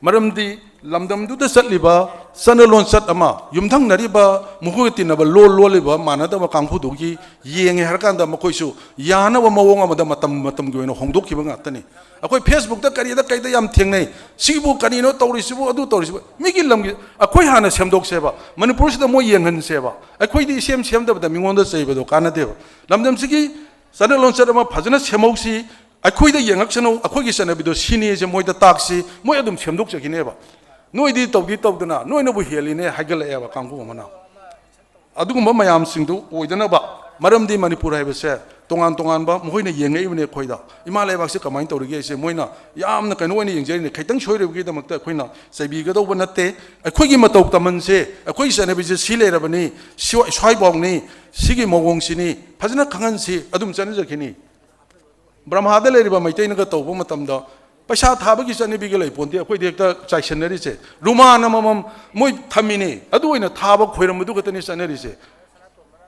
ꯃꯔꯝꯗꯤ ꯂꯝꯗꯝꯗꯨꯗ ꯆꯠꯂꯤꯕ ꯆꯠꯅ ꯂꯣꯟꯆꯠ ꯑꯃ, ꯌꯨꯝꯊꯪꯅꯔꯤꯕ ꯃꯈꯣꯏꯒ ꯇꯤꯟꯅꯕ ꯂꯣꯟ ꯂꯣꯜꯂꯤꯕ ꯃꯥꯟꯅꯗꯕ ꯀꯥꯡꯕꯨꯗꯨꯒꯤ ꯌꯦꯡꯉꯦ ꯍꯥꯏꯔꯀꯥꯟꯗ ꯃꯈꯣꯏꯁꯨ ꯌꯥꯅꯕ ꯃꯑꯣꯡ ꯑꯃꯗ ꯃꯇꯝ ꯃꯇꯝꯒꯤ ꯑꯣꯏꯅ ꯍꯣꯡꯗꯣꯛꯈꯤꯕ ꯉꯥꯛꯇꯅꯤ꯫ ꯑꯩꯈꯣꯏ ꯐꯦꯁꯕꯨꯛꯇ ꯀꯔꯤꯗ ꯀꯩꯗ ꯌꯥꯝ ꯊꯦꯡꯅꯩ꯫ "ꯁꯤꯕꯨ ꯀꯔꯤꯅꯣ ꯇꯧꯔꯤꯁꯤꯕꯨ, ꯑꯗꯨ ꯇꯧꯔꯤꯁꯤꯕꯨ?" ꯃꯤꯒꯤ ꯂꯝꯒꯤ, ꯑꯩꯈꯣꯏ ꯍꯥꯟꯅ ꯁꯦꯝꯗꯣꯛꯁꯦꯕ꯫ ꯃꯅꯤꯄꯨꯔꯁꯤꯗ ꯃꯣꯏ ꯌꯦꯡꯍꯟꯁꯦꯕ꯫ ꯑꯩꯈꯣꯏꯗꯤ ꯁꯦꯝ ꯁꯦꯝꯗꯕꯗ ꯃꯤꯉꯣꯟꯗ ꯆꯩꯕꯗꯣ ꯀꯥꯟꯅꯗꯦꯕ꯫ ꯂꯝꯗꯝꯁꯤꯒꯤ ꯆꯠꯅ ꯂꯣꯟꯆꯠ ꯑꯃ ꯐꯖꯅ ꯁꯦꯝꯍꯧꯁꯤ꯫ ꯑꯩꯈꯣꯏꯗ ꯌꯦꯡꯉꯛꯁꯅꯨ, ꯑꯩꯈꯣꯏꯒꯤ ꯆꯠꯅꯕꯤꯗꯣ ꯁꯤꯅꯤꯁꯦ ꯃꯣꯏꯗ ꯇꯥꯛꯁꯤ, ꯃꯣꯏ ꯑꯗꯨꯝ ꯁꯦꯝꯗꯣꯛꯆꯈꯤꯅꯦꯕ꯫ "ꯅꯣꯏꯗꯤ ꯇꯧꯗꯤ ꯇꯧꯗꯅ ꯅꯣꯏꯅꯕꯨ ꯍꯦꯜꯂꯤꯅꯦ" ꯍꯥꯏꯒꯠꯂꯛꯑꯦꯕ ꯀꯥꯡꯕꯨ ꯑꯃꯅ꯫ ꯑꯗꯨꯒꯨꯝꯕ ꯃꯌꯥꯝꯁꯤꯡꯗꯨ ꯑꯣꯏꯗꯅꯕ, ꯃꯔꯝꯗꯤ ꯃꯅꯤꯄꯨꯔ ꯍꯥꯏꯕꯁꯦ ꯇꯣꯉꯥꯟ ꯇꯣꯉꯥꯟꯕ ꯃꯈꯣꯏꯅ ꯌꯦꯡꯉꯛꯏꯕꯅꯦ ꯑꯩꯈꯣꯏꯗ꯫ ꯏꯃꯥ ꯂꯩꯕꯥꯛꯁꯦ ꯀꯃꯥꯏꯅ ꯇꯧꯔꯤꯒꯦ ꯍꯥꯏꯁꯦ ꯃꯣꯏꯅ ꯌꯥꯝꯅ ꯀꯩꯅꯣ ꯑꯣꯏꯅ ꯌꯦꯡꯖꯔꯤꯅꯦ꯫ ꯈꯤꯇꯪ ꯁꯣꯏꯔꯨꯕꯒꯤꯗꯃꯛꯇ ꯑꯩꯈꯣꯏꯅ ꯆꯩꯕꯤꯒꯗꯧꯕ ꯅꯠꯇꯦ꯫ ꯑꯩꯈꯣꯏꯒꯤ ꯃꯇꯧ ꯇꯝꯍꯟꯁꯦ, ꯑꯩꯈꯣꯏꯒꯤ ꯆꯠꯅꯕꯤꯁꯦ ꯁꯤ ꯂꯩꯔꯕꯅꯤ, ꯁꯤ-, ꯁ꯭ꯋꯥꯏꯐꯥꯎꯅꯤ, ꯁꯤꯒꯤ ꯃꯑꯣꯡꯁꯤꯅꯤ, ꯐꯖꯅ ꯈꯪꯍꯟꯁꯤ, ꯑꯗꯨꯝ ꯆꯠꯅꯖꯈꯤꯅꯤ꯫ ꯕ꯭ꯔꯍꯃꯥꯗ ꯂꯩꯔꯤꯕ ꯃꯩꯇꯩꯅꯒ ꯇꯧꯕ ꯃꯇꯝꯗ ꯄꯩꯁꯥ ꯊꯥꯕꯒꯤ ꯆꯠꯅꯕꯤꯒ ꯂꯩ ꯄꯣꯟꯇꯦ꯫ ꯑꯩꯈꯣꯏꯗꯤ ꯍꯦꯛꯇ ꯆꯥꯏꯁꯟꯅꯔꯤꯁꯦ, ꯔꯨꯃꯥꯟ ꯑꯃꯃꯝ ꯃꯣꯏ ꯊꯝꯃꯤꯅꯦ, ꯑꯗꯨ ꯑꯣꯏꯅ ꯊꯥꯕ ꯈꯣꯏꯔꯝꯕꯗꯨ ꯈꯛꯇꯅꯤ ꯆꯠꯅꯔꯤꯁꯦ꯫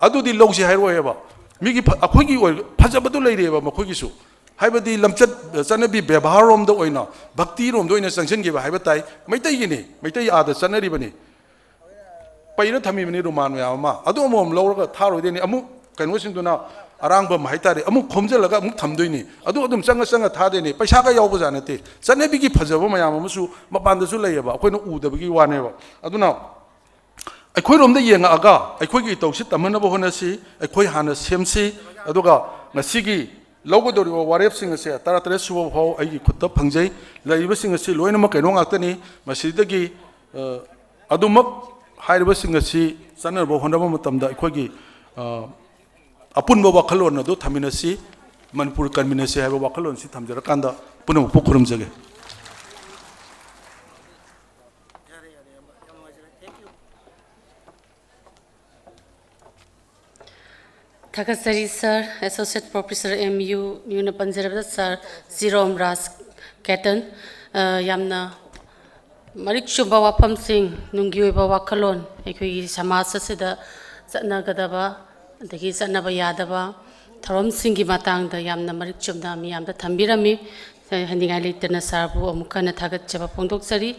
ꯑꯗꯨꯗꯤ ꯂꯧꯁꯤ ꯍꯥꯏꯔꯣꯏꯑꯕ꯫ ꯃꯤꯒꯤ ꯐ-, ꯑꯩꯈꯣꯏꯒꯤ ꯑꯣꯏ-, ꯐꯖꯕꯗꯨ ꯂꯩꯔꯤꯑꯕ ꯃꯈꯣꯏꯒꯤꯁꯨ꯫ ꯍꯥꯏꯕꯗꯤ ꯂꯝꯆꯠ ꯆꯠꯅꯕꯤ ꯕꯦꯕꯥꯔꯔꯣꯝꯗ ꯑꯣꯏꯅ, ꯚꯛꯇꯤꯔꯣꯝꯗ ꯑꯣꯏꯅ ꯆꯪꯁꯤꯟꯈꯤꯕ ꯍꯥꯏꯕ ꯇꯥꯏ꯫ ꯃꯩꯇꯩꯒꯤꯅꯤ, ꯃꯩꯇꯩ ꯑꯥꯗ ꯆꯠꯅꯔꯤꯕꯅꯤ꯫ ꯄꯩꯔ ꯊꯝꯃꯤꯕꯅꯤ ꯔꯨꯃꯥꯟ ꯃꯌꯥꯝ ꯑꯃ꯫ ꯑꯗꯨ ꯑꯃꯃꯝ ꯂꯧꯔꯒ ꯊꯥꯔꯣꯏꯗꯣꯏꯅꯤ꯫ ꯑꯃꯨꯛ ꯀꯩꯅꯣꯁꯤꯡꯗꯨꯅ, ꯑꯔꯥꯡꯕꯝ ꯍꯥꯏꯇꯥꯔꯦ, ꯑꯃꯨꯛ ꯈꯣꯝꯖꯤꯜꯂꯒ ꯑꯃꯨꯛ ꯊꯝꯗꯣꯏꯅꯤ꯫ ꯑꯗꯨ ꯑꯗꯨꯝ ꯆꯪꯉ ꯆꯪꯉ ꯊꯥꯗꯣꯏꯅꯤ꯫ ꯄꯩꯁꯥꯒ ꯌꯥꯎꯕꯖꯥꯠ ꯅꯠꯇꯦ꯫ ꯆꯠꯅꯕꯤꯒꯤ ꯐꯖꯕ ꯃꯌꯥꯝ ꯑꯃꯁꯨ ꯃꯄꯥꯟꯗꯁꯨ ꯂꯩꯌꯦꯕ, ꯑꯩꯈꯣꯏꯅ ꯎꯗꯕꯒꯤ ꯋꯥꯅꯦꯕ꯫ ꯑꯗꯨꯅ ꯑꯩꯈꯣꯏꯔꯣꯝꯗ ꯌꯦꯡꯉꯛꯑꯒ ꯑꯩꯈꯣꯏꯒꯤ ꯏꯇꯧꯁꯤ ꯇꯝꯍꯟꯅꯕ ꯍꯣꯠꯅꯁꯤ꯫ ꯑꯩꯈꯣꯏ ꯍꯥꯟꯅ ꯁꯦꯝꯁꯤ꯫ ꯑꯗꯨꯒ ꯉꯁꯤꯒꯤ ꯂꯧꯒꯗꯧꯔꯤꯕ ꯋꯥꯔꯦꯞꯁꯤꯡ ꯑꯁꯦ ꯇꯔꯥꯇꯔꯦꯠ ꯁꯨꯕ ꯐꯥꯎ ꯑꯩꯒꯤ ꯈꯨꯠꯇ ꯐꯪꯖꯩ꯫ ꯂꯩꯔꯤꯕꯁꯤꯡ ꯑꯁꯤ ꯂꯣꯏꯅꯃꯛ ꯀꯩꯅꯣ ꯉꯥꯛꯇꯅꯤ꯫ ꯃꯁꯤꯗꯒꯤ, ꯑ, ꯑꯗꯨꯃꯛ ꯍꯥꯏꯔꯤꯕꯁꯤꯡ ꯑꯁꯤ ꯆꯠꯅꯅꯕ ꯍꯣꯠꯅꯕ ꯃꯇꯝꯗ ꯑꯩꯈꯣꯏꯒꯤ, ꯑ, ꯑꯄꯨꯟꯕ ꯋꯥꯈꯜꯂꯣꯟ ꯑꯗꯨ ꯊꯝꯃꯤꯟꯅꯁꯤ, ꯃꯅꯤꯄꯨꯔ ꯀꯟꯃꯤꯟꯅꯁꯤ ꯍꯥꯏꯕ ꯋꯥꯈꯜꯂꯣꯟ ꯑꯁꯤ ꯊꯝꯖꯔꯀꯥꯟꯗ ꯄꯨꯝꯅꯃꯛꯄꯨ ꯈꯨꯔꯨꯝꯖꯒꯦ꯫ ꯊꯥꯒꯠꯆꯔꯤ ꯁꯥꯔ꯫ ꯑꯦꯁꯣꯁꯤꯌꯦꯠ ꯄ꯭ꯔꯣꯐꯦꯁꯔ ꯑꯦꯝ ꯌꯨ, ꯃꯤꯡ ꯑꯣꯏꯅ ꯄꯟꯖꯔꯕꯗ ꯁꯥꯔ ꯖꯤꯔꯣꯝ ꯔꯥꯖ ꯀꯦꯇꯟ꯫ ꯑ, ꯌꯥꯝꯅ ꯃꯔꯤꯛ ꯆꯨꯝꯕ ꯋꯥꯐꯝꯁꯤꯡ, ꯅꯨꯡꯒꯤ ꯑꯣꯏꯕ ꯋꯥꯈꯜꯂꯣꯟ, ꯑꯩꯈꯣꯏꯒꯤ ꯁꯃꯥꯖ ꯑꯁꯤꯗ ꯆꯠꯅꯒꯗꯕ ꯑꯗꯒꯤ ꯆꯠꯅꯕ ꯌꯥꯗꯕ ꯊꯧꯔꯝꯁꯤꯡꯒꯤ ꯃꯇꯥꯡꯗ ꯌꯥꯝꯅ ꯃꯔꯤꯛ ꯆꯨꯝꯅ ꯃꯤꯌꯥꯝꯗ ꯊꯝꯕꯤꯔꯝꯃꯤ꯫ ꯍꯥꯏꯅꯤꯡꯉꯥꯏ ꯂꯩꯇꯅ ꯁꯥꯔꯕꯨ ꯑꯃꯨꯛ ꯍꯟꯅ ꯊꯥꯒꯠꯆꯕ ꯐꯣꯡꯗꯣꯛꯆꯔꯤ꯫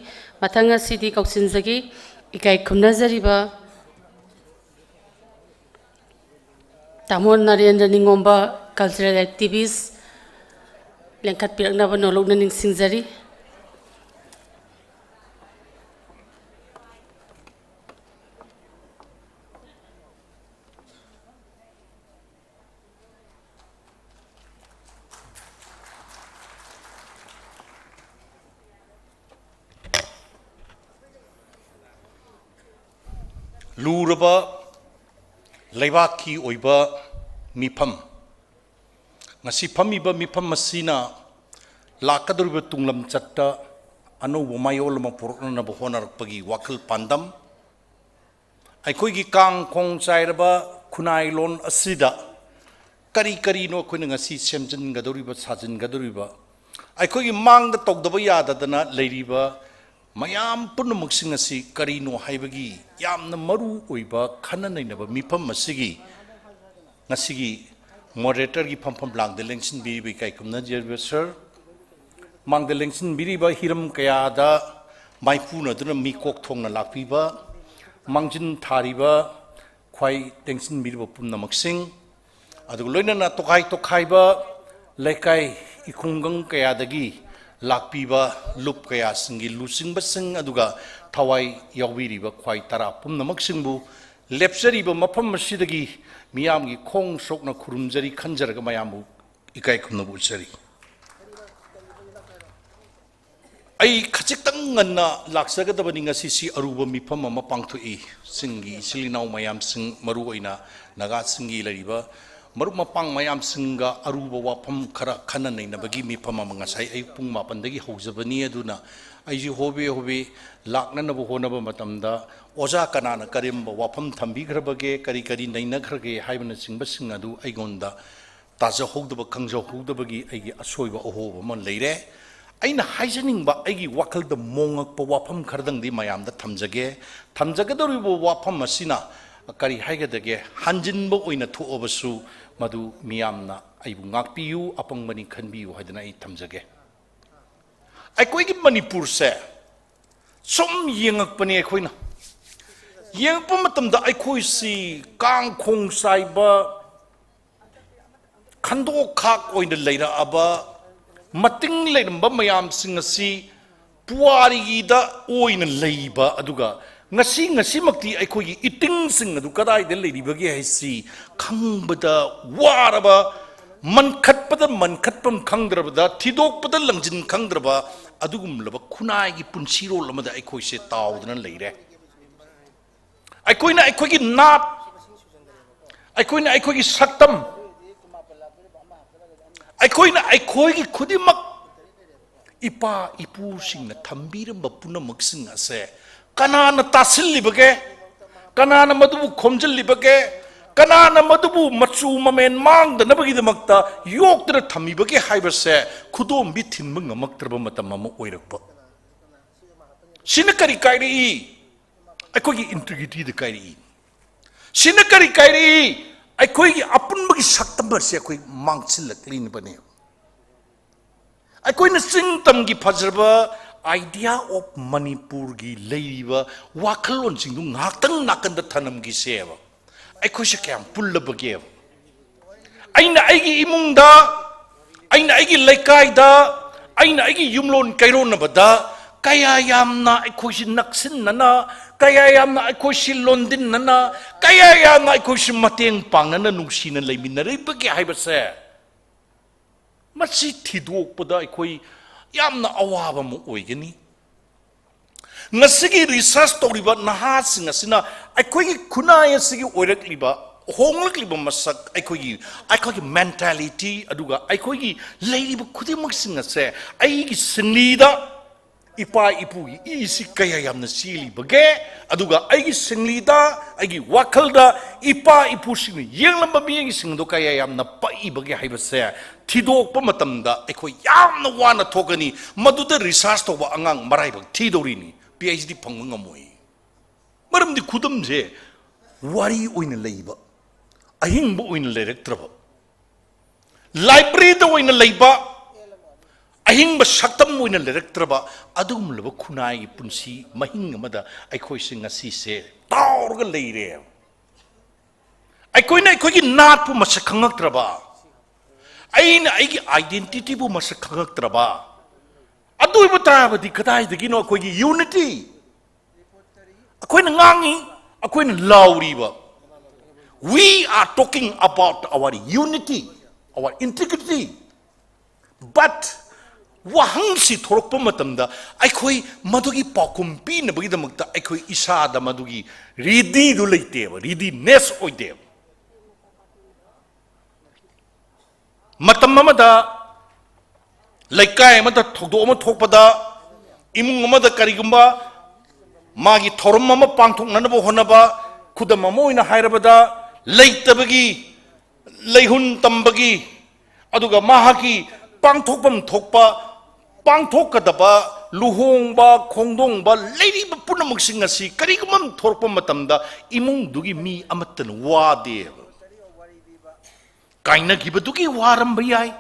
ꯃꯊꯪ ꯑꯁꯤꯗꯤ ꯀꯧꯁꯤꯟꯖꯒꯦ ꯏꯀꯥꯏ ꯈꯨꯝꯅꯖꯔꯤꯕ ꯇꯥꯃꯣ ꯅꯔꯦꯟꯗ꯭ꯔ ꯅꯤꯉꯣꯝꯕ, ꯀꯜꯆꯔꯦꯜ ꯑꯦꯛꯇꯤꯚꯤꯁ, ꯂꯦꯡꯈꯠꯄꯤꯔꯛꯅꯕ ꯅꯣꯂꯨꯛꯅ ꯅꯤꯡꯁꯤꯡꯖꯔꯤ꯫ ꯂꯨꯔꯕ ꯂꯩꯕꯥꯛꯀꯤ ꯑꯣꯏꯕ ꯃꯤꯐꯝ, ꯉꯁꯤ ꯐꯝꯃꯤꯕ ꯃꯤꯐꯝ ꯑꯁꯤꯅ ꯂꯥꯛꯀꯗꯧꯔꯤꯕ ꯇꯨꯡꯂꯝꯆꯠꯇ ꯑꯅꯧꯕ ꯃꯌꯣꯜ ꯑꯃ ꯄꯨꯔꯛꯅꯅꯕ ꯍꯣꯠꯅꯔꯛꯄꯒꯤ ꯋꯥꯈꯜ ꯄꯥꯟꯗꯝ, ꯑꯩꯈꯣꯏꯒꯤ ꯀꯥꯡ ꯈꯣꯡ ꯆꯥꯏꯔꯕ ꯈꯨꯟꯅꯥꯏꯂꯣꯟ ꯑꯁꯤꯗ ꯀꯔꯤ ꯀꯔꯤꯅꯣ ꯑꯩꯈꯣꯏꯅ ꯉꯁꯤ ꯁꯦꯝꯖꯤꯟꯒꯗꯧꯔꯤꯕ, ꯁꯥꯖꯤꯟꯒꯗꯧꯔꯤꯕ, ꯑꯩꯈꯣꯏꯒꯤ ꯃꯥꯡꯗ ꯇꯧꯗꯕ ꯌꯥꯗꯗꯅ ꯂꯩꯔꯤꯕ ꯃꯌꯥꯝ ꯄꯨꯝꯅꯃꯛꯁꯤꯡ ꯑꯁꯤ ꯀꯔꯤꯅꯣ ꯍꯥꯏꯕꯒꯤ ꯌꯥꯝꯅ ꯃꯔꯨ ꯑꯣꯏꯕ ꯈꯟꯅ ꯅꯩꯅꯕ ꯃꯤꯐꯝ ꯑꯁꯤꯒꯤ ꯉꯁꯤꯒꯤ moderatorꯒꯤ ꯐꯝꯐꯝ ꯂꯥꯡꯗ ꯂꯦꯡꯁꯤꯟꯕꯤꯔꯤꯕ ꯏꯀꯥꯏ ꯈꯨꯝꯅꯖꯔꯤꯕ ꯁꯔ, ꯃꯥꯡꯗ ꯂꯦꯡꯁꯤꯟꯕꯤꯔꯤꯕ ꯍꯤꯔꯝ ꯀꯌꯥꯗ ꯃꯥꯏꯄꯨꯅꯗꯨꯅ ꯃꯤꯀꯣꯛ ꯊꯣꯡꯅ ꯂꯥꯛꯄꯤꯕ, ꯃꯥꯡꯖꯤꯟ ꯊꯥꯔꯤꯕ ꯈ꯭ꯋꯥꯏ ꯂꯦꯡꯁꯤꯟꯕꯤꯔꯤꯕ ꯄꯨꯝꯅꯃꯛꯁꯤꯡ, ꯑꯗꯨꯒ ꯂꯣꯏꯅꯅ ꯇꯣꯈꯥꯏ ꯇꯣꯈꯥꯏꯕ ꯂꯩꯀꯥꯏ ꯏꯈꯨꯡꯒꯪ ꯀꯌꯥꯗꯒꯤ ꯂꯥꯛꯄꯤꯕ ꯂꯨꯞ ꯀꯌꯥꯁꯤꯡꯒꯤ ꯂꯨꯆꯤꯡꯕꯁꯤꯡ, ꯑꯗꯨꯒ ꯊꯋꯥꯏ ꯌꯥꯎꯕꯤꯔꯤꯕ ꯈ꯭ꯋꯥꯏ ꯇꯔꯥ ꯄꯨꯝꯅꯃꯛꯁꯤꯡꯕꯨ ꯂꯦꯞꯆꯔꯤꯕ ꯃꯐꯝ ꯑꯁꯤꯗꯒꯤ ꯃꯤꯌꯥꯝꯒꯤ ꯈꯣꯡ ꯁꯣꯛꯅ ꯈꯨꯔꯨꯝꯖꯔꯤ, ꯈꯟꯖꯔꯒ ꯃꯌꯥꯝꯕꯨ ꯏꯀꯥꯏ ꯈꯨꯝꯅꯕ ꯎꯠꯆꯔꯤ꯫ ꯑꯩ ꯈꯖꯤꯛꯇꯪ ꯉꯟꯅ ꯂꯥꯛꯆꯒꯗꯕꯅꯤ꯫ ꯉꯁꯤꯁꯤ ꯑꯔꯨꯕ ꯃꯤꯐꯝ ꯑꯃ ꯄꯥꯡꯊꯣꯛꯏ꯫ ꯆꯤꯡꯒꯤ ꯏꯆꯤꯜ ꯏꯅꯥꯎ ꯃꯌꯥꯝꯁꯤꯡ, ꯃꯔꯨꯑꯣꯏꯅ ꯅꯥꯒꯥꯁꯤꯡꯒꯤ ꯂꯩꯔꯤꯕ ꯃꯔꯨꯞ ꯃꯄꯥꯡ ꯃꯌꯥꯝꯁꯤꯡꯒ ꯑꯔꯨꯕ ꯋꯥꯐꯝ ꯈꯔ ꯈꯟꯅ ꯅꯩꯅꯕꯒꯤ ꯃꯤꯐꯝ ꯑꯃ ꯉꯁꯥꯏ ꯑꯌꯨꯛ ꯄꯨꯡ ꯃꯥꯄꯟꯗꯒꯤ ꯍꯧꯖꯕꯅꯤ꯫ ꯑꯗꯨꯅ ꯑꯩꯁꯨ ꯍꯣꯕꯦ ꯍꯣꯕꯦ ꯂꯥꯛꯅꯅꯕ ꯍꯣꯠꯅꯕ ꯃꯇꯝꯗ ꯑꯣꯖꯥ ꯀꯅꯥꯅ ꯀꯔꯝꯕ ꯋꯥꯐꯝ ꯊꯝꯕꯤꯈ꯭ꯔꯕꯒꯦ, ꯀꯔꯤ ꯀꯔꯤ ꯅꯩꯅꯈ꯭ꯔꯒꯦ ꯍꯥꯏꯕꯅꯆꯤꯡꯕꯁꯤꯡ ꯑꯗꯨ ꯑꯩꯉꯣꯟꯗ ꯇꯥꯖꯍꯧꯗꯕ, ꯈꯪꯖꯍꯧꯗꯕꯒꯤ ꯑꯩꯒꯤ ꯑꯁꯣꯏꯕ ꯑꯍꯣꯕ ꯑꯃ ꯂꯩꯔꯦ꯫ ꯑꯩꯅ ꯍꯥꯏꯖꯅꯤꯡꯕ, ꯑꯩꯒꯤ ꯋꯥꯈꯜꯗ ꯃꯣꯉꯛꯄ ꯋꯥꯐꯝ ꯈꯔꯗꯪꯗꯤ ꯃꯌꯥꯝꯗ ꯊꯝꯖꯒꯦ꯫ ꯊꯝꯖꯒꯗꯧꯔꯤꯕ ꯋꯥꯐꯝ ꯑꯁꯤꯅ ꯀꯔꯤ ꯍꯥꯏꯒꯗꯒꯦ, ꯍꯟꯖꯤꯟꯕ ꯑꯣꯏꯅ ꯊꯣꯛꯑꯕꯁꯨ ꯃꯗꯨ ꯃꯤꯌꯥꯝꯅ ꯑꯩꯕꯨ ꯉꯥꯛꯄꯤꯌꯨ, ꯑꯄꯪꯕꯅꯤ ꯈꯟꯕꯤꯌꯨ ꯍꯥꯏꯗꯅ ꯑꯩ ꯊꯝꯖꯒꯦ꯫ ꯑꯩꯈꯣꯏꯒꯤ ꯃꯅꯤꯄꯨꯔꯁꯦ ꯁꯨꯝ ꯌꯦꯡꯉꯛꯄꯅꯤ ꯑꯩꯈꯣꯏꯅ꯫ ꯌꯦꯡꯉꯛꯄ ꯃꯇꯝꯗ ꯑꯩꯈꯣꯏꯁꯤ ꯀꯥꯡ ꯈꯣꯡ ꯆꯥꯏꯕ, ꯈꯟꯗꯣꯛ ꯈꯥꯛ ꯑꯣꯏꯅ ꯂꯩꯔꯛꯑꯕ, ꯃꯇꯤꯡ ꯂꯩꯔꯝꯕ ꯃꯌꯥꯝꯁꯤꯡ ꯑꯁꯤ ꯄꯨꯋꯥꯔꯤꯒꯤꯗ ꯑꯣꯏꯅ ꯂꯩꯕ, ꯑꯗꯨꯒ ꯉꯁꯤ, ꯉꯁꯤꯃꯛꯇꯤ ꯑꯩꯈꯣꯏꯒꯤ ꯏꯇꯤꯡꯁꯤꯡ ꯑꯗꯨ ꯀꯗꯥꯏꯗ ꯂꯩꯔꯤꯕꯒꯦ ꯍꯥꯏꯁꯤ ꯈꯪꯕꯗ ꯋꯥꯔꯕ, ꯃꯟꯈꯠꯄꯗ ꯃꯟꯈꯠꯐꯝ ꯈꯪꯗ꯭ꯔꯕꯗ, ꯊꯤꯗꯣꯛꯄꯗ ꯂꯪꯖꯤꯟ ꯈꯪꯗ꯭ꯔꯕ ꯑꯗꯨꯒꯨꯝꯂꯕ ꯈꯨꯟꯅꯥꯏꯒꯤ ꯄꯨꯟꯁꯤꯔꯣꯜ ꯑꯃꯗ ꯑꯩꯈꯣꯏꯁꯦ ꯇꯥꯎꯗꯨꯅ ꯂꯩꯔꯦ꯫ ꯑꯩꯈꯣꯏꯅ ꯑꯩꯈꯣꯏꯒꯤ ꯅꯥꯠ, ꯑꯩꯈꯣꯏꯅ ꯑꯩꯈꯣꯏꯒꯤ ꯁꯛꯇꯝ, ꯑꯩꯈꯣꯏꯅ ꯑꯩꯈꯣꯏꯒꯤ ꯈꯨꯗꯤꯡꯃꯛ, ꯏꯄꯥ ꯏꯄꯨꯁꯤꯡꯅ ꯊꯝꯕꯤꯔꯝꯕ ꯄꯨꯝꯅꯃꯛꯁꯤꯡ ꯑꯁꯦ ꯀꯅꯥꯅ ꯇꯥꯁꯤꯜꯂꯤꯕꯒꯦ? ꯀꯅꯥꯅ ꯃꯗꯨꯕꯨ ꯈꯣꯝꯖꯤꯜꯂꯤꯕꯒꯦ? ꯀꯅꯥꯅ ꯃꯗꯨꯕꯨ ꯃꯆꯨ ꯃꯃꯦꯟ ꯃꯥꯡꯗꯅꯕꯒꯤꯗꯃꯛꯇ ꯌꯣꯛꯇꯨꯅ ꯊꯝꯃꯤꯕꯒꯦ ꯍꯥꯏꯕꯁꯦ ꯈꯨꯗꯣꯝꯕꯤ ꯊꯤꯟꯕ ꯉꯝꯃꯛꯇ꯭ꯔꯕ ꯃꯇꯝ ꯑꯃ ꯑꯣꯏꯔꯛꯄ꯫ ꯁꯤꯅ ꯀꯔꯤ ꯀꯥꯏꯔꯛꯏ? ꯑꯩꯈꯣꯏꯒꯤ ꯏꯟꯇꯤꯒ꯭ꯔꯤꯇꯤꯗ ꯀꯥꯏꯔꯛꯏ꯫ ꯁꯤꯅ ꯀꯔꯤ ꯀꯥꯏꯔꯛꯏ? ꯑꯩꯈꯣꯏꯒꯤ ꯑꯄꯨꯟꯕꯒꯤ ꯁꯛꯇꯝ ꯑꯁꯤ ꯑꯩꯈꯣꯏ ꯃꯥꯡꯁꯤꯜꯂꯛꯂꯤꯕꯅꯦ꯫ ꯑꯩꯈꯣꯏꯅ ꯆꯤꯡ ꯇꯝꯒꯤ ꯐꯖꯔꯕ idea of ꯃꯅꯤꯄꯨꯔꯒꯤ ꯂꯩꯔꯤꯕ ꯋꯥꯈꯜꯂꯣꯟꯁꯤꯡꯗꯨ ꯉꯥꯏꯍꯥꯛꯇꯪ ꯅꯥꯀꯟꯗ ꯊꯅꯝꯈꯤꯁꯦꯕ꯫ ꯑꯩꯈꯣꯏꯁꯦ ꯀꯌꯥꯝ ꯄꯨꯜꯂꯕꯒꯦꯕ? ꯑꯩꯅ ꯑꯩꯒꯤ ꯏꯃꯨꯡꯗ, ꯑꯩꯅ ꯑꯩꯒꯤ ꯂꯩꯀꯥꯏꯗ, ꯑꯩꯅ ꯑꯩꯒꯤ ꯌꯨꯝꯂꯣꯟ ꯀꯩꯔꯣꯟꯅꯕꯗ ꯀꯌꯥ ꯌꯥꯝꯅ ꯑꯩꯈꯣꯏꯁꯤ ꯅꯛꯁꯤꯟꯅꯅ, ꯀꯌꯥ ꯌꯥꯝꯅ ꯑꯩꯈꯣꯏꯁꯤ ꯂꯣꯟꯗꯤꯟꯅꯅ, ꯀꯌꯥ ꯌꯥꯝꯅ ꯑꯩꯈꯣꯏꯁꯤ ꯃꯇꯦꯡ ꯄꯥꯡꯅꯅ ꯅꯨꯡꯁꯤꯅ ꯂꯩꯃꯤꯟꯅꯔꯤꯕꯒꯦ ꯍꯥꯏꯕꯁꯦ, ꯃꯁꯤ ꯊꯤꯗꯣꯛꯄꯗ ꯑꯩꯈꯣꯏ ꯌꯥꯝꯅ ꯑꯋꯥꯕ ꯑꯃ ꯑꯣꯏꯒꯅꯤ꯫ ꯉꯁꯤꯒꯤ research ꯇꯧꯔꯤꯕ ꯅꯍꯥꯁꯤꯡ ꯑꯁꯤꯅ ꯑꯩꯈꯣꯏꯒꯤ ꯈꯨꯟꯅꯥꯏ ꯑꯁꯤꯒꯤ ꯑꯣꯏꯔꯛꯂꯤꯕ, ꯍꯣꯡꯂꯛꯂꯤꯕ ꯃꯁꯛ, ꯑꯩꯈꯣꯏꯒꯤ, ꯑꯩꯈꯣꯏꯒꯤ mentality, ꯑꯗꯨꯒ ꯑꯩꯈꯣꯏꯒꯤ ꯂꯩꯔꯤꯕ ꯈꯨꯗꯤꯡꯃꯛꯁꯤꯡ ꯑꯁꯦ ꯑꯩꯒꯤ ꯁꯤꯡꯂꯤꯗ ꯏꯄꯥ ꯏꯄꯨꯒꯤ ꯏꯁꯤ ꯀꯌꯥ ꯌꯥꯝꯅ ꯆꯦꯜꯂꯤꯕꯒꯦ, ꯑꯗꯨꯒ ꯑꯩꯒꯤ ꯁꯤꯡꯂꯤꯗ, ꯑꯩꯒꯤ ꯋꯥꯈꯜꯗ ꯏꯄꯥ ꯏꯄꯨꯁꯤꯡꯅ ꯌꯦꯡꯂꯝꯕ ꯃꯤꯠꯌꯦꯡꯁꯤꯡꯗꯣ ꯀꯌꯥ ꯌꯥꯝꯅ ꯄꯛꯏꯕꯒꯦ ꯍꯥꯏꯕꯁꯦ ꯊꯤꯗꯣꯛꯄ ꯃꯇꯝꯗ ꯑꯩꯈꯣꯏ ꯌꯥꯝꯅ ꯋꯥꯅ ꯊꯣꯛꯀꯅꯤ꯫ ꯃꯗꯨꯗ research ꯇꯧꯕ ꯑꯉꯥꯡ ꯃꯔꯥꯏꯕꯛ ꯊꯤꯗꯧꯔꯤꯅꯤ, PhD ꯐꯪꯕ ꯉꯝꯃꯣꯏ꯫ ꯃꯔꯝꯗꯤ ꯈꯨꯗꯝꯁꯦ ꯋꯥꯔꯤ ꯑꯣꯏꯅ ꯂꯩꯕ, ꯑꯍꯤꯡꯕ ꯑꯣꯏꯅ ꯂꯩꯔꯛꯇ꯭ꯔꯕ, libraryꯗ ꯑꯣꯏꯅ ꯂꯩꯕ, ꯑꯍꯤꯡꯕ ꯁꯛꯇꯝ ꯑꯣꯏꯅ ꯂꯩꯔꯛꯇ꯭ꯔꯕ ꯑꯗꯨꯒꯨꯝꯂꯕ ꯈꯨꯟꯅꯥꯏꯒꯤ ꯄꯨꯟꯁꯤ ꯃꯍꯤꯡ ꯑꯃꯗ ꯑꯩꯈꯣꯏꯁꯦ ꯉꯁꯤꯁꯦ ꯇꯥꯎꯔꯒ ꯂꯩꯔꯦ꯫ ꯑꯩꯈꯣꯏꯅ ꯑꯩꯈꯣꯏꯒꯤ ꯅꯥꯠꯄꯨ ꯃꯁꯛ ꯈꯪꯉꯛꯇ꯭ꯔꯕ, ꯑꯩꯅ ꯑꯩꯒꯤ identityꯕꯨ ꯃꯁꯛ ꯈꯪꯉꯛꯇ꯭ꯔꯕ, ꯑꯗꯨ ꯑꯣꯏꯕ ꯇꯥꯔꯕꯗꯤ ꯀꯗꯥꯏꯗꯒꯤꯅꯣ ꯑꯩꯈꯣꯏꯒꯤ unity? ꯑꯩꯈꯣꯏꯅ ꯉꯥꯡꯉꯤ, ꯑꯩꯈꯣꯏꯅ ꯂꯥꯎꯔꯤꯕ, we are talking about our unity, our integrity, but ꯋꯥꯍꯪꯁꯤ ꯊꯣꯔꯛꯄ ꯃꯇꯝꯗ ꯑꯩꯈꯣꯏ ꯃꯗꯨꯒꯤ ꯄꯥꯎꯈꯨꯝ ꯄꯤꯅꯕꯒꯤꯗꯃꯛꯇ ꯑꯩꯈꯣꯏ ꯏꯁꯥꯗ ꯃꯗꯨꯒꯤ ꯔꯦꯗꯤꯗꯨ ꯂꯩꯇꯦꯕ, ꯔꯦꯗꯤꯅꯦꯁ ꯑꯣꯏꯗꯦꯕ꯫ ꯃꯇꯝ ꯑꯃꯗ ꯂꯩꯀꯥꯏ ꯑꯃꯗ ꯊꯧꯗꯣꯛ ꯑꯃ ꯊꯣꯛꯄꯗ, ꯏꯃꯨꯡ ꯑꯃꯗ ꯀꯔꯤꯒꯨꯝꯕ ꯃꯥꯒꯤ ꯊꯧꯔꯝ ꯑꯃ ꯄꯥꯡꯊꯣꯛꯅꯅꯕ ꯍꯣꯠꯅꯕ, ꯈꯨꯗꯝ ꯑꯃ ꯑꯣꯏꯅ ꯍꯥꯏꯔꯕꯗ, ꯂꯩꯇꯕꯒꯤ, ꯂꯩꯍꯨꯟ ꯇꯝꯕꯒꯤ, ꯑꯗꯨꯒ ꯃꯍꯥꯛꯀꯤ ꯄꯥꯡꯊꯣꯛꯐꯝ ꯊꯣꯛꯄ, ꯄꯥꯡꯊꯣꯛꯀꯗꯕ ꯂꯨꯍꯣꯡꯕ, ꯈꯣꯡꯗꯣꯡꯕ, ꯂꯩꯔꯤꯕ ꯄꯨꯝꯅꯃꯛꯁꯤꯡ ꯑꯁꯤ ꯀꯔꯤꯒꯨꯝꯕ ꯑꯃ ꯊꯣꯔꯛꯄ ꯃꯇꯝꯗ ꯏꯃꯨꯡꯗꯨꯒꯤ ꯃꯤ ꯑꯃꯠꯇꯅ ꯋꯥꯗꯦꯕ꯫ ꯀꯥꯏꯅꯈꯤꯕꯗꯨꯒꯤ ꯋꯥꯔꯝꯕ ꯌꯥꯏ꯫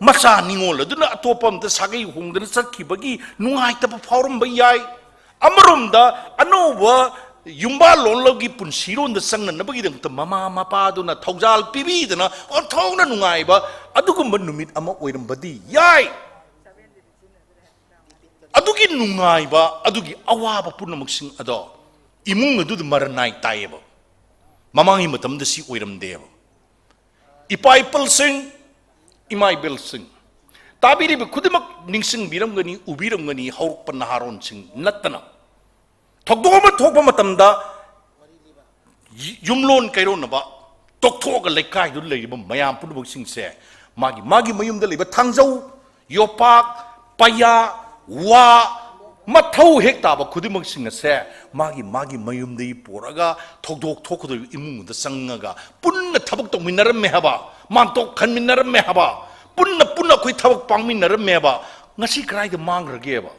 ꯃꯆꯥ ꯅꯤꯉꯣꯜ ꯑꯗꯨꯅ ꯑꯇꯣꯞꯄ ꯑꯃꯗ ꯁꯥꯒꯩ ꯍꯣꯡꯗꯅ ꯆꯠꯈꯤꯕꯒꯤ ꯅꯨꯡꯉꯥꯏꯇꯕ ꯐꯥꯎꯔꯝꯕ ꯌꯥꯏ꯫ ꯑꯃꯔꯣꯝꯗ ꯑꯅꯧꯕ ꯌꯨꯝꯕꯥꯜꯂꯣꯟꯂꯒꯤ ꯄꯨꯟꯁꯤꯔꯣꯟꯗ ꯆꯪꯅꯅꯕꯒꯤꯗꯃꯛꯇ ꯃꯃꯥ ꯃꯄꯥꯗꯨꯅ ꯊꯧꯖꯥꯜ ꯄꯤꯕꯤꯗꯅ ꯑꯣꯟꯊꯣꯛꯅ ꯅꯨꯡꯉꯥꯏꯕ ꯑꯗꯨꯒꯨꯝꯕ ꯅꯨꯃꯤꯠ ꯑꯃ ꯑꯣꯏꯔꯝꯕꯗꯤ ꯌꯥꯏ꯫ ꯑꯗꯨꯒꯤ ꯅꯨꯡꯉꯥꯏꯕ, ꯑꯗꯨꯒꯤ ꯑꯋꯥꯕ ꯄꯨꯝꯅꯃꯛꯁꯤꯡ ꯑꯗꯣ ꯏꯃꯨꯡ ꯑꯗꯨꯗ ꯃꯔꯅꯥꯏ ꯇꯥꯏꯌꯦꯕ꯫ ꯃꯃꯥꯡꯒꯤ ꯃꯇꯝꯗ ꯁꯤ ꯑꯣꯏꯔꯝꯗꯦꯕ꯫ ꯏꯄꯥ ꯏꯄꯜꯁꯤꯡ, ꯏꯃꯥ ꯏꯕꯦꯜꯁꯤꯡ, ꯇꯥꯕꯤꯔꯤꯕ ꯈꯨꯗꯤꯡꯃꯛ ꯅꯤꯡꯁꯤꯡꯕꯤꯔꯝꯒꯅꯤ, ꯎꯕꯤꯔꯝꯒꯅꯤ, ꯍꯧꯔꯛꯄ ꯅꯍꯥꯔꯣꯟꯁꯤꯡ ꯅꯠꯇꯅ꯫ ꯊꯧꯗꯣꯛ ꯑꯃ ꯊꯣꯛꯄ ꯃꯇꯝꯗ ꯌꯨꯝꯂꯣꯟ ꯀꯩꯔꯣꯟꯅꯕ ꯇꯣꯛꯊꯣꯛꯑꯒ ꯂꯩꯀꯥꯏꯗꯨꯗ ꯂꯩꯔꯤꯕ ꯃꯌꯥꯝ ꯄꯨꯝꯅꯃꯛꯁꯤꯡꯁꯦ ꯃꯥꯒꯤ, ꯃꯥꯒꯤ ꯃꯌꯨꯝꯗ ꯂꯩꯕ ꯊꯥꯡꯖꯧ, ꯌꯣꯄꯥꯛ, ꯄꯩꯌꯥ, ꯋꯥ, ꯃꯊꯧ ꯍꯦꯛ ꯇꯥꯕ ꯈꯨꯗꯤꯡꯃꯛꯁꯤꯡ ꯑꯁꯦ ꯃꯥꯒꯤ, ꯃꯥꯒꯤ ꯃꯌꯨꯝꯗꯒꯤ ꯄꯨꯔꯛꯑꯒ ꯊꯧꯗꯣꯛ ꯊꯣꯛꯀꯗꯧꯔꯤꯕ ꯏꯃꯨꯡꯗ ꯆꯪꯉꯒ ꯄꯨꯟꯅ ꯊꯕꯛ ꯇꯧꯃꯤꯟꯅꯔꯝꯃꯦ ꯍꯥꯏꯕ, ꯃꯥꯟꯇꯣꯞ ꯈꯟꯃꯤꯟꯅꯔꯝꯃꯦ ꯍꯥꯏꯕ, ꯄꯨꯟꯅ, ꯄꯨꯟꯅ ꯑꯩꯈꯣꯏ ꯊꯕꯛ ꯄꯥꯡꯃꯤꯟꯅꯔꯝꯃꯦ ꯍꯥꯏꯕ꯫ ꯉꯁꯤ ꯀꯗꯥꯏꯗ ꯃꯥꯡꯈ꯭ꯔꯒꯦꯕ?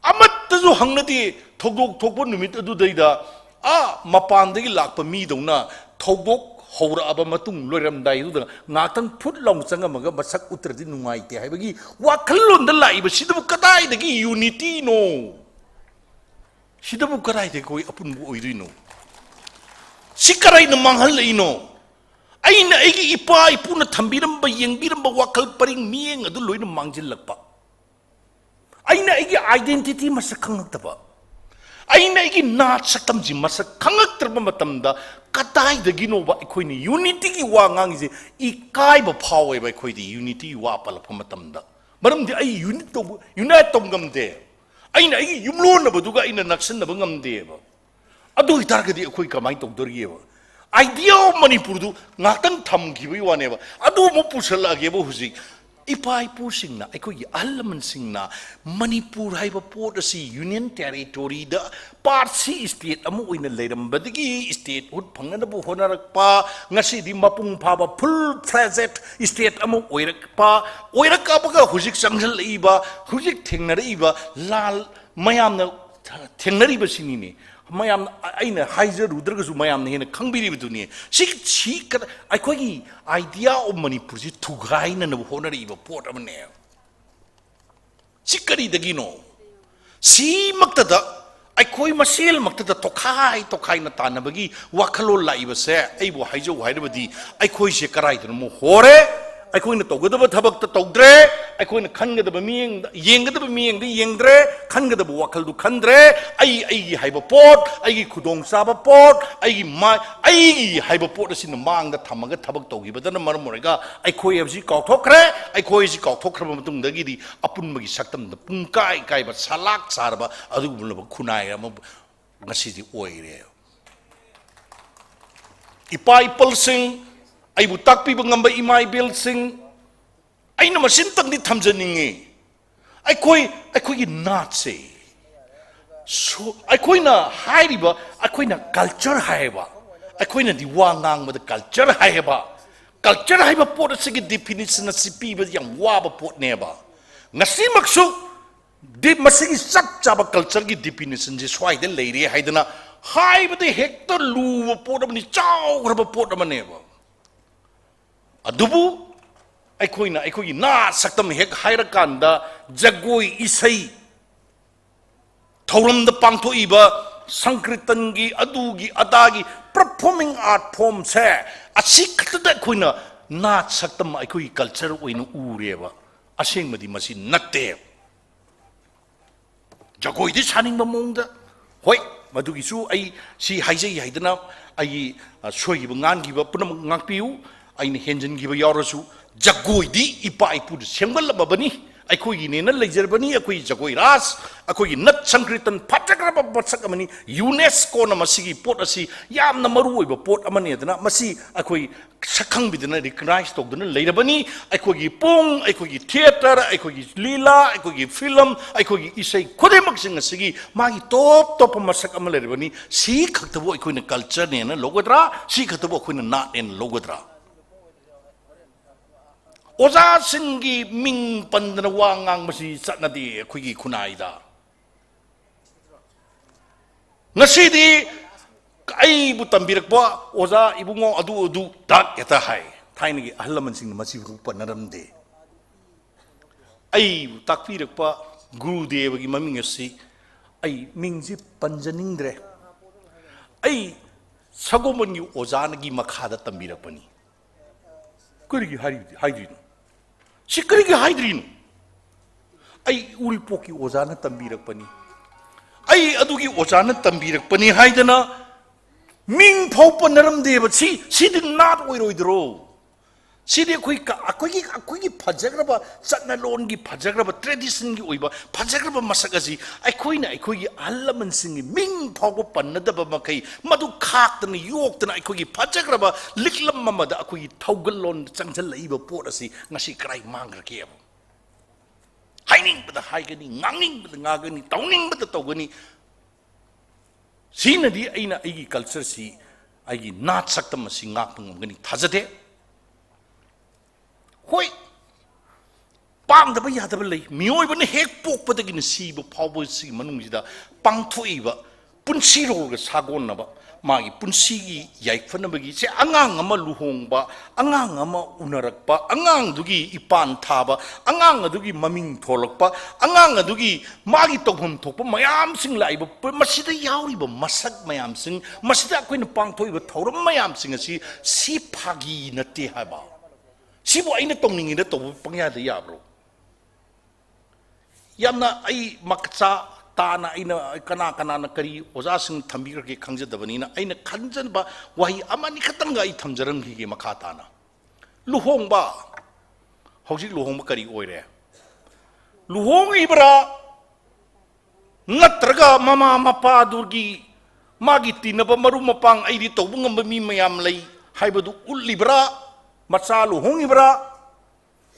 ꯑꯃꯠꯇꯁꯨ ꯍꯪꯅꯗꯦ꯫ ꯊꯧꯗꯣꯛ ꯊꯣꯛꯄ ꯅꯨꯃꯤꯠ ꯑꯗꯨꯗꯩꯗ ꯑꯥ ꯃꯄꯥꯟꯗꯒꯤ ꯂꯥꯛꯄ ꯃꯤꯗꯧꯅ ꯊꯧꯗꯣꯛ ꯍꯧꯔꯛꯑꯕ ꯃꯇꯨꯡ ꯂꯣꯏꯔꯝꯗꯥꯏꯗꯨꯗ ꯉꯥꯏꯍꯥꯛꯇꯪ ꯐꯨꯠ ꯂꯥꯎꯅ ꯆꯪꯉꯝꯃꯒ ꯃꯁꯛ ꯎꯠꯇ꯭ꯔꯗꯤ ꯅꯨꯡꯉꯥꯏꯇꯦ ꯍꯥꯏꯕꯒꯤ ꯋꯥꯈꯜꯂꯣꯟꯗ ꯂꯥꯛꯏꯕꯁꯤꯗꯕꯨ ꯀꯗꯥꯏꯗꯒꯤ ꯌꯨꯅꯤꯇꯤꯅꯣ? ꯁꯤꯗꯕꯨ ꯀꯗꯥꯏꯗꯒꯤ ꯑꯩꯈꯣꯏ ꯑꯄꯨꯟꯕ ꯑꯣꯏꯗꯣꯏꯅꯣ? ꯁꯤ ꯀꯗꯥꯏꯅ ꯃꯥꯡꯍꯜꯂꯛꯏꯅꯣ? ꯑꯩꯅ ꯑꯩꯒꯤ ꯏꯄꯥ ꯏꯄꯨꯅ ꯊꯝꯕꯤꯔꯝꯕ, ꯌꯦꯡꯕꯤꯔꯝꯕ ꯋꯥꯈꯜ ꯄꯔꯤꯡ ꯃꯤꯠꯌꯦꯡ ꯑꯗꯨ ꯂꯣꯏꯅ ꯃꯥꯡꯁꯤꯜꯂꯛꯄ꯫ ꯑꯩꯅ ꯑꯩꯒꯤ identity ꯃꯁꯛ ꯈꯪꯉꯛꯇꯕ, ꯑꯩꯅ ꯑꯩꯒꯤ ꯅꯥꯠ ꯁꯛꯇꯝꯁꯤ ꯃꯁꯛ ꯈꯪꯉꯛꯇ꯭ꯔꯕ ꯃꯇꯝꯗ ꯀꯗꯥꯏꯗꯒꯤꯅꯣꯕ ꯑꯩꯈꯣꯏꯅ ꯌꯨꯅꯤꯇꯤꯒꯤ ꯋꯥ ꯉꯥꯡꯉꯤꯁꯦ? ꯏꯀꯥꯏꯕ ꯐꯥꯎꯋꯦꯕ ꯑꯩꯈꯣꯏꯗꯤ ꯌꯨꯅꯤꯇꯤꯒꯤ ꯋꯥ ꯄꯜꯂꯛꯄ ꯃꯇꯝꯗ꯫ ꯃꯔꯝꯗꯤ ꯑꯩ ꯌꯨꯅꯤꯠ ꯇꯧꯕ, ꯌꯨꯅꯥꯏꯠ ꯇꯧꯕ ꯉꯝꯗꯦ꯫ ꯑꯩꯅ ꯑꯩꯒꯤ ꯌꯨꯝꯂꯣꯟꯅꯕꯗꯨꯒ ꯑꯩꯅ ꯅꯛꯁꯤꯟꯅꯕ ꯉꯝꯗꯦꯕ꯫ ꯑꯗꯨ ꯑꯣꯏꯇꯥꯔꯒꯗꯤ ꯑꯩꯈꯣꯏ ꯀꯃꯥꯏꯅ ꯇꯧꯗꯣꯔꯤꯒꯦꯕ? Idea of ꯃꯅꯤꯄꯨꯔꯗꯨ ꯉꯥꯛꯇꯪ ꯊꯝꯈꯤꯕꯒꯤ ꯋꯥꯅꯦꯕ꯫ ꯑꯗꯨ ꯑꯃꯨꯛ ꯄꯨꯁꯜꯂꯛꯑꯒꯦꯕ ꯍꯧꯖꯤꯛ꯫ ꯏꯄꯥ ꯏꯄꯨꯁꯤꯡꯅ, ꯑꯩꯈꯣꯏꯒꯤ ꯑꯍꯜ ꯂꯃꯟꯁꯤꯡꯅ ꯃꯅꯤꯄꯨꯔ ꯍꯥꯏꯕ ꯄꯣꯠ ꯑꯁꯤ ꯌꯨꯅꯤꯌꯟ ꯇꯦꯔꯤꯇꯣꯔꯤꯗ ꯄꯥꯔꯠꯁꯤ ꯁ꯭ꯇꯦꯠ ꯑꯃ ꯑꯣꯏꯅ ꯂꯩꯔꯝꯕꯗꯒꯤ ꯁ꯭ꯇꯦꯠꯍꯨꯗ ꯐꯪꯅꯅꯕ ꯍꯣꯠꯅꯔꯛꯄ, ꯉꯁꯤꯗꯤ ꯃꯄꯨꯡ ꯐꯥꯕ ꯐꯨꯜ ꯐ꯭ꯂꯦꯖꯦꯗ ꯁ꯭ꯇꯦꯠ ꯑꯃ ꯑꯣꯏꯔꯛꯄ, ꯑꯣꯏꯔꯛꯑꯕꯒ ꯍꯧꯖꯤꯛ ꯆꯪꯁꯤꯜꯂꯛꯏꯕ, ꯍꯧꯖꯤꯛ ꯊꯦꯡꯅꯔꯛꯏꯕ ꯂꯥꯟ ꯃꯌꯥꯝꯅ ꯊꯦꯡꯅꯔꯤꯕꯁꯤꯅꯤꯅꯦ꯫ ꯃꯌꯥꯝꯅ, ꯑꯩꯅ ꯍꯥꯏꯖꯔꯨꯗ꯭ꯔꯒꯁꯨ ꯃꯌꯥꯝꯅ ꯍꯦꯟꯅ ꯈꯪꯕꯤꯔꯤꯕꯗꯨꯅꯤ꯫ ꯁꯤ, ꯁꯤ ꯀ-, ꯑꯩꯈꯣꯏꯒꯤ Idea of ꯃꯅꯤꯄꯨꯔꯁꯤ ꯊꯨꯒꯥꯏꯅꯅꯕ ꯍꯣꯠꯅꯔꯛꯏꯕ ꯄꯣꯠ ꯑꯃꯅꯦ꯫ ꯁꯤ ꯀꯔꯤꯗꯒꯤꯅꯣ? ꯁꯤꯃꯛꯇꯗ ꯑꯩꯈꯣꯏ ꯃꯁꯦꯜꯃꯛꯇꯗ ꯇꯣꯈꯥꯏ ꯇꯣꯈꯥꯏꯅ ꯇꯥꯟꯅꯕꯒꯤ ꯋꯥꯈꯜꯂꯣꯟ ꯂꯥꯛꯏꯕꯁꯦ, ꯑꯩꯕꯨ ꯍꯥꯏꯖꯧ ꯍꯥꯏꯔꯕꯗꯤ ꯑꯩꯈꯣꯏꯁꯦ ꯀꯔꯥꯏꯗꯅꯣ ꯑꯃꯨꯛ ꯍꯣꯔꯦ꯫ ꯑꯩꯈꯣꯏꯅ ꯇꯧꯒꯗꯕ ꯊꯕꯛꯇ ꯇꯧꯗ꯭ꯔꯦ, ꯑꯩꯈꯣꯏꯅ ꯈꯟꯒꯗꯕ ꯃꯤꯠꯌꯦꯡꯗ, ꯌꯦꯡꯒꯗꯕ ꯃꯤꯠꯌꯦꯡꯗ ꯌꯦꯡꯗ꯭ꯔꯦ, ꯈꯟꯒꯗꯕ ꯋꯥꯈꯜꯗꯨ ꯈꯟꯗ꯭ꯔꯦ꯫ ꯑꯩ, ꯑꯩꯒꯤ ꯍꯥꯏꯕ ꯄꯣꯠ, ꯑꯩꯒꯤ ꯈꯨꯗꯣꯡꯆꯥꯕ ꯄꯣꯠ, ꯑꯩꯒꯤ ꯃꯥ-, ꯑꯩꯒꯤ ꯍꯥꯏꯕ ꯄꯣꯠ ꯑꯁꯤꯅ ꯃꯥꯡꯗ ꯊꯝꯃꯒ ꯊꯕꯛ ꯇꯧꯈꯤꯕꯗꯅ ꯃꯔꯝ ꯑꯣꯏꯔꯒ ꯑꯩꯈꯣꯏ ꯍꯥꯏꯕꯁꯤ ꯀꯥꯎꯊꯣꯛꯈ꯭ꯔꯦ꯫ ꯑꯩꯈꯣꯏ ꯍꯥꯏꯁꯤ ꯀꯥꯎꯊꯣꯛꯈ꯭ꯔꯕ ꯃꯇꯨꯡꯗꯒꯤꯗꯤ ꯑꯄꯨꯟꯕꯒꯤ ꯁꯛꯇꯝꯗ ꯄꯨꯡꯀꯥꯏ ꯀꯥꯏꯕ, ꯁꯂꯥꯛ ꯁꯥꯔꯕ ꯑꯗꯨꯒꯨꯝꯂꯕ ꯈꯨꯟꯅꯥꯏ ꯑꯃ ꯉꯁꯤꯗꯤ ꯑꯣꯏꯔꯦ꯫ ꯏꯄꯥ ꯏꯄꯜꯁꯤꯡ, ꯑꯩꯕꯨ ꯇꯥꯛꯄꯤꯕ ꯉꯝꯕ ꯏꯃꯥ ꯏꯕꯦꯜꯁꯤꯡ, ꯑꯩꯅ ꯃꯁꯤꯝꯇꯪꯗꯤ ꯊꯝꯖꯅꯤꯡꯉꯤ꯫ ꯑꯩꯈꯣꯏ, ꯑꯩꯈꯣꯏꯒꯤ ꯅꯥꯠꯁꯦ, ꯁꯨ-, ꯑꯩꯈꯣꯏꯅ ꯍꯥꯏꯔꯤꯕ, ꯑꯩꯈꯣꯏꯅ ꯀꯜꯆꯔ ꯍꯥꯏꯌꯦꯕ, ꯑꯩꯈꯣꯏꯅꯗꯤ ꯋꯥ ꯉꯥꯡꯕꯗ ꯀꯜꯆꯔ ꯍꯥꯏꯌꯦꯕ꯫ ꯀꯜꯆꯔ ꯍꯥꯏꯕ ꯄꯣꯠ ꯑꯁꯤꯒꯤ ꯗꯤꯐꯤꯅꯤꯁꯟ ꯑꯁꯤ ꯄꯤꯕ ꯌꯥꯝ ꯋꯥꯕ ꯄꯣꯠꯅꯦꯕ꯫ ꯉꯁꯤꯃꯛꯁꯨ ꯗꯤ-, ꯃꯁꯤꯒꯤ ꯆꯞ ꯆꯥꯕ ꯀꯜꯆꯔꯒꯤ ꯗꯤꯐꯤꯅꯤꯁꯟꯁꯦ ꯁ꯭ꯋꯥꯏꯗ ꯂꯩꯔꯦ ꯍꯥꯏꯗꯅ ꯍꯥꯏꯕꯗ ꯍꯦꯛꯇ ꯂꯨꯕ ꯄꯣꯠ ꯑꯃꯅꯤ, ꯆꯥꯎꯈ꯭ꯔꯕ ꯄꯣꯠ ꯑꯃꯅꯦꯕ꯫ ꯑꯗꯨꯕꯨ ꯑꯩꯈꯣꯏꯅ ꯑꯩꯈꯣꯏꯒꯤ ꯅꯥꯠ ꯁꯛꯇꯝ ꯍꯦꯛ ꯍꯥꯏꯔꯀꯥꯟꯗ ꯖꯒꯣꯏ ꯏꯁꯩ ꯊꯧꯔꯝꯗ ꯄꯥꯡꯊꯣꯛꯏꯕ ꯁꯪꯀ꯭ꯔꯤꯇꯟꯒꯤ ꯑꯗꯨꯒꯤ ꯑꯗꯥꯒꯤ ꯄꯔꯐꯣꯔꯃꯤꯡ ꯑꯥꯔꯠ ꯐꯣꯝꯁꯦ ꯑꯁꯤ ꯈꯛꯇꯗ ꯑꯩꯈꯣꯏꯅ ꯅꯥꯠ ꯁꯛꯇꯝ ꯑꯩꯈꯣꯏꯒꯤ ꯀꯜꯆꯔ ꯑꯣꯏꯅ ꯎꯔꯦꯕ꯫ ꯑꯁꯦꯡꯕꯗꯤ ꯃꯁꯤ ꯅꯠꯇꯦ꯫ ꯖꯒꯣꯏꯗꯤ ꯁꯥꯅꯤꯡꯕ ꯃꯑꯣꯡꯗ, ꯍꯣꯏ, ꯃꯗꯨꯒꯤꯁꯨ ꯑꯩ ꯁꯤ ꯍꯥꯏꯖꯩ ꯍꯥꯏꯗꯅ ꯑꯩꯒꯤ, ꯑ, ꯁꯣꯏꯈꯤꯕ ꯉꯥꯟꯈꯤꯕ ꯄꯨꯝꯅꯃꯛ ꯉꯥꯛꯄꯤꯌꯨ꯫ ꯑꯩꯅ ꯍꯦꯟꯖꯤꯟꯈꯤꯕ ꯌꯥꯎꯔꯁꯨ, ꯖꯒꯣꯏꯗꯤ ꯏꯄꯥ ꯏꯄꯨꯅ ꯁꯦꯝꯒꯠꯂꯝꯃꯕꯅꯤ, ꯑꯩꯈꯣꯏꯒꯤꯅꯦꯅ ꯂꯩꯖꯔꯕꯅꯤ꯫ ꯑꯩꯈꯣꯏꯒꯤ ꯖꯒꯣꯏ ꯔꯥꯁ, ꯑꯩꯈꯣꯏꯒꯤ ꯅꯠ ꯁꯪꯀ꯭ꯔꯤꯇꯟ ꯐꯖꯈ꯭ꯔꯕ ꯄꯣꯠꯁꯛ ꯑꯃꯅꯤ꯫ ꯌꯨꯅꯦꯁꯀꯣꯅ ꯃꯁꯤꯒꯤ ꯄꯣꯠ ꯑꯁꯤ ꯌꯥꯝꯅ ꯃꯔꯨ ꯑꯣꯏꯕ ꯄꯣꯠ ꯑꯃꯅꯤ ꯑꯗꯨꯅ ꯃꯁꯤ ꯑꯩꯈꯣꯏ ꯁꯛꯈꯪꯕꯤꯗꯅ recognize ꯇꯧꯗꯨꯅ ꯂꯩꯔꯕꯅꯤ꯫ ꯑꯩꯈꯣꯏꯒꯤ ꯄꯨꯡ, ꯑꯩꯈꯣꯏꯒꯤ ꯊꯤꯌꯦꯇꯔ, ꯑꯩꯈꯣꯏꯒꯤ ꯂꯤꯂꯥ, ꯑꯩꯈꯣꯏꯒꯤ ꯐꯤꯂꯝ, ꯑꯩꯈꯣꯏꯒꯤ ꯏꯁꯩ ꯈꯨꯗꯤꯡꯃꯛꯁꯤꯡ ꯑꯁꯤꯒꯤ ꯃꯥꯒꯤ ꯇꯣꯞ ꯇꯣꯞꯄ ꯃꯁꯛ ꯑꯃ ꯂꯩꯔꯕꯅꯤ꯫ ꯁꯤ ꯈꯛꯇꯕꯨ ꯑꯩꯈꯣꯏꯅ ꯀꯜꯆꯔꯅꯦꯅ ꯂꯧꯒꯗ꯭ꯔꯥ? ꯁꯤ ꯈꯛꯇꯕꯨ ꯑꯩꯈꯣꯏꯅ ꯅꯥꯠꯅꯦꯅ ꯂꯧꯒꯗ꯭ꯔꯥ? ꯑꯣꯖꯥꯁꯤꯡꯒꯤ ꯃꯤꯡ ꯄꯟꯗꯅ ꯋꯥ ꯉꯥꯡꯕꯁꯤ ꯆꯠꯅꯗꯦ ꯑꯩꯈꯣꯏꯒꯤ ꯈꯨꯟꯅꯥꯏꯗ꯫ ꯉꯁꯤꯗꯤ ꯑꯩꯕꯨ ꯇꯝꯕꯤꯔꯛꯄ ꯑꯣꯖꯥ ꯏꯕꯨꯡꯉꯣ ꯑꯗꯨ ꯑꯗꯨ ꯗꯥꯛ ꯍꯦꯛꯇ ꯍꯥꯏ꯫ ꯊꯥꯏꯅꯒꯤ ꯑꯍꯜ ꯂꯃꯟꯁꯤꯡꯅ ꯃꯁꯤꯕꯨ ꯄꯟꯅꯔꯝꯗꯦ꯫ ꯑꯩꯕꯨ ꯇꯥꯛꯄꯤꯔꯛꯄ ꯒꯨꯔꯨꯗꯦꯕꯒꯤ ꯃꯃꯤꯡ ꯑꯁꯤ ꯑꯩ ꯃꯤꯡꯁꯤ ꯄꯟꯖꯅꯤꯡꯗ꯭ꯔꯦ꯫ ꯑꯩ ꯁꯒꯣꯜꯕꯟꯒꯤ ꯑꯣꯖꯥꯅꯒꯤ ꯃꯈꯥꯗ ꯇꯝꯕꯤꯔꯛꯄꯅꯤ꯫ ꯀꯔꯤꯒꯤ ꯍꯥꯏꯔꯤ-, ꯍꯥꯏꯗ꯭ꯔꯤꯅꯣ? ꯁꯤ ꯀꯔꯤꯒꯤ ꯍꯥꯏꯗ꯭ꯔꯤꯅꯣ? ꯑꯩ ꯎꯔꯤꯄꯣꯛꯀꯤ ꯑꯣꯖꯥꯅ ꯇꯝꯕꯤꯔꯛꯄꯅꯤ, ꯑꯩ ꯑꯗꯨꯒꯤ ꯑꯣꯖꯥꯅ ꯇꯝꯕꯤꯔꯛꯄꯅꯤ ꯍꯥꯏꯗꯅ ꯃꯤꯡ ꯐꯥꯎ ꯄꯟꯅꯔꯝꯗꯦꯕ꯫ ꯁꯤ, ꯁꯤꯗꯤ ꯅꯥꯠ ꯑꯣꯏꯔꯣꯏꯗ꯭ꯔꯣ? ꯁꯤꯗꯤ ꯑꯩꯈꯣꯏ ꯀ-, ꯑꯩꯈꯣꯏꯒꯤ, ꯑꯩꯈꯣꯏꯒꯤ ꯐꯖꯈ꯭ꯔꯕ ꯆꯠꯅꯂꯣꯟꯒꯤ ꯐꯖꯈ꯭ꯔꯕ traditionꯒꯤ ꯑꯣꯏꯕ ꯐꯖꯈ꯭ꯔꯕ ꯃꯁꯛ ꯑꯁꯤ ꯑꯩꯈꯣꯏꯅ ꯑꯩꯈꯣꯏꯒꯤ ꯑꯍꯜ ꯂꯃꯟꯁꯤꯡꯒꯤ ꯃꯤꯡ ꯐꯥꯎꯕ ꯄꯟꯅꯗꯕ ꯃꯈꯩ ꯃꯗꯨ ꯈꯥꯛꯇꯅ ꯌꯣꯛꯇꯅ ꯑꯩꯈꯣꯏꯒꯤ ꯐꯖꯈ꯭ꯔꯕ ꯂꯤꯛꯂꯝ ꯑꯃꯗ ꯑꯩꯈꯣꯏꯒꯤ ꯊꯧꯒꯜꯂꯣꯟ ꯆꯪꯁꯤꯜꯂꯛꯏꯕ ꯄꯣꯠ ꯑꯁꯤ ꯉꯁꯤ ꯀꯗꯥꯏ ꯃꯥꯡꯈ꯭ꯔꯒꯦꯕ? ꯍꯥꯏꯅꯤꯡꯕꯗ ꯍꯥꯏꯒꯅꯤ, ꯉꯥꯡꯅꯤꯡꯕꯗ ꯉꯥꯡꯒꯅꯤ, ꯇꯧꯅꯤꯡꯕꯗ ꯇꯧꯒꯅꯤ꯫ ꯁꯤꯅꯗꯤ ꯑꯩꯅ ꯑꯩꯒꯤ cultureꯁꯤ, ꯑꯩꯒꯤ ꯅꯥꯠ ꯁꯛꯇꯝ ꯑꯁꯤ ꯉꯥꯛꯄ ꯉꯝꯒꯅꯤ ꯊꯥꯖꯗꯦ꯫ ꯍꯣꯏ, ꯄꯥꯡꯗꯕ ꯌꯥꯗꯕ ꯂꯩ꯫ ꯃꯤꯑꯣꯏꯕꯅ ꯍꯦꯛ ꯄꯣꯛꯄꯗꯒꯤꯅ ꯁꯤꯕ ꯐꯥꯎꯕ ꯁꯤꯒꯤ ꯃꯅꯨꯡꯁꯤꯗ ꯄꯥꯡꯊꯣꯛꯏꯕ ꯄꯨꯟꯁꯤꯔꯣꯜꯒ ꯁꯥꯒꯣꯟꯅꯕ, ꯃꯥꯒꯤ ꯄꯨꯟꯁꯤꯒꯤ ꯌꯥꯏꯐꯅꯕꯒꯤ, ꯁꯦ, ꯑꯉꯥꯡ ꯑꯃ ꯂꯨꯍꯣꯡꯕ, ꯑꯉꯥꯡ ꯑꯃ ꯎꯅꯔꯛꯄ, ꯑꯉꯥꯡꯗꯨꯒꯤ ꯏꯄꯥꯟ ꯊꯥꯕ, ꯑꯉꯥꯡ ꯑꯗꯨꯒꯤ ꯃꯃꯤꯡ ꯊꯣꯜꯂꯛꯄ, ꯑꯉꯥꯡ ꯑꯗꯨꯒꯤ ꯃꯥꯒꯤ ꯇꯧꯐꯝ ꯊꯣꯛꯄ ꯃꯌꯥꯝꯁꯤꯡ ꯂꯥꯛꯏꯕ ꯄ-, ꯃꯁꯤꯗ ꯌꯥꯎꯔꯤꯕ ꯃꯁꯛ ꯃꯌꯥꯝꯁꯤꯡ, ꯃꯁꯤꯗ ꯑꯩꯈꯣꯏꯅ ꯄꯥꯡꯊꯣꯛꯏꯕ ꯊꯧꯔꯝ ꯃꯌꯥꯝꯁꯤꯡ ꯑꯁꯤ ꯁꯤ ꯐꯥꯒꯤ ꯅꯠꯇꯦ ꯍꯥꯏꯕ꯫ ꯁꯤꯕꯨ ꯑꯩꯅ ꯇꯧꯅꯤꯡꯉꯤꯗ ꯇꯧꯕ ꯄꯪꯌꯥꯗ ꯌꯥꯕ꯭ꯔꯣ? ꯌꯥꯝꯅ ꯑꯩ ꯃꯆꯥ ꯇꯥꯅ ꯑꯩꯅ ꯀꯅꯥ ꯀꯅꯥꯅ ꯀꯔꯤ ꯑꯣꯖꯥꯁꯤꯡ ꯊꯝꯕꯤꯈ꯭ꯔꯒꯦ ꯈꯪꯖꯗꯕꯅꯤꯅ, ꯑꯩꯅ ꯈꯟꯖꯕ ꯋꯥꯍꯩ ꯑꯃꯅꯤ ꯈꯛꯇꯪꯒ ꯑꯩ ꯊꯝꯖꯔꯝꯈꯤꯒꯦ ꯃꯈꯥ ꯇꯥꯅ꯫ ꯂꯨꯍꯣꯡꯕ, ꯍꯧꯖꯤꯛ ꯂꯨꯍꯣꯡꯕ ꯀꯔꯤ ꯑꯣꯏꯔꯦ? ꯂꯨꯍꯣꯡꯉꯤꯕ꯭ꯔꯥ? ꯅꯠꯇ꯭ꯔꯒ ꯃꯃꯥ ꯃꯄꯥꯗꯨꯒꯤ, ꯃꯥꯒꯤ ꯇꯤꯟꯅꯕ ꯃꯔꯨꯞ ꯃꯄꯥꯡ, ꯑꯩꯗꯤ ꯇꯧꯕ ꯉꯝꯕ ꯃꯤ ꯃꯌꯥꯝ ꯂꯩ ꯍꯥꯏꯕꯗꯨ ꯎꯠꯂꯤꯕ꯭ꯔꯥ? ꯃꯆꯥ ꯂꯨꯍꯣꯡꯉꯤꯕ꯭ꯔꯥ?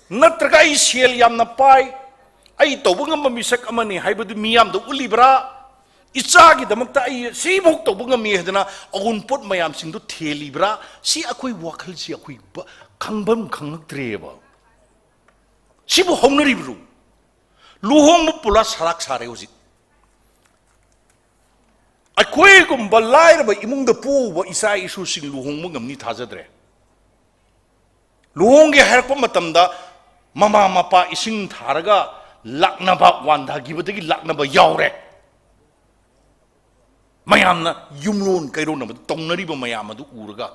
ꯅꯠꯇ꯭ꯔꯒ ꯑꯩ ꯁꯦꯜ ꯌꯥꯝꯅ ꯄꯥꯏ, ꯑꯩ ꯇꯧꯕ ꯉꯝꯕ ꯃꯤꯁꯛ ꯑꯃꯅꯤ ꯍꯥꯏꯕꯗꯨ ꯃꯤꯌꯥꯝꯗ ꯎꯠꯂꯤꯕ꯭ꯔꯥ? ꯏꯆꯥꯒꯤꯗꯃꯛꯇ ꯑꯩ ꯁꯤꯐꯥꯎ ꯇꯧꯕ ꯉꯝꯃꯤ ꯍꯥꯏꯗꯅ ꯑꯑꯣꯟꯄꯣꯠ ꯃꯌꯥꯝꯁꯤꯡꯗꯨ ꯊꯦꯜꯂꯤꯕ꯭ꯔꯥ? ꯁꯤ ꯑꯩꯈꯣꯏ ꯋꯥꯈꯜꯁꯤ ꯑꯩꯈꯣꯏ ꯕ-, ꯈꯪꯐꯝ ꯈꯪꯉꯛꯇ꯭ꯔꯦꯕ꯫ ꯁꯤꯕꯨ ꯍꯧꯅꯔꯤꯕ꯭ꯔꯣ? ꯂꯨꯍꯣꯡꯕ ꯄꯨꯂꯥ ꯁꯔꯥꯛ ꯁꯥꯔꯦ ꯍꯧꯖꯤꯛ꯫ ꯑꯩꯈꯣꯏꯒꯨꯝꯕ ꯂꯥꯏꯔꯕ ꯏꯃꯨꯡꯗ ꯄꯣꯛꯎꯕ ꯏꯆꯥ ꯏꯁꯨꯁꯤꯡ ꯂꯨꯍꯣꯡꯕ ꯉꯝꯅꯤ ꯊꯥꯖꯗ꯭ꯔꯦ꯫ ꯂꯨꯍꯣꯡꯒꯦ ꯍꯥꯏꯔꯛꯄ ꯃꯇꯝꯗ ꯃꯃꯥ ꯃꯄꯥ ꯏꯁꯤꯡ ꯊꯥꯔꯒ ꯂꯥꯛꯅꯕ, ꯋꯥꯟꯊꯈꯤꯕꯗꯒꯤ ꯂꯥꯛꯅꯕ ꯌꯥꯎꯔꯦ꯫ ꯃꯌꯥꯝꯅ ꯌꯨꯝꯂꯣꯟ ꯀꯩꯔꯣꯟ ꯑꯃꯗ ꯇꯧꯅꯔꯤꯕ ꯃꯌꯥꯝ ꯑꯗꯨ ꯎꯔꯒ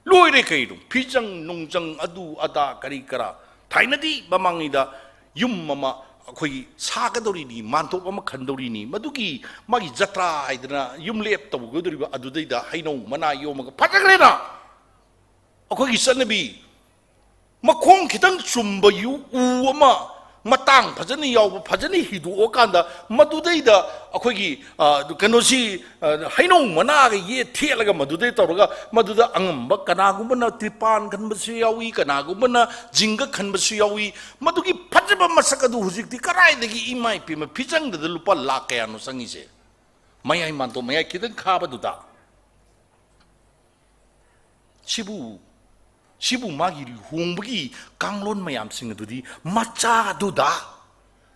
ꯂꯣꯏꯔꯦ ꯀꯩꯅꯣ꯫ ꯐꯤꯖꯪ ꯅꯨꯡꯖꯪ ꯑꯗꯨ ꯑꯗꯥ ꯀꯔꯤ ꯀꯔꯥ꯫ ꯊꯥꯏꯅꯗꯤ ꯃꯃꯥꯡꯉꯩꯗ ꯌꯨꯝ ꯑꯃ ꯑꯩꯈꯣꯏꯒꯤ ꯁꯥꯒꯗꯧꯔꯤꯅꯤ, ꯃꯥꯟꯇꯣꯞ ꯑꯃ ꯈꯟꯗꯧꯔꯤꯅꯤ, ꯃꯗꯨꯒꯤ ꯃꯥꯒꯤ ꯖꯇ꯭ꯔꯥ ꯍꯥꯏꯗꯅ ꯌꯨꯝ ꯂꯦꯞ ꯇꯧꯒꯗꯧꯔꯤꯕ ꯑꯗꯨꯗꯩꯗ ꯍꯩꯅꯧ ꯃꯅꯥ ꯌꯣꯝꯃꯒ ꯐꯖꯈ꯭ꯔꯦꯅ꯫ ꯑꯩꯈꯣꯏꯒꯤ ꯆꯠꯅꯕꯤ ꯃꯈꯣꯡ ꯈꯤꯇꯪ ꯆꯨꯝꯕ ꯌꯨ-, ꯎ ꯑꯃ ꯃꯇꯥꯡ ꯐꯖꯅ ꯌꯥꯎꯕ, ꯐꯖꯅ ꯍꯤꯗꯣꯛꯑꯀꯥꯟꯗ ꯃꯗꯨꯗꯩꯗ ꯑꯩꯈꯣꯏꯒꯤ, ꯑ, ꯀꯩꯅꯣꯁꯤ, ꯑ, ꯍꯩꯅꯧ ꯃꯅꯥꯒ ꯌꯦꯠ ꯊꯦꯠꯂꯒ ꯃꯗꯨꯗꯩ ꯇꯧꯔꯒ ꯃꯗꯨꯗ ꯑꯉꯝꯕ ꯀꯅꯥꯒꯨꯝꯕꯅ ꯇ꯭ꯔꯤꯄꯥꯟ ꯈꯟꯕꯁꯨ ꯌꯥꯎꯏ, ꯀꯅꯥꯒꯨꯝꯕꯅ ꯖꯤꯡꯒ ꯈꯟꯕꯁꯨ ꯌꯥꯎꯏ꯫ ꯃꯗꯨꯒꯤ ꯐꯖꯕ ꯃꯁꯛ ꯑꯗꯨ ꯍꯧꯖꯤꯛꯇꯤ ꯀꯗꯥꯏꯗꯒꯤ, ꯏꯃꯥ ꯏꯄꯦꯝꯃ, ꯐꯤꯖꯪꯗꯗ ꯂꯨꯄꯥ ꯂꯥꯛ ꯀꯌꯥꯅꯣ ꯆꯪꯉꯤꯁꯦ? ꯃꯌꯥꯏ ꯃꯥꯟꯇꯣꯞ ꯃꯌꯥꯏ ꯈꯤꯇꯪ ꯈꯥꯕꯗꯨꯗ꯫ ꯁꯤꯕꯨ, ꯁꯤꯕꯨ ꯃꯥꯒꯤ ꯂꯨꯍꯣꯡꯕꯒꯤ ꯀꯥꯡꯂꯣꯟ ꯃꯌꯥꯝꯁꯤꯡ ꯑꯗꯨꯗꯤ ꯃꯆꯥꯗꯨꯗ,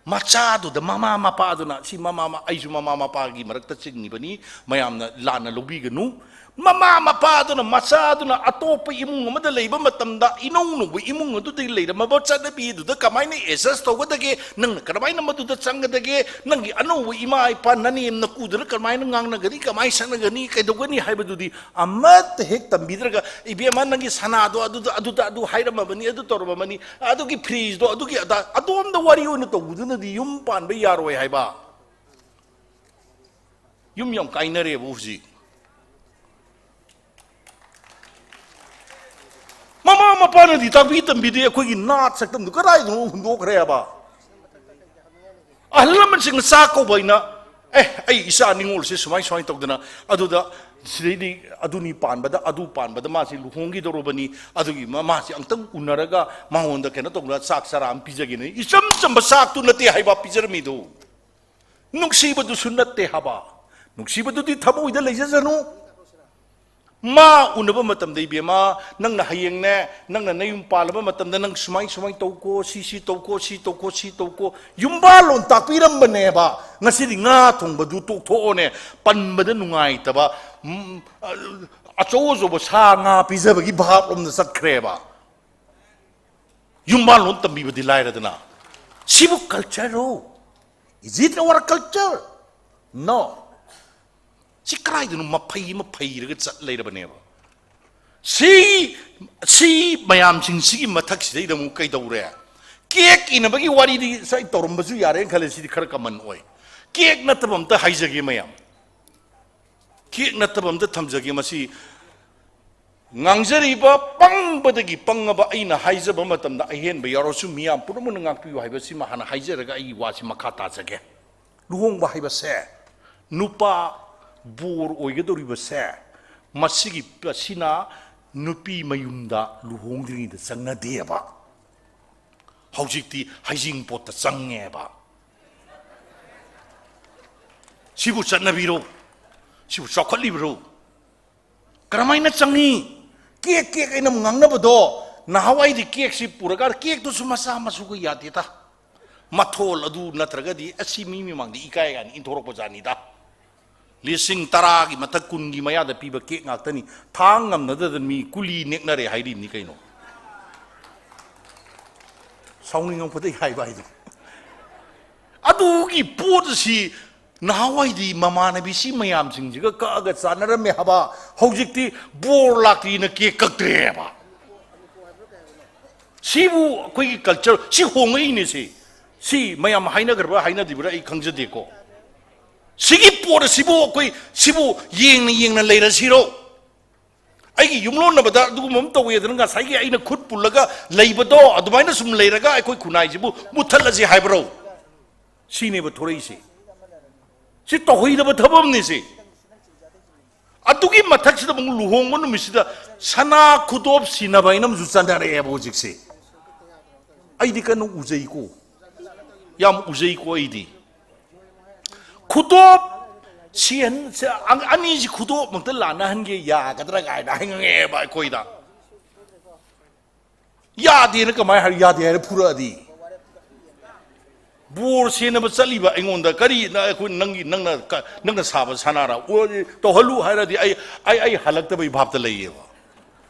ꯃꯆꯥꯗꯨꯗ ꯃꯃꯥ ꯃꯄꯥꯗꯨꯅ, ꯁꯤ ꯃꯃꯥ ꯃ-, ꯑꯩꯁꯨ ꯃꯃꯥ ꯃꯄꯥꯒꯤ ꯃꯔꯛꯇ ꯆꯤꯡꯉꯤꯕꯅꯤ, ꯃꯌꯥꯝꯅ ꯂꯥꯟꯅ ꯂꯧꯕꯤꯒꯅꯨ꯫ ꯃꯃꯥ ꯃꯄꯥꯗꯨꯅ ꯃꯆꯥꯗꯨꯅ ꯑꯇꯣꯞꯄ ꯏꯃꯨꯡ ꯑꯃꯗ ꯂꯩꯕ ꯃꯇꯝꯗ, ꯏꯅꯧ ꯅꯧꯕ ꯏꯃꯨꯡ ꯑꯗꯨꯗꯒꯤ ꯂꯩꯔꯝꯃꯕ ꯆꯠꯅꯕꯤ ꯑꯗꯨꯗ ꯀꯃꯥꯏꯅ adjust ꯇꯧꯒꯗꯒꯦ, ꯅꯪꯅ ꯀꯔꯝꯍꯥꯏꯅ ꯃꯗꯨꯗ ꯆꯪꯒꯗꯒꯦ, ꯅꯪꯒꯤ ꯑꯅꯧꯕ ꯏꯃꯥ ꯏꯄꯥ ꯅꯅꯦꯝ ꯅꯀꯨꯗꯨꯅ ꯀꯔꯝꯍꯥꯏꯅ ꯉꯥꯡꯅꯒꯅꯤ, ꯀꯃꯥꯏꯅ ꯁꯛꯅꯒꯅꯤ, ꯀꯩꯗꯧꯒꯅꯤ ꯍꯥꯏꯕꯗꯨꯗꯤ ꯑꯃꯠꯇ ꯍꯦꯛ ꯇꯝꯕꯤꯗ꯭ꯔꯒ, "ꯏꯕꯦꯝꯃ, ꯅꯪꯒꯤ ꯁꯅꯥꯗꯣ ꯑꯗꯨꯗ, ꯑꯗꯨꯗ ꯑꯗꯨ ꯍꯥꯏꯔꯝꯃꯕꯅꯤ, ꯑꯗꯨ ꯇꯧꯔꯝꯃꯕꯅꯤ, ꯑꯗꯨꯒꯤ fridgeꯗꯣ, ꯑꯗꯨꯒꯤ ꯑꯗꯥ", ꯑꯗꯣꯝꯗ ꯋꯥꯔꯤ ꯑꯣꯏꯅ ꯇꯧꯕꯗꯨꯅꯗꯤ ꯌꯨꯝ ꯄꯥꯟꯕ ꯌꯥꯔꯣꯏ ꯍꯥꯏꯕ꯫ ꯌꯨꯝ ꯌꯥꯝ ꯀꯥꯏꯅꯔꯦꯕ ꯍꯧꯖꯤꯛ꯫ ꯃꯃꯥ ꯃꯄꯥꯅꯗꯤ ꯇꯥꯛꯄꯤ ꯇꯝꯕꯤꯗꯦ, ꯑꯩꯈꯣꯏꯒꯤ ꯅꯥꯠ ꯁꯛꯇꯝꯗꯨ ꯀꯗꯥꯏꯗꯅꯣ ꯍꯨꯟꯗꯣꯛꯈ꯭ꯔꯦꯕ꯫ ꯑꯍꯜ ꯂꯃꯟꯁꯤꯡꯅ ꯆꯥꯛ ꯀꯧꯕ ꯑꯩꯅ, "ꯑꯦ, ꯑꯩ ꯏꯆꯥ ꯅꯤꯉꯣꯜꯁꯦ ꯁꯨꯃꯥꯏ ꯁꯨꯃꯥꯏ ꯇꯧꯗꯅ ꯑꯗꯨꯗ ꯁꯤꯗꯩꯗꯤ ꯑꯗꯨꯅꯤ ꯄꯥꯟꯕꯗ, ꯑꯗꯨ ꯄꯥꯟꯕꯗ ꯃꯥꯁꯤ ꯂꯨꯍꯣꯡꯈꯤꯗꯧꯔꯕꯅꯤ, ꯑꯗꯨꯒꯤ ꯃ-, ꯃꯥꯁꯤ ꯑꯝꯇꯪ ꯎꯅꯔꯒ ꯃꯉꯣꯟꯗ ꯀꯩꯅꯣ ꯇꯧꯗꯅ ꯆꯥꯛ ꯆꯔꯥ ꯑꯃ ꯄꯤꯖꯒꯦꯅ"꯫ ꯏꯆꯝ ꯆꯝꯕ ꯆꯥꯛꯇꯨ ꯅꯠꯇꯦ ꯍꯥꯏꯕ ꯄꯤꯖꯔꯝꯃꯤꯗꯨ꯫ ꯅꯨꯡꯁꯤꯕꯗꯨꯁꯨ ꯅꯠꯇꯦ ꯍꯥꯏꯕ꯫ ꯅꯨꯡꯁꯤꯕꯗꯨꯗꯤ ꯊꯃꯣꯏꯗ ꯂꯩꯖꯁꯅꯨ꯫ ꯃꯥ ꯎꯅꯕ ꯃꯇꯝꯗ, "ꯏꯕꯦꯝꯃ, ꯅꯪꯅ ꯍꯌꯦꯡꯅꯦ, ꯅꯪꯅ ꯅꯌꯨꯝ ꯄꯥꯜꯂꯕ ꯃꯇꯝꯗ ꯅꯪ ꯁꯨꯃꯥꯏ ꯁꯨꯃꯥꯏ ꯇꯧꯀꯣ, ꯁꯤ ꯁꯤ ꯇꯧꯀꯣ, ꯁꯤ ꯇꯧꯀꯣ, ꯁꯤ ꯇꯧꯀꯣ"꯫ ꯌꯨꯝꯕꯥꯜꯂꯣꯟ ꯇꯥꯛꯄꯤꯔꯝꯕꯅꯦꯕ꯫ ꯉꯁꯤꯗꯤ ꯉꯥ ꯊꯣꯡꯕꯗꯨ ꯇꯣꯛꯊꯣꯛꯑꯣꯅꯦ, ꯄꯟꯕꯗ ꯅꯨꯡꯉꯥꯏꯇꯕ, ꯎꯝ, ꯑ-, ꯑꯆꯧ ꯑꯆꯧꯕ ꯁꯥ ꯉꯥ ꯄꯤꯖꯕꯒꯤ ꯚꯥꯞ ꯂꯣꯝꯗ ꯆꯠꯈ꯭ꯔꯦꯕ꯫ ꯌꯨꯝꯕꯥꯜꯂꯣꯟ ꯇꯝꯕꯤꯕꯗꯤ ꯂꯥꯏꯔꯗꯅ꯫ ꯁꯤꯕꯨ culture ꯔꯣ? Is it our culture? No. ꯁꯤ ꯀꯗꯥꯏꯗꯅꯣ ꯃꯐꯩ ꯑꯃ ꯐꯩꯔꯒ ꯆꯠ ꯂꯩꯔꯕꯅꯦꯕ꯫ ꯁꯤ, ꯁꯤ ꯃꯌꯥꯝꯁꯤꯡꯁꯤꯒꯤ ꯃꯊꯛꯁꯤꯗꯩꯗ ꯑꯃꯨꯛ ꯀꯩꯗꯧꯔꯦ? ꯀꯦꯛ ꯏꯅꯕꯒꯤ ꯋꯥꯔꯤꯗꯤ ꯉꯁꯥꯏ ꯇꯧꯔꯝꯕꯁꯨ ꯌꯥꯔꯦꯅ ꯈꯜꯂꯦ, ꯁꯤꯗꯤ ꯈꯔ common ꯑꯣꯏ꯫ ꯀꯦꯛ ꯅꯠꯇꯕ ꯑꯝꯇ ꯍꯥꯏꯖꯒꯦ ꯃꯌꯥꯝ꯫ ꯀꯦꯛ ꯅꯠꯇꯕ ꯑꯝꯇ ꯊꯝꯖꯒꯦ꯫ ꯃꯁꯤ ꯉꯥꯡꯖꯔꯤꯕ ꯄꯪꯕꯗꯒꯤ ꯄꯪꯉꯕ ꯑꯩꯅ ꯍꯥꯏꯖꯕ ꯃꯇꯝꯗ ꯑꯍꯦꯟꯕ ꯌꯥꯎꯔꯁꯨ ꯃꯤꯌꯥꯝ ꯄꯨꯝꯅꯃꯛꯅ ꯉꯥꯛꯄꯤꯌꯨ ꯍꯥꯏꯕꯁꯤꯃ ꯍꯥꯟꯅ ꯍꯥꯏꯖꯔꯒ ꯑꯩꯒꯤ ꯋꯥꯁꯤ ꯃꯈꯥ ꯇꯥꯖꯒꯦ꯫ ꯂꯨꯍꯣꯡꯕ ꯍꯥꯏꯕꯁꯦ ꯅꯨꯄꯥ ꯕꯣꯔ ꯑꯣꯏꯒꯗꯧꯔꯤꯕꯁꯦ ꯃꯁꯤꯒꯤ, ꯃꯁꯤꯅ ꯅꯨꯄꯤ ꯃꯌꯨꯝꯗ ꯂꯨꯍꯣꯡꯗ꯭ꯔꯤꯉꯩꯗ ꯆꯪꯅꯗꯦꯕ꯫ ꯍꯧꯖꯤꯛꯇꯤ ꯍꯩꯖꯤꯡꯄꯣꯠꯇ ꯆꯪꯉꯦꯕ꯫ ꯁꯤꯕꯨ ꯆꯠꯅꯕꯤꯔꯣ? ꯁꯤꯕꯨ ꯆꯥꯎꯈꯠꯂꯤꯕ꯭ꯔꯣ? ꯀꯔꯝꯍꯥꯏꯅ ꯆꯪꯉꯤ? ꯀꯦꯛ, ꯀꯦꯛ ꯑꯩꯅ ꯉꯥꯡꯅꯕꯗꯣ, ꯅꯍꯥꯟꯋꯥꯏꯗꯤ ꯀꯦꯛꯁꯤ ꯄꯨꯔꯒ, ꯀꯦꯛꯇꯨꯁꯨ ꯃꯆꯥ ꯃꯁꯨꯒ ꯌꯥꯗꯦꯗ꯫ ꯃꯊꯣꯜ ꯑꯗꯨ ꯅꯠꯇ꯭ꯔꯒꯗꯤ ꯑꯁꯤ ꯃꯤ ꯃꯃꯥꯡꯗ ꯏꯀꯥꯏ ꯀꯥꯏꯅ ꯏꯟꯊꯣꯔꯛꯄ ꯖꯥꯠꯅꯤꯗ꯫ ꯂꯤꯁꯤꯡ ꯇꯔꯥꯒꯤ ꯃꯊꯛ, ꯀꯨꯟꯒꯤ ꯃꯌꯥꯗ ꯄꯤꯕ ꯀꯦꯛ ꯉꯥꯛꯇꯅꯤ꯫ ꯊꯥꯡ ꯉꯝꯅꯗꯗꯅ ꯃꯤ ꯀꯨꯂꯤ ꯅꯦꯛꯅꯔꯦ ꯍꯥꯏꯔꯤꯕꯅꯤ ꯀꯩꯅꯣ꯫ ꯁꯥꯎꯅꯤꯡꯉꯛꯄꯗꯒꯤ ꯍꯥꯏꯕ ꯍꯥꯏꯗꯣ꯫ ꯑꯗꯨꯒꯤ ꯄꯣꯠ ꯑꯁꯤ ꯅꯍꯥꯟꯋꯥꯏꯗꯤ ꯃꯃꯥꯟꯅꯕꯤꯁꯤ ꯃꯌꯥꯝꯁꯤꯡꯁꯤꯒ ꯀꯛꯑꯒ ꯆꯥꯟꯅꯔꯝꯃꯦ ꯍꯥꯏꯕ, ꯍꯧꯖꯤꯛꯇꯤ ꯕꯣꯔ ꯂꯥꯛꯇ꯭ꯔꯤꯅ ꯀꯦꯛ ꯀꯛꯇ꯭ꯔꯦꯕ꯫ ꯁꯤꯕꯨ ꯑꯩꯈꯣꯏꯒꯤ culture, ꯁꯤ ꯍꯣꯡꯉꯛꯏꯅꯦ ꯁꯤ꯫ ꯁꯤ ꯃꯌꯥꯝ ꯍꯥꯏꯅꯈ꯭ꯔꯕ꯭ꯔꯥ ꯍꯥꯏꯅꯗ꯭ꯔꯤꯕ꯭ꯔꯥ ꯑꯩ ꯈꯪꯖꯗꯦꯀꯣ꯫ ꯁꯤꯒꯤ ꯄꯣꯠ ꯑꯁꯤꯕꯨ ꯑꯩꯈꯣꯏ ꯁꯤꯕꯨ ꯌꯦꯡꯅ ꯌꯦꯡꯅ ꯂꯩꯔꯁꯤꯔꯣ? ꯑꯩꯒꯤ ꯌꯨꯝꯂꯣꯟꯅꯕꯗ ꯑꯗꯨꯒꯨꯝꯕ ꯑꯃ ꯇꯧꯋꯦꯗꯅ, ꯉꯁꯥꯏꯒꯤ ꯑꯩꯅ ꯈꯨꯠ ꯄꯨꯜꯂꯒ ꯂꯩꯕꯗꯣ, ꯑꯗꯨꯃꯥꯏꯅ ꯁꯨꯝ ꯂꯩꯔꯒ ꯑꯩꯈꯣꯏ ꯈꯨꯟꯅꯥꯏꯁꯤꯕꯨ ꯃꯨꯠꯊꯠꯂꯁꯤ ꯍꯥꯏꯕ꯭ꯔꯣ? ꯁꯤꯅꯦꯕ ꯊꯣꯔꯛꯏꯁꯦ꯫ ꯁꯤ ꯇꯧꯍꯩꯗꯕ ꯊꯕꯛ ꯑꯃꯅꯤ ꯁꯤ꯫ ꯑꯗꯨꯒꯤ ꯃꯊꯛꯁꯤꯗ ꯑꯃꯨꯛ ꯂꯨꯍꯣꯡꯕ ꯅꯨꯃꯤꯠꯁꯤꯗ ꯁꯅꯥ ꯈꯨꯗꯣꯞ ꯁꯤꯟꯅꯕ ꯍꯥꯏꯅ ꯑꯃꯁꯨ ꯆꯠꯅꯔꯛꯑꯦꯕ ꯍꯧꯖꯤꯛꯁꯦ꯫ ꯑꯩꯗꯤ ꯀꯟꯅ ꯎꯖꯩꯀꯣ, ꯌꯥꯝ ꯎꯖꯩꯀꯣ꯫ ꯑꯩꯗꯤ ꯈꯨꯗꯣꯞ ꯁꯤꯍꯟ-, ꯁꯤ-, ꯑꯪ-, ꯑꯅꯤꯁꯤ ꯈꯨꯗꯣꯞꯃꯛꯇ ꯂꯥꯟꯅꯍꯟꯒꯦ ꯌꯥꯒꯗ꯭ꯔꯥ ꯀꯥꯏꯅ ꯍꯥꯏꯉꯛꯑꯦꯕ ꯑꯩꯈꯣꯏꯗ꯫ ꯌꯥꯗꯦꯅ ꯀꯃꯥꯏꯅ ꯍꯥꯏ? ꯌꯥꯗꯦ ꯍꯥꯏꯔ ꯐꯨꯔꯛꯑꯗꯤ? ꯕꯣꯔ ꯁꯦꯟꯅꯕ ꯆꯠꯂꯤꯕ ꯑꯩꯉꯣꯟꯗ ꯀꯔꯤ, ꯅ-, ꯑꯩꯈꯣꯏ ꯅꯪꯒꯤ, ꯅꯪꯅ ꯀ-, ꯅꯪꯅ ꯁꯥꯕ ꯁꯅꯥꯔꯥ? ꯑꯣ, ꯇꯧꯍꯜꯂꯨ ꯍꯥꯏꯔꯗꯤ ꯑꯩ, ꯑꯩ, ꯑꯩ ꯍꯜꯂꯛꯇꯕꯩ ꯚꯥꯞꯇ ꯂꯩꯌꯦꯕ꯫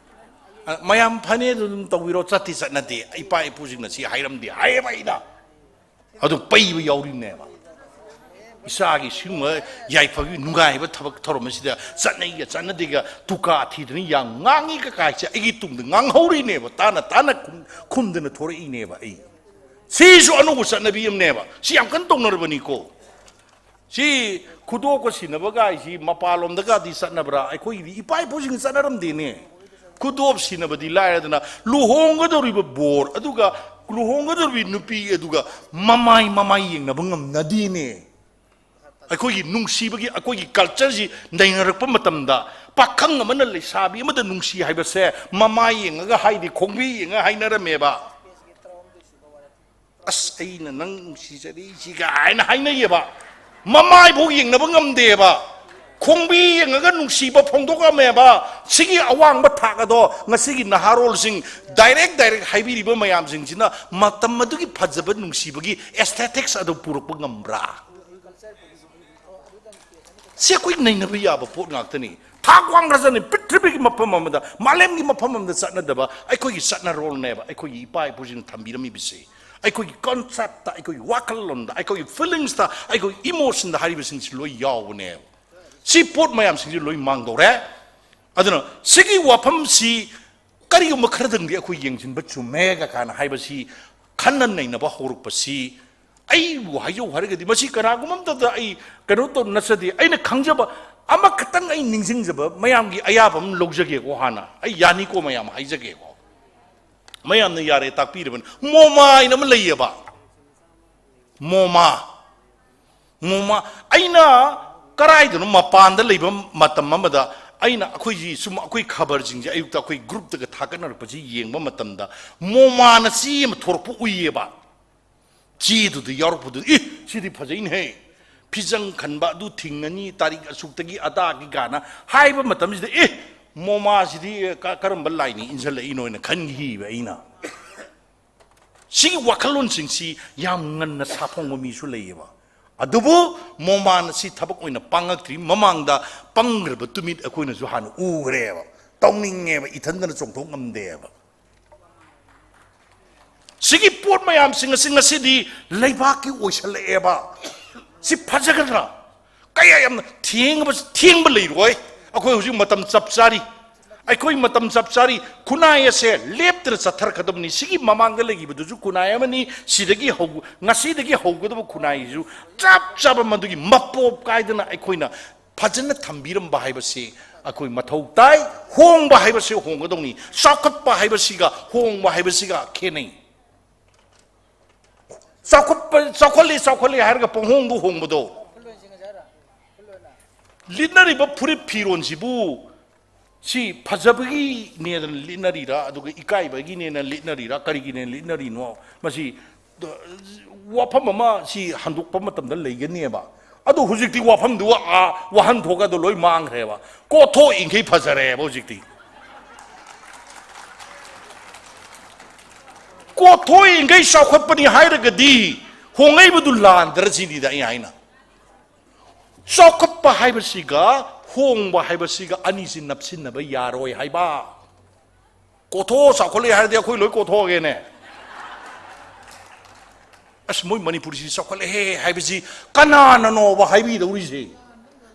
ꯑ, ꯃꯌꯥꯝ ꯐꯅꯦ, ꯑꯗꯨ ꯑꯗꯨꯝ ꯇꯧꯕꯤꯔꯣ, ꯆꯠꯇꯤ ꯆꯠꯅꯗꯦ, ꯏꯄꯥ ꯏꯄꯨꯁꯤꯡꯅ ꯁꯤ ꯍꯥꯏꯔꯝꯗꯦ ꯍꯥꯏꯌꯦꯕ ꯑꯩꯅ꯫ ꯑꯗꯨ ꯄꯩꯕ ꯌꯥꯎꯔꯤꯕꯅꯦꯕ꯫ ꯏꯁꯥꯒꯤ ꯁꯤꯒꯨꯝꯕ ꯌꯥꯏꯐꯕꯒꯤ ꯅꯨꯡꯉꯥꯏꯕ ꯊꯕꯛ ꯊꯧꯔꯝ ꯑꯁꯤꯗ ꯆꯠꯅꯩꯒ ꯆꯠꯅꯗꯦꯒ ꯇꯨꯀꯥ ꯊꯤꯗꯅ ꯌꯥꯝ ꯉꯥꯡꯉꯤ ꯀꯀꯥꯏꯁꯦ ꯑꯩꯒꯤ ꯇꯨꯡꯗ ꯉꯥꯡꯍꯧꯔꯤꯅꯦꯕ, ꯇꯥꯅ ꯇꯥꯅ ꯈꯨꯝ-, ꯈꯨꯝꯗꯅ ꯊꯣꯔꯛꯏꯅꯦꯕ ꯑꯩ꯫ ꯁꯤꯁꯨ ꯑꯅꯧꯕ ꯆꯠꯅꯕꯤ ꯑꯃꯅꯦꯕ꯫ ꯁꯤ ꯌꯥꯝ ꯀꯟꯅ ꯇꯧꯅꯔꯕꯅꯤꯀꯣ꯫ ꯁꯤ ꯈꯨꯗꯣꯞꯀ ꯁꯤꯟꯅꯕ ꯀꯥꯏꯁꯤ ꯃꯄꯥꯟꯂꯣꯝꯗꯒꯗꯤ ꯆꯠꯅꯕ꯭ꯔꯥ? ꯑꯩꯈꯣꯏꯒꯤꯗꯤ ꯏꯄꯥ ꯏꯄꯨꯁꯤꯡ ꯆꯠꯅꯔꯝꯗꯦꯅꯦ꯫ ꯈꯨꯗꯣꯞ ꯁꯤꯟꯅꯕꯗꯤ ꯂꯥꯏꯔꯗꯅ, ꯂꯨꯍꯣꯡꯒꯗꯧꯔꯤꯕ ꯕꯣꯔ ꯑꯗꯨꯒ ꯂꯨꯍꯣꯡꯒꯗꯧꯔꯤꯕ ꯅꯨꯄꯤ ꯑꯗꯨꯒ ꯃꯃꯥꯏ ꯃꯃꯥꯏ ꯌꯦꯡꯅꯕ ꯉꯝꯅꯗꯦꯅꯦ꯫ ꯑꯩꯈꯣꯏꯒꯤ ꯅꯨꯡꯁꯤꯕꯒꯤ, ꯑꯩꯈꯣꯏꯒꯤ ꯀꯜꯆꯔꯁꯤ ꯅꯩꯅꯔꯛꯄ ꯃꯇꯝꯗ, ꯄꯥꯈꯪ ꯑꯃꯅ ꯂꯩꯁꯥꯕꯤ ꯑꯃꯗ ꯅꯨꯡꯁꯤ ꯍꯥꯏꯕꯁꯦ ꯃꯃꯥꯏ ꯌꯦꯡꯉꯒ ꯍꯥꯏꯗꯤ, ꯈꯣꯡꯕꯤ ꯌꯦꯡꯉꯒ ꯍꯥꯏꯅꯔꯝꯃꯦꯕ꯫ "ꯑꯁ, ꯑꯩꯅ ꯅꯪ ꯅꯨꯡꯁꯤꯖꯔꯤꯁꯤꯒ" ꯍꯥꯏꯅ ꯍꯥꯏꯅꯩꯌꯦꯕ꯫ ꯃꯃꯥꯏꯐꯥꯎ ꯌꯦꯡꯅꯕ ꯉꯝꯗꯦꯕ꯫ ꯈꯣꯡꯕꯤ ꯌꯦꯡꯉꯒ ꯅꯨꯡꯁꯤꯕ ꯐꯣꯡꯗꯣꯛꯑꯝꯃꯦꯕ꯫ ꯁꯤꯒꯤ ꯑꯋꯥꯡꯕ ꯊꯥꯛ ꯑꯗꯣ ꯉꯁꯤꯒꯤ ꯅꯍꯥꯔꯣꯜꯁꯤꯡ ꯗꯥꯏꯔꯦꯛ ꯗꯥꯏꯔꯦꯛ ꯍꯥꯏꯕꯤꯔꯤꯕ ꯃꯌꯥꯝꯁꯤꯡꯁꯤꯅ ꯃꯇꯝ ꯑꯗꯨꯒꯤ ꯐꯖꯕ ꯅꯨꯡꯁꯤꯕꯒꯤ ꯑꯦꯁꯊꯦꯇꯤꯛꯁ ꯑꯗꯨ ꯄꯨꯔꯛꯄ ꯉꯝꯕ꯭ꯔꯥ? ꯁꯤ ꯑꯩꯈꯣꯏ ꯅꯩꯅꯕ ꯌꯥꯕ ꯄꯣꯠ ꯉꯥꯛꯇꯅꯤ꯫ ꯊꯥꯛ ꯋꯥꯡꯈ꯭ꯔꯖꯅꯤ꯫ ꯄ꯭ꯔꯤꯊꯤꯕꯤꯒꯤ ꯃꯐꯝ ꯑꯃꯗ, ꯃꯥꯂꯦꯝꯒꯤ ꯃꯐꯝ ꯑꯃꯗ ꯆꯠꯅꯗꯕ ꯑꯩꯈꯣꯏꯒꯤ ꯆꯠꯅꯔꯣꯜꯅꯦꯕ, ꯑꯩꯈꯣꯏꯒꯤ ꯏꯄꯥ ꯏꯄꯨꯁꯤꯡꯅ ꯊꯝꯕꯤꯔꯝꯃꯤꯕꯁꯤ꯫ ꯑꯩꯈꯣꯏꯒꯤ ꯀꯟꯁꯦꯞꯇ, ꯑꯩꯈꯣꯏꯒꯤ ꯋꯥꯈꯜꯂꯣꯟꯗ, ꯑꯩꯈꯣꯏꯒꯤ ꯐꯤꯂꯤꯡꯁꯇ, ꯑꯩꯈꯣꯏꯒꯤ ꯏꯃꯣꯁꯟꯗ ꯍꯥꯏꯔꯤꯕꯁꯤꯡꯁꯤ ꯂꯣꯏ ꯌꯥꯎꯕꯅꯦꯕ꯫ ꯁꯤ ꯄꯣꯠ ꯃꯌꯥꯝꯁꯤꯡꯁꯤ ꯂꯣꯏ ꯃꯥꯡꯗꯧꯔꯦ꯫ ꯑꯗꯨꯅ ꯁꯤꯒꯤ ꯋꯥꯐꯝꯁꯤ ꯀꯔꯤꯒꯨꯝꯕ ꯈꯔꯗꯪꯗꯤ ꯑꯩꯈꯣꯏ ꯌꯦꯡꯁꯤꯟꯕ ꯆꯨꯝꯃꯦꯒ ꯀꯥꯏꯅ ꯍꯥꯏꯕꯁꯤ, ꯈꯟꯅ ꯅꯩꯅꯕ ꯍꯧꯔꯛꯄꯁꯤ ꯑꯩꯕꯨ ꯍꯥꯏꯖꯧ ꯍꯥꯏꯔꯒꯗꯤ, ꯃꯁꯤ ꯀꯅꯥꯒꯨꯝꯕ ꯑꯃꯠꯇꯗ ꯑꯩ ꯀꯩꯅꯣ ꯇꯧ ꯅꯠꯆꯗꯦ꯫ ꯑꯩꯅ ꯈꯪꯖꯕ ꯑꯃꯈꯛꯇꯪ, ꯑꯩ ꯅꯤꯡꯁꯤꯡꯖꯕ, ꯃꯌꯥꯝꯒꯤ ꯑꯌꯥꯕ ꯑꯃ ꯂꯧꯖꯒꯦꯀꯣ꯫ ꯍꯥꯟꯅ ꯑꯩ ꯌꯥꯅꯤꯀꯣ, ꯃꯌꯥꯝ ꯍꯥꯏꯖꯒꯦꯀꯣ꯫ ꯃꯌꯥꯝꯅ ꯌꯥꯔꯦ ꯇꯥꯛꯄꯤꯔꯕꯅꯤ꯫ ꯃꯣꯃꯥ ꯍꯥꯏꯅ ꯑꯃ ꯂꯩꯌꯦꯕ꯫ ꯃꯣꯃꯥ꯫ ꯃꯣꯃꯥ꯫ ꯑꯩꯅ ꯀꯔꯥꯏꯗꯅꯣ ꯃꯄꯥꯟꯗ ꯂꯩꯕ ꯃꯇꯝ ꯑꯃꯗ, ꯑꯩꯅ ꯑꯩꯈꯣꯏꯒꯤ ꯁꯨꯝ ꯑꯩꯈꯣꯏ ꯈꯕꯔꯁꯤꯡꯁꯦ ꯑꯌꯨꯛꯇ ꯑꯩꯈꯣꯏ ꯒ꯭ꯔꯨꯞꯇꯒ ꯊꯥꯒꯠꯅꯔꯛꯄꯁꯤ ꯌꯦꯡꯕ ꯃꯇꯝꯗ, ꯃꯣꯃꯥꯅ ꯆꯦ ꯑꯃ ꯊꯣꯔꯛꯄ ꯎꯏꯌꯦꯕ꯫ ꯆꯦꯗꯨꯗ ꯌꯥꯎꯔꯛꯄꯗꯨ, "ꯑꯦ, ꯁꯤꯗꯤ ꯐꯖꯩꯅꯦꯍꯦ, ꯐꯤꯖꯪ ꯈꯟꯕ ꯑꯗꯨ ꯊꯤꯡꯉꯅꯤ, ꯇꯥꯔꯤꯛ ꯑꯁꯨꯛꯇꯒꯤ ꯑꯗꯥꯒꯤ" ꯀꯥꯏꯅ ꯍꯥꯏꯕ ꯃꯇꯝꯁꯤꯗ, "ꯑꯦ, ꯃꯣꯃꯥꯁꯤꯗꯤ ꯀ-, ꯀꯔꯝꯕ ꯂꯥꯏꯅ ꯏꯟꯁꯤꯜꯂꯛꯏꯅꯣ?" ꯍꯥꯏꯅ ꯈꯟꯈꯤꯕ ꯑꯩꯅ꯫ ꯁꯤꯒꯤ ꯋꯥꯈꯜꯂꯣꯟꯁꯤꯡꯁꯤ ꯌꯥꯝ ꯉꯟꯅ ꯁꯥꯐꯣꯡꯕ ꯃꯤꯁꯨ ꯂꯩꯌꯦꯕ꯫ ꯑꯗꯨꯕꯨ ꯃꯣꯃꯥꯟ ꯑꯁꯤ ꯊꯕꯛ ꯑꯣꯏꯅ ꯄꯥꯡꯉꯛꯇ꯭ꯔꯤ ꯃꯃꯥꯡꯗ ꯄꯪꯈ꯭ꯔꯕ ꯇꯨꯃꯤꯠ ꯑꯩꯈꯣꯏꯅꯁꯨ ꯍꯥꯟꯅ ꯎꯈ꯭ꯔꯦꯕ꯫ ꯇꯧꯅꯤꯡꯉꯦꯕ, ꯏꯊꯟꯗꯅ ꯆꯣꯡꯊꯣꯛ ꯉꯝꯗꯦꯕ꯫ ꯁꯤꯒꯤ ꯄꯣꯠ ꯃꯌꯥꯝꯁꯤꯡ ꯑꯁꯤ ꯉꯁꯤꯗꯤ ꯂꯩꯕꯥꯛꯀꯤ ꯑꯣꯏꯁꯜꯂꯛꯑꯦꯕ꯫ ꯁꯤ ꯐꯖꯒꯗ꯭ꯔꯥ? ꯀꯌꯥ ꯌꯥꯝꯅ ꯊꯦꯡꯕ, ꯊꯦꯡꯕ ꯂꯩꯔꯣꯏ꯫ ꯑꯩꯈꯣꯏ ꯍꯧꯖꯤꯛ ꯃꯇꯝ ꯆꯞ ꯆꯥꯔꯤ꯫ ꯑꯩꯈꯣꯏ ꯃꯇꯝ ꯆꯞ ꯆꯥꯔꯤ꯫ ꯈꯨꯟꯅꯥꯏ ꯑꯁꯦ ꯂꯦꯞꯇꯅ ꯆꯠꯊꯔꯛꯀꯗꯕꯅꯤ꯫ ꯁꯤꯒꯤ ꯃꯃꯥꯡꯗ ꯂꯩꯈꯤꯕꯗꯨꯁꯨ ꯈꯨꯟꯅꯥꯏ ꯑꯃꯅꯤ꯫ ꯁꯤꯗꯒꯤ ꯍꯧ-, ꯉꯁꯤꯗꯒꯤ ꯍꯧꯒꯗꯕ ꯈꯨꯟꯅꯥꯏꯁꯤꯁꯨ ꯆꯞ ꯆꯥꯕ ꯃꯗꯨꯒꯤ ꯃꯄꯣꯞ ꯀꯥꯏꯗꯅ ꯑꯩꯈꯣꯏꯅ ꯐꯖꯅ ꯊꯝꯕꯤꯔꯝꯕ ꯍꯥꯏꯕꯁꯤ ꯑꯩꯈꯣꯏ ꯃꯊꯧ ꯇꯥꯏ꯫ ꯍꯣꯡꯕ ꯍꯥꯏꯕꯁꯤ ꯍꯣꯡꯒꯗꯧꯅꯤ꯫ ꯆꯥꯎꯈꯠꯄ ꯍꯥꯏꯕꯁꯤꯒ ꯍꯣꯡꯕ ꯍꯥꯏꯕꯁꯤꯒ ꯈꯦꯠꯅꯩ꯫ ꯆꯥꯎꯈꯠꯄ, ꯆꯥꯎꯈꯠꯂꯤ, ꯆꯥꯎꯈꯠꯂꯤ ꯍꯥꯏꯔꯒ ꯄꯪꯍꯣꯡꯗ ꯍꯣꯡꯕꯗꯣ꯫ ꯂꯤꯠꯅꯔꯤꯕ ꯐꯨꯔꯤꯠ ꯐꯤꯔꯣꯟꯁꯤꯕꯨ ꯁꯤ ꯐꯖꯕꯒꯤꯅꯦꯅ ꯂꯤꯠꯅꯔꯤꯔꯥ, ꯑꯗꯨꯒ ꯏꯀꯥꯏꯕꯒꯤꯅꯦꯅ ꯂꯤꯠꯅꯔꯤꯔꯥ, ꯀꯔꯤꯒꯤꯅꯦꯅ ꯂꯤꯠꯅꯔꯤꯅꯣ? ꯃꯁꯤ, ꯋꯥꯐꯝ ꯑꯃ ꯁꯤ ꯍꯟꯗꯣꯛꯄ ꯃꯇꯝꯗ ꯂꯩꯒꯅꯦꯕ꯫ ꯑꯗꯨ ꯍꯧꯖꯤꯛꯇꯤ ꯋꯥꯐꯝꯗꯨ, ꯑꯥ, ꯋꯥꯍꯟꯊꯣꯛꯀꯗꯣ ꯂꯣꯏ ꯃꯥꯡꯈ꯭ꯔꯦꯕ꯫ ꯀꯣꯠꯊꯣꯛꯏꯈꯩ ꯐꯖꯔꯦꯕ ꯍꯧꯖꯤꯛꯇꯤ꯫ ꯀꯣꯠꯊꯣꯛꯏꯈꯩ ꯆꯥꯎꯈꯠꯄꯅꯤ ꯍꯥꯏꯔꯒꯗꯤ ꯍꯣꯡꯉꯛꯏꯕꯗꯨ ꯂꯥꯟꯗ꯭ꯔ ꯁꯤꯅꯤꯗ ꯑꯩ ꯍꯥꯏꯅ꯫ ꯆꯥꯎꯈꯠꯄ ꯍꯥꯏꯕꯁꯤꯒ ꯍꯣꯡꯕ ꯍꯥꯏꯕꯁꯤꯒ ꯑꯅꯤꯁꯤ ꯅꯞꯁꯤꯟꯅꯕ ꯌꯥꯔꯣꯏ ꯍꯥꯏꯕ꯫ ꯀꯣꯊꯣꯛ ꯆꯥꯎꯈꯠꯂꯦ ꯍꯥꯏꯔꯗꯤ ꯑꯩꯈꯣꯏ ꯂꯣꯏ ꯀꯣꯊꯣꯛꯑꯒꯦꯅꯦ꯫ ꯑꯁ, ꯃꯣꯏ ꯃꯅꯤꯄꯨꯔꯁꯤ ꯆꯥꯎꯈꯠꯂꯦꯍꯦ ꯍꯥꯏꯕꯁꯤ ꯀꯅꯥꯅꯅꯣꯕ ꯍꯥꯏꯕꯤꯗꯧꯔꯤꯁꯦ?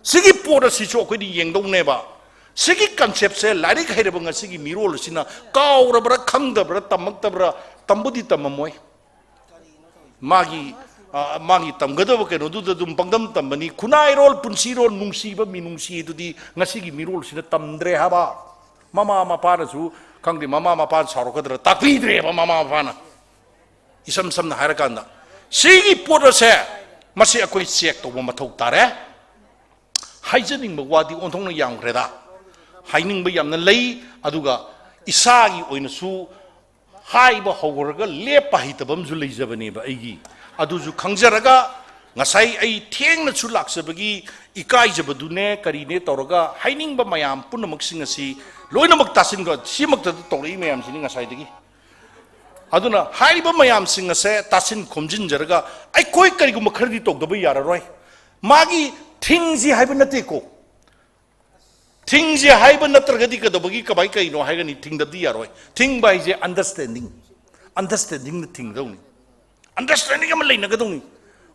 ꯁꯤꯒꯤ ꯄꯣꯠ ꯑꯁꯤꯁꯨ ꯑꯩꯈꯣꯏꯗꯤ ꯌꯦꯡꯗꯧꯅꯦꯕ꯫ ꯁꯤꯒꯤ ꯀꯟꯁꯦꯞꯁꯦ ꯂꯥꯏꯔꯤꯛ ꯍꯩꯔꯕ ꯉꯁꯤꯒꯤ ꯃꯤꯔꯣꯜ ꯑꯁꯤꯅ ꯀꯥꯎꯔꯕ꯭ꯔꯥ, ꯈꯪꯗꯕ꯭ꯔꯥ, ꯇꯝꯃꯛꯇꯕ꯭ꯔꯥ? ꯇꯝꯕꯨꯗꯤ ꯇꯝꯃꯝꯃꯣꯏ꯫ ꯃꯥꯒꯤ ꯑ, ꯃꯥꯒꯤ ꯇꯝꯒꯗꯕ ꯀꯩꯅꯣꯗꯨꯗ ꯑꯗꯨꯝ ꯄꯪꯗꯝ ꯇꯝꯕꯅꯤ꯫ ꯈꯨꯟꯅꯥꯏꯔꯣꯜ, ꯄꯨꯟꯁꯤꯔꯣꯜ, ꯅꯨꯡꯁꯤꯕ ꯃꯤꯅꯨꯡꯁꯤ ꯑꯗꯨꯗꯤ ꯉꯁꯤꯒꯤ ꯃꯤꯔꯣꯜꯁꯤꯅ ꯇꯝꯗ꯭ꯔꯦ ꯍꯥꯏꯕ꯫ ꯃꯃꯥ ꯃꯄꯥꯅꯁꯨ ꯈꯪꯗꯦ, ꯃꯃꯥ ꯃꯄꯥꯅ ꯁꯥꯎꯔꯛꯀꯗ꯭ꯔꯥ, ꯇꯥꯛꯄꯤꯗ꯭ꯔꯦꯕ ꯃꯃꯥ ꯃꯄꯥꯅ꯫ ꯏꯁꯝ ꯁꯝꯅ ꯍꯥꯏꯔꯀꯥꯟꯗ, ꯁꯤꯒꯤ ꯄꯣꯠ ꯑꯁꯦ, ꯃꯁꯤ ꯑꯩꯈꯣꯏ ꯆꯦꯛ ꯇꯧꯕ ꯃꯊꯧ ꯇꯥꯔꯦ꯫ ꯍꯥꯏꯖꯅꯤꯡꯕ ꯋꯥꯗꯤ ꯑꯣꯟꯊꯣꯛꯅ ꯌꯥꯝꯈ꯭ꯔꯦꯗ꯫ ꯍꯥꯏꯅꯤꯡꯕ ꯌꯥꯝꯅ ꯂꯩ, ꯑꯗꯨꯒ ꯏꯁꯥꯒꯤ ꯑꯣꯏꯅꯁꯨ ꯍꯥꯏꯕ ꯍꯧꯔꯒ ꯂꯦꯞꯄ ꯍꯩꯇꯕ ꯑꯃꯁꯨ ꯂꯩꯖꯕꯅꯦꯕ ꯑꯩꯒꯤ꯫ ꯑꯗꯨꯁꯨ ꯈꯪꯖꯔꯒ, ꯉꯁꯥꯏ ꯑꯩ ꯊꯦꯡꯅꯁꯨ ꯂꯥꯛꯆꯕꯒꯤ ꯏꯀꯥꯏꯖꯕꯗꯨꯅꯦ ꯀꯔꯤꯅꯦ ꯇꯧꯔꯒ, ꯍꯥꯏꯅꯤꯡꯕ ꯃꯌꯥꯝ ꯄꯨꯝꯅꯃꯛꯁꯤꯡ ꯑꯁꯤ ꯂꯣꯏꯅꯃꯛ ꯇꯥꯁꯤꯟꯈ꯭ꯔ, ꯁꯤꯃꯛꯇꯗ ꯇꯧꯔꯛꯏ ꯃꯌꯥꯝꯁꯤꯅꯤ ꯉꯁꯥꯏꯗꯒꯤ꯫ ꯑꯗꯨꯅ ꯍꯥꯏꯔꯤꯕ ꯃꯌꯥꯝꯁꯤꯡ ꯑꯁꯦ ꯇꯥꯁꯤꯟ ꯈꯣꯝꯖꯤꯟꯖꯔꯒ, ꯑꯩꯈꯣꯏ ꯀꯔꯤꯒꯨꯝꯕ ꯈꯔꯗꯤ ꯇꯧꯗꯕ ꯌꯥꯔꯔꯣꯏ꯫ ꯃꯥꯒꯤ ꯊꯤꯡꯁꯤ ꯍꯥꯏꯕ ꯅꯠꯇꯦꯀꯣ, ꯊꯤꯡꯁꯤ ꯍꯥꯏꯕ ꯅꯠꯇ꯭ꯔꯒꯗꯤ ꯀꯩꯗꯧꯕꯒꯤ, ꯀꯃꯥꯏ ꯀꯩꯅꯣ ꯍꯥꯏꯒꯅꯤ? ꯊꯤꯡꯗꯕꯗꯤ ꯌꯥꯔꯣꯏ꯫ ꯊꯤꯡꯕ ꯍꯥꯏꯁꯦ understanding, understandingꯅ ꯊꯤꯡꯒꯗꯧꯅꯤ꯫ Understanding ꯑꯃ ꯂꯩꯅꯒꯗꯧꯅꯤ꯫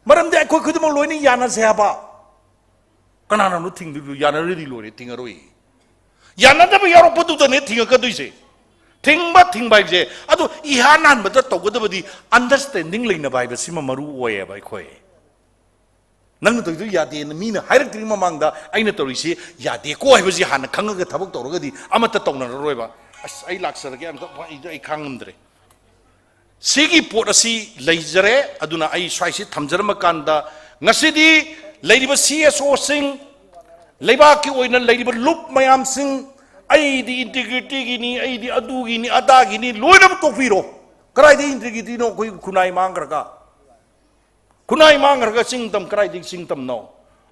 ꯃꯔꯝꯗꯤ ꯑꯩꯈꯣꯏ ꯈꯨꯗꯤꯡꯃꯛ ꯂꯣꯏꯅ ꯌꯥꯅꯁꯦ ꯍꯥꯏꯕ꯫ ꯀꯅꯥꯅꯅꯣ ꯊꯤꯡꯗꯣꯏꯗꯨ? ꯌꯥꯅꯔꯗꯤ ꯂꯣꯏꯔꯦ, ꯊꯤꯡꯉꯔꯣꯏ꯫ ꯌꯥꯅꯗꯕ ꯌꯥꯎꯔꯛꯄꯗꯨꯗꯅꯦ ꯊꯤꯡꯉꯛꯀꯗꯣꯏꯁꯦ꯫ ꯊꯤꯡꯕ ꯊꯤꯡꯕ ꯍꯥꯏꯕꯁꯦ, ꯑꯗꯣ ꯏꯍꯥꯟ ꯍꯥꯟꯕꯗ ꯇꯧꯒꯗꯕꯗꯤ understanding ꯂꯩꯅꯕ ꯍꯥꯏꯕꯁꯤꯃ ꯃꯔꯨ ꯑꯣꯏꯌꯦꯕ꯫ ꯑꯩꯈꯣꯏ, ꯅꯪꯅ ꯇꯧꯔꯤꯗꯨ ꯌꯥꯗꯦꯅ ꯃꯤꯅ ꯍꯥꯏꯔꯛꯇ꯭ꯔꯤꯉꯩ ꯃꯃꯥꯡꯗ ꯑꯩꯅ ꯇꯧꯔꯤꯁꯤ ꯌꯥꯗꯦꯀꯣ ꯍꯥꯏꯕꯁꯤ ꯍꯥꯟꯅ ꯈꯪꯉꯒ ꯊꯕꯛ ꯇꯧꯔꯒꯗꯤ ꯑꯃꯠꯇ ꯇꯧꯅꯔꯔꯣꯏꯕ꯫ ꯑꯁ, ꯑꯩ ꯂꯥꯛꯆꯔꯒꯦ, ꯑꯝꯇ, ꯑꯩ, ꯑꯩ ꯈꯥꯡꯉꯝꯗ꯭ꯔꯦ꯫ ꯁꯤꯒꯤ ꯄꯣꯠ ꯑꯁꯤ ꯂꯩꯖꯔꯦ, ꯑꯗꯨꯅ ꯑꯩ ꯁ꯭ꯋꯥꯏꯁꯤ ꯊꯝꯖꯔꯝꯕ ꯀꯥꯟꯗ, ꯉꯁꯤꯗꯤ ꯂꯩꯔꯤꯕ CSOꯁꯤꯡ, ꯂꯩꯕꯥꯛꯀꯤ ꯑꯣꯏꯅ ꯂꯩꯔꯤꯕ ꯂꯨꯞ ꯃꯌꯥꯝꯁꯤꯡ, "ꯑꯩꯗꯤ integrityꯒꯤꯅꯤ, ꯑꯩꯗꯤ ꯑꯗꯨꯒꯤꯅꯤ, ꯑꯗꯥꯒꯤꯅꯤ", ꯂꯣꯏꯅꯃꯛ ꯇꯣꯛꯄꯤꯔꯣ꯫ ꯀꯗꯥꯏꯗ integrityꯅꯣ? ꯑꯩꯈꯣꯏ ꯈꯨꯟꯅꯥꯏ ꯃꯥꯡꯈ꯭ꯔꯒ꯫ ꯈꯨꯟꯅꯥꯏ ꯃꯥꯡꯈ꯭ꯔꯒ ꯆꯤꯡ ꯇꯝ, ꯀꯗꯥꯏꯗꯒꯤ ꯆꯤꯡ ꯇꯝꯅꯣ?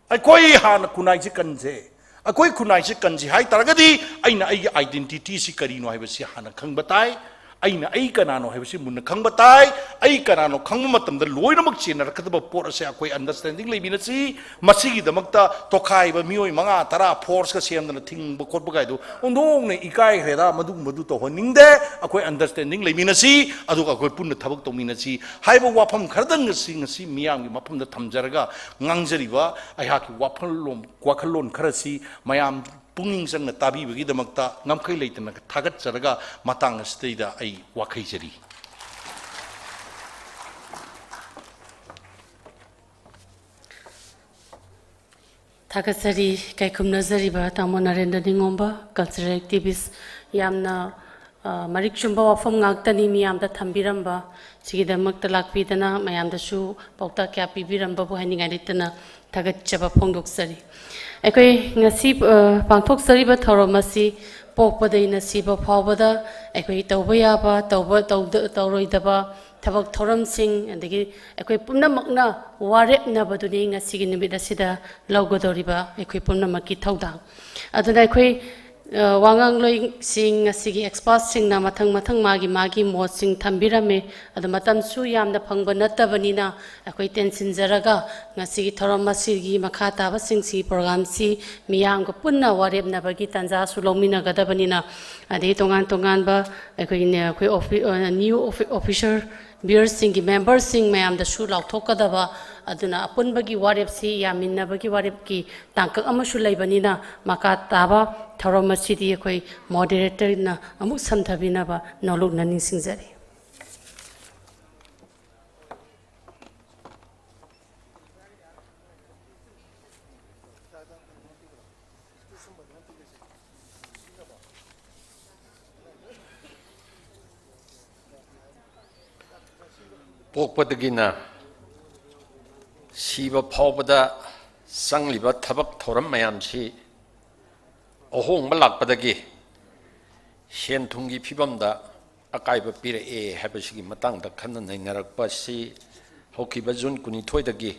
ꯑꯩꯈꯣꯏ ꯍꯥꯟꯅ ꯈꯨꯟꯅꯥꯏꯁꯤ ꯀꯟꯁꯦ꯫ ꯑꯩꯈꯣꯏ ꯈꯨꯟꯅꯥꯏꯁꯤ ꯀꯟꯁꯤ ꯍꯥꯏ ꯇꯥꯔꯒꯗꯤ, ꯑꯩꯅ ꯑꯩꯒꯤ identityꯁꯤ ꯀꯔꯤꯅꯣ ꯍꯥꯏꯕꯁꯤ ꯍꯥꯟꯅ ꯈꯪꯕ ꯇꯥꯏ꯫ ꯑꯩꯅ ꯑꯩ ꯀꯅꯥꯅꯣ ꯍꯥꯏꯕꯁꯤ ꯃꯨꯟꯅ ꯈꯪꯕ ꯇꯥꯏ꯫ ꯑꯩ ꯀꯅꯥꯅꯣ ꯈꯪꯕ ꯃꯇꯝꯗ ꯂꯣꯏꯅꯃꯛ ꯆꯦꯟꯅꯔꯛꯀꯗꯕ ꯄꯣꯠ ꯑꯁꯦ ꯑꯩꯈꯣꯏ understanding ꯂꯩꯃꯤꯟꯅꯁꯤ꯫ ꯃꯁꯤꯒꯤꯗꯃꯛꯇ ꯇꯣꯈꯥꯏꯕ ꯃꯤꯑꯣꯏ ꯃꯉꯥ ꯇꯔꯥ forceꯀ ꯁꯦꯝꯗꯅ ꯊꯤꯡꯕ ꯈꯣꯠꯄ ꯀꯥꯏꯗꯨ ꯑꯣꯟꯊꯣꯛꯅ ꯏꯀꯥꯏꯈ꯭ꯔꯦꯗ꯫ ꯃꯗꯨꯒꯨꯝꯕꯗꯨ ꯇꯧꯍꯟꯅꯤꯡꯗꯦ꯫ ꯑꯩꯈꯣꯏ understanding ꯂꯩꯃꯤꯟꯅꯁꯤ, ꯑꯗꯨꯒ ꯑꯩꯈꯣꯏ ꯄꯨꯟꯅ ꯊꯕꯛ ꯇꯧꯃꯤꯟꯅꯁꯤ ꯍꯥꯏꯕ ꯋꯥꯐꯝ ꯈꯔꯗꯪ ꯉꯁꯤ, ꯉꯁꯤ ꯃꯤꯌꯥꯝꯒꯤ ꯃꯐꯝꯗ ꯊꯝꯖꯔꯒ, ꯉꯥꯡꯖꯔꯤꯕ ꯑꯩꯍꯥꯛꯀꯤ ꯋꯥꯈꯜꯂꯣꯟ, ꯋꯥꯈꯜꯂꯣꯟ ꯈꯔꯁꯤ ꯃꯌꯥꯝ ꯄꯨꯛꯅꯤꯡ ꯆꯪꯅ ꯇꯥꯕꯤꯕꯒꯤꯗꯃꯛꯇ ꯉꯝꯈꯩ ꯂꯩꯇꯅ ꯊꯥꯒꯠꯆꯔꯒ, ꯃꯇꯥꯡ ꯑꯁꯤꯗꯩꯗ ꯑꯩ ꯋꯥꯈꯩꯖꯔꯤ꯫ ꯊꯥꯒꯠꯆꯔꯤ꯫ ꯀꯩꯈꯨꯝꯅꯖꯔꯤꯕ ꯇꯥꯃꯣ ꯅꯔꯦꯟꯗ꯭ꯔ ꯅꯤꯉꯣꯝꯕ, cultural activist, ꯌꯥꯝꯅ, ꯑ, ꯃꯔꯤꯛ ꯆꯨꯝꯕ ꯋꯥꯐꯝ ꯉꯥꯛꯇꯅꯤ ꯃꯤꯌꯥꯝꯗ ꯊꯝꯕꯤꯔꯝꯕ꯫ ꯁꯤꯒꯤꯗꯃꯛꯇ ꯂꯥꯛꯄꯤꯗꯅ ꯃꯌꯥꯝꯗꯁꯨ ꯄꯥꯎꯇꯥꯛ ꯀꯌꯥ ꯄꯤꯕꯤꯔꯝꯕꯕꯨ ꯍꯥꯏꯅꯤꯡꯉꯥꯏ ꯂꯩꯇꯅ ꯊꯥꯒꯠꯆꯕ ꯐꯣꯡꯗꯣꯛꯆꯔꯤ꯫ ꯑꯩꯈꯣꯏ ꯉꯁꯤ, ꯑ, ꯄꯥꯡꯊꯣꯛꯆꯔꯤꯕ ꯊꯧꯔꯝ ꯑꯁꯤ ꯄꯣꯛꯄꯗꯩꯅ ꯁꯤꯕ ꯐꯥꯎꯕꯗ ꯑꯩꯈꯣꯏ ꯇꯧꯕ ꯌꯥꯕ, ꯇꯧꯕ, ꯇꯧꯗ-, ꯇꯧꯔꯣꯏꯗꯕ ꯊꯕꯛ ꯊꯧꯔꯝꯁꯤꯡ, ꯑꯗꯒꯤ ꯑꯩꯈꯣꯏ ꯄꯨꯝꯅꯃꯛꯅ ꯋꯥꯔꯦꯞꯅꯕꯗꯨꯅꯤ ꯉꯁꯤꯒꯤ ꯅꯨꯃꯤꯠ ꯑꯁꯤꯗ ꯂꯧꯒꯗꯧꯔꯤꯕ ꯑꯩꯈꯣꯏ ꯄꯨꯝꯅꯃꯛꯀꯤ ꯊꯧꯗꯥꯡ꯫ ꯑꯗꯨꯅ ꯑꯩꯈꯣꯏ, ꯑ, ꯋꯥꯉꯥꯡꯂꯣꯏꯁꯤꯡ, ꯉꯁꯤꯒꯤ expertꯁꯤꯡꯅ ꯃꯊꯪ ꯃꯊꯪ ꯃꯥꯒꯤ ꯃꯥꯒꯤ ꯃꯣꯠꯁꯤꯡ ꯊꯝꯕꯤꯔꯝꯃꯤ꯫ ꯑꯗꯣ ꯃꯇꯝꯁꯨ ꯌꯥꯝꯅ ꯐꯪꯕ ꯅꯠꯇꯕꯅꯤꯅ ꯑꯩꯈꯣꯏ ꯇꯦꯟꯁꯤꯟꯖꯔꯒ ꯉꯁꯤꯒꯤ ꯊꯧꯔꯝ ꯑꯁꯤꯒꯤ ꯃꯈꯥ ꯇꯥꯕꯁꯤꯡꯁꯤ, programꯁꯤ ꯃꯤꯌꯥꯝꯒ ꯄꯨꯟꯅ ꯋꯥꯔꯦꯞꯅꯕꯒꯤ ꯇꯥꯟꯖꯥꯁꯨ ꯂꯧꯃꯤꯟꯅꯒꯗꯕꯅꯤꯅ, ꯑꯗꯩ ꯇꯣꯉꯥꯟ ꯇꯣꯉꯥꯟꯕ ꯑꯩꯈꯣꯏꯒꯤꯅꯦ, ꯑꯩꯈꯣꯏ ꯑꯣꯐꯤ-, ꯑ, new offi-, officer bearerꯁꯤꯡꯒꯤ memberꯁꯤꯡ ꯃꯌꯥꯝꯗꯁꯨ ꯂꯥꯎꯊꯣꯛꯀꯗꯕ꯫ ꯑꯗꯨꯅ ꯑꯄꯨꯟꯕꯒꯤ ꯋꯥꯔꯦꯞꯁꯤ, ꯌꯥꯃꯤꯟꯅꯕꯒꯤ ꯋꯥꯔꯦꯞꯀꯤ ꯇꯥꯡꯀꯛ ꯑꯃꯁꯨ ꯂꯩꯕꯅꯤꯅ, ꯃꯈꯥ ꯇꯥꯕ ꯊꯧꯔꯝ ꯑꯁꯤꯗꯤ ꯑꯩꯈꯣꯏ moderatorꯅ ꯑꯃꯨꯛ ꯁꯝꯊꯕꯤꯅꯕ ꯅꯣꯂꯨꯛꯅ ꯅꯤꯡꯁꯤꯡꯖꯔꯤ꯫ ꯄꯣꯛꯄꯗꯒꯤꯅ ꯁꯤꯕ ꯐꯥꯎꯕꯗ ꯆꯪꯂꯤꯕ ꯊꯕꯛ ꯊꯧꯔꯝ ꯃꯌꯥꯝꯁꯤ ꯑꯍꯣꯡꯕ ꯂꯥꯛꯄꯗꯒꯤ ꯁꯦꯟ ꯊꯨꯝꯒꯤ ꯐꯤꯕꯝꯗ ꯑꯀꯥꯏꯕ ꯄꯤꯔꯛꯑꯦ ꯍꯥꯏꯕꯁꯤꯒꯤ ꯃꯇꯥꯡꯗ ꯈꯟꯅ ꯅꯩꯅꯔꯛꯄ ꯑꯁꯤ ꯍꯧꯈꯤꯕ ꯖꯨꯟ ꯀꯨꯟꯅꯤꯊꯣꯏꯗꯒꯤ,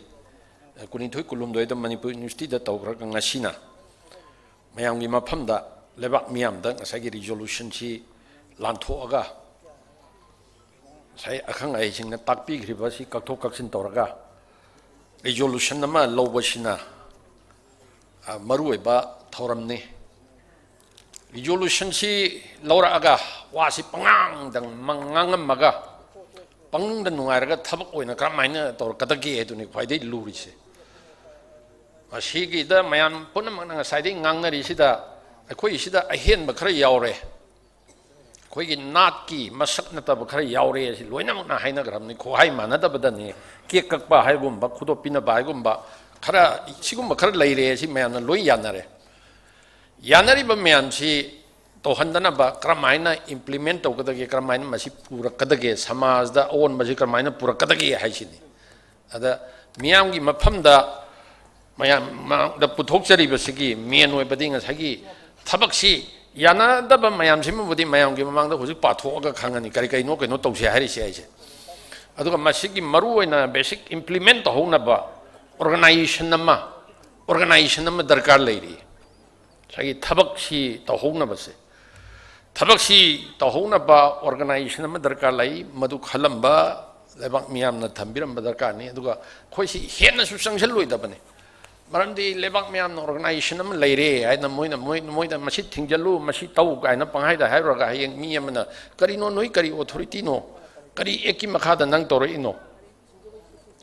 ꯀꯨꯟꯅꯤꯊꯣꯏ ꯀꯨꯟꯍꯨꯝꯗꯣꯏꯗ ꯃꯅꯤꯄꯨꯔ ꯌꯨꯅꯤꯚꯔꯁꯤꯇꯤꯗ ꯇꯧꯈ꯭ꯔꯒ ꯉꯁꯤꯅ ꯃꯌꯥꯝꯒꯤ ꯃꯐꯝꯗ, ꯂꯩꯕꯥꯛ ꯃꯤꯌꯥꯝꯗ ꯉꯁꯥꯏꯒꯤ resolutionꯁꯤ ꯂꯥꯟꯊꯣꯛꯑꯒ, ꯉꯁꯥꯏ ꯑꯈꯪ ꯑꯍꯩꯁꯤꯡꯅ ꯇꯥꯛꯄꯤꯈ꯭ꯔꯤꯕꯁꯤ ꯀꯛꯊꯣꯛ ꯀꯛꯁꯤꯟ ꯇꯧꯔꯒ resolution ꯑꯃ ꯂꯧꯕꯁꯤꯅ, ꯑ, ꯃꯔꯨꯑꯣꯏꯕ ꯊꯧꯔꯝꯅꯤ꯫ Resolutionꯁꯤ ꯂꯧꯔꯛꯑꯒ ꯋꯥꯁꯤ ꯄꯉꯥꯡꯗ ꯃ-, ꯉꯥꯡꯉꯝꯃꯒ ꯄꯪꯅꯨꯡꯗ ꯅꯨꯡꯉꯥꯏꯔꯒ ꯊꯕꯛ ꯑꯣꯏꯅ ꯀꯔꯝꯍꯥꯏꯅ ꯇꯧꯔꯛꯀꯗꯒꯦ ꯍꯥꯏꯗꯨꯅꯤ ꯈ꯭ꯋꯥꯏꯗꯒꯤ ꯂꯨꯔꯤꯁꯦ꯫ ꯃꯁꯤꯒꯤꯗ ꯃꯌꯥꯝ ꯄꯨꯝꯅꯃꯛꯅ ꯉꯁꯥꯏꯗꯒꯤ ꯉꯥꯡꯅꯔꯤꯁꯤꯗ ꯑꯩꯈꯣꯏꯁꯤꯗ ꯑꯍꯦꯟꯕ ꯈꯔ ꯌꯥꯎꯔꯦ꯫ ꯑꯩꯈꯣꯏꯒꯤ ꯅꯥꯠꯀꯤ ꯃꯁꯛ ꯅꯠꯇꯕ ꯈꯔ ꯌꯥꯎꯔꯦ꯫ ꯑꯁꯤ ꯂꯣꯏꯅꯃꯛꯅ ꯍꯥꯏꯅꯈ꯭ꯔꯕꯅꯤ꯫ ꯈꯨꯍꯥꯏ ꯃꯥꯟꯅꯗꯕꯗꯅꯤ꯫ ꯀꯦꯛ ꯀꯛꯄ ꯍꯥꯏꯒꯨꯝꯕ, ꯈꯨꯗꯣꯞ ꯄꯤꯅꯕ ꯍꯥꯏꯒꯨꯝꯕ, ꯈꯔ, ꯁꯤꯒꯨꯝꯕ ꯈꯔ ꯂꯩꯔꯦ, ꯁꯤ ꯃꯌꯥꯝꯅ ꯂꯣꯏ ꯌꯥꯅꯔꯦ꯫ ꯌꯥꯅꯔꯤꯕ ꯃꯌꯥꯝꯁꯤ ꯇꯧꯍꯟꯗꯅꯕ ꯀꯔꯝꯍꯥꯏꯅ implement ꯇꯧꯒꯗꯒꯦ, ꯀꯔꯝꯍꯥꯏꯅ ꯃꯁꯤ ꯄꯨꯔꯛꯀꯗꯒꯦ, ꯁꯃꯥꯖꯗ ꯑꯑꯣꯟꯕꯁꯤ ꯀꯔꯝꯍꯥꯏꯅ ꯄꯨꯔꯛꯀꯗꯒꯦ ꯍꯥꯏꯁꯤꯅꯤ꯫ ꯑꯗ ꯃꯤꯌꯥꯝꯒꯤ ꯃꯐꯝꯗ, ꯃꯌꯥꯝ ꯃꯥꯡꯗ ꯄꯨꯊꯣꯛꯆꯔꯤꯕꯁꯤꯒꯤ main ꯑꯣꯏꯕꯗꯤ ꯉꯁꯥꯏꯒꯤ ꯊꯕꯛꯁꯤ ꯌꯥꯅꯗꯕ ꯃꯌꯥꯝꯁꯤꯃꯕꯨꯗꯤ ꯃꯌꯥꯝꯒꯤ ꯃꯃꯥꯡꯗ ꯍꯧꯖꯤꯛ ꯄꯥꯊꯣꯛꯑꯒ ꯈꯪꯉꯅꯤ ꯀꯔꯤ ꯀꯔꯤꯅꯣ ꯀꯩꯅꯣ ꯇꯧꯁꯦ ꯍꯥꯏꯔꯤꯁꯦ ꯑꯩꯁꯦ꯫ ꯑꯗꯨꯒ ꯃꯁꯤꯒꯤ ꯃꯔꯨꯑꯣꯏꯅ basic implement ꯇꯧꯍꯧꯅꯕ organization ꯑꯃ, organization ꯑꯃ ꯗꯔꯀꯥꯔ ꯂꯩꯔꯤ꯫ ꯉꯁꯥꯏꯒꯤ ꯊꯕꯛꯁꯤ ꯇꯧꯍꯧꯅꯕꯁꯦ, ꯊꯕꯛꯁꯤ ꯇꯧꯍꯧꯅꯕ organization ꯑꯃ ꯗꯔꯀꯥꯔ ꯂꯩ꯫ ꯃꯗꯨ ꯈꯜꯂꯝꯕ ꯂꯩꯕꯥꯛ ꯃꯤꯌꯥꯝꯅ ꯊꯝꯕꯤꯔꯝꯕ ꯗꯔꯀꯥꯔꯅꯤ꯫ ꯑꯗꯨꯒ ꯑꯩꯈꯣꯏꯁꯤ ꯍꯦꯟꯅꯁꯨ ꯆꯪꯁꯤꯜꯂꯣꯏꯗꯕꯅꯤ꯫ ꯃꯔꯝꯗꯤ ꯂꯩꯕꯥꯛ ꯃꯌꯥꯝꯅ organization ꯑꯃ ꯂꯩꯔꯦ ꯍꯥꯏꯅ ꯃꯣꯏꯅ, ꯃꯣꯏ, ꯃꯣꯏꯗ ꯃꯁꯤ ꯊꯤꯡꯖꯤꯜꯂꯨ, ꯃꯁꯤ ꯇꯧ ꯀꯥꯏꯅ ꯄꯪꯍꯥꯏꯗ ꯍꯥꯏꯔꯨꯔꯒ ꯍꯌꯦꯡ ꯃꯤ ꯑꯃꯅ, "ꯀꯔꯤꯅꯣ, ꯅꯣꯏ ꯀꯔꯤ authority ꯅꯣ? ꯀꯔꯤ act ꯀꯤ ꯃꯈꯥꯗ ꯅꯪ ꯇꯧꯔꯛꯏꯅꯣ?"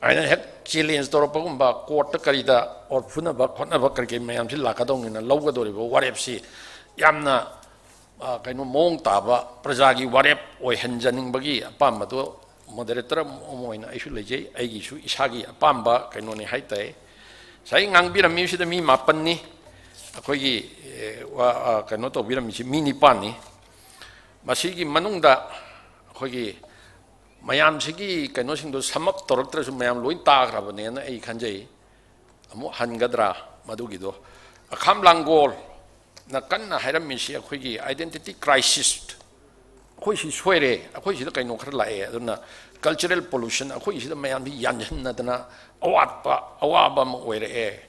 ꯍꯥꯏꯅ ꯍꯦꯛ challenge ꯇꯧꯔꯛꯄꯒꯨꯝꯕ, court ꯇ ꯀꯔꯤꯗ ꯑꯣꯔ ꯐꯨꯅꯕ ꯈꯣꯠꯅꯕ ꯀꯔꯤ ꯀꯔꯤ ꯃꯌꯥꯝꯁꯤ ꯂꯥꯛꯀꯗꯧꯅꯤꯅ ꯂꯧꯒꯗꯧꯔꯤꯕ ꯋꯥꯔꯦꯞꯁꯤ ꯌꯥꯝꯅ, ꯑ, ꯀꯩꯅꯣ, ꯃꯑꯣꯡ ꯇꯥꯕ ꯄ꯭ꯔꯖꯥꯒꯤ ꯋꯥꯔꯦꯞ ꯑꯣꯏꯍꯟꯖꯅꯤꯡꯕꯒꯤ ꯑꯄꯥꯝꯕꯗꯣ moderator ꯑꯃ ꯑꯣꯏꯅ ꯑꯩꯁꯨ ꯂꯩꯖꯩ꯫ ꯑꯩꯒꯤꯁꯨ ꯏꯁꯥꯒꯤ ꯑꯄꯥꯝꯕ ꯀꯩꯅꯣꯅꯤ ꯍꯥꯏ ꯇꯥꯏ꯫ ꯉꯁꯥꯏ ꯉꯥꯡꯕꯤꯔꯝꯃꯤꯁꯤꯗ ꯃꯤ ꯃꯥꯄꯟꯅꯤ ꯑꯩꯈꯣꯏꯒꯤ, ꯑꯦ, ꯋꯥ-, ꯑ, ꯀꯩꯅꯣ ꯇꯧꯕꯤꯔꯝꯃꯤꯁꯤ ꯃꯤ ꯅꯤꯄꯥꯟꯅꯤ꯫ ꯃꯁꯤꯒꯤ ꯃꯅꯨꯡꯗ ꯑꯩꯈꯣꯏꯒꯤ ꯃꯌꯥꯝꯁꯤꯒꯤ ꯀꯩꯅꯣꯁꯤꯡꯗꯣ sum up ꯇꯧꯔꯛꯇ꯭ꯔꯁꯨ ꯃꯌꯥꯝ ꯂꯣꯏ ꯇꯥꯈ꯭ꯔꯕꯅꯦꯅ ꯑꯩ ꯈꯟꯖꯩ꯫ ꯑꯃꯨꯛ ꯍꯟꯒꯗ꯭ꯔꯥ ꯃꯗꯨꯒꯤꯗꯣ? ꯑꯈꯥꯝ ꯂꯥꯡꯒꯣꯜꯅ ꯀꯟꯅ ꯍꯥꯏꯔꯝꯃꯤꯁꯤ ꯑꯩꯈꯣꯏꯒꯤ identity crisis, ꯑꯩꯈꯣꯏ ꯁꯤ ꯁꯣꯏꯔꯦ, ꯑꯩꯈꯣꯏ ꯁꯤꯗ ꯀꯩꯅꯣ ꯈꯔ ꯂꯥꯛꯑꯦ, ꯑꯗꯨꯅ cultural pollution, ꯑꯩꯈꯣꯏ ꯁꯤꯗ ꯃꯌꯥꯝꯁꯤ ꯌꯥꯟꯁꯤꯟꯅꯗꯅ ꯑꯋꯥꯠꯄ, ꯑꯋꯥꯕ ꯑꯃ ꯑꯣꯏꯔꯛꯑꯦ꯫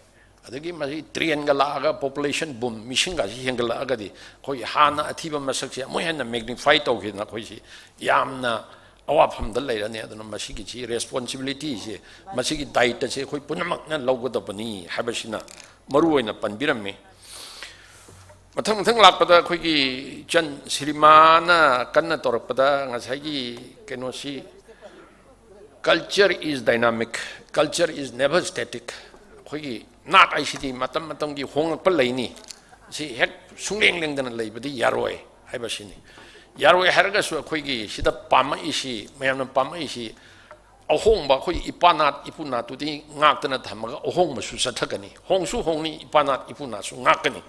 ꯑꯗꯒꯤ ꯃꯁꯤ train ꯒ ꯂꯥꯛꯑꯒ population boom, ꯃꯤꯁꯤꯡꯒꯁꯤ ꯍꯦꯟꯒꯠꯂꯛꯑꯒꯗꯤ ꯑꯩꯈꯣꯏꯒꯤ ꯍꯥꯟꯅ ꯑꯊꯤꯕ ꯃꯁꯛꯁꯦ ꯑꯃꯨꯛ ꯍꯦꯟꯅ magnify ꯇꯧꯈꯤꯗꯅ ꯑꯩꯈꯣꯏꯁꯤ ꯌꯥꯝꯅ ꯑꯋꯥꯐꯝꯗ ꯂꯩꯔꯅꯤ꯫ ꯑꯗꯨꯅ ꯃꯁꯤꯒꯤꯁꯤ responsibility ꯁꯦ, ꯃꯁꯤꯒꯤ ꯗꯥꯌꯤꯠꯕꯁꯦ ꯑꯩꯈꯣꯏ ꯄꯨꯝꯅꯃꯛꯅ ꯂꯧꯒꯗꯕꯅꯤ ꯍꯥꯏꯕꯁꯤꯅ ꯃꯔꯨ ꯑꯣꯏꯅ ꯄꯟꯕꯤꯔꯝꯃꯤ꯫ ꯃꯊꯪ ꯃꯊꯪ ꯂꯥꯛꯄꯗ ꯑꯩꯈꯣꯏꯒꯤ ꯏꯆꯟ ꯁꯤꯔꯤꯃꯥꯅ ꯀꯟꯅ ꯇꯧꯔꯛꯄꯗ ꯉꯁꯥꯏꯒꯤ ꯀꯩꯅꯣꯁꯤ, "Culture is dynamic, culture is never static"꯫ ꯑꯩꯈꯣꯏꯒꯤ ꯅꯥꯠ ꯍꯥꯏꯁꯤꯗꯤ ꯃꯇꯝ ꯃꯇꯝꯒꯤ ꯍꯣꯡꯂꯛꯄ ꯂꯩꯅꯤ, ꯁꯤ ꯍꯦꯛ ꯁꯨꯡꯂꯦꯡ ꯂꯦꯡꯗꯅ ꯂꯩꯕꯗꯤ ꯌꯥꯔꯣꯏ ꯍꯥꯏꯕꯁꯤꯅꯤ꯫ ꯌꯥꯔꯣꯏ ꯍꯥꯏꯔꯒꯁꯨ ꯑꯩꯈꯣꯏꯒꯤ ꯁꯤꯗ ꯄꯥꯝꯃꯛꯏꯁꯤ, ꯃꯌꯥꯝꯅ ꯄꯥꯝꯃꯛꯏꯁꯤ, ꯑꯍꯣꯡꯕ ꯑꯩꯈꯣꯏ ꯏꯄꯥꯅꯥꯠ ꯏꯄꯨꯅꯥꯠꯇꯨꯗꯤ ꯉꯥꯛꯇꯅ ꯊꯝꯃꯒ ꯑꯍꯣꯡꯕꯁꯨ ꯆꯠꯊꯒꯅꯤ, ꯍꯣꯡꯁꯨ ꯍꯣꯡꯅꯤ, ꯏꯄꯥꯅꯥꯠ ꯏꯄꯨꯅꯥꯠꯁꯨ ꯉꯥꯛꯀꯅꯤ꯫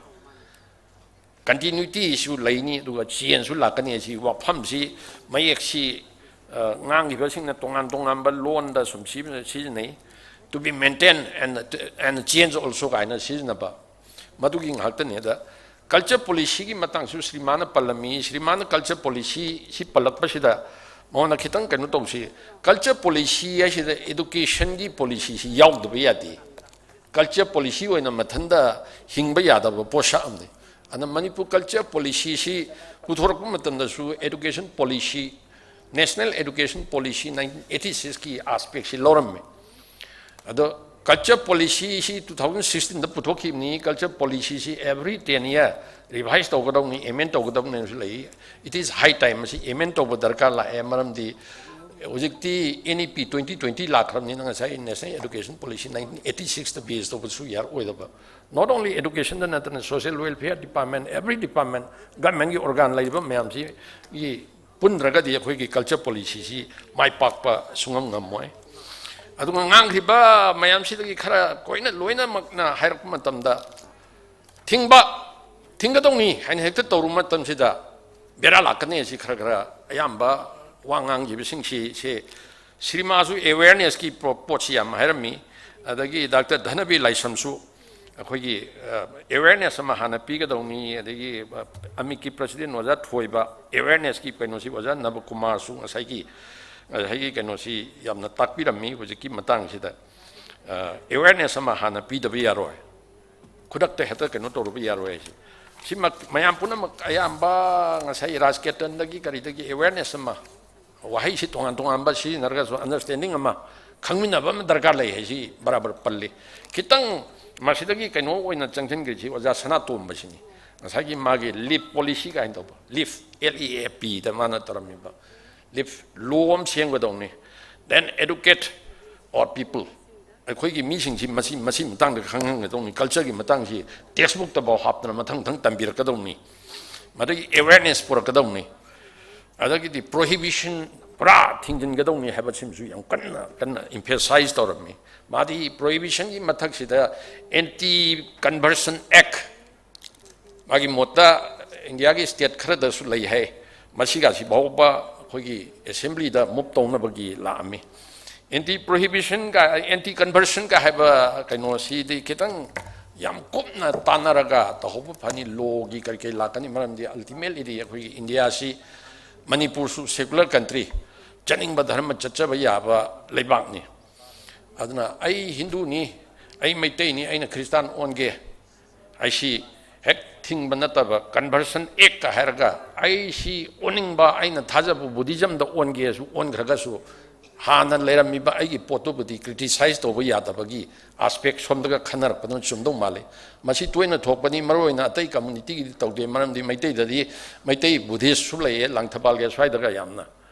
ꯀꯟꯇꯤꯅ꯭ꯌꯨꯇꯤꯁꯨ ꯂꯩꯅꯤ, ꯑꯗꯨꯒ ꯆꯦꯟꯖꯁꯨ ꯂꯥꯛꯀꯅꯤ꯫ ꯑꯁꯤ ꯋꯥꯐꯝꯁꯤ, ꯃꯌꯦꯛꯁꯤ, ꯑ, ꯉꯥꯡꯈꯤꯕꯁꯤꯡꯅ ꯇꯣꯉꯥꯟ ꯇꯣꯉꯥꯟꯕ ꯂꯣꯟꯗ ꯁꯨꯝ ꯁꯤ-, ꯁꯤꯖꯤꯟꯅꯩ꯫ To be maintained and, and change also ꯀꯥꯏꯅ ꯁꯤꯖꯤꯟꯅꯕ, ꯃꯗꯨꯒꯤ ꯉꯥꯛꯇꯅꯤ꯫ ꯑꯗ ꯀꯜꯆꯔ ꯄꯣꯂꯤꯁꯤꯒꯤ ꯃꯇꯥꯡꯁꯨ ꯁ꯭ꯔꯤꯃꯥꯟꯅ ꯄꯜꯂꯝꯃꯤ꯫ ꯁ꯭ꯔꯤꯃꯥꯟꯅ ꯀꯜꯆꯔ ꯄꯣꯂꯤꯁꯤ ꯁꯤ ꯄꯜꯂꯛꯄꯁꯤꯗ ꯃꯉꯣꯟꯗ ꯈꯤꯇꯪ ꯀꯩꯅꯣ ꯇꯧꯁꯤ꯫ ꯀꯜꯆꯔ ꯄꯣꯂꯤꯁꯤ ꯍꯥꯏꯁꯤꯗ ꯏꯗꯨꯀꯦꯁꯟꯒꯤ ꯄꯣꯂꯤꯁꯤꯁꯤ ꯌꯥꯎꯗꯕ ꯌꯥꯗꯦ꯫ ꯀꯜꯆꯔ ꯄꯣꯂꯤꯁꯤ ꯑꯣꯏꯅ ꯃꯊꯟꯇ ꯍꯤꯡꯕ ꯌꯥꯗꯕ ꯄꯣꯠꯁꯛ ꯑꯃꯅꯤ꯫ ꯑꯗꯨꯅ ꯃꯅꯤꯄꯨꯔ ꯀꯜꯆꯔ ꯄꯣꯂꯤꯁꯤꯁꯤ ꯄꯨꯊꯣꯔꯛꯄ ꯃꯇꯝꯗꯁꯨ education policy, National Education Policy nineteen eighty sixꯀꯤ aspectꯁꯤ ꯂꯧꯔꯝꯃꯤ꯫ ꯑꯗꯣ ꯀꯜꯆꯔ ꯄꯣꯂꯤꯁꯤꯁꯤ two thousand sixteenꯗ ꯄꯨꯊꯣꯛꯈꯤꯕꯅꯤ꯫ ꯀꯜꯆꯔ ꯄꯣꯂꯤꯁꯤꯁꯤ every ten year revise ꯇꯧꯒꯗꯧꯅꯤ, amend ꯇꯧꯒꯗꯧꯅꯤꯁꯨ ꯂꯩ꯫ It is high time ꯃꯁꯤ amend ꯇꯧꯕ ꯗꯔꯀꯥꯔ ꯂꯥꯛꯑꯦ꯫ ꯃꯔꯝꯗꯤ ꯍꯧꯖꯤꯛꯇꯤ NEP twenty twenty ꯂꯥꯛꯈ꯭ꯔꯕꯅꯤꯅ ꯉꯁꯥꯏ National Education Policy nineteen eighty sixꯇ base ꯇꯧꯕꯁꯨ ꯌꯥꯔꯛꯑꯣꯏꯗꯕ꯫ Not only educationꯗ ꯅꯠꯇꯅ social welfare department, every department, governmentꯀꯤ organ ꯂꯩꯔꯤꯕ ꯃꯌꯥꯝꯁꯤꯒꯤ ꯄꯨꯟꯗ꯭ꯔꯒꯗꯤ ꯑꯩꯈꯣꯏꯒꯤ ꯀꯜꯆꯔ ꯄꯣꯂꯤꯁꯤꯁꯤ ꯃꯥꯏ ꯄꯥꯛꯄ ꯁꯨꯡꯉꯝ ꯉꯝꯃꯣꯏ꯫ ꯑꯗꯨꯒ ꯉꯥꯡꯈ꯭ꯔꯤꯕ ꯃꯌꯥꯝꯁꯤꯗꯒꯤ ꯈꯔ ꯀꯣꯏꯅ ꯂꯣꯏꯅꯃꯛꯅ ꯍꯥꯏꯔꯛꯄ ꯃꯇꯝꯗ ꯊꯤꯡꯕ, ꯊꯤꯡꯒꯗꯧꯅꯤ ꯍꯥꯏꯅ ꯍꯦꯛꯇ ꯇꯧꯔꯨꯕ ꯃꯇꯝꯁꯤꯗ ꯕꯦꯔꯥ ꯂꯥꯛꯀꯅꯤ꯫ ꯑꯁꯤ ꯈꯔ ꯈꯔ ꯑꯌꯥꯝꯕ ꯋꯥ ꯉꯥꯡꯈꯤꯕꯁꯤꯡꯁꯤ, ꯁꯦ ꯁ꯭ꯔꯤꯃꯥꯁꯨ awarenessꯀꯤ ꯄꯣ-, ꯄꯣꯠꯁꯤ ꯌꯥꯝ ꯍꯥꯏꯔꯝꯃꯤ꯫ ꯑꯗꯒꯤ ꯗꯥꯛꯇꯔ ꯙꯅꯕꯤꯔ ꯂꯥꯏꯁ꯭ꯔꯝꯁꯨ ꯑꯩꯈꯣꯏꯒꯤ, ꯑ, awareness ꯑꯃ ꯍꯥꯟꯅ ꯄꯤꯒꯗꯧꯅꯤ꯫ ꯑꯗꯒꯤ, ꯑ, ꯑꯃꯤꯛꯀꯤ president ꯑꯣꯖꯥ ꯊꯣꯏꯕ, awarenessꯀꯤ ꯀꯩꯅꯣꯁꯤ ꯑꯣꯖꯥ ꯅꯕꯀꯨꯃꯥꯔꯁꯨ ꯉꯁꯥꯏꯒꯤ, ꯉꯁꯥꯏꯒꯤ ꯀꯩꯅꯣꯁꯤ ꯌꯥꯝꯅ ꯇꯥꯛꯄꯤꯔꯝꯃꯤ꯫ ꯍꯧꯖꯤꯛꯀꯤ ꯃꯇꯥꯡꯁꯤꯗ, ꯑ, awareness ꯑꯃ ꯍꯥꯟꯅ ꯄꯤꯗꯕ ꯌꯥꯔꯣꯏ꯫ ꯈꯨꯗꯛꯇ ꯍꯦꯛꯇ ꯀꯩꯅꯣ ꯇꯧꯔꯨꯕ ꯌꯥꯔꯣꯏ ꯍꯥꯏꯁꯦ꯫ ꯁꯤꯃꯛ ꯃꯌꯥꯝ ꯄꯨꯝꯅꯃꯛ ꯑꯌꯥꯝꯕ ꯉꯁꯥꯏ ꯔꯥꯖꯀꯦꯇꯟꯗꯒꯤ ꯀꯔꯤꯗꯒꯤ awareness ꯑꯃ, ꯋꯥꯍꯩꯁꯤ ꯇꯣꯉꯥꯟ ꯇꯣꯉꯥꯟꯕ ꯁꯤꯖꯤꯟꯅꯔꯒꯁꯨ understanding ꯑꯃ, ꯈꯪꯃꯤꯟꯅꯕ ꯑꯃ ꯗꯔꯀꯥꯔ ꯂꯩ ꯍꯥꯏꯁꯤ ꯕꯔꯥꯕꯔ ꯄꯜꯂꯤ꯫ ꯈꯤꯇꯪ ꯃꯁꯤꯗꯒꯤ ꯀꯩꯅꯣ ꯑꯣꯏꯅ ꯆꯪꯁꯤꯟꯈ꯭ꯔꯤꯁꯤ ꯑꯣꯖꯥ ꯁꯅꯥꯇꯣꯝꯕꯁꯤꯅꯤ꯫ ꯉꯁꯥꯏꯒꯤ ꯃꯥꯒꯤ ꯂꯤꯞ ꯄꯣꯂꯤꯁꯤ ꯀꯥꯏꯅ ꯇꯧꯕ, ꯂꯤꯞ, L E A Pꯗ ꯃꯥꯅ ꯇꯧꯔꯝꯃꯤꯕ, ꯂꯤꯞ ꯂꯣ ꯑꯃ ꯁꯦꯝꯒꯗꯧꯅꯤ꯫ Then educate our people, ꯑꯩꯈꯣꯏꯒꯤ ꯃꯤꯁꯤꯡꯁꯤ ꯃꯁꯤ, ꯃꯁꯤ ꯃꯇꯥꯡꯗ ꯈꯪꯍꯟꯒꯗꯧꯅꯤ꯫ ꯀꯜꯆꯔꯒꯤ ꯃꯇꯥꯡꯁꯤ textbookꯇꯐꯥꯎ ꯍꯥꯞꯇꯅ ꯃꯊꯪ ꯃꯊꯪ ꯇꯝꯕꯤꯔꯛꯀꯗꯧꯅꯤ꯫ ꯃꯗꯨꯒꯤ awareness ꯄꯨꯔꯛꯀꯗꯧꯅꯤ꯫ ꯑꯗꯒꯤꯗꯤ prohibition ꯄꯨꯔꯥ ꯊꯤꯡꯖꯤꯟꯒꯗꯧꯅꯤ ꯍꯥꯏꯕꯁꯤꯃꯁꯨ ꯌꯥꯝ ꯀꯟꯅ ꯀꯟꯅ emphasize ꯇꯧꯔꯝꯃꯤ꯫ ꯃꯥꯗꯤ prohibitionꯒꯤ ꯃꯊꯛꯁꯤꯗ Anti Conversion Act, ꯃꯥꯒꯤ ꯃꯣꯠꯇ ꯏꯟꯗꯤꯌꯥꯒꯤ state ꯈꯔꯗꯁꯨ ꯂꯩ ꯍꯥꯏ, ꯃꯁꯤꯒꯁꯤ ꯐꯥꯎꯕ ꯑꯩꯈꯣꯏꯒꯤ assemblyꯗ move ꯇꯧꯅꯕꯒꯤ ꯂꯥꯛꯑꯝꯃꯤ꯫ Anti Prohibitionꯒ Anti Conversionꯒ ꯍꯥꯏꯕ ꯀꯩꯅꯣꯁꯤꯗꯤ ꯈꯤꯇꯪ ꯌꯥꯝ ꯀꯨꯞꯅ ꯇꯥꯟꯅꯔꯒ ꯇꯧꯍꯧꯕ ꯐꯅꯤ꯫ Lawꯒꯤ ꯀꯔꯤ ꯀꯔꯤ ꯂꯥꯛꯀꯅꯤ, ꯃꯔꯝꯗꯤ ultimatelyꯗꯤ ꯑꯩꯈꯣꯏꯒꯤ ꯏꯟꯗꯤꯌꯥꯁꯤ, ꯃꯅꯤꯄꯨꯔꯁꯨ secular country, ꯆꯠꯅꯤꯡꯕ ꯙꯔꯃ ꯆꯠꯆꯕ ꯌꯥꯕ ꯂꯩꯕꯥꯛꯅꯤ꯫ ꯑꯗꯨꯅ ꯑꯩ ꯍꯤꯟꯗꯨꯅꯤ, ꯑꯩ ꯃꯩꯇꯩꯅꯤ, ꯑꯩꯅ ꯈ꯭ꯔꯤꯁꯇꯥꯟ ꯑꯣꯟꯒꯦ ꯍꯥꯏꯁꯤ ꯍꯦꯛ ꯊꯤꯡꯕ ꯅꯠꯇꯕ, Conversion Actꯀ ꯍꯥꯏꯔꯒ ꯑꯩꯁꯤ ꯑꯣꯟꯅꯤꯡꯕ, ꯑꯩꯅ ꯊꯥꯖꯕ Buddhismꯗ ꯑꯣꯟꯒꯦꯁꯨ ꯑꯣꯟꯈ꯭ꯔꯒꯁꯨ ꯍꯥꯟꯅ ꯂꯩꯔꯝꯃꯤꯕ ꯑꯩꯒꯤ ꯄꯣꯠꯇꯨꯕꯨꯗꯤ criticize ꯇꯧꯕ ꯌꯥꯗꯕꯒꯤ aspect ꯁꯣꯝꯗꯒ ꯈꯟꯅꯔꯛꯄꯗꯨꯅ ꯆꯨꯝꯗꯧ ꯃꯥꯜꯂꯤ꯫ ꯃꯁꯤ ꯇꯣꯏꯅ ꯊꯣꯛꯄꯅꯤ, ꯃꯔꯨꯑꯣꯏꯅ ꯑꯇꯩ communityꯒꯤꯗꯤ ꯇꯧꯗꯦ, ꯃꯔꯝꯗꯤ ꯃꯩꯇꯩꯗꯗꯤ, ꯃꯩꯇꯩ Buddhistꯁꯨ ꯂꯩꯌꯦ ꯂꯥꯡꯊꯕꯥꯜꯒꯤ ꯁ꯭ꯋꯥꯏꯗꯒ ꯌꯥꯝꯅ꯫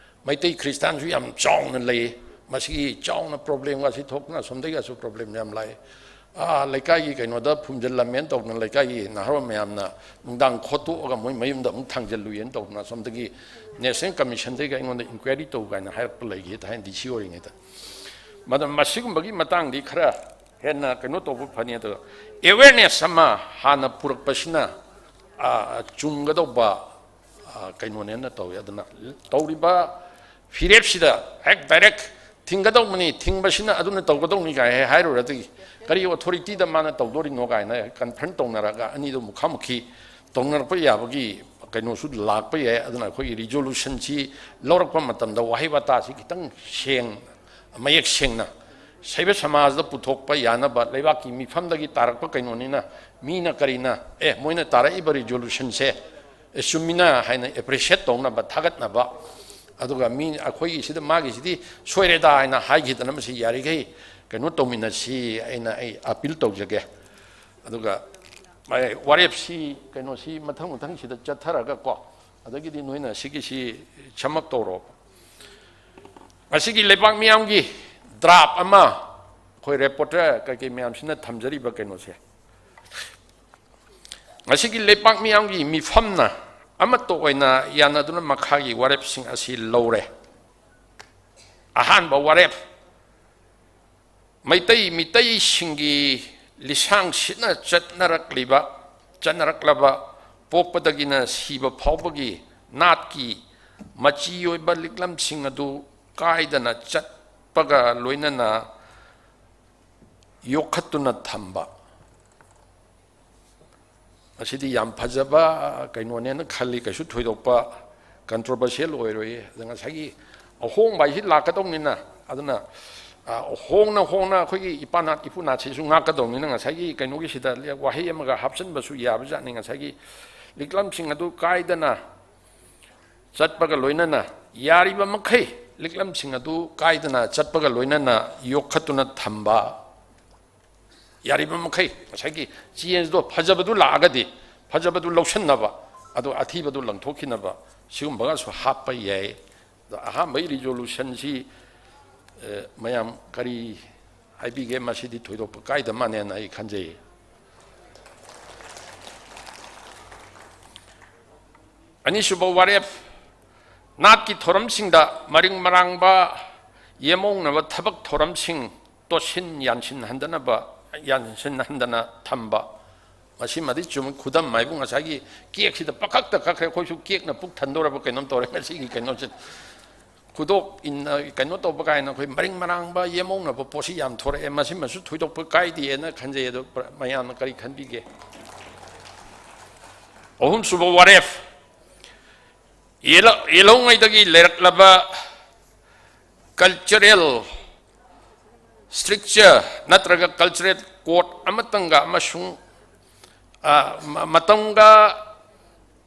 ꯃꯩꯇꯩ ꯈ꯭ꯔꯤꯁꯇꯥꯟꯁꯨ ꯌꯥꯝ ꯆꯥꯎꯅ ꯂꯩ꯫ ꯃꯁꯤꯒꯤ ꯆꯥꯎꯅ problemꯒꯁꯤ ꯊꯣꯛꯇꯅ ꯑꯁꯣꯝꯗꯒꯤꯒꯁꯨ problem ꯌꯥꯝ ꯂꯥꯛꯏ꯫ ꯑꯥ, ꯂꯩꯀꯥꯏꯒꯤ ꯀꯩꯅꯣꯗ ꯐꯨꯝꯖꯤꯜꯂꯝꯃꯦꯅ ꯇꯧꯗꯅ ꯂꯩꯀꯥꯏꯒꯤ ꯅꯍꯥꯔꯣꯜ ꯃꯌꯥꯝꯅ ꯅꯨꯡꯗꯥꯡ ꯈꯣꯠꯇꯣꯛꯑꯒ ꯃꯣꯏ ꯃꯌꯨꯝꯗ ꯑꯃꯨꯛ ꯊꯥꯡꯖꯤꯜꯂꯨꯏꯅ ꯇꯧꯗꯅ ꯑꯁꯣꯝꯗꯒꯤ National Commissionꯗꯒꯤ ꯑꯩꯉꯣꯟꯗ inquiry ꯇꯧ ꯀꯥꯏꯅ ꯍꯥꯏꯔꯛꯄ ꯂꯩꯈꯤ, ꯊꯥꯏꯅ DC ꯑꯣꯏꯔꯤꯉꯩꯗ꯫ ꯃꯗꯨ ꯃꯁꯤꯒꯨꯝꯕꯒꯤ ꯃꯇꯥꯡꯗꯤ ꯈꯔ ꯍꯦꯟꯅ ꯀꯩꯅꯣ ꯇꯧꯕ ꯐꯅꯤ꯫ ꯑꯗꯨꯒ awareness ꯑꯃ ꯍꯥꯟꯅ ꯄꯨꯔꯛꯄꯁꯤꯅ, ꯑꯥ, ꯆꯨꯝꯒꯗꯧꯕ, ꯑꯥ, ꯀꯩꯅꯣꯅꯦꯅ ꯇꯧꯏ꯫ ꯑꯗꯨꯅ ꯇꯧꯔꯤꯕ ꯐꯤꯔꯦꯞꯁꯤꯗ ꯍꯦꯛ direct ꯊꯤꯡꯒꯗꯧꯕꯅꯤ, ꯊꯤꯡꯕꯁꯤꯅ ꯑꯗꯨꯅ ꯇꯧꯒꯗꯧꯅꯤ ꯀꯥꯏ ꯍꯦꯛ ꯍꯥꯏꯔꯨꯔꯗꯤ ꯀꯔꯤ authorityꯗ ꯃꯥꯅ ꯇꯧꯗꯣꯔꯤꯅꯣ ꯀꯥꯏꯅ ꯍꯦꯛ confront ꯇꯧꯅꯔꯒ ꯑꯅꯤꯗꯨ ꯃꯨꯈꯥꯃꯨꯈꯤ ꯇꯧꯅꯔꯛꯄ ꯌꯥꯕꯒꯤ ꯀꯩꯅꯣꯁꯨ ꯂꯥꯛꯄ ꯌꯥꯏ꯫ ꯑꯗꯨꯅ ꯑꯩꯈꯣꯏꯒꯤ resolutionꯁꯤ ꯂꯧꯔꯛꯄ ꯃꯇꯝꯗ ꯋꯥꯍꯩ ꯋꯥꯇꯥꯁꯤ ꯈꯤꯇꯪ ꯁꯦꯡ-, ꯃꯌꯦꯛ ꯁꯦꯡꯅ ꯁꯩꯕ ꯁꯃꯥꯖꯗ ꯄꯨꯊꯣꯛꯄ ꯌꯥꯅꯕ, ꯂꯩꯕꯥꯛꯀꯤ ꯃꯤꯐꯝꯗꯒꯤ ꯇꯥꯔꯛꯄ ꯀꯩꯅꯣꯅꯤꯅ ꯃꯤꯅ ꯀꯔꯤꯅ, ꯑꯦ, ꯃꯣꯏꯅ ꯇꯥꯔꯛꯏꯕ resolutionꯁꯦ, ꯑꯦ, ꯆꯨꯝꯃꯤꯅ ꯍꯥꯏꯅ appreciate ꯇꯧꯅꯕ, ꯊꯥꯒꯠꯅꯕ, ꯑꯗꯨꯒ ꯃꯤ ꯑꯩꯈꯣꯏꯒꯤ ꯁꯤꯗ ꯃꯥꯒꯤꯁꯤꯗꯤ ꯁꯣꯏꯔꯦꯗ ꯍꯥꯏꯅ ꯍꯥꯏꯈꯤꯗꯅꯕꯁꯤ ꯌꯥꯔꯤꯈꯩ ꯀꯩꯅꯣ ꯇꯧꯃꯤꯟꯅꯁꯤ ꯍꯥꯏꯅ ꯑꯩ appeal ꯇꯧꯖꯒꯦ꯫ ꯑꯗꯨꯒ ꯃꯥꯏ ꯋꯥꯔꯦꯞꯁꯤ ꯀꯩꯅꯣꯁꯤ ꯃꯊꯪ ꯃꯊꯪꯁꯤꯗ ꯆꯠꯊꯔꯒ ꯀꯣ, ꯑꯗꯒꯤꯗꯤ ꯅꯣꯏꯅ ꯁꯤꯒꯤꯁꯤ sum up ꯇꯧꯔꯣ꯫ ꯉꯁꯤꯒꯤ ꯂꯩꯕꯥꯛ ꯃꯤꯌꯥꯝꯒꯤ draft ꯑꯃ ꯑꯩꯈꯣꯏ reporter ꯀꯩꯀꯩ ꯃꯌꯥꯝꯁꯤꯅ ꯊꯝꯖꯔꯤꯕ ꯀꯩꯅꯣꯁꯦ, ꯉꯁꯤꯒꯤ ꯂꯩꯕꯥꯛ ꯃꯤꯌꯥꯝꯒꯤ ꯃꯤꯐꯝꯅ ꯑꯃꯠꯇ ꯑꯣꯏꯅ ꯌꯥꯅꯗꯨꯅ ꯃꯈꯥꯒꯤ ꯋꯥꯔꯦꯞꯁꯤꯡ ꯑꯁꯤ ꯂꯧꯔꯦ꯫ ꯑꯍꯥꯟꯕ ꯋꯥꯔꯦꯞ, ꯃꯩꯇꯩ ꯃꯤꯇꯩꯁꯤꯡꯒꯤ ꯂꯤꯁꯥꯡꯁꯤꯠꯅ ꯆꯠꯅꯔꯛꯂꯤꯕ, ꯆꯠꯅꯔꯛꯂꯕ ꯄꯣꯛꯄꯗꯒꯤꯅ ꯁꯤꯕ ꯐꯥꯎꯕꯒꯤ ꯅꯥꯠꯀꯤ ꯃꯆꯤ ꯑꯣꯏꯕ ꯂꯤꯛꯂꯝꯁꯤꯡ ꯑꯗꯨ ꯀꯥꯏꯗꯅ ꯆꯠꯄꯒ ꯂꯣꯏꯅꯅ ꯌꯣꯛꯈꯠꯇꯨꯅ ꯊꯝꯕ꯫ ꯃꯁꯤꯗꯤ ꯌꯥꯝ ꯐꯖꯕ ꯀꯩꯅꯣꯅꯦꯅ ꯈꯜꯂꯤ, ꯀꯩꯁꯨ ꯊꯣꯏꯗꯣꯛꯄ controversial ꯑꯣꯏꯔꯣꯏꯌꯦ꯫ ꯑꯗ ꯉꯁꯥꯏꯒꯤ ꯑꯍꯣꯡꯕ ꯍꯥꯏꯁꯤ ꯂꯥꯛꯀꯗꯧꯅꯤꯅ, ꯑꯗꯨꯅ, ꯑ, ꯍꯣꯡꯅ ꯍꯣꯡꯅ ꯑꯩꯈꯣꯏꯒꯤ ꯏꯄꯥ ꯅꯥꯠ ꯏꯄꯨ ꯅꯥꯠꯁꯤꯁꯨ ꯉꯥꯛꯀꯗꯧꯅꯤꯅ, ꯉꯁꯥꯏꯒꯤ ꯀꯩꯅꯣꯒꯤꯁꯤꯗ ꯋꯥꯍꯩ ꯑꯃꯒ ꯍꯥꯞꯆꯤꯟꯕꯁꯨ ꯌꯥꯕꯖꯥꯠꯅꯤ꯫ ꯉꯁꯥꯏꯒꯤ ꯂꯤꯛꯂꯝꯁꯤꯡ ꯑꯗꯨ ꯀꯥꯏꯗꯅ ꯆꯠꯄꯒ ꯂꯣꯏꯅꯅ, ꯌꯥꯔꯤꯕ ꯃꯈꯩ ꯂꯤꯛꯂꯝꯁꯤꯡ ꯑꯗꯨ ꯀꯥꯏꯗꯅ ꯆꯠꯄꯒ ꯂꯣꯏꯅꯅ ꯌꯣꯛꯈꯠꯇꯨꯅ ꯊꯝꯕ, ꯌꯥꯔꯤꯕ ꯃꯈꯩ ꯉꯁꯥꯏꯒꯤ changeꯗꯣ, ꯐꯖꯕꯗꯨ ꯂꯥꯛꯑꯒꯗꯤ ꯐꯖꯕꯗꯨ ꯂꯧꯁꯤꯟꯅꯕ, ꯑꯗꯣ ꯑꯊꯤꯕꯗꯨ ꯂꯪꯊꯣꯛꯈꯤꯅꯕ, ꯁꯤꯒꯨꯝꯕꯒꯁꯨ ꯍꯥꯞꯄ ꯌꯥꯏ꯫ ꯑꯗꯣ ꯑꯍꯥꯟꯕꯒꯤ resolutionꯁꯤ, ꯑꯦ, ꯃꯌꯥꯝ ꯀꯔꯤ ꯍꯥꯏꯕꯤꯒꯦ? ꯃꯁꯤꯗꯤ ꯊꯣꯏꯗꯣꯛꯄ ꯀꯥꯏꯗ ꯃꯥꯟꯅꯦꯅ ꯑꯩ ꯈꯟꯖꯩ꯫ ꯑꯅꯤꯁꯨꯕ ꯋꯥꯔꯦꯞ, ꯅꯥꯠꯀꯤ ꯊꯧꯔꯝꯁꯤꯡꯗ ꯃꯔꯤꯡ ꯃꯔꯥꯡꯕ ꯌꯦꯃꯧꯅꯕ ꯊꯕꯛ ꯊꯧꯔꯝꯁꯤꯡ ꯇꯣꯠꯁꯤꯟ ꯌꯥꯟꯁꯤꯟꯍꯟꯗꯅꯕ, ꯌꯥꯟꯁꯤꯟꯍꯟꯗꯅ ꯊꯝꯕ꯫ ꯃꯁꯤꯃꯗꯤ ꯆꯨꯝꯃꯤ꯫ ꯈꯨꯗꯝ ꯍꯥꯏꯕꯨ ꯉꯁꯥꯏꯒꯤ cakeꯁꯤꯗ ꯄꯀꯛꯇ ꯀꯛꯈ꯭ꯔꯦ꯫ ꯑꯩꯈꯣꯏꯁꯨ cakeꯅ ꯄꯨꯛ ꯊꯟꯗꯧꯔꯕ ꯀꯩꯅꯣꯝ ꯇꯧꯔꯦ ꯉꯁꯤꯒꯤ ꯀꯩꯅꯣꯁꯦ꯫ ꯈꯨꯗꯣꯞ ꯏꯟꯅ ꯀꯩꯅꯣ ꯇꯧꯕ ꯀꯥꯏꯅ ꯑꯩꯈꯣꯏ ꯃꯔꯤꯡ ꯃꯔꯥꯡꯕ ꯌꯦꯃꯧꯅꯕ ꯄꯣꯠꯁꯤ ꯌꯥꯝ ꯊꯣꯔꯛꯑꯦ꯫ ꯃꯁꯤꯃꯁꯨ ꯊꯣꯏꯗꯣꯛꯄ ꯀꯥꯏꯗꯦꯅ ꯈꯟꯖꯩ꯫ ꯑꯗꯣ ꯃꯌꯥꯝꯅ ꯀꯔꯤ ꯈꯟꯕꯤꯒꯦ? ꯑꯍꯨꯝꯁꯨꯕ ꯋꯥꯔꯦꯞ, ꯌꯦꯜꯍꯧ-, ꯌꯦꯜꯍꯧꯉꯩꯗꯒꯤ ꯂꯩꯔꯛꯂꯕ cultural structure ꯅꯠꯇ꯭ꯔꯒ cultural code ꯑꯃꯇꯪꯒ ꯑꯃꯁꯨꯡ, ꯑ, ꯃ-, ꯃꯇꯝꯒ,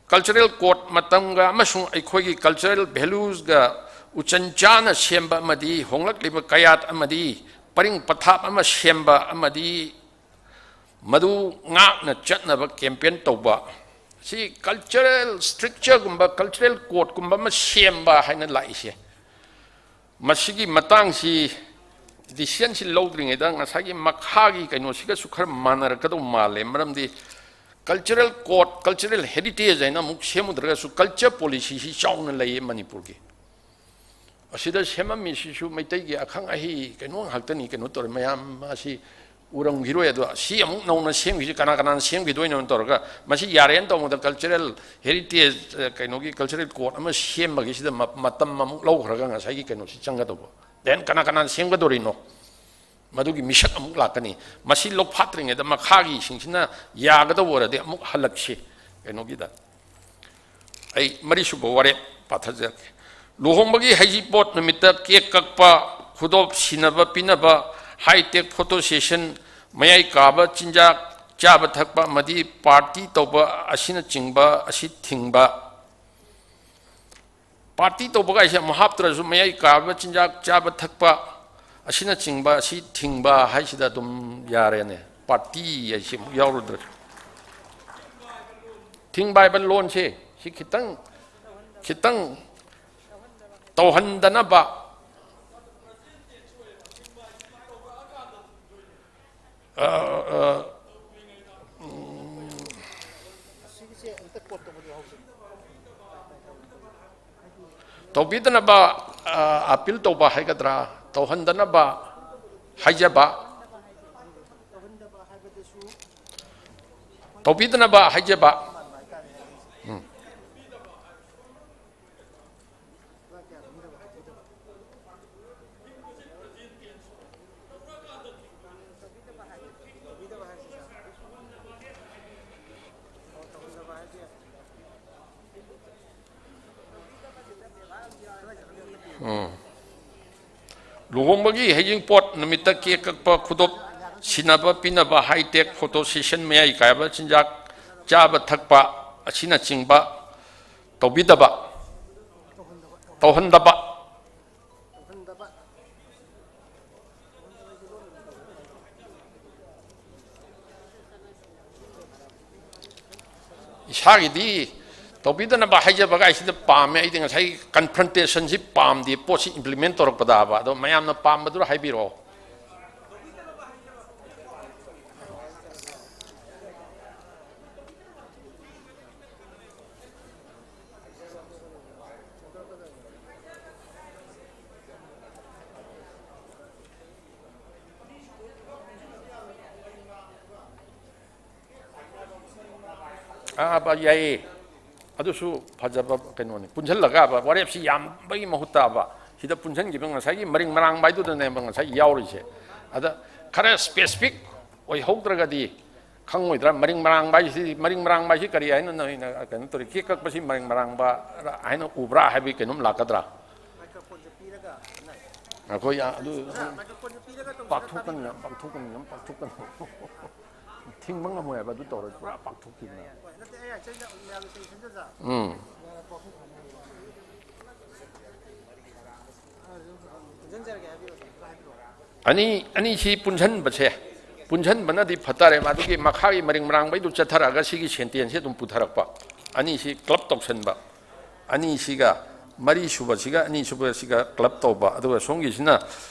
cultural code ꯃꯇꯝꯒ ꯑꯃꯁꯨꯡ ꯑꯩꯈꯣꯏꯒꯤ cultural valuesꯒ ꯎꯆꯟ ꯆꯥꯅ ꯁꯦꯝꯕ ꯑꯃꯗꯤ ꯍꯣꯡꯂꯛꯂꯤꯕ ꯀꯌꯥꯠ ꯑꯃꯗꯤ ꯄꯔꯤꯡ ꯄꯊꯥꯞ ꯑꯃ ꯁꯦꯝꯕ ꯑꯃꯗꯤ ꯃꯗꯨ ꯉꯥꯛꯅ ꯆꯠꯅꯕ campaign ꯇꯧꯕ꯫ ꯁꯤ cultural structureꯒꯨꯝꯕ, cultural codeꯀꯨꯝꯕ ꯑꯃ ꯁꯦꯝꯕ ꯍꯥꯏꯅ ꯂꯥꯛꯏꯁꯦ꯫ ꯃꯁꯤꯒꯤ ꯃꯇꯥꯡꯁꯤ decisionꯁꯤ ꯂꯧꯗ꯭ꯔꯤꯉꯩꯗ ꯉꯁꯥꯏꯒꯤ ꯃꯈꯥꯒꯤ ꯀꯩꯅꯣꯁꯤꯒꯁꯨ ꯈꯔ ꯃꯥꯟꯅꯔꯛꯀꯗꯧ ꯃꯥꯜꯂꯦ꯫ ꯃꯔꯝꯗꯤ cultural code, cultural heritage ꯍꯥꯏꯅ ꯑꯃꯨꯛ ꯁꯦꯝꯃꯨꯗ꯭ꯔꯒꯁꯨ culture policyꯁꯤ ꯆꯥꯎꯅ ꯂꯩꯌꯦ ꯃꯅꯤꯄꯨꯔꯒꯤ꯫ ꯑꯁꯤꯗ ꯁꯦꯝꯃꯝꯃꯤꯁꯤꯁꯨ ꯃꯩꯇꯩꯒꯤ ꯑꯈꯪ ꯑꯍꯩ ꯀꯩꯅꯣ ꯉꯥꯛꯇꯅꯤ, ꯀꯩꯅꯣ ꯇꯧꯔꯦ, ꯃꯌꯥꯝ ꯑꯁꯤ ꯎꯔꯝꯈꯤꯔꯣꯏ꯫ ꯑꯗꯣ ꯁꯤ ꯑꯃꯨꯛ ꯅꯧꯅ ꯁꯦꯝꯈꯤꯁꯤ ꯀꯅꯥ ꯀꯅꯥꯅ ꯁꯦꯝꯈꯤꯗꯣꯏꯅꯣ ꯇꯧꯔꯒ, ꯃꯁꯤ ꯌꯥꯔꯦꯅ ꯇꯧꯕꯗ cultural heritage, ꯑ, ꯀꯩꯅꯣꯒꯤ cultural code ꯑꯃ ꯁꯦꯝꯕꯒꯤꯁꯤꯗ ꯃ-, ꯃꯇꯝ ꯑꯃꯨꯛ ꯂꯧꯈ꯭ꯔꯒ ꯉꯁꯥꯏꯒꯤ ꯀꯩꯅꯣꯁꯤ ꯆꯪꯒꯗꯧꯕ꯫ Then ꯀꯅꯥ ꯀꯅꯥꯅ ꯁꯦꯝꯒꯗꯧꯔꯤꯅꯣ? ꯃꯗꯨꯒꯤ ꯃꯤꯁꯛ ꯑꯃꯨꯛ ꯂꯥꯛꯀꯅꯤ꯫ ꯃꯁꯤ ꯂꯧꯐꯥꯠꯇ꯭ꯔꯤꯉꯩꯗ ꯃꯈꯥꯒꯤꯁꯤꯡꯁꯤꯅ ꯌꯥꯒꯗꯧꯕ ꯑꯣꯏꯔꯗꯤ ꯑꯃꯨꯛ ꯍꯜꯂꯛꯁꯤ ꯀꯩꯅꯣꯒꯤꯗ꯫ ꯑꯩ ꯃꯔꯤꯁꯨꯕ ꯋꯥꯔꯦꯞ ꯄꯥꯊꯖꯔꯛꯀꯦ꯫ ꯂꯨꯍꯣꯡꯕꯒꯤ ꯍꯩꯖꯤꯡꯄꯣꯠ ꯅꯨꯃꯤꯠꯇ ꯀꯦꯛ ꯀꯛꯄ, ꯈꯨꯗꯣꯞ ꯁꯤꯟꯅꯕ ꯄꯤꯅꯕ, high tech photo session, ꯃꯌꯥꯏ ꯀꯥꯕ ꯆꯤꯟꯖꯥꯛ ꯆꯥꯕ ꯊꯛꯄ ꯑꯃꯗꯤ party ꯇꯧꯕ ꯑꯁꯤꯅꯆꯤꯡꯕ ꯑꯁꯤ ꯊꯤꯡꯕ꯫ Party ꯇꯧꯕ ꯀꯥꯏꯁꯦ ꯑꯃꯨꯛ ꯍꯥꯞꯇ꯭ꯔꯁꯨ, ꯃꯌꯥꯏ ꯀꯥꯕ ꯆꯤꯟꯖꯥꯛ ꯆꯥꯕ ꯊꯛꯄ ꯑꯁꯤꯅꯆꯤꯡꯕ ꯑꯁꯤ ꯊꯤꯡꯕ ꯍꯥꯏꯁꯤꯗ ꯑꯗꯨꯝ ꯌꯥꯔꯦꯅꯦ꯫ Party ꯍꯥꯏꯁꯤ ꯑꯃꯨꯛ ꯌꯥꯎꯔꯨꯗ꯭ꯔꯁꯨ꯫ ꯊꯤꯡꯕ ꯍꯥꯏꯕ ꯂꯣꯟꯁꯦ ꯁꯤ ꯈꯤꯇꯪ, ꯈꯤꯇꯪ ꯇꯧꯍꯟꯗꯅꯕ, ꯑ, ꯑ, ꯎꯝ, ꯇꯧꯕꯤꯗꯅꯕ, ꯑ, appeal ꯇꯧꯕ ꯍꯥꯏꯒꯗ꯭ꯔꯥ, ꯇꯧꯍꯟꯗꯅꯕ ꯍꯥꯏꯖꯕ, ꯇꯧꯕꯤꯗꯅꯕ ꯍꯥꯏꯖꯕ꯫ ꯎꯝ꯫ ꯎꯝ꯫ ꯂꯨꯍꯣꯡꯕꯒꯤ ꯍꯩꯖꯤꯡꯄꯣꯠ ꯅꯨꯃꯤꯠꯇ ꯀꯦꯛ ꯀꯛꯄ, ꯈꯨꯗꯣꯞ ꯁꯤꯟꯅꯕ ꯄꯤꯅꯕ, high tech photo session, ꯃꯌꯥꯏ ꯀꯥꯏꯕ ꯆꯤꯟꯖꯥꯛ ꯆꯥꯕ ꯊꯛꯄ ꯑꯁꯤꯅꯆꯤꯡꯕ ꯇꯧꯕꯤꯗꯕ, ꯇꯧꯍꯟꯗꯕ꯫ ꯏꯁꯥꯒꯤꯗꯤ ꯇꯧꯕꯤꯗꯅꯕ ꯍꯥꯏꯖꯕ ꯀꯥꯏꯁꯤꯗ ꯄꯥꯝꯃꯦ꯫ ꯑꯩꯗꯤ ꯉꯁꯥꯏ confrontationꯁꯤ ꯄꯥꯝꯗꯦ, ꯄꯣꯠꯁꯤ implement ꯇꯧꯔꯛꯄꯗꯕ꯫ ꯑꯗꯣ ꯃꯌꯥꯝꯅ ꯄꯥꯝꯕꯗꯨꯅ ꯍꯥꯏꯕꯤꯔꯛꯑꯣ꯫ ꯑꯥ, ꯌꯥꯏꯌꯦ꯫ ꯑꯗꯨꯁꯨ ꯐꯖꯕ ꯀꯩꯅꯣꯅꯤ꯫ ꯄꯨꯟꯁꯤꯜꯂꯒꯕ, ꯋꯥꯔꯦꯞꯁꯤ ꯌꯥꯝꯕꯒꯤ ꯃꯍꯨꯠꯇꯕ, ꯁꯤꯗ ꯄꯨꯟꯁꯤꯟꯈꯤꯕ ꯉꯁꯥꯏꯒꯤ ꯃꯔꯤꯡ ꯃꯔꯥꯡꯕ ꯍꯥꯏꯗꯨꯗꯅꯦꯕ ꯉꯁꯥꯏ ꯌꯥꯎꯔꯤꯁꯦ꯫ ꯑꯗ ꯈꯔ specific ꯑꯣꯏꯍꯧꯗ꯭ꯔꯒꯗꯤ ꯈꯪꯉꯣꯏꯗ꯭ꯔꯥ? ꯃꯔꯤꯡ ꯃꯔꯥꯡꯕ ꯍꯥꯏꯁꯤ, ꯃꯔꯤꯡ ꯃꯔꯥꯡꯕ ꯍꯥꯏꯁꯤ ꯀꯔꯤ ꯍꯥꯏꯅ ꯅꯣꯏꯅ ꯀꯩꯅꯣ ꯇꯧꯔꯤ? ꯀꯦꯛ ꯀꯛꯄꯁꯤ ꯃꯔꯤꯡ ꯃꯔꯥꯡꯕ ꯍꯥꯏꯅ ꯎꯕ꯭ꯔꯥ ꯍꯥꯏꯕꯒꯤ ꯀꯩꯅꯣꯝ ꯂꯥꯛꯀꯗ꯭ꯔꯥ? ꯑꯩꯈꯣꯏ ꯑꯗꯨ ꯄꯥꯛꯊꯣꯛꯀꯅꯤ, ꯌꯥꯝ ꯄꯥꯛꯊꯣꯛꯀꯅꯤ, ꯌꯥꯝ ꯄꯥꯛꯊꯣꯛꯀꯅꯤ꯫ ꯊꯤꯡꯕ ꯉꯝꯃꯣꯏ ꯍꯥꯏꯕ ꯑꯗꯨ ꯇꯧꯔꯗꯤ ꯄꯨꯔꯥ ꯄꯥꯛꯊꯣꯛꯈꯤꯗꯅ꯫ ꯎꯝ꯫ ꯑꯅꯤ, ꯑꯅꯤꯁꯤ ꯄꯨꯟꯁꯤꯟꯕꯁꯦ, ꯄꯨꯟꯁꯤꯟꯕꯅꯗꯤ ꯐꯠꯇꯔꯦ꯫ ꯃꯗꯨꯒꯤ ꯃꯈꯥꯒꯤ ꯃꯔꯤꯡ ꯃꯔꯥꯡꯕꯩꯗꯨ ꯆꯠꯊꯔꯛꯑꯒ ꯁꯤꯒꯤ sentence ꯁꯦ ꯑꯗꯨꯝ ꯄꯨꯊꯔꯛꯄ꯫ ꯑꯅꯤꯁꯤ club ꯇꯧꯁꯟꯕ꯫ ꯑꯅꯤꯁꯤꯒ, ꯃꯔꯤ ꯁꯨꯕꯁꯤꯒ, ꯑꯅꯤ ꯁꯨꯕꯁꯤꯒ club ꯇꯧꯕ꯫ ꯑꯗꯨꯒ ꯁꯣꯝꯒꯤꯁꯤꯅ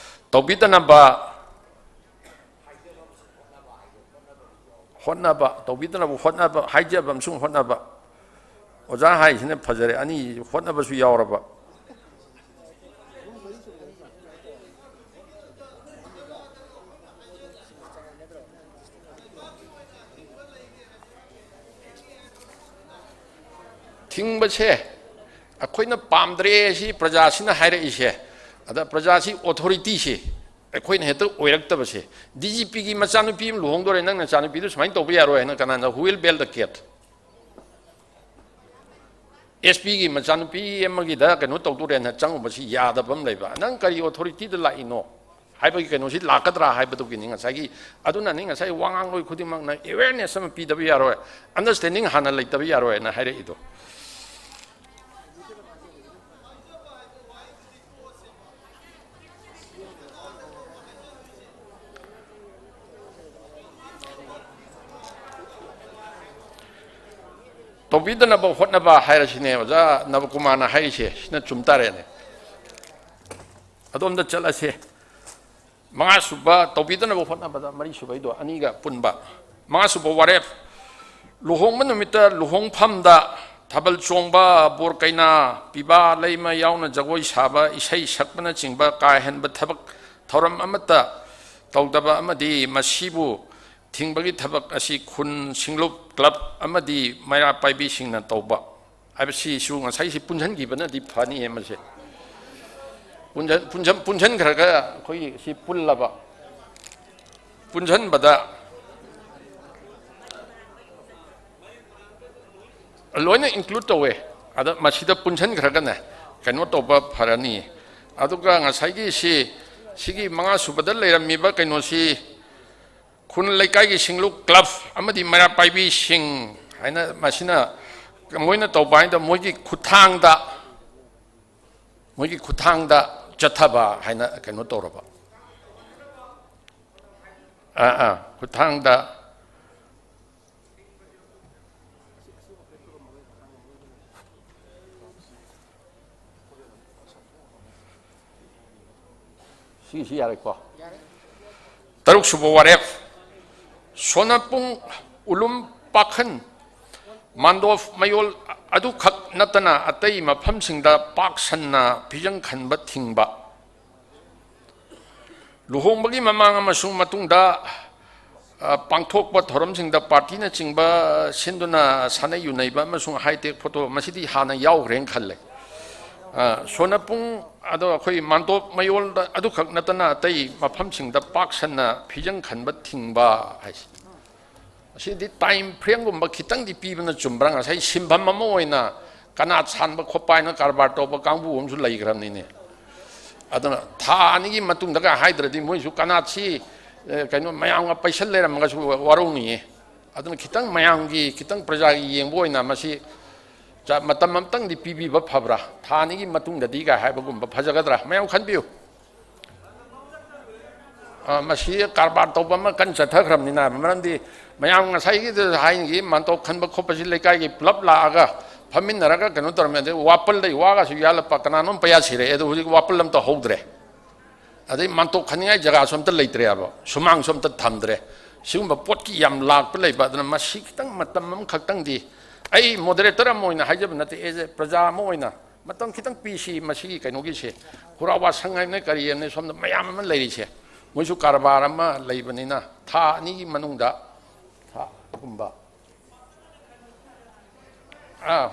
ꯇꯧꯕꯤꯗꯅꯕ ꯍꯣꯠꯅꯕ, ꯇꯧꯕꯤꯗꯅꯕ ꯍꯣꯠꯅꯕ, ꯍꯥꯏꯖꯕ ꯑꯃꯁꯨꯡ ꯍꯣꯠꯅꯕ꯫ ꯑꯣꯖꯥ ꯍꯥꯏꯁꯤꯅ ꯐꯖꯔꯦ, ꯑꯅꯤ ꯍꯣꯠꯅꯕꯁꯨ ꯌꯥꯎꯔꯕ꯫ ꯊꯤꯡꯕꯁꯦ ꯑꯩꯈꯣꯏꯅ ꯄꯥꯝꯗ꯭ꯔꯦ, ꯁꯤ ꯄ꯭ꯔꯖꯥꯁꯤꯅ ꯍꯥꯏꯔꯛꯏꯁꯦ꯫ ꯑꯗ ꯄ꯭ꯔꯖꯥꯁꯤ authority ꯁꯤ ꯑꯩꯈꯣꯏꯅ ꯍꯦꯛꯇ ꯑꯣꯏꯔꯛꯇꯕꯁꯦ꯫ ꯗꯤ ꯖꯤ ꯄꯤꯒꯤ ꯃꯆꯥꯅꯨꯄꯤ ꯑꯃ ꯂꯨꯍꯣꯡꯗꯣꯔꯦ, "ꯅꯪ ꯅꯆꯥꯅꯨꯄꯤꯗꯨ ꯁꯨꯃꯥꯏꯅ ꯇꯧꯕ ꯌꯥꯔꯣꯏ" ꯍꯥꯏꯅ ꯀꯅꯥꯅ, who will bail the cat? ꯑꯦꯁ ꯄꯤꯒꯤ ꯃꯆꯥꯅꯨꯄꯤ ꯑꯃꯒꯤꯗ ꯀꯩꯅꯣ ꯇꯧꯗꯣꯔꯦꯅ ꯆꯪꯉꯨꯕꯁꯤ ꯌꯥꯗꯕ ꯑꯃ ꯂꯩꯕ꯫ ꯅꯪ ꯀꯔꯤ authority ꯗ ꯂꯥꯛꯏꯅꯣ ꯍꯥꯏꯕꯒꯤ ꯀꯩꯅꯣꯁꯤ ꯂꯥꯛꯀꯗ꯭ꯔꯥ ꯍꯥꯏꯕꯗꯨꯒꯤꯅꯤ ꯉꯁꯥꯏꯒꯤ꯫ ꯑꯗꯨꯅꯅꯤ ꯉꯁꯥꯏ ꯋꯥ ꯉꯥꯡꯂꯣꯏ ꯈꯨꯗꯤꯡꯃꯛꯅ awareness ꯑꯃ ꯄꯤꯗꯕ ꯌꯥꯔꯣꯏ, understanding ꯍꯥꯟꯅ ꯂꯩꯇꯕ ꯌꯥꯔꯣꯏꯅ ꯍꯥꯏꯔꯛꯏꯗꯣ꯫ ꯇꯧꯕꯤꯗꯅꯕ ꯍꯣꯠꯅꯕ ꯍꯥꯏꯔꯁꯤꯅꯦ, ꯑꯣꯖꯥ ꯅꯕꯀꯨꯃꯥꯔꯅ ꯍꯥꯏꯔꯤꯁꯦ, ꯁꯤꯅ ꯆꯨꯝ ꯇꯥꯔꯦꯅꯦ꯫ ꯑꯗꯣꯝꯗ ꯆꯠꯂꯁꯦ꯫ ꯃꯉꯥꯁꯨꯕ, ꯇꯧꯕꯤꯗꯅꯕ ꯍꯣꯠꯅꯕꯗ ꯃꯔꯤꯁꯨꯕꯩꯗꯣ ꯑꯅꯤꯒ ꯄꯨꯟꯕ꯫ ꯃꯉꯥꯁꯨꯕ ꯋꯥꯔꯦꯞ, ꯂꯨꯍꯣꯡꯕ ꯅꯨꯃꯤꯠꯇ ꯂꯨꯍꯣꯡꯐꯝꯗ ꯊꯥꯕꯜ ꯆꯣꯡꯕ, ꯕꯣꯔ ꯀꯩꯅꯥ, ꯄꯤꯕꯥ ꯂꯩꯃ ꯌꯥꯎꯅ ꯖꯒꯣꯏ ꯁꯥꯕ, ꯏꯁꯩ ꯁꯛꯄꯅꯆꯤꯡꯕ ꯀꯥ ꯍꯦꯟꯕ ꯊꯕꯛ ꯊꯧꯔꯝ ꯑꯃꯠꯇ ꯇꯧꯗꯕ ꯑꯃꯗꯤ ꯃꯁꯤꯕꯨ ꯊꯤꯡꯕꯒꯤ ꯊꯕꯛ ꯑꯁꯤ ꯈꯨꯟ, ꯁꯤꯡꯂꯨꯞ, ꯀ꯭ꯂꯕ ꯑꯃꯗꯤ ꯃꯩꯔꯥ ꯄꯥꯏꯕꯤꯁꯤꯡꯅ ꯇꯧꯕ ꯍꯥꯏꯕꯁꯤꯁꯨ ꯉꯁꯥꯏꯁꯤ ꯄꯨꯟꯁꯤꯟꯈꯤꯕꯅꯗꯤ ꯐꯅꯤꯌꯦ꯫ ꯃꯁꯦ ꯄꯨꯟꯁꯤꯟ-, ꯄꯨꯟꯁꯤꯟ-, ꯄꯨꯟꯁꯤꯟꯈ꯭ꯔꯒ ꯑꯩꯈꯣꯏꯒꯤ ꯁꯤ ꯄꯨꯜꯂꯕ, ꯄꯨꯟꯁꯤꯟꯕꯗ ꯂꯣꯏꯅ include ꯇꯧꯋꯦ꯫ ꯑꯗ ꯃꯁꯤꯗ ꯄꯨꯟꯁꯤꯟꯈ꯭ꯔꯒꯅꯦ, ꯀꯩꯅꯣ ꯇꯧꯕ ꯐꯔꯅꯤ꯫ ꯑꯗꯨꯒ ꯉꯁꯥꯏꯒꯤ ꯁꯤ, ꯁꯤꯒꯤ ꯃꯉꯥ ꯁꯨꯕꯗ ꯂꯩꯔꯝꯃꯤꯕ ꯀꯩꯅꯣꯁꯤ, ꯈꯨꯟ ꯂꯩꯀꯥꯏꯒꯤ ꯁꯤꯡꯂꯨꯞ, ꯀ꯭ꯂꯕ ꯑꯃꯗꯤ ꯃꯩꯔꯥ ꯄꯥꯏꯕꯤꯁꯤꯡ ꯍꯥꯏꯅ ꯃꯁꯤꯅ ꯃꯣꯏꯅ ꯇꯧꯕ ꯍꯥꯏꯗ ꯃꯣꯏꯒꯤ ꯈꯨꯠꯊꯥꯡꯗ, ꯃꯣꯏꯒꯤ ꯈꯨꯠꯊꯥꯡꯗ ꯆꯠꯊꯕ ꯍꯥꯏꯅ ꯀꯩꯅꯣ ꯇꯧꯔꯕ꯫ ꯑꯥ, ꯑꯥ, ꯈꯨꯠꯊꯥꯡꯗ꯫ ꯁꯤꯒꯤꯁꯤ ꯌꯥꯔꯦꯀꯣ? ꯇꯔꯨꯛ ꯁꯨꯕ ꯋꯥꯔꯦꯞ, ꯁꯣꯅꯄꯨꯡ, ꯎꯂꯨꯝ, ꯄꯥꯈꯟ, ꯃꯥꯟꯗꯣꯞ, ꯃꯌꯣꯜ ꯑꯗꯨꯈꯛ ꯅꯠꯇꯅ ꯑꯇꯩ ꯃꯐꯝꯁꯤꯡꯗ ꯄꯥꯛ ꯁꯟꯅ ꯐꯤꯖꯪ ꯈꯟꯕ ꯊꯤꯡꯕ꯫ ꯂꯨꯍꯣꯡꯕꯒꯤ ꯃꯃꯥꯡ ꯑꯃꯁꯨꯡ ꯃꯇꯨꯡꯗ, ꯑ, ꯄꯥꯡꯊꯣꯛꯄ ꯊꯧꯔꯝꯁꯤꯡꯗ ꯄꯥꯔꯇꯤꯅꯆꯤꯡꯕ ꯁꯤꯟꯗꯨꯅ ꯁꯥꯟꯅ ꯌꯨꯅꯩꯕ ꯑꯃꯁꯨꯡ ꯍꯥꯏ-ꯇꯦꯛ ꯐꯣꯇꯣ, ꯃꯁꯤꯗꯤ ꯍꯥꯟꯅ ꯌꯥꯎꯈ꯭ꯔꯦꯅ ꯈꯜꯂꯦ꯫ ꯑ, ꯁꯣꯅꯄꯨꯡ, ꯑꯗꯣ ꯑꯩꯈꯣꯏ ꯃꯥꯟꯗꯣꯞ ꯃꯌꯣꯜꯗ ꯑꯗꯨꯈꯛ ꯅꯠꯇꯅ ꯑꯇꯩ ꯃꯐꯝꯁꯤꯡꯗ ꯄꯥꯛ ꯁꯟꯅ ꯐꯤꯖꯪ ꯈꯟꯕ ꯊꯤꯡꯕ ꯍꯥꯏꯁꯦ꯫ ꯑꯁꯤꯗꯤ time frame ꯒꯨꯝꯕ ꯈꯤꯇꯪꯗꯤ ꯄꯤꯕꯅ ꯆꯨꯝꯕ꯭ꯔꯥ? ꯉꯁꯥꯏ ꯁꯤꯟꯐꯝ ꯑꯃ ꯑꯣꯏꯅ ꯀꯅꯥꯠ ꯁꯥꯟꯕ ꯈꯣꯠꯄ ꯍꯥꯏꯅ ꯀꯔꯕꯥꯔ ꯇꯧꯕ ꯀꯥꯡꯕꯨ ꯑꯃꯁꯨ ꯂꯩꯈ꯭ꯔꯕꯅꯤꯅꯦ꯫ ꯑꯗꯨꯅ ꯊꯥ ꯑꯅꯤꯒꯤ ꯃꯇꯨꯡꯗꯒ ꯍꯥꯏꯗ꯭ꯔꯗꯤ ꯃꯣꯏꯁꯨ ꯀꯅꯥꯠꯁꯤ, ꯑꯦ, ꯀꯩꯅꯣ, ꯃꯌꯥꯝꯒ ꯄꯩꯁꯜ ꯂꯩꯔꯝꯃꯒꯁꯨ ꯋꯥꯔꯧꯅꯤꯡꯉꯤ꯫ ꯑꯗꯨꯅ ꯈꯤꯇꯪ ꯃꯌꯥꯝꯒꯤ, ꯈꯤꯇꯪ ꯄ꯭ꯔꯖꯥꯒꯤ ꯌꯦꯡꯕ ꯑꯣꯏꯅ ꯃꯁꯤ ꯆ-, ꯃꯇꯝ ꯑꯃꯇꯪꯗꯤ ꯄꯤꯕꯤꯕ ꯐꯕ꯭ꯔꯥ? ꯊꯥ ꯑꯅꯤꯒꯤ ꯃꯇꯨꯡꯗꯗꯤꯒ ꯍꯥꯏꯕꯒꯨꯝꯕ ꯐꯖꯒꯗ꯭ꯔꯥ? ꯃꯌꯥꯝ ꯈꯟꯕꯤꯌꯨ꯫ ꯑ, ꯃꯁꯤ ꯀꯔꯕꯥꯔ ꯇꯧꯕ ꯑꯃ ꯀꯟꯅ ꯆꯠꯊꯈ꯭ꯔꯕꯅꯤꯅ, ꯃꯔꯝꯗꯤ ꯃꯌꯥꯝ ꯉꯁꯥꯏꯒꯤꯗ ꯍꯥꯏꯅꯈꯤ, ꯃꯥꯟꯇꯣꯞ ꯈꯟꯕ ꯈꯣꯠꯄꯁꯤ ꯂꯩꯀꯥꯏꯒꯤ ꯄꯨꯂꯞ ꯂꯥꯛꯑꯒ ꯐꯝꯃꯤꯟꯅꯔꯒ ꯀꯩꯅꯣ ꯇꯧꯔꯝꯃꯤ꯫ ꯑꯗꯩ ꯋꯥꯄꯜꯗꯩ ꯋꯥꯒꯁꯨ ꯌꯥꯜꯂꯛꯄ, ꯀꯅꯥꯅꯣꯝ ꯄꯩꯌꯥ ꯁꯤꯔꯛꯑꯦ꯫ ꯑꯗꯣ ꯍꯧꯖꯤꯛ ꯋꯥꯄꯜ ꯑꯝꯇ ꯍꯧꯗ꯭ꯔꯦ꯫ ꯑꯗꯩ ꯃꯥꯟꯇꯣꯞ ꯈꯟꯅꯤꯡꯉꯥꯏ ꯖꯒꯥꯁꯨ ꯑꯝꯇ ꯂꯩꯇ꯭ꯔꯦꯕ, ꯁꯨꯃꯥꯡꯁꯨ ꯑꯝꯇ ꯊꯝꯗ꯭ꯔꯦ꯫ ꯁꯤꯒꯨꯝꯕ ꯄꯣꯠꯀꯤ ꯌꯥꯝ ꯂꯥꯛꯄ ꯂꯩꯕ꯫ ꯑꯗꯨꯅ ꯃꯁꯤ ꯈꯤꯇꯪ ꯃꯇꯝ ꯑꯃꯈꯛꯇꯪꯗꯤ, ꯑꯩ moderator ꯑꯃ ꯑꯣꯏꯅ ꯍꯥꯏꯖꯕ ꯅꯠꯇꯦ, as a ꯄ꯭ꯔꯖꯥ ꯑꯃ ꯑꯣꯏꯅ ꯃꯇꯝ ꯈꯤꯇꯪ ꯄꯤꯁꯤ꯫ ꯃꯁꯤꯒꯤ ꯀꯩꯅꯣꯒꯤꯁꯦ, ꯈꯨꯔꯥ ꯋꯥꯁꯪ ꯍꯥꯏꯕꯅꯦ, ꯀꯔꯤ ꯍꯥꯏꯕꯅꯦ, ꯁꯣꯝꯗ ꯃꯌꯥꯝ ꯑꯃ ꯂꯩꯔꯤꯁꯦ, ꯃꯣꯏꯁꯨ ꯀꯔꯕꯥꯔ ꯑꯃ ꯂꯩꯕꯅꯤꯅ ꯊꯥ ꯑꯅꯤꯒꯤ ꯃꯅꯨꯡꯗ, ꯊꯥꯒꯨꯝꯕ꯫ ꯑꯥ꯫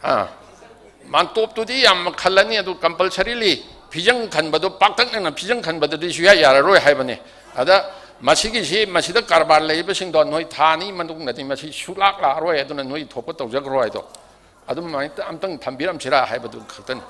ꯑꯥ, ꯃꯥꯟꯇꯣꯞꯇꯨꯗꯤ ꯌꯥꯝ ꯈꯜꯂꯅꯤ, ꯑꯗꯨ compulsorily ꯐꯤꯖꯪ ꯈꯟꯕꯗꯣ, ꯄꯥꯛꯇꯛꯅꯅ ꯐꯤꯖꯪ ꯈꯟꯕꯗꯨꯗꯤ ꯁꯨꯌꯥ ꯌꯥꯔꯔꯣꯏ ꯍꯥꯏꯕꯅꯤ꯫ ꯑꯗ ꯃꯁꯤꯒꯤꯁꯤ, ꯃꯁꯤꯗ ꯀꯔꯕꯥꯔ ꯂꯩꯕꯁꯤꯡꯗꯣ ꯅꯣꯏ ꯊꯥ ꯑꯅꯤ ꯃꯇꯨꯡꯗꯗꯤ ꯃꯁꯤ ꯁꯨꯛꯂꯥꯛ ꯂꯥꯛꯑꯔꯣꯏ, ꯑꯗꯨꯅ ꯅꯣꯏ ꯊꯣꯛꯄ ꯇꯧꯖꯈ꯭ꯔꯣ ꯍꯥꯏꯗꯣ꯫ ꯑꯗꯨꯃꯥꯏꯅ ꯑꯝꯇꯪ ꯊꯝꯕꯤꯔꯝꯁꯤꯔꯥ ꯍꯥꯏꯕꯗꯨ ꯈꯛꯇꯅꯤ꯫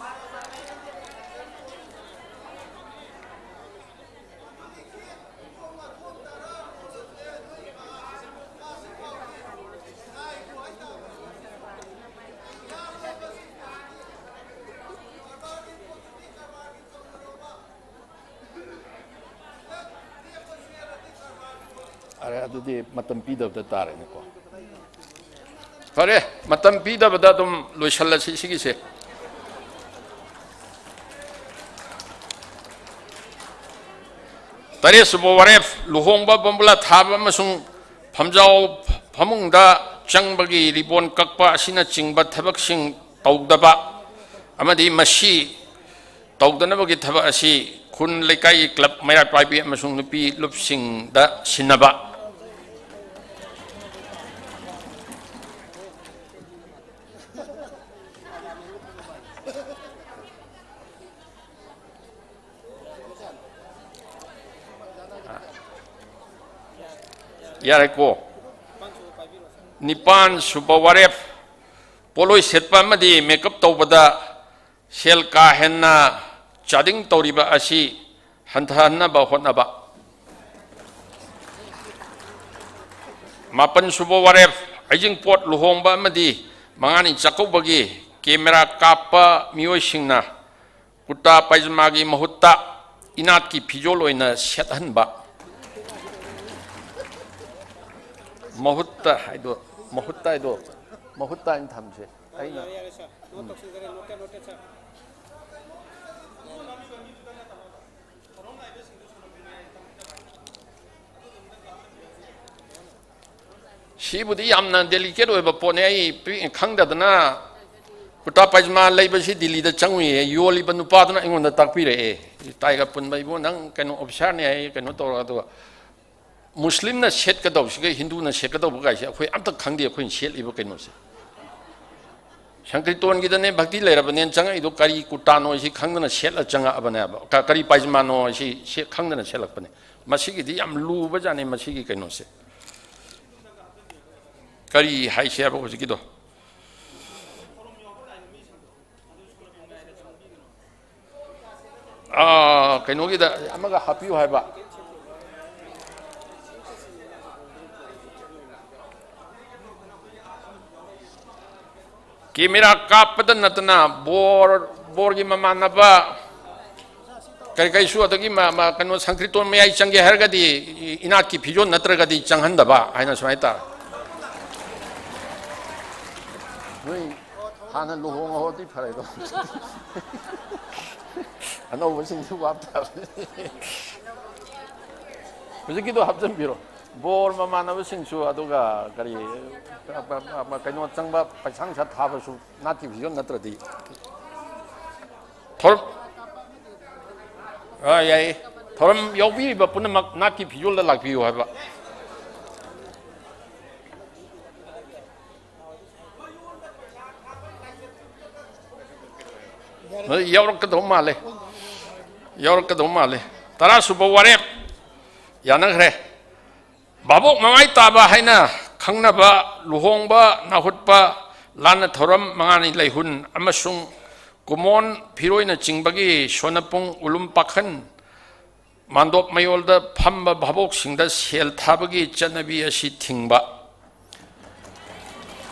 ꯐꯔꯦ, ꯑꯗꯨꯗꯤ ꯃꯇꯝ ꯄꯤꯗꯕꯗ ꯇꯥꯔꯦꯅꯦꯀꯣ꯫ ꯐꯔꯦ, ꯃꯇꯝ ꯄꯤꯗꯕꯗ ꯑꯗꯨꯝ ꯂꯣꯏꯁꯤꯜꯂꯁꯤ ꯁꯤꯒꯤꯁꯦ꯫ ꯇꯔꯦꯠꯁꯨꯕ ꯋꯥꯔꯦꯞ, ꯂꯨꯍꯣꯡꯕ, ꯕꯣꯝꯕꯨꯂꯥ ꯊꯥꯕ ꯑꯃꯁꯨꯡ ꯐꯝꯖꯥꯎ ꯐꯃꯨꯡꯗ ꯆꯪꯕꯒꯤ ꯔꯤꯕꯣꯟ ꯀꯛꯄ ꯑꯁꯤꯅꯆꯤꯡꯕ ꯊꯕꯛꯁꯤꯡ ꯇꯧꯗꯕ ꯑꯃꯗꯤ ꯃꯁꯤ ꯇꯧꯗꯅꯕꯒꯤ ꯊꯕꯛ ꯑꯁꯤ ꯈꯨꯟ ꯂꯩꯀꯥꯏꯒꯤ ꯀ꯭ꯂꯕ ꯃꯩꯔꯥ ꯄꯥꯏꯕꯤ ꯑꯃꯁꯨꯡ ꯅꯨꯄꯤ ꯂꯨꯞꯁꯤꯡꯗ ꯁꯤꯟꯅꯕ꯫ ꯌꯥꯔꯦꯀꯣ꯫ ꯅꯤꯄꯥꯟ ꯁꯨꯕ ꯋꯥꯔꯦꯞ, ꯄꯣꯠꯂꯣꯏ ꯁꯦꯠꯄ ꯑꯃꯗꯤ ꯃꯦꯀꯞ ꯇꯧꯕꯗ ꯁꯦꯜ ꯀꯥ ꯍꯦꯟꯅ ꯆꯥꯗꯤꯡ ꯇꯧꯔꯤꯕ ꯑꯁꯤ ꯍꯟꯊꯍꯟꯅꯕ ꯍꯣꯠꯅꯕ꯫ ꯃꯥꯄꯟ ꯁꯨꯕ ꯋꯥꯔꯦꯞ, ꯍꯩꯖꯤꯡꯄꯣꯠ ꯂꯨꯍꯣꯡꯕ ꯑꯃꯗꯤ ꯃꯉꯥꯅꯤ ꯆꯥꯛꯀꯧꯕꯒꯤ ꯀꯦꯃꯦꯔꯥ ꯀꯥꯞꯄ ꯃꯤꯑꯣꯏꯁꯤꯡꯅ ꯀꯨꯔꯇꯥ ꯄꯥꯏꯖꯃꯥꯒꯤ ꯃꯍꯨꯠꯇ ꯏꯅꯥꯠꯀꯤ ꯐꯤꯖꯣꯜ ꯑꯣꯏꯅ ꯁꯦꯠꯍꯟꯕ꯫ ꯃꯍꯨꯠꯇ ꯍꯥꯏꯗꯣ, ꯃꯍꯨꯠꯇ ꯍꯥꯏꯗꯣ, ꯃꯍꯨꯠꯇ ꯍꯥꯏꯅ ꯊꯝꯁꯦ꯫ ꯑꯩꯅ, ꯎꯝ꯫ ꯁꯤꯕꯨꯗꯤ ꯌꯥꯝꯅ delicate ꯑꯣꯏꯕ ꯄꯣꯠꯅꯦ꯫ ꯑꯩ ꯄꯤ-, ꯈꯪꯗꯗꯅ ꯀꯨꯔꯇꯥ ꯄꯥꯏꯖꯃꯥ ꯂꯩꯕꯁꯤ ꯗꯤꯜꯂꯤꯗ ꯆꯪꯉꯨꯏꯌꯦ꯫ ꯌꯣꯜꯂꯤꯕ ꯅꯨꯄꯥꯗꯨꯅ ꯑꯩꯉꯣꯟꯗ ꯇꯥꯛꯄꯤꯔꯛꯑꯦ, "ꯇꯥꯏꯒ ꯄꯨꯟꯕ ꯏꯕꯨ, ꯅꯪ ꯀꯩꯅꯣ officerꯅꯦ" ꯍꯥꯏ, ꯀꯩꯅꯣ ꯇꯧꯔꯒ꯫ ꯑꯗꯨꯒ ꯃꯨꯁꯂꯤꯝꯅ ꯁꯦꯠꯀꯗꯧꯕꯁꯤꯒ ꯍꯤꯟꯗꯨꯅ ꯁꯦꯠꯀꯗꯧꯕꯒꯥꯏꯁꯦ ꯑꯩꯈꯣꯏ ꯑꯝꯇ ꯈꯪꯗꯦ, ꯑꯩꯈꯣꯏꯅ ꯁꯦꯠꯂꯤꯕ ꯀꯩꯅꯣꯁꯦ꯫ ꯁꯪꯀ꯭ꯔꯤꯇꯣꯟꯒꯤꯗꯅꯦ ꯚꯛꯇꯤ ꯂꯩꯔꯕꯅꯦꯅ ꯆꯪꯉꯛꯏꯗꯣ, ꯀꯔꯤ ꯀꯨꯔꯇꯥꯅꯣ ꯁꯤ ꯈꯪꯗꯅ ꯁꯦꯠꯂ ꯆꯪꯉꯛꯑꯕꯅꯦꯕ, ꯀ-, ꯀꯔꯤ ꯄꯥꯏꯖꯃꯥꯅꯣ ꯁꯤ ꯁꯦ-, ꯈꯪꯗꯅ ꯁꯦꯠꯂꯛꯄꯅꯦ꯫ ꯃꯁꯤꯒꯤꯗꯤ ꯌꯥꯝ ꯂꯨꯕꯖꯥꯠꯅꯤ, ꯃꯁꯤꯒꯤ ꯀꯩꯅꯣꯁꯦ꯫ ꯀꯔꯤ ꯍꯥꯏꯁꯦ ꯍꯥꯏꯕ ꯍꯧꯖꯤꯛꯀꯤꯗꯣ? ꯑꯥ, ꯀꯩꯅꯣꯒꯤꯗ ꯑꯃꯒ ꯍꯥꯞꯄꯤꯌꯨ ꯍꯥꯏꯕ꯫ ꯀꯦꯃꯦꯔꯥ ꯀꯥꯞꯄꯗ ꯅꯠꯇꯅ ꯕꯣꯔ, ꯕꯣꯔꯒꯤ ꯃꯃꯥꯟꯅꯕ ꯀꯔꯤ ꯀꯔꯤꯁꯨ, ꯑꯗꯒꯤ ꯃ-, ꯃ-, ꯀꯩꯅꯣ, ꯁꯪꯀ꯭ꯔꯤꯇꯣꯟ ꯃꯌꯥꯏ ꯆꯪꯒꯦ ꯍꯥꯏꯔꯒꯗꯤ ꯏ-, ꯏꯅꯥꯠꯀꯤ ꯐꯤꯖꯣꯜ ꯅꯠꯇ꯭ꯔꯒꯗꯤ ꯆꯪꯍꯟꯗꯕ ꯍꯥꯏꯅ ꯁꯨꯃꯥꯏꯅ ꯇꯧꯔꯦ꯫ ꯅꯣꯏ ꯍꯥꯟꯅ ꯂꯨꯍꯣꯡꯉꯍꯧꯔꯗꯤ ꯐꯔꯦꯗꯣ꯫ ꯑꯅꯧꯕꯁꯤꯡꯁꯨ ꯋꯥꯞ ꯇꯥꯕꯅꯤ꯫ ꯍꯧꯖꯤꯛꯀꯤꯗꯣ ꯍꯥꯞꯆꯤꯟꯕꯤꯔꯣ꯫ ꯕꯣꯔ ꯃꯃꯥꯟꯅꯕꯁꯤꯡꯁꯨ, ꯑꯗꯨꯒ ꯀꯔꯤ, ꯀꯩꯅꯣ ꯆꯪꯕ, ꯄꯩꯁꯥ ꯅꯨꯡꯁꯥ ꯊꯥꯕꯁꯨ ꯅꯥꯠꯀꯤ ꯐꯤꯖꯣꯜ ꯅꯠꯇ꯭ꯔꯗꯤ꯫ ꯊꯧꯔꯝ, ꯑꯥ, ꯌꯥꯏꯌꯦ꯫ ꯊꯧꯔꯝ ꯌꯥꯎꯕꯤꯔꯤꯕ ꯄꯨꯝꯅꯃꯛ ꯅꯥꯠꯀꯤ ꯐꯤꯖꯣꯜꯗ ꯂꯥꯛꯄꯤꯌꯨ ꯍꯥꯏꯕ꯫ ꯌꯥꯎꯔꯛꯀꯗꯧ ꯃꯥꯜꯂꯦ꯫ ꯌꯥꯎꯔꯛꯀꯗꯧ ꯃꯥꯜꯂꯦ꯫ ꯇꯔꯥꯁꯨꯕ ꯋꯥꯔꯦꯞ ꯌꯥꯅꯈ꯭ꯔꯦ꯫ ꯚꯥꯕꯣꯛ ꯃꯃꯥꯏ ꯇꯥꯕ ꯍꯥꯏꯅ ꯈꯪꯅꯕ ꯂꯨꯍꯣꯡꯕ ꯅꯥꯍꯨꯠꯄ ꯂꯥꯟꯅ ꯊꯧꯔꯝ ꯃꯉꯥꯅꯤ ꯂꯩꯍꯨꯟ ꯑꯃꯁꯨꯡ ꯀꯨꯃꯣꯟ ꯐꯤꯔꯣꯏꯅꯆꯤꯡꯕꯒꯤ ꯁꯣꯅꯄꯨꯡ ꯎꯂꯨꯝ ꯄꯥꯈꯟ ꯃꯥꯟꯗꯣꯞ ꯃꯌꯣꯜꯗ ꯐꯝꯕ ꯚꯥꯕꯣꯛꯁꯤꯡꯗ ꯁꯦꯜ ꯊꯥꯕꯒꯤ ꯆꯠꯅꯕꯤ ꯑꯁꯤ ꯊꯤꯡꯕ꯫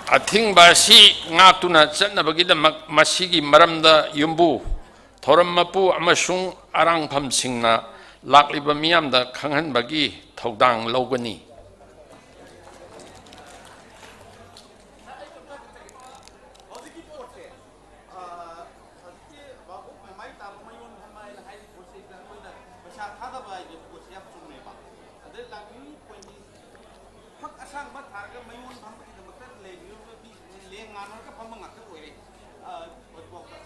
ꯑꯊꯤꯡꯕ ꯑꯁꯤ ꯉꯥꯛꯇꯨꯅ ꯆꯠꯅꯕꯒꯤꯗꯃꯛ ꯃꯁꯤꯒꯤ ꯃꯔꯝꯗ ꯌꯨꯝꯕꯨ, ꯊꯧꯔꯝ ꯃꯄꯨ ꯑꯃꯁꯨꯡ ꯑꯔꯥꯡꯐꯝꯁꯤꯡꯅ ꯂꯥꯛꯂꯤꯕ ꯃꯤꯌꯥꯝꯗ ꯈꯪꯍꯟꯕꯒꯤ ꯊꯧꯗꯥꯡ ꯂꯧꯒꯅꯤ꯫ ꯑꯃ ꯊꯥꯔꯒ ꯃꯌꯣꯟ ꯐꯝꯕꯒꯤꯗꯃꯛꯇ ꯂꯩꯔꯤꯕ ꯃꯤꯁꯤꯡꯁꯦ ꯂꯦꯡ ꯃꯥꯟꯅꯔꯒ ꯐꯝꯕ ꯉꯥꯛꯇ ꯑꯣꯏꯔꯦ꯫ ꯑ, ꯍꯧꯖꯤꯛꯐꯥꯎꯗ꯫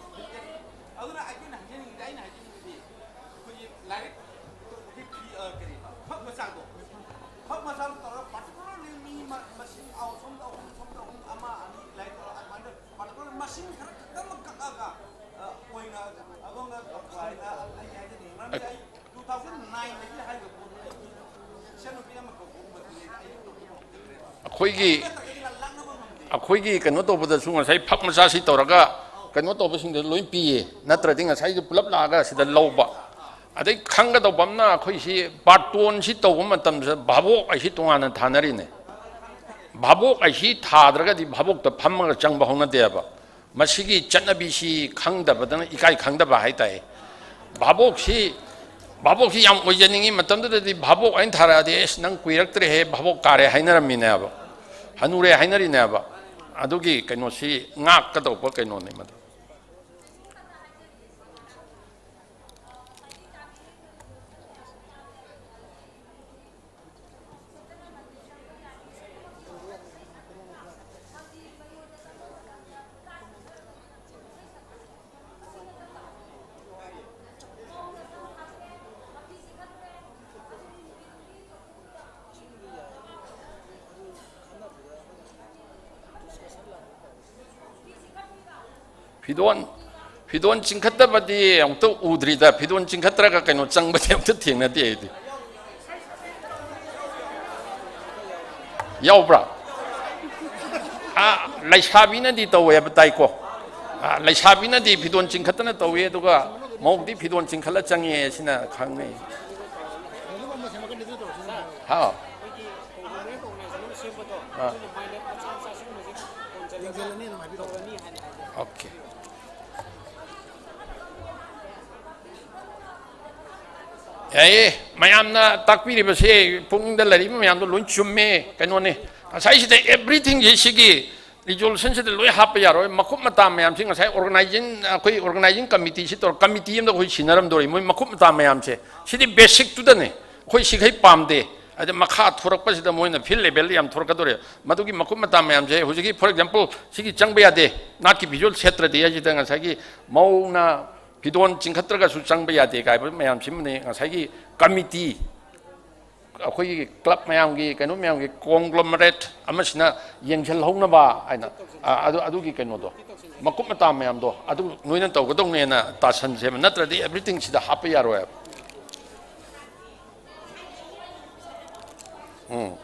ꯑꯗꯨꯅ ꯑꯩꯈꯣꯏꯅ ꯍꯥꯏꯖꯅꯤꯡꯉꯤꯗꯤ, ꯑꯩꯅ ꯍꯥꯏꯖꯅꯤꯡꯕꯗꯤ, ꯑꯩꯈꯣꯏꯒꯤ ꯂꯥꯏꯔꯤꯛ, ꯑꯩꯈꯣꯏꯒꯤ ꯐꯤ, ꯑ, ꯀꯔꯤꯕ, ꯐꯛ ꯃꯆꯥꯗꯣ, ꯐꯛ ꯃꯆꯥꯗꯣ ꯇꯧꯔꯒ particularly ꯃꯤ ꯃ-, ꯃꯁꯤꯡ ꯑꯍꯨꯝ, ꯑꯍꯨꯝ, ꯁꯣꯝꯗ ꯑꯍꯨꯝ, ꯑꯃ, ꯑꯅꯤ, ꯂꯥꯏꯔꯤꯛ ꯇꯧꯔꯒ ꯑꯗꯨꯃꯥꯏꯅ particular ꯃꯁꯤꯡ ꯈꯔ ꯈꯛꯇꯃꯛ ꯀꯛꯑꯒ, ꯑ, ꯑꯣꯏꯅ ꯑꯗꯣꯝꯅ ꯇꯧꯊꯣꯛ ꯍꯥꯏꯅ ꯑꯩ ꯍꯥꯏꯖꯅꯤꯡꯉꯤ꯫ ꯃꯔꯝꯗꯤ ꯑꯩ two thousand nine ꯗꯒꯤ ꯍꯥꯏꯔꯤꯕ ꯄꯣꯠꯇꯨ ꯑꯩꯒꯤ ꯏꯆꯟꯅꯨꯄꯤ ꯑꯃ ꯀꯧꯕ ꯃꯇꯝꯗ ꯑꯩ ꯑꯩꯈꯣꯏꯒꯤ, ꯑꯩꯈꯣꯏꯒꯤ ꯀꯩꯅꯣ ꯇꯧꯕꯗꯁꯨ ꯉꯁꯥꯏ ꯐꯛ ꯃꯆꯥꯁꯤ ꯇꯧꯔꯒ ꯀꯩꯅꯣ ꯇꯧꯕꯁꯤꯡꯗ ꯂꯣꯏ ꯄꯤꯌꯦ, ꯅꯠꯇ꯭ꯔꯗꯤ ꯉꯁꯥꯏꯗꯨ ꯄꯨꯂꯞ ꯂꯥꯛꯑꯒ ꯁꯤꯗ ꯂꯧꯕ꯫ ꯑꯗꯩ ꯈꯪꯒꯗꯧꯕ ꯑꯃꯅ, ꯑꯩꯈꯣꯏꯁꯤ ꯕꯥꯔꯇꯣꯟꯁꯤ ꯇꯧꯕ ꯃꯇꯝꯗ ꯚꯥꯕꯣꯛ ꯍꯥꯏꯁꯤ ꯇꯣꯉꯥꯟꯅ ꯊꯥꯅꯔꯤꯅꯦ꯫ ꯚꯥꯕꯣꯛ ꯍꯥꯏꯁꯤ ꯊꯥꯗ꯭ꯔꯒꯗꯤ ꯚꯥꯕꯣꯛꯇ ꯐꯝꯃꯒ ꯆꯪꯕ ꯍꯧꯅꯗꯦꯕ꯫ ꯃꯁꯤꯒꯤ ꯆꯠꯅꯕꯤꯁꯤ ꯈꯪꯗꯕꯗꯅ ꯏꯀꯥꯏ ꯈꯪꯗꯕ ꯍꯥꯏꯇꯥꯏ꯫ ꯚꯥꯕꯣꯛꯁꯤ, ꯚꯥꯕꯣꯛꯁꯤ ꯌꯥꯝ ꯑꯣꯏꯖꯅꯤꯡꯉꯤ꯫ ꯃꯇꯝꯗꯨꯗꯗꯤ ꯚꯥꯕꯣꯛ ꯍꯥꯏꯅ ꯊꯥꯔꯛꯑꯗꯤ, "ꯑꯦꯁ, ꯅꯪ ꯀꯨꯏꯔꯛꯇ꯭ꯔꯦꯍꯦ, ꯚꯥꯕꯣꯛ ꯀꯥꯔꯦ" ꯍꯥꯏꯅꯔꯝꯃꯤꯅꯦꯕ, "ꯍꯅꯨꯔꯦ" ꯍꯥꯏꯅꯔꯤꯅꯦꯕ꯫ ꯑꯗꯨꯒꯤ ꯀꯩꯅꯣꯁꯤ ꯉꯥꯛꯀꯗꯧꯕ ꯀꯩꯅꯣꯅꯤ ꯃꯗꯨ꯫ ꯐꯤꯗꯣꯟ, ꯐꯤꯗꯣꯟ ꯆꯤꯡꯈꯠꯇꯕꯗꯤ ꯑꯃꯨꯛꯇ ꯎꯗ꯭ꯔꯤꯗ꯫ ꯐꯤꯗꯣꯟ ꯆꯤꯡꯈꯠꯇ꯭ꯔꯒ ꯀꯩꯅꯣ ꯆꯪꯕꯗꯤ ꯑꯃꯨꯛꯇ ꯊꯦꯡꯅꯗꯦ ꯑꯩꯗꯤ꯫ ꯌꯥꯎꯕ꯭ꯔꯥ? ꯑꯥ, ꯂꯩꯁꯥꯕꯤꯅꯗꯤ ꯇꯧꯋꯦ ꯍꯥꯏꯕ ꯇꯥꯏꯀꯣ꯫ ꯑꯥ, ꯂꯩꯁꯥꯕꯤꯅꯗꯤ ꯐꯤꯗꯣꯟ ꯆꯤꯡꯈꯠꯇꯅ ꯇꯧꯋꯦ, ꯑꯗꯨꯒ ꯃꯧꯗꯤ ꯐꯤꯗꯣꯟ ꯆꯤꯡꯈꯠꯂ ꯆꯪꯉꯦ ꯁꯤꯅ ꯈꯪꯅꯩ꯫ ꯍꯥꯎ꯫ ꯑꯥ꯫ ꯑꯣꯀꯦ꯫ ꯌꯥꯏꯌꯦ, ꯃꯌꯥꯝꯅ ꯇꯥꯛꯄꯤꯔꯤꯕꯁꯦ, ꯄꯨꯛꯅꯤꯡꯗ ꯂꯩꯔꯤꯕ ꯃꯌꯥꯝꯗꯣ ꯂꯣꯏ ꯆꯨꯝꯃꯦ꯫ ꯀꯩꯅꯣꯅꯦ, ꯉꯁꯥꯏꯁꯤꯗ everything ꯁꯦ ꯁꯤꯒꯤ resolution ꯁꯤꯗ ꯂꯣꯏ ꯍꯥꯞꯄ ꯌꯥꯔꯣꯏ꯫ ꯃꯀꯨꯞ ꯃꯇꯥ ꯃꯌꯥꯝꯁꯤ ꯉꯁꯥꯏ organizing, ꯑꯩꯈꯣꯏ organizing committee ꯁꯤ ꯇꯧꯔ, committee ꯑꯃꯗ ꯑꯩꯈꯣꯏ ꯁꯤꯟꯅꯔꯝꯗꯣꯔꯤ꯫ ꯃꯣꯏ ꯃꯀꯨꯞ ꯃꯇꯥ ꯃꯌꯥꯝꯁꯦ, ꯁꯤꯗꯤ basic ꯇꯨꯗꯅꯦ꯫ ꯑꯩꯈꯣꯏ ꯁꯤꯈꯩ ꯄꯥꯝꯗꯦ꯫ ꯑꯗ ꯃꯈꯥ ꯊꯣꯔꯛꯄꯁꯤꯗ ꯃꯣꯏꯅ field level ꯌꯥꯝ ꯊꯣꯔꯛꯀꯗꯧꯔꯦ꯫ ꯃꯗꯨꯒꯤ ꯃꯀꯨꯞ ꯃꯇꯥ ꯃꯌꯥꯝꯁꯦ ꯍꯧꯖꯤꯛꯀꯤ, for example, ꯁꯤꯒꯤ ꯆꯪꯕ ꯌꯥꯗꯦ, ꯅꯥꯠꯀꯤ ꯐꯤꯖꯣꯜ ꯁꯦꯠꯇ꯭ꯔꯗꯤ ꯍꯥꯏꯁꯤꯗ ꯉꯁꯥꯏꯒꯤ ꯃꯧꯅ ꯐꯤꯗꯣꯟ ꯆꯤꯡꯈꯠꯇ꯭ꯔꯒꯁꯨ ꯆꯪꯕ ꯌꯥꯗꯦ ꯀꯥꯏꯕ ꯃꯌꯥꯝꯁꯤꯃꯅꯤ ꯉꯁꯥꯏꯒꯤ committee, ꯑꯩꯈꯣꯏꯒꯤ club ꯃꯌꯥꯝꯒꯤ, ꯀꯩꯅꯣ ꯃꯌꯥꯝꯒꯤ conglomerate ꯑꯃꯁꯤꯅ ꯌꯦꯡꯁꯤꯜꯍꯧꯅꯕ ꯍꯥꯏꯅ, ꯑ, ꯑꯗꯨ, ꯑꯗꯨꯒꯤ ꯀꯩꯅꯣꯗꯣ, ꯃꯀꯨꯞ ꯃꯇꯥ ꯃꯌꯥꯝꯗꯣ ꯑꯗꯨ ꯅꯣꯏꯅ ꯇꯧꯒꯗꯧꯅꯦꯅ ꯇꯥꯁꯟꯁꯦꯕ, ꯅꯠꯇ꯭ꯔꯗꯤ everything ꯁꯤꯗ ꯍꯥꯞꯄ ꯌꯥꯔꯣꯏꯕ꯫ ꯎꯝ꯫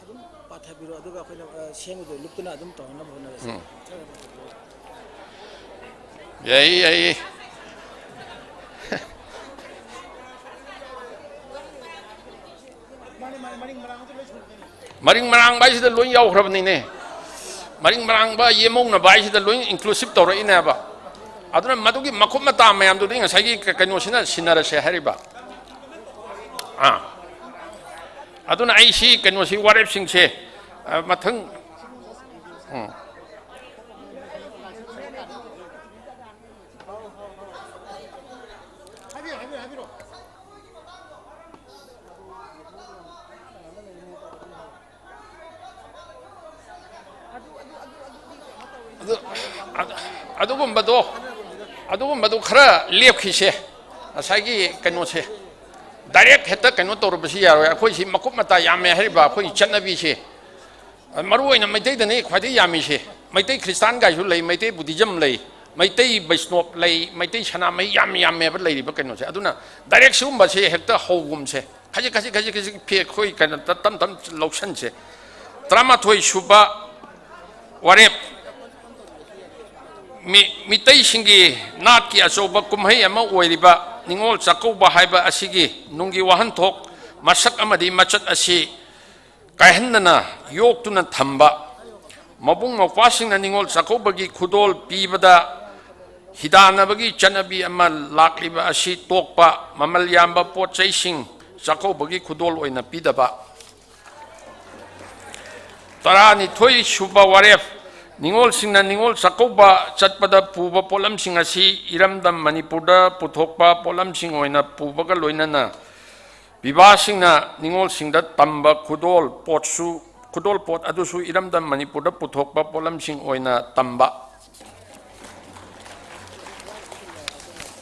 ꯑꯗꯨꯝ ꯄꯥꯊꯕꯤꯔꯣ, ꯑꯗꯨꯒ ꯑꯩꯈꯣꯏꯅ, ꯑ, ꯁꯦꯝꯕꯗꯣ ꯂꯨꯞꯇꯅ ꯑꯗꯨꯝ ꯇꯧꯍꯟꯅꯕ ꯍꯣꯠꯅꯔꯁꯤ꯫ ꯎꯝ꯫ ꯌꯥꯏꯌꯦ, ꯌꯥꯏꯌꯦ꯫ ꯃꯔꯤꯡ ꯃꯔꯥꯡꯕ ꯍꯥꯏꯁꯤꯗ ꯂꯣꯏ ꯌꯥꯎꯈ꯭ꯔꯕꯅꯤꯅꯦ꯫ ꯃꯔꯤꯡ ꯃꯔꯥꯡꯕ, ꯌꯦꯃꯧꯅꯕ ꯍꯥꯏꯁꯤꯗ ꯂꯣꯏ inclusive ꯇꯧꯔꯛꯏꯅꯦꯕ꯫ ꯑꯗꯨꯅ ꯃꯗꯨꯒꯤ ꯃꯈꯨꯞ ꯃꯇꯥ ꯃꯌꯥꯝꯗꯨꯗꯤ ꯉꯁꯥꯏꯒꯤ ꯀ-, ꯀꯩꯅꯣꯁꯤꯅ ꯁꯤꯟꯅꯔꯁꯦ ꯍꯥꯏꯔꯤꯕ꯫ ꯑꯥ꯫ ꯑꯗꯨꯅ ꯑꯩ ꯁꯤ ꯀꯩꯅꯣꯁꯤ, ꯋꯥꯔꯦꯞꯁꯤꯡꯁꯦ, ꯑ, ꯃꯊꯪ, ꯎꯝ꯫ ꯑꯗꯨ, ꯑꯗꯨ, ꯑꯗꯨꯒꯨꯝꯕꯗꯣ, ꯑꯗꯨꯒꯨꯝꯕꯗꯣ ꯈꯔ ꯂꯦꯞꯈꯤꯁꯦ꯫ ꯉꯁꯥꯏꯒꯤ ꯀꯩꯅꯣꯁꯦ, direct ꯍꯦꯛꯇ ꯀꯩꯅꯣ ꯇꯧꯔꯨꯕꯁꯤ ꯌꯥꯔꯣꯏ꯫ ꯑꯩꯈꯣꯏꯁꯤ ꯃꯀꯨꯞ ꯃꯇꯥ ꯌꯥꯝꯃꯦ ꯍꯥꯏꯔꯤꯕ ꯑꯩꯈꯣꯏꯒꯤ ꯆꯠꯅꯕꯤꯁꯦ꯫ ꯃꯔꯨ ꯑꯣꯏꯅ ꯃꯩꯇꯩꯗꯅꯤ ꯈ꯭ꯋꯥꯏꯗꯒꯤ ꯌꯥꯝꯃꯤꯁꯦ꯫ ꯃꯩꯇꯩ ꯈ꯭ꯔꯤꯁꯇꯥꯟ ꯀꯥꯏꯁꯨ ꯂꯩ, ꯃꯩꯇꯩ Buddhism ꯂꯩ, ꯃꯩꯇꯩ ꯕꯩꯁꯅꯣꯞ ꯂꯩ, ꯃꯩꯇꯩ ꯁꯅꯥꯃꯍꯤ, ꯌꯥꯝ ꯌꯥꯝꯃꯦꯕ ꯂꯩꯔꯤꯕ ꯀꯩꯅꯣꯁꯦ꯫ ꯑꯗꯨꯅ direct ꯁꯤꯒꯨꯝꯕꯁꯦ ꯍꯦꯛꯇ ꯍꯧꯒꯨꯝꯁꯦ꯫ ꯈꯖꯤꯛ, ꯈꯖꯤꯛ, ꯈꯖꯤꯛ, ꯈꯖꯤꯛ ꯐꯤ ꯑꯩꯈꯣꯏ ꯀꯩꯅꯣ ꯇ-, ꯇꯞ ꯇꯞ ꯂꯧꯁꯟꯁꯦ꯫ ꯇꯔꯥꯃꯥꯊꯣꯏ ꯁꯨꯕ ꯋꯥꯔꯦꯞ, ꯃꯤ-, ꯃꯤꯇꯩꯁꯤꯡꯒꯤ ꯅꯥꯠꯀꯤ ꯑꯆꯧꯕ ꯀꯨꯝꯍꯩ ꯑꯃ ꯑꯣꯏꯔꯤꯕ ꯅꯤꯉꯣꯜ ꯆꯥꯛꯀꯧꯕ ꯍꯥꯏꯕ ꯑꯁꯤꯒꯤ ꯅꯨꯡꯒꯤ ꯋꯥꯍꯟꯊꯣꯛ, ꯃꯁꯛ ꯑꯃꯗꯤ ꯃꯆꯠ ꯑꯁꯤ ꯀꯥꯏꯍꯟꯗꯅ ꯌꯣꯛꯇꯨꯅ ꯊꯝꯕ, ꯃꯕꯨꯡ ꯃꯧꯄ꯭ꯋꯥꯁꯤꯡꯅ ꯅꯤꯉꯣꯜ ꯆꯥꯛꯀꯧꯕꯒꯤ ꯈꯨꯗꯣꯜ ꯄꯤꯕꯗ ꯍꯤꯗꯥꯟꯅꯕꯒꯤ ꯆꯠꯅꯕꯤ ꯑꯃ ꯂꯥꯛꯂꯤꯕ ꯑꯁꯤ ꯇꯣꯛꯄ, ꯃꯃꯜ ꯌꯥꯝꯕ ꯄꯣꯠ ꯆꯩꯁꯤꯡ ꯆꯥꯛꯀꯧꯕꯒꯤ ꯈꯨꯗꯣꯜ ꯑꯣꯏꯅ ꯄꯤꯗꯕ꯫ ꯇꯔꯥꯅꯤꯊꯣꯏ ꯁꯨꯕ ꯋꯥꯔꯦꯞ, ꯅꯤꯉꯣꯜꯁꯤꯡꯅ ꯅꯤꯉꯣꯜ ꯆꯥꯛꯀꯧꯕ ꯆꯠꯄꯗ ꯄꯨꯕ ꯄꯣꯠꯂꯝꯁꯤꯡ ꯑꯁꯤ ꯏꯔꯝꯗꯝ ꯃꯅꯤꯄꯨꯔꯗ ꯄꯨꯊꯣꯛꯄ ꯄꯣꯠꯂꯝꯁꯤꯡ ꯑꯣꯏꯅ ꯄꯨꯕꯒ ꯂꯣꯏꯅꯅ ꯕꯤꯕꯥꯁꯤꯡꯅ ꯅꯤꯉꯣꯜꯁꯤꯡꯗ ꯇꯝꯕ ꯈꯨꯗꯣꯜ ꯄꯣꯠꯁꯨ, ꯈꯨꯗꯣꯜ ꯄꯣꯠ ꯑꯗꯨꯁꯨ ꯏꯔꯝꯗꯝ ꯃꯅꯤꯄꯨꯔꯗ ꯄꯨꯊꯣꯛꯄ ꯄꯣꯠꯂꯝꯁꯤꯡ ꯑꯣꯏꯅ ꯇꯝꯕ꯫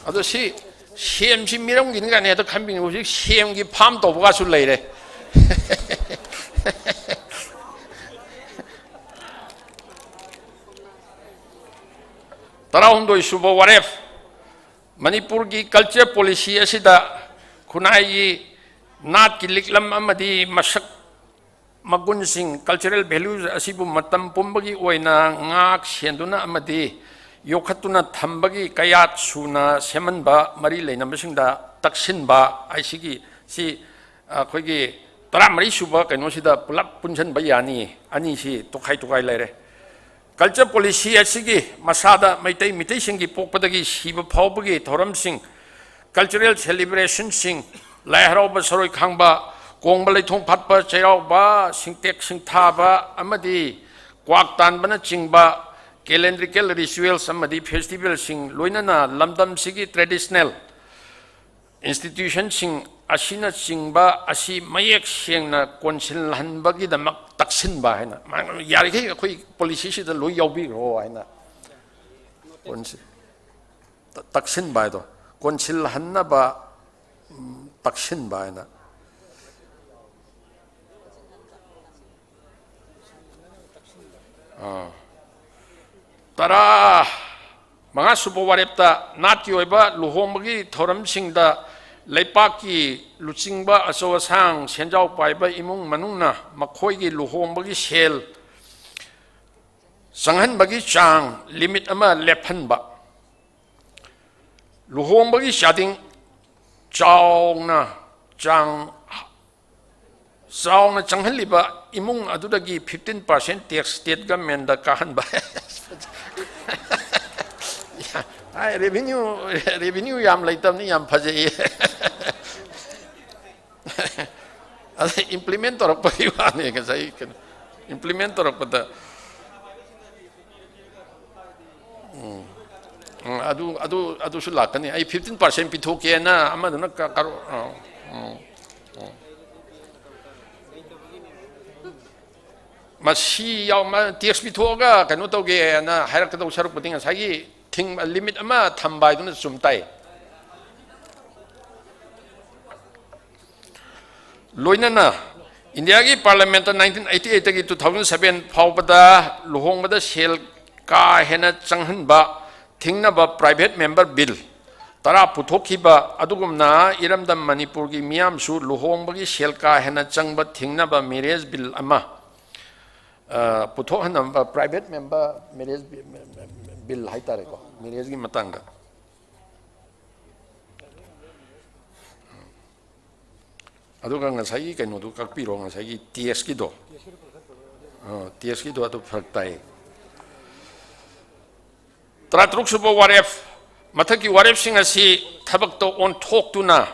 ꯑꯗꯣ ꯁꯤ ꯁꯦꯝꯁꯤ ꯃꯤꯔꯝꯒꯤꯅꯤ ꯀꯥꯏꯅ ꯍꯦꯛꯇ ꯈꯟꯕꯤꯅꯤ꯫ ꯍꯧꯖꯤꯛ ꯁꯦꯝꯒꯤ ꯐꯥꯝ ꯇꯧꯕꯒꯁꯨ ꯂꯩꯔꯦ꯫ ꯇꯔꯥꯍꯨꯝꯗꯣꯏ ꯁꯨꯕ ꯋꯥꯔꯦꯞ, ꯃꯅꯤꯄꯨꯔꯒꯤ culture policy ꯑꯁꯤꯗ ꯈꯨꯟꯅꯥꯏꯒꯤ ꯅꯥꯠꯀꯤ ꯂꯤꯛꯂꯝ ꯑꯃꯗꯤ ꯃꯁꯛ ꯃꯒꯨꯟꯁꯤꯡ, cultural values ꯑꯁꯤꯕꯨ ꯃꯇꯝ ꯄꯨꯝꯕꯒꯤ ꯑꯣꯏꯅ ꯉꯥꯛ ꯁꯦꯟꯗꯨꯅ ꯑꯃꯗꯤ ꯌꯣꯛꯈꯠꯇꯨꯅ ꯊꯝꯕꯒꯤ ꯀꯌꯥꯠ ꯁꯨꯅ ꯁꯦꯝꯍꯟꯕ, ꯃꯔꯤ ꯂꯩꯅꯕꯁꯤꯡꯗ ꯇꯛꯁꯤꯟꯕ ꯍꯥꯏꯁꯤꯒꯤ, ꯁꯤ ꯑꯩꯈꯣꯏꯒꯤ ꯇꯔꯥꯃꯔꯤ ꯁꯨꯕ ꯀꯩꯅꯣꯁꯤꯗ ꯄꯨꯂꯞ ꯄꯨꯟꯁꯤꯟꯕ ꯌꯥꯅꯤ꯫ ꯑꯅꯤꯁꯤ ꯇꯣꯈꯥꯏ ꯇꯣꯈꯥꯏ ꯂꯩꯔꯦ꯫ Culture policy ꯑꯁꯤꯒꯤ ꯃꯁꯥꯗ ꯃꯩꯇꯩ ꯃꯤꯇꯩꯁꯤꯡꯒꯤ ꯄꯣꯛꯄꯗꯒꯤ ꯁꯤꯕ ꯐꯥꯎꯕꯒꯤ ꯊꯧꯔꯝꯁꯤꯡ, cultural celebrationꯁꯤꯡ, ꯂꯥꯏ ꯍꯔꯥꯎꯕ, ꯁꯔꯣꯏ ꯈꯥꯡꯕ, ꯀꯣꯡꯕ ꯂꯩꯊꯣꯡ ꯐꯥꯠꯄ, ꯆꯩꯔꯥꯎꯕ, ꯁꯤꯡꯇꯦꯛ ꯁꯤꯡꯊꯥꯕ ꯑꯃꯗꯤ ꯀ꯭ꯋꯥꯛ ꯇꯥꯟꯕꯅꯆꯤꯡꯕ calendrical rituals ꯑꯃꯗꯤ festivalꯁꯤꯡ, ꯂꯣꯏꯅꯅ ꯂꯝꯗꯝꯁꯤꯒꯤ traditional institutionꯁꯤꯡ ꯑꯁꯤꯅꯆꯤꯡꯕ ꯑꯁꯤ ꯃꯌꯦꯛ ꯁꯦꯡꯅ ꯀꯣꯟꯁꯤꯜꯍꯟꯕꯒꯤꯗꯃꯛ ꯇꯛꯁꯤꯟꯕ ꯍꯥꯏꯅ, ꯃꯥ-, ꯌꯥꯔꯤꯈꯩ ꯑꯩꯈꯣꯏ policyꯁꯤꯗ ꯂꯣꯏ ꯌꯥꯎꯕꯤꯈ꯭ꯔꯣ ꯍꯥꯏꯅ꯫ ꯀꯣꯟꯁꯤ-, ꯇ-, ꯇꯛꯁꯤꯟꯕ ꯍꯥꯏꯗꯣ, ꯀꯣꯟꯁꯤꯜꯍꯟꯅꯕ, ꯎꯝ, ꯇꯛꯁꯤꯟꯕ ꯍꯥꯏꯅ꯫ ꯑꯥ꯫ ꯇꯔꯥ ꯃꯉꯥ ꯁꯨꯕ ꯋꯥꯔꯦꯞꯇ ꯅꯥꯠꯀꯤ ꯑꯣꯏꯕ ꯂꯨꯍꯣꯡꯕꯒꯤ ꯊꯧꯔꯝꯁꯤꯡꯗ ꯂꯩꯄꯥꯛꯀꯤ ꯂꯨꯆꯤꯡꯕ ꯑꯆꯧ ꯑꯁꯥꯡ ꯁꯦꯟꯖꯥꯎ ꯄꯥꯏꯕ ꯏꯃꯨꯡ ꯃꯅꯨꯡꯅ ꯃꯈꯣꯏꯒꯤ ꯂꯨꯍꯣꯡꯕꯒꯤ ꯁꯦꯜ ꯆꯪꯍꯟꯕꯒꯤ ꯆꯥꯡ limit ꯑꯃ ꯂꯦꯞꯍꯟꯕ꯫ ꯂꯨꯍꯣꯡꯕꯒꯤ ꯆꯥꯗꯤꯡ ꯆꯥꯎꯅ ꯆꯥꯡ ꯆꯥꯎꯅ ꯆꯪꯍꯜꯂꯤꯕ ꯏꯃꯨꯡ ꯑꯗꯨꯗꯒꯤ fifteen percent tax state governmentꯗ ꯀꯥꯍꯟꯕ꯫ ꯍꯥꯏ, revenue, revenue ꯌꯥꯝ ꯂꯩꯇꯕꯅꯤ, ꯌꯥꯝ ꯐꯖꯩꯌꯦ꯫ ꯑꯗ implement ꯇꯧꯔꯛꯄꯒꯤ ꯋꯥꯅꯤ, ꯉꯁꯥꯏ ꯀꯩꯅꯣ, implement ꯇꯧꯔꯛꯄꯗ꯫ ꯎꯝ, ꯑꯗꯨ, ꯑꯗꯨ, ꯑꯗꯨꯁꯨ ꯂꯥꯛꯀꯅꯤ꯫ "ꯑꯩ fifteen percent ꯄꯤꯊꯣꯛꯀꯦꯅ" ꯑꯃꯗꯨꯅ ꯀ-, ꯀꯔꯣ-, ꯑ, ꯎꯝ, ꯎꯝ꯫ ꯃꯁꯤ ꯌꯥꯎ-, ꯃ-, tax ꯄꯤꯊꯣꯛꯑꯒ ꯀꯩꯅꯣ ꯇꯧꯒꯦꯅ ꯍꯥꯏꯔꯛꯀꯗꯧ ꯁꯔꯨꯛꯄꯨꯗꯤ ꯉꯁꯥꯏꯒꯤ ꯊꯤꯡ-, limit ꯑꯃ ꯊꯝꯕ ꯍꯥꯏꯗꯨꯅ ꯆꯨꯝ ꯇꯥꯏ꯫ ꯂꯣꯏꯅꯅ ꯏꯟꯗꯤꯌꯥꯒꯤ Parliament nineteen eighty eight ꯇꯒꯤ two thousand seven ꯐꯥꯎꯕꯗ ꯂꯨꯍꯣꯡꯕꯗ ꯁꯦꯜ ꯀꯥ ꯍꯦꯟꯅ ꯆꯪꯍꯟꯕ ꯊꯤꯡꯅꯕ Private Member Bill ꯇꯔꯥ ꯄꯨꯊꯣꯛꯈꯤꯕ ꯑꯗꯨꯒꯨꯝꯅ ꯏꯔꯝꯗꯝ ꯃꯅꯤꯄꯨꯔꯒꯤ ꯃꯤꯌꯥꯝꯁꯨ ꯂꯨꯍꯣꯡꯕꯒꯤ ꯁꯦꯜ ꯀꯥ ꯍꯦꯟꯅ ꯆꯪꯕ ꯊꯤꯡꯅꯕ Marriage Bill ꯑꯃ, ꯑ, ꯄꯨꯊꯣꯛꯍꯟꯅꯕ Private Member Marriage Bi-, Bill ꯍꯥꯏꯇꯥꯔꯦꯀꯣ, marriage ꯀꯤ ꯃꯇꯥꯡꯗ꯫ ꯑꯗꯨꯒ ꯉꯁꯥꯏꯒꯤ ꯀꯩꯅꯣꯗꯨ ꯀꯛꯄꯤꯔꯣ, ꯉꯁꯥꯏꯒꯤ tax ꯀꯤꯗꯣ꯫ ꯑ, tax ꯀꯤꯗꯣ ꯑꯗꯨ ꯐꯔꯛ ꯇꯥꯏ꯫ ꯇꯔꯥꯇꯔꯨꯛ ꯁꯨꯕ ꯋꯥꯔꯦꯞ, ꯃꯊꯛꯀꯤ ꯋꯥꯔꯦꯞꯁꯤꯡ ꯑꯁꯤ ꯊꯕꯛꯇ ꯑꯣꯟꯊꯣꯛꯇꯨꯅ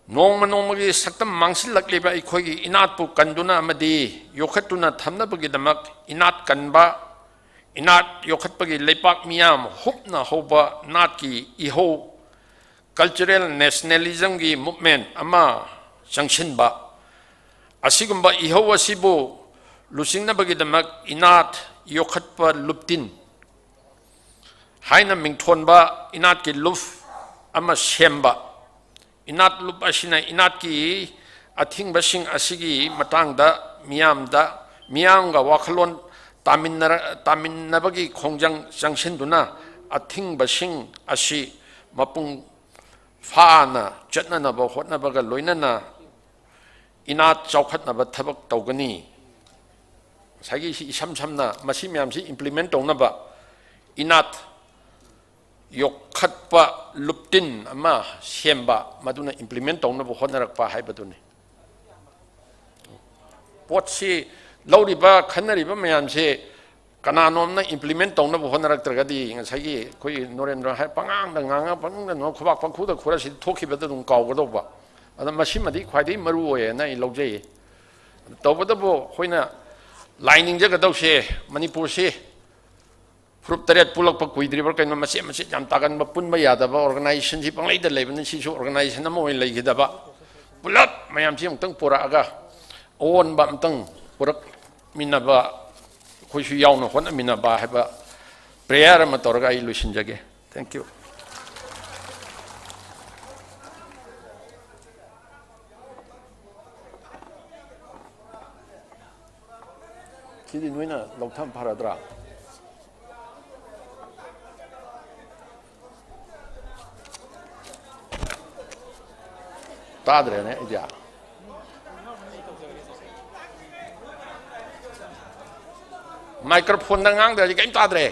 ꯅꯣꯡꯃ ꯅꯣꯡꯃꯒꯤ ꯁꯛꯇꯝ ꯃꯥꯡꯁꯤꯜꯂꯛꯂꯤꯕ ꯑꯩꯈꯣꯏꯒꯤ ꯏꯅꯥꯠꯄꯨ ꯀꯟꯗꯨꯅ ꯑꯃꯗꯤ ꯌꯣꯛꯈꯠꯇꯨꯅ ꯊꯝꯅꯕꯒꯤꯗꯃꯛ ꯏꯅꯥꯠ ꯀꯟꯕ, ꯏꯅꯥꯠ ꯌꯣꯛꯈꯠꯄꯒꯤ ꯂꯩꯄꯥꯛ ꯃꯤꯌꯥꯝ ꯍꯨꯞꯅ ꯍꯧꯕ ꯅꯥꯠꯀꯤ ꯏꯍꯧ, cultural nationalism ꯒꯤ movement ꯑꯃ ꯆꯪꯁꯤꯟꯕ, ꯑꯁꯤꯒꯨꯝꯕ ꯏꯍꯧ ꯑꯁꯤꯕꯨ ꯂꯨꯆꯤꯡꯅꯕꯒꯤꯗꯃꯛ ꯏꯅꯥꯠ ꯌꯣꯛꯈꯠꯄ ꯂꯨꯞꯇꯤꯟ ꯍꯥꯏꯅ ꯃꯤꯡꯊꯣꯟꯕ ꯏꯅꯥꯠꯀꯤ ꯂꯨꯞ ꯑꯃ ꯁꯦꯝꯕ꯫ ꯏꯅꯥꯠ ꯂꯨꯞ ꯑꯁꯤꯅ ꯏꯅꯥꯠꯀꯤ ꯑꯊꯤꯡꯕꯁꯤꯡ ꯑꯁꯤꯒꯤ ꯃꯇꯥꯡꯗ ꯃꯤꯌꯥꯝꯗ, ꯃꯤꯌꯥꯝꯒ ꯋꯥꯈꯜꯂꯣꯟ ꯇꯥꯃꯤꯟꯅꯔ-, ꯇꯥꯃꯤꯟꯅꯕꯒꯤ ꯈꯣꯡꯖꯪ ꯆꯪꯁꯤꯟꯗꯨꯅ ꯑꯊꯤꯡꯕꯁꯤꯡ ꯑꯁꯤ ꯃꯄꯨꯡ ꯐꯥꯅ ꯆꯠꯅꯅꯕ ꯍꯣꯠꯅꯕꯒ ꯂꯣꯏꯅꯅ ꯏꯅꯥꯠ ꯆꯥꯎꯈꯠꯅꯕ ꯊꯕꯛ ꯇꯧꯒꯅꯤ꯫ ꯉꯁꯥꯏꯒꯤ ꯁꯤ ꯏꯁꯝ ꯁꯝꯅ ꯃꯁꯤ ꯃꯌꯥꯝꯁꯤ implement ꯇꯧꯅꯕ ꯏꯅꯥꯠ ꯌꯣꯛꯈꯠꯄ ꯂꯨꯞꯇꯤꯟ ꯑꯃ ꯁꯦꯝꯕ, ꯃꯗꯨꯅ implement ꯇꯧꯅꯕ ꯍꯣꯠꯅꯔꯛꯄ ꯍꯥꯏꯕꯗꯨꯅꯤ꯫ ꯄꯣꯠꯁꯤ ꯂꯧꯔꯤꯕ, ꯈꯟꯅꯔꯤꯕ ꯃꯌꯥꯝꯁꯦ ꯀꯅꯥꯅꯣꯝꯅ implement ꯇꯧꯅꯕ ꯍꯣꯠꯅꯔꯛꯇ꯭ꯔꯒꯗꯤ ꯉꯁꯥꯏꯒꯤ ꯑꯩꯈꯣꯏꯒꯤ ꯅꯣꯔꯦꯟꯗ꯭ꯔ ꯍꯥꯏ ꯄꯉꯥꯡꯗ ꯉꯥꯡꯉ ꯄꯪꯅꯨꯡꯗ ꯅꯣꯡ ꯈꯨꯕꯥꯛ ꯄꯪꯈꯨꯗ ꯈꯨꯔ ꯁꯤꯗ ꯊꯣꯛꯈꯤꯕꯗ ꯑꯗꯨꯝ ꯀꯥꯎꯒꯗꯧꯕ꯫ ꯑꯗ ꯃꯁꯤꯃꯗꯤ ꯈ꯭ꯋꯥꯏꯗꯒꯤ ꯃꯔꯨ ꯑꯣꯏꯌꯦꯅ ꯑꯩ ꯂꯧꯖꯩ꯫ ꯇꯧꯕꯇꯕꯨ ꯑꯩꯈꯣꯏꯅ ꯂꯥꯏ ꯅꯤꯡꯖꯒꯗꯧꯁꯦ ꯃꯅꯤꯄꯨꯔꯁꯤ ꯐꯨꯔꯨꯞ ꯇꯔꯦꯠ ꯄꯨꯜꯂꯛꯄ ꯀꯨꯏꯗ꯭ꯔꯤꯕ꯭ꯔꯥ ꯀꯩꯅꯣ, ꯃꯆꯦꯠ ꯃꯆꯦꯠ ꯌꯥꯝ ꯇꯥꯒꯟꯕ, ꯄꯨꯟꯕ ꯌꯥꯗꯕ, organization ꯁꯤ ꯄꯪꯂꯩꯗ ꯂꯩꯕꯅꯤ꯫ ꯁꯤꯁꯨ organization ꯑꯃ ꯑꯣꯏꯅ ꯂꯩꯈꯤꯗꯕ, ꯄꯨꯂꯞ ꯃꯌꯥꯝꯁꯤ ꯑꯃꯨꯛꯇꯪ ꯄꯨꯔꯛꯑꯒ ꯑꯑꯣꯟꯕ ꯑꯃꯇꯪ ꯄꯨꯔꯛꯃꯤꯟꯅꯕ, ꯑꯩꯈꯣꯏꯁꯨ ꯌꯥꯎꯅ ꯍꯣꯠꯅꯃꯤꯟꯅꯕ ꯍꯥꯏꯕ prayer ꯑꯃ ꯇꯧꯔꯒ ꯑꯩ ꯂꯣꯏꯁꯤꯟꯖꯒꯦ꯫ Thank you꯫ ꯁꯤꯗꯤ ꯅꯣꯏꯅ ꯂꯧꯊꯝ ꯐꯔꯗ꯭ꯔꯥ? ꯇꯥꯗ꯭ꯔꯦꯅꯦ ꯑꯩꯗꯤ꯫ Microphone ꯗ ꯉꯥꯡꯗ꯭ꯔꯗꯤ ꯀꯔꯤꯝ ꯇꯥꯗ꯭ꯔꯦ꯫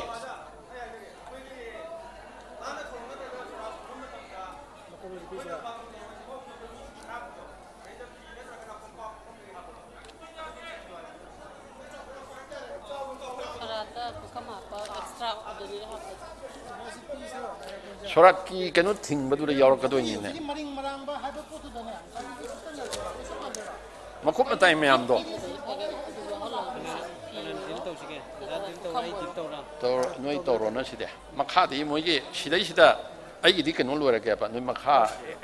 ꯁꯣꯔꯥꯠꯇ ꯄꯨꯈꯝ ꯍꯥꯞꯄ extra ordinary ꯍꯥꯞꯄꯗꯣ꯫ ꯁꯣꯔꯥꯠꯀꯤ ꯀꯩꯅꯣ ꯊꯤꯡꯕꯗꯨꯗ ꯌꯥꯎꯔꯛꯀꯗꯣꯏꯅꯤꯅꯦ꯫ ꯃꯔꯤꯡ ꯃꯔꯥꯡꯕ ꯍꯥꯏꯕ ꯄꯣꯠꯇꯨꯗꯅꯦ, ꯃꯈꯨꯞ ꯃꯇꯥꯏ ꯃꯌꯥꯝꯗꯣ꯫ ꯇꯧꯔꯣ, ꯅꯣꯏ ꯇꯧꯔꯣꯅ ꯁꯤꯗꯤ꯫ ꯃꯈꯥꯗꯤ ꯃꯣꯏꯒꯤ ꯁꯤꯗꯩꯁꯤꯗ ꯑꯩꯒꯤꯗꯤ ꯀꯩꯅꯣ ꯂꯣꯏꯔꯒꯦꯕ, ꯅꯣꯏ ꯃꯈꯥ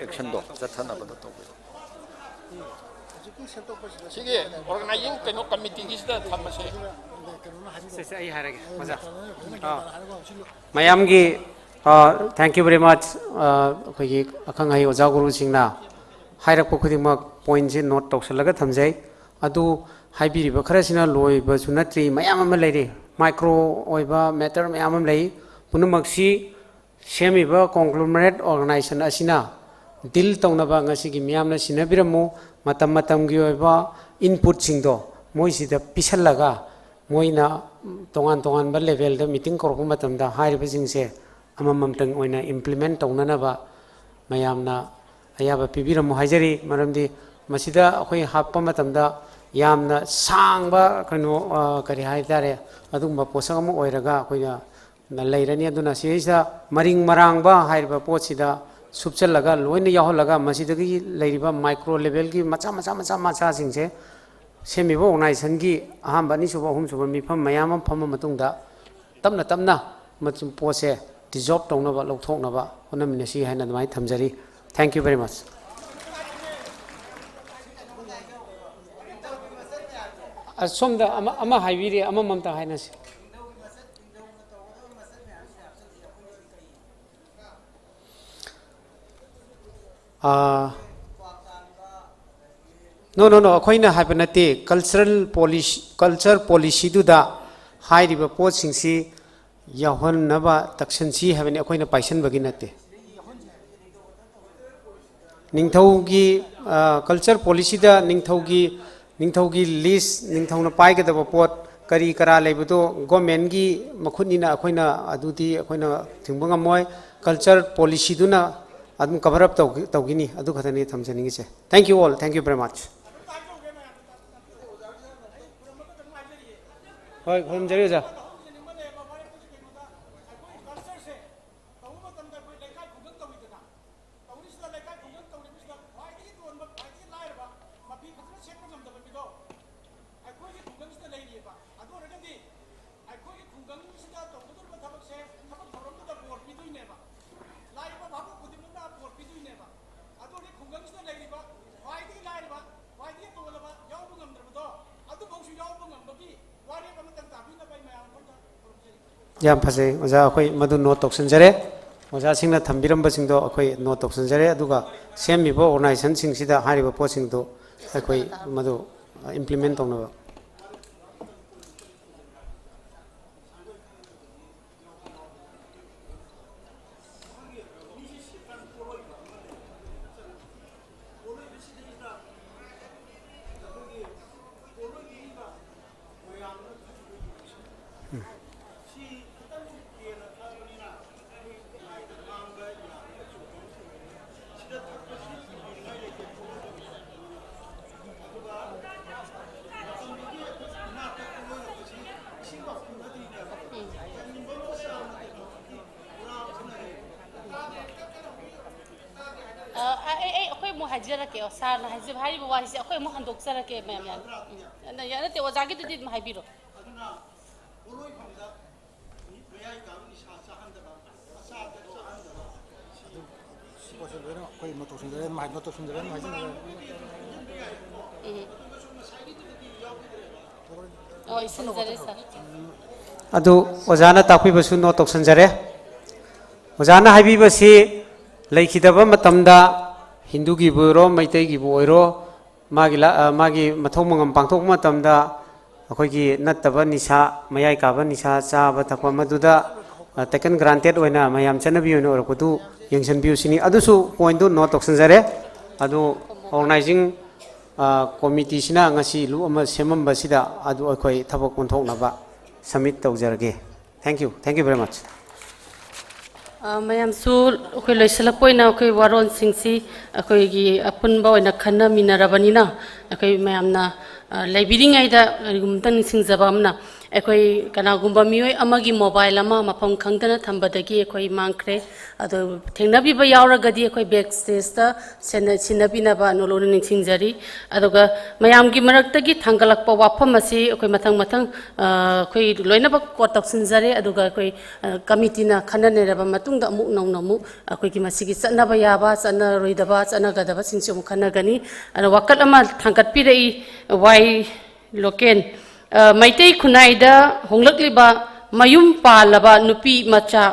action ꯗꯣ ꯆꯠꯊꯅꯕꯗꯣ ꯇꯧꯕꯤꯔꯣ꯫ ꯁꯤꯒꯤ organizing ꯀꯩꯅꯣ committee ꯒꯤꯁꯤꯗ ꯊꯝꯃꯁꯦ꯫ ꯁꯦ, ꯁꯦ, ꯑꯩ ꯍꯥꯏꯔꯒꯦ, ꯑꯣꯖꯥ꯫ ꯑꯥ꯫ ꯃꯌꯥꯝꯒꯤ, ꯑꯥ, thank you very much꯫ ꯑꯥ, ꯑꯩꯈꯣꯏꯒꯤ ꯑꯈꯪ ꯑꯍꯩ ꯑꯣꯖꯥ ꯒꯨꯔꯨꯁꯤꯡꯅ ꯍꯥꯏꯔꯛꯄ ꯈꯨꯗꯤꯡꯃꯛ point ꯁꯦ note ꯇꯧꯁꯤꯜꯂꯒ ꯊꯝꯖꯩ꯫ ꯑꯗꯨ ꯍꯥꯏꯕꯤꯔꯤꯕ ꯈꯔꯁꯤꯅ ꯂꯣꯏꯕꯁꯨ ꯅꯠꯇ꯭ꯔꯤ, ꯃꯌꯥꯝ ꯑꯃ ꯂꯩꯔꯤ꯫ Micro ꯑꯣꯏꯕ matter ꯃꯌꯥꯝ ꯑꯃ ꯂꯩ꯫ ꯄꯨꯝꯅꯃꯛꯁꯤ ꯁꯦꯝꯃꯤꯕ conglomerate organization ꯑꯁꯤꯅ deal ꯇꯧꯅꯕ ꯉꯁꯤꯒꯤ ꯃꯤꯌꯥꯝꯅ ꯁꯤꯟꯅꯕꯤꯔꯝꯃꯨ꯫ ꯃꯇꯝ ꯃꯇꯝꯒꯤ ꯑꯣꯏꯕ input ꯁꯤꯡꯗꯣ ꯃꯣꯏꯁꯤꯗ ꯄꯤꯁꯜꯂꯒ, ꯃꯣꯏꯅ ꯇꯣꯉꯥꯟ ꯇꯣꯉꯥꯟꯕ level ꯗ meeting ꯀꯧꯔꯛꯄ ꯃꯇꯝꯗ ꯍꯥꯏꯔꯤꯕꯁꯤꯡꯁꯦ ꯑꯃꯃꯝꯇꯪ ꯑꯣꯏꯅ implement ꯇꯧꯅꯅꯕ ꯃꯌꯥꯝꯅ ꯑꯌꯥꯕ ꯄꯤꯕꯤꯔꯝꯃꯨ ꯍꯥꯏꯖꯔꯤ꯫ ꯃꯔꯝꯗꯤ ꯃꯁꯤꯗ ꯑꯩꯈꯣꯏ ꯍꯥꯞꯄ ꯃꯇꯝꯗ ꯌꯥꯝꯅ ꯁꯥꯡꯕ ꯀꯩꯅꯣ, ꯑ, ꯀꯔꯤ ꯍꯥꯏ ꯇꯥꯔꯦ, ꯑꯗꯨꯒꯨꯝꯕ ꯄꯣꯠꯁꯛ ꯑꯃ ꯑꯣꯏꯔꯒ ꯑꯩꯈꯣꯏꯅ ꯂꯩꯔꯅꯤ꯫ ꯑꯗꯨꯅ ꯁꯤꯗꯩꯁꯤꯗ ꯃꯔꯤꯡ ꯃꯔꯥꯡꯕ ꯍꯥꯏꯔꯤꯕ ꯄꯣꯠꯁꯤꯗ ꯁꯨꯞꯆꯜꯂꯒ, ꯂꯣꯏꯅ ꯌꯥꯎꯍꯜꯂꯒ, ꯃꯁꯤꯗꯒꯤ ꯂꯩꯔꯤꯕ micro level ꯒꯤ ꯃꯆꯥ ꯃꯆꯥ ꯃꯆꯥ ꯃꯆꯥꯁꯤꯡꯁꯦ ꯁꯦꯝꯃꯤꯕ organization ꯒꯤ ꯑꯍꯥꯟꯕ, ꯑꯅꯤꯁꯨꯕ, ꯑꯍꯨꯝꯁꯨꯕ ꯃꯤꯐꯝ ꯃꯌꯥꯝ ꯑꯃ ꯐꯝꯕ ꯃꯇꯨꯡꯗ ꯇꯞꯅ ꯇꯞꯅ ꯃꯆꯨꯝ ꯄꯣꯠꯁꯦ dissolve ꯇꯧꯅꯕ, ꯂꯧꯊꯣꯛꯅꯕ ꯍꯣꯠꯅꯃꯤꯟꯅꯁꯤ ꯍꯥꯏꯅ ꯑꯗꯨꯃꯥꯏꯅ ꯊꯝꯖꯔꯤ꯫ Thank you very much. ꯑꯁꯣꯝꯗ ꯑꯃ, ꯑꯃ ꯍꯥꯏꯕꯤꯔꯤ, ꯑꯃꯃꯝꯇ ꯍꯥꯏꯅꯁꯤ꯫ ꯑꯥ, no, no, no, ꯑꯩꯈꯣꯏꯅ ꯍꯥꯏꯕ ꯅꯠꯇꯦ꯫ Cultural policy, culture policyꯗꯨꯗ ꯍꯥꯏꯔꯤꯕ ꯄꯣꯠꯁꯤꯡꯁꯤ ꯌꯥꯎꯍꯟꯅꯕ ꯇꯛꯁꯟꯁꯤ ꯍꯥꯏꯕꯅꯤ, ꯑꯩꯈꯣꯏꯅ ꯄꯥꯏꯁꯟꯕꯒꯤ ꯅꯠꯇꯦ꯫ ꯅꯤꯡꯊꯧꯒꯤ, ꯑ, culture policyꯗ ꯅꯤꯡꯊꯧꯒꯤ, ꯅꯤꯡꯊꯧꯒꯤ list, ꯅꯤꯡꯊꯧꯅ ꯄꯥꯏꯒꯗꯕ ꯄꯣꯠ ꯀꯔꯤ ꯀꯔꯥ ꯂꯩꯕꯗꯣ governmentꯀꯤ ꯃꯈꯨꯠꯅꯤꯅ ꯑꯩꯈꯣꯏꯅ ꯑꯗꯨꯗꯤ ꯑꯩꯈꯣꯏꯅ ꯊꯤꯡꯕ ꯉꯝꯃꯣꯏ꯫ Culture policyꯗꯨꯅ ꯑꯗꯨꯝ cover up ꯇꯧꯒꯤ-, ꯇꯧꯒꯤꯅꯤ꯫ ꯑꯗꯨ ꯈꯛꯇꯅꯤ ꯊꯝꯖꯅꯤꯡꯉꯤꯁꯦ꯫ Thank you all, thank you very much. ꯍꯣꯏ, ꯈꯨꯔꯨꯝꯖꯔꯤ ꯑꯣꯖꯥ꯫ ꯇꯧꯕ ꯃꯇꯝꯗ ꯑꯩꯈꯣꯏ ꯂꯩꯀꯥꯏ ꯈꯨꯡꯒꯪ ꯇꯧꯔꯤꯗꯅ, ꯇꯧꯔꯤꯁꯤꯗ ꯂꯩꯀꯥꯏ ꯈꯨꯡꯒꯪ ꯇꯧꯔꯤꯕꯁꯤꯗ ꯈ꯭ꯋꯥꯏꯗꯒꯤ ꯇꯣꯟꯕ, ꯈ꯭ꯋꯥꯏꯗꯒꯤ ꯂꯥꯏꯔꯕ, ꯃꯐꯤ ꯐꯖꯅ ꯁꯦꯠꯄ ꯉꯝꯗꯕ ꯃꯤꯗꯣ ꯑꯩꯈꯣꯏꯒꯤ ꯈꯨꯡꯒꯪꯁꯤꯗ ꯂꯩꯔꯤꯑꯕ꯫ ꯑꯗꯨ ꯑꯣꯏꯔꯒꯗꯤ ꯑꯩꯈꯣꯏꯒꯤ ꯈꯨꯡꯒꯪꯁꯤꯗ ꯇꯧꯒꯗꯧꯔꯤꯕ ꯊꯕꯛꯁꯦ, ꯊꯕꯛ ꯊꯧꯔꯝꯗꯨꯗ ꯕꯣꯔ ꯄꯤꯗꯣꯏꯅꯦꯕ꯫ ꯂꯥꯛꯏꯕ ꯚꯥꯕꯣꯛ ꯈꯨꯗꯤꯡꯃꯛꯅ ꯕꯣꯔ ꯄꯤꯗꯣꯏꯅꯦꯕ꯫ ꯑꯗꯨ ꯑꯣꯏꯔꯗꯤ ꯈꯨꯡꯒꯪꯁꯤꯗ ꯂꯩꯔꯤꯕ ꯈ꯭ꯋꯥꯏꯗꯒꯤ ꯂꯥꯏꯔꯕ, ꯈ꯭ꯋꯥꯏꯗꯒꯤ ꯇꯣꯜꯂꯕ, ꯌꯥꯎꯕ ꯉꯝꯗ꯭ꯔꯕꯗꯣ ꯑꯗꯨꯐꯥꯎꯁꯨ ꯌꯥꯎꯕ ꯉꯝꯕꯒꯤ ꯋꯥꯔꯦꯞ ꯑꯃꯇꯪ ꯇꯥꯕꯤꯅꯕ ꯑꯩ ꯃꯌꯥꯝ ꯈꯣꯝꯗ ꯈꯨꯔꯨꯝꯖꯔꯤ꯫ ꯌꯥꯝ ꯐꯖꯩ ꯑꯣꯖꯥ, ꯑꯩꯈꯣꯏ ꯃꯗꯨ note ꯇꯧꯁꯤꯟꯖꯔꯦ꯫ ꯑꯣꯖꯥꯁꯤꯡꯅ ꯊꯝꯕꯤꯔꯝꯕꯁꯤꯡꯗꯣ ꯑꯩꯈꯣꯏ note ꯇꯧꯁꯤꯟꯖꯔꯦ, ꯑꯗꯨꯒ ꯁꯦꯝꯃꯤꯕ organizationꯁꯤꯡꯁꯤꯗ ꯍꯥꯏꯔꯤꯕ ꯄꯣꯠꯁꯤꯡꯗꯨ ꯑꯩꯈꯣꯏ ꯃꯗꯨ implement ꯇꯧꯅꯕ꯫ ꯑ, ꯑꯩ, ꯑꯩ, ꯑꯩꯈꯣꯏ ꯑꯃꯨꯛ ꯍꯥꯏꯖꯔꯛꯀꯦ꯫ ꯁꯥꯔꯅ ꯍꯥꯏꯖꯕ, ꯍꯥꯏꯔꯤꯕ ꯋꯥꯍꯩꯁꯦ ꯑꯩꯈꯣꯏ ꯑꯃꯨꯛ ꯍꯟꯗꯣꯛꯆꯔꯛꯀꯦ, ꯃꯌꯥꯝ ꯌꯥꯅꯤ꯫ ꯎꯝ꯫ ꯅ-, ꯌꯥ-, ꯅꯠꯇꯦ, ꯑꯣꯖꯥꯒꯤꯗꯨꯗꯤ ꯑꯗꯨꯝ ꯍꯥꯏꯕꯤꯔꯣ꯫ ꯄꯣꯠꯁꯦ ꯂꯣꯏꯅ ꯑꯩꯈꯣꯏ ꯅꯣꯠ ꯇꯧꯁꯤꯟꯖꯔꯦ, ꯑꯗꯨꯝ ꯍꯥꯏ-, ꯅꯣꯠ ꯇꯧꯁꯤꯟꯖꯔꯦ, ꯑꯗꯨꯝ ꯍꯥꯏꯖꯤꯟꯅꯔꯦ꯫ ꯎꯝ꯫ ꯑꯣ, ꯏꯁꯤꯟꯖꯔꯦ, ꯁꯥꯔ꯫ ꯑꯗꯨ ꯑꯣꯖꯥꯅ ꯇꯥꯛꯄꯤꯕꯁꯨ ꯅꯣꯠ ꯇꯧꯁꯤꯟꯖꯔꯦ꯫ ꯑꯣꯖꯥꯅ ꯍꯥꯏꯕꯤꯕꯁꯤ ꯂꯩꯈꯤꯗꯕ ꯃꯇꯝꯗ ꯍꯤꯟꯗꯨꯒꯤꯕꯨ ꯑꯣꯏꯔꯣ, ꯃꯩꯇꯩꯒꯤꯕꯨ ꯑꯣꯏꯔꯣ, ꯃꯥꯒꯤ ꯂ-, ꯑ, ꯃꯥꯒꯤ ꯃꯊꯧ ꯃꯉꯝ ꯄꯥꯡꯊꯣꯛꯄ ꯃꯇꯝꯗ ꯑꯩꯈꯣꯏꯒꯤ ꯅꯠꯇꯕ ꯅꯤꯁꯥ, ꯃꯌꯥꯏ ꯀꯥꯕ ꯅꯤꯁꯥ ꯆꯥꯕ ꯊꯛꯄ, ꯃꯗꯨꯗ, ꯑ, taken granted ꯑꯣꯏꯅ ꯃꯌꯥꯝ ꯆꯠꯅꯕꯤ ꯑꯣꯏꯅ ꯑꯣꯏꯔꯛꯄꯗꯨ ꯌꯦꯡꯁꯤꯟꯕꯤꯌꯨ ꯁꯤꯅꯤ꯫ ꯑꯗꯨꯁꯨ ꯄꯣꯏꯟꯗꯨ ꯅꯣꯠ ꯇꯧꯁꯤꯟꯖꯔꯦ꯫ ꯑꯗꯨ ꯑꯣꯔꯒꯅꯥꯏꯖꯤꯡ, ꯑ, ꯀꯣꯃꯤꯇꯤꯁꯤꯅ ꯉꯁꯤ ꯂꯨꯞ ꯑꯃ ꯁꯦꯝꯃꯝꯕꯁꯤꯗ ꯑꯗꯨ ꯑꯩꯈꯣꯏ ꯊꯕꯛ ꯑꯣꯟꯊꯣꯛꯅꯕ ꯁꯕꯃꯤꯠ ꯇꯧꯖꯔꯒꯦ꯫ Thank you, thank you very much. ꯑ, ꯃꯌꯥꯝꯁꯨ ꯑꯩꯈꯣꯏ ꯂꯣꯏꯁꯤꯜꯂꯛꯄ ꯑꯣꯏꯅ ꯑꯩꯈꯣꯏ ꯋꯥꯔꯣꯜꯁꯤꯡꯁꯤ ꯑꯩꯈꯣꯏꯒꯤ ꯑꯄꯨꯟꯕ ꯑꯣꯏꯅ ꯈꯟꯅꯃꯤꯟꯅꯔꯕꯅꯤꯅ, ꯑꯩꯈꯣꯏ ꯃꯌꯥꯝꯅ, ꯑ, ꯂꯩꯕꯤꯔꯤꯉꯩꯗ ꯀꯔꯤꯒꯨꯝꯕ ꯑꯝꯇ ꯅꯤꯡꯁꯤꯡꯖꯕ ꯑꯃꯅ, ꯑꯩꯈꯣꯏ ꯀꯅꯥꯒꯨꯝꯕ ꯃꯤꯑꯣꯏ ꯑꯃꯒꯤ ꯃꯣꯕꯥꯏꯜ ꯑꯃ ꯃꯐꯝ ꯈꯪꯗꯅ ꯊꯝꯕꯗꯒꯤ ꯑꯩꯈꯣꯏ ꯃꯥꯡꯈ꯭ꯔꯦ꯫ ꯑꯗꯨ ꯊꯦꯡꯅꯕꯤꯕ ꯌꯥꯎꯔꯒꯗꯤ ꯑꯩꯈꯣꯏ ꯕꯦꯛ ꯁ꯭ꯇꯦꯖꯇ ꯁꯦꯟꯅ-, ꯁꯤꯟꯅꯕꯤꯅꯕ ꯅꯣꯂꯨꯛꯅ ꯅꯤꯡꯁꯤꯡꯖꯔꯤ꯫ ꯑꯗꯨꯒ ꯃꯌꯥꯝꯒꯤ ꯃꯔꯛꯇꯒꯤ ꯊꯥꯡꯒꯠꯂꯛꯄ ꯋꯥꯐꯝ ꯑꯁꯤ ꯑꯩꯈꯣꯏ ꯃꯊꯪ ꯃꯊꯪ, ꯑ, ꯑꯩꯈꯣꯏ ꯂꯣꯏꯅꯃꯛ ꯀꯣꯠ ꯇꯧꯁꯤꯟꯖꯔꯦ꯫ ꯑꯗꯨꯒ ꯑꯩꯈꯣꯏ, ꯑ, ꯀꯃꯤꯇꯤꯅ ꯈꯟꯅ ꯅꯩꯅꯔꯕ ꯃꯇꯨꯡꯗ ꯑꯃꯨꯛ ꯅꯧꯅ ꯑꯃꯨꯛ ꯑꯩꯈꯣꯏꯒꯤ ꯃꯁꯤꯒꯤ ꯆꯠꯅꯕ ꯌꯥꯕ, ꯆꯠꯅꯔꯣꯏꯗꯕ, ꯆꯠꯅꯒꯗꯕꯁꯤꯡꯁꯤ ꯑꯃꯨꯛ ꯈꯟꯅꯒꯅꯤ꯫ ꯑꯗꯣ ꯋꯥꯀꯠ ꯑꯃ ꯊꯥꯡꯒꯠꯄꯤꯔꯛꯏ, ꯋꯥꯏ ꯂꯣꯀꯦꯟ, ꯑ, ꯃꯩꯇꯩ ꯈꯨꯟꯅꯥꯏꯗ ꯍꯣꯡꯂꯛꯂꯤꯕ ꯃꯌꯨꯝ ꯄꯥꯜꯂꯕ ꯅꯨꯄꯤ ꯃꯆꯥ,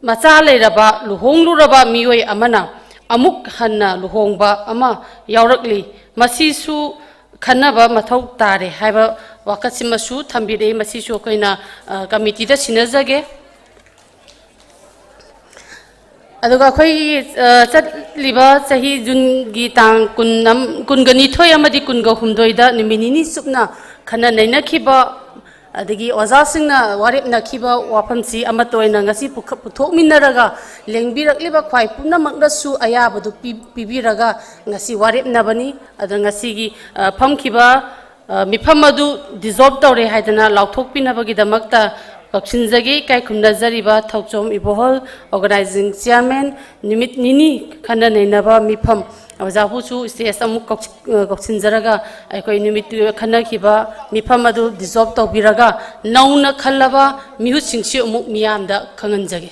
ꯃꯆꯥ ꯂꯩꯔꯕ ꯂꯨꯍꯣꯡꯂꯨꯔꯕ ꯃꯤꯑꯣꯏ ꯑꯃꯅ ꯑꯃꯨꯛ ꯍꯟꯅ ꯂꯨꯍꯣꯡꯕ ꯑꯃ ꯌꯥꯎꯔꯛꯂꯤ꯫ ꯃꯁꯤꯁꯨ ꯈꯟꯅꯕ ꯃꯊꯧ ꯇꯥꯔꯦ ꯍꯥꯏꯕ ꯋꯥꯀꯠꯁꯤꯃꯁꯨ ꯊꯝꯕꯤꯔꯛꯏ꯫ ꯃꯁꯤꯁꯨ ꯑꯩꯈꯣꯏꯅ, ꯑ, ꯀꯃꯤꯇꯤꯗ ꯁꯤꯟꯅꯖꯒꯦ꯫ ꯑꯗꯨꯒ ꯑꯩꯈꯣꯏꯒꯤ, ꯑ, ꯆꯠꯂꯤꯕ ꯆꯍꯤ ꯖꯨꯟꯒꯤ ꯇꯥꯡ ꯀꯨꯟ ꯑꯝ-, ꯀꯨꯟꯒ ꯅꯤꯊꯣꯏ ꯑꯃꯗꯤ ꯀꯨꯟꯒ ꯍꯨꯝꯗꯣꯏꯗ ꯅꯨꯃꯤꯠ ꯅꯤꯅꯤ ꯆꯨꯞꯅ ꯈꯟꯅ ꯅꯩꯅꯈꯤꯕ, ꯑꯗꯒꯤ ꯑꯣꯖꯥꯁꯤꯡꯅ ꯋꯥꯔꯦꯞꯅꯈꯤꯕ ꯋꯥꯐꯝꯁꯤ ꯑꯃꯠꯇ ꯑꯣꯏꯅ ꯉꯁꯤ ꯄꯨꯈ-, ꯄꯨꯊꯣꯛꯃꯤꯟꯅꯔꯒ ꯂꯦꯡꯕꯤꯔꯛꯂꯤꯕ ꯈ꯭ꯋꯥꯏ ꯄꯨꯝꯅꯃꯛꯅꯁꯨ ꯑꯌꯥꯕꯗꯨ ꯄꯤ-, ꯄꯤꯕꯤꯔꯒ ꯉꯁꯤ ꯋꯥꯔꯦꯞꯅꯕꯅꯤ꯫ ꯑꯗ ꯉꯁꯤꯒꯤ, ꯑ, ꯐꯝꯈꯤꯕ ꯑ, ꯃꯤꯐꯝ ꯑꯗꯨ dissolve ꯇꯧꯔꯦ ꯍꯥꯏꯗꯅ ꯂꯥꯎꯊꯣꯛꯄꯤꯅꯕꯒꯤꯗꯃꯛꯇ ꯀꯧꯁꯤꯟꯖꯒꯦ꯫ ꯏꯀꯥꯏ ꯈꯨꯝꯅꯖꯔꯤꯕ ꯊꯧꯆꯣꯝ ꯏꯕꯣꯍꯜ, organizing chairman, ꯅꯨꯃꯤꯠ ꯅꯤꯅꯤ ꯈꯟꯅ ꯅꯩꯅꯕ ꯃꯤꯐꯝ, ꯑꯣꯖꯥꯕꯨꯁꯨ stage ꯑꯃꯨꯛ ꯀꯧꯁꯤ-, ꯑ, ꯀꯧꯁꯤꯟꯖꯔꯒ ꯑꯩꯈꯣꯏ ꯅꯨꯃꯤꯠꯇꯨ ꯈꯟꯅꯈꯤꯕ ꯃꯤꯐꯝ ꯑꯗꯨ dissolve ꯇꯧꯕꯤꯔꯒ ꯅꯧꯅ ꯈꯜꯂꯕ ꯃꯤꯍꯨꯠꯁꯤꯡꯁꯤ ꯑꯃꯨꯛ ꯃꯤꯌꯥꯝꯗ ꯈꯪꯍꯟꯖꯒꯦ꯫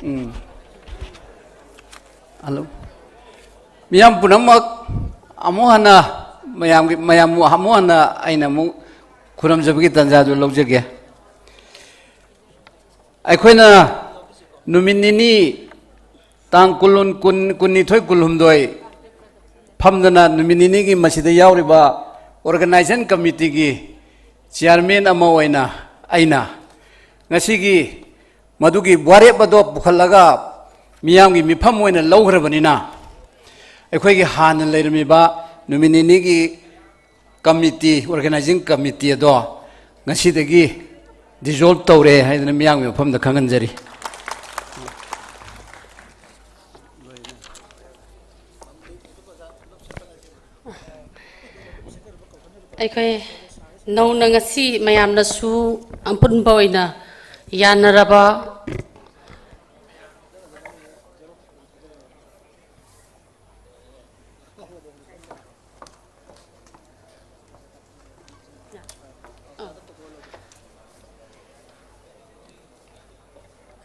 ꯎꯝ꯫ ꯍꯜꯂꯣ꯫ ꯃꯤꯌꯥꯝ ꯄꯨꯝꯅꯃꯛ ꯑꯃꯨꯛ ꯍꯟꯅ ꯃꯌꯥꯝꯒꯤ, ꯃꯌꯥꯝꯕꯨ ꯑꯃꯨꯛ ꯍꯟꯅ ꯑꯩꯅ ꯑꯃꯨꯛ ꯈꯨꯔꯨꯝꯖꯕꯒꯤ ꯇꯥꯟꯖꯥꯗꯨ ꯂꯧꯖꯒꯦ꯫ ꯑꯩꯈꯣꯏꯅ ꯅꯨꯃꯤꯠ ꯅꯤꯅꯤ, ꯇꯥꯡ ꯀꯨꯟ, ꯀꯨꯟ, ꯀꯨꯟꯅꯤꯊꯣꯏ, ꯀꯨꯟꯍꯨꯝꯗꯣꯏ ꯐꯝꯗꯅ ꯅꯨꯃꯤꯠ ꯅꯤꯅꯤꯒꯤ ꯃꯁꯤꯗ ꯌꯥꯎꯔꯤꯕ organizing committeeꯒꯤ chairman ꯑꯃ ꯑꯣꯏꯅ ꯑꯩꯅ ꯉꯁꯤꯒꯤ ꯃꯗꯨꯒꯤ ꯋꯥꯔꯦꯞ ꯑꯗꯣ ꯄꯨꯈꯠꯂꯒ ꯃꯤꯌꯥꯝꯒꯤ ꯃꯤꯐꯝ ꯑꯣꯏꯅ ꯂꯧꯈ꯭ꯔꯕꯅꯤꯅ, ꯑꯩꯈꯣꯏꯒꯤ ꯍꯥꯟꯅ ꯂꯩꯔꯝꯃꯤꯕ ꯅꯨꯃꯤꯠ ꯅꯤꯅꯤꯒꯤ committee, organizing committee ꯑꯗꯣ ꯉꯁꯤꯗꯒꯤ dissolve ꯇꯧꯔꯦ ꯍꯥꯏꯗꯅ ꯃꯤꯌꯥꯝꯒꯤ ꯃꯐꯝꯗ ꯈꯪꯍꯟꯖꯔꯤ꯫ ꯑꯩꯈꯣꯏ ꯅꯧꯅ ꯉꯁꯤ ꯃꯌꯥꯝꯅꯁꯨ ꯑꯄꯨꯟꯕ ꯑꯣꯏꯅ ꯌꯥꯅꯔꯕ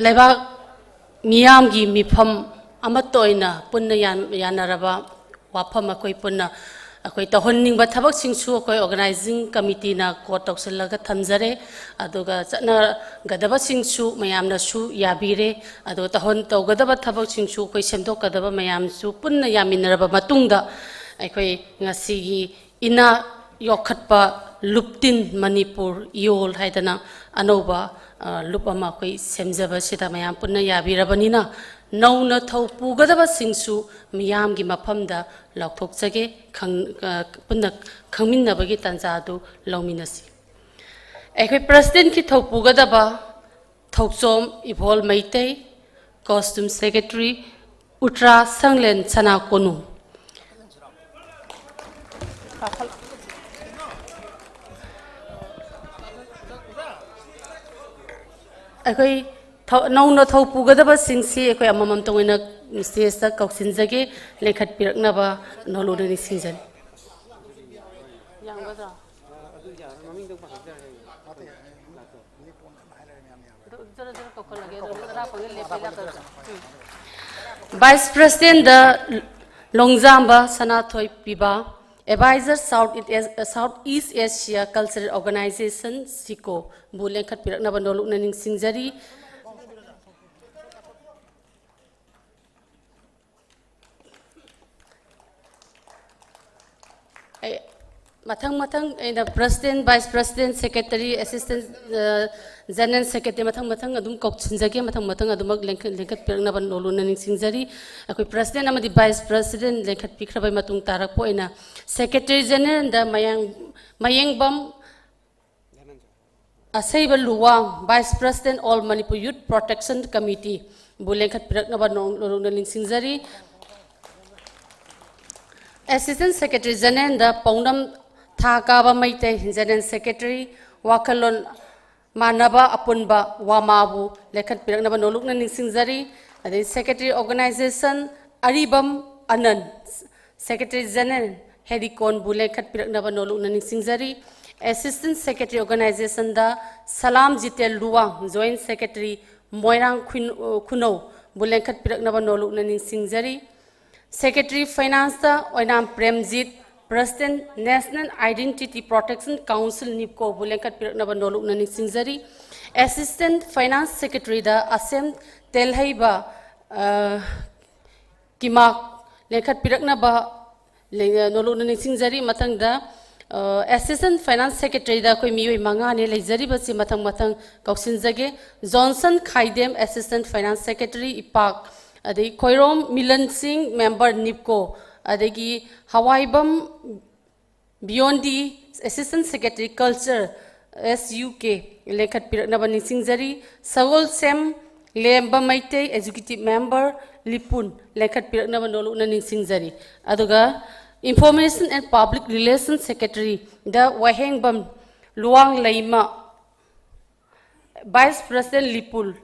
ꯂꯩꯕꯥꯛ ꯃꯤꯌꯥꯝꯒꯤ ꯃꯤꯐꯝ ꯑꯃꯠꯇ ꯑꯣꯏꯅ ꯄꯨꯟꯅ ꯌꯥꯟ-, ꯌꯥꯅꯔꯕ ꯋꯥꯐꯝ ꯑꯩꯈꯣꯏ ꯄꯨꯟꯅ ꯑꯩꯈꯣꯏ ꯇꯧꯍꯟꯅꯤꯡꯕ ꯊꯕꯛꯁꯤꯡꯁꯨ ꯑꯩꯈꯣꯏ organizing committeeꯅ ꯀꯣꯠ ꯇꯧꯁꯤꯜꯂꯒ ꯊꯝꯖꯔꯦ꯫ ꯑꯗꯨꯒ ꯆꯠꯅꯒꯗꯕꯁꯤꯡꯁꯨ ꯃꯌꯥꯝꯅꯁꯨ ꯌꯥꯕꯤꯔꯦ꯫ ꯑꯗꯨꯒ ꯇꯧꯍꯟ-, ꯇꯧꯒꯗꯕ ꯊꯕꯛꯁꯤꯡꯁꯨ ꯑꯩꯈꯣꯏ ꯁꯦꯝꯗꯣꯛꯀꯗꯕ ꯃꯌꯥꯝꯁꯨ ꯄꯨꯟꯅ ꯌꯥꯃꯤꯟꯅꯔꯕ ꯃꯇꯨꯡꯗ ꯑꯩꯈꯣꯏ ꯉꯁꯤꯒꯤ ꯏꯅꯥ ꯌꯣꯛꯈꯠꯄ ꯂꯨꯞꯇꯤꯟ ꯃꯅꯤꯄꯨꯔ ꯏꯌꯣꯜ ꯍꯥꯏꯗꯅ ꯑꯅꯧꯕ, ꯑ, ꯂꯨꯞ ꯑꯃ ꯑꯩꯈꯣꯏ ꯁꯦꯝꯖꯕꯁꯤꯗ ꯃꯌꯥꯝ ꯄꯨꯟꯅ ꯌꯥꯕꯤꯔꯕꯅꯤꯅ, ꯅꯧꯅ ꯊꯧ ꯄꯨꯒꯗꯕꯁꯤꯡꯁꯨ ꯃꯤꯌꯥꯝꯒꯤ ꯃꯐꯝꯗ ꯂꯥꯎꯊꯣꯛꯆꯒꯦ, ꯈꯪ-, ꯑ, ꯄꯨꯟꯅ ꯈꯪꯃꯤꯟꯅꯕꯒꯤ ꯇꯥꯟꯖꯥ ꯑꯗꯨ ꯂꯧꯃꯤꯟꯅꯁꯤ꯫ ꯑꯩꯈꯣꯏ presidentꯀꯤ ꯊꯧ ꯄꯨꯒꯗꯕ ꯊꯧꯆꯣꯝ ꯏꯕꯣꯜ ꯃꯩꯇꯩ, costume secretary, ꯎꯇ꯭ꯔꯥ ꯁꯪꯂꯦꯟ ꯁꯅꯥ ꯀꯣꯅꯨꯡ꯫ ꯑꯩꯈꯣꯏ ꯊꯧ-, ꯅꯧꯅ ꯊꯧ ꯄꯨꯒꯗꯕꯁꯤꯡꯁꯤ ꯑꯩꯈꯣꯏ ꯑꯃꯃꯝꯇ ꯑꯣꯏꯅ stageꯇ ꯀꯧꯁꯤꯟꯖꯒꯦ, ꯂꯦꯡꯈꯠꯄꯤꯔꯛꯅꯕ ꯅꯣꯂꯨꯛꯅ ꯅꯤꯡꯁꯤꯡꯖꯔꯤ꯫ ꯌꯥꯝꯒꯗ꯭ꯔꯥ? Vice President ꯗ ꯂꯣꯡꯖꯥꯝꯕ ꯁꯅꯥꯊꯣꯏ ꯄꯤꯕ, Advisor South East, South East Asia Cultural Organization, ꯁꯤꯀꯣꯕꯨ ꯂꯦꯡꯈꯠꯄꯤꯔꯛꯅꯕ ꯅꯣꯂꯨꯛꯅ ꯅꯤꯡꯁꯤꯡꯖꯔꯤ꯫ ꯑꯩ ꯃꯊꯪ ꯃꯊꯪ ꯑꯩꯅ President, Vice President, Secretary, Assistant, ꯑ, General Secretary ꯃꯊꯪ ꯃꯊꯪ ꯑꯗꯨꯝ ꯀꯧꯁꯤꯟꯖꯒꯦ꯫ ꯃꯊꯪ ꯃꯊꯪ ꯑꯗꯨꯃꯛ ꯂꯦꯡꯈꯠ-, ꯂꯦꯡꯈꯠꯄꯤꯔꯛꯅꯕ ꯅꯣꯂꯨꯛꯅ ꯅꯤꯡꯁꯤꯡꯖꯔꯤ꯫ ꯑꯩꯈꯣꯏ President ꯑꯃꯗꯤ Vice President ꯂꯦꯡꯈꯠꯄꯤꯈ꯭ꯔꯕꯩ ꯃꯇꯨꯡ ꯇꯥꯔꯛꯄ ꯑꯣꯏꯅ Secretary General ꯗ ꯃꯌꯥꯡ-, ꯃꯌꯦꯡꯕꯝ ꯑꯁꯩꯕ Luwang, Vice President, All Manipur Youth Protection Committee ꯕꯨ ꯂꯦꯡꯈꯠꯄꯤꯔꯛꯅꯕ ꯅꯣ-, ꯅꯣꯂꯨꯛꯅ ꯅꯤꯡꯁꯤꯡꯖꯔꯤ꯫ Assistant Secretary General ꯗ ꯄꯥꯎꯅꯝ ꯊꯥ ꯀꯥꯕ ꯃꯩꯇꯩ, General Secretary, ꯋꯥꯈꯜꯂꯣꯟ ꯃꯥꯟꯅꯕ ꯑꯄꯨꯟꯕ ꯋꯥꯃꯥꯕꯨ ꯂꯦꯡꯈꯠꯄꯤꯔꯛꯅꯕ ꯅꯣꯂꯨꯛꯅ ꯅꯤꯡꯁꯤꯡꯖꯔꯤ꯫ ꯑꯗꯩ Secretary Organization ꯑꯔꯤꯕꯝ ꯑꯅꯟ, Secretary General ꯍꯦꯔꯤꯀꯣꯟꯕꯨ ꯂꯦꯡꯈꯠꯄꯤꯔꯛꯅꯕ ꯅꯣꯂꯨꯛꯅ ꯅꯤꯡꯁꯤꯡꯖꯔꯤ꯫ Assistant Secretary Organization ꯗ ꯁꯂꯥꯝ ꯖꯤꯇꯦꯜ ꯂꯨꯋꯥꯡ, Joint Secretary ꯃꯣꯏꯔꯥꯡ ꯈꯨꯟ-, ꯈꯨꯅꯧꯕꯨ ꯂꯦꯡꯈꯠꯄꯤꯔꯛꯅꯕ ꯅꯣꯂꯨꯛꯅ ꯅꯤꯡꯁꯤꯡꯖꯔꯤ꯫ Secretary Finance ꯇ ꯑꯣꯏꯅꯥꯝ Premjit, President National Identity Protection Council, NEEPCO ꯕꯨ ꯂꯦꯡꯈꯠꯄꯤꯔꯛꯅꯕ ꯅꯣꯂꯨꯛꯅ ꯅꯤꯡꯁꯤꯡꯖꯔꯤ꯫ Assistant Finance Secretary ꯗ ꯑꯁꯦꯝ ꯇꯦꯜꯍꯩꯕ, ꯑ, ꯀꯤꯃꯥꯛ ꯂꯦꯡꯈꯠꯄꯤꯔꯛꯅꯕ ꯂꯩ-, ꯅꯣꯂꯨꯛꯅ ꯅꯤꯡꯁꯤꯡꯖꯔꯤ꯫ ꯃꯊꯪꯗ, ꯑ, Assistant Finance Secretary ꯗ ꯑꯩꯈꯣꯏ ꯃꯤꯑꯣꯏ ꯃꯉꯥꯅꯤ ꯂꯩꯖꯔꯤꯕꯁꯤ꯫ ꯃꯊꯪ ꯃꯊꯪ ꯀꯧꯁꯤꯟꯖꯒꯦ꯫ ꯖꯣꯟꯁꯟ ꯈꯥꯏꯗꯦꯝ, Assistant Finance Secretary, ꯏꯄꯥꯛ, ꯑꯗꯩ ꯈꯣꯏꯔꯣꯝ ꯃꯤꯂꯟ ꯁꯤꯡ, Member, NEEPCO, ꯑꯗꯒꯤ ꯍꯋꯥꯏꯕꯝ ꯕꯤꯌꯣꯟꯗꯤ, Assistant Secretary Culture, S U K, ꯂꯦꯡꯈꯠꯄꯤꯔꯛꯅꯕ ꯅꯤꯡꯁꯤꯡꯖꯔꯤ꯫ ꯁꯒꯣꯜꯁꯦꯝ ꯂꯦꯝꯕ ꯃꯩꯇꯩ, Executive Member, ꯂꯤꯄꯨꯟ, ꯂꯦꯡꯈꯠꯄꯤꯔꯛꯅꯕ ꯅꯣꯂꯨꯛꯅ ꯅꯤꯡꯁꯤꯡꯖꯔꯤ꯫ ꯑꯗꯨꯒ Information and Public Relations Secretary the Wahengbam Luwang Leima, Vice President, ꯂꯤꯄꯨꯟ,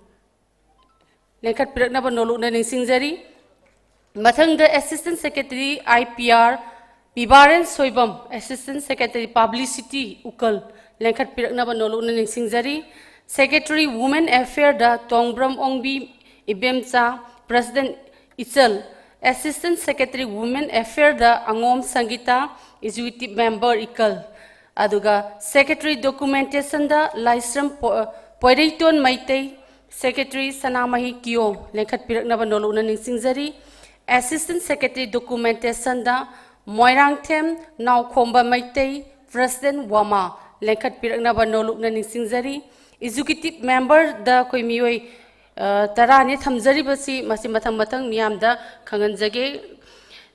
ꯂꯦꯡꯈꯠꯄꯤꯔꯛꯅꯕ ꯅꯣꯂꯨꯛꯅ ꯅꯤꯡꯁꯤꯡꯖꯔꯤ꯫ ꯃꯊꯪꯗ Assistant Secretary I P R, ꯄꯤꯕꯥꯔꯦꯟ Soibam, Assistant Secretary Publicity, ꯎꯀꯜ, ꯂꯦꯡꯈꯠꯄꯤꯔꯛꯅꯕ ꯅꯣꯂꯨꯛꯅ ꯅꯤꯡꯁꯤꯡꯖꯔꯤ꯫ Secretary Women Affair ꯗ ꯇꯣꯡꯕ꯭ꯔꯝ ꯑꯣꯡꯕꯤ ꯏꯕꯦꯝꯆꯥ, President ꯏꯆꯜ, Assistant Secretary Women Affair ꯗ ꯑꯉꯣꯝ ꯁꯪꯒꯤꯇꯥ, Executive Member ꯏꯀꯜ, ꯑꯗꯨꯒ Secretary Documentation ꯗ ꯂꯥꯏꯁ꯭ꯔꯝ ꯄꯣ-, ꯄꯣꯏꯔꯩꯇꯣꯟ ꯃꯩꯇꯩ, Secretary ꯁꯅꯥꯃꯍꯤ ꯀꯤꯌꯣꯡ ꯂꯦꯡꯈꯠꯄꯤꯔꯛꯅꯕ ꯅꯣꯂꯨꯛꯅ ꯅꯤꯡꯁꯤꯡꯖꯔꯤ꯫ Assistant Secretary Documentation ꯗ Moirangthem ꯅꯥꯎꯈꯣꯝꯕ Meitei, President ꯋꯥꯃꯥ ꯂꯦꯡꯈꯠꯄꯤꯔꯛꯅꯕ ꯅꯣꯂꯨꯛꯅ ꯅꯤꯡꯁꯤꯡꯖꯔꯤ꯫ Executive Member ꯗ ꯑꯩꯈꯣꯏ ꯃꯤꯑꯣꯏ, ꯑ, ꯇꯔꯥꯅꯤ ꯊꯝꯖꯔꯤꯕꯁꯤ, ꯃꯁꯤ ꯃꯊꯪ ꯃꯊꯪ ꯃꯤꯌꯥꯝꯗ ꯈꯪꯍꯟꯖꯒꯦ꯫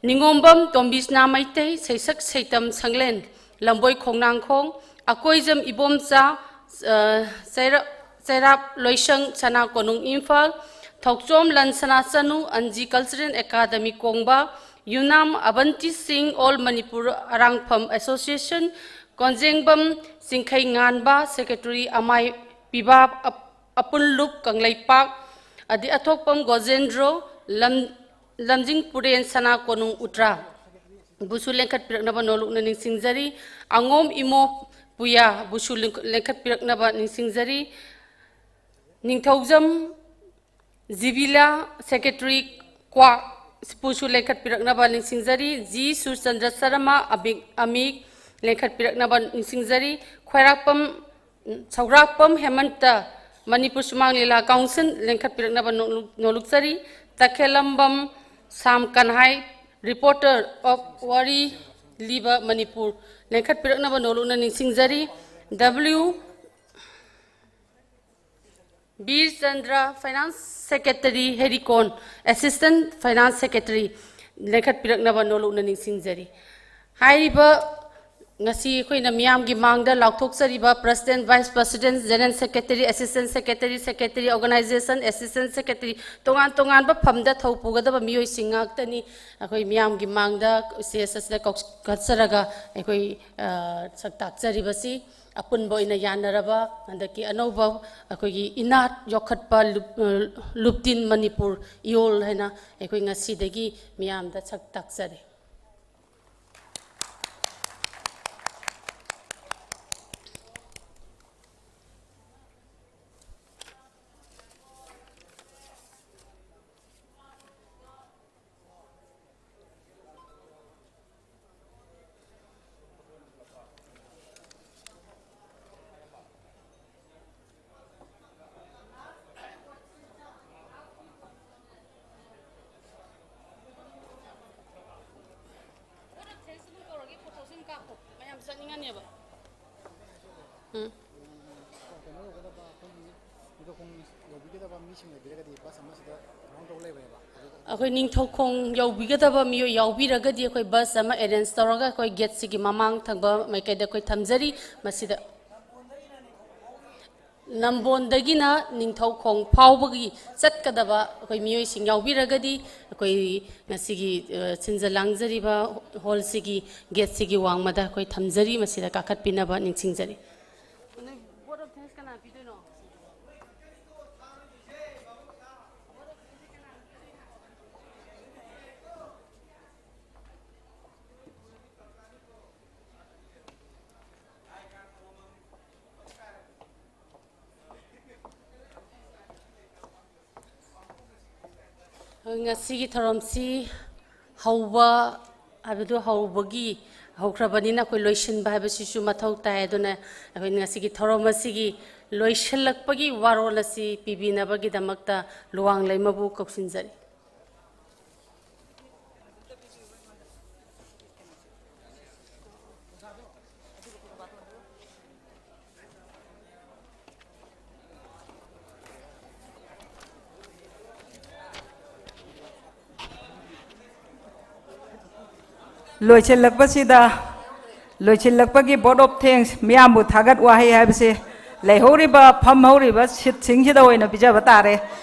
ꯅꯤꯉꯣꯝꯕꯝ ꯇꯣꯝꯕꯤꯁꯅꯥ ꯃꯩꯇꯩ, ꯁꯩꯁꯛ ꯁꯩꯇꯝ ꯁꯪꯂꯦꯟ ꯂꯝꯕꯣꯏ ꯈꯣꯡꯅꯥꯡꯈꯣꯡ, ꯑꯀꯣꯏꯖꯝ ꯏꯕꯣꯝꯆꯥ, ꯑ, ꯆꯩꯔꯥ-, ꯆꯩꯔꯥꯞ ꯂꯣꯏꯁꯪ ꯁꯅꯥ ꯀꯣꯅꯨꯡ ꯏꯝꯐꯥꯜ, ꯊꯧꯆꯣꯝ ꯂꯟ ꯁꯅꯥ ꯆꯅꯨ, ꯑꯟꯖꯤ Cultural Academy ꯀꯣꯡꯕ, ꯌꯨꯅꯥꯝ ꯑꯕꯟꯇꯤ ꯁꯤꯡ, All Manipur ꯑꯔꯥꯡꯐꯝ Association, ꯀꯣꯟꯖꯦꯡꯕꯝ ꯆꯤꯡꯈꯩ ꯉꯥꯟꯕ, Secretary ꯑꯃꯥꯏ ꯄꯤꯕꯥ ꯑꯞ-, ꯑꯄꯨꯟꯂꯨꯞ ꯀꯪꯂꯩꯄꯥꯛ, ꯑꯗꯤ ꯑꯊꯣꯛꯄꯝ ꯒꯣꯖꯦꯟꯗ꯭ꯔꯣ, ꯂꯝ-, ꯂꯝꯖꯤꯡ ꯄꯨꯔꯦꯟ ꯁꯅꯥ ꯀꯣꯅꯨꯡ ꯎꯇ꯭ꯔꯥ ꯕꯨꯁꯨ ꯂꯦꯡꯈꯠꯄꯤꯔꯛꯅꯕ ꯅꯣꯂꯨꯛꯅ ꯅꯤꯡꯁꯤꯡꯖꯔꯤ꯫ ꯑꯉꯣꯝ ꯏꯃꯣ ꯄꯨꯌꯥ ꯕꯨꯁꯨ ꯂꯤꯡꯈ-, ꯂꯦꯡꯈꯠꯄꯤꯔꯛꯅꯕ ꯅꯤꯡꯁꯤꯡꯖꯔꯤ꯫ ꯅꯤꯡꯊꯧꯖꯝ ꯖꯤꯕꯤꯂꯥ, Secretary ꯀ꯭ꯋꯥꯛ ꯕꯨꯁꯨ ꯂꯦꯡꯈꯠꯄꯤꯔꯛꯅꯕ ꯅꯤꯡꯁꯤꯡꯖꯔꯤ꯫ ꯖꯤ ꯁꯨꯔꯆꯟꯗ꯭ꯔ ꯁꯔꯃ, ꯑꯃꯤꯛ, ꯑꯃꯤꯛ ꯂꯦꯡꯈꯠꯄꯤꯔꯛꯅꯕ ꯅꯤꯡꯁꯤꯡꯖꯔꯤ꯫ ꯈ꯭ꯋꯥꯏꯔꯥꯛꯄꯝ, ꯁꯧꯒ꯭ꯔꯥꯛꯄꯝ ꯍꯦꯃꯟꯇ, Manipur ꯁꯨꯃꯥꯡ ꯂꯤꯂꯥ Council ꯂꯦꯡꯈꯠꯄꯤꯔꯛꯅꯕ ꯅꯣꯂꯨꯛ-, ꯅꯣꯂꯨꯛꯆꯔꯤ꯫ ꯇꯈꯦꯂꯝꯕꯝ ꯁꯥꯝ ꯀꯟꯍꯥꯏ, Reporter of ꯋꯥꯔꯤ ꯂꯤꯕ ꯃꯅꯤꯄꯨꯔ ꯂꯦꯡꯈꯠꯄꯤꯔꯛꯅꯕ ꯅꯣꯂꯨꯛꯅ ꯅꯤꯡꯁꯤꯡꯖꯔꯤ꯫ W Birchandra, Finance Secretary Herikon, Assistant Finance Secretary ꯂꯦꯡꯈꯠꯄꯤꯔꯛꯅꯕ ꯅꯣꯂꯨꯛꯅ ꯅꯤꯡꯁꯤꯡꯖꯔꯤ꯫ ꯍꯥꯏꯔꯤꯕ ꯉꯁꯤ ꯑꯩꯈꯣꯏꯅ ꯃꯤꯌꯥꯝꯒꯤ ꯃꯥꯡꯗ ꯂꯥꯎꯊꯣꯛꯆꯔꯤꯕ President, Vice President, General Secretary, Assistant Secretary, Secretary Organization, Assistant Secretary, ꯇꯣꯉꯥꯟ ꯇꯣꯉꯥꯟꯕ ꯐꯝꯗ ꯊꯧ ꯄꯨꯒꯗꯕ ꯃꯤꯑꯣꯏꯁꯤꯡ ꯉꯥꯛꯇꯅꯤ꯫ ꯑꯩꯈꯣꯏ ꯃꯤꯌꯥꯝꯒꯤ ꯃꯥꯡꯗ stage ꯑꯁꯤꯗ ꯀꯧ-, ꯀꯠꯆꯔꯒ ꯑꯩꯈꯣꯏ, ꯑ, ꯁꯛ ꯇꯥꯛꯆꯔꯤꯕꯁꯤ꯫ ꯑꯄꯨꯟꯕ ꯑꯣꯏꯅ ꯌꯥꯅꯔꯕ ꯍꯟꯗꯛꯀꯤ ꯑꯅꯧꯕ ꯑꯩꯈꯣꯏꯒꯤ ꯏꯅꯥꯠ ꯌꯣꯛꯈꯠꯄ ꯂꯨꯞ-, ꯂꯨꯞꯇꯤꯟ ꯃꯅꯤꯄꯨꯔ ꯏꯌꯣꯜ ꯍꯥꯏꯅ ꯑꯩꯈꯣꯏ ꯉꯁꯤꯗꯒꯤ ꯃꯤꯌꯥꯝꯗ ꯁꯛ ꯇꯥꯛꯆꯔꯤ꯫ ꯑꯩꯈꯣꯏ ꯅꯤꯡꯊꯧꯈꯣꯡ ꯌꯧꯕꯤꯒꯗꯕ ꯃꯤꯑꯣꯏ ꯌꯥꯎꯕꯤꯔꯒꯗꯤ ꯑꯩꯈꯣꯏ ꯕꯁ ꯑꯃ ꯑꯦꯔꯦꯟꯖ ꯇꯧꯔꯒ ꯑꯩꯈꯣꯏ ꯒꯦꯠꯁꯤꯒꯤ ꯃꯃꯥꯡ ꯊꯪꯕ ꯃꯥꯏꯀꯩꯗ ꯑꯩꯈꯣꯏ ꯊꯝꯖꯔꯤ꯫ ꯃꯁꯤꯗ ꯅꯝꯕꯣꯟꯗꯒꯤꯅ ꯅꯤꯡꯊꯧꯈꯣꯡ ꯐꯥꯎꯕꯒꯤ ꯆꯠꯀꯗꯕ ꯑꯩꯈꯣꯏ ꯃꯤꯑꯣꯏꯁꯤꯡ ꯌꯥꯎꯕꯤꯔꯒꯗꯤ ꯑꯩꯈꯣꯏ ꯉꯁꯤꯒꯤ, ꯑ, ꯁꯤꯟꯖ ꯂꯥꯡꯖꯔꯤꯕ ꯍꯣꯜꯁꯤꯒꯤ ꯒꯦꯠꯁꯤꯒꯤ ꯋꯥꯡꯃꯗ ꯑꯩꯈꯣꯏ ꯊꯝꯖꯔꯤ꯫ ꯃꯁꯤꯗ ꯀꯥꯈꯠꯄꯤꯅꯕ ꯅꯤꯡꯁꯤꯡꯖꯔꯤ꯫ ꯅꯣꯏ vote of thanks ꯀꯅꯥ ꯄꯤꯗꯣꯏꯅꯣ? ꯉꯁꯤꯒꯤ ꯊꯧꯔꯝꯁꯤ ꯍꯧꯕ ꯍꯥꯏꯕꯗꯨ ꯍꯧꯕꯒꯤ, ꯍꯧꯈ꯭ꯔꯕꯅꯤꯅ ꯑꯩꯈꯣꯏ ꯂꯣꯏꯁꯤꯟꯕ ꯍꯥꯏꯕꯁꯤꯁꯨ ꯃꯊꯧ ꯇꯥꯏ꯫ ꯑꯗꯨꯅ ꯑꯩꯈꯣꯏ ꯉꯁꯤꯒꯤ ꯊꯧꯔꯝ ꯑꯁꯤꯒꯤ ꯂꯣꯏꯁꯤꯜꯂꯛꯄꯒꯤ ꯋꯥꯔꯣꯜ ꯑꯁꯤ ꯄꯤꯕꯤꯅꯕꯒꯤꯗꯃꯛꯇ ꯂꯨꯋꯥꯡ ꯂꯩꯃꯕꯨ ꯀꯧꯁꯤꯟꯖꯔꯤ꯫ ꯂꯣꯏꯁꯤꯜꯂꯛꯄꯁꯤꯗ, ꯂꯣꯏꯁꯤꯜꯂꯛꯄꯒꯤ vote of thanks, ꯃꯤꯌꯥꯝꯕꯨ ꯊꯥꯒꯠ ꯋꯥꯍꯩ ꯍꯥꯏꯕꯁꯦ ꯂꯩꯍꯧꯔꯤꯕ, ꯐꯝꯍꯧꯔꯤꯕ ꯁꯤꯠꯁꯤꯡꯁꯤꯗ ꯑꯣꯏꯅ ꯄꯤꯖꯕ ꯇꯥꯔꯦ꯫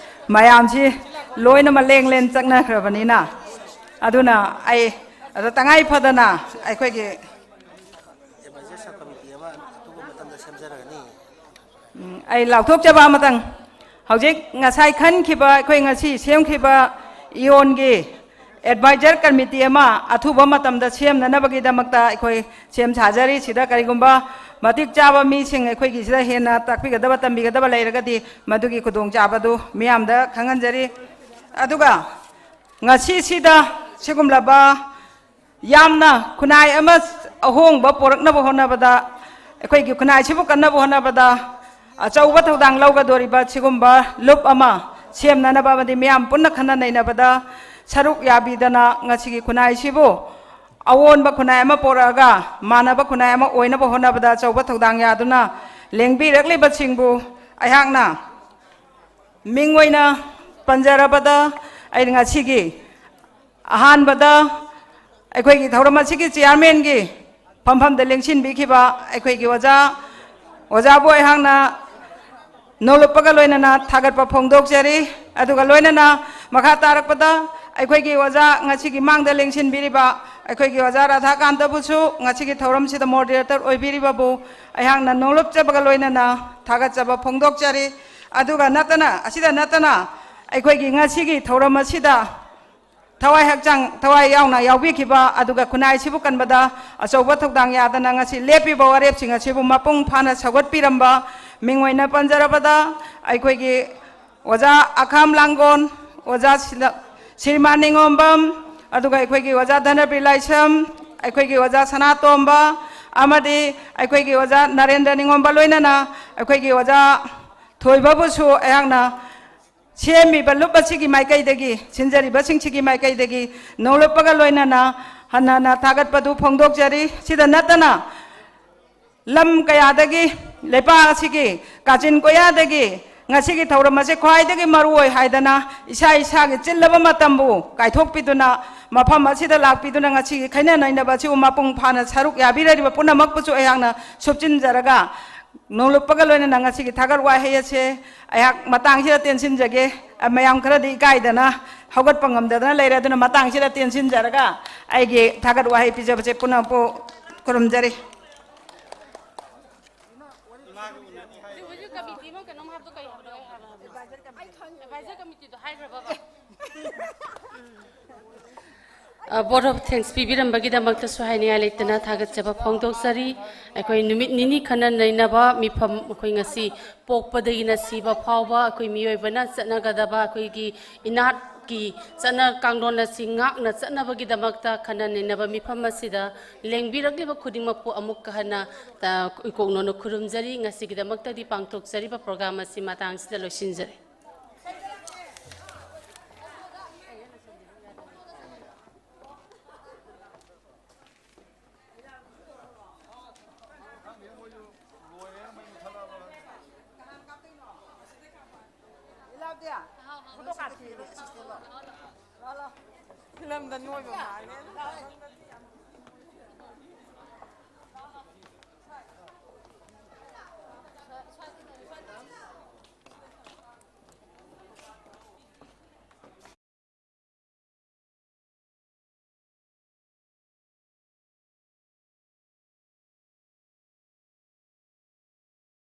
ꯃꯌꯥꯝꯁꯤ ꯂꯣꯏꯅꯃꯛ ꯂꯦꯡ ꯂꯦꯟ ꯆꯠꯅꯈ꯭ꯔꯕꯅꯤꯅ꯫ ꯑꯗꯨꯅ ꯑꯩ ꯑꯗ ꯇꯉꯥꯏ ꯐꯗꯅ ꯑꯩꯈꯣꯏꯒꯤ ꯑꯦꯗꯚꯥꯏꯖꯔ ꯁꯕ ꯀꯃꯤꯇꯤ ꯑꯃ ꯑꯊꯨꯕ ꯃꯇꯝꯗ ꯁꯦꯝꯖꯔꯒꯅꯤ꯫ ꯎꯝ, ꯑꯩ ꯂꯥꯎꯊꯣꯛꯆꯕ ꯑꯃꯇꯪ, ꯍꯧꯖꯤꯛ ꯉꯁꯥꯏ ꯈꯟꯈꯤꯕ, ꯑꯩꯈꯣꯏ ꯉꯁꯤ ꯁꯦꯝꯈꯤꯕ ꯏꯌꯣꯟꯒꯤ ꯑꯦꯗꯚꯥꯏꯖꯔ ꯀꯃꯤꯇꯤ ꯑꯃ ꯑꯊꯨꯕ ꯃꯇꯝꯗ ꯁꯦꯝꯅꯅꯕꯒꯤꯗꯃꯛꯇ ꯑꯩꯈꯣꯏ ꯁꯦꯝ ꯁꯥꯖꯔꯤ꯫ ꯁꯤꯗ ꯀꯔꯤꯒꯨꯝꯕ ꯃꯇꯤꯛ ꯆꯥꯕ ꯃꯤꯁꯤꯡ ꯑꯩꯈꯣꯏꯒꯤꯁꯤꯗ ꯍꯦꯟꯅ ꯇꯥꯛꯄꯤꯒꯗꯕ, ꯇꯝꯕꯤꯒꯗꯕ ꯂꯩꯔꯒꯗꯤ ꯃꯗꯨꯒꯤ ꯈꯨꯗꯣꯡꯆꯥꯕꯗꯨ ꯃꯤꯌꯥꯝꯗ ꯈꯪꯍꯟꯖꯔꯤ꯫ ꯑꯗꯨꯒ ꯉꯁꯤꯁꯤꯗ ꯁꯤꯒꯨꯝꯂꯕ ꯌꯥꯝꯅ ꯈꯨꯟꯅꯥꯏ ꯑꯃ ꯑꯍꯣꯡꯕ ꯄꯣꯔꯛꯅꯕ ꯍꯣꯠꯅꯕꯗ, ꯑꯩꯈꯣꯏꯒꯤ ꯈꯨꯟꯅꯥꯏꯁꯤꯕꯨ ꯀꯟꯅꯕ ꯍꯣꯠꯅꯕꯗ ꯑꯆꯧꯕ ꯊꯧꯗꯥꯡ ꯂꯧꯒꯗꯣꯔꯤꯕ ꯁꯤꯒꯨꯝꯕ ꯂꯨꯞ ꯑꯃ ꯁꯦꯝꯅꯅꯕ ꯑꯃꯗꯤ ꯃꯤꯌꯥꯝ ꯄꯨꯟꯅ ꯈꯟꯅ ꯅꯩꯅꯕꯗ ꯁꯔꯨꯛ ꯌꯥꯕꯤꯗꯅ ꯉꯁꯤꯒꯤ ꯈꯨꯟꯅꯥꯏꯁꯤꯕꯨ ꯑꯑꯣꯟꯕ ꯈꯨꯟꯅꯥꯏ ꯑꯃ ꯄꯣꯔꯛꯑꯒ ꯃꯥꯟꯅꯕ ꯈꯨꯟꯅꯥꯏ ꯑꯃ ꯑꯣꯏꯅꯕ ꯍꯣꯠꯅꯕꯗ ꯑꯆꯧꯕ ꯊꯧꯗꯥꯡ ꯌꯥꯗꯨꯅ ꯂꯦꯡꯕꯤꯔꯛꯂꯤꯕꯁꯤꯡꯕꯨ ꯑꯩꯍꯥꯛꯅ ꯃꯤꯡ ꯑꯣꯏꯅ ꯄꯟꯖꯔꯕꯗ, ꯑꯩ ꯉꯁꯤꯒꯤ ꯑꯍꯥꯟꯕꯗ ꯑꯩꯈꯣꯏꯒꯤ ꯊꯧꯔꯝ ꯑꯁꯤꯒꯤ ꯆꯤꯌꯥꯔꯃꯦꯟꯒꯤ ꯐꯝꯐꯝꯗ ꯂꯦꯡꯁꯤꯟꯕꯤꯈꯤꯕ ꯑꯩꯈꯣꯏꯒꯤ ꯑꯣꯖꯥ, ꯑꯣꯖꯥꯕꯨ ꯑꯩꯍꯥꯛꯅ ꯅꯣꯡꯂꯨꯞꯄꯒ ꯂꯣꯏꯅꯅ ꯊꯥꯒꯠꯄ ꯐꯣꯡꯗꯣꯛꯆꯔꯤ꯫ ꯑꯗꯨꯒ ꯂꯣꯏꯅꯅ ꯃꯈꯥ ꯇꯥꯔꯛꯄꯗ ꯑꯩꯈꯣꯏꯒꯤ ꯑꯣꯖꯥ ꯉꯁꯤꯒꯤ ꯃꯥꯡꯗ ꯂꯦꯡꯁꯤꯟꯕꯤꯔꯤꯕ ꯑꯩꯈꯣꯏꯒꯤ ꯑꯣꯖꯥ ꯔꯥꯙꯥꯀꯥꯟꯇꯕꯨꯁꯨ ꯉꯁꯤꯒꯤ ꯊꯧꯔꯝꯁꯤꯗ moderator ꯑꯣꯏꯕꯤꯔꯤꯕꯕꯨ ꯑꯩꯍꯥꯛꯅ ꯅꯣꯡꯂꯨꯞꯆꯕꯒ ꯂꯣꯏꯅꯅ ꯊꯥꯒꯠꯆꯕ ꯐꯣꯡꯗꯣꯛꯆꯔꯤ꯫ ꯑꯗꯨꯒ ꯅꯠꯇꯅ, ꯑꯁꯤꯗ ꯅꯠꯇꯅ ꯑꯩꯈꯣꯏꯒꯤ ꯉꯁꯤꯒꯤ ꯊꯧꯔꯝ ꯑꯁꯤꯗ ꯊꯋꯥꯏ ꯍꯛꯆꯥꯡ, ꯊꯋꯥꯏ ꯌꯥꯎꯅ ꯌꯥꯎꯕꯤꯈꯤꯕ, ꯑꯗꯨꯒ ꯈꯨꯟꯅꯥꯏꯁꯤꯕꯨ ꯀꯟꯕꯗ ꯑꯆꯧꯕ ꯊꯧꯗꯥꯡ ꯌꯥꯗꯅ ꯉꯁꯤ ꯂꯦꯞꯄꯤꯕ ꯋꯥꯔꯦꯞꯁꯤꯡ ꯑꯁꯤꯕꯨ ꯃꯄꯨꯡ ꯐꯥꯅ ꯁꯧꯒꯠꯄꯤꯔꯝꯕ ꯃꯤꯡ ꯑꯣꯏꯅ ꯄꯟꯖꯔꯕꯗ, ꯑꯩꯈꯣꯏꯒꯤ ꯑꯣꯖꯥ ꯑꯈꯥꯝ ꯂꯥꯡꯒꯣꯟ, ꯑꯣꯖꯥ ꯁꯤꯂ-, ꯁꯤꯔꯤꯃꯥꯟ ꯅꯤꯉꯣꯝꯕꯝ, ꯑꯗꯨꯒ ꯑꯩꯈꯣꯏꯒꯤ ꯑꯣꯖꯥ ꯙꯅꯕꯤꯔ ꯂꯥꯏꯁ꯭ꯔꯝ, ꯑꯩꯈꯣꯏꯒꯤ ꯑꯣꯖꯥ ꯁꯅꯥꯇꯣꯝꯕ, ꯑꯃꯗꯤ ꯑꯩꯈꯣꯏꯒꯤ ꯑꯣꯖꯥ ꯅꯔꯦꯟꯗ꯭ꯔ ꯅꯤꯉꯣꯝꯕ, ꯂꯣꯏꯅꯅ ꯑꯩꯈꯣꯏꯒꯤ ꯑꯣꯖꯥ ꯊꯣꯏꯕꯕꯨꯁꯨ ꯑꯩꯍꯥꯛꯅ ꯁꯦꯝꯃꯤꯕ ꯂꯨꯞ ꯑꯁꯤꯒꯤ ꯃꯥꯏꯀꯩꯗꯒꯤ, ꯁꯤꯟꯖꯔꯤꯕꯁꯤꯡꯁꯤꯒꯤ ꯃꯥꯏꯀꯩꯗꯒꯤ ꯅꯣꯡꯂꯨꯞꯄꯒ ꯂꯣꯏꯅꯅ ꯍꯟꯅ ꯍꯟꯅ ꯊꯥꯒꯠꯄꯗꯨ ꯐꯣꯡꯗꯣꯛꯆꯔꯤ꯫ ꯁꯤꯗ ꯅꯠꯇꯅ ꯂꯝ ꯀꯌꯥꯗꯒꯤ, ꯂꯩꯄꯥꯛ ꯑꯁꯤꯒꯤ ꯀꯥꯆꯤꯟ ꯀꯣꯌꯥꯗꯒꯤ ꯉꯁꯤꯒꯤ ꯊꯧꯔꯝ ꯑꯁꯤ ꯈ꯭ꯋꯥꯏꯗꯒꯤ ꯃꯔꯨ ꯑꯣꯏ ꯍꯥꯏꯗꯅ ꯏꯁꯥ ꯏꯁꯥꯒꯤ ꯆꯤꯜꯂꯕ ꯃꯇꯝꯕꯨ ꯀꯥꯏꯊꯣꯛꯄꯤꯗꯨꯅ ꯃꯐꯝ ꯑꯁꯤꯗ ꯂꯥꯛꯄꯤꯗꯨꯅ ꯉꯁꯤꯒꯤ ꯈꯟꯅ ꯅꯩꯅꯕ ꯑꯁꯤꯕꯨ ꯃꯄꯨꯡ ꯐꯥꯅ ꯁꯔꯨꯛ ꯌꯥꯕꯤꯔꯤꯕ ꯄꯨꯝꯅꯃꯛꯄꯨꯁꯨ ꯑꯩꯍꯥꯛꯅ ꯁꯨꯞꯆꯤꯟꯖꯔꯒ, ꯅꯣꯡꯂꯨꯞꯄꯒ ꯂꯣꯏꯅꯅ ꯉꯁꯤꯒꯤ ꯊꯥꯒꯠ ꯋꯥꯍꯩ ꯑꯁꯦ ꯑꯩꯍꯥꯛ ꯃꯇꯥꯡꯁꯤꯗ ꯇꯦꯟꯁꯤꯟꯖꯒꯦ꯫ ꯃꯌꯥꯝ ꯈꯔꯗꯤ ꯏꯀꯥꯏꯗꯅ ꯍꯧꯒꯠꯄ ꯉꯝꯗꯗꯅ ꯂꯩꯔꯦ, ꯑꯗꯨꯅ ꯃꯇꯥꯡꯁꯤꯗ ꯇꯦꯟꯁꯤꯟꯖꯔꯒ ꯑꯩꯒꯤ ꯊꯥꯒꯠ ꯋꯥꯍꯩ ꯄꯤꯖꯕꯁꯦ ꯄꯨꯝꯅꯃꯛꯄꯨ ꯈꯨꯔꯨꯝꯖꯔꯤ꯫ ꯍꯧꯖꯤꯛ ꯍꯧꯖꯤꯛ ꯀꯃꯤꯇꯤ ꯑꯃ ꯀꯩꯅꯣꯝ ꯍꯥꯏꯕꯗꯣ ꯀꯩ ꯍꯥꯏꯕꯅꯣ? ꯑꯩ ꯍꯥꯏꯕ ꯍꯥꯏꯕ ꯑꯦꯗꯚꯥꯏꯖꯔ ꯀꯃꯤꯇꯤꯗꯣ ꯍꯥꯏꯈ꯭ꯔꯕꯕ? ꯑ, vote of thanks ꯄꯤꯕꯤꯔꯝꯕꯒꯤꯗꯃꯛꯇꯁꯨ ꯍꯥꯏꯅꯤꯡꯉꯥꯏ ꯂꯩꯇꯅ ꯊꯥꯒꯠꯆꯕ ꯐꯣꯡꯗꯣꯛꯆꯔꯤ꯫ ꯑꯩꯈꯣꯏ ꯅꯨꯃꯤꯠ ꯅꯤꯅꯤ ꯈꯟꯅ ꯅꯩꯅꯕ ꯃꯤꯐꯝ, ꯑꯩꯈꯣꯏ ꯉꯁꯤ ꯄꯣꯛꯄꯗꯒꯤꯅ ꯁꯤꯕ ꯐꯥꯎꯕ ꯑꯩꯈꯣꯏ ꯃꯤꯑꯣꯏꯕꯅ ꯆꯠꯅꯒꯗꯕ ꯑꯩꯈꯣꯏꯒꯤ ꯏꯅꯥꯠꯀꯤ ꯆꯠꯅ ꯀꯥꯡꯂꯣꯟ ꯑꯁꯤ ꯉꯥꯛꯅ ꯆꯠꯅꯕꯒꯤꯗꯃꯛꯇ ꯈꯟꯅ ꯅꯩꯅꯕ ꯃꯤꯐꯝ ꯑꯁꯤꯗ ꯂꯦꯡꯕꯤꯔꯛꯂꯤꯕ ꯈꯨꯗꯤꯡꯃꯛꯄꯨ ꯑꯃꯨꯛꯀ ꯍꯟꯅ, ꯑ, ꯏꯀꯣꯛꯅꯣꯅ ꯈꯨꯔꯨꯝꯖꯔꯤ꯫ ꯉꯁꯤꯒꯤꯗꯃꯛꯇꯗꯤ ꯄꯥꯡꯊꯣꯛꯆꯔꯤꯕ program ꯑꯁꯤ ꯃꯇꯥꯡꯁꯤꯗ ꯂꯣꯏꯁꯤꯟꯖꯔꯦ꯫ ꯐꯤꯂꯝꯗ ꯅꯣꯏꯕ ꯃꯥꯜꯂꯦ꯫